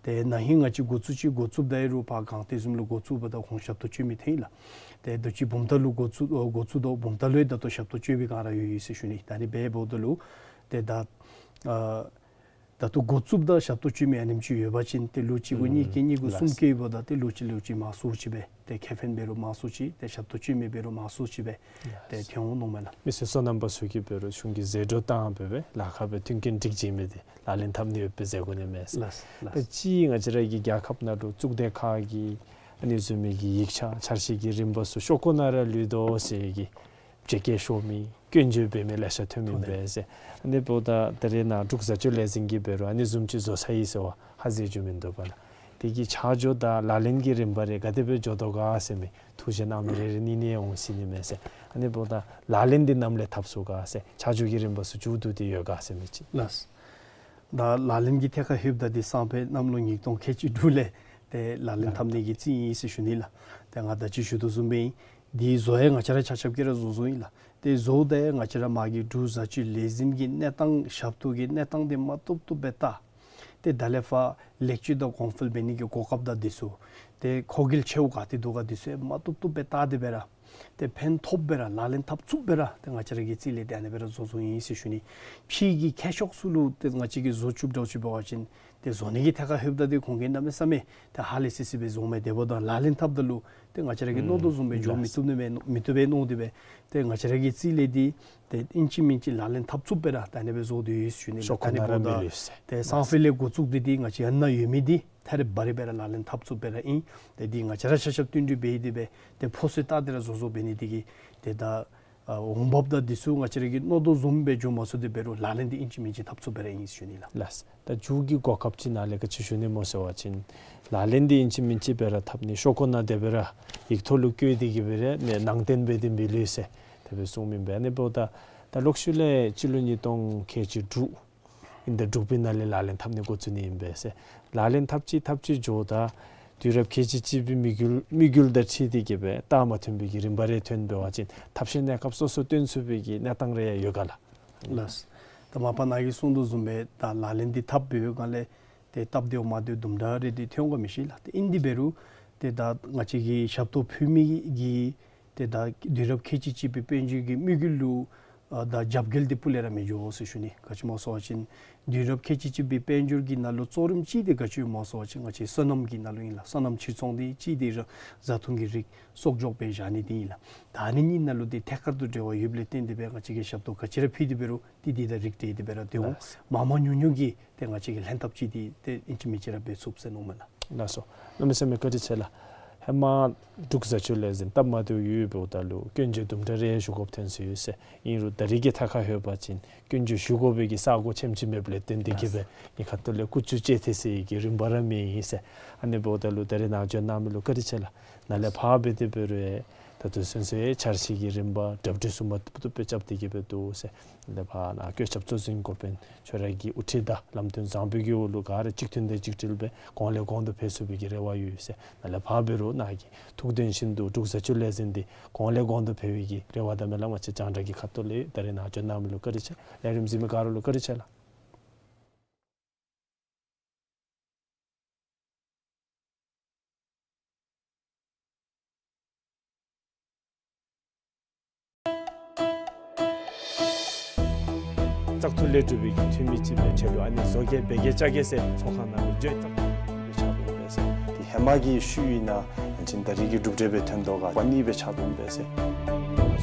ཏེ་ན་ཧིང་ང་བཅས་འགོ་བཙུགས་ཅི་འགོ་བཙུགསཔ་ད་ཡང་རུང་ཕར་སྒང་སྟེང་བཟུམ་ལུ་འགོ་བཙུགསཔ་ད་ཁོང་ཞབས་ཏོག་སྤྱོད་མི་ཐོན་ཡི་ལགས། ཏེ་དུས་ཅི་བུམ་ཐང་ལུ་འགོ་བཙུགས་ཨོ་འགོ་བཙུགསཔ་ད་བུམ་ཐང་ལུ་ཡང་ད་ལྟོ་ཞབས་ཏོག་སྤྱོད་པའི་སྒང་ར་ཡོད་ཡོད་ཟེར་ཞུ་ནི། ད་ནི་འབདཝ་ད་ལུ་ཏེ་ད་ཨ་ད་ལྟོ་འགོ་བཙུགསཔ་ད་ཞབས་ཏོག་སྤྱོད་མི་ཨ་ནེམ་ཅིག་ཡོད་པ་ཅིན་ཏེ་ལོ་གཅིག་གུ་ཨུམ་གཉིས་ཀྱི་གཉིས་གུ་ལགས། གསུམ་ཀྱི་ཡོདཔ་ད་ཏེ་ལོ་གཅིག་ལོ་གཅིག་མར་སུ་ཅིག་སྦེ་ཏེ་ཁེ་ཕན་འབད་རུང་མར་སུ་ཅིག་ཏེ་ཞབས་ཏོག་སྤྱོད་མི་འབད་རུང་མར་སུ་ཅིག་སྦེ་ཏེ་ཐོན་འོང་མནོཝ་མས་ལགས། མི་སེར་སོ་ནམ་པ་ཚུ་གིས་འབད་རུང་གཞུང་གི་ཟད་འགྲོ་བཏང་སྦེ་སྦེ་ལཱ་ཁག་སྦེ་མཐུན་རྐྱེན་སྒྲིག་བྱིན་མི་འདི་ལག་ལེན་འཐབ་ནི་ཡོད་པའི་ཟེར་གོ་ནི་མས། ལགས་ལགས། ད་ཅི་ང་བཅས་ར་གི་རྒྱལ་ཁབ་ནང་ལུ་གཙུག་སྡེ་ཁག་གི་ཨ་ནི་བཟུམ་མའི་གི་ཡིག་ཆ་འཆར་གཞི་གི་རིམ་པ་ཚུ་ཤོག་ཀོ་ནང་ར་ལུས་དོ་ཟེར་གི་བརྗེ་བཀལ་ཤོར་མི་སྐྱོན་བརྗོད་འབད་མི་ལེ་ཤ་ཐོན་མི་ཐོན་ཏེ་འབད་ཟེར། ཨ་ནི་འབདཝ་ད་ད་རེས་ནཱ་འབྲུག་བཟའ་སྤྱོད་ལས་འཛིན་གྱིས་འབད་རུང་ཨ་ནི་བཟུམ་ཅིག་བཟོ་ཚར་ཡི་ཟེར་བ་ཧ་ཟེར་རྒྱུ་མིན་འདུག་པ་ལགས། དེ་གི་ཆ་འཇོག་དང་ལག་ལེན་གྱི་རིམ་པ་རེ་ག་དེ་སྦེ་འགྱོ་དོ་ག་ཟེར་མི་ཐུགས་བཞེད་གནང་མི་རེ་རེ་གཉིས་གཉིས་འོང་ཟེར་ནི་མས་ཟེར། ཨ་ནི་འབདཝ་ད་ལག་ལེན་འདི་ནམ་ལས་འཐབ་ཚུགས་ག་ཟེར་ཆ་འཇོག་གི་རིམ་པ་ཚུ་མཇུག་བསྡུ་སྟེ་ཡོད་ག་ཟེར་མི་ཅིག། ལགས། ད་ལག་ལེན་གྱི་ཐད་ཁར་ལྷོདཔ་ད་འདི་སང་ཕོད་གནམ་ལོ་ཉིས་སྟོང་ཁལ་གཅིག་དྲུག་ལས་ཏེ་ལག་ལེན་འཐབ་ནི་གི་རྩིས་ཨིན་ཟེར་ཞུ་ནི་ལགས། ཏེ་ང་ད་ཅི་ཞུ་དོ་བཟུམ་སྦེ་ཨིན། འདི་བཟོ་ཡང་ང་བཅས་ར་ཆ་ཁྱབ་ཀྱིས་ར་བཟོ་བཟོཝ་ཨིན་ལགས། ཏེ་བཟོཝ་ད་ཡང་ང་བཅས་ར་མ་གི་འབྲུག་བཟའ་སྤྱོད་ལས་འཛིན་གྱི་གནས་སྟངས་ཞབས་ཏོག་གི་གནས་སྟངས་འདི་མ་བཏུབ་བཏུབ་སྦེ་བལྟ། ཏེ་ད་ལས་ཕར་ལེགས་བཅོས་དང་གོང་འཕེལ་འབད་ནི་གི་གོ་སྐབས་དང་འདི་ཚུ་ཏེ་མཁོ་གལ་ཆེཝ་ག་ཏེ་འདུག་ག་འདི་ཚུ་ཡང་མ་བཏུབ་བཏུབ་སྦེ་བལྟ་སྟེ་སྦེ་ར་ཏེ་ཕན་ཐོགསཔ་སྦེ་ར་ལག་ལེན་འཐབ་ཚུགསཔ་སྦེ་ར་ཏེ་ང་བཅས་ར་གི་རྩིས་ལས་ཏེ་ཨ་ནི་སྦེ་ར་བཟོ་བཟོཝ་ཨིན་ཟེར་ཞུ་ནི། ཕྱི་གི་མཁས་མཆོག་ཚུ་ལུ་ཏེ་ང་བཅས་ཀྱིས་བཟོ་བཅུགཔ་འདྲཝ་ཅིག་འབད་བ་ཅིན་ཏེ་བཟོ་ནི་གི་ཐད་ཁར་ལྷོདཔ་ད་ཏེ་ཁོང་གིས་གནམ་མེད་ས་མེད་ཏེ་ཧ་ལས་སི་སི་སྦེ་བཟོ་མས། དེ་འབདཝ་ད་ལག་ལེན་འཐབ་ད་ལུ་ཏེ་ང་བཅས་ར་གིས་མནོ་དོ་བཟུམ་སྦེ་འགྱོ་མི་བཏུབ་ནི་མས་མི་བཏུབ་པས་མནོ་སྟེ་སྦེ་ཏེ་ང་བཅས་ར་གི་རྩིས་ལས་འདི་ཏེ་ཨིན་ཅི་མིན་ཅི་ལག་ལེན་འཐབ་ཚུགསཔ་སྦེ་ར་ད་ཨ་ནི་སྦེ་བཟོ་སྟེ་ཡོད་ཟེར་ཞུ་ནི་ལགས། ཤོག་ཁོག་ནང་ར་མི་ལུས་ཟེར། ཏེ་སང་ཕོད་ལས་འགོ་བཙུགས་ཏེ་འདི་ང་བཅས་ཡར་ན་ཡོད་མི་འདི་ཐད་རི་བ་རི་སྦེ་ར་ལག་ལེན་འཐབ་ཚུགསཔ་སྦེ་ར་ཨིན། ཏེ་འདི་ང་བཅས་ར་ཆ་ཁྱབ་བསྟུན་གྲོས་འབད་དེ་སྦེ་ཏེ་ཕོ་སོ་བལྟ་སྟེ་ར་བཟོ་བཟོཝ་འབད་ནི་འདི་གིས་ཏེ་ད་ཨ་འོང་འབབ་དང་འདི་ཚུ་ང་བཅས་ར་གིས་མནོ་དོ་བཟུམ་སྦེ་འགྱོ་མ་ཚུགས་ཏེ་འབད་རུང་ལག་ལེན་འདི་ཨིན་ཅི་མིན་ཅི་འཐབ་ཚུགསཔ་སྦེ་ར་ཨིན་ཟེར་ཞུ་ནི་ལགས། ལགས། ད་མཇུག་གི་གོ་སྐབས་ཅིག་ནཱ་ལས་ག་ཅི་ཞུ་ནི་སྨོ་ཟེར་བ་ཅིན་ལག་ལེན་འདི་ཨིན་ཅི་མིན་ཅི་སྦེ་ར་འཐབ་ནི་ཤོག་ཁོག་ནང་དེ་སྦེ་ར་ཡིག་ཐོག་ལུ་བཀོད་དེ་གི་སྦེ་ར་ནི་ནང་རྟེན་འབད་དེ་མི་ལུས་ཟེར་དེ་སྦེ་གསུངམ་ཨིན་པས། ཨ་ནི་འབདཝ་ད་ད་ལོག་ཤུལ་ལས་སྤྱི་ལོ་ཉིས་སྟོང་ཁལ་གཅིག་དྲུག་ཨིན་ད་དྲུག་པའི་ནང་ལས་ལག་ལེན་འཐབ་ནི་འགོ་བཙུགས་ནི་ཨིན་པས་ཟེར། ལག་ལེན་འཐབ་ཅི་འཐབ་ཅི་འགྱོཝ་ད་དུས་རབས་ཁལ་གཅིག་གཅིག་པའི་དམིགས་ཡུལ་དམིགས་ཡུལ་དང་འཁྲིལ་ཏེ་གི་སྦེ་རྟགས་མ་ཐོན་པའི་གི་རིམ་པ་རེ་ཐོན་འབད་བ་ཅིན་ཐབས་ཤེས་གནས་སྐབས་སོ་སོ་སྟོན་ཚུགས་པའི་གི་གནས་སྟངས་རེ་ཡང་ཡོད་ག་ལགས། ལགས། ད་མ་པ་ནཱ་གིས་གསུངས་དོ་བཟུམ་སྦེ་ད་ལག་ལེན་འདི་འཐབ་པའི་སྒང་ལས་ཏེ་སྟབས་བདེཝ་མ་བདེཝ་དུམ་གྲ་རེ་འདི་ཐོན་དགོ་མི་ཤེས་ལགས། ཏེ་ཨིན་དེ་འབད་རུང་ཏེ་ད་ང་བཅས་ཀྱི་ཞབས་ཏོག་ཕུལ་མི་གི་ཏེ་ད་དུས་རབས་ཁལ་གཅིག་གཅིག་པའི་དཔལ་འབྱོར་གྱི་དམིགས་ཡུལ་ལུ་ཨ་ད་རྒྱབ་འགལ་འདི་སྤུ་ལས་ར་མི་འགྱོ་ཟེར་ཞུ་ནི། ག་ཅི་སྨོ་ཟེར་བ་ཅིན་དུས་རབས་ཁལ་གཅིག་གཅིག་པའི་དཔལ་འབྱོར་གྱི་ནང་ལུ་གཙོ་རིམ་ཅིག་འདི་ག་ཅི་སྨོ་ཟེར་བ་ཅིན་ང་བཅས་སོ་ནམ་གྱི་ནང་ལུ་ཨིན་ལགས། སོ་ནམ་ཕྱིར་ཚོང་འདི་གཅིག་འདི་ར་བཟའ་འཐུང་གི་རིགས་གསོག་འཇོག་འབད་བཞག་ནི་འདི་ཨིན་ལགས། ད་ཨ་ནི་གཉིས་ནང་ལུ་འདི་ཐད་ཀར་དུ་འབྲེལ་བ་ཡོདཔ་ལས་བརྟེན་ཏེ་སྦེ་ང་བཅས་ཀྱིས་ཞབས་ཏོག་ག་ཅི་ར་ཕུལ་ཏེ་འབད་རུང་འདི་འདི་དང་རིགས་བསྒྲེས་ཏེ་སྦེ་ར་ཏེ་འོང་། ལགས། མང་མང་ཉུང་ཉུང་གི་ཏེ་ང་བཅས་ཀྱིས་ལྷན་ཐབས་ཅིག་འདི་ཏེ་ཨིན་ཅི་མིན་ཅི་ར་འབད་ཚུགས་ཟེར་མནོཝ་མས་ལགས། ལགས་སོ། གནམ་མེད་ས་མེད་བཀའ་དྲིན་ཆེ་ལགས། ཧེ་མ་འབྲུག་བཟའ་སྤྱོད་ལས་འཛིན་སྟབས་མ་བདེཝ་ཡོདཔ་ད་ལུ་སྐྱོན་བརྗོད་དུམ་གྲ་རེ་ཞུ་དགོཔ་ཐོན་སོ་ཡོད་ཟེར། ཨིན་རུང་ད་རིས་ཀྱི་ཐད་ཁར་ལྷོད་པ་ཅིན་སྐྱོན་བརྗོད་ཞུ་དགོ་པའི་གི་ས་གོ་ཆེམ་ཅིག་མེདཔ་ལས་བརྟེན་ཏེ་གི་སྦེ་ནི་ཁ་ཐུག་ལས་ཀུ་ཅུ་ཅེ་ཐེ་ཟེར་གི་རིམ་པ་ར་མེད་ཨིན་ཟེར། ཨ་ནི་འབདཝ་ད་ལུ་ད་རིས་ནཱ་བྱོན་གནང་མི་ལུ་བཀའ་དྲིན་ཆེ་ལགས། ནཱ་ལས་ཕར་འབད་དེ་འབད་རུང་ད་ལྟོ་ཚུན་ཚོད་འཆར་གཞི་གི་རིམ་པ་གྲ་སྒྲིག་ཚུ་མ་བཏུབ་བཏུབ་སྦེ་རྐྱབ་སྟེ་གི་སྦེ་འདུག་ཟེར། ལས་ཕར་ནཱ་བཀོད་ཁྱབ་གཙོ་འཛིན་འགོ་དཔོན་ཁྱོད་ར་གི་དབུ་ཁྲིད་དང་ལམ་སྟོན་བཟང་པོའི་གི་འོག་ལུ་ག་ར་གཅིག་མཐུན་དང་གཅིག་སྒྲིལ་སྦེ་གོང་ལས་གོང་དུ་འཕེལ་ཚུགས་པའི་གི་རེ་བ་ཡོད་ཟེར། ནཱ་ལས་ཕར་འབད་རུང་ནཱ་གི་ཐུགས་འདུན་བཞིན་དུ་འབྲུག་བཟའ་སྤྱོད་ལས་འཛིན་འདི་གོང་ལས་གོང་དུ་འཕེལ་བའི་གི་རེ་བ་དང་སྨོན་ལམ་ང་བཅས་རྒྱང་བསྒྲགས་ཀྱི་ཁ་ཐུག་ལས་ད་རིས་ནཱ་བྱོན་གནང་མི་ལུ་བཀའ་དྲིན་ཆེ། ལས་རིམ་གཟིགས་མི་ག་ར་ལུ་བཀའ་དྲིན་ཆེ་ལགས། བཙག་འཐུ་ལས་གྲུབ་པའི་གི་འཐུས་མི་ཅིག་སྦེ་ཆེད་དུ་ཨ་ནི་བཟོ་གེ་འབད་གེ་བཅའ་གེ་ཟེར་ཚོགས་ཁང་ནང་ལུ་བརྗོད་བཙག་འཐུ་ལས་གྲུབ་པའི་ཆགས་འདུག་པས་ཟེར། དེ་ཧེ་མ་གི་ཤུལ་ཨིན་ན་ཡང་ཅིན་ད་རིས་ཀྱི་གྲུབ་འབྲས་སྦེ་ཐོན་དོ་ག་པ་ནི་སྦེ་ཆགས་འདུག་པས་ཟེར།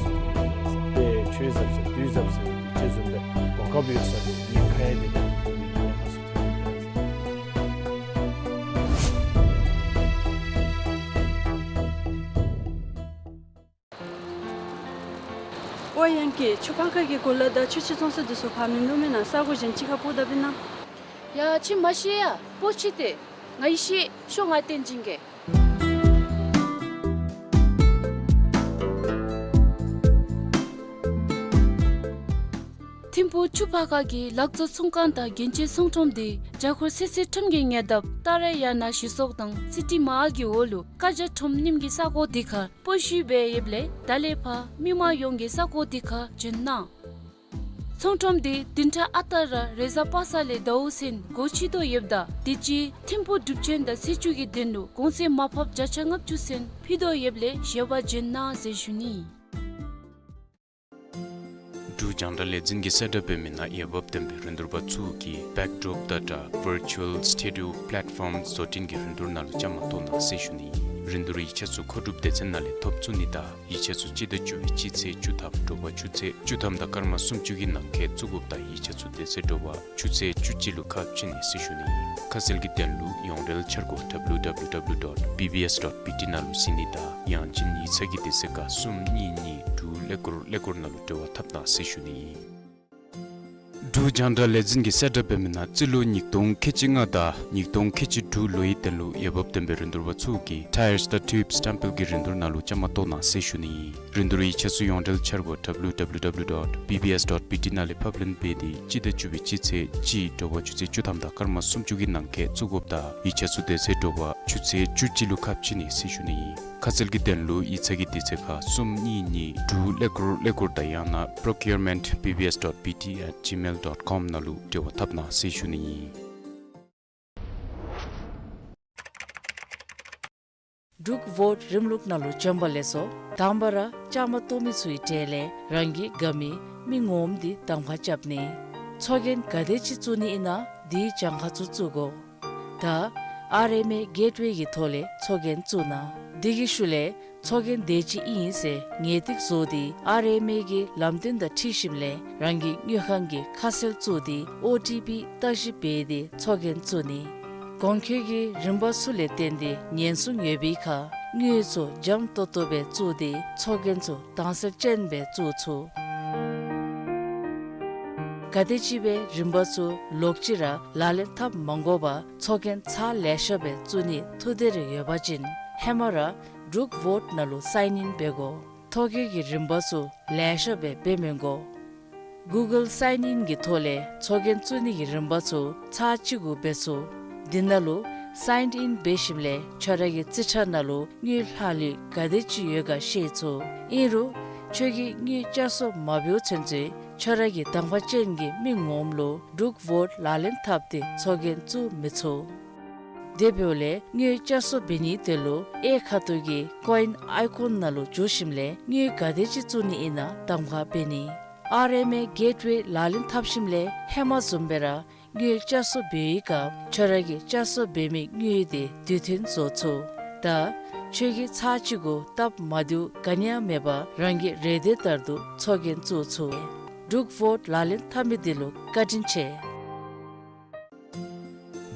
དེ་ཆོས་ཟབ་ཟེར་དུས་ཟབ་ཟེར་ཅེས་བཟུམ་སྦེ་གོ་སྐབས་ཡོད་ས་ལུ་ཉེན་ཁ་ཡང་དེ་ལས་ཉེན་ཁ་ཚུ་ཐོན་འདུག་པས་ཟེར། ཨོ་ཡང་ཀི་ཆུ་ཕག་ཁ་གི་གུ་ལ་དང་ཆུ་ཆེ་ཚོང་ས་འདི་ཚུ་ཕར་མིན་འདུག་མེན་ན། ས་གོ་གཞན་ཅིག་ཁར་སྤོ་ད་པིན་ན། ཡ་ཁྱོད་མ་ཤེས་ཡ། སྤོ་ཅི་ཏེ། ང་ཡི་ཤེས། ཤོག་ང་བསྟན་བྱིན་གེ། ཐིམ་ཕུག་ཆུ་ཕག་ཁ་གི་ལག་བཟོ་ཚོང་ཁང་དང་རྒྱན་ཆའི་ཚོང་ཁྲོམ་དེ་རྒྱ་སྒོར་སེར་སེར་ཁྲོམ་གྱི་ཉེ་འདབས་ཏཱ་ར་ཡ་ན་ཞི་སོག་དང་སི་ཊི་མ་ཧཱལ་གྱི་འོག་ལུ་ཀ་ཇ་ཁྲོམ་རྙིངམ་གི་ས་གོ་དེ་ཁར་སྤོ་བཤུད་འབད་ཡོདཔ་ལས་ད་ལས་ཕར་མི་མང་ཡོངས་ཀྱིས་ས་གོ་དེ་ཁར་འབྱོན་གནང་། ཚོང་ཁྲོམ་དེ་བདུན་ཕྲག་ཨ་རྟག་ར་རེས་གཟའ་པ་སངས་ལས་ཟླཝ་གསུམ་སྒོ་ཕྱེ་དོ་ཡོདཔ་ད་དུས་ཅི་ཐིམ་ཕུག་སྒྲུབ་ཆེན་དང་ཚེས་བཅུ་གི་དོན་ལུ་གོང་ཚད་མར་ཕབ་བརྒྱ་ཆ་ལྔ་བཅུ་ཚུན་ཕུལ་དོ་ཡོདཔ་ལས་ཞལ་པར་འབྱོན་གནང་ཟེར་ཞུ་ནི། འབྲུག་རྒྱང་བསྒྲགས་ལས་འཛིན་གྱིས་གསལ་བསྒྲགས་འབད་མི་ནང་འོས་འབབ་ལྡན་པའི་རིན་བསྡུར་པ་ཚུ་གིས་བེཀ་ཌོརོཔ་དང་སྦྲགས་ཝར་ཅུ་ཨལ་སི་ཊུ་ཌི་ཡོ་པ་ལེཊ་ཕོརམ་བཟོ་སྐྲུན་གྱི་རིན་བསྡུར་ནང་ལུ་བཅའ་མར་གཏོགས་གནང་ཟེར་ཞུ་ནི། རིན་བསྡུར་ཡིག་ཆ་ཚུ་མཁོ་སྒྲུབ་སྡེ་ཚན་ནང་ལས་ཐོབ་ཚུགས་ནི་དང་ཡིག་ཆ་ཚུ་སྤྱི་ཟླ་བཅུ་པའི་སྤྱི་ཚེས་བཅུ་ཐམ་དྲོ་པ་ཆུ་ཚོད་བཅུ་ཐམ་དང་སྐར་མ་སུམ་ཅུ་གི་ནང་འཁོད་བཙུགས་དགོཔ་དང་ཡིག་ཆ་ཚུ་དེ་ཚེ་དྲོ་པ་ཆུ་ཚོད་བཅུ་གཅིག་ལུ་ཁ་ཕྱེ་ནི་ཟེར་ཞུ་ནི། ཁ་གསལ་གྱི་དོན་ལུ་ཡོངས་འབྲེལ་འཆར་སྒོ་W W W dot B B S dot B T ནང་ལུ་གཟིགས་ནི་དང་ཡང་ཅིན་ཡིག་ཚང་གི་དུས་ཚོད་ཁར་གསུམ་གཉིས་གཉིས་དྲུག་ཀླད་ཀོར་ཀླད་ཀོར་ནང་ལུ་འབྲེལ་བ་འཐབ་གནང་ཟེར་ཞུ་ནི། འབྲུག་རྒྱང་བསྒྲགས་ལས་འཛིན་གྱིས་གསལ་བསྒྲགས་འབད་མི་ནང་རྩིས་ལོ་ཉིས་སྟོང་ཁལ་གཅིག་ལྔ་དང་ཉིས་སྟོང་ཁལ་གཅིག་དྲུག་ལོའི་དོན་ལུ་འོས་འབབ་ལྡན་པའི་རིན་བསྡུར་པ་ཚུ་གིས་ཊ་ཡརསི་དང་ཊིའུབསི་སི་ཊམ་པེལ་གྱི་རིན་བསྡུར་ནང་ལུ་བཅའ་མར་གཏོགས་གནང་ཟེར་ཞུ་ནི། རིན་བསྡུར་ཡིག་ཆ་ཚུ་ཡོངས་འབྲེལ་འཆར་སྒོ་W W W dot B B S dot B T ནང་ལས་ཕབ་ལེན་འབད་དེ་སྤྱི་ཟླ་བཅུ་པའི་སྤྱི་ཚེས་གཅིག་དྲོ་པ་ཆུ་ཚོད་བཅུ་ཐམ་དང་སྐར་མ་སུམ་ཅུ་གི་ནང་འཁོད་བཙུགས་དགོཔ་དང་ཡིག་ཆ་ཚུ་དེ་ཚེ་དྲོ་པ་ཆུ་ཚོད་བཅུ་གཅིག་ལུ་ཁ་ཕྱེ་ནི་ཟེར་ཞུ་ནི། ཁ་གསལ་གྱི་དོན་ལུ་ཡིག་ཚང་གི་དུས་ཚོད་ཁར་གསུམ་གཉིས་གཉིས་དྲུག་ཀླད་ཀོར་ཀླད་ཀོར་དང་ཡང་ན་procurement B B S dot B T at gmail dot com ནང་ལུ་འབྲེལ་བ་འཐབ་གནང་ཟེར་ཞུ་ནི། འབྲུག་ཝོཊ་རིམ་ལུགས་ནང་ལུ་བྱོན་པ་ལེགས་སོ། དང་པ་ར་བཅའ་མར་གཏོགས་མི་ཚུའི་གྲས་ལས་རང་གི་དགའ་མི་མི་ངོམ་དེ་གདམ་ཁ་རྐྱབ་ནི། ཚོགས་རྒྱན་ག་དེ་ཅིག་བཙུགས་ནི་ཨིན་ན་དེའི་གྱངས་ཁ་ཚུ་བཙུགས་དགོ། ད་ཨར་ཨེམ་ཨེ་གེཊ་ཝེ་གི་ཐོག་ལས་ཚོགས་རྒྱན་བཙུགས་གནང་། དེ་གི་ཤུལ་ལས་ཚོགས་རྒྱན་དེ་ཅིག་ཨིན་ཟེར་ངེས་ཏིག་བཟོ་སྟེ་ཨར་ཨེམ་ཨེ་གི་ལམ་སྟོན་དང་འཁྲིལ་ཞིནམ་ལས་རང་གི་དངུལ་ཁང་གི་ཁ་གསལ་བཙུགས་ཏེ་ཨོ་ཊི་པི་བརྟག་ཞིབ་འབད་དེ་ཚོགས་རྒྱན་བཙུགས་ནི། གོང་འཁོད་ཀྱི་རིམ་པ་ཚུ་ལས་བརྟེན་ཏེ་ཉེན་སྲུང་ཡོད་པའི་ཁར་དངུལ་ཚུ་འཇམ་ཏོག་ཏོ་སྦེ་བཙུགས་ཏེ་ཚོགས་རྒྱན་ཚུ་དྭངས་གསལ་ཅན་སྦེ་བཙུགས་ཚུགས། ག་དེ་ཅིག་སྦེ་རིམ་པ་ཚུ་ལོག་ཅི་ར་ལག་ལེན་འཐབ་མ་དགོ་པར་ཚོགས་རྒྱན་ཚར་ལེ་ཤ་སྦེ་བཙུགས་ནི་ཐུགས་འདོད་རེ་ཡོད་པ་ཅིན་ཧེ་མ་ར་འབྲུག་ཝོཊ་ནང་ལུ་སའིན་ཨིན་འབད་དགོ། ཐོ་བཀོད་ཀྱི་རིམ་པ་ཚུ་ལེ་ཤ་སྦེ་འབད་མི་དགོ། གུ་གཱལ་སའིན་ཨིན་གྱི་ཐོག་ལས་ཚོགས་རྒྱན་བཙུགས་ནི་གི་རིམ་པ་ཚུ་ཚར་གཅིག་གུ་འབད་ཚུགས། དེ་ནང་ལུ་སའིན་ཨིན་འབད་ཞིནམ་ལས་ཁྱོད་ར་གི་རྩིས་ཁྲ་ནང་ལུ་དངུལ་ལྷག་ལུས་ག་དེ་ཅིག་ཡོད་ག་ཤེས་ཚུགས། ཨིན་རུང་ཁྱོད་ཀྱིས་དངུལ་བསྐྱར་གསོ་མ་འབདཝ་ཚུན་ཚོད་ཁྱོད་ར་གི་དང་པ་ཅན་གྱི་མི་ངོམ་ལུ་འབྲུག་ཝོཊ་ལག་ལེན་འཐབ་སྟེ་ཚོགས་རྒྱན་བཙུགས་མི་ཚུགས། དེ་འབདཝ་ལས་དངུལ་བསྐྱར་གསོ་འབད་ནིའི་དོན་ལུ་གཡས་ཁ་ཐུག་གི་ཀོ་ཨིན་ཨའི་ཀོན་ནང་ལུ་འཛུལ་ཞིནམ་ལས་དངུལ་ག་དེ་ཅིག་བཙུགས་ནི་ཨིན་ན་གདམ་ཁ་འབད་ནི། ཨར་ཨེམ་ཨེ་གེཊ་ཝེ་ལག་ལེན་འཐབ་ཞིནམ་ལས་ཧེ་མ་བཟུམ་སྦེ་ར་དངུལ་བསྐྱར་གསོ་འབད་བའི་སྐབས་ཁྱོད་ར་གི་བསྐྱར་གསོ་འབད་མི་དངུལ་དེ་དུས་མཐུན་བཟོ་ཚུགས། ད་ཁྱོད་ཀྱིས་ཚར་གཅིག་གུ་སྟབས་མ་བདེཝ་ག་ནི་ཡང་མེད་པར་རང་གི་རེ་འདོད་ལྟར་དུ་ཚོགས་རྒྱན་བཙུགས་ཚུགས། འབྲུག་ཝོཊ་ལག་ལེན་འཐབ་མི་དེ་ལུ་བཀའ་དྲིན་ཆེ།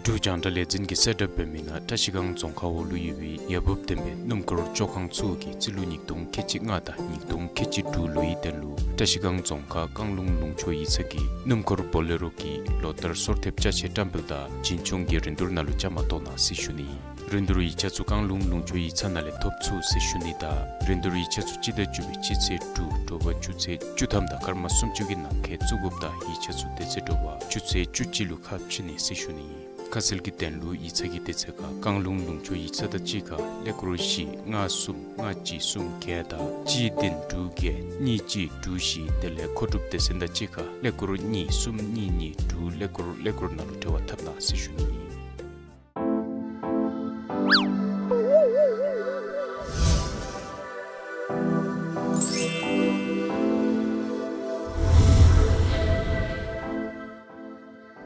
འབྲུག་རྒྱང་བསྒྲགས་ལས་འཛིན་གྱིས་གསལ་བསྒྲགས་འབད་མི་ནང་བཀྲ་ཤིས་སྒང་རྫོང་ཁག་འོག་ལུ་ཡོད་པའི་འོས་འབབ་ལྡན་པའི་སྣུམ་འཁོར་བཅོ་ཁང་ཚུ་གིས་རྩིས་ལོ་ཉིས་སྟོང་ཁལ་གཅིག་ལྔ་དང་ཉིས་སྟོང་ཁལ་གཅིག་དྲུག་ལོའི་དོན་ལུ་བཀྲ་ཤིས་སྒང་རྫོང་ཁག་བཀང་ལུང་ལུང་ཕྱོགས་ཡིག་ཚང་གི་སྣུམ་འཁོར་བོ་ལེ་རོ་གི་ལོ་ལྟར་སོར་ཐེབས་ཅ་ཆས་བཀྲམ་སྤེལ་དང་བྱིན་ཆུང་གི་རིན་བསྡུར་ནང་ལུ་བཅའ་མར་གཏོགས་གནང་ཟེར་ཞུ་ནི། རིན་བསྡུར་ཡིག་ཆ་ཚུ་བཀང་ལུང་ལུང་ཕྱོགས་ཡིག་ཚང་ནང་ལས་ཐོབ་ཚུགས་ཟེར་ཞུ་ནི་དང་རིན་བསྡུར་ཡིག་ཆ་ཚུ་སྤྱི་ཟླ་བཅུ་པའི་སྤྱི་ཚེས་དྲུག་དྲོ་པ་ཆུ་ཚོད་བཅུ་ཐམ་དང་སྐར་མ་སུམ་ཅུ་གི་ནང་འཁོད་བཙུགས་དགོཔ་དང་ཡིག་ཆ་ཚུ་དེ་ཚེ་དྲོ་པ་ཆུ་ཚོད་བཅུ་གཅིག་ལུ་ཁ་ཕྱེ་ནི་ཟེར་ཞུ་ནི། ཁ་གསལ་གྱི་དོན་ལུ་ཡིག་ཚང་གི་དུས་ཚོད་ཁར་བཀང་ལུང་ལུང་ཕྱོགས་ཡིག་ཚང་དང་གཅིག་ཁར་ཀླད་ཀོར་བཞི་ལྔ་གསུམ་ལྔ་གཅིག་གསུམ་བརྒྱད་དང་གཅིག་བདུན་དྲུག་བརྒྱད་གཉིས་གཅིག་དྲུག་བཞི་དེ་ལས་མཁོ་སྒྲུབ་སྡེ་ཚན་དང་གཅིག་ཁར་ཀླད་ཀོར་གཉིས་གསུམ་གཉིས་གཉིས་དྲུག་ཀླད་ཀོར་ཀླད་ཀོར་ནང་ལུ་འབྲེལ་བ་འཐབ་གནང་ཟེར་ཞུ་ནི།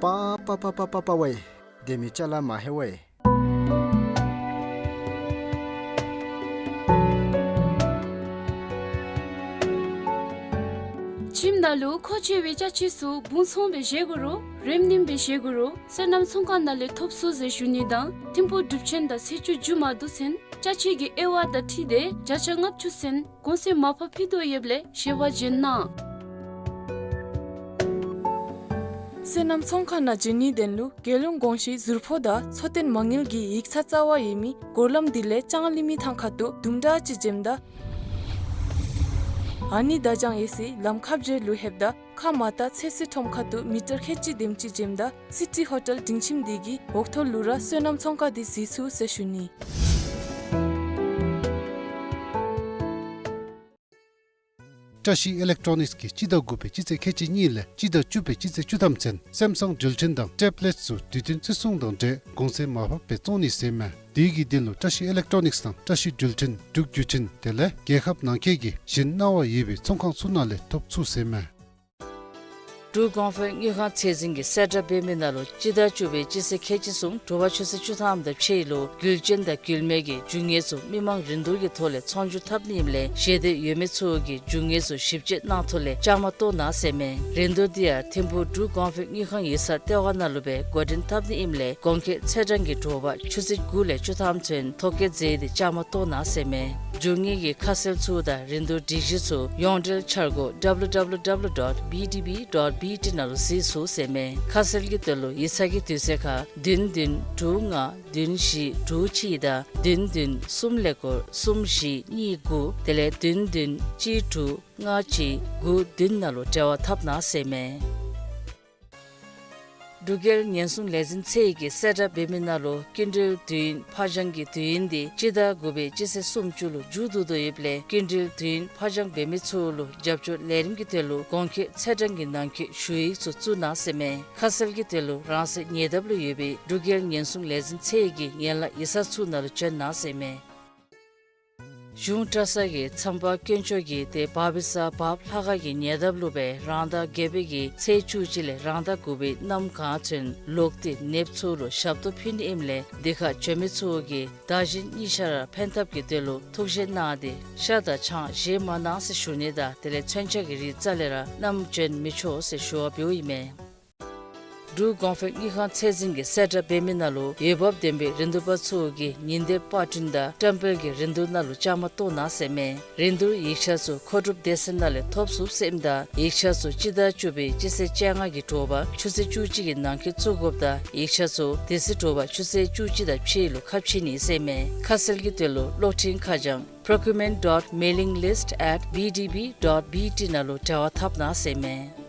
པ་པ་པ་པ་པ་པ་ཝེ། སྡོད་མི་ཅ་ལ་མ་ཧེ་ཝེ། ཁྱིམ་ནང་ལུ་མཁོ་ཆེ་བའི་ཅ་ཆས་ཚུ་སྦུང་ཚང་སྦེ་བཞེས་དགོ་རུང་རིམ་རིམ་སྦེ་བཞེས་དགོ་རུང་སོ་ནམ་ཚོང་ཁང་ནང་ལས་ཐོབ་ཚུགས་ཟེར་ཞུ་ནི་དང་ཐིམ་ཕུག་སྒྲུབ་ཆེན་དང་ཚེས་བཅུ་མཇུག་མ་བསྡུ་ཚུན་ཅ་ཆས་ཀྱི་དབྱེ་བ་དང་འཁྲིལ་ཏེ་བརྒྱ་ཆ་ལྔ་བཅུ་ཚུན་གོང་ཚད་མར་ཕབ་ཕུལ་དོ་ཡོདཔ་ལས་ཞལ་པར་བྱོན་གནང་། སོ་ནམ་ཚོང་ཁང་ནང་འབྱོན་ནིའི་དོན་ལུ་རྒྱལ་ཡོངས་གོང་ཞུའི་ཟུར་ཕོགས་དང་འཚོ་རྟེན་མ་དངུལ་གྱི་ཡིག་ཚང་རྩ་བ་ཡོད་མི་སྒོ་ལམ་དེ་ལས་ལྕང་གླིང་མི་ཐང་ཁ་ཐུག་དུམ་གྲ་ཅིག་འབྱོནམ་ད་ ཨ་ནི་ད་ཅང་ཡེ་སི་ལམ་ཁ་བརྒྱད་ལུ་ལྷོདཔ་ད་ཁ་མ་བལྟ་ཚེ་སྲིད་ཁྲོམ་ཁ་ཐུག་མི་ཊར་ཁལ་གཅིག་དེམ་ཅིག་འགྱོཝ་ད་སི་ཊི་ཧོ་ཊེལ་སྡིངས་ཆ་དེ་གི་འོག་ཐོག་ལུ་ར་སོ་ནམ་ཚོང་ཁང་དེ་གཟིགས་ཚུགས་ཟེར་ཞུ་ནི། བཀྲ་ཤིས་ཨི་ལེག་ཊོ་ནིགསི་གིས་སྤྱི་ཟླ་དགུ་པའི་སྤྱི་ཚེས་ཁལ་གཅིག་གཉིས་ལས་སྤྱི་ཟླ་བཅུ་པའི་སྤྱི་ཚེས་བཅུ་ཐམ་ཚུན་སེམ་སང་འགྲུལ་འཕྲིན་དང་ཊེབ་ལེཊ་ཚུ་དུས་བསྟུན་བརྩི་སྲུང་དང་འབྲེལ་གོང་ཚད་མར་ཕབ་སྦེ་བཙོང་ནི་ཟེར་མས། དེ་གི་དོན་ལུ་བཀྲ་ཤིས་ཨི་ལེག་ཊོ་ནིགསི་དང་བཀྲ་ཤིས་འགྲུལ་འཕྲིན་འབྲུག་བརྒྱུད་འཕྲིན་དེ་ལས་རྒྱལ་ཁབ་ནང་འཁོད་ཀྱི་གཞན་གནང་བ་ཡོད་པའི་ཚོང་ཁང་ཚུ་ནང་ལས་ཐོབ་ཚུགས་ཟེར་མས། འབྲུག་གོང་འཕེལ་དངུལ་ཁང་ཚད་འཛིན་གྱིས་གསལ་བསྒྲགས་འབད་མི་ནང་ལུ་སྤྱི་ཟླ་བཅུ་པའི་སྤྱི་ཚེས་ཁལ་གཅིག་གསུམ་དྲོ་པ་ཆུ་ཚོད་བཅུ་ཐམ་དང་ཕྱེད་ལུ་རྒྱུ་ཅན་དང་རྒྱུ་མེད་ཀྱི་རྒྱུ་དངོས་ཚུ་མི་མང་རིན་བསྡུར་གྱི་ཐོག་ལས་ཚོང་སྒྱུར་འཐབ་ནི་ཨིནམ་ལས་ཞལ་འདེབས་ཡོད་མི་ཚུ་གིས་རྒྱུ་དངོས་ཚུ་ཞིབ་དཔྱད་གནང་ཐོག་ལས་བཅའ་མར་གཏོགས་གནང་ཟེར་མས། རིན་བསྡུར་འདི་ཡང་ཐིམ་ཕུག་འབྲུག་གོང་འཕེལ་དངུལ་ཁང་ཡིག་ཚང་ལྟེ་བ་ནང་ལུ་སྦེ་འགོ་འདྲེན་འཐབ་ནི་ཨིནམ་ལས་གོང་འཁོད་ཚེས་གྲངས་ཀྱི་དྲོ་པ་ཆུ་ཚོད་དགུ་ལས་བཅུ་ཐམ་ཚུན་ཐོ་བཀོད་མཛད་དེ་བཅའ་མར་གཏོགས་གནང་ཟེར་མས། རྒྱུ་དངོས་ཀྱི་ཁ་གསལ་ཚུ་དང་རིན་བསྡུར་སྒྲིག་གཞི་ཚུ་ཡོངས་འབྲེལ་འཆར་སྒོ་W W W dot B D B dot B T ནང་ལུ་གཟིགས་ཚུགས་ཟེར་མས། ཁ་གསལ་གྱི་དོན་ལུ་ཡིག་ཚང་གི་དུས་ཚོད་ཁར་བདུན་བདུན་དྲུག་ལྔ་བདུན་བཞི་དྲུག་གཅིག་དང་བདུན་བདུན་གསུམ་ཀླད་ཀོར་གསུམ་བཞི་གཉིས་དགུ་དེ་ལས་བདུན་བདུན་གཅིག་དྲུག་ལྔ་གཅིག་དགུ་བདུན་ནང་ལུ་འབྲེལ་བ་འཐབ་གནང་ཟེར་མས། འབྲུག་རྒྱལ་ཉེན་སྲུང་ལས་འཛིན་ཚད་ཀྱིས་གསལ་བསྒྲགས་འབད་མི་ནང་ལུ་སྐྱིན་འགྲུལ་དུས་ཡུན་ཕར་འགྱངས་ཀྱི་དུས་ཡུན་དེ་སྤྱི་ཟླ་དགུ་པའི་སྤྱི་ཚེས་སུམ་ཅུ་ལུ་མཇུག་བསྡུ་དོ་ཡོདཔ་ལས་སྐྱིན་འགྲུལ་དུས་ཡུན་ཕར་འགྱངས་འབད་མི་ཚུ་ལུ་རྒྱབ་སྐྱོར་ལས་རིམ་གྱི་དོན་ལུ་གོང་འཁོད་ཚེས་གྲངས་ཀྱི་ནང་འཁོད་ཞུ་ཡིག་ཚུ་བཙུགས་གནང་ཟེར་མས། ཁ་གསལ་གྱི་དོན་ལུ་རང་སོའི་ཉེ་འདབས་ལུ་ཡོད་པའི་འབྲུག་རྒྱལ་ཉེན་སྲུང་ལས་འཛིན་ཚད་ཀྱི་ཡན་ལག་ཡིག་ཚང་ཚུ་ནང་ལུ་བྱོན་གནང་ཟེར་མས། གཞུང་གྲྭ་ཚང་གི་མཚམས་པ་དཀོན་མཆོག་གི་ཏེ་བ་བི་ས་བབ་ལྷ་ཁང་གི་ཉེ་འདབས་ལུ་སྦེ་རང་ཟླ་བརྒྱད་པའི་གི་ཚེས་བཅུ་གཅིག་ལས་རང་ཟླ་དགུ་པའི་གནམ་གང་ཚུན་ལོག་སྟེ་ནདཔ་ཚུ་ལུ་ཞབས་ཏོག་ཕུལ་ནི་ཨིནམ་ལས་དེ་ཁར་བྱོན་མི་ཚུ་གིས་བདག་གཞན་གཉིས་ཆ་ར་ཕན་ཐབས་ཀྱི་དོན་ལུ་ཐུགས་བཞེད་གནང་སྟེ་ཤ་དང་ཆང་བཞེས་མ་གནང་ཟེར་ཞུ་ནི་དང་དེ་ལས་མཚོན་ཆ་གི་རིགས་རྩ་ལས་ར་བསྣམས་བྱོན་མི་ཆོག་ཟེར་ཞུ་བ་འབདཝ་ཨིན་མས། འབྲུག་གོང་འཕེལ་དངུལ་ཁང་ཚད་འཛིན་གྱིས་གསལ་བསྒྲགས་འབད་མི་ནང་ལུ་འོས་འབབ་ལྡན་པའི་རིན་བསྡུར་པ་ཚུ་གིས་ཉིན་དེབ་པར་སྐྲུན་དང་བཀྲམ་སྤེལ་གྱི་རིན་བསྡུར་ནང་ལུ་བཅའ་མར་གཏོགས་གནང་ཟེར་མས། རིན་བསྡུར་ཡིག་ཆ་ཚུ་མཁོ་སྒྲུབ་སྡེ་ཚན་ནང་ལས་ཐོབ་ཚུགས་ཟེར་ཨིནམ་ད་ཡིག་ཆ་ཚུ་སྤྱི་ཟླ་བཅུ་པའི་སྤྱི་ཚེས་བཅོ་ལྔ་གི་དྲོ་པ་ཆུ་ཚོད་བཅུ་གཅིག་གི་ནང་འཁོད་བཙུགས་དགོཔ་དང་ཡིག་ཆ་ཚུ་དེ་ཚེ་དྲོ་པ་ཆུ་ཚོད་བཅུ་གཅིག་དང་ཕྱེད་ལུ་ཁ་ཕྱེ་ནི་ཟེར་མས། ཁ་གསལ་གྱི་དོན་ལུ་གློག་འཕྲིན་ཁ་བྱང་procurement dot mailing list at B D B dot B T ནང་ལུ་འབྲེལ་བ་འཐབ་གནང་ཟེར་མས།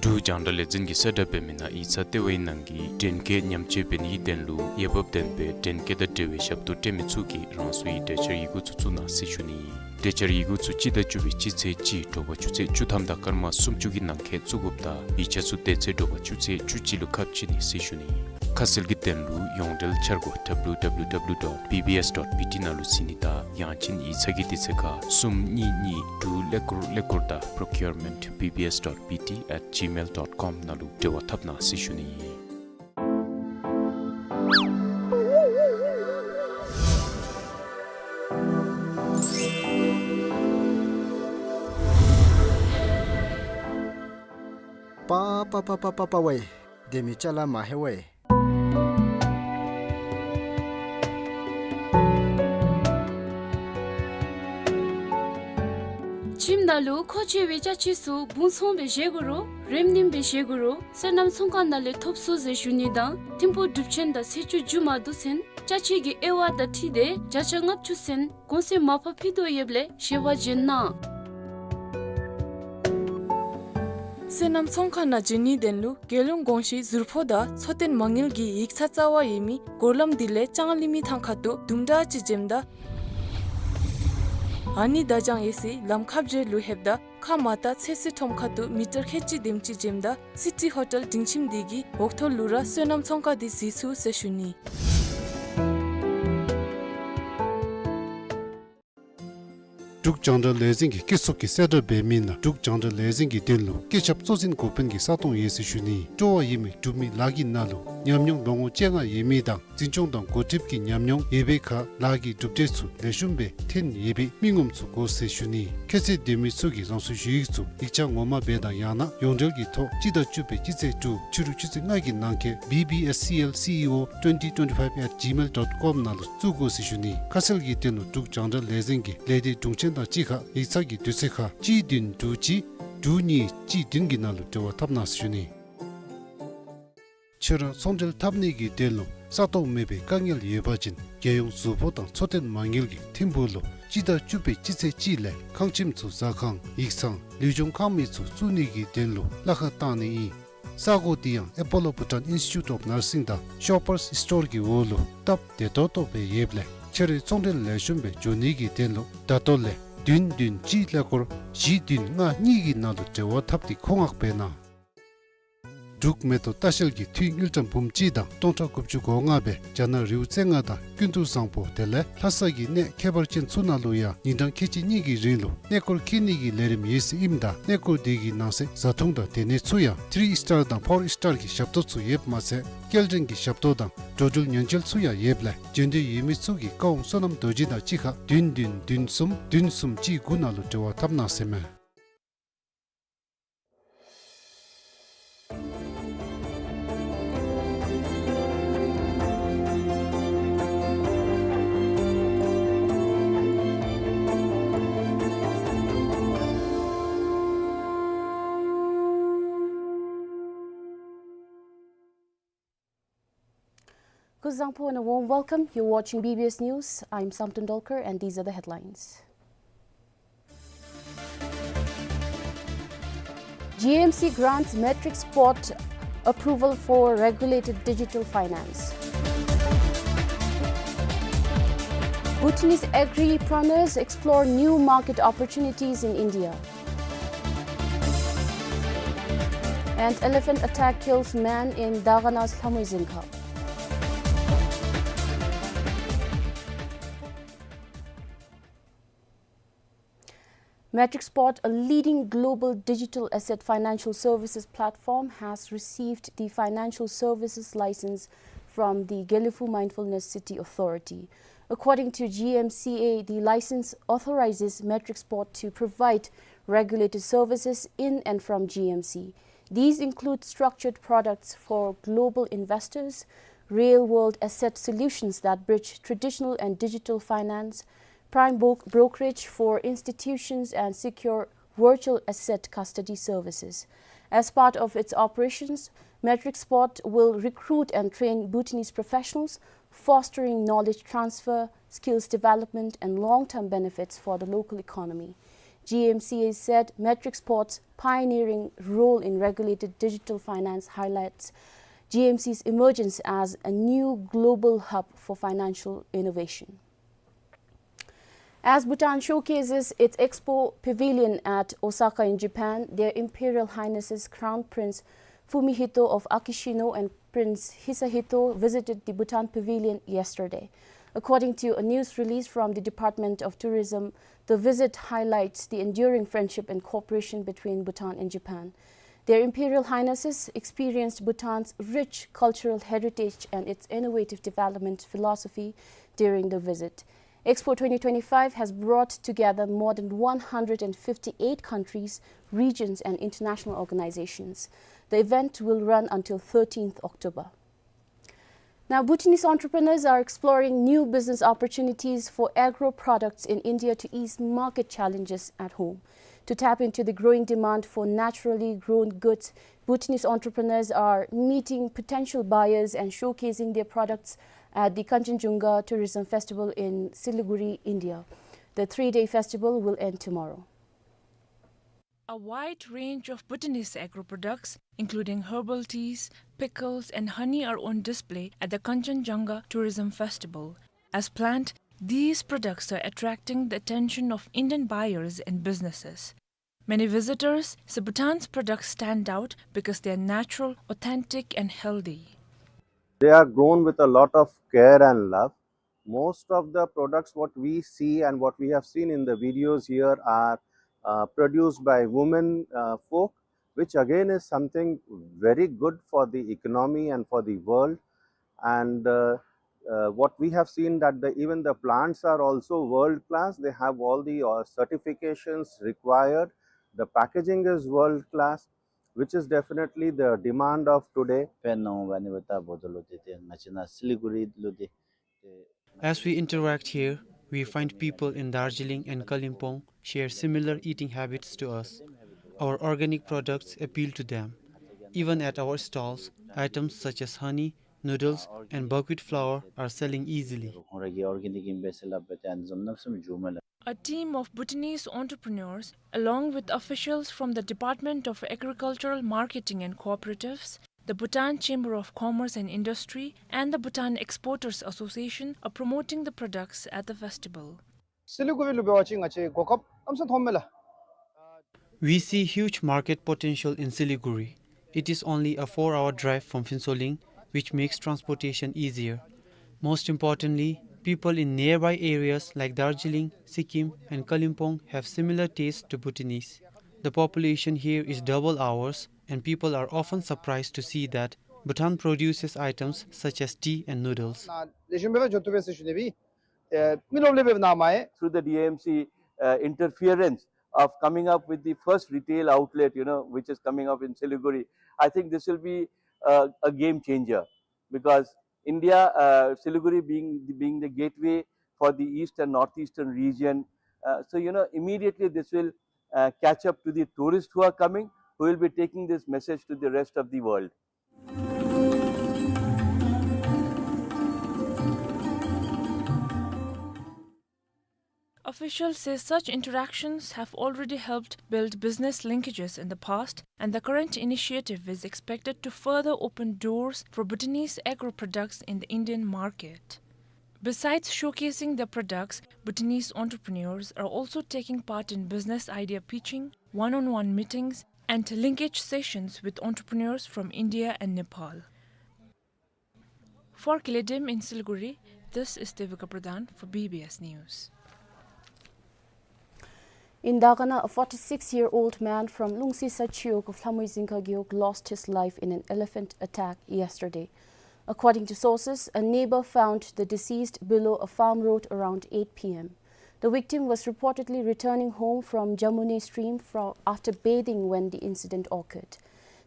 འབྲུག་རྒྱང་བསྒྲགས་ལས་འཛིན་གྱིས་གསལ་བསྒྲགས་འབད་མི་ནང་ཡིག་ཚང་ལྟེ་བའི་ནང་གི་འདྲེན་སྐས་ཉམས་བཅོས་འབད་ནིའི་དོན་ལུ་འོས་འབབ་ལྡན་པའི་འདྲེན་སྐས་དང་འབྲེལ་བའི་ཞབས་ཏོག་སྤྲོད་མི་ཚུ་གིས་རང་སོའི་གྲོས་འཆར་ཡི་གུ་ཚུ་བཙུགས་གནང་ཟེར་ཞུ་ནི། གྲོས་འཆར་ཡི་གུ་ཚུ་སྤྱི་ཟླ་བཅུ་པའི་སྤྱི་ཚེས་གཅིག་དྲོ་པ་ཆུ་ཚོད་བཅུ་ཐམ་དང་སྐར་མ་སུམ་ཅུ་གི་ནང་འཁོད་བཙུགས་དགོཔ་དང་ཡིག་ཆ་ཚུ་དེ་ཚེ་དྲོ་པ་ཆུ་ཚོད་བཅུ་གཅིག་ལུ་ཁ་ཕྱེ་ནི་ཟེར་ཞུ་ནི། ཁ་གསལ་གྱི་དོན་ལུ་ཡོངས་འབྲེལ་འཆར་སྒོ་W W W dot B B S dot B T ནང་ལུ་གཟིགས་ནི་དང་ཡང་ཅིན་ཡིག་ཚང་གི་དུས་ཚོད་ཁར་གསུམ་གཉིས་གཉིས་དྲུག་ཀླད་ཀོར་ཀླད་ཀོར་དང་procurement B B S dot B T at gmail dot com ནང་ལུ་འབྲེལ་བ་འཐབ་གནང་ཟེར་ཞུ་ནི། པ་པ་པ་པ་པ་པ་ཝེ། སྡོད་མི་ཅ་ལ་མ་ཧེ་ཝེ། ཁྱིམ་ནང་ལུ་མཁོ་ཆེ་བའི་ཅ་ཆས་ཚུ་སྦུང་ཚོང་སྦེ་བཞེས་དགོ་རུང་རེམ་རིམ་སྦེ་བཞེས་དགོ་རུང་སོ་ནམ་ཚོང་ཁང་ནང་ལས་ཐོབ་ཚུགས་ཟེར་ཞུ་ནི་དང་ཐིམ་ཕུག་གྲུབ་ཆེན་དང་ཚེས་བཅུ་མཇུག་མ་བསྡུ་ཚུན་ཅ་ཆས་ཀྱི་དབྱེ་བ་དང་འཁྲིལ་ཏེ་བརྒྱ་ཆ་ལྔ་བཅུ་ཚུན་གོང་ཚད་མར་ཕབ་ཕུལ་དོ་ཡོདཔ་ལས་ཞིབ་པ་བྱོན་གནང་། སོ་ནམ་ཚོང་ཁང་ནང་འབྱོན་ནིའི་དོན་ལུ་རྒྱལ་ཡོངས་གོང་ཞུའི་ཟུར་ཕོགས་དང་འཚོ་རྟེན་མ་དངུལ་གྱི་ཡིག་ཚང་རྩ་བ་ཡོད་མི་སྒོ་ལམ་དེ་ལས་ལྕང་གླིང་མི་ཐང་ཁ་ཐུག་དུམ་གྲ་ཅིག་འབྱོནམ་ད་ཨ་ནི་ད་ཅང་ཡེ་སི་ལམ་ཁ་བརྒྱད་ལུ་ལྷོདཔ་ད་ཁ་མ་བལྟ་ཚེ་སྲིད་ཁྲོམ་ཁ་ཐུག་མི་ཊར་ཁལ་གཅིག་དེམ་ཅིག་འབྱོནམ་ད་སི་ཊི་ཧོ་ཊེལ་སྡིངས་ཆ་དེ་གི་འོག་ཐོག་ལུ་ར་སོ་ནམ་ཚོང་ཁང་དེ་གཟིགས་ཚུགས་ཟེར་ཞུ་ནི། འབྲུག་རྒྱང་བསྒྲགས་ལས་འཛིན་གྱི་སྐྱིད་སྡུག་གི་གསལ་བསྒྲགས་འབད་མི་ནང་འབྲུག་རྒྱང་བསྒྲགས་ལས་འཛིན་གྱི་དོན་ལུ་སྐུ་ཞབས་གཙོ་འཛིན་འགོ་དཔོན་གྱི་ས་སྟོང་ཡོད་ཟེར་ཞུ་ནི། སྤྲོ་བ་ཡོད་མི་འབྲུག་མི་ལཱ་གི་ནང་ལུ་ཉམས་མྱོང་ལོ་ངོ་བཅོ་ལྔ་ཡོད་མི་དང་འཛིན་སྐྱོང་དང་འགོ་ཁྲིདཔ་གི་ཉམས་མྱོང་ཡོད་པའི་ཁར་ལཱ་གི་གྲུབ་འབྲས་ཚུ་ལེགས་ཤོམ་སྦེ་ཐོན་ཡོད་པའི་མི་ངོམ་ཚུ་དགོ་ཟེར་ཞུ་ནི། ཁྱད་ཚད་ལྡན་མི་ཚུ་གིས་རང་སོའི་ཞུ་ཡིག་ཚུ་ཡིག་ཆ་ངོ་མ་སྦེ་དང་ཡང་ན་ཡོངས་འབྲེལ་གྱི་ཐོག་སྤྱི་ཟླ་བཅུ་པའི་སྤྱི་ཚེས་དྲུག་ཕྱི་རུ་ཆུ་ཚོད་ལྔ་གི་ནང་འཁོད་B B S C L C E O twenty twenty-five at gmail dot com ནང་ལུ་བཙུགས་དགོ་ཟེར་ཞུ་ནི། ཁ་གསལ་གྱི་དོན་ལུ་འབྲུག་རྒྱང་བསྒྲགས་ལས་འཛིན་གྱི་ལས་སྡེ་དྲུང་ཆེན་དང་གཅིག་ཁར་ཡིག་ཚང་གི་དུས་ཚོད་ཁར་གཅིག་བདུན་དྲུག་གཅིག་དྲུག་གཉིས་གཅིག་བདུན་གྱི་ནང་ལུ་འབྲེལ་བ་འཐབ་གནང་ཟེར་ཞུ་ནི། ཁྱོད་ར་ཚོང་འབྲེལ་འཐབ་ནི་གི་དོན་ལུ་ས་སྟོང་མེད་པའི་དཀའ་ངལ་ཡོད་པ་ཅིན་རྒྱལ་ཡོངས་ཟུར་ཕོགས་དང་འཚོ་རྟེན་མ་དངུལ་གྱི་ཐིམ་ཕུག་ལུ་ སྤྱི་ཟླ་བཅུ་པའི་སྤྱི་ཚེས་གཅིག་ལས་ཁང་ཁྱིམ་ཚུ་ཟ་ཁང་ཡིག་ཚང་ལུས་སྦྱོང་ཁང་མིག་ཚུ་བཙུགས་ནི་གི་དོན་ལུ་ལཱ་ཁག་བཏང་ནི་ཨིན། ས་གོ་འདི་ཡང་Apollo Bhutan Institute of Nursing དང་Shoppers Stop གི་འོག་ལུ་སྟབས་བདེ་ཏོག་ཏོ་སྦེ་ཡོདཔ་ལས་ཁྱོད་རའི་ཚོང་འབྲེལ་ལེགས་ཤོམ་སྦེ་འགྱོ་ནི་གི་དོན་ལུ་ད་ལྟོ་ལས་བདུན་བདུན་གཅིག་ཀླད་ཀོར་བཞི་བདུན་ལྔ་གཉིས་ཀྱི་ནང་ལུ་འབྲེལ་བ་འཐབ་སྟེ་མཁོ་མངགས་འབད་གནང་། འབྲུག་མེ་ཏོག་ལྟ་བཤལ་གྱི་འཐུས་དངུལ་ཀྲམ་འབུམ་གཅིག་དང་སྟོང་ཕྲག་དགུ་བཅུ་གོ་ལྔ་སྦེ་རྒྱ་ནག་རི་བོ་རྩེ་ལྔ་དང་ཀུན་ཏུ་བཟང་པོ་དེ་ལས་ལྷ་ས་གི་གནས་ཁྱད་པར་ཅན་ཚུ་ནང་ལུ་ཡང་ཉིན་གྲངས་ཁལ་གཅིག་གཉིས་ཀྱི་རིང་ལུ་གནས་སྐོར་འཁྱིད་ནི་གི་ལས་རིམ་ཡོད་ཟེར་ཨིནམ་ད་གནས་སྐོར་དེ་གི་ནང་གསེས་བཟའ་འཐུང་དང་སྡོད་གནས་ཚུ་ཡང་ཐི་རི་ཨིསི་ཊར་དང་ཕོར་ཨིསི་ཊར་གྱི་ཞབས་ཏོག་ཚུ་ཡོདཔ་མ་ཚད་སྐྱེལ་འདྲེན་གྱི་ཞབས་ཏོག་དང་འགྲོ་འགྲུལ་ཉེན་བཅོལ་ཚུ་ཡང་ཡོདཔ་ལས་འབྱོན་འདོད་ཡོད་མི་ཚུ་གིས་བཀའ་དབང་བསོད་ནམས་རྡོ་རྗེ་དང་གཅིག་ཁར་བདུན་བདུན་བདུན་གསུམ་བདུན་གསུམ་གཅིག་དགུ་ནང་ལུ་འབྲེལ་བ་འཐབ་གནང་ཟེར་མས། Kuzuzangpo and a warm welcome. You're watching B B S News. I'm Samten Dolkar and these are the headlines. G M C grants Matrix Port approval for regulated digital finance. Bhutanese agripreneurs explore new market opportunities in India. And elephant attack kills man in Dagana's Lhamui Zingkha. Matrix Port, a leading global digital asset financial services platform, has received the financial services license from the Gelephu Mindfulness City Authority. According to G M C A, the license authorizes Matrix Port to provide regulated services in and from G M C. These include structured products for global investors, real-world asset solutions that bridge traditional and digital finance, prime bro-, brokerage for institutions, and secure virtual asset custody services. As part of its operations, Matrix Port will recruit and train Bhutanese professionals, fostering knowledge transfer, skills development, and long-term benefits for the local economy. G M C A said Matrix Port's pioneering role in regulated digital finance highlights G M C's emergence as a new global hub for financial innovation. As Bhutan showcases its expo pavilion at Osaka in Japan, Their Imperial Highnesses Crown Prince Fumihito of Akishino and Prince Hisahito visited the Bhutan Pavilion yesterday. According to a news release from the Department of Tourism, the visit highlights the enduring friendship and cooperation between Bhutan and Japan. Their Imperial Highnesses experienced Bhutan's rich cultural heritage and its innovative development philosophy during the visit. Expo twenty twenty-five has brought together more than one hundred and fifty-eight countries, regions, and international organizations. The event will run until thirteenth October. Now, Bhutanese entrepreneurs are exploring new business opportunities for agro products in India to ease market challenges at home. To tap into the growing demand for naturally grown goods, Bhutanese entrepreneurs are meeting potential buyers and showcasing their products at the Kanchenjunga Tourism Festival in Siliguri, India. The three-day festival will end tomorrow. A wide range of Bhutanese agro-products, including herbal teas, pickles, and honey, are on display at the Kanchenjunga Tourism Festival. As planned, these products are attracting the attention of Indian buyers and businesses. Many visitors say Bhutan's products stand out because they are natural, authentic, and healthy. They are grown with a lot of care and love. Most of the products what we see and what we have seen in the videos here are, uh, produced by women, uh, folk, which again is something very good for the economy and for the world. And, uh, uh, what we have seen that the, even the plants are also world class. They have all the, uh, certifications required. The packaging is world class, which is definitely the demand of today. དཔེར་ན་ཝ་ནི་བ་ད་བོ་དོ་ལོ་ཏེ་ཏེ་ང་བཅས་ན་སི་ལི་གུ་རི་ལུ་ཏེ་ཏེ། As we interact here, we find people in Darjeeling and Kalimpong share similar eating habits to us. Our organic products appeal to them. Even at our stalls, items such as honey, noodles, and buckwheat flour are selling easily. ཁོང་ར་གི་ཨོར་གེ་ནིག་ཨིན་པས་ཟེར་སླབ་སྦེ་ཏེ་ཨ་ནི་བཟུམ་གནམ་མེད་ས་མེད་མཇུག་མ་ལ། A team of Bhutanese entrepreneurs, along with officials from the Department of Agricultural Marketing and Cooperatives, the Bhutan Chamber of Commerce and Industry, and the Bhutan Exporters Association, are promoting the products at the festival. སི་ལི་གུ་རི་ལུ་འབད་བ་ཅིན་ང་བཅས་གོ་སྐབས་གནམ་ས་མཐོངམ་མས་ལགས། We see huge market potential in Siliguri. It is only a four-hour drive from Phuentsholing, which makes transportation easier. Most importantly, people in nearby areas like Darjeeling, Sikkim, and Kalimpong have similar tastes to Bhutanese. The population here is double ours, and people are often surprised to see that Bhutan produces items such as tea and noodles. ལེགས་ཤོམ་སྦེ་འགྱོ་བཏུབ་པས་ཟེར་ཞུ་ནི་སྦེ་ཨེ་མི་རློབས་ལས་འབདཝ་ནང་མ་ཡང་། Through the D M C, uh, interference of coming up with the first retail outlet, you know, which is coming up in Siliguri. I think this will be a, a game changer because India, uh, Siliguri being, being the gateway for the east and northeastern region. Uh, so, you know, immediately this will, uh, catch up to the tourists who are coming, who will be taking this message to the rest of the world. Officials say such interactions have already helped build business linkages in the past, and the current initiative is expected to further open doors for Bhutanese agro products in the Indian market. Besides showcasing their products, Bhutanese entrepreneurs are also taking part in business idea pitching, one-on-one meetings, and linkage sessions with entrepreneurs from India and Nepal. For Kiledim in Siliguri, this is Devika Pradhan for B B S News. In Dagana, a forty-six-year-old man from Lungsisa Chiwog of Lhamui Dzingkha Gewog lost his life in an elephant attack yesterday. According to sources, a neighbor found the deceased below a farm road around eight P M. The victim was reportedly returning home from Jamune stream fro-, after bathing when the incident occurred.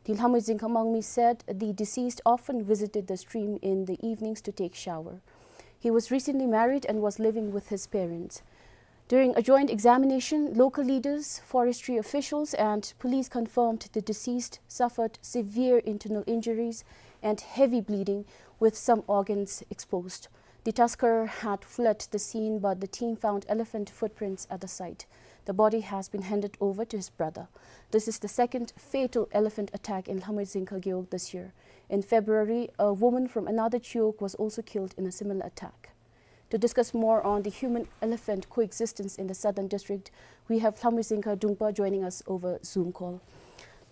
The Lhamui Dzingkha Mangmi said the deceased often visited the stream in the evenings to take shower. He was recently married and was living with his parents. During a joint examination, local leaders, forestry officials, and police confirmed the deceased suffered severe internal injuries and heavy bleeding, with some organs exposed. The tusker had fled the scene, but the team found elephant footprints at the site. The body has been handed over to his brother. This is the second fatal elephant attack in Lhamui Dzingkha Gewog this year. In February, a woman from another Chiwog was also killed in a similar attack. To discuss more on the human-elephant coexistence in the southern district, we have Lhamui Dzingkha Drungpa joining us over Zoom call.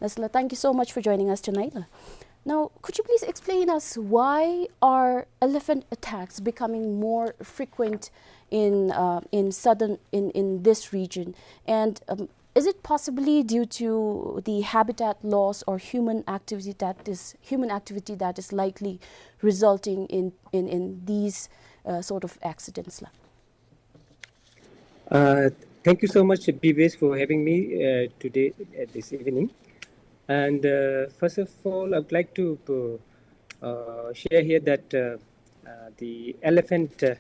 Lasila, thank you so much for joining us tonight. Now, could you please explain us why are elephant attacks becoming more frequent in, uh, in southern, in, in this region? And, um, is it possibly due to the habitat loss or human activity that is, human activity that is likely resulting in, in, in these, uh, sort of accidents la? Uh, thank you so much, B B S, for having me, uh, today, uh, this evening. And, uh, first of all, I would like to, uh, uh, share here that, uh, uh, the elephant, uh,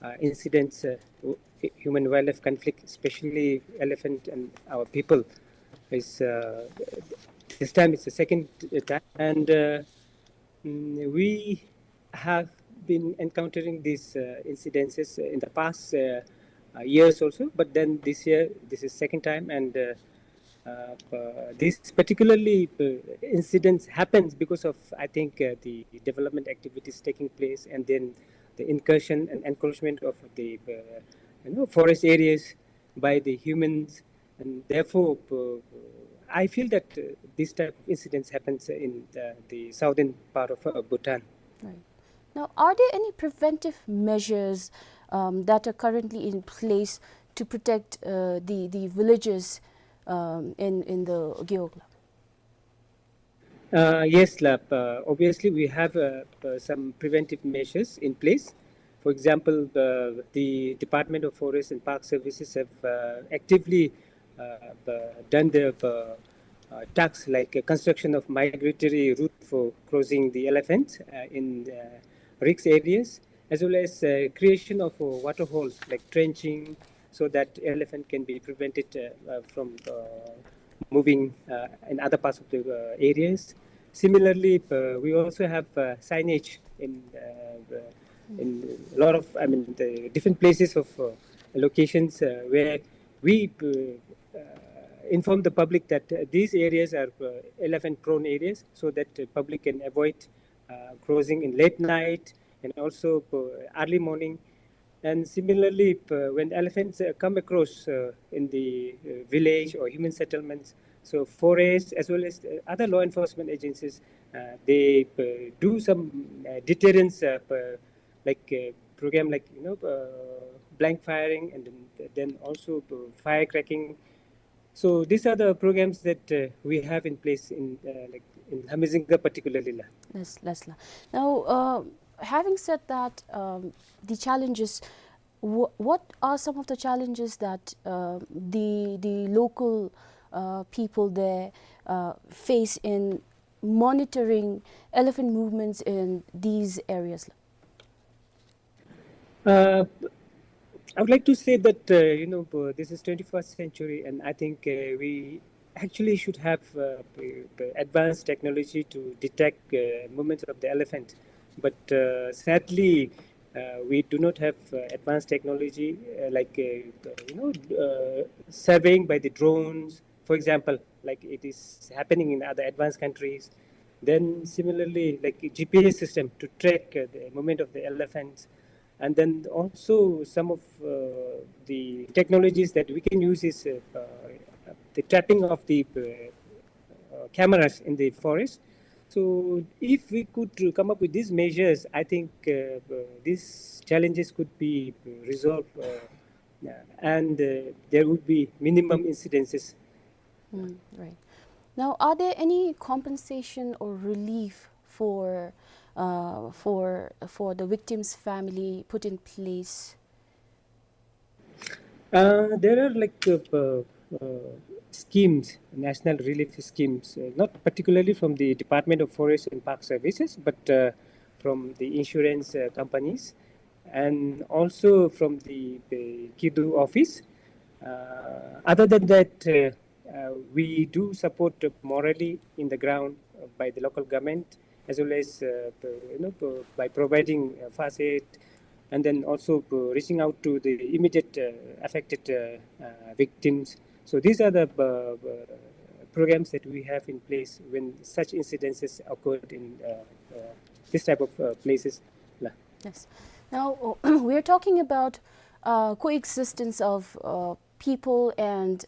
uh, incidents, uh, hu-, human-wildlife conflict, especially elephant and our people, is, uh, this time it's the second time. And, uh, mm, we have been encountering these, uh, incidences in the past, uh, uh, years also, but then this year, this is second time, and, uh, uh, uh, this particularly, uh, incidents happens because of, I think, uh, the development activities taking place, and then the incursion and encroachment of the, uh, you know, forest areas by the humans, and therefore, uh, I feel that, uh, this type of incidents happens in the, the southern part of, uh, Bhutan. Right. Now, are there any preventive measures, um, that are currently in place to protect, uh, the, the villages, um, in, in the Gewog la? Uh, yes, la, uh, obviously we have, uh, uh, some preventive measures in place. For example, uh, the Department of Forest and Park Services have, uh, actively, uh, uh, done their, uh, uh, tasks like, uh, construction of migratory route for crossing the elephants, uh, in, uh, risk areas, as well as, uh, creation of, uh, water holes like trenching, so that elephant can be prevented, uh, uh, from, uh, moving, uh, in other parts of the, uh, areas. Similarly, uh, we also have, uh, signage in, uh, the, in a lot of, I mean, the different places of, uh, locations, uh, where we, uh, uh, inform the public that, uh, these areas are, uh, elephant-prone areas, so that, uh, public can avoid, uh, crossing in late night and also, uh, early morning. And similarly, uh, when elephants, uh, come across, uh, in the, uh, village or human settlements, so forest as well as, uh, other law enforcement agencies, uh, they, uh, do some, uh, deterrence, uh, uh, like, uh, program like, you know, uh, blank firing and then, then also, uh, firecracking. So these are the programs that, uh, we have in place in, uh, like, in Lhemyizingka particularly la. Yes, yes la. Now, uh, having said that, um, the challenges, wh- what are some of the challenges that, uh, the the local, uh, people there, uh, face in monitoring elephant movements in these areas? Uh, I would like to say that, uh, you know, uh, this is twenty-first century, and I think, uh, we actually should have, uh, p- p- advanced technology to detect, uh, movements of the elephant. But, uh, sadly, uh, we do not have, uh, advanced technology, uh, like, uh, you know, uh, surveying by the drones, for example, like it is happening in other advanced countries. Then similarly, like, G P S system to track, uh, the movement of the elephants. And then also some of, uh, the technologies that we can use is, uh, uh, the trapping of the, uh, uh, cameras in the forest. So if we could, uh, come up with these measures, I think, uh, uh, these challenges could be, uh, resolved, uh, uh, and, uh, there would be minimum incidences. Mm, right. Now, are there any compensation or relief for, uh, for, for the victims' family put in place? Uh, there are, like, uh, uh, uh, schemes, national relief schemes, uh, not particularly from the Department of Forest and Park Services, but, uh, from the insurance, uh, companies, and also from the, the KIDU office. Uh, other than that, uh, uh, we do support morally in the ground, uh, by the local government, as well as, uh, p- you know, p- by providing, uh, first aid, and then also, uh, reaching out to the immediate, uh, affected, uh, uh, victims. So these are the, uh, uh, programs that we have in place when such incidences occurred in, uh, uh, this type of, uh, places. La. Yes. Now, we are talking about, uh, coexistence of, uh, people and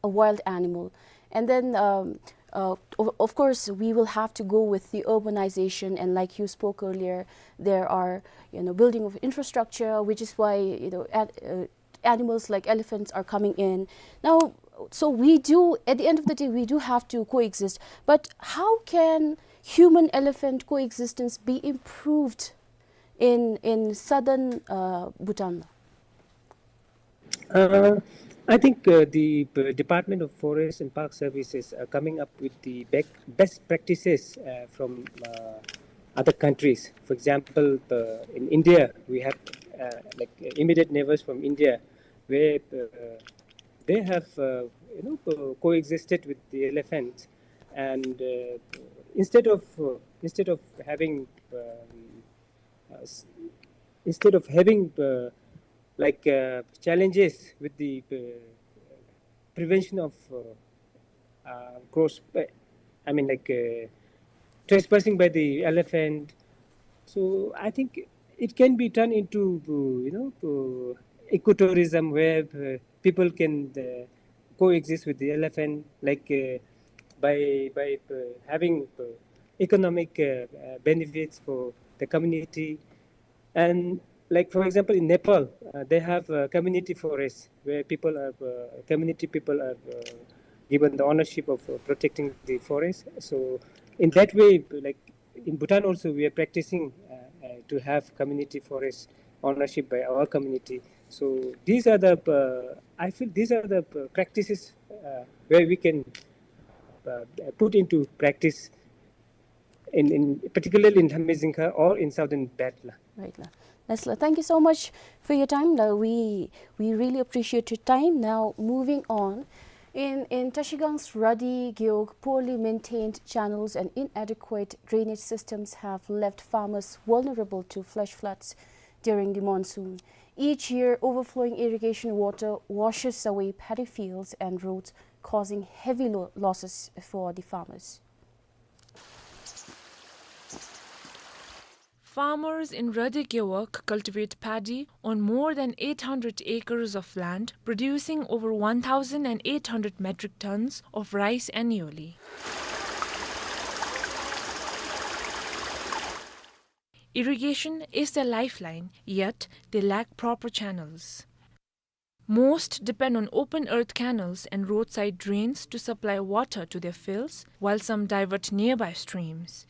a wild animal. And then, um, uh, of, of course, we will have to go with the urbanization. And like you spoke earlier, there are, you know, building of infrastructure, which is why, you know, at, uh, animals like elephants are coming in. Now, so we do, at the end of the day, we do have to coexist. But how can human-elephant coexistence be improved in, in southern, uh, Bhutan? Uh, I think, uh, the, uh, Department of Forest and Park Services are coming up with the bec- best practices, uh, from, uh, other countries. For example, uh, in India, we have, uh, like, uh, immediate neighbors from India, where, uh, they have, uh, you know, uh, coexisted with the elephants, and, uh, instead of, uh, instead of having, um, uh, s- instead of having, uh, like, uh, challenges with the, uh, prevention of, uh, uh, cross, uh, I mean, like, uh, trespassing by the elephant. So I think it can be turned into, uh, you know, uh, ecotourism, where, uh, people can, uh, coexist with the elephant, like, uh, by by, uh, having, uh, economic, uh, uh, benefits for the community. And, like, for example, in Nepal, uh, they have, uh, community forests where people are, uh, community people are, uh, given the ownership of, uh, protecting the forest. So in that way, like, in Bhutan also, we are practicing, uh, uh, to have community forest ownership by our community. So these are the, uh, I feel these are the, uh, practices, uh, where we can, uh, put into practice in, in particularly in Lhemyizingka or in southern Batla. Right la. Yes la. Thank you so much for your time la. We, we really appreciate your time. Now, moving on. In, in Trashigang's ruddy, gewog, poorly maintained channels and inadequate drainage systems have left farmers vulnerable to flash floods during the monsoon. Each year, overflowing irrigation water washes away paddy fields and roads, causing heavy lo-, losses for the farmers. Farmers in Rade Gewog cultivate paddy on more than eight hundred acres of land, producing over one thousand eight hundred metric tons of rice annually. Irrigation is their lifeline, yet they lack proper channels. Most depend on open earth canals and roadside drains to supply water to their fields, while some divert nearby streams.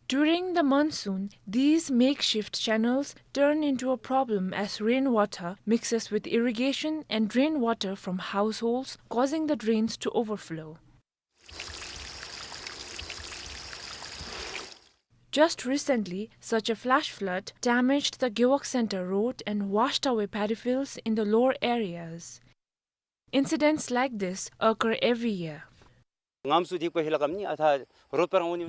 During the monsoon, these makeshift channels turn into a problem as rainwater mixes with irrigation and drain water from households, causing the drains to overflow. Just recently, such a flash flood damaged the Gewog Center Road and washed away paddy fields in the lower areas. Incidents like this occur every year. We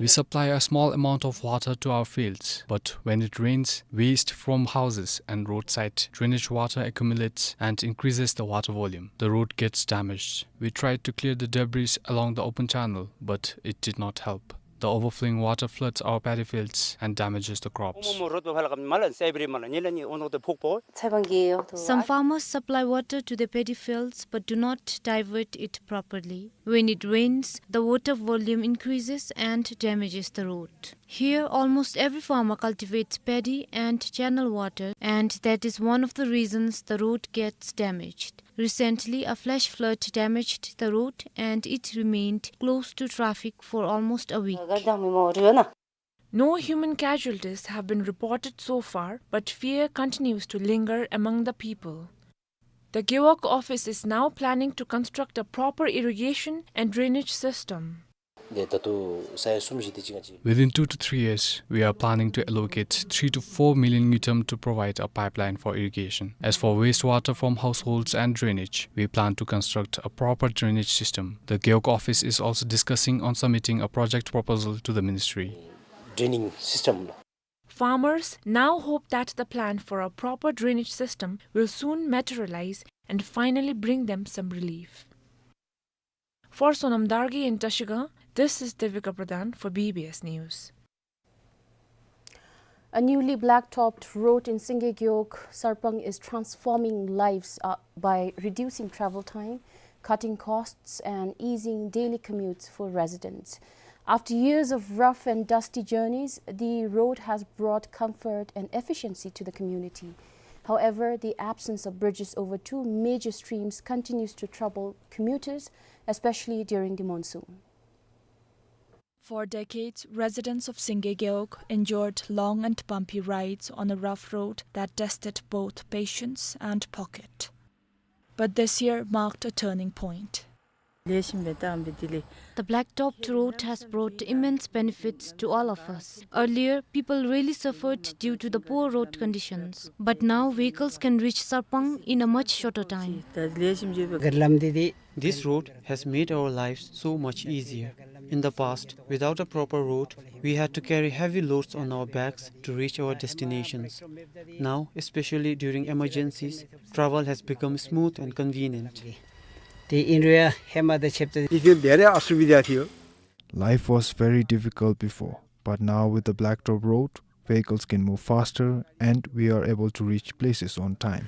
supply a small amount of water to our fields, but when it rains, waste from houses and roadside drainage water accumulates and increases the water volume. The road gets damaged. We tried to clear the debris along the open channel, but it did not help. The overflowing water floods our paddy fields and damages the crops. Some farmers supply water to their paddy fields but do not divert it properly. When it rains, the water volume increases and damages the road. Here, almost every farmer cultivates paddy and channel water, and that is one of the reasons the road gets damaged. Recently, a flash flood damaged the road and it remained closed to traffic for almost a week. No human casualties have been reported so far, but fear continues to linger among the people. The Gewog office is now planning to construct a proper irrigation and drainage system. Within two to three years, we are planning to allocate three to four million ngultrum to provide a pipeline for irrigation. As for wastewater from households and drainage, we plan to construct a proper drainage system. The Gewog office is also discussing on submitting a project proposal to the ministry. Draining system. Farmers now hope that the plan for a proper drainage system will soon materialize and finally bring them some relief. For Sonam Dargay in Trashigang, this is Devika Pradhan for B B S News. A newly blacktopped road in Singye Gewog, Sarpang is transforming lives, uh, by reducing travel time, cutting costs, and easing daily commutes for residents. After years of rough and dusty journeys, the road has brought comfort and efficiency to the community. However, the absence of bridges over two major streams continues to trouble commuters, especially during the monsoon. For decades, residents of Singye Gewog endured long and bumpy rides on a rough road that tested both patience and pocket. But this year marked a turning point. The blacktopped road has brought immense benefits to all of us. Earlier, people really suffered due to the poor road conditions, but now vehicles can reach Sarpang in a much shorter time. This road has made our lives so much easier. In the past, without a proper road, we had to carry heavy loads on our backs to reach our destinations. Now, especially during emergencies, travel has become smooth and convenient. Life was very difficult before, but now with the blacktop road, vehicles can move faster and we are able to reach places on time.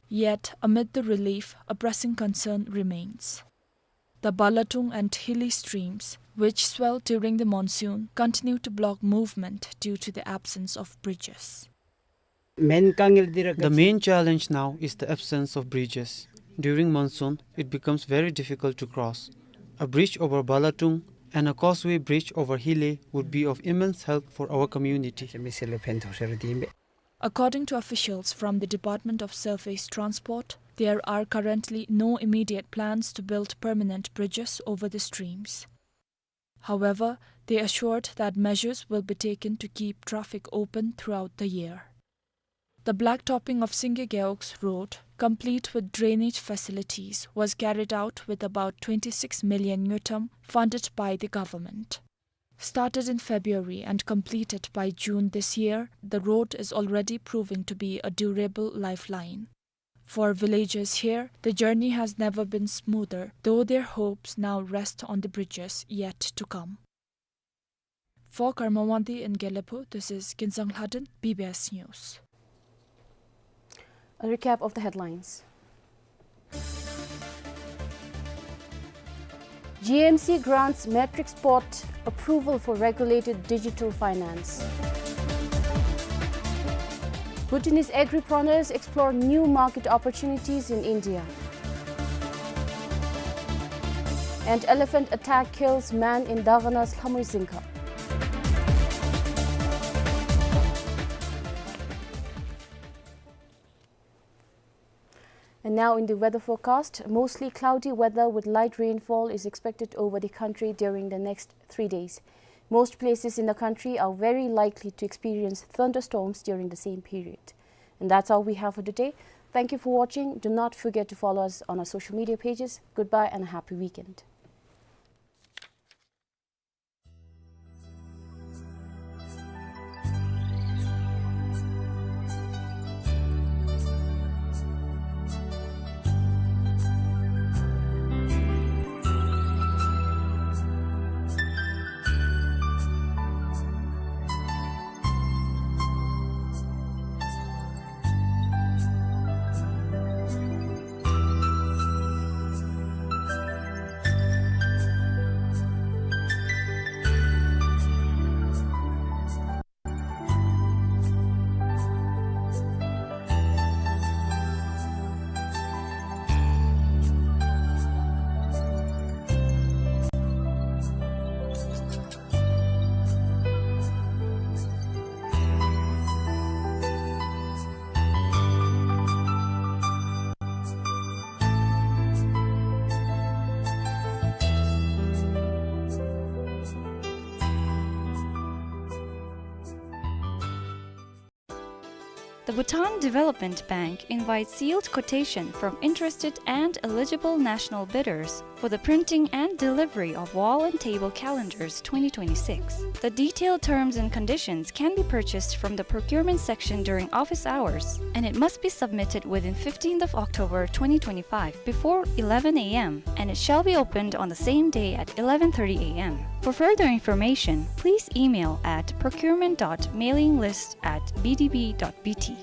Yet, amid the relief, a pressing concern remains. The Balatung and Hili streams, which swell during the monsoon, continue to block movement due to the absence of bridges. The main challenge now is the absence of bridges. During monsoon, it becomes very difficult to cross. A bridge over Balatung and a causeway bridge over Hili would be of immense help for our community. According to officials from the Department of Surface Transport, there are currently no immediate plans to build permanent bridges over the streams. However, they assured that measures will be taken to keep traffic open throughout the year. The blacktopping of Singye Gewog's road, complete with drainage facilities, was carried out with about twenty-six million ngultrum funded by the government. Started in February and completed by June this year, the road is already proving to be a durable lifeline. For villagers here, the journey has never been smoother, though their hopes now rest on the bridges yet to come. For Karma Wangdi in Gelephu, this is Kinzang Lhaden, B B S News. A recap of the headlines. G M C grants Matrix Board approval for regulated digital finance. Bhutanese agripreneurs explore new market opportunities in India. And elephant attack kills man in Dagana's Lhamui Zingka. And now in the weather forecast, mostly cloudy weather with light rainfall is expected over the country during the next three days. Most places in the country are very likely to experience thunderstorms during the same period. And that's all we have for today. Thank you for watching. Do not forget to follow us on our social media pages. Goodbye and a happy weekend. The Bhutan Development Bank invites sealed quotation from interested and eligible national bidders for the printing and delivery of wall and table calendars twenty twenty-six. The detailed terms and conditions can be purchased from the procurement section during office hours, and it must be submitted within fifteenth of October twenty twenty-five before eleven A M, and it shall be opened on the same day at eleven thirty A M. For further information, please email at procurement dot mailing list at B D B dot B T.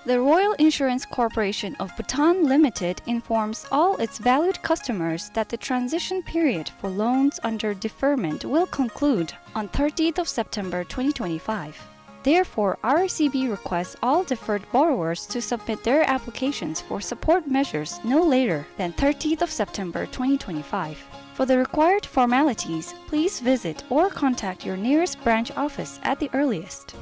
The Royal Insurance Corporation of Bhutan Limited informs all its valued customers that the transition period for loans under deferment will conclude on thirtieth of September twenty twenty-five. Therefore, R I C B requests all deferred borrowers to submit their applications for support measures no later than thirtieth of September twenty twenty-five. For the required formalities, please visit or contact your nearest branch office at the earliest.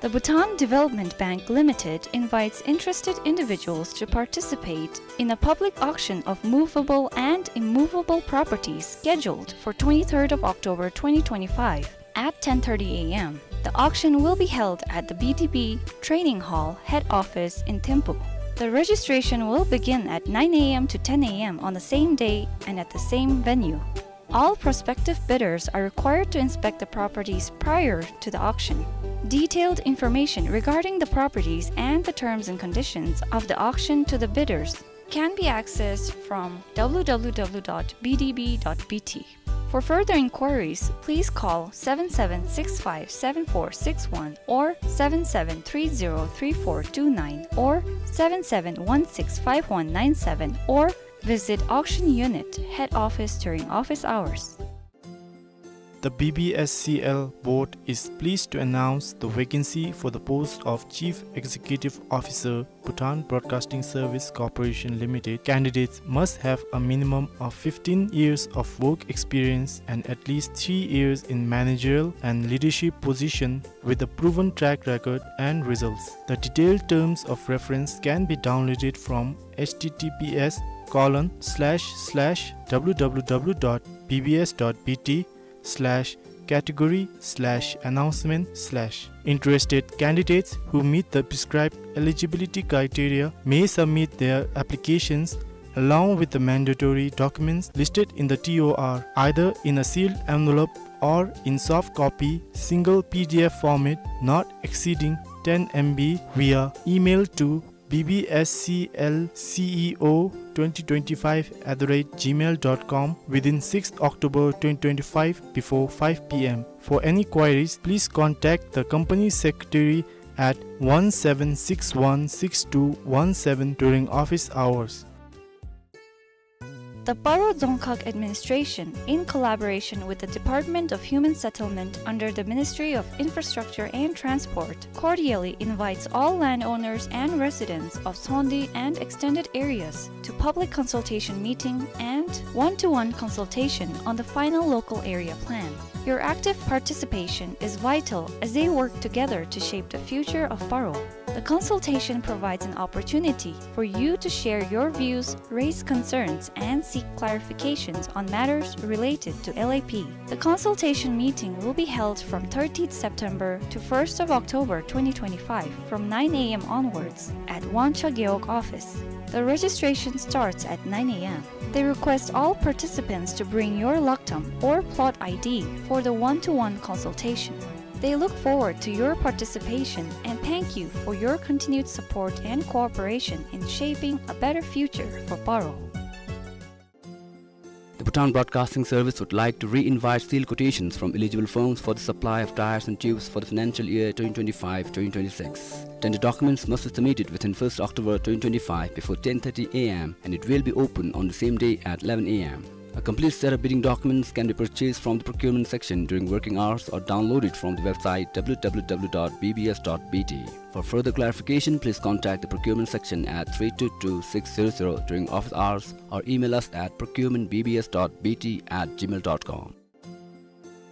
The Bhutan Development Bank Limited invites interested individuals to participate in a public auction of movable and immovable properties scheduled for twenty-third of October twenty twenty-five at ten thirty A M. The auction will be held at the B D B Training Hall head office in Thimphu. The registration will begin at nine A M to ten A M on the same day and at the same venue. All prospective bidders are required to inspect the properties prior to the auction. Detailed information regarding the properties and the terms and conditions of the auction to the bidders can be accessed from W W W dot B D B dot B T. For further inquiries, please call seven seven six five seven four six one or seven seven three zero three four two nine or seven seven one six five one nine seven or visit auction unit head office during office hours. The B B S C L board is pleased to announce the vacancy for the post of Chief Executive Officer, Bhutan Broadcasting Service Corporation Limited. Candidates must have a minimum of fifteen years of work experience and at least three years in managerial and leadership position with a proven track record and results. The detailed terms of reference can be downloaded from H T T P S colon slash slash W W W dot B B S dot B T slash category slash announcement slash. Interested candidates who meet the prescribed eligibility criteria may submit their applications along with the mandatory documents listed in the T O R, either in a sealed envelope or in soft copy, single P D F format, not exceeding ten M B, via email to B B S C L C E O twenty twenty-five at the rate gmail dot com within sixth October twenty twenty-five before five P M. For any queries, please contact the company secretary at one seven six one six two one seven during office hours. The Paro Dzongkhag Administration, in collaboration with the Department of Human Settlement under the Ministry of Infrastructure and Transport, cordially invites all landowners and residents of Tshogndi and extended areas to public consultation meeting and one-to-one consultation on the final local area plan. Your active participation is vital as they work together to shape the future of Paro. The consultation provides an opportunity for you to share your views, raise concerns, and seek clarifications on matters related to L A P. The consultation meeting will be held from thirtieth September to first of October twenty twenty-five from nine A M onwards at Wangcha Gewog office. The registration starts at nine A M. They request all participants to bring your laktam or plot I D for the one-to-one consultation. They look forward to your participation and thank you for your continued support and cooperation in shaping a better future for Paro. The Bhutan Broadcasting Service would like to re-invite sealed quotations from eligible firms for the supply of tyres and tubes for the financial year twenty twenty-five twenty twenty-six. Tender documents must be submitted within first October twenty twenty-five before ten thirty A M, and it will be open on the same day at eleven A M. A complete set of bidding documents can be purchased from the procurement section during working hours or downloaded from the website W W W dot B B S dot B T. For further clarification, please contact the procurement section at three two two six zero zero during office hours or email us at procurement B B S dot B T at gmail dot com.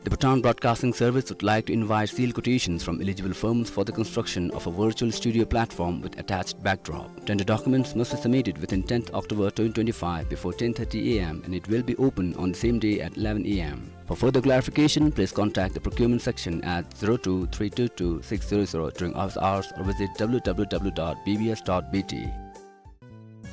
The Bhutan Broadcasting Service would like to invite sealed quotations from eligible firms for the construction of a virtual studio platform with attached backdrop. Tender documents must be submitted within tenth October twenty twenty-five before ten thirty A M, and it will be open on the same day at eleven A M. For further clarification, please contact the procurement section at zero two three two two six zero zero during office hours or visit W W W dot B B S dot B T.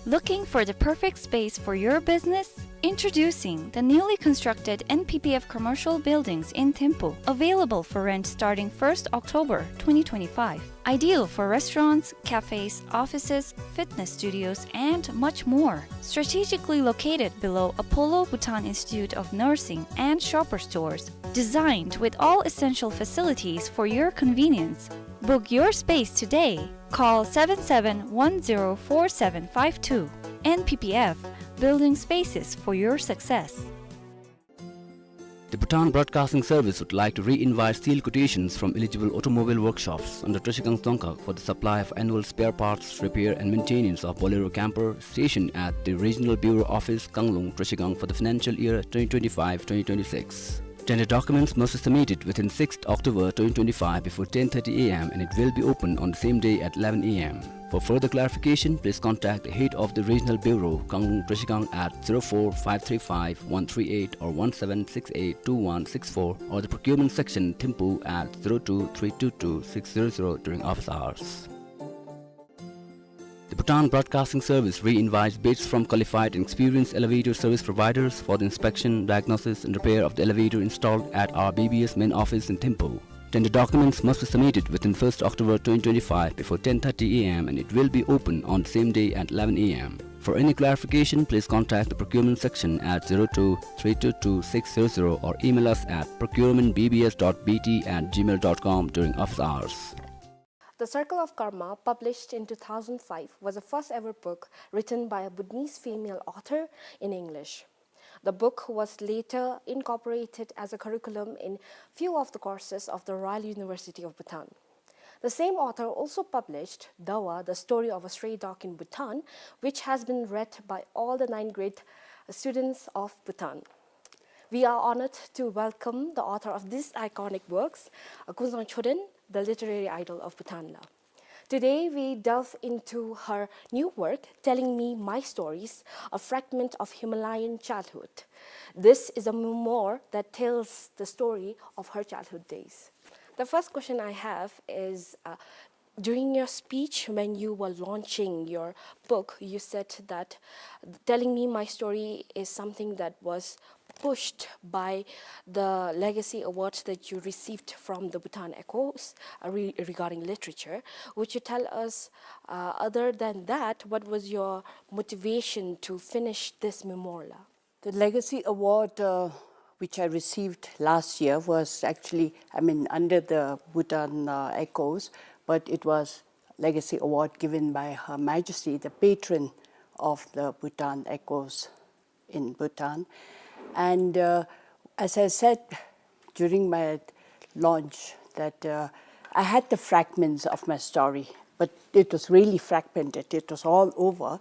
Looking for the perfect space for your business? Introducing the newly constructed N P P F commercial buildings in Thimphu, available for rent starting first October twenty twenty-five. Ideal for restaurants, cafes, offices, fitness studios, and much more. Strategically located below Apollo Bhutan Institute of Nursing and Shoppers Stores. Designed with all essential facilities for your convenience. Book your space today. Call seven seven one zero four seven five two. N P P F, building spaces for your success. The Bhutan Broadcasting Service would like to re-invite sealed quotations from eligible automobile workshops under Trashigang Dzongkhag for the supply of annual spare parts, repair and maintenance of Bolero camper stationed at the Regional Bureau Office, Kanglung, Trashigang for the financial year twenty twenty-five twenty twenty-six. Tender documents must be submitted within sixth October twenty twenty-five before ten thirty A M, and it will be open on the same day at eleven A M. For further clarification, please contact the head of the Regional Bureau, Kanglung Trashigang at zero four five three five one three eight or one seven six eight two one six four, or the procurement section, Thimphu at zero two three two two six zero zero during office hours. The Bhutan Broadcasting Service re-invites bids from qualified and experienced elevator service providers for the inspection, diagnosis, and repair of the elevator installed at our B B S main office in Thimphu. Tender documents must be submitted within first October twenty twenty-five before ten thirty A M, and it will be open on the same day at eleven A M. For any clarification, please contact the procurement section at zero two three two two six zero zero or email us at procurement B B S dot B T at gmail dot com during office hours. The Circle of Karma, published in two thousand five, was the first ever book written by a Bhutanese female author in English. The book was later incorporated as a curriculum in few of the courses of the Royal University of Bhutan. The same author also published Dawa, The Story of a Stray Dog in Bhutan, which has been read by all the ninth grade students of Bhutan. We are honored to welcome the author of these iconic works, uh, Kunzang Choden, the literary idol of Bhutan la. Today, we delve into her new work, Telling Me My Stories, a fragment of Himalayan childhood. This is a memoir that tells the story of her childhood days. The first question I have is, uh, During your speech, when you were launching your book, you said that telling me my story is something that was pushed by the Legacy Award that you received from the Bhutan Echoes, uh, re-, regarding literature. Would you tell us, uh, other than that, what was your motivation to finish this memoir? The Legacy Award, uh, which I received last year, was actually, I mean, under the Bhutan, uh, Echoes, but it was Legacy Award given by Her Majesty, the patron of the Bhutan Echoes in Bhutan. And, uh, as I said during my launch, that, uh, I had the fragments of my story, but it was really fragmented. It was all over,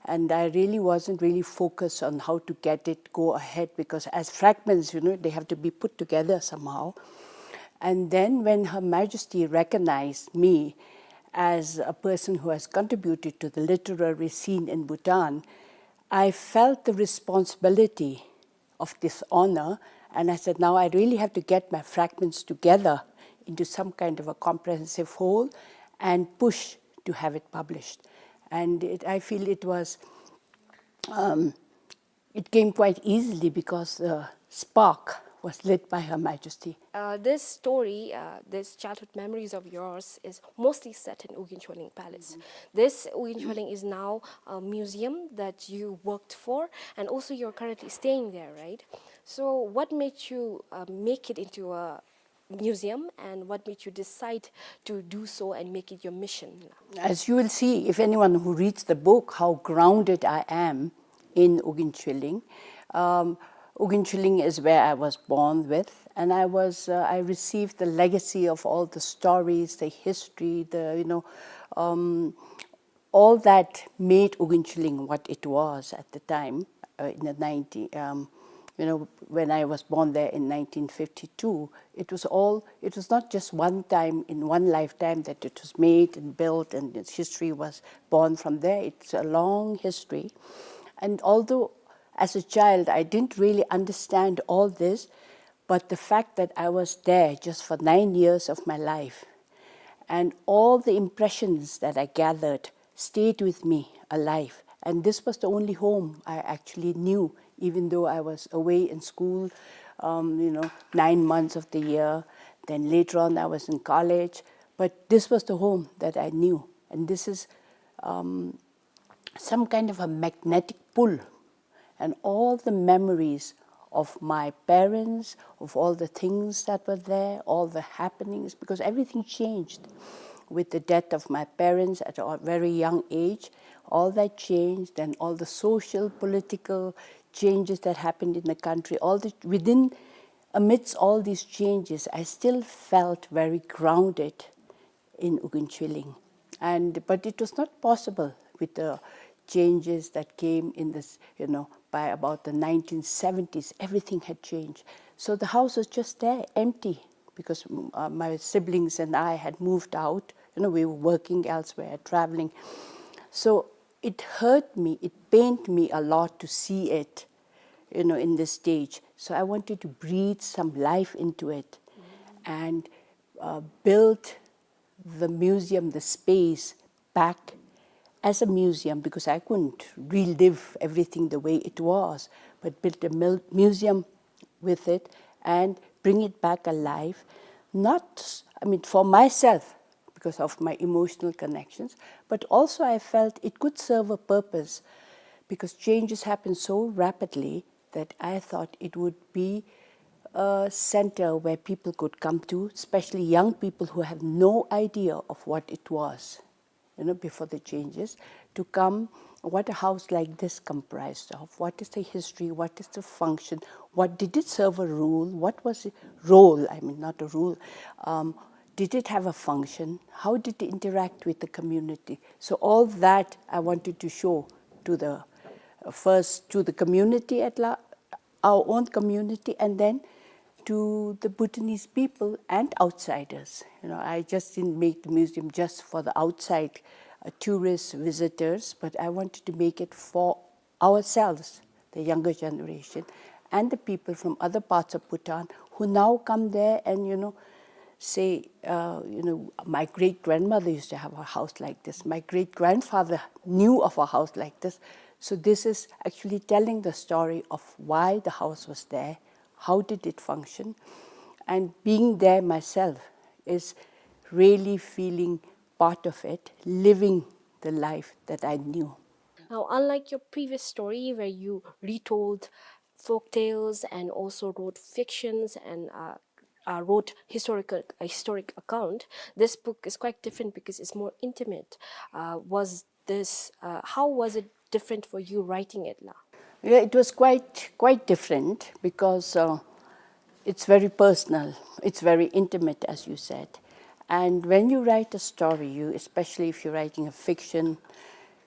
and I really wasn't really focused on how to get it go ahead, because as fragments, you know, they have to be put together somehow. And then when Her Majesty recognized me as a person who has contributed to the literary scene in Bhutan, I felt the responsibility of this honor, and I said, "Now I really have to get my fragments together into some kind of a comprehensive whole and push to have it published." And it, I feel it was, um, it came quite easily because the spark was lit by Her Majesty. Uh, this story, uh, this childhood memories of yours is mostly set in Ugyen Chweleng Palace. Mm-hmm. This Ugyen Chweleng is now a museum that you worked for, and also you're currently staying there, right? So what made you, uh, make it into a museum, and what made you decide to do so and make it your mission? As you will see, if anyone who reads the book, how grounded I am in Ugyen Chweleng. Um, Ugyen Chweleng is where I was born with, and I was, uh, I received the legacy of all the stories, the history, the, you know, um, all that made Ugyen Chweleng what it was at the time, uh, in the nineteen, um, you know, when I was born there in nineteen fifty-two. It was all, it was not just one time in one lifetime that it was made and built and its history was born from there. It's a long history. And although as a child I didn't really understand all this, but the fact that I was there just for nine years of my life, and all the impressions that I gathered stayed with me alive. And this was the only home I actually knew, even though I was away in school, um, you know, nine months of the year. Then later on, I was in college. But this was the home that I knew. And this is, um, some kind of a magnetic pull, and all the memories of my parents, of all the things that were there, all the happenings, because everything changed with the death of my parents at a very young age. All that changed, and all the social, political changes that happened in the country, all the, within, amidst all these changes, I still felt very grounded in Ugyen Chweleng. And, but it was not possible with the changes that came in this, you know, by about the nineteen seventies, everything had changed. So the house was just there, empty, because, mm, uh, my siblings and I had moved out. You know, we were working elsewhere, traveling. So it hurt me, it pained me a lot to see it, you know, in this stage. So I wanted to breathe some life into it and, uh, build the museum, the space, back as a museum, because I couldn't relive everything the way it was, but build a mil-, museum with it and bring it back alive. Not, I mean, for myself, because of my emotional connections, but also I felt it could serve a purpose, because changes happen so rapidly that I thought it would be a center where people could come to, especially young people who have no idea of what it was, you know, before the changes, to come, what a house like this comprised of, what is the history, what is the function, what did it serve a role, what was the role, I mean, not a role, um, did it have a function, how did it interact with the community? So all that I wanted to show to the, uh, first to the community at la-, our own community, and then to the Bhutanese people and outsiders. You know, I just didn't make the museum just for the outside, uh, tourists, visitors, but I wanted to make it for ourselves, the younger generation, and the people from other parts of Bhutan who now come there and, you know, say, uh, you know, my great grandmother used to have a house like this, my great grandfather knew of a house like this. So this is actually telling the story of why the house was there, how did it function, and being there myself is really feeling part of it, living the life that I knew. Now, unlike your previous story where you retold folk tales and also wrote fictions and uh, uh, wrote historical a historic account, this book is quite different because it's more intimate. Uh, was this uh, how was it different for you writing it, la? Yeah, it was quite quite different because uh, it's very personal, it's very intimate, as you said. And when you write a story, you, especially if you're writing a fiction,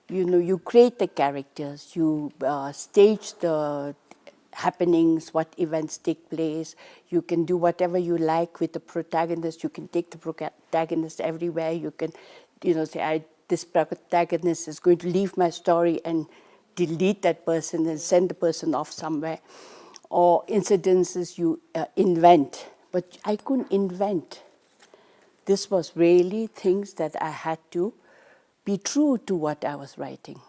you know, you create the characters, you uh, stage the happenings, what events take place. You can do whatever you like with the protagonist. You can take the protagonist everywhere. You can, you know, say, I this protagonist is going to leave my story and delete that person and send the person off somewhere, or incidences you uh, invent. But I couldn't invent. This was really things that I had to be true to what I was writing.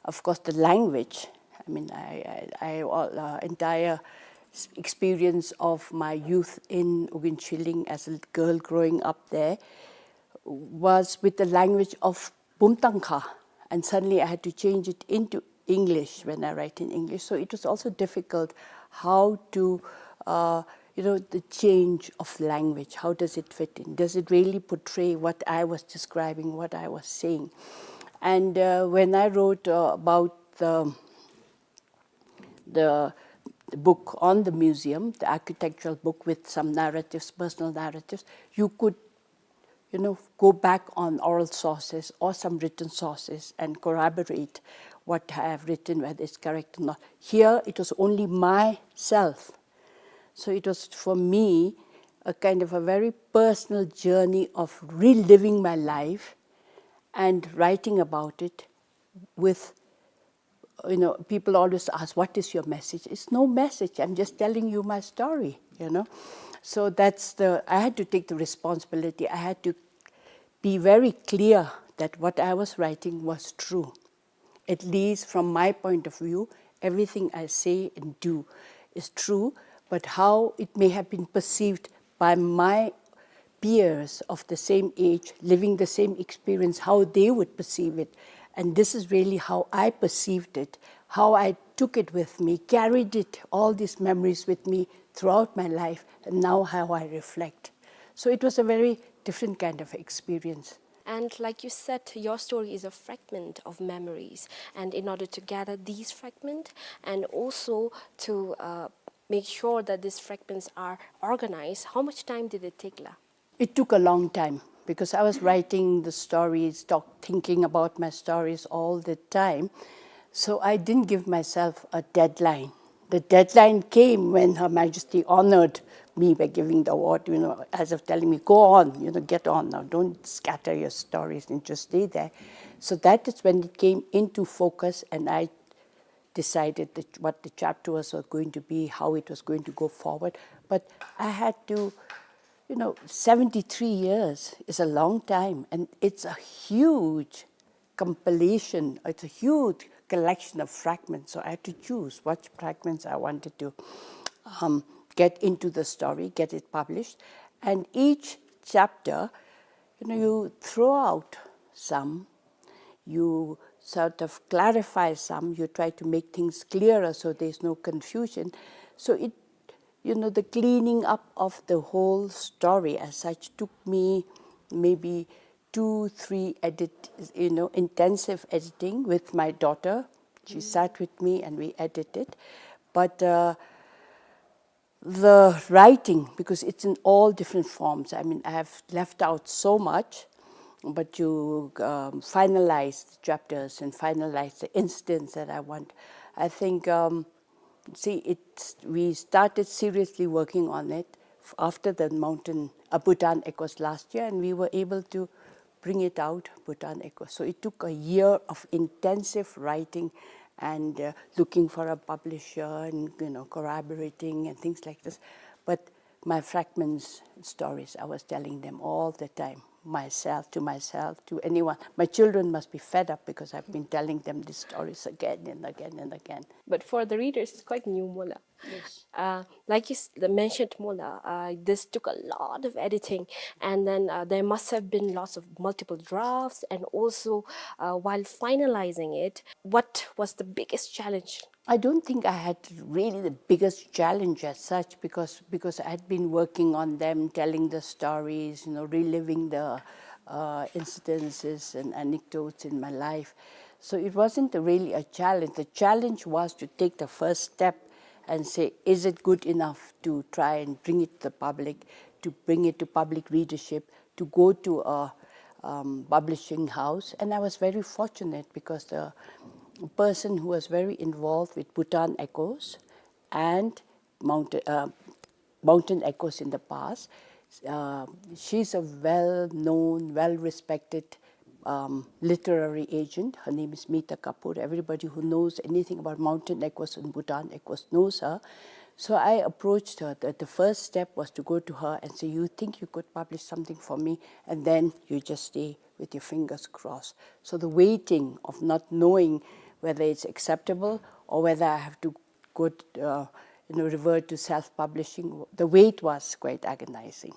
Of course, the language. I mean, I, I, I all, uh, entire s- experience of my youth in Ugin Chilling as a girl growing up there was with the language of Bumtangkha, and suddenly I had to change it into English when I write in English. So it was also difficult how to, uh, you know, the change of language. How does it fit in? Does it really portray what I was describing, what I was saying? And uh, when I wrote uh, about the the, the book on the museum, the architectural book with some narratives, personal narratives, you could, you know, go back on oral sources or some written sources and corroborate what I have written, whether it's correct or not. Here, it was only myself. So it was for me a kind of a very personal journey of reliving my life and writing about it with you know, people always ask, "What is your message?" It's no message. I'm just telling you my story, you know. So that's the, I had to take the responsibility. I had to be very clear that what I was writing was true. At least from my point of view, everything I say and do is true, but how it may have been perceived by my peers of the same age, living the same experience, how they would perceive it. And this is really how I perceived it, how I took it with me, carried it, all these memories with me throughout my life, and now how I reflect. So it was a very different kind of experience. And like you said, your story is a fragment of memories. And in order to gather these fragments and also to uh, make sure that these fragments are organized, how much time did it take, la? It took a long time because I was writing the stories, talk, thinking about my stories all the time. So I didn't give myself a deadline. The deadline came when Her Majesty honored me by giving the award, you know, as of telling me, "Go on, you know, get on now. Don't scatter your stories and just stay there." So that is when it came into focus, and I decided that what the chapter was going to be, how it was going to go forward. But I had to, you know, seventy-three years is a long time, and it's a huge compilation, it's a huge collection of fragments. So I had to choose what fragments I wanted to um, get into the story, get it published. And each chapter, you know, you throw out some, you sort of clarify some, you try to make things clearer so there's no confusion. So it, you know, the cleaning up of the whole story as such took me maybe two, three edit, you know, intensive editing with my daughter. She sat with me and we edited. But uh, the writing, because it's in all different forms. I mean, I have left out so much, but you um, finalize the chapters and finalize the incidents that I want. I think, um, see, it, we started seriously working on it f- after the mountain, uh, Bhutan Echoes last year, and we were able to bring it out, Bhutan Echoes. So it took a year of intensive writing and uh, looking for a publisher and, you know, corroborating and things like this. But My fragments stories, I was telling them all the time, myself, to myself, to anyone. My children must be fed up because I've been telling them these stories again and again and again. But for the readers, it's quite new, Mola. Yes. Uh, like you s- the mentioned, Mola, uh, this took a lot of editing, and then uh, there must have been lots of multiple drafts, and also uh, while finalizing it, what was the biggest challenge? I don't think I had really the biggest challenge as such, because, because I had been working on them, telling the stories, you know, reliving the uh, incidences and anecdotes in my life. So it wasn't really a challenge. The challenge was to take the first step and say, is it good enough to try and bring it to the public, to bring it to public readership, to go to a um, publishing house? And I was very fortunate because the person who was very involved with Bhutan Echoes and Mountain, uh, Mountain Echoes in the past, uh, she's a well-known, well-respected um, literary agent. Her name is Mita Kapoor. Everybody who knows anything about Mountain Echoes and Bhutan Echoes knows her. So I approached her. The, the first step was to go to her and say, you think you could publish something for me? And then you just stay with your fingers crossed. So the waiting of not knowing whether it's acceptable or whether I have to go, uh, you know, revert to self-publishing, the wait was quite agonizing.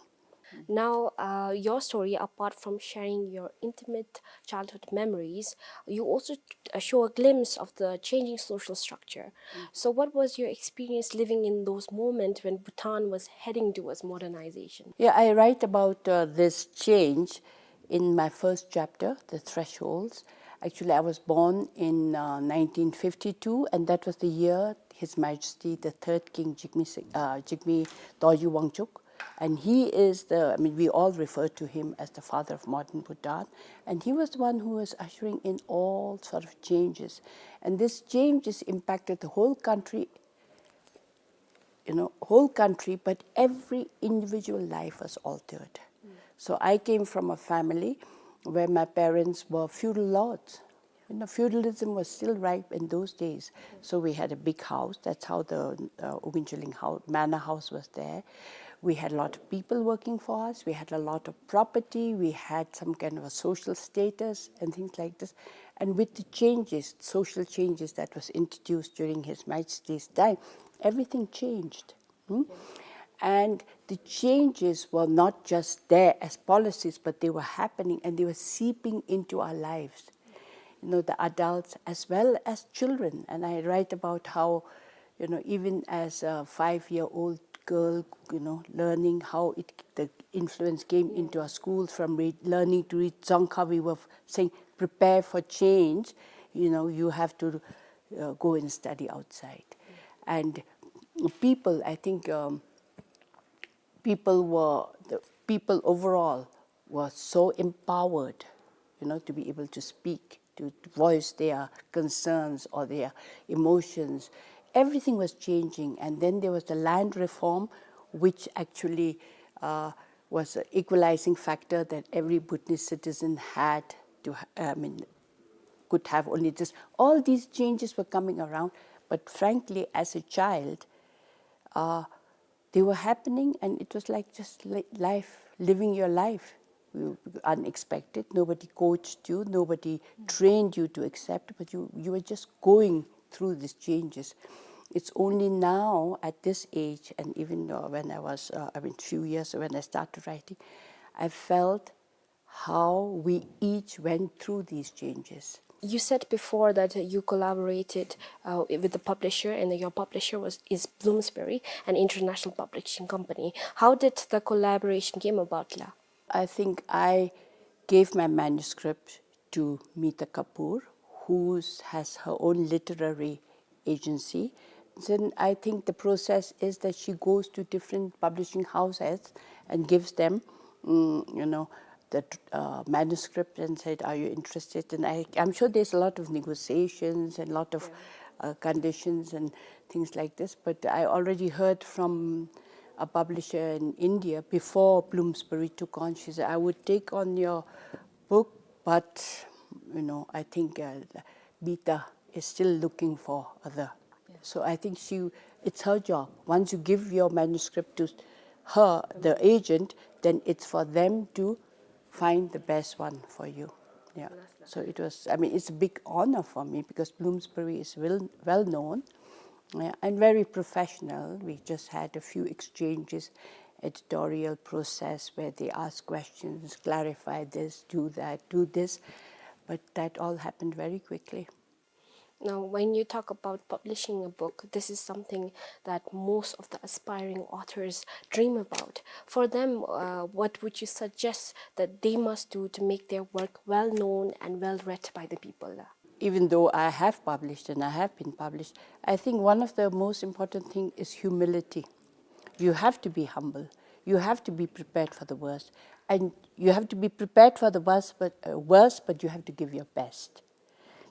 Now, uh, your story, apart from sharing your intimate childhood memories, you also t- uh, show a glimpse of the changing social structure. So, what was your experience living in those moments when Bhutan was heading towards modernization? Yeah, I write about uh, this change in my first chapter, The Thresholds. Actually, I was born in uh, nineteen fifty-two, and that was the year His Majesty the Third King Jigme, Sing- uh, Jigme Dorji Wangchuck, and he is the, I mean, we all refer to him as the father of modern Bhutan, and he was the one who was ushering in all sort of changes. And these changes impacted the whole country, you know, whole country, but every individual life was altered. So I came from a family where my parents were feudal lords. You know, feudalism was still ripe in those days. So we had a big house. That's how the uh, Ugincholing house, manor house was there. We had a lot of people working for us. We had a lot of property. We had some kind of a social status and things like this. And with the changes, social changes that was introduced during His Majesty's time, everything changed. Hmm? And the changes were not just there as policies, but they were happening and they were seeping into our lives. You know, the adults as well as children. And I write about how, you know, even as a five-year-old girl, you know, learning how it, the influence came into our schools from read, learning to read Dzongkha, we were saying, prepare for change. You know, you have to uh, go and study outside. And people, I think, um, people were, the people overall were so empowered, you know, to be able to speak, to voice their concerns or their emotions. Everything was changing. And then there was the land reform, which actually uh, was an equalizing factor that every Bhutanese citizen had to, ha- I mean, could have only this. All these changes were coming around, but frankly, as a child, uh, they were happening, and it was like just li- life, living your life. You, unexpected. Nobody coached you, nobody trained you to accept, but you, you were just going through these changes. It's only now at this age, and even uh, when I was, uh, I mean, few years when I started writing, I felt how we each went through these changes. You said before that uh, you collaborated uh, with the publisher, and your publisher was is Bloomsbury, an international publishing company. How did the collaboration came about, la? I think I gave my manuscript to Mita Kapoor, who has her own literary agency. Then I think the process is that she goes to different publishing houses and gives them, mm, you know, the uh, manuscript and said, are you interested? And I, I'm sure there's a lot of negotiations and lot of uh, conditions and things like this. But I already heard from a publisher in India before Bloomsbury took on. She said, I would take on your book, but, you know, I think uh, Mita is still looking for other. So I think she, it's her job. Once you give your manuscript to her, the agent, then it's for them to find the best one for you. Yeah. So it was, I mean, it's a big honor for me because Bloomsbury is well, well known, yeah, and very professional. We just had a few exchanges, editorial process where they ask questions, clarify this, do that, do this. But that all happened very quickly. Now, when you talk about publishing a book, this is something that most of the aspiring authors dream about. For them, uh, what would you suggest that they must do to make their work well known and well read by the people? Even though I have published and I have been published, I think one of the most important thing is humility. You have to be humble. You have to be prepared for the worst. And you have to be prepared for the worst, but, uh, worst, but you have to give your best.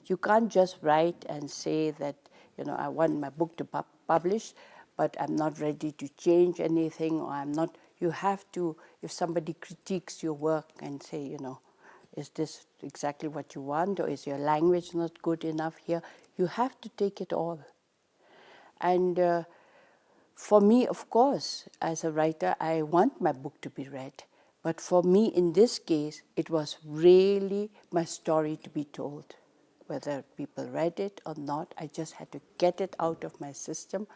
You can't just write and say that, you know, "I want my book to pub-, publish, but I'm not ready to change anything," or I'm not, you have to, if somebody critiques your work and say, you know, "Is this exactly what you want, or is your language not good enough here?" You have to take it all. And, uh, for me, of course, as a writer, I want my book to be read. But for me, in this case, it was really my story to be told. Whether people read it or not, I just had to get it out of my system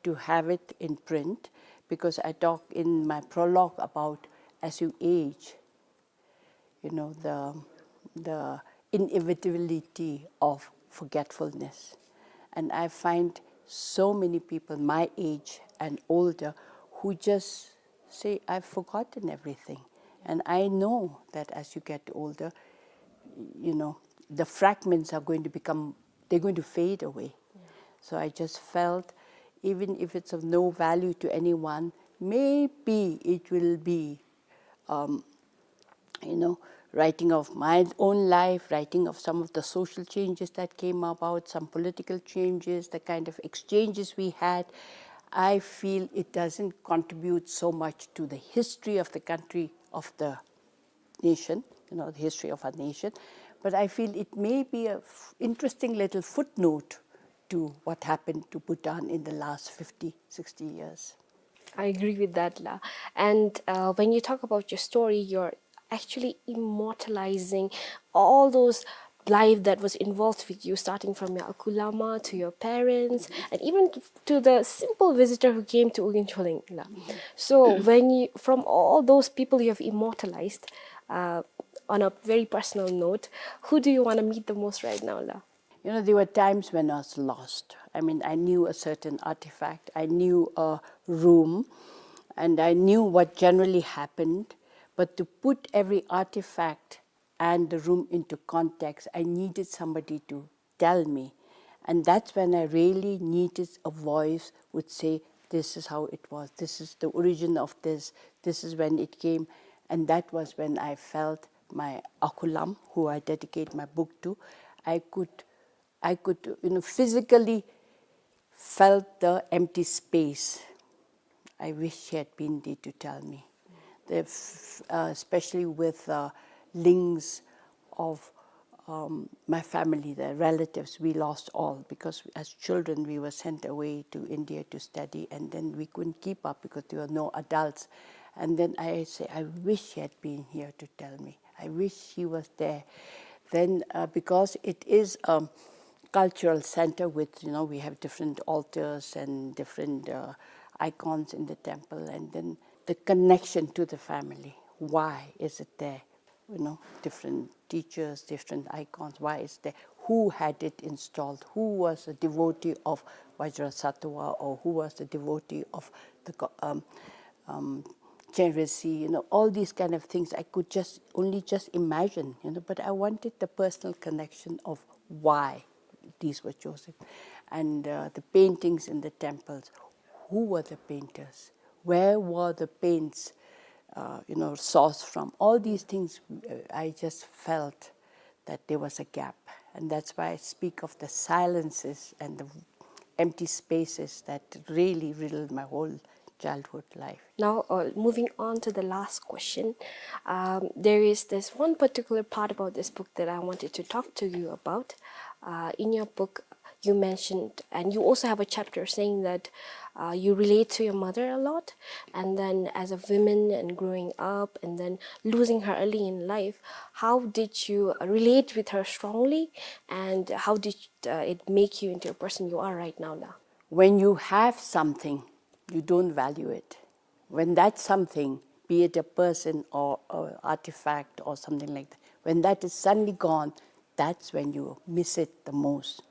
to have it in print, because I talk in my prologue about as you age, you know, the, the inevitability of forgetfulness. And I find so many people my age and older who just say, "I've forgotten everything." And I know that as you get older, you know, the fragments are going to become, they're going to fade away. Yeah. So I just felt, even if it's of no value to anyone, maybe it will be, um, you know, writing of my own life, writing of some of the social changes that came about, some political changes, the kind of exchanges we had. I feel it doesn't contribute so much to the history of the country, of the nation, you know, the history of our nation. But I feel it may be a f-, interesting little footnote to what happened to Bhutan in the last fifty, sixty years. I agree with that, La. And, uh, when you talk about your story, you're actually immortalizing all those life that was involved with you, starting from your Akulama to your parents, and even to, to the simple visitor who came to Ugin Choleng, La. So when you, from all those people you have immortalized, uh, on a very personal note, who do you wanna meet the most right now, La? You know, there were times when I was lost. I mean, I knew a certain artifact, I knew a room, and I knew what generally happened. But to put every artifact and the room into context, I needed somebody to tell me. And that's when I really needed a voice would say, "This is how it was, this is the origin of this, this is when it came." And that was when I felt my Akulam, who I dedicate my book to, I could, I could, you know, physically felt the empty space. I wish she had been there to tell me. The f-, uh, especially with, uh, links of, um, my family, the relatives, we lost all because as children we were sent away to India to study, and then we couldn't keep up because there were no adults. And then I say, "I wish she had been here to tell me. I wish she was there." Then, uh, because it is a cultural center with, you know, we have different altars and different, uh, icons in the temple, and then the connection to the family. Why is it there? You know, different teachers, different icons. Why is there? Who had it installed? Who was a devotee of Vajrasattva, or who was a devotee of the go-, um, um, Chenrezig? You know, all these kind of things I could just, only just imagine, you know, but I wanted the personal connection of why these were chosen. And, uh, the paintings in the temples, who were the painters? Where were the paints, uh, you know, sourced from? All these things, uh, I just felt that there was a gap. And that's why I speak of the silences and the empty spaces that really riddled my whole childhood life. Now, uh, moving on to the last question, um, there is this one particular part about this book that I wanted to talk to you about. Uh, in your book, You mentioned, and you also have a chapter saying that, uh, you relate to your mother a lot, and then as a woman and growing up, and then losing her early in life, how did you, uh, relate with her strongly, and how did, uh, it make you into a person you are right now, la? When you have something, you don't value it. When that something, be it a person or a artifact or something like that, when that is suddenly gone, that's when you miss it the most.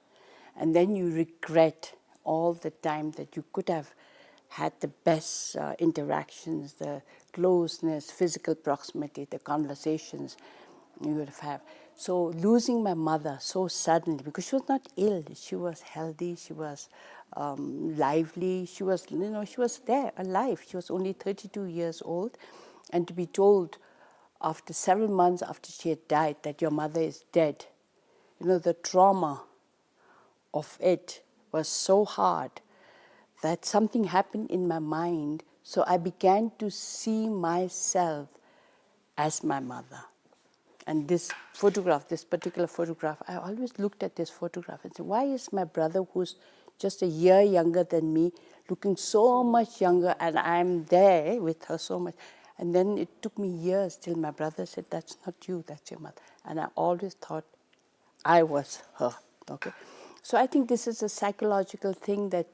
And then you regret all the time that you could have had the best, uh, interactions, the closeness, physical proximity, the conversations you would have. So losing my mother so suddenly, because she was not ill, she was healthy, she was, um, lively, she was, you know, she was there, alive. She was only thirty-two years old. And to be told after several months after she had died that your mother is dead, you know, the trauma of it was so hard that something happened in my mind. So I began to see myself as my mother. And this photograph, this particular photograph, I always looked at this photograph and said, "Why is my brother, who's just a year younger than me, looking so much younger, and I'm there with her so much?" And then it took me years till my brother said, "That's not you, that's your mother." And I always thought I was her. Okay. So I think this is a psychological thing that,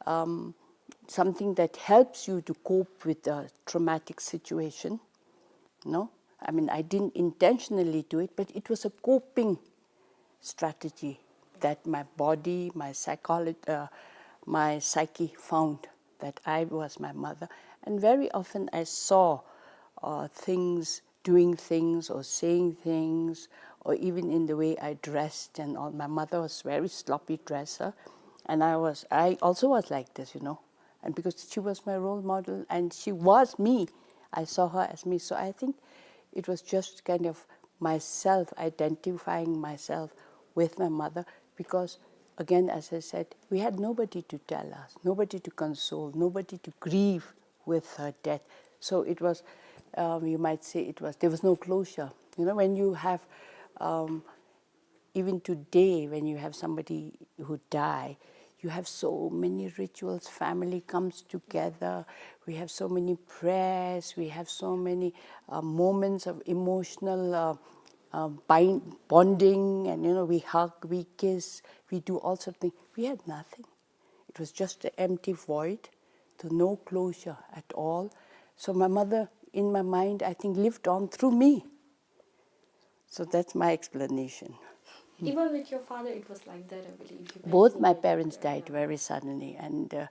um, something that helps you to cope with a traumatic situation. No? I mean, I didn't intentionally do it, but it was a coping strategy that my body, my psychology, uh, my psyche found that I was my mother. And very often I saw, uh, things, doing things or saying things, or even in the way I dressed and all. My mother was very sloppy dresser, and I was, I also was like this, you know. And because she was my role model and she was me, I saw her as me. So I think it was just kind of myself identifying myself with my mother, because again, as I said, we had nobody to tell us, nobody to console, nobody to grieve with her death. So it was, um, you might say it was, there was no closure. You know, when you have, um, even today, when you have somebody who die, you have so many rituals, family comes together, we have so many prayers, we have so many, uh, moments of emotional, uh, uh, bind-, bonding, and, you know, we hug, we kiss, we do all sort of things. We had nothing. It was just an empty void, so no closure at all. So my mother, in my mind, I think, lived on through me. So that's my explanation. Even with your father, it was like that, I believe. You mentioned that, uh, yeah. Both my parents died very suddenly, and, uh,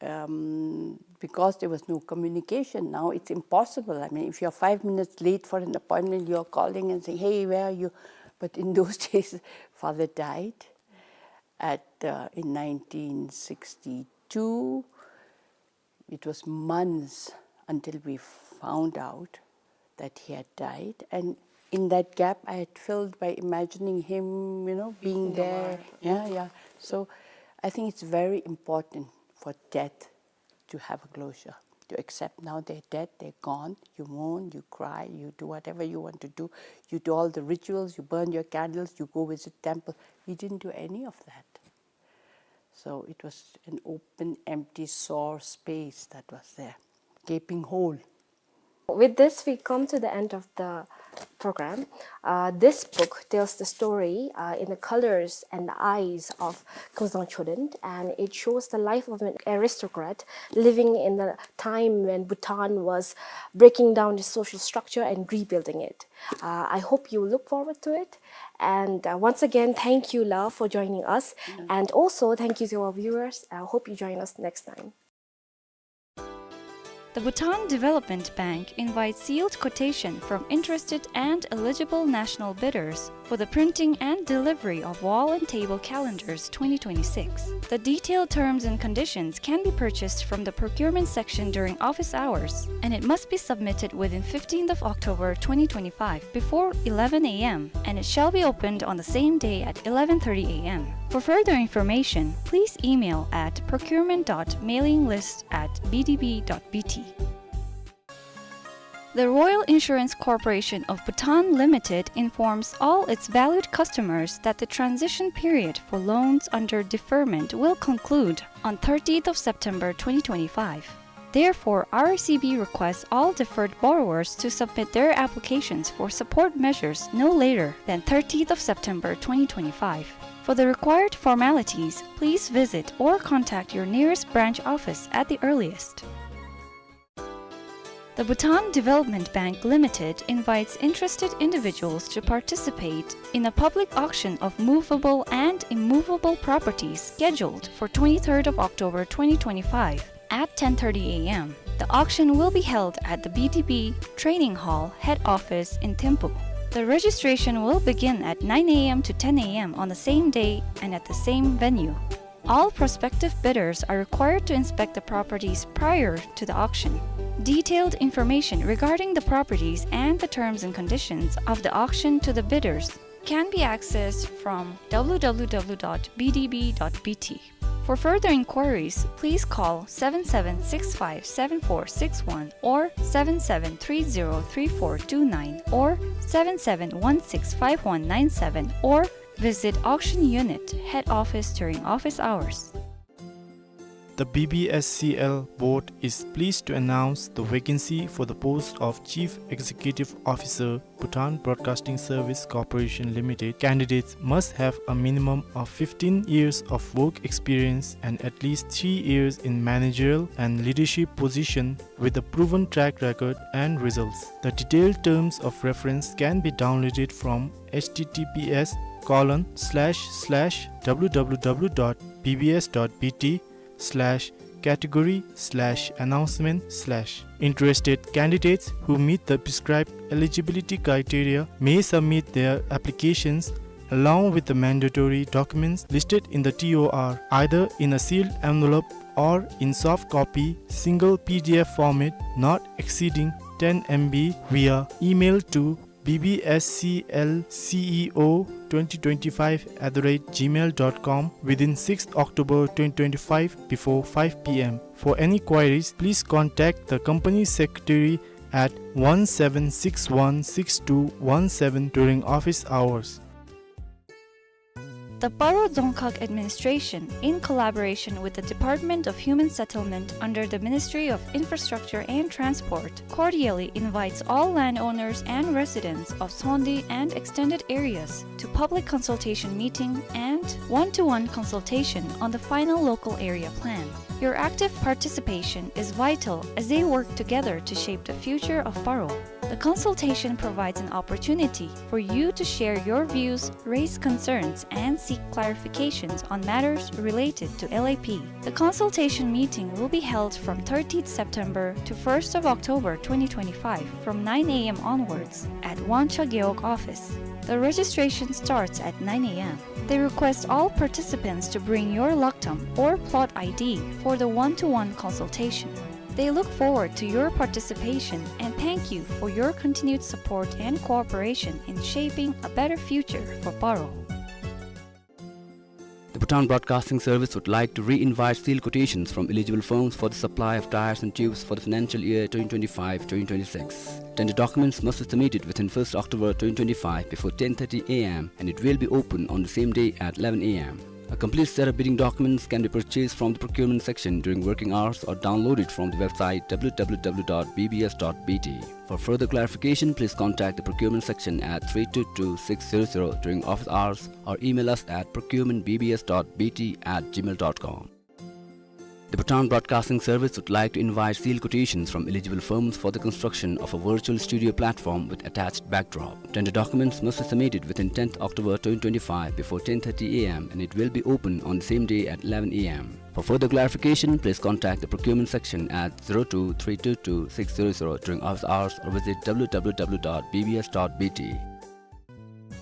um, because there was no communication, now it's impossible. I mean, if you're five minutes late for an appointment, you're calling and saying, "Hey, where are you?" But in those days, father died at, uh, in nineteen sixty-two. It was months until we found out that he had died. And in that gap, I had filled by imagining him, you know, being there. In the world. Yeah, yeah. So I think it's very important for death to have a closure, to accept now they're dead, they're gone. You mourn, you cry, you do whatever you want to do. You do all the rituals, you burn your candles, you go visit temple. We didn't do any of that. So it was an open, empty, sore space that was there, gaping hole. With this, we come to the end of the program. Uh, this book tells the story, uh, in the colors and the eyes of Kmzang Choden, and it shows the life of an aristocrat living in the time when Bhutan was breaking down its social structure and rebuilding it. Uh, I hope you look forward to it. And, uh, once again, thank you, La, for joining us. Mm. And also, thank you to our viewers. I hope you join us next time. The Bhutan Development Bank invites sealed quotation from interested and eligible national bidders for the printing and delivery of wall and table calendars twenty twenty-six. The detailed terms and conditions can be purchased from the procurement section during office hours, and it must be submitted within fifteenth of October twenty twenty-five before eleven A M, and it shall be opened on the same day at eleven thirty A M. For further information, please email at procurement dot mailing list at B D B dot B T. The Royal Insurance Corporation of Bhutan Limited informs all its valued customers that the transition period for loans under deferment will conclude on thirtieth of September twenty twenty-five. Therefore, R C B requests all deferred borrowers to submit their applications for support measures no later than thirtieth of September twenty twenty-five. For the required formalities, please visit or contact your nearest branch office at the earliest. The Bhutan Development Bank Limited invites interested individuals to participate in a public auction of movable and immovable properties scheduled for twenty-third of October twenty twenty-five at ten thirty A M. The auction will be held at the B D B Training Hall head office in Thimphu. The registration will begin at nine A M to ten A M on the same day and at the same venue. All prospective bidders are required to inspect the properties prior to the auction. Detailed information regarding the properties and the terms and conditions of the auction to the bidders can be accessed from W W W dot B D B dot B T. For further inquiries, please call seven seven six five seven four six one or seven seven three zero three four two nine or seven seven one six five one nine seven or visit auction unit head office during office hours. The B B S C L board is pleased to announce the vacancy for the post of Chief Executive Officer, Bhutan Broadcasting Service Corporation Limited. Candidates must have a minimum of fifteen years of work experience and at least three years in managerial and leadership position with a proven track record and results. The detailed terms of reference can be downloaded from H T T P S colon slash slash W W W dot B B S dot B T slash category slash announcement slash. Interested candidates who meet the prescribed eligibility criteria may submit their applications along with the mandatory documents listed in the T O R, either in a sealed envelope or in soft copy, single P D F format, not exceeding ten M B, via email to B B S C L C E O twenty twenty-five at the rate gmail dot com within sixth October twenty twenty-five before five P M. For any queries, please contact the company secretary at one seven six one six two one seven during office hours. The Paro Dzongkhag Administration, in collaboration with the Department of Human Settlement under the Ministry of Infrastructure and Transport, cordially invites all landowners and residents of Sondi and extended areas to public consultation meeting and one-to-one consultation on the final local area plan. Your active participation is vital as they work together to shape the future of Paro. The consultation provides an opportunity for you to share your views, raise concerns, and seek clarifications on matters related to L A P. The consultation meeting will be held from thirtieth September to first of October twenty twenty-five from nine A M onwards at Wangcha Gewog office. The registration starts at nine A M. They request all participants to bring your laktam or plot I D for the one-to-one consultation. They look forward to your participation and thank you for your continued support and cooperation in shaping a better future for Paro. The Bhutan Broadcasting Service would like to re-invite sealed quotations from eligible firms for the supply of tyres and tubes for the financial year twenty twenty-five twenty twenty-six. Tender documents must be submitted within first October twenty twenty-five before ten thirty A M and it will be open on the same day at eleven A M. A complete set of bidding documents can be purchased from the procurement section during working hours or downloaded from the website W W W dot B B S dot B T. For further clarification, please contact the procurement section at three two two six zero zero during office hours or email us at procurement B B S dot B T at gmail dot com. The Bhutan Broadcasting Service would like to invite sealed quotations from eligible firms for the construction of a virtual studio platform with attached backdrop. Tender documents must be submitted within tenth October twenty twenty-five before ten thirty A M and it will be open on the same day at eleven A M. For further clarification, please contact the procurement section at zero two three two two six zero zero during office hours or visit W W W dot B B S dot B T.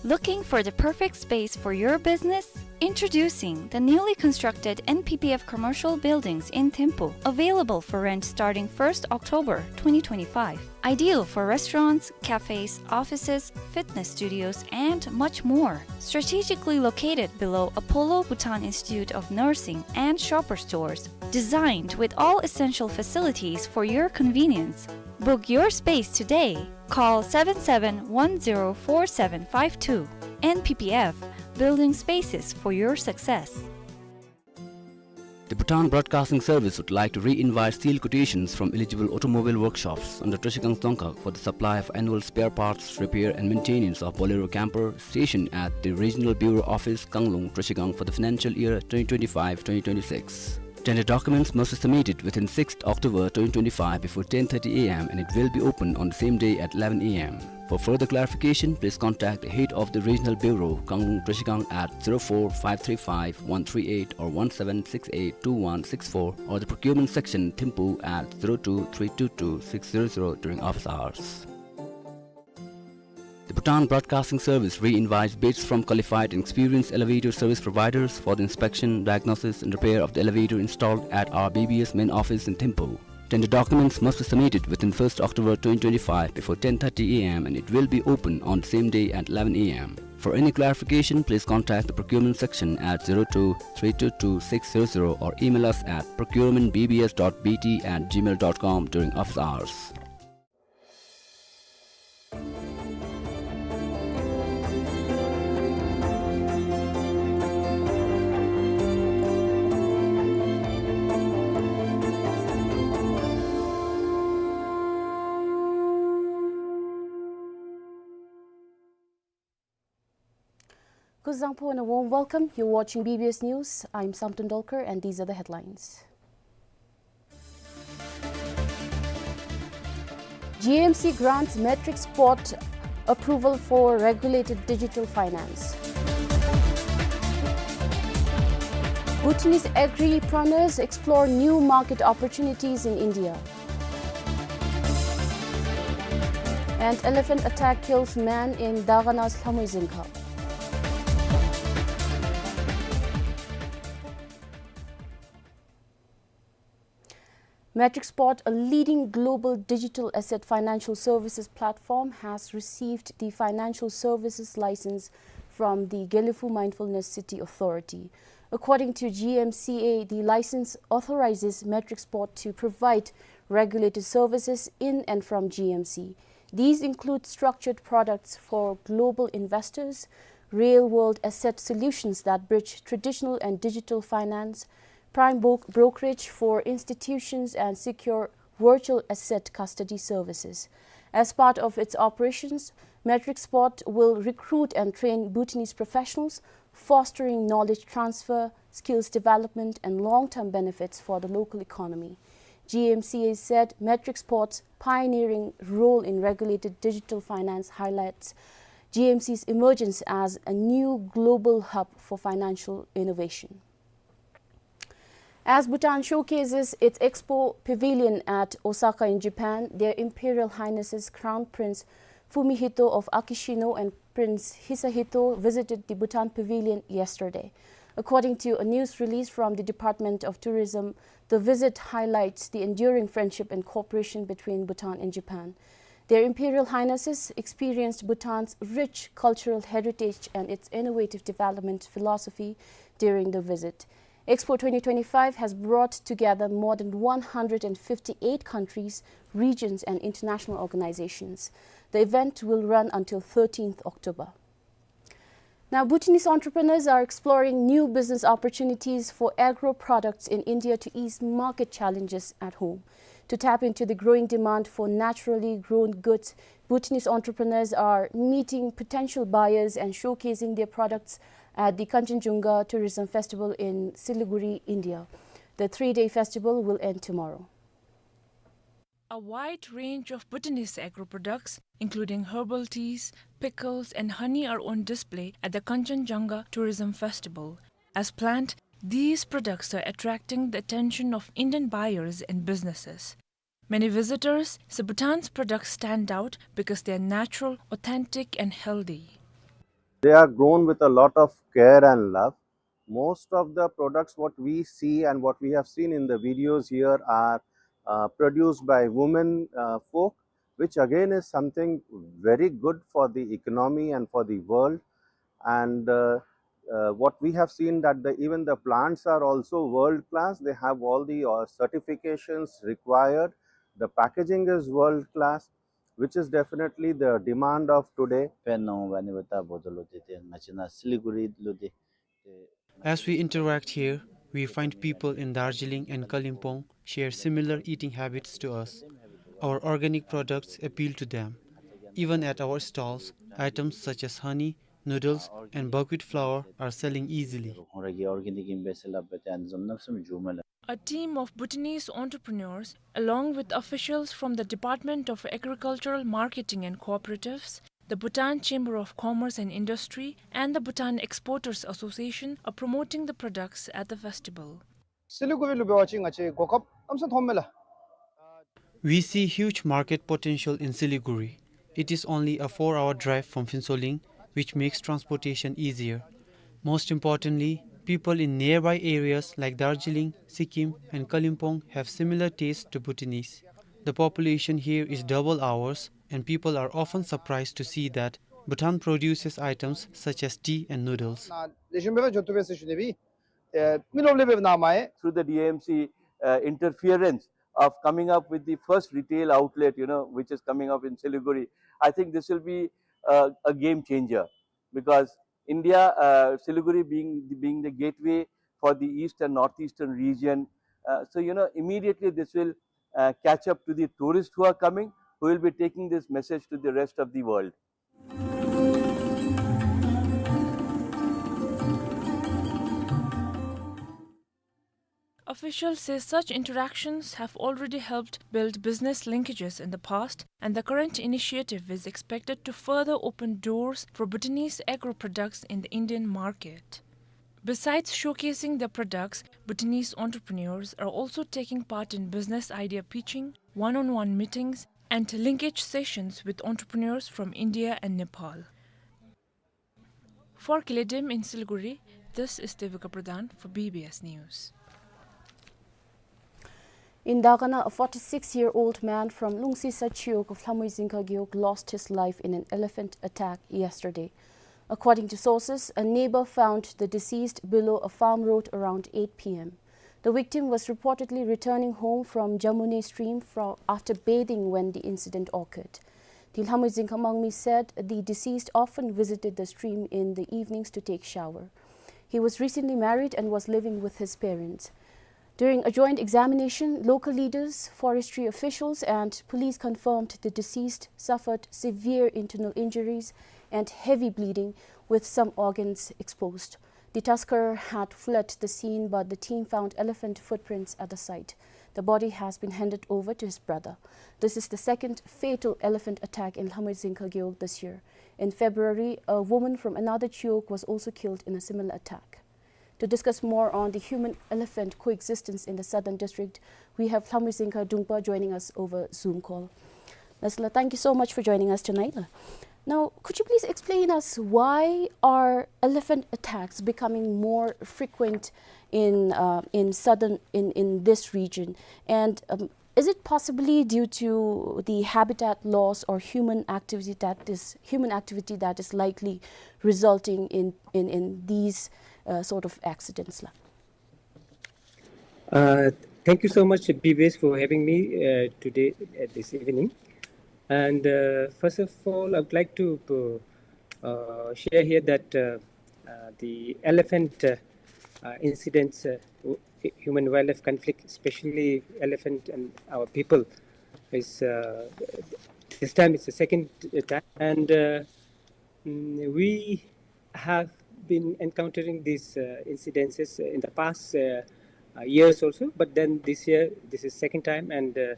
Looking for the perfect space for your business? Introducing the newly constructed N P P F commercial buildings in Thimphu, available for rent starting first October twenty twenty-five. Ideal for restaurants, cafes, offices, fitness studios, and much more. Strategically located below Apollo Bhutan Institute of Nursing and Shoppers Stores. Designed with all essential facilities for your convenience. Book your space today. Call seven seven one zero four seven five two. N P P F, building spaces for your success. The Bhutan Broadcasting Service would like to re-invite sealed quotations from eligible automobile workshops under Trashigang Dzongkhag for the supply of annual spare parts, repair and maintenance of Bolero camper stationed at the Regional Bureau Office, Kanglung, Trashigang for the financial year twenty twenty-five twenty twenty-six. Tender documents must be submitted within sixth October twenty twenty-five before ten thirty A M and it will be open on the same day at eleven A M. For further clarification, please contact the head of the Regional Bureau, Kanglung Trashigang at zero four five three five one three eight or one seven six eight two one six four or the procurement section, Thimphu at zero two three two two six zero zero during office hours. The Bhutan Broadcasting Service re-invites bids from qualified and experienced elevator service providers for the inspection, diagnosis and repair of the elevator installed at our B B S main office in Thimphu. Tender documents must be submitted within first October twenty twenty-five before ten thirty A M and it will be open on the same day at eleven A M. For any clarification, please contact the procurement section at zero two three two two six zero zero or email us at procurement B B S dot B T at gmail dot com during office hours. Kuzuzangpo and a warm welcome. You're watching B B S News. I'm Samten Dolkar, and these are the headlines. G M C grants Matrixport approval for regulated digital finance. Bhutanese agripreneurs explore new market opportunities in India. And elephant attack kills man in Dagana's Lhamui Zingkha. Matrixport, a leading global digital asset financial services platform, has received the financial services license from the Gelephu Mindfulness City Authority. According to G M C A, the license authorizes Matrixport to provide regulated services in and from G M C. These include structured products for global investors, real-world asset solutions that bridge traditional and digital finance, prime bro-, brokerage for institutions, and secure virtual asset custody services. As part of its operations, Matrixport will recruit and train Bhutanese professionals, fostering knowledge transfer, skills development, and long-term benefits for the local economy. G M C A said Matrixport's pioneering role in regulated digital finance highlights G M C's emergence as a new global hub for financial innovation. As Bhutan showcases its Expo Pavilion at Osaka in Japan, Their Imperial Highnesses Crown Prince Fumihito of Akishino and Prince Hisahito visited the Bhutan Pavilion yesterday. According to a news release from the Department of Tourism, the visit highlights the enduring friendship and cooperation between Bhutan and Japan. Their Imperial Highnesses experienced Bhutan's rich cultural heritage and its innovative development philosophy during the visit. Expo twenty twenty-five has brought together more than one hundred fifty-eight countries, regions, and international organizations. The event will run until thirteenth October. Now, Bhutanese entrepreneurs are exploring new business opportunities for agro products in India to ease market challenges at home. To tap into the growing demand for naturally grown goods, Bhutanese entrepreneurs are meeting potential buyers and showcasing their products at the Kanchenjunga Tourism Festival in Siliguri, India. The three-day festival will end tomorrow. A wide range of Bhutanese agro-products, including herbal teas, pickles, and honey, are on display at the Kanchenjunga Tourism Festival. As planned, these products are attracting the attention of Indian buyers and businesses. Many visitors say Bhutan's products stand out because they are natural, authentic, and healthy. They are grown with a lot of care and love. Most of the products what we see and what we have seen in the videos here are uh, produced by women uh, folk, which again is something very good for the economy and for the world. And uh, uh, what we have seen that the, even the plants are also world class. They have all the uh, certifications required. The packaging is world class, which is definitely the demand of today. ཕན་གནང་བ་ནི་བ་ད་བོ་དོ་ལོ་དེ་དེ་ང་ཅི་ན་སི་ལི་གུ་རི་ལོ་དེ་དེ། As we interact here, we find people in Darjeeling and Kalimpong share similar eating habits to us. Our organic products appeal to them. Even at our stalls, items such as honey, noodles, and buckwheat flour are selling easily. ཁོང་ར་གི་ཨོར་གེ་ནིག་ཨིན་པས་ཟེར་སླབ་པ་དེ་ཨ་ནི་བཟུམ་ནམ་སེམས་འཇུག་མ་ལ། A team of Bhutanese entrepreneurs, along with officials from the Department of Agricultural Marketing and Cooperatives, the Bhutan Chamber of Commerce and Industry, and the Bhutan Exporters Association, are promoting the products at the festival. སི་ལི་གུ་རི་ལུ་འབད་བ་ཅིན་ང་བཅས་གོ་སྐབས་གནམ་ས་མཐོངམ་མས་ལགས། We see huge market potential in Siliguri. It is only a four-hour drive from Phuentsholing, which makes transportation easier. Most importantly, people in nearby areas like Darjeeling, Sikkim, and Kalimpong have similar tastes to Bhutanese. The population here is double ours, and people are often surprised to see that Bhutan produces items such as tea and noodles. ལེགས་ཤོམ་སྦེ་ར་འགྱོ་བཏུབ་པས་ཟེར་ཞུ་ནི་སྦེ་ཨིན། མི་རློབས་ལས་འབད་ནཱ་མ་ཡེ། Through the D M C uh, interference of coming up with the first retail outlet, you know, which is coming up in Siliguri, I think this will be uh, a game changer because India, uh, Siliguri being being the gateway for the east and northeastern region, uh, so you know immediately this will uh, catch up to the tourists who are coming, who will be taking this message to the rest of the world. Officials say such interactions have already helped build business linkages in the past, and the current initiative is expected to further open doors for Bhutanese agro products in the Indian market. Besides showcasing their products, Bhutanese entrepreneurs are also taking part in business idea pitching, one-on-one meetings, and linkage sessions with entrepreneurs from India and Nepal. For Kile Dem in Siliguri, this is Devika Pradhan for B B S News. In Dagana, a forty-six-year-old man from Lungsisa Chiwog of Lhamui Zingkha Gewog lost his life in an elephant attack yesterday. According to sources, a neighbor found the deceased below a farm road around eight P M. The victim was reportedly returning home from Jamune stream fro-, after bathing when the incident occurred. The Lhamui Zingkha Mangmi said the deceased often visited the stream in the evenings to take shower. He was recently married and was living with his parents. During a joint examination, local leaders, forestry officials, and police confirmed the deceased suffered severe internal injuries and heavy bleeding, with some organs exposed. The tusker had fled the scene, but the team found elephant footprints at the site. The body has been handed over to his brother. This is the second fatal elephant attack in Lhamui Zingkha Gewog this year. In February, a woman from another Chiwog was also killed in a similar attack. To discuss more on the human-elephant coexistence in the southern district, we have Lhamui Zingkha Dungpa joining us over Zoom call. Nasila, thank you so much for joining us tonight. Now, could you please explain us why are elephant attacks becoming more frequent in, uh, in southern, in, in this region? And, um, is it possibly due to the habitat loss or human activity that is, human activity that is likely resulting in, in, in these, uh, sort of accidents la? Uh, thank you so much, B B S, for having me, uh, today, uh, this evening. And, uh, first of all, I would like to, uh, uh, share here that, uh, uh, the elephant, uh, uh, incidents, uh, w-, human-wildlife conflict, especially elephant and our people, is, uh, this time it's the second time. And, uh, mm, we have been encountering these, uh, incidences in the past, uh, uh, years also, but then this year, this is second time, and, uh,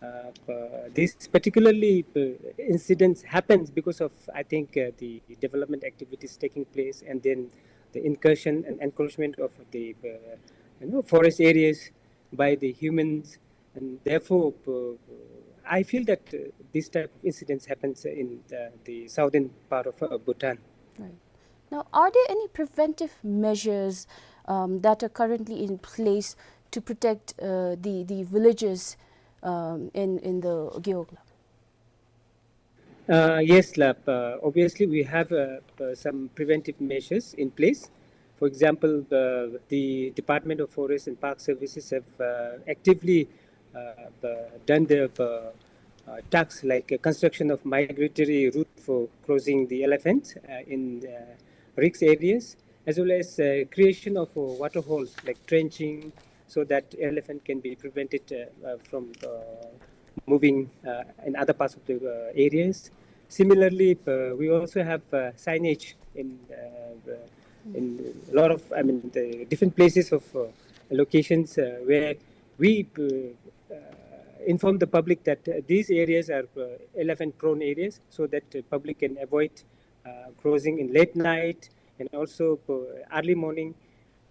uh, uh, this particularly, uh, incidents happens because of, I think, uh, the development activities taking place, and then the incursion and encroachment of the, uh, you know, forest areas by the humans, and therefore, uh, I feel that, uh, this type of incidents happens in the, the southern part of, uh, Bhutan. Right. Now, are there any preventive measures um, that are currently in place to protect uh, the, the villages um, in, in the Gewog la? Uh, yes, la. Uh, obviously, we have uh, uh, some preventive measures in place. For example, uh, the Department of Forest and Park Services have uh, actively uh, uh, done the uh, uh, tasks like uh, construction of migratory route for crossing the elephants uh, in uh, risk areas, as well as uh, creation of uh, water holes like trenching, so that elephant can be prevented uh, uh, from uh, moving uh, in other parts of the uh, areas. Similarly, uh, we also have uh, signage in uh, uh, in a lot of, I mean, the different places of uh, locations uh, where we uh, uh, inform the public that uh, these areas are uh, elephant-prone areas, so that uh, public can avoid uh, crossing in late night and also uh, early morning.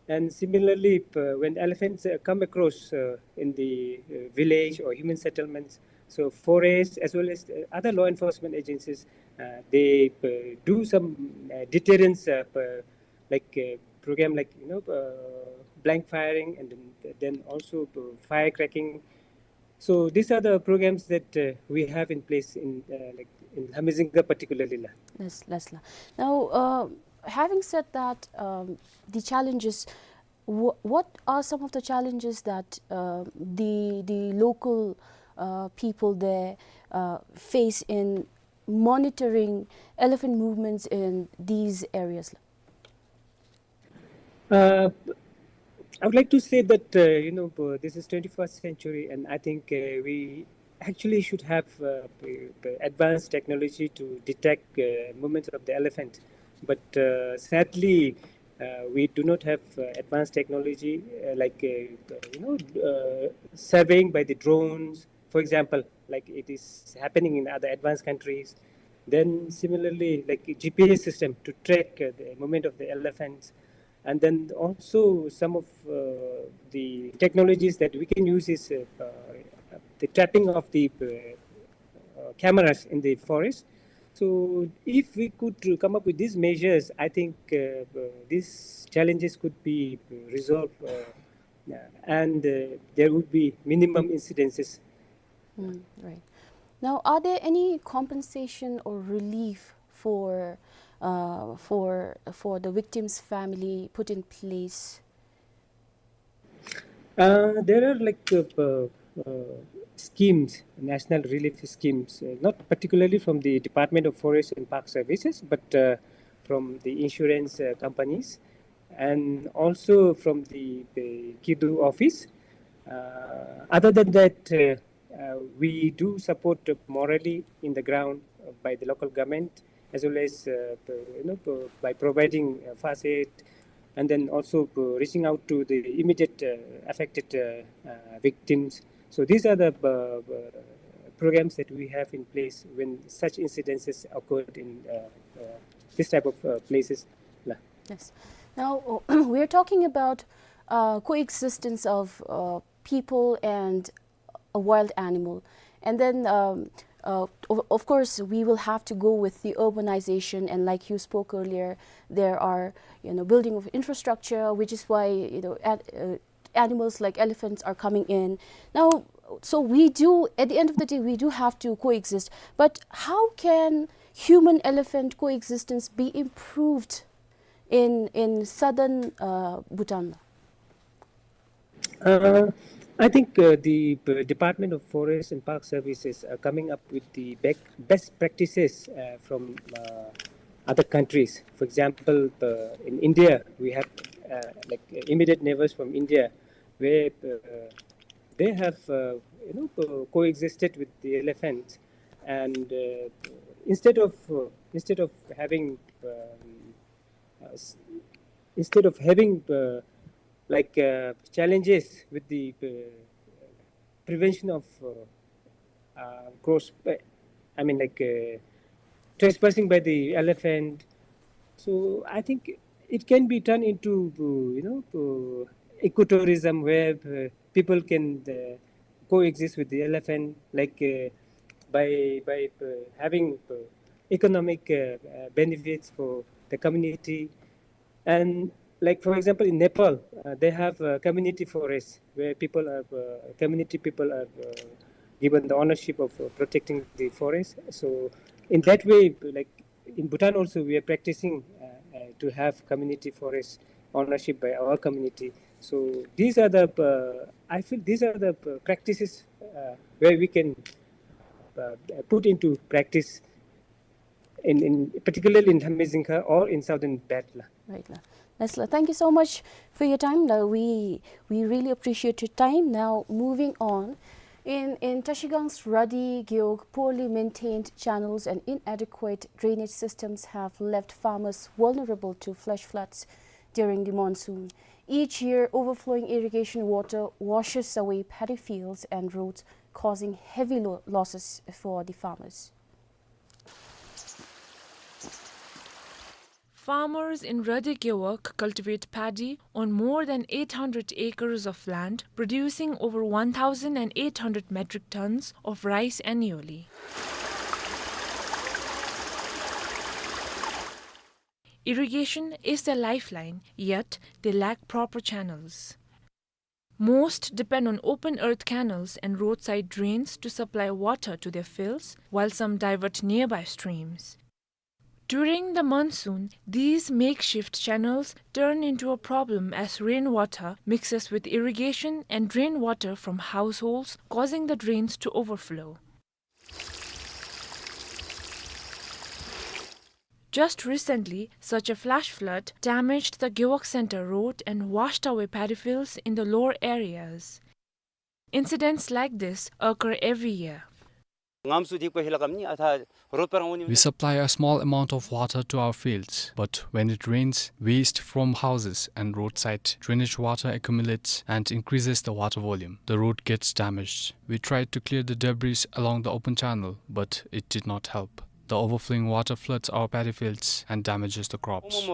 And similarly, uh, when elephants uh, come across uh, in the uh, village or human settlements, so forest as well as uh, other law enforcement agencies, uh, they uh, do some uh, deterrence uh, uh, like uh, program like, you know, uh, blank firing, and then, then also uh, firecracking. So these are the programs that uh, we have in place in uh, like in Lhamazinga particularly la. Yes, yes la. Now, uh, having said that, um, the challenges, wh- what are some of the challenges that uh, the the local uh, people there uh, face in monitoring elephant movements in these areas? Uh, I would like to say that uh, you know uh, this is twenty-first century, and I think uh, we actually should have uh, uh, advanced technology to detect uh, movements of the elephant. But uh, sadly, uh, we do not have uh, advanced technology uh, like uh, you know uh, surveying by the drones, for example, like it is happening in other advanced countries. Then similarly, like G P S system to track uh, the movement of the elephants, and then also some of uh, the technologies that we can use is uh, uh, the trapping of the uh, uh, cameras in the forest. So if we could uh, come up with these measures, I think uh, uh, these challenges could be uh, resolved uh, uh, and uh, there would be minimum incidences. Mm, right. Now, are there any compensation or relief for uh, for for the victims' family put in place? Uh, there are like uh, uh, uh, schemes, national relief schemes, uh, not particularly from the Department of Forest and Park Services, but uh, from the insurance uh, companies and also from the, the KIDU office. Uh, other than that, uh, uh, we do support morally in the ground uh, by the local government as well as uh, p- you know p- by providing uh, first aid and then also uh, reaching out to the immediate uh, affected uh, uh, victims. So these are the uh, uh, programs that we have in place when such incidences occurred in uh, uh, this type of uh, places. La. Yes. Now, we are talking about uh, coexistence of uh, people and a wild animal. And then, um, uh, of, of course, we will have to go with the urbanization. And like you spoke earlier, there are, you know, building of infrastructure, which is why, you know, at, uh, animals like elephants are coming in. Now, so we do, at the end of the day, we do have to coexist. But how can human-elephant coexistence be improved in, in southern uh, Bhutan? Uh, I think uh, the uh, Department of Forest and Park Services are coming up with the bec- best practices uh, from uh, other countries. For example, uh, in India, we have uh, like uh, immediate neighbors from India, where uh, they have uh, you know uh, coexisted with the elephants, and uh, instead of uh, instead of having um, uh, s- instead of having uh, like uh, challenges with the uh, prevention of uh, uh, gross, uh, I mean, like uh, trespassing by the elephant. So I think it can be turned into uh, you know uh, ecotourism where uh, people can uh, coexist with the elephant, like uh, by by uh, having uh, economic uh, uh, benefits for the community. And, like, for example, in Nepal, uh, they have, uh, community forests where people are, uh, community people are, uh, given the ownership of, uh, protecting the forest. So in that way, like, in Bhutan also, we are practicing, uh, uh, to have community forest ownership by our community. So these are the, uh, I feel these are the, uh, practices, uh, where we can, uh, put into practice in, in particularly in Lamjezkhankha or in southern Batla. Right, la. Nice, la. Thank you so much for your time, la. We, we really appreciate your time. Now, moving on. In, in Trashigan's Radi Gewog, poorly maintained channels and inadequate drainage systems have left farmers vulnerable to flash floods during the monsoon. Each year, overflowing irrigation water washes away paddy fields and roads, causing heavy lo-, losses for the farmers. Farmers in Radi Gewog cultivate paddy on more than eight hundred acres of land, producing over one thousand eight hundred metric tons of rice annually. Irrigation is their lifeline, yet they lack proper channels. Most depend on open earth canals and roadside drains to supply water to their fields, while some divert nearby streams. During the monsoon, these makeshift channels turn into a problem as rainwater mixes with irrigation and drain water from households, causing the drains to overflow. Just recently, such a flash flood damaged the Gewog Center Road and washed away paddy fields in the lower areas. Incidents like this occur every year. We supply a small amount of water to our fields, but when it rains, waste from houses and roadside drainage water accumulates and increases the water volume. The road gets damaged. We tried to clear the debris along the open channel, but it did not help. The overflowing water floods our paddy fields and damages the crops.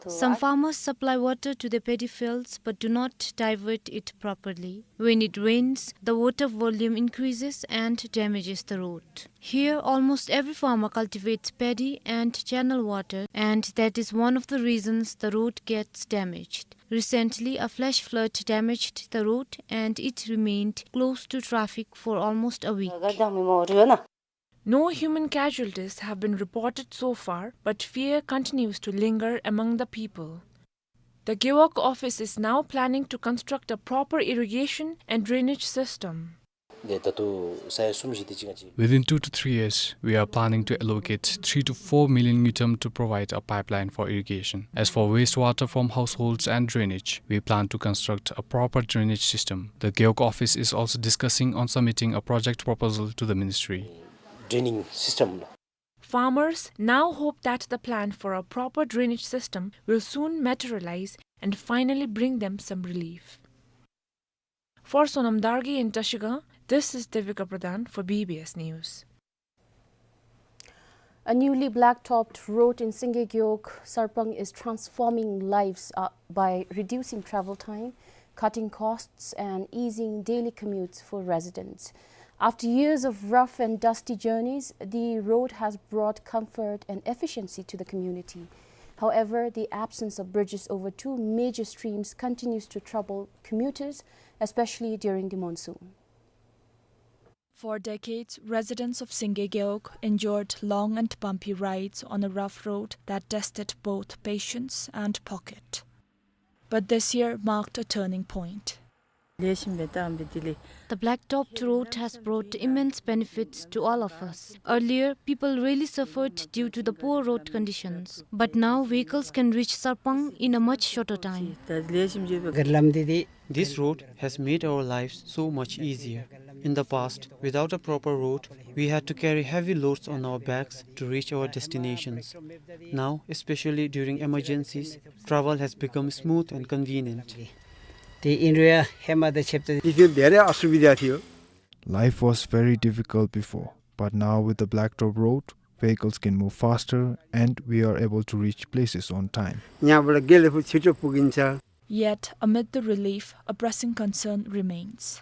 Some farmers supply water to their paddy fields but do not divert it properly. When it rains, the water volume increases and damages the road. Here, almost every farmer cultivates paddy and channel water, and that is one of the reasons the road gets damaged. Recently, a flash flood damaged the road and it remained closed to traffic for almost a week. No human casualties have been reported so far, but fear continues to linger among the people. The Gewog office is now planning to construct a proper irrigation and drainage system. Within two to three years, we are planning to allocate three to four million ngultrum to provide a pipeline for irrigation. As for wastewater from households and drainage, we plan to construct a proper drainage system. The Gewog office is also discussing on submitting a project proposal to the ministry. Draining system. Farmers now hope that the plan for a proper drainage system will soon materialize and finally bring them some relief. For Sonam Dargye in Trashigang, this is Devika Pradhan for B B S News. A newly blacktopped road in Singye Gewog, Sarpang is transforming lives, uh, by reducing travel time, cutting costs, and easing daily commutes for residents. After years of rough and dusty journeys, the road has brought comfort and efficiency to the community. However, the absence of bridges over two major streams continues to trouble commuters, especially during the monsoon. For decades, residents of Singye Gewog endured long and bumpy rides on a rough road that tested both patience and pocket. But this year marked a turning point. The blacktopped road has brought immense benefits to all of us. Earlier, people really suffered due to the poor road conditions, but now vehicles can reach Sarpang in a much shorter time. This road has made our lives so much easier. In the past, without a proper road, we had to carry heavy loads on our backs to reach our destinations. Now, especially during emergencies, travel has become smooth and convenient. Life was very difficult before, but now with the blacktop road, vehicles can move faster and we are able to reach places on time. Yet, amid the relief, a pressing concern remains.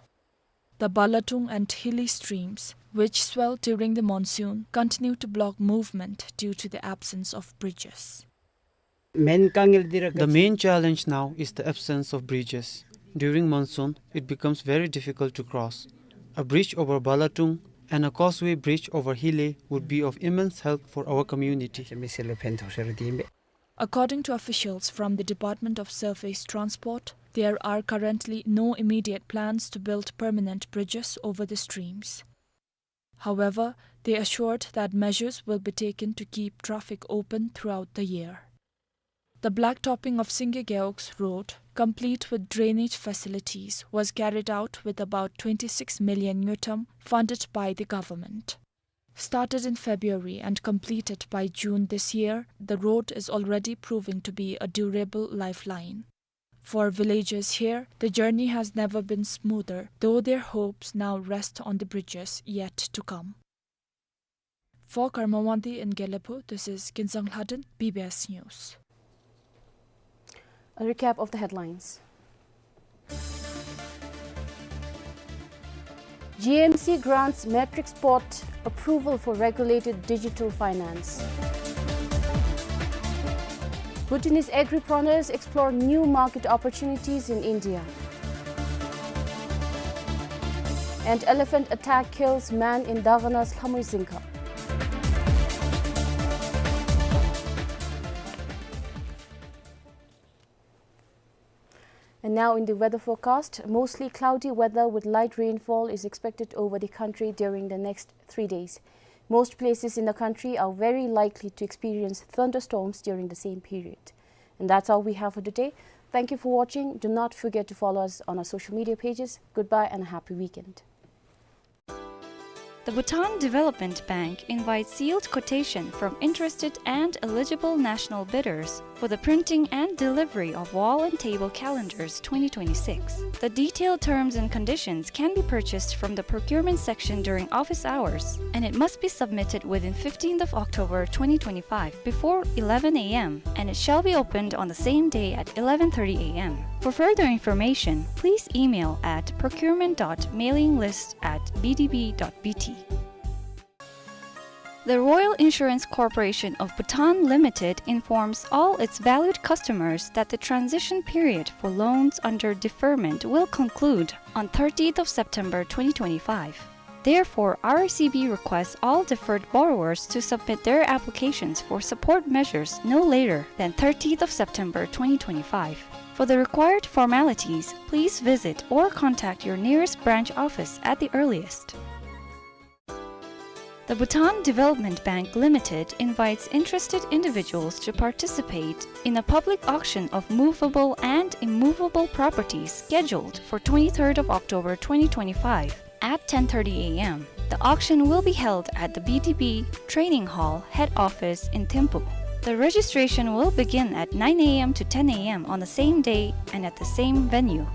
The Balatung and Hili streams, which swell during the monsoon, continue to block movement due to the absence of bridges. མེན་དཀའ་ངལ་འདི་ར། The main challenge now is the absence of bridges. During monsoon, it becomes very difficult to cross. A bridge over Balatung and a causeway bridge over Hile would be of immense help for our community. མི་སེར་ལུ་ཕན་ཐོགས་ས་ར་འདི་ཨིན་པས། According to officials from the Department of Surface Transport, there are currently no immediate plans to build permanent bridges over the streams. However, they assured that measures will be taken to keep traffic open throughout the year. The blacktopping of Singye Gewog's road, complete with drainage facilities, was carried out with about twenty-six million ngultrum funded by the government. Started in February and completed by June this year, the road is already proving to be a durable lifeline. For villagers here, the journey has never been smoother, though their hopes now rest on the bridges yet to come. For Karma Wangdi in Gelephu, this is Kinzang Lhaden, B B S News. A recap of the headlines. G M C grants matrix port approval for regulated digital finance. Bhutanese agripreneurs explore new market opportunities in India. And elephant attack kills man in Dagana's Lhamui Zingka. And now in the weather forecast, mostly cloudy weather with light rainfall is expected over the country during the next three days. Most places in the country are very likely to experience thunderstorms during the same period. And that's all we have for today. Thank you for watching. Do not forget to follow us on our social media pages. Goodbye and a happy weekend. The Bhutan Development Bank invites sealed quotation from interested and eligible national bidders for the printing and delivery of wall and table calendars twenty twenty-six. The detailed terms and conditions can be purchased from the procurement section during office hours, and it must be submitted within fifteenth of October twenty twenty-five before eleven A M, and it shall be opened on the same day at eleven thirty A M. For further information, please email at procurement dot mailing list at B D B dot B T. The Royal Insurance Corporation of Bhutan Limited informs all its valued customers that the transition period for loans under deferment will conclude on thirtieth of September twenty twenty-five. Therefore, R I C B requests all deferred borrowers to submit their applications for support measures no later than thirtieth of September twenty twenty-five. For the required formalities, please visit or contact your nearest branch office at the earliest. The Bhutan Development Bank Limited invites interested individuals to participate in a public auction of movable and immovable properties scheduled for twenty-third of October twenty twenty-five at ten thirty A M. The auction will be held at the B D B Training Hall head office in Thimphu. The registration will begin at nine A M to ten A M on the same day and at the same venue.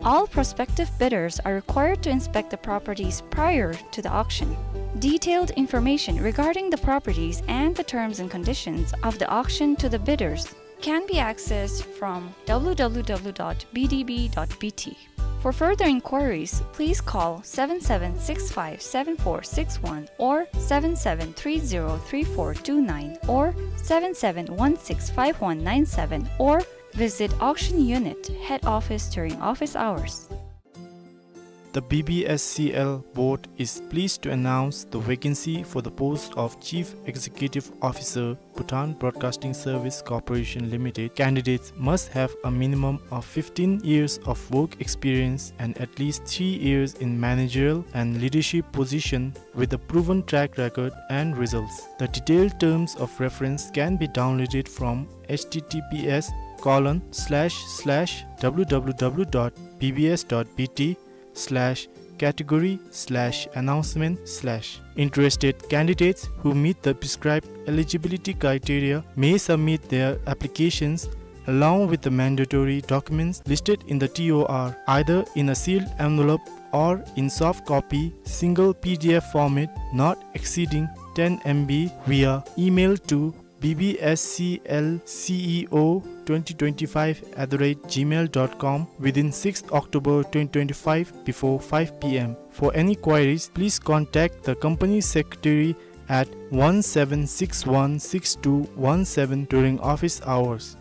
All prospective bidders are required to inspect the properties prior to the auction. Detailed information regarding the properties and the terms and conditions of the auction to the bidders can be accessed from W W W dot B D B dot B T. For further inquiries, please call seven seven six five seven four six one or seven seven three zero three four two nine or seven seven one six five one nine seven or visit auction unit head office during office hours. The B B S C L board is pleased to announce the vacancy for the post of Chief Executive Officer, Bhutan Broadcasting Service Corporation Limited. Candidates must have a minimum of fifteen years of work experience and at least three years in managerial and leadership position with a proven track record and results. The detailed terms of reference can be downloaded from H T T P S colon slash slash W W W dot B B S dot B T slash category slash announcement slash. Interested candidates who meet the prescribed eligibility criteria may submit their applications along with the mandatory documents listed in the T O R, either in a sealed envelope or in soft copy, single P D F format, not exceeding ten M B, via email to B B S C L C E O twenty twenty-five at the rate gmail dot com within sixth October twenty twenty-five before five P M. For any queries, please contact the company secretary at one seven six one six two one seven during office hours.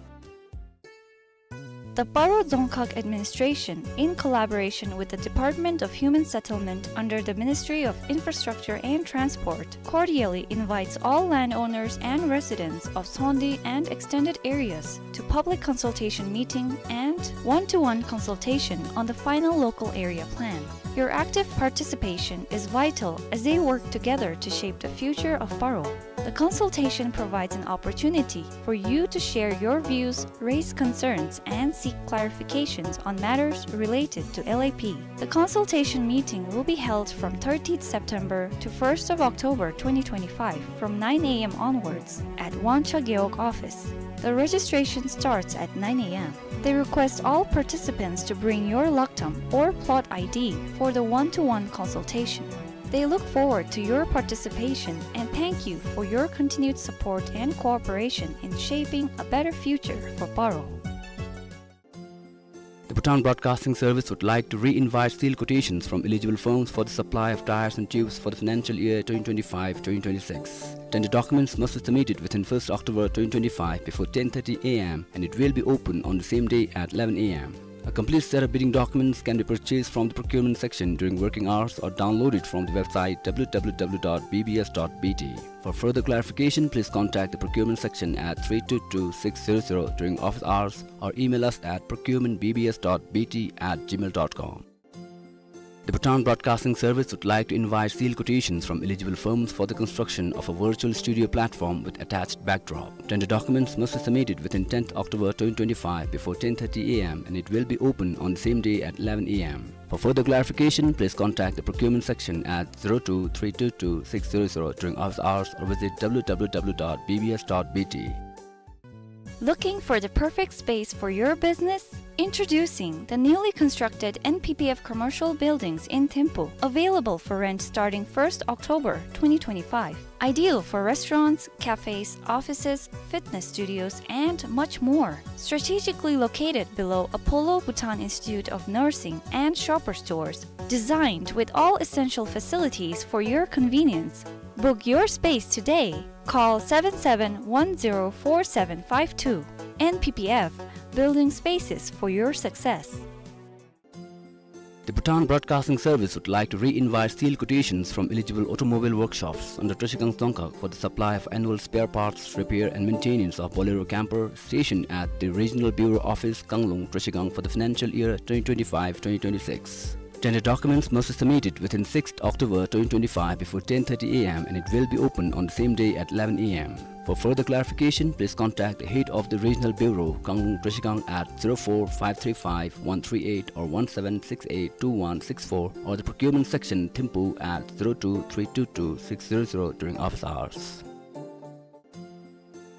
The Paro Dzongkhag Administration, in collaboration with the Department of Human Settlement under the Ministry of Infrastructure and Transport, cordially invites all landowners and residents of Sondi and extended areas to public consultation meeting and one-to-one consultation on the final local area plan. Your active participation is vital as they work together to shape the future of Paro. The consultation provides an opportunity for you to share your views, raise concerns, and seek clarifications on matters related to L A P. The consultation meeting will be held from thirtieth September to first of October twenty twenty-five from nine A M onwards at Wangcha Gewog office. The registration starts at nine A M. They request all participants to bring your laktam or plot I D for the one-to-one consultation. They look forward to your participation and thank you for your continued support and cooperation in shaping a better future for Paro. The Bhutan Broadcasting Service would like to re-invite sealed quotations from eligible firms for the supply of tires and tubes for the financial year twenty twenty-five twenty twenty-six. Tender documents must be submitted within first October twenty twenty-five before ten thirty A M and it will be open on the same day at eleven A M. A complete set of bidding documents can be purchased from the procurement section during working hours or downloaded from the website W W W dot B B S dot B T. For further clarification, please contact the procurement section at three two two six zero zero during office hours or email us at procurement B B S dot B T at gmail dot com. The Bhutan Broadcasting Service would like to invite sealed quotations from eligible firms for the construction of a virtual studio platform with attached backdrop. Tender documents must be submitted within tenth October twenty twenty-five before ten thirty A M and it will be open on the same day at eleven A M. For further clarification, please contact the procurement section at zero two three two two six zero zero during office hours or visit W W W dot B B S dot B T. Looking for the perfect space for your business? Introducing the newly constructed N P P F commercial buildings in Thimphu, available for rent starting first October twenty twenty-five. Ideal for restaurants, cafes, offices, fitness studios, and much more. Strategically located below Apollo Bhutan Institute of Nursing and Shoppers Stores. Designed with all essential facilities for your convenience. Book your space today. Call seven seven one zero four seven five two. N P P F, building spaces for your success. The Bhutan Broadcasting Service would like to re-invite sealed quotations from eligible automobile workshops under Trashigang Dzongkhag for the supply of annual spare parts, repair and maintenance of Bolero camper stationed at the Regional Bureau Office, Kanglung, Trashigang for the financial year twenty twenty-five twenty twenty-six. Tender documents must be submitted within sixth October twenty twenty-five before ten thirty A M and it will be open on the same day at eleven A M. For further clarification, please contact the head of the Regional Bureau, Kanglung Trashigang at zero four five three five one three eight or one seven six eight two one six four or the procurement section, Thimphu at zero two three two two six zero zero during office hours.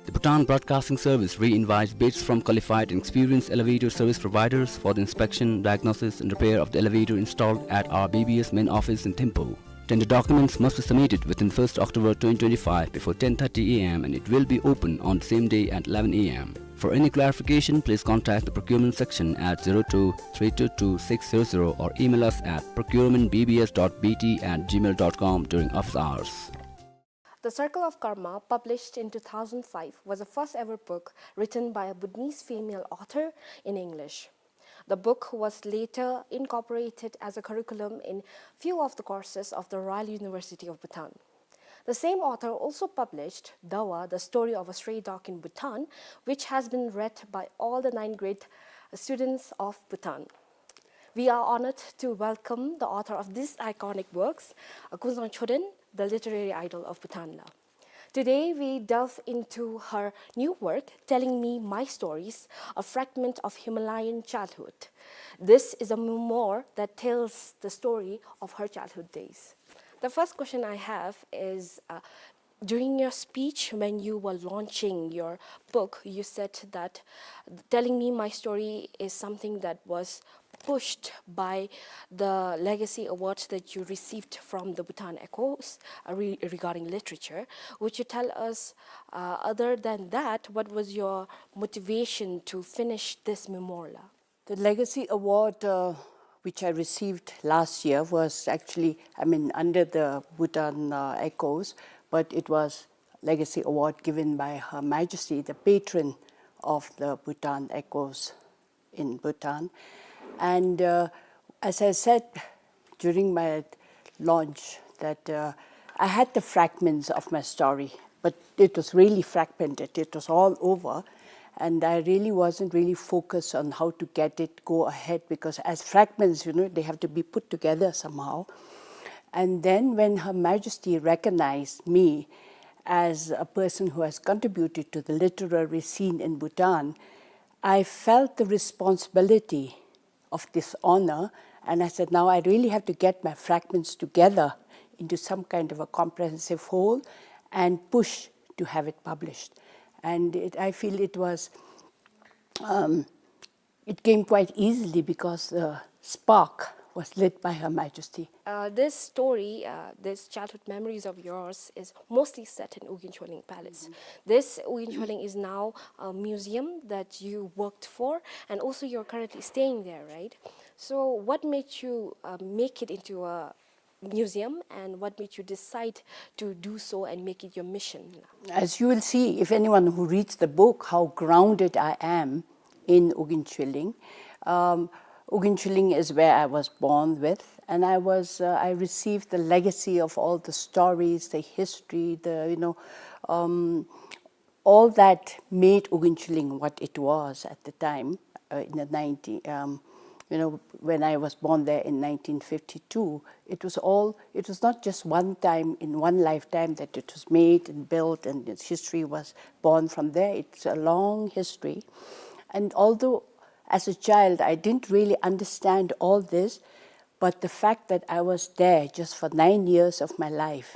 The Bhutan Broadcasting Service re-invites bids from qualified and experienced elevator service providers for the inspection, diagnosis, and repair of the elevator installed at our B B S main office in Thimphu. Tender documents must be submitted within first October twenty twenty-five before ten thirty A M and it will be open on the same day at eleven A M. For any clarification, please contact the procurement section at zero two three two two six zero zero or email us at procurement B B S dot B T at gmail dot com during office hours. The Circle of Karma, published in two thousand five, was the first ever book written by a Bhutanese female author in English. The book was later incorporated as a curriculum in few of the courses of the Royal University of Bhutan. The same author also published Dawa, The Story of a Stray Dog in Bhutan, which has been read by all the ninth grade students of Bhutan. We are honored to welcome the author of these iconic works, uh, Kunzang Choden, the literary idol of Bhutan la. Today, we delve into her new work, Telling Me My Stories, a fragment of Himalayan childhood. This is a memoir that tells the story of her childhood days. The first question I have is, uh, during your speech, when you were launching your book, you said that Telling Me My Story is something that was pushed by the legacy awards that you received from the Bhutan Echoes, uh, re-, regarding literature. Would you tell us, uh, other than that, what was your motivation to finish this memoir? The Legacy Award, uh, which I received last year, was actually, I mean, under the Bhutan, uh, Echoes, but it was Legacy Award given by Her Majesty, the patron of the Bhutan Echoes in Bhutan. And, uh, as I said during my launch, that, uh, I had the fragments of my story, but it was really fragmented. It was all over. And I really wasn't really focused on how to get it go ahead, because as fragments, you know, they have to be put together somehow. And then when Her Majesty recognized me as a person who has contributed to the literary scene in Bhutan, I felt the responsibility of this honor, and I said, "Now I really have to get my fragments together into some kind of a comprehensive whole and push to have it published." And it, I feel it was, um, it came quite easily because the spark was lit by Her Majesty. Uh, this story, uh, this childhood memories of yours is mostly set in Ugyen Choleng Palace. Mm-hmm. This Ugyen Choleng is now a museum that you worked for, and also you're currently staying there, right? So what made you, uh, make it into a museum, and what made you decide to do so and make it your mission? As you will see, if anyone who reads the book, how grounded I am in Ugyen Choleng. Um, Ugyen Choleng is where I was born with, and I was, uh, I received the legacy of all the stories, the history, the, you know, um, all that made Ugyen Choleng what it was at the time, uh, in the ninety, um, you know, when I was born there in nineteen fifty-two. It was all, it was not just one time in one lifetime that it was made and built and its history was born from there. It's a long history. And although as a child I didn't really understand all this, but the fact that I was there just for nine years of my life,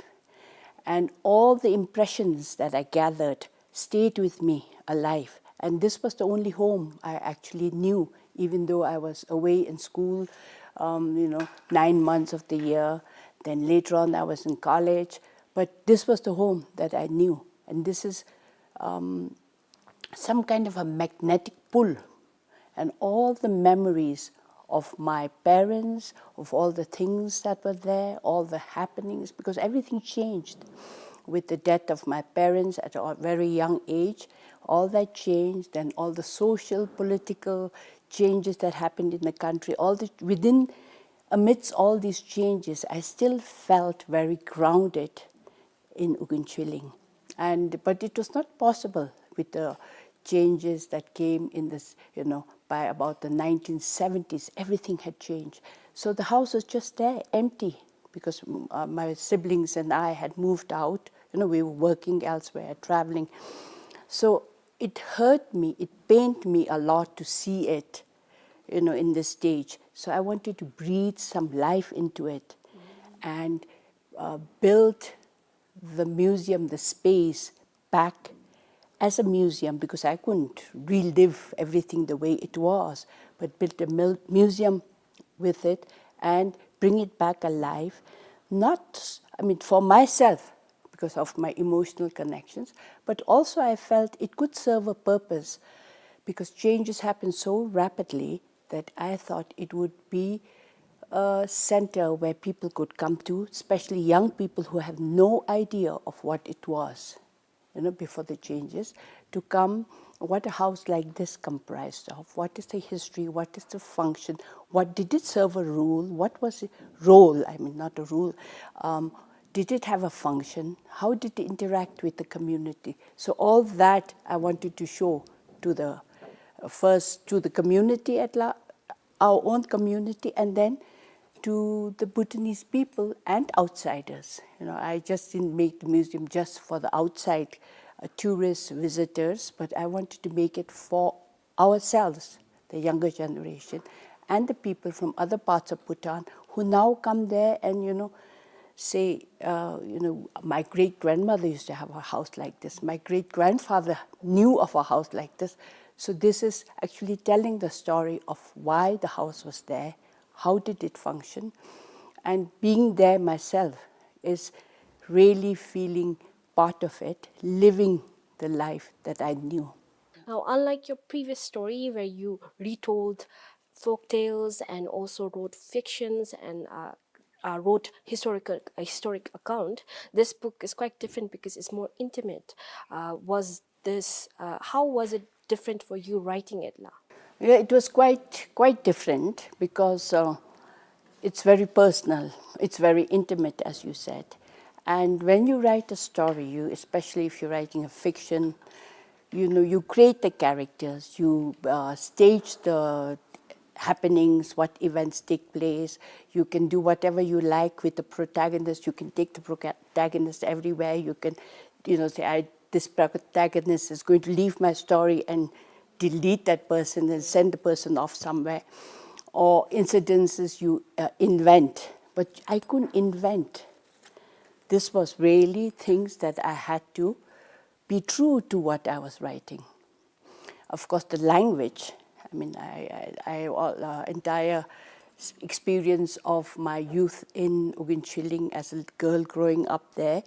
and all the impressions that I gathered stayed with me alive. And this was the only home I actually knew, even though I was away in school, um, you know, nine months of the year. Then later on, I was in college. But this was the home that I knew. And this is, um, some kind of a magnetic pull, and all the memories of my parents, of all the things that were there, all the happenings, because everything changed with the death of my parents at a very young age. All that changed, and all the social, political changes that happened in the country, all the, within, amidst all these changes, I still felt very grounded in Ugyen Choleng. And, but it was not possible with the changes that came in this, you know, by about the nineteen seventies, everything had changed. So the house was just there, empty, because, mm, uh, my siblings and I had moved out. You know, we were working elsewhere, traveling. So it hurt me, it pained me a lot to see it, you know, in this stage. So I wanted to breathe some life into it and, uh, build the museum, the space, back as a museum, because I couldn't relive everything the way it was, but build a mil-, museum with it and bring it back alive. Not, I mean, for myself, because of my emotional connections, but also I felt it could serve a purpose, because changes happen so rapidly that I thought it would be a center where people could come to, especially young people who have no idea of what it was, you know, before the changes, to come, what a house like this comprised of, what is the history, what is the function, what did it serve a role, what was the role, I mean, not a role, um, did it have a function, how did it interact with the community? So all that I wanted to show to the, uh, first to the community at la-, our own community, and then to the Bhutanese people and outsiders. You know, I just didn't make the museum just for the outside, uh, tourists, visitors, but I wanted to make it for ourselves, the younger generation, and the people from other parts of Bhutan who now come there and, you know, say, uh, you know, "My great-grandmother used to have a house like this. My great-grandfather knew of a house like this." So this is actually telling the story of why the house was there, how did it function, and being there myself is really feeling part of it, living the life that I knew. Now, unlike your previous story where you retold folk tales and also wrote fictions and uh, uh, wrote historical a historic account, this book is quite different because it's more intimate. Uh, was this uh, how was it different for you writing it la? Yeah, it was quite quite different because uh, it's very personal, it's very intimate, as you said. And when you write a story, you, especially if you're writing a fiction, you know, you create the characters, you uh, stage the happenings, what events take place. You can do whatever you like with the protagonist. You can take the protagonist everywhere. You can, you know, say, I this protagonist is going to leave my story and delete that person and send the person off somewhere, or incidences you uh, invent. But I couldn't invent. This was really things that I had to be true to what I was writing. Of course, the language, I mean, I, I, I all, uh, entire s- experience of my youth in Uginchilling as a girl growing up there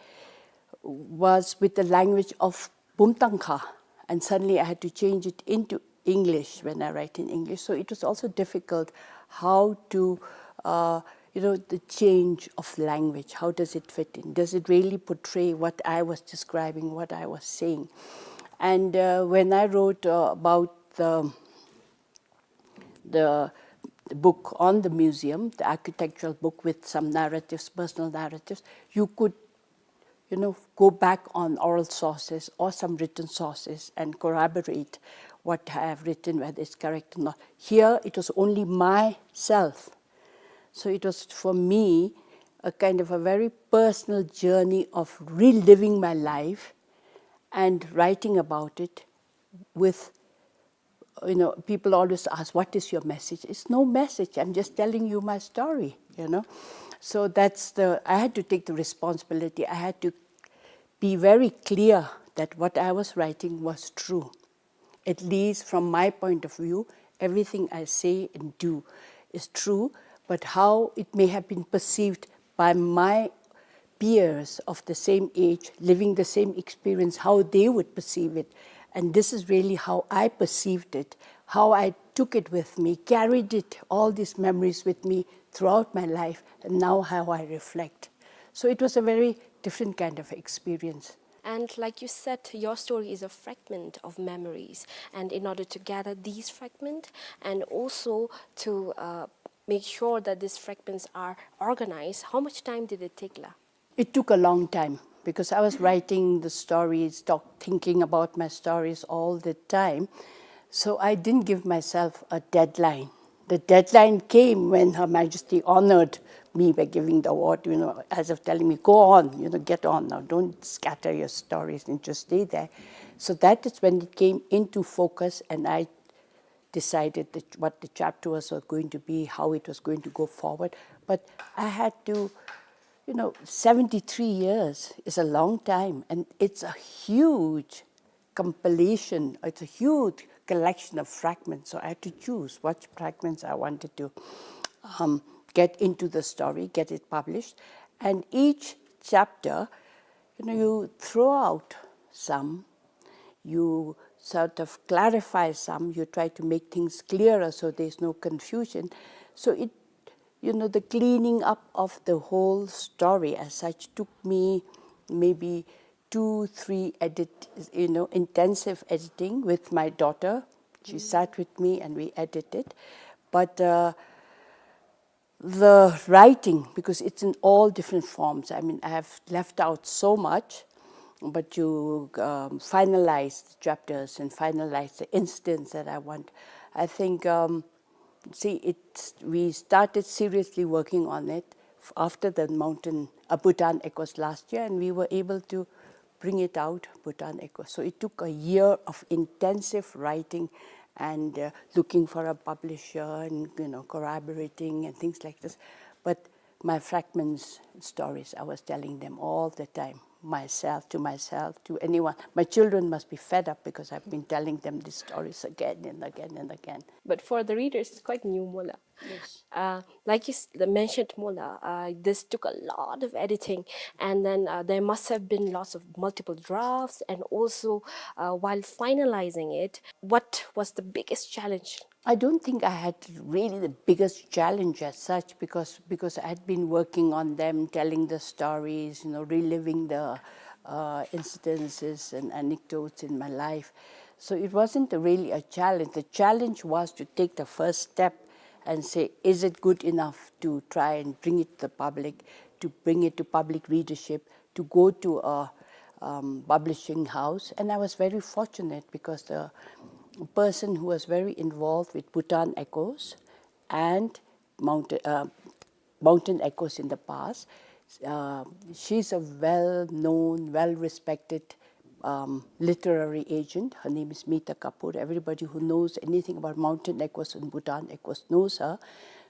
was with the language of Bumtangkha, and suddenly I had to change it into English when I write in English. So it was also difficult how to, uh, you know, the change of language. How does it fit in? Does it really portray what I was describing, what I was saying? And uh, when I wrote uh, about the the book on the museum, the architectural book with some narratives, personal narratives, you could, you know, go back on oral sources or some written sources and corroborate what I have written, whether it's correct or not. Here, it was only myself. So it was for me a kind of a very personal journey of reliving my life and writing about it with you know, people always ask, "What is your message?" It's no message. I'm just telling you my story, you know. So that's the, I had to take the responsibility. I had to be very clear that what I was writing was true. At least from my point of view, everything I say and do is true, but how it may have been perceived by my peers of the same age, living the same experience, how they would perceive it. And this is really how I perceived it, how I took it with me, carried it, all these memories with me throughout my life, and now how I reflect. So it was a very different kind of experience. And like you said, your story is a fragment of memories. And in order to gather these fragments and also to uh, make sure that these fragments are organized, how much time did it take la? It took a long time because I was writing the stories, talk, thinking about my stories all the time. So I didn't give myself a deadline. The deadline came when Her Majesty honored me by giving the award, you know, as of telling me, "Go on, you know, get on now. Don't scatter your stories and just stay there." So that is when it came into focus, and I decided that what the chapter was going to be, how it was going to go forward. But I had to, you know, seventy-three years is a long time, and it's a huge compilation, it's a huge collection of fragments. So I had to choose what fragments I wanted to um, get into the story, get it published. And each chapter, you know, you throw out some, you sort of clarify some, you try to make things clearer so there's no confusion. So it, you know, the cleaning up of the whole story as such took me maybe two, three edit, you know, intensive editing with my daughter. She sat with me and we edited. But uh, the writing, because it's in all different forms. I mean, I have left out so much, but you um, finalize the chapters and finalize the instance that I want. I think, um, see, it, we started seriously working on it f- after the mountain, uh, Bhutan Echoes last year, and we were able to bring it out, Bhutan Echoes. So it took a year of intensive writing and uh, looking for a publisher and, you know, corroborating and things like this. But my fragments stories, I was telling them all the time. myself, to myself, to anyone. My children must be fed up because I've been telling them these stories again and again and again. But for the readers, it's quite new, Mola. Yes. Uh, like you s- the mentioned, Mola, uh, this took a lot of editing, and then uh, there must have been lots of multiple drafts, and also uh, while finalizing it, what was the biggest challenge? I don't think I had really the biggest challenge as such, because, because I had been working on them, telling the stories, you know, reliving the uh, incidences and anecdotes in my life. So it wasn't really a challenge. The challenge was to take the first step and say, is it good enough to try and bring it to the public, to bring it to public readership, to go to a um, publishing house? And I was very fortunate because the person who was very involved with Bhutan Echoes and Mountain, uh, Mountain Echoes in the past, uh, she's a well-known, well-respected um, literary agent. Her name is Mita Kapoor. Everybody who knows anything about Mountain Echoes and Bhutan Echoes knows her.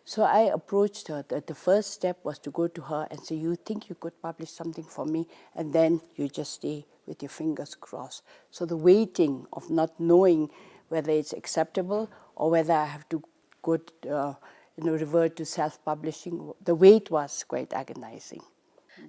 So I approached her. The, the first step was to go to her and say, you think you could publish something for me? And then you just stay with your fingers crossed. So the waiting of not knowing whether it's acceptable or whether I have to go, uh, you know, revert to self-publishing, the wait was quite agonizing.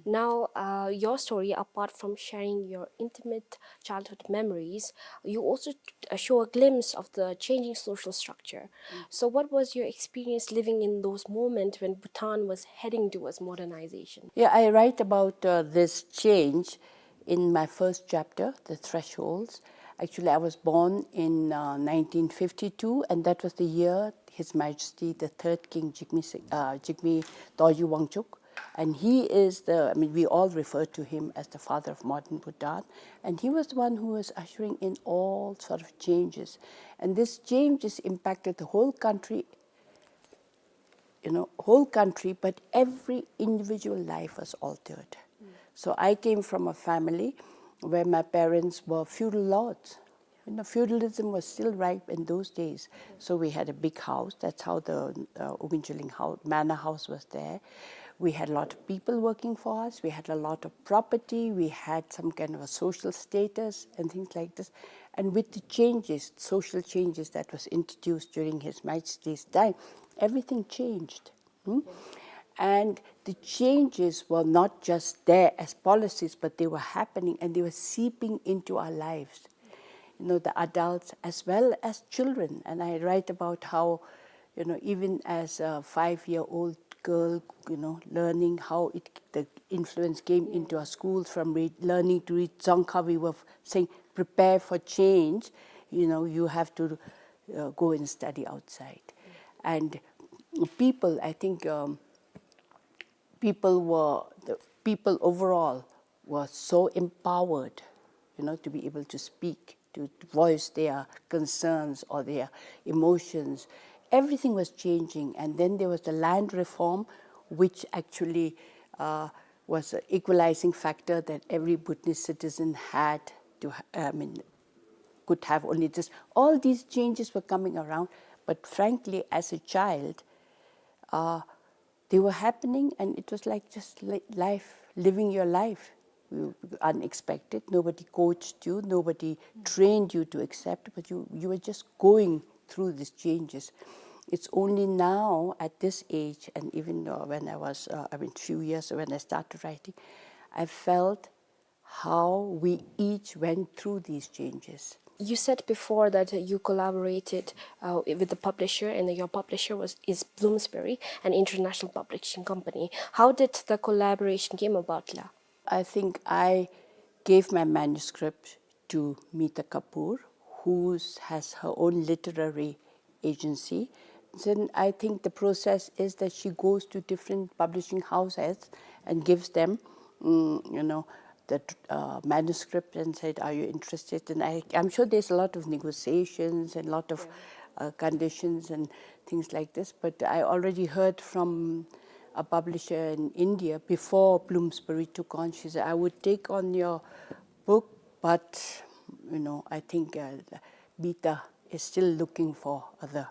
Now, uh, your story, apart from sharing your intimate childhood memories, you also uh, show a glimpse of the changing social structure. So, what was your experience living in those moments when Bhutan was heading towards modernization? Yeah, I write about uh, this change in my first chapter, The Thresholds. Actually, I was born in uh, nineteen fifty-two, and that was the year His Majesty the Third King Jigme, Si- uh, Jigme Dorji Wangchuck, and he is the, I mean, we all refer to him as the father of modern Bhutan, and he was the one who was ushering in all sort of changes. And these changes impacted the whole country, you know, whole country, but every individual life was altered. So I came from a family where my parents were feudal lords. You know, feudalism was still ripe in those days. So we had a big house. That's how the uh, Ogunchilling house, manor house was there. We had a lot of people working for us. We had a lot of property. We had some kind of a social status and things like this. And with the changes, social changes that was introduced during His Majesty's time, everything changed. Hmm? And the changes were not just there as policies, but they were happening and they were seeping into our lives. You know, the adults as well as children. And I write about how, you know, even as a five-year-old girl, you know, learning how it, the influence came into our schools from read, learning to read Dzongkha, we were saying, prepare for change. You know, you have to uh, go and study outside. And people, I think um, people were, the people overall were so empowered, you know, to be able to speak, to voice their concerns or their emotions. Everything was changing. And then there was the land reform, which actually uh, was an equalizing factor that every Bhutanese citizen had to, ha- I mean, could have only this. All these changes were coming around, but frankly, as a child, uh, they were happening, and it was like just li- life, living your life. You, unexpected, nobody coached you, nobody trained you to accept, but you, you were just going through these changes. It's only now at this age, and even uh, when I was, uh, I mean, few years when I started writing, I felt how we each went through these changes. You said before that uh, you collaborated uh, with the publisher, and your publisher was is Bloomsbury, an international publishing company. How did the collaboration came about, la? I think I gave my manuscript to Mita Kapoor, who has her own literary agency. Then I think the process is that she goes to different publishing houses and gives them, mm, you know, the uh, manuscript and said, "Are you interested?" And I, I'm sure there's a lot of negotiations and lot of uh, conditions and things like this. But I already heard from a publisher in India before Bloomsbury took on. She said, "I would take on your book, but you know, I think uh, Mita is still looking for other."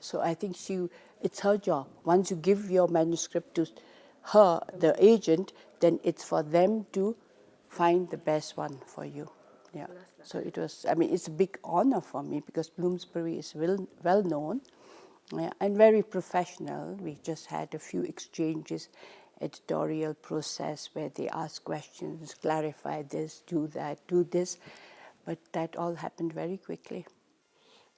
So I think she, it's her job. Once you give your manuscript to her, the agent, then it's for them to find the best one for you. Yeah. So it was, I mean, it's a big honor for me because Bloomsbury is well, well known, uh, and very professional. We just had a few exchanges, editorial process where they ask questions, clarify this, do that, do this. But that all happened very quickly.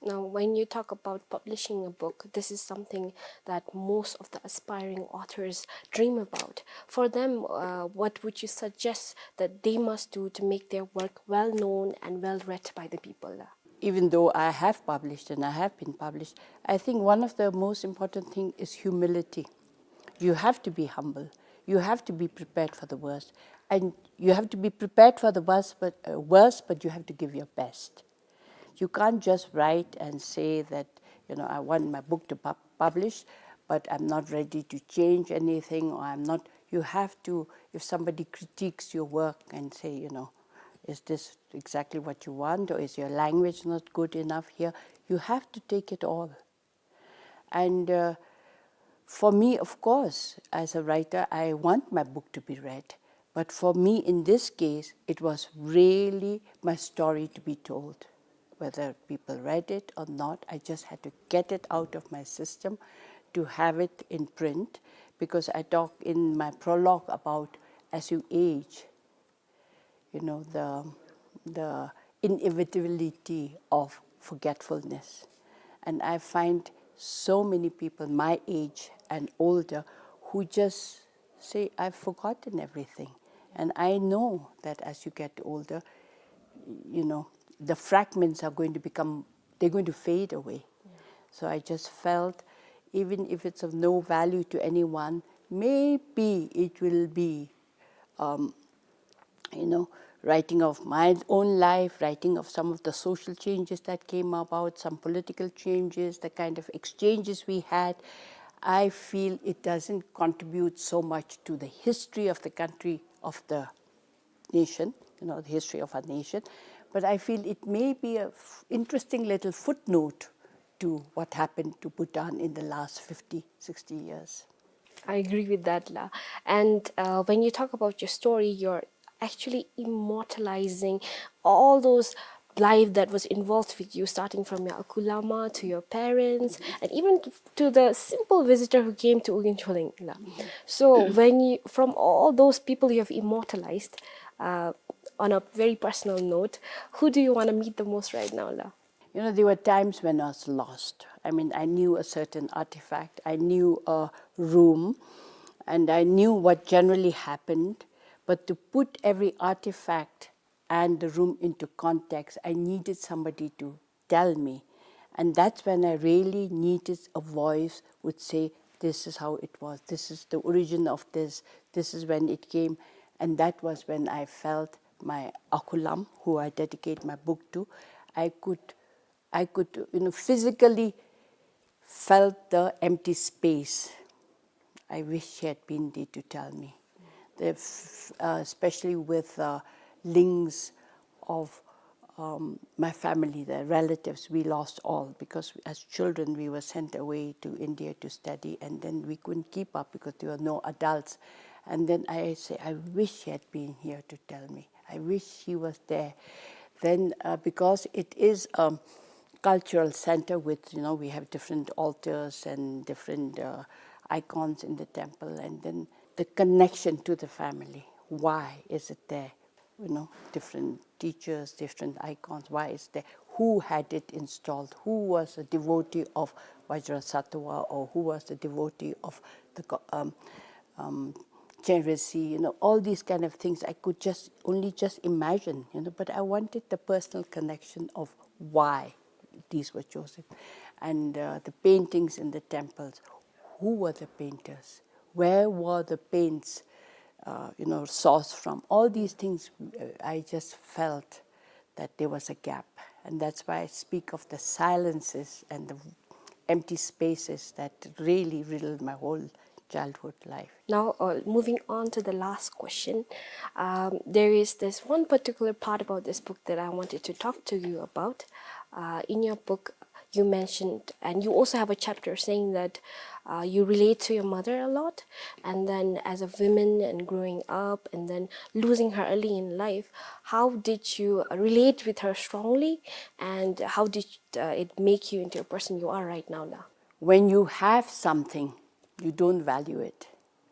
Now, when you talk about publishing a book, this is something that most of the aspiring authors dream about. For them, uh, what would you suggest that they must do to make their work well known and well read by the people? Even though I have published and I have been published, I think one of the most important thing is humility. You have to be humble. You have to be prepared for the worst. And you have to be prepared for the worst, but, uh, worst, but you have to give your best. You can't just write and say that, you know, "I want my book to pub-, publish, but I'm not ready to change anything," or "I'm not," you have to, if somebody critiques your work and say, you know, "Is this exactly what you want, or is your language not good enough here?" You have to take it all. And, uh, for me, of course, as a writer, I want my book to be read. But for me, in this case, it was really my story to be told. Whether people read it or not, I just had to get it out of my system to have it in print, because I talk in my prologue about as you age, you know, the, the inevitability of forgetfulness. And I find so many people my age and older who just say, "I've forgotten everything." And I know that as you get older, you know, the fragments are going to become, they're going to fade away. So I just felt, even if it's of no value to anyone, maybe it will be, um, you know, writing of my own life, writing of some of the social changes that came about, some political changes, the kind of exchanges we had. I feel it doesn't contribute so much to the history of the country, of the nation, you know, the history of our nation. But I feel it may be a f-, interesting little footnote to what happened to Bhutan in the last fifty, sixty years. I agree with that, La. And, uh, when you talk about your story, you're actually immortalizing all those life that was involved with you, starting from your Akulama to your parents, and even to, to the simple visitor who came to Ugin Choleng, La. So when you, from all those people you have immortalized, uh, on a very personal note, who do you wanna meet the most right now, La? You know, there were times when I was lost. I mean, I knew a certain artifact, I knew a room, and I knew what generally happened. But to put every artifact and the room into context, I needed somebody to tell me. And that's when I really needed a voice would say, "This is how it was, this is the origin of this, this is when it came." And that was when I felt my Akulam, who I dedicate my book to, I could, I could, you know, physically felt the empty space. I wish she had been there to tell me. The f-, uh, especially with, uh, links of, um, my family, the relatives, we lost all because as children we were sent away to India to study, and then we couldn't keep up because there were no adults. And then I say, "I wish she had been here to tell me. I wish she was there." Then, uh, because it is a cultural center with, you know, we have different altars and different, uh, icons in the temple, and then the connection to the family. Why is it there? You know, different teachers, different icons. Why is there? Who had it installed? Who was a devotee of Vajrasattva, or who was a devotee of the go-, um, um, Chenrezig? You know, all these kind of things I could just, only just imagine, you know, but I wanted the personal connection of why these were chosen. And, uh, the paintings in the temples, who were the painters? Where were the paints, uh, you know, sourced from? All these things, uh, I just felt that there was a gap. And that's why I speak of the silences and the empty spaces that really riddled my whole childhood life. Now, uh, moving on to the last question, um, there is this one particular part about this book that I wanted to talk to you about. Uh, in your book, you mentioned, and you also have a chapter saying that, uh, you relate to your mother a lot, and then as a woman and growing up, and then losing her early in life, how did you relate with her strongly, and how did, uh, it make you into a person you are right now, La? When you have something, you don't value it.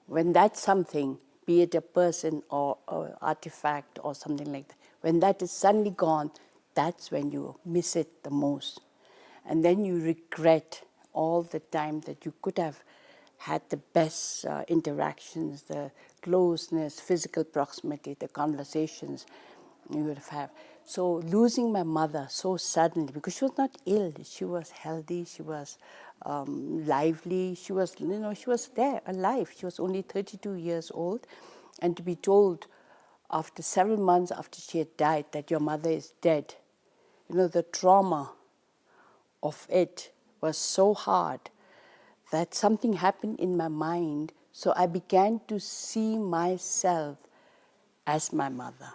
When that something, be it a person or a artifact or something like that, when that is suddenly gone, that's when you miss it the most. And then you regret all the time that you could have had the best, uh, interactions, the closeness, physical proximity, the conversations you would have. So losing my mother so suddenly, because she was not ill, she was healthy, she was, um, lively, she was, you know, she was there, alive. She was only thirty-two years old. And to be told after several months after she had died that your mother is dead, you know, the trauma of it was so hard that something happened in my mind. So I began to see myself as my mother.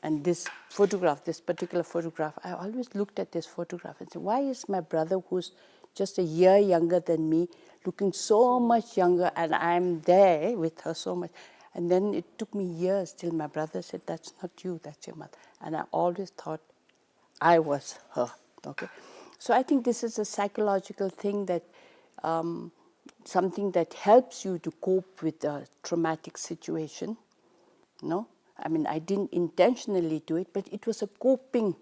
And this photograph, this particular photograph, I always looked at this photograph and said, "Why is my brother, who's just a year younger than me, looking so much younger, and I'm there with her so much?" And then it took me years till my brother said, "That's not you, that's your mother." And I always thought I was her. Okay. So I think this is a psychological thing that, um, something that helps you to cope with a traumatic situation. No? I mean, I didn't intentionally do it, but it was a coping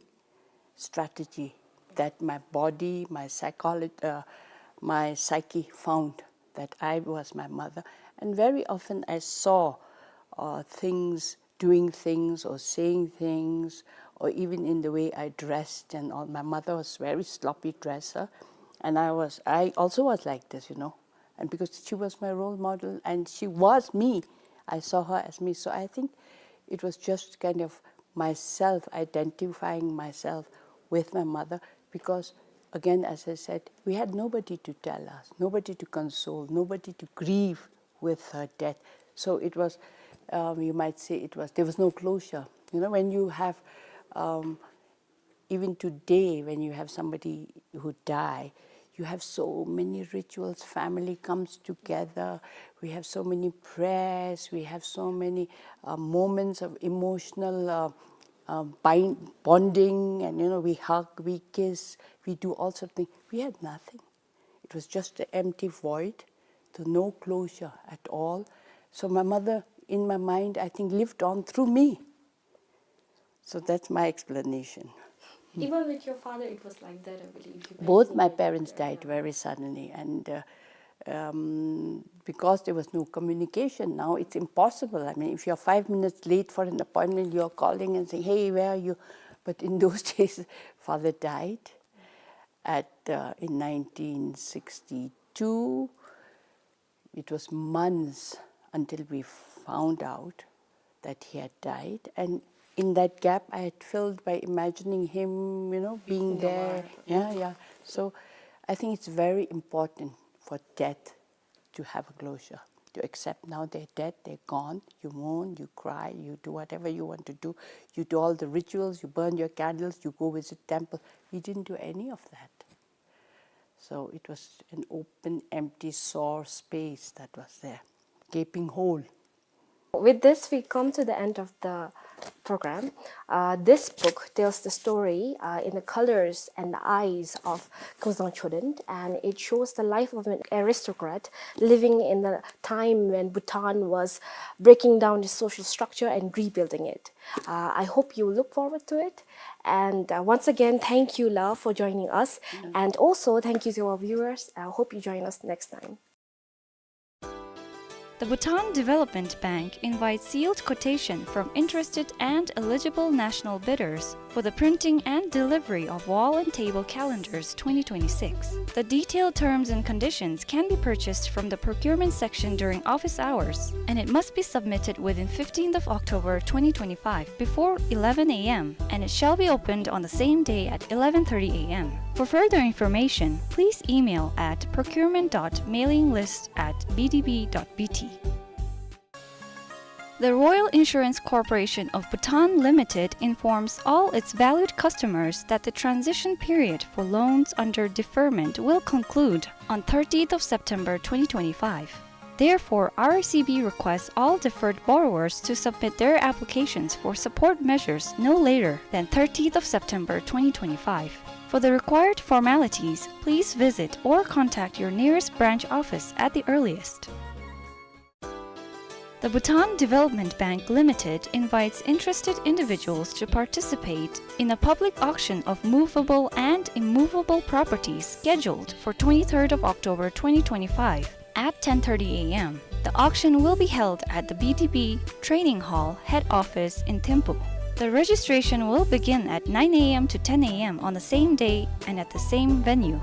strategy that my body, my psycholo-, uh, my psyche found that I was my mother. And very often I saw, uh, things, doing things or saying things, or even in the way I dressed and all. My mother was very sloppy dresser, and I was, I also was like this, you know. And because she was my role model and she was me, I saw her as me. So I think it was just kind of myself identifying myself with my mother, because again, as I said, we had nobody to tell us, nobody to console, nobody to grieve with her death. So it was, um, you might say it was, there was no closure. You know, when you have, um, even today, when you have somebody who die, you have so many rituals, family comes together, we have so many prayers, we have so many, uh, moments of emotional, uh, uh, bind-, bonding, and, you know, we hug, we kiss, we do all sort of things. We had nothing. It was just an empty void, so no closure at all. So my mother, in my mind, I think, lived on through me. So that's my explanation. Even with your father, it was like that, I believe. Both my parents died very suddenly, and, uh, um, because there was no communication, now it's impossible. I mean, if you're five minutes late for an appointment, you're calling and saying, "Hey, where are you?" But in those days, father died at, uh, in nineteen sixty-two. It was months until we found out that he had died. And in that gap, I had filled by imagining him, you know, being there. Yeah, yeah. So I think it's very important for death to have a closure, to accept now they're dead, they're gone. You mourn, you cry, you do whatever you want to do. You do all the rituals, you burn your candles, you go visit temple. We didn't do any of that. So it was an open, empty, sore space that was there, gaping hole. With this, we come to the end of the program. Uh, this book tells the story, uh, in the colors and the eyes of Kheumsang Choden, and it shows the life of an aristocrat living in the time when Bhutan was breaking down its social structure and rebuilding it. Uh, I hope you look forward to it. And, uh, once again, thank you, La, for joining us. And also, thank you to our viewers. I hope you join us next time. The Bhutan Development Bank invites sealed quotation from interested and eligible national bidders for the printing and delivery of wall and table calendars twenty twenty-six. The detailed terms and conditions can be purchased from the procurement section during office hours, and it must be submitted within fifteenth of October twenty twenty-five before eleven A M, and it shall be opened on the same day at eleven thirty A M. For further information, please email at procurement dot mailing list at B D B dot B T. The Royal Insurance Corporation of Bhutan Limited informs all its valued customers that the transition period for loans under deferment will conclude on thirtieth of September twenty twenty-five. Therefore, R I C B requests all deferred borrowers to submit their applications for support measures no later than thirtieth of September twenty twenty-five. For the required formalities, please visit or contact your nearest branch office at the earliest. The Bhutan Development Bank Limited invites interested individuals to participate in a public auction of movable and immovable properties scheduled for twenty-third of October twenty twenty-five at ten thirty A M. The auction will be held at the B D B Training Hall head office in Thimphu. The registration will begin at nine A M to ten A M on the same day and at the same venue.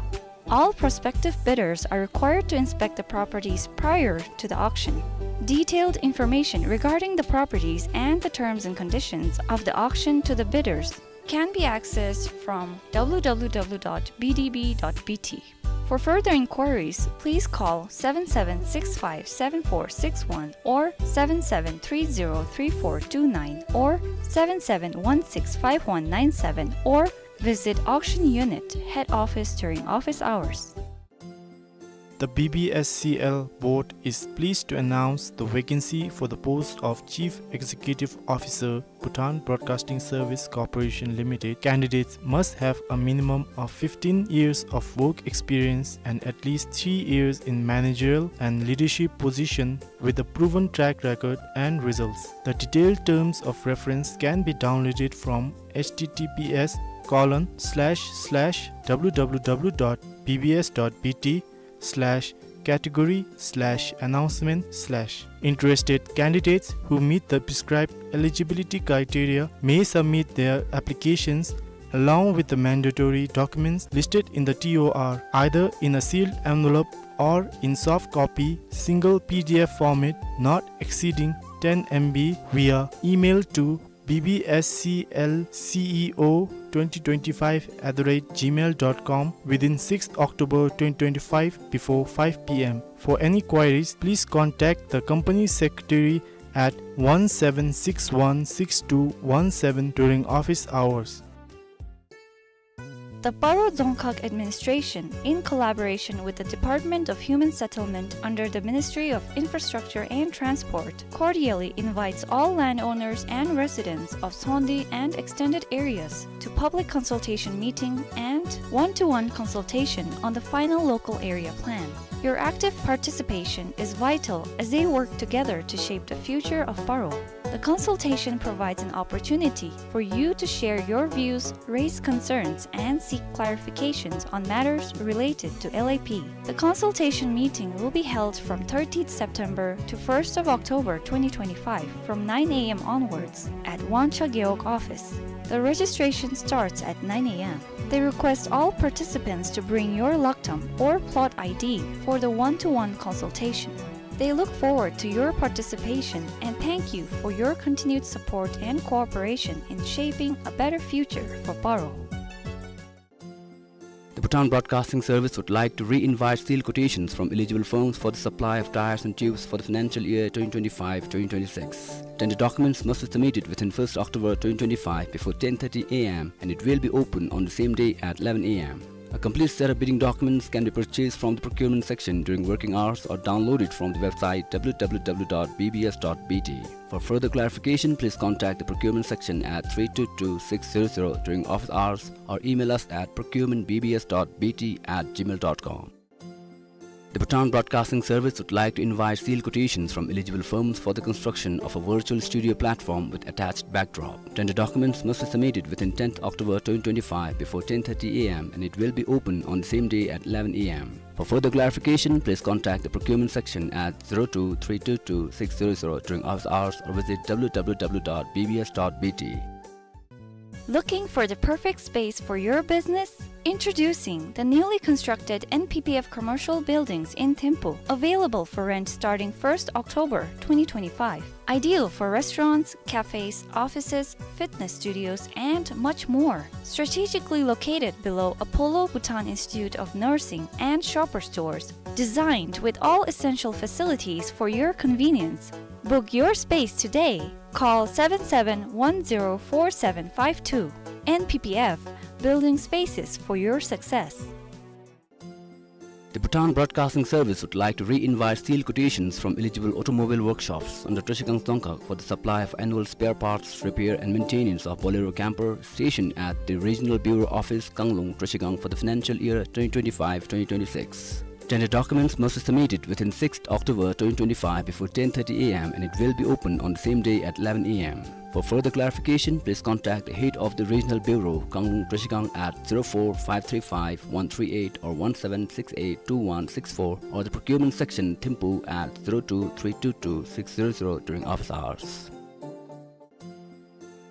All prospective bidders are required to inspect the properties prior to the auction. Detailed information regarding the properties and the terms and conditions of the auction to the bidders can be accessed from W W W dot B D B dot B T. For further inquiries, please call seven seven six five seven four six one or seven seven three zero three four two nine or seven seven one six five one nine seven or visit auction unit head office during office hours. The B B S C L board is pleased to announce the vacancy for the post of Chief Executive Officer, Bhutan Broadcasting Service Corporation Limited. Candidates must have a minimum of fifteen years of work experience and at least three years in managerial and leadership position with a proven track record and results. The detailed terms of reference can be downloaded from H T T P S colon slash slash W W W dot B B S dot B T slash category slash announcement slash. Interested candidates who meet the prescribed eligibility criteria may submit their applications along with the mandatory documents listed in the T O R, either in a sealed envelope or in soft copy, single P D F format, not exceeding ten M B, via email to B B S C L C E O twenty twenty-five at the rate gmail dot com within sixth October twenty twenty-five before five P M. For any queries, please contact the company secretary at one seven six one six two one seven during office hours. The Paro Dzongkhag Administration, in collaboration with the Department of Human Settlement under the Ministry of Infrastructure and Transport, cordially invites all landowners and residents of Sondi and extended areas to public consultation meeting and one-to-one consultation on the final local area plan. Your active participation is vital as they work together to shape the future of Paro. The consultation provides an opportunity for you to share your views, raise concerns, and seek clarifications on matters related to L A P. The consultation meeting will be held from thirtieth September to first of October twenty twenty-five from nine A M onwards at Wangcha Gewog office. The registration starts at nine A M. They request all participants to bring your laktam or plot I D for the one-to-one consultation. They look forward to your participation and thank you for your continued support and cooperation in shaping a better future for Paro. The Bhutan Broadcasting Service would like to re-invite sealed quotations from eligible firms for the supply of tyres and tubes for the financial year twenty twenty-five twenty twenty-six. Tender documents must be submitted within first October twenty twenty-five before ten thirty A M and it will be open on the same day at eleven A M. A complete set of bidding documents can be purchased from the procurement section during working hours or downloaded from the website W W W dot B B S dot B T. For further clarification, please contact the procurement section at three two two six zero zero during office hours or email us at procurement B B S dot B T at gmail dot com. The Bhutan Broadcasting Service would like to invite sealed quotations from eligible firms for the construction of a virtual studio platform with attached backdrop. Tender documents must be submitted within tenth October twenty twenty-five before ten thirty A M and it will be open on the same day at eleven A M. For further clarification, please contact the procurement section at zero two three two two six zero zero during office hours or visit W W W dot B B S dot B T. Looking for the perfect space for your business? Introducing the newly constructed N P P F commercial buildings in Thimphu, available for rent starting first October twenty twenty-five. Ideal for restaurants, cafes, offices, fitness studios, and much more. Strategically located below Apollo Bhutan Institute of Nursing and Shoppers Stores, designed with all essential facilities for your convenience. Book your space today. Call seven seven one zero four seven five two. N P P F, building spaces for your success. The Bhutan Broadcasting Service would like to re-invite sealed quotations from eligible automobile workshops under Trashigang Dzongkhag for the supply of annual spare parts, repair and maintenance of Bolero camper stationed at the Regional Bureau Office, Kanglung, Trashigang for the financial year twenty twenty-five twenty twenty-six. Tender documents must be submitted within sixth October twenty twenty-five before ten thirty A M and it will be open on the same day at eleven A M. For further clarification, please contact the head of the Regional Bureau, Kanglung Trashigang at zero four five three five one three eight or one seven six eight two one six four or the procurement section, Thimphu at zero two three two two six zero zero during office hours.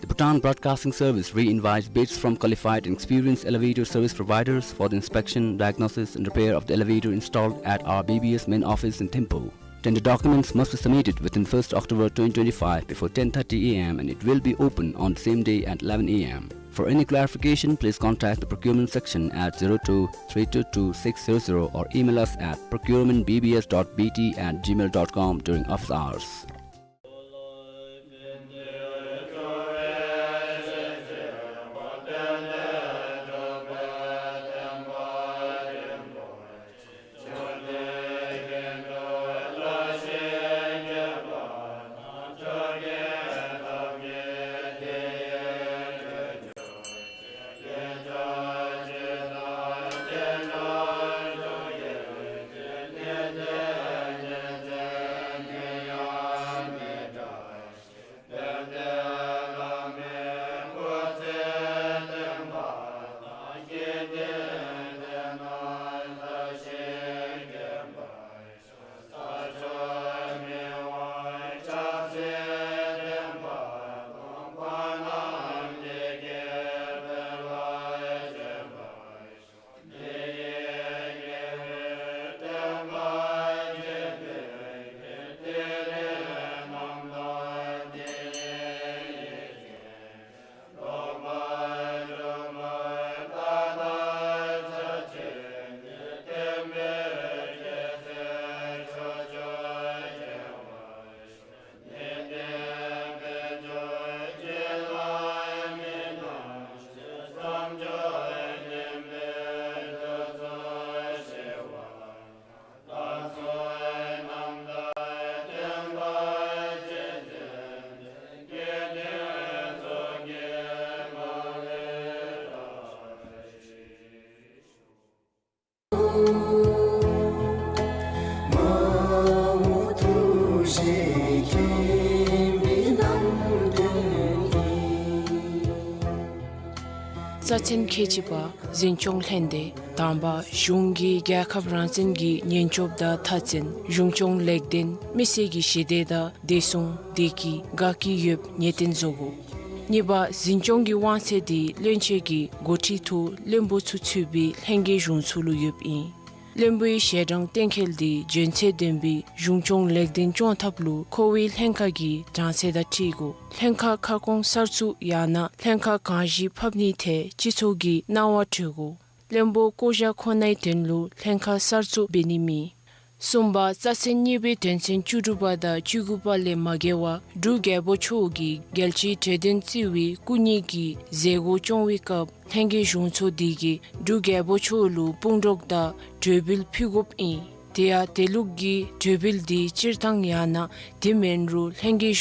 The Bhutan Broadcasting Service re-invites bids from qualified and experienced elevator service providers for the inspection, diagnosis and repair of the elevator installed at our B B S main office in Thimphu. Tender documents must be submitted within first October twenty twenty-five before ten thirty A M and it will be open on the same day at eleven A M. For any clarification, please contact the procurement section at zero two three two two six zero zero or email us at procurement B B S dot B T at gmail dot com during office hours. རྩ་ཚན་ཁལ་གཅིག་པ། འཛིན་སྐྱོང་ལྷན་སྡེ། དང་པ། གཞུང་གིས་རྒྱལ་ཁབ་རང་བཙན་གྱི་ཉེན་སྐྱོབ་དང་མཐའ་བཙན། གཞུང་སྐྱོང་ལེགས་ལྡན་མི་སེར་གྱི་ཞི་བདེ་དང་བདེ་སྲུང་བདེ་སྐྱིད་དགའ་སྐྱིད་ཡོདཔ་ངེས་གཏན་བཟོ་དགོ། གཉིས་པ། འཛིན་སྐྱོང་གི་དབང་ཚད་དེ་བློན་ཆེན་གྱི་འགོ་ཁྲིད་དུ་བློན་པོ་ཚུ་ཚུད་པའི་ལྷན་རྒྱས་གཞུང་ཚོགས་ལུ་ཡོདཔ་ཨིན། བློན་པོའི་ཞལ་གྲངས་གཏན་འཁེལ་དེ་འཇོན་ཚད་ལྡན་པའི་གཞུང་སྐྱོང་ལེགས་ལྡན་སྐྱོང་ཐབས་ལུ་ཁོ་བོའི་ལྷན་ཁག་གི་གྲངས་ཚད་དང་འཁྲིལ་དགོ། ལྷན་ཁག་ཁ་སྐོང་གསར་བཙུགས་ཡང་ན་ལྷན་ཁག་གང་ཞིག་ཕབ་ནིའི་ཐད་སྤྱི་ཚོགས་ཀྱི་གནང་བ་གྲོལ་དགོ། བློན་པོ་བསྐོ་བཞག་ཁོ་ནའི་དོན་ལུ་ལྷན་ཁག་གསར་བཙུགས་འབད་ནི་མེད། གསུམ་པ། རྩ་ཚན་གཉིས་པའི་དོན་ཚན་བཅུ་དྲུག་པ་དང་བཅུ་དགུ་པ་ལས་མ་འགལ་བར་འབྲུག་རྒྱལ་པོ་མཆོག་གིས་རྒྱལ་སྤྱིའི་གྲོས་དོན་བརྩི་བའི་སྐུ་ཉིད་ཀྱི་མཛད་སྒོ་སྐྱོང་བའི་སྐབས་ལྷན་རྒྱས་གཞུང་ཚོགས་དེ་གིས་འབྲུག་རྒྱལ་པོ་མཆོག་ལུ་དཔུང་གྲོགས་དང་གྲོས་འབུལ་ཕུལ་དགོཔ་ཨིན། དེ་ཡང་དེ་ལུགས་ཀྱི་གྲོས་འབུལ་དེ་སྤྱིར་བཏང་ཡང་ན་དེ་མེན་རུང་ལྷན་རྒྱས་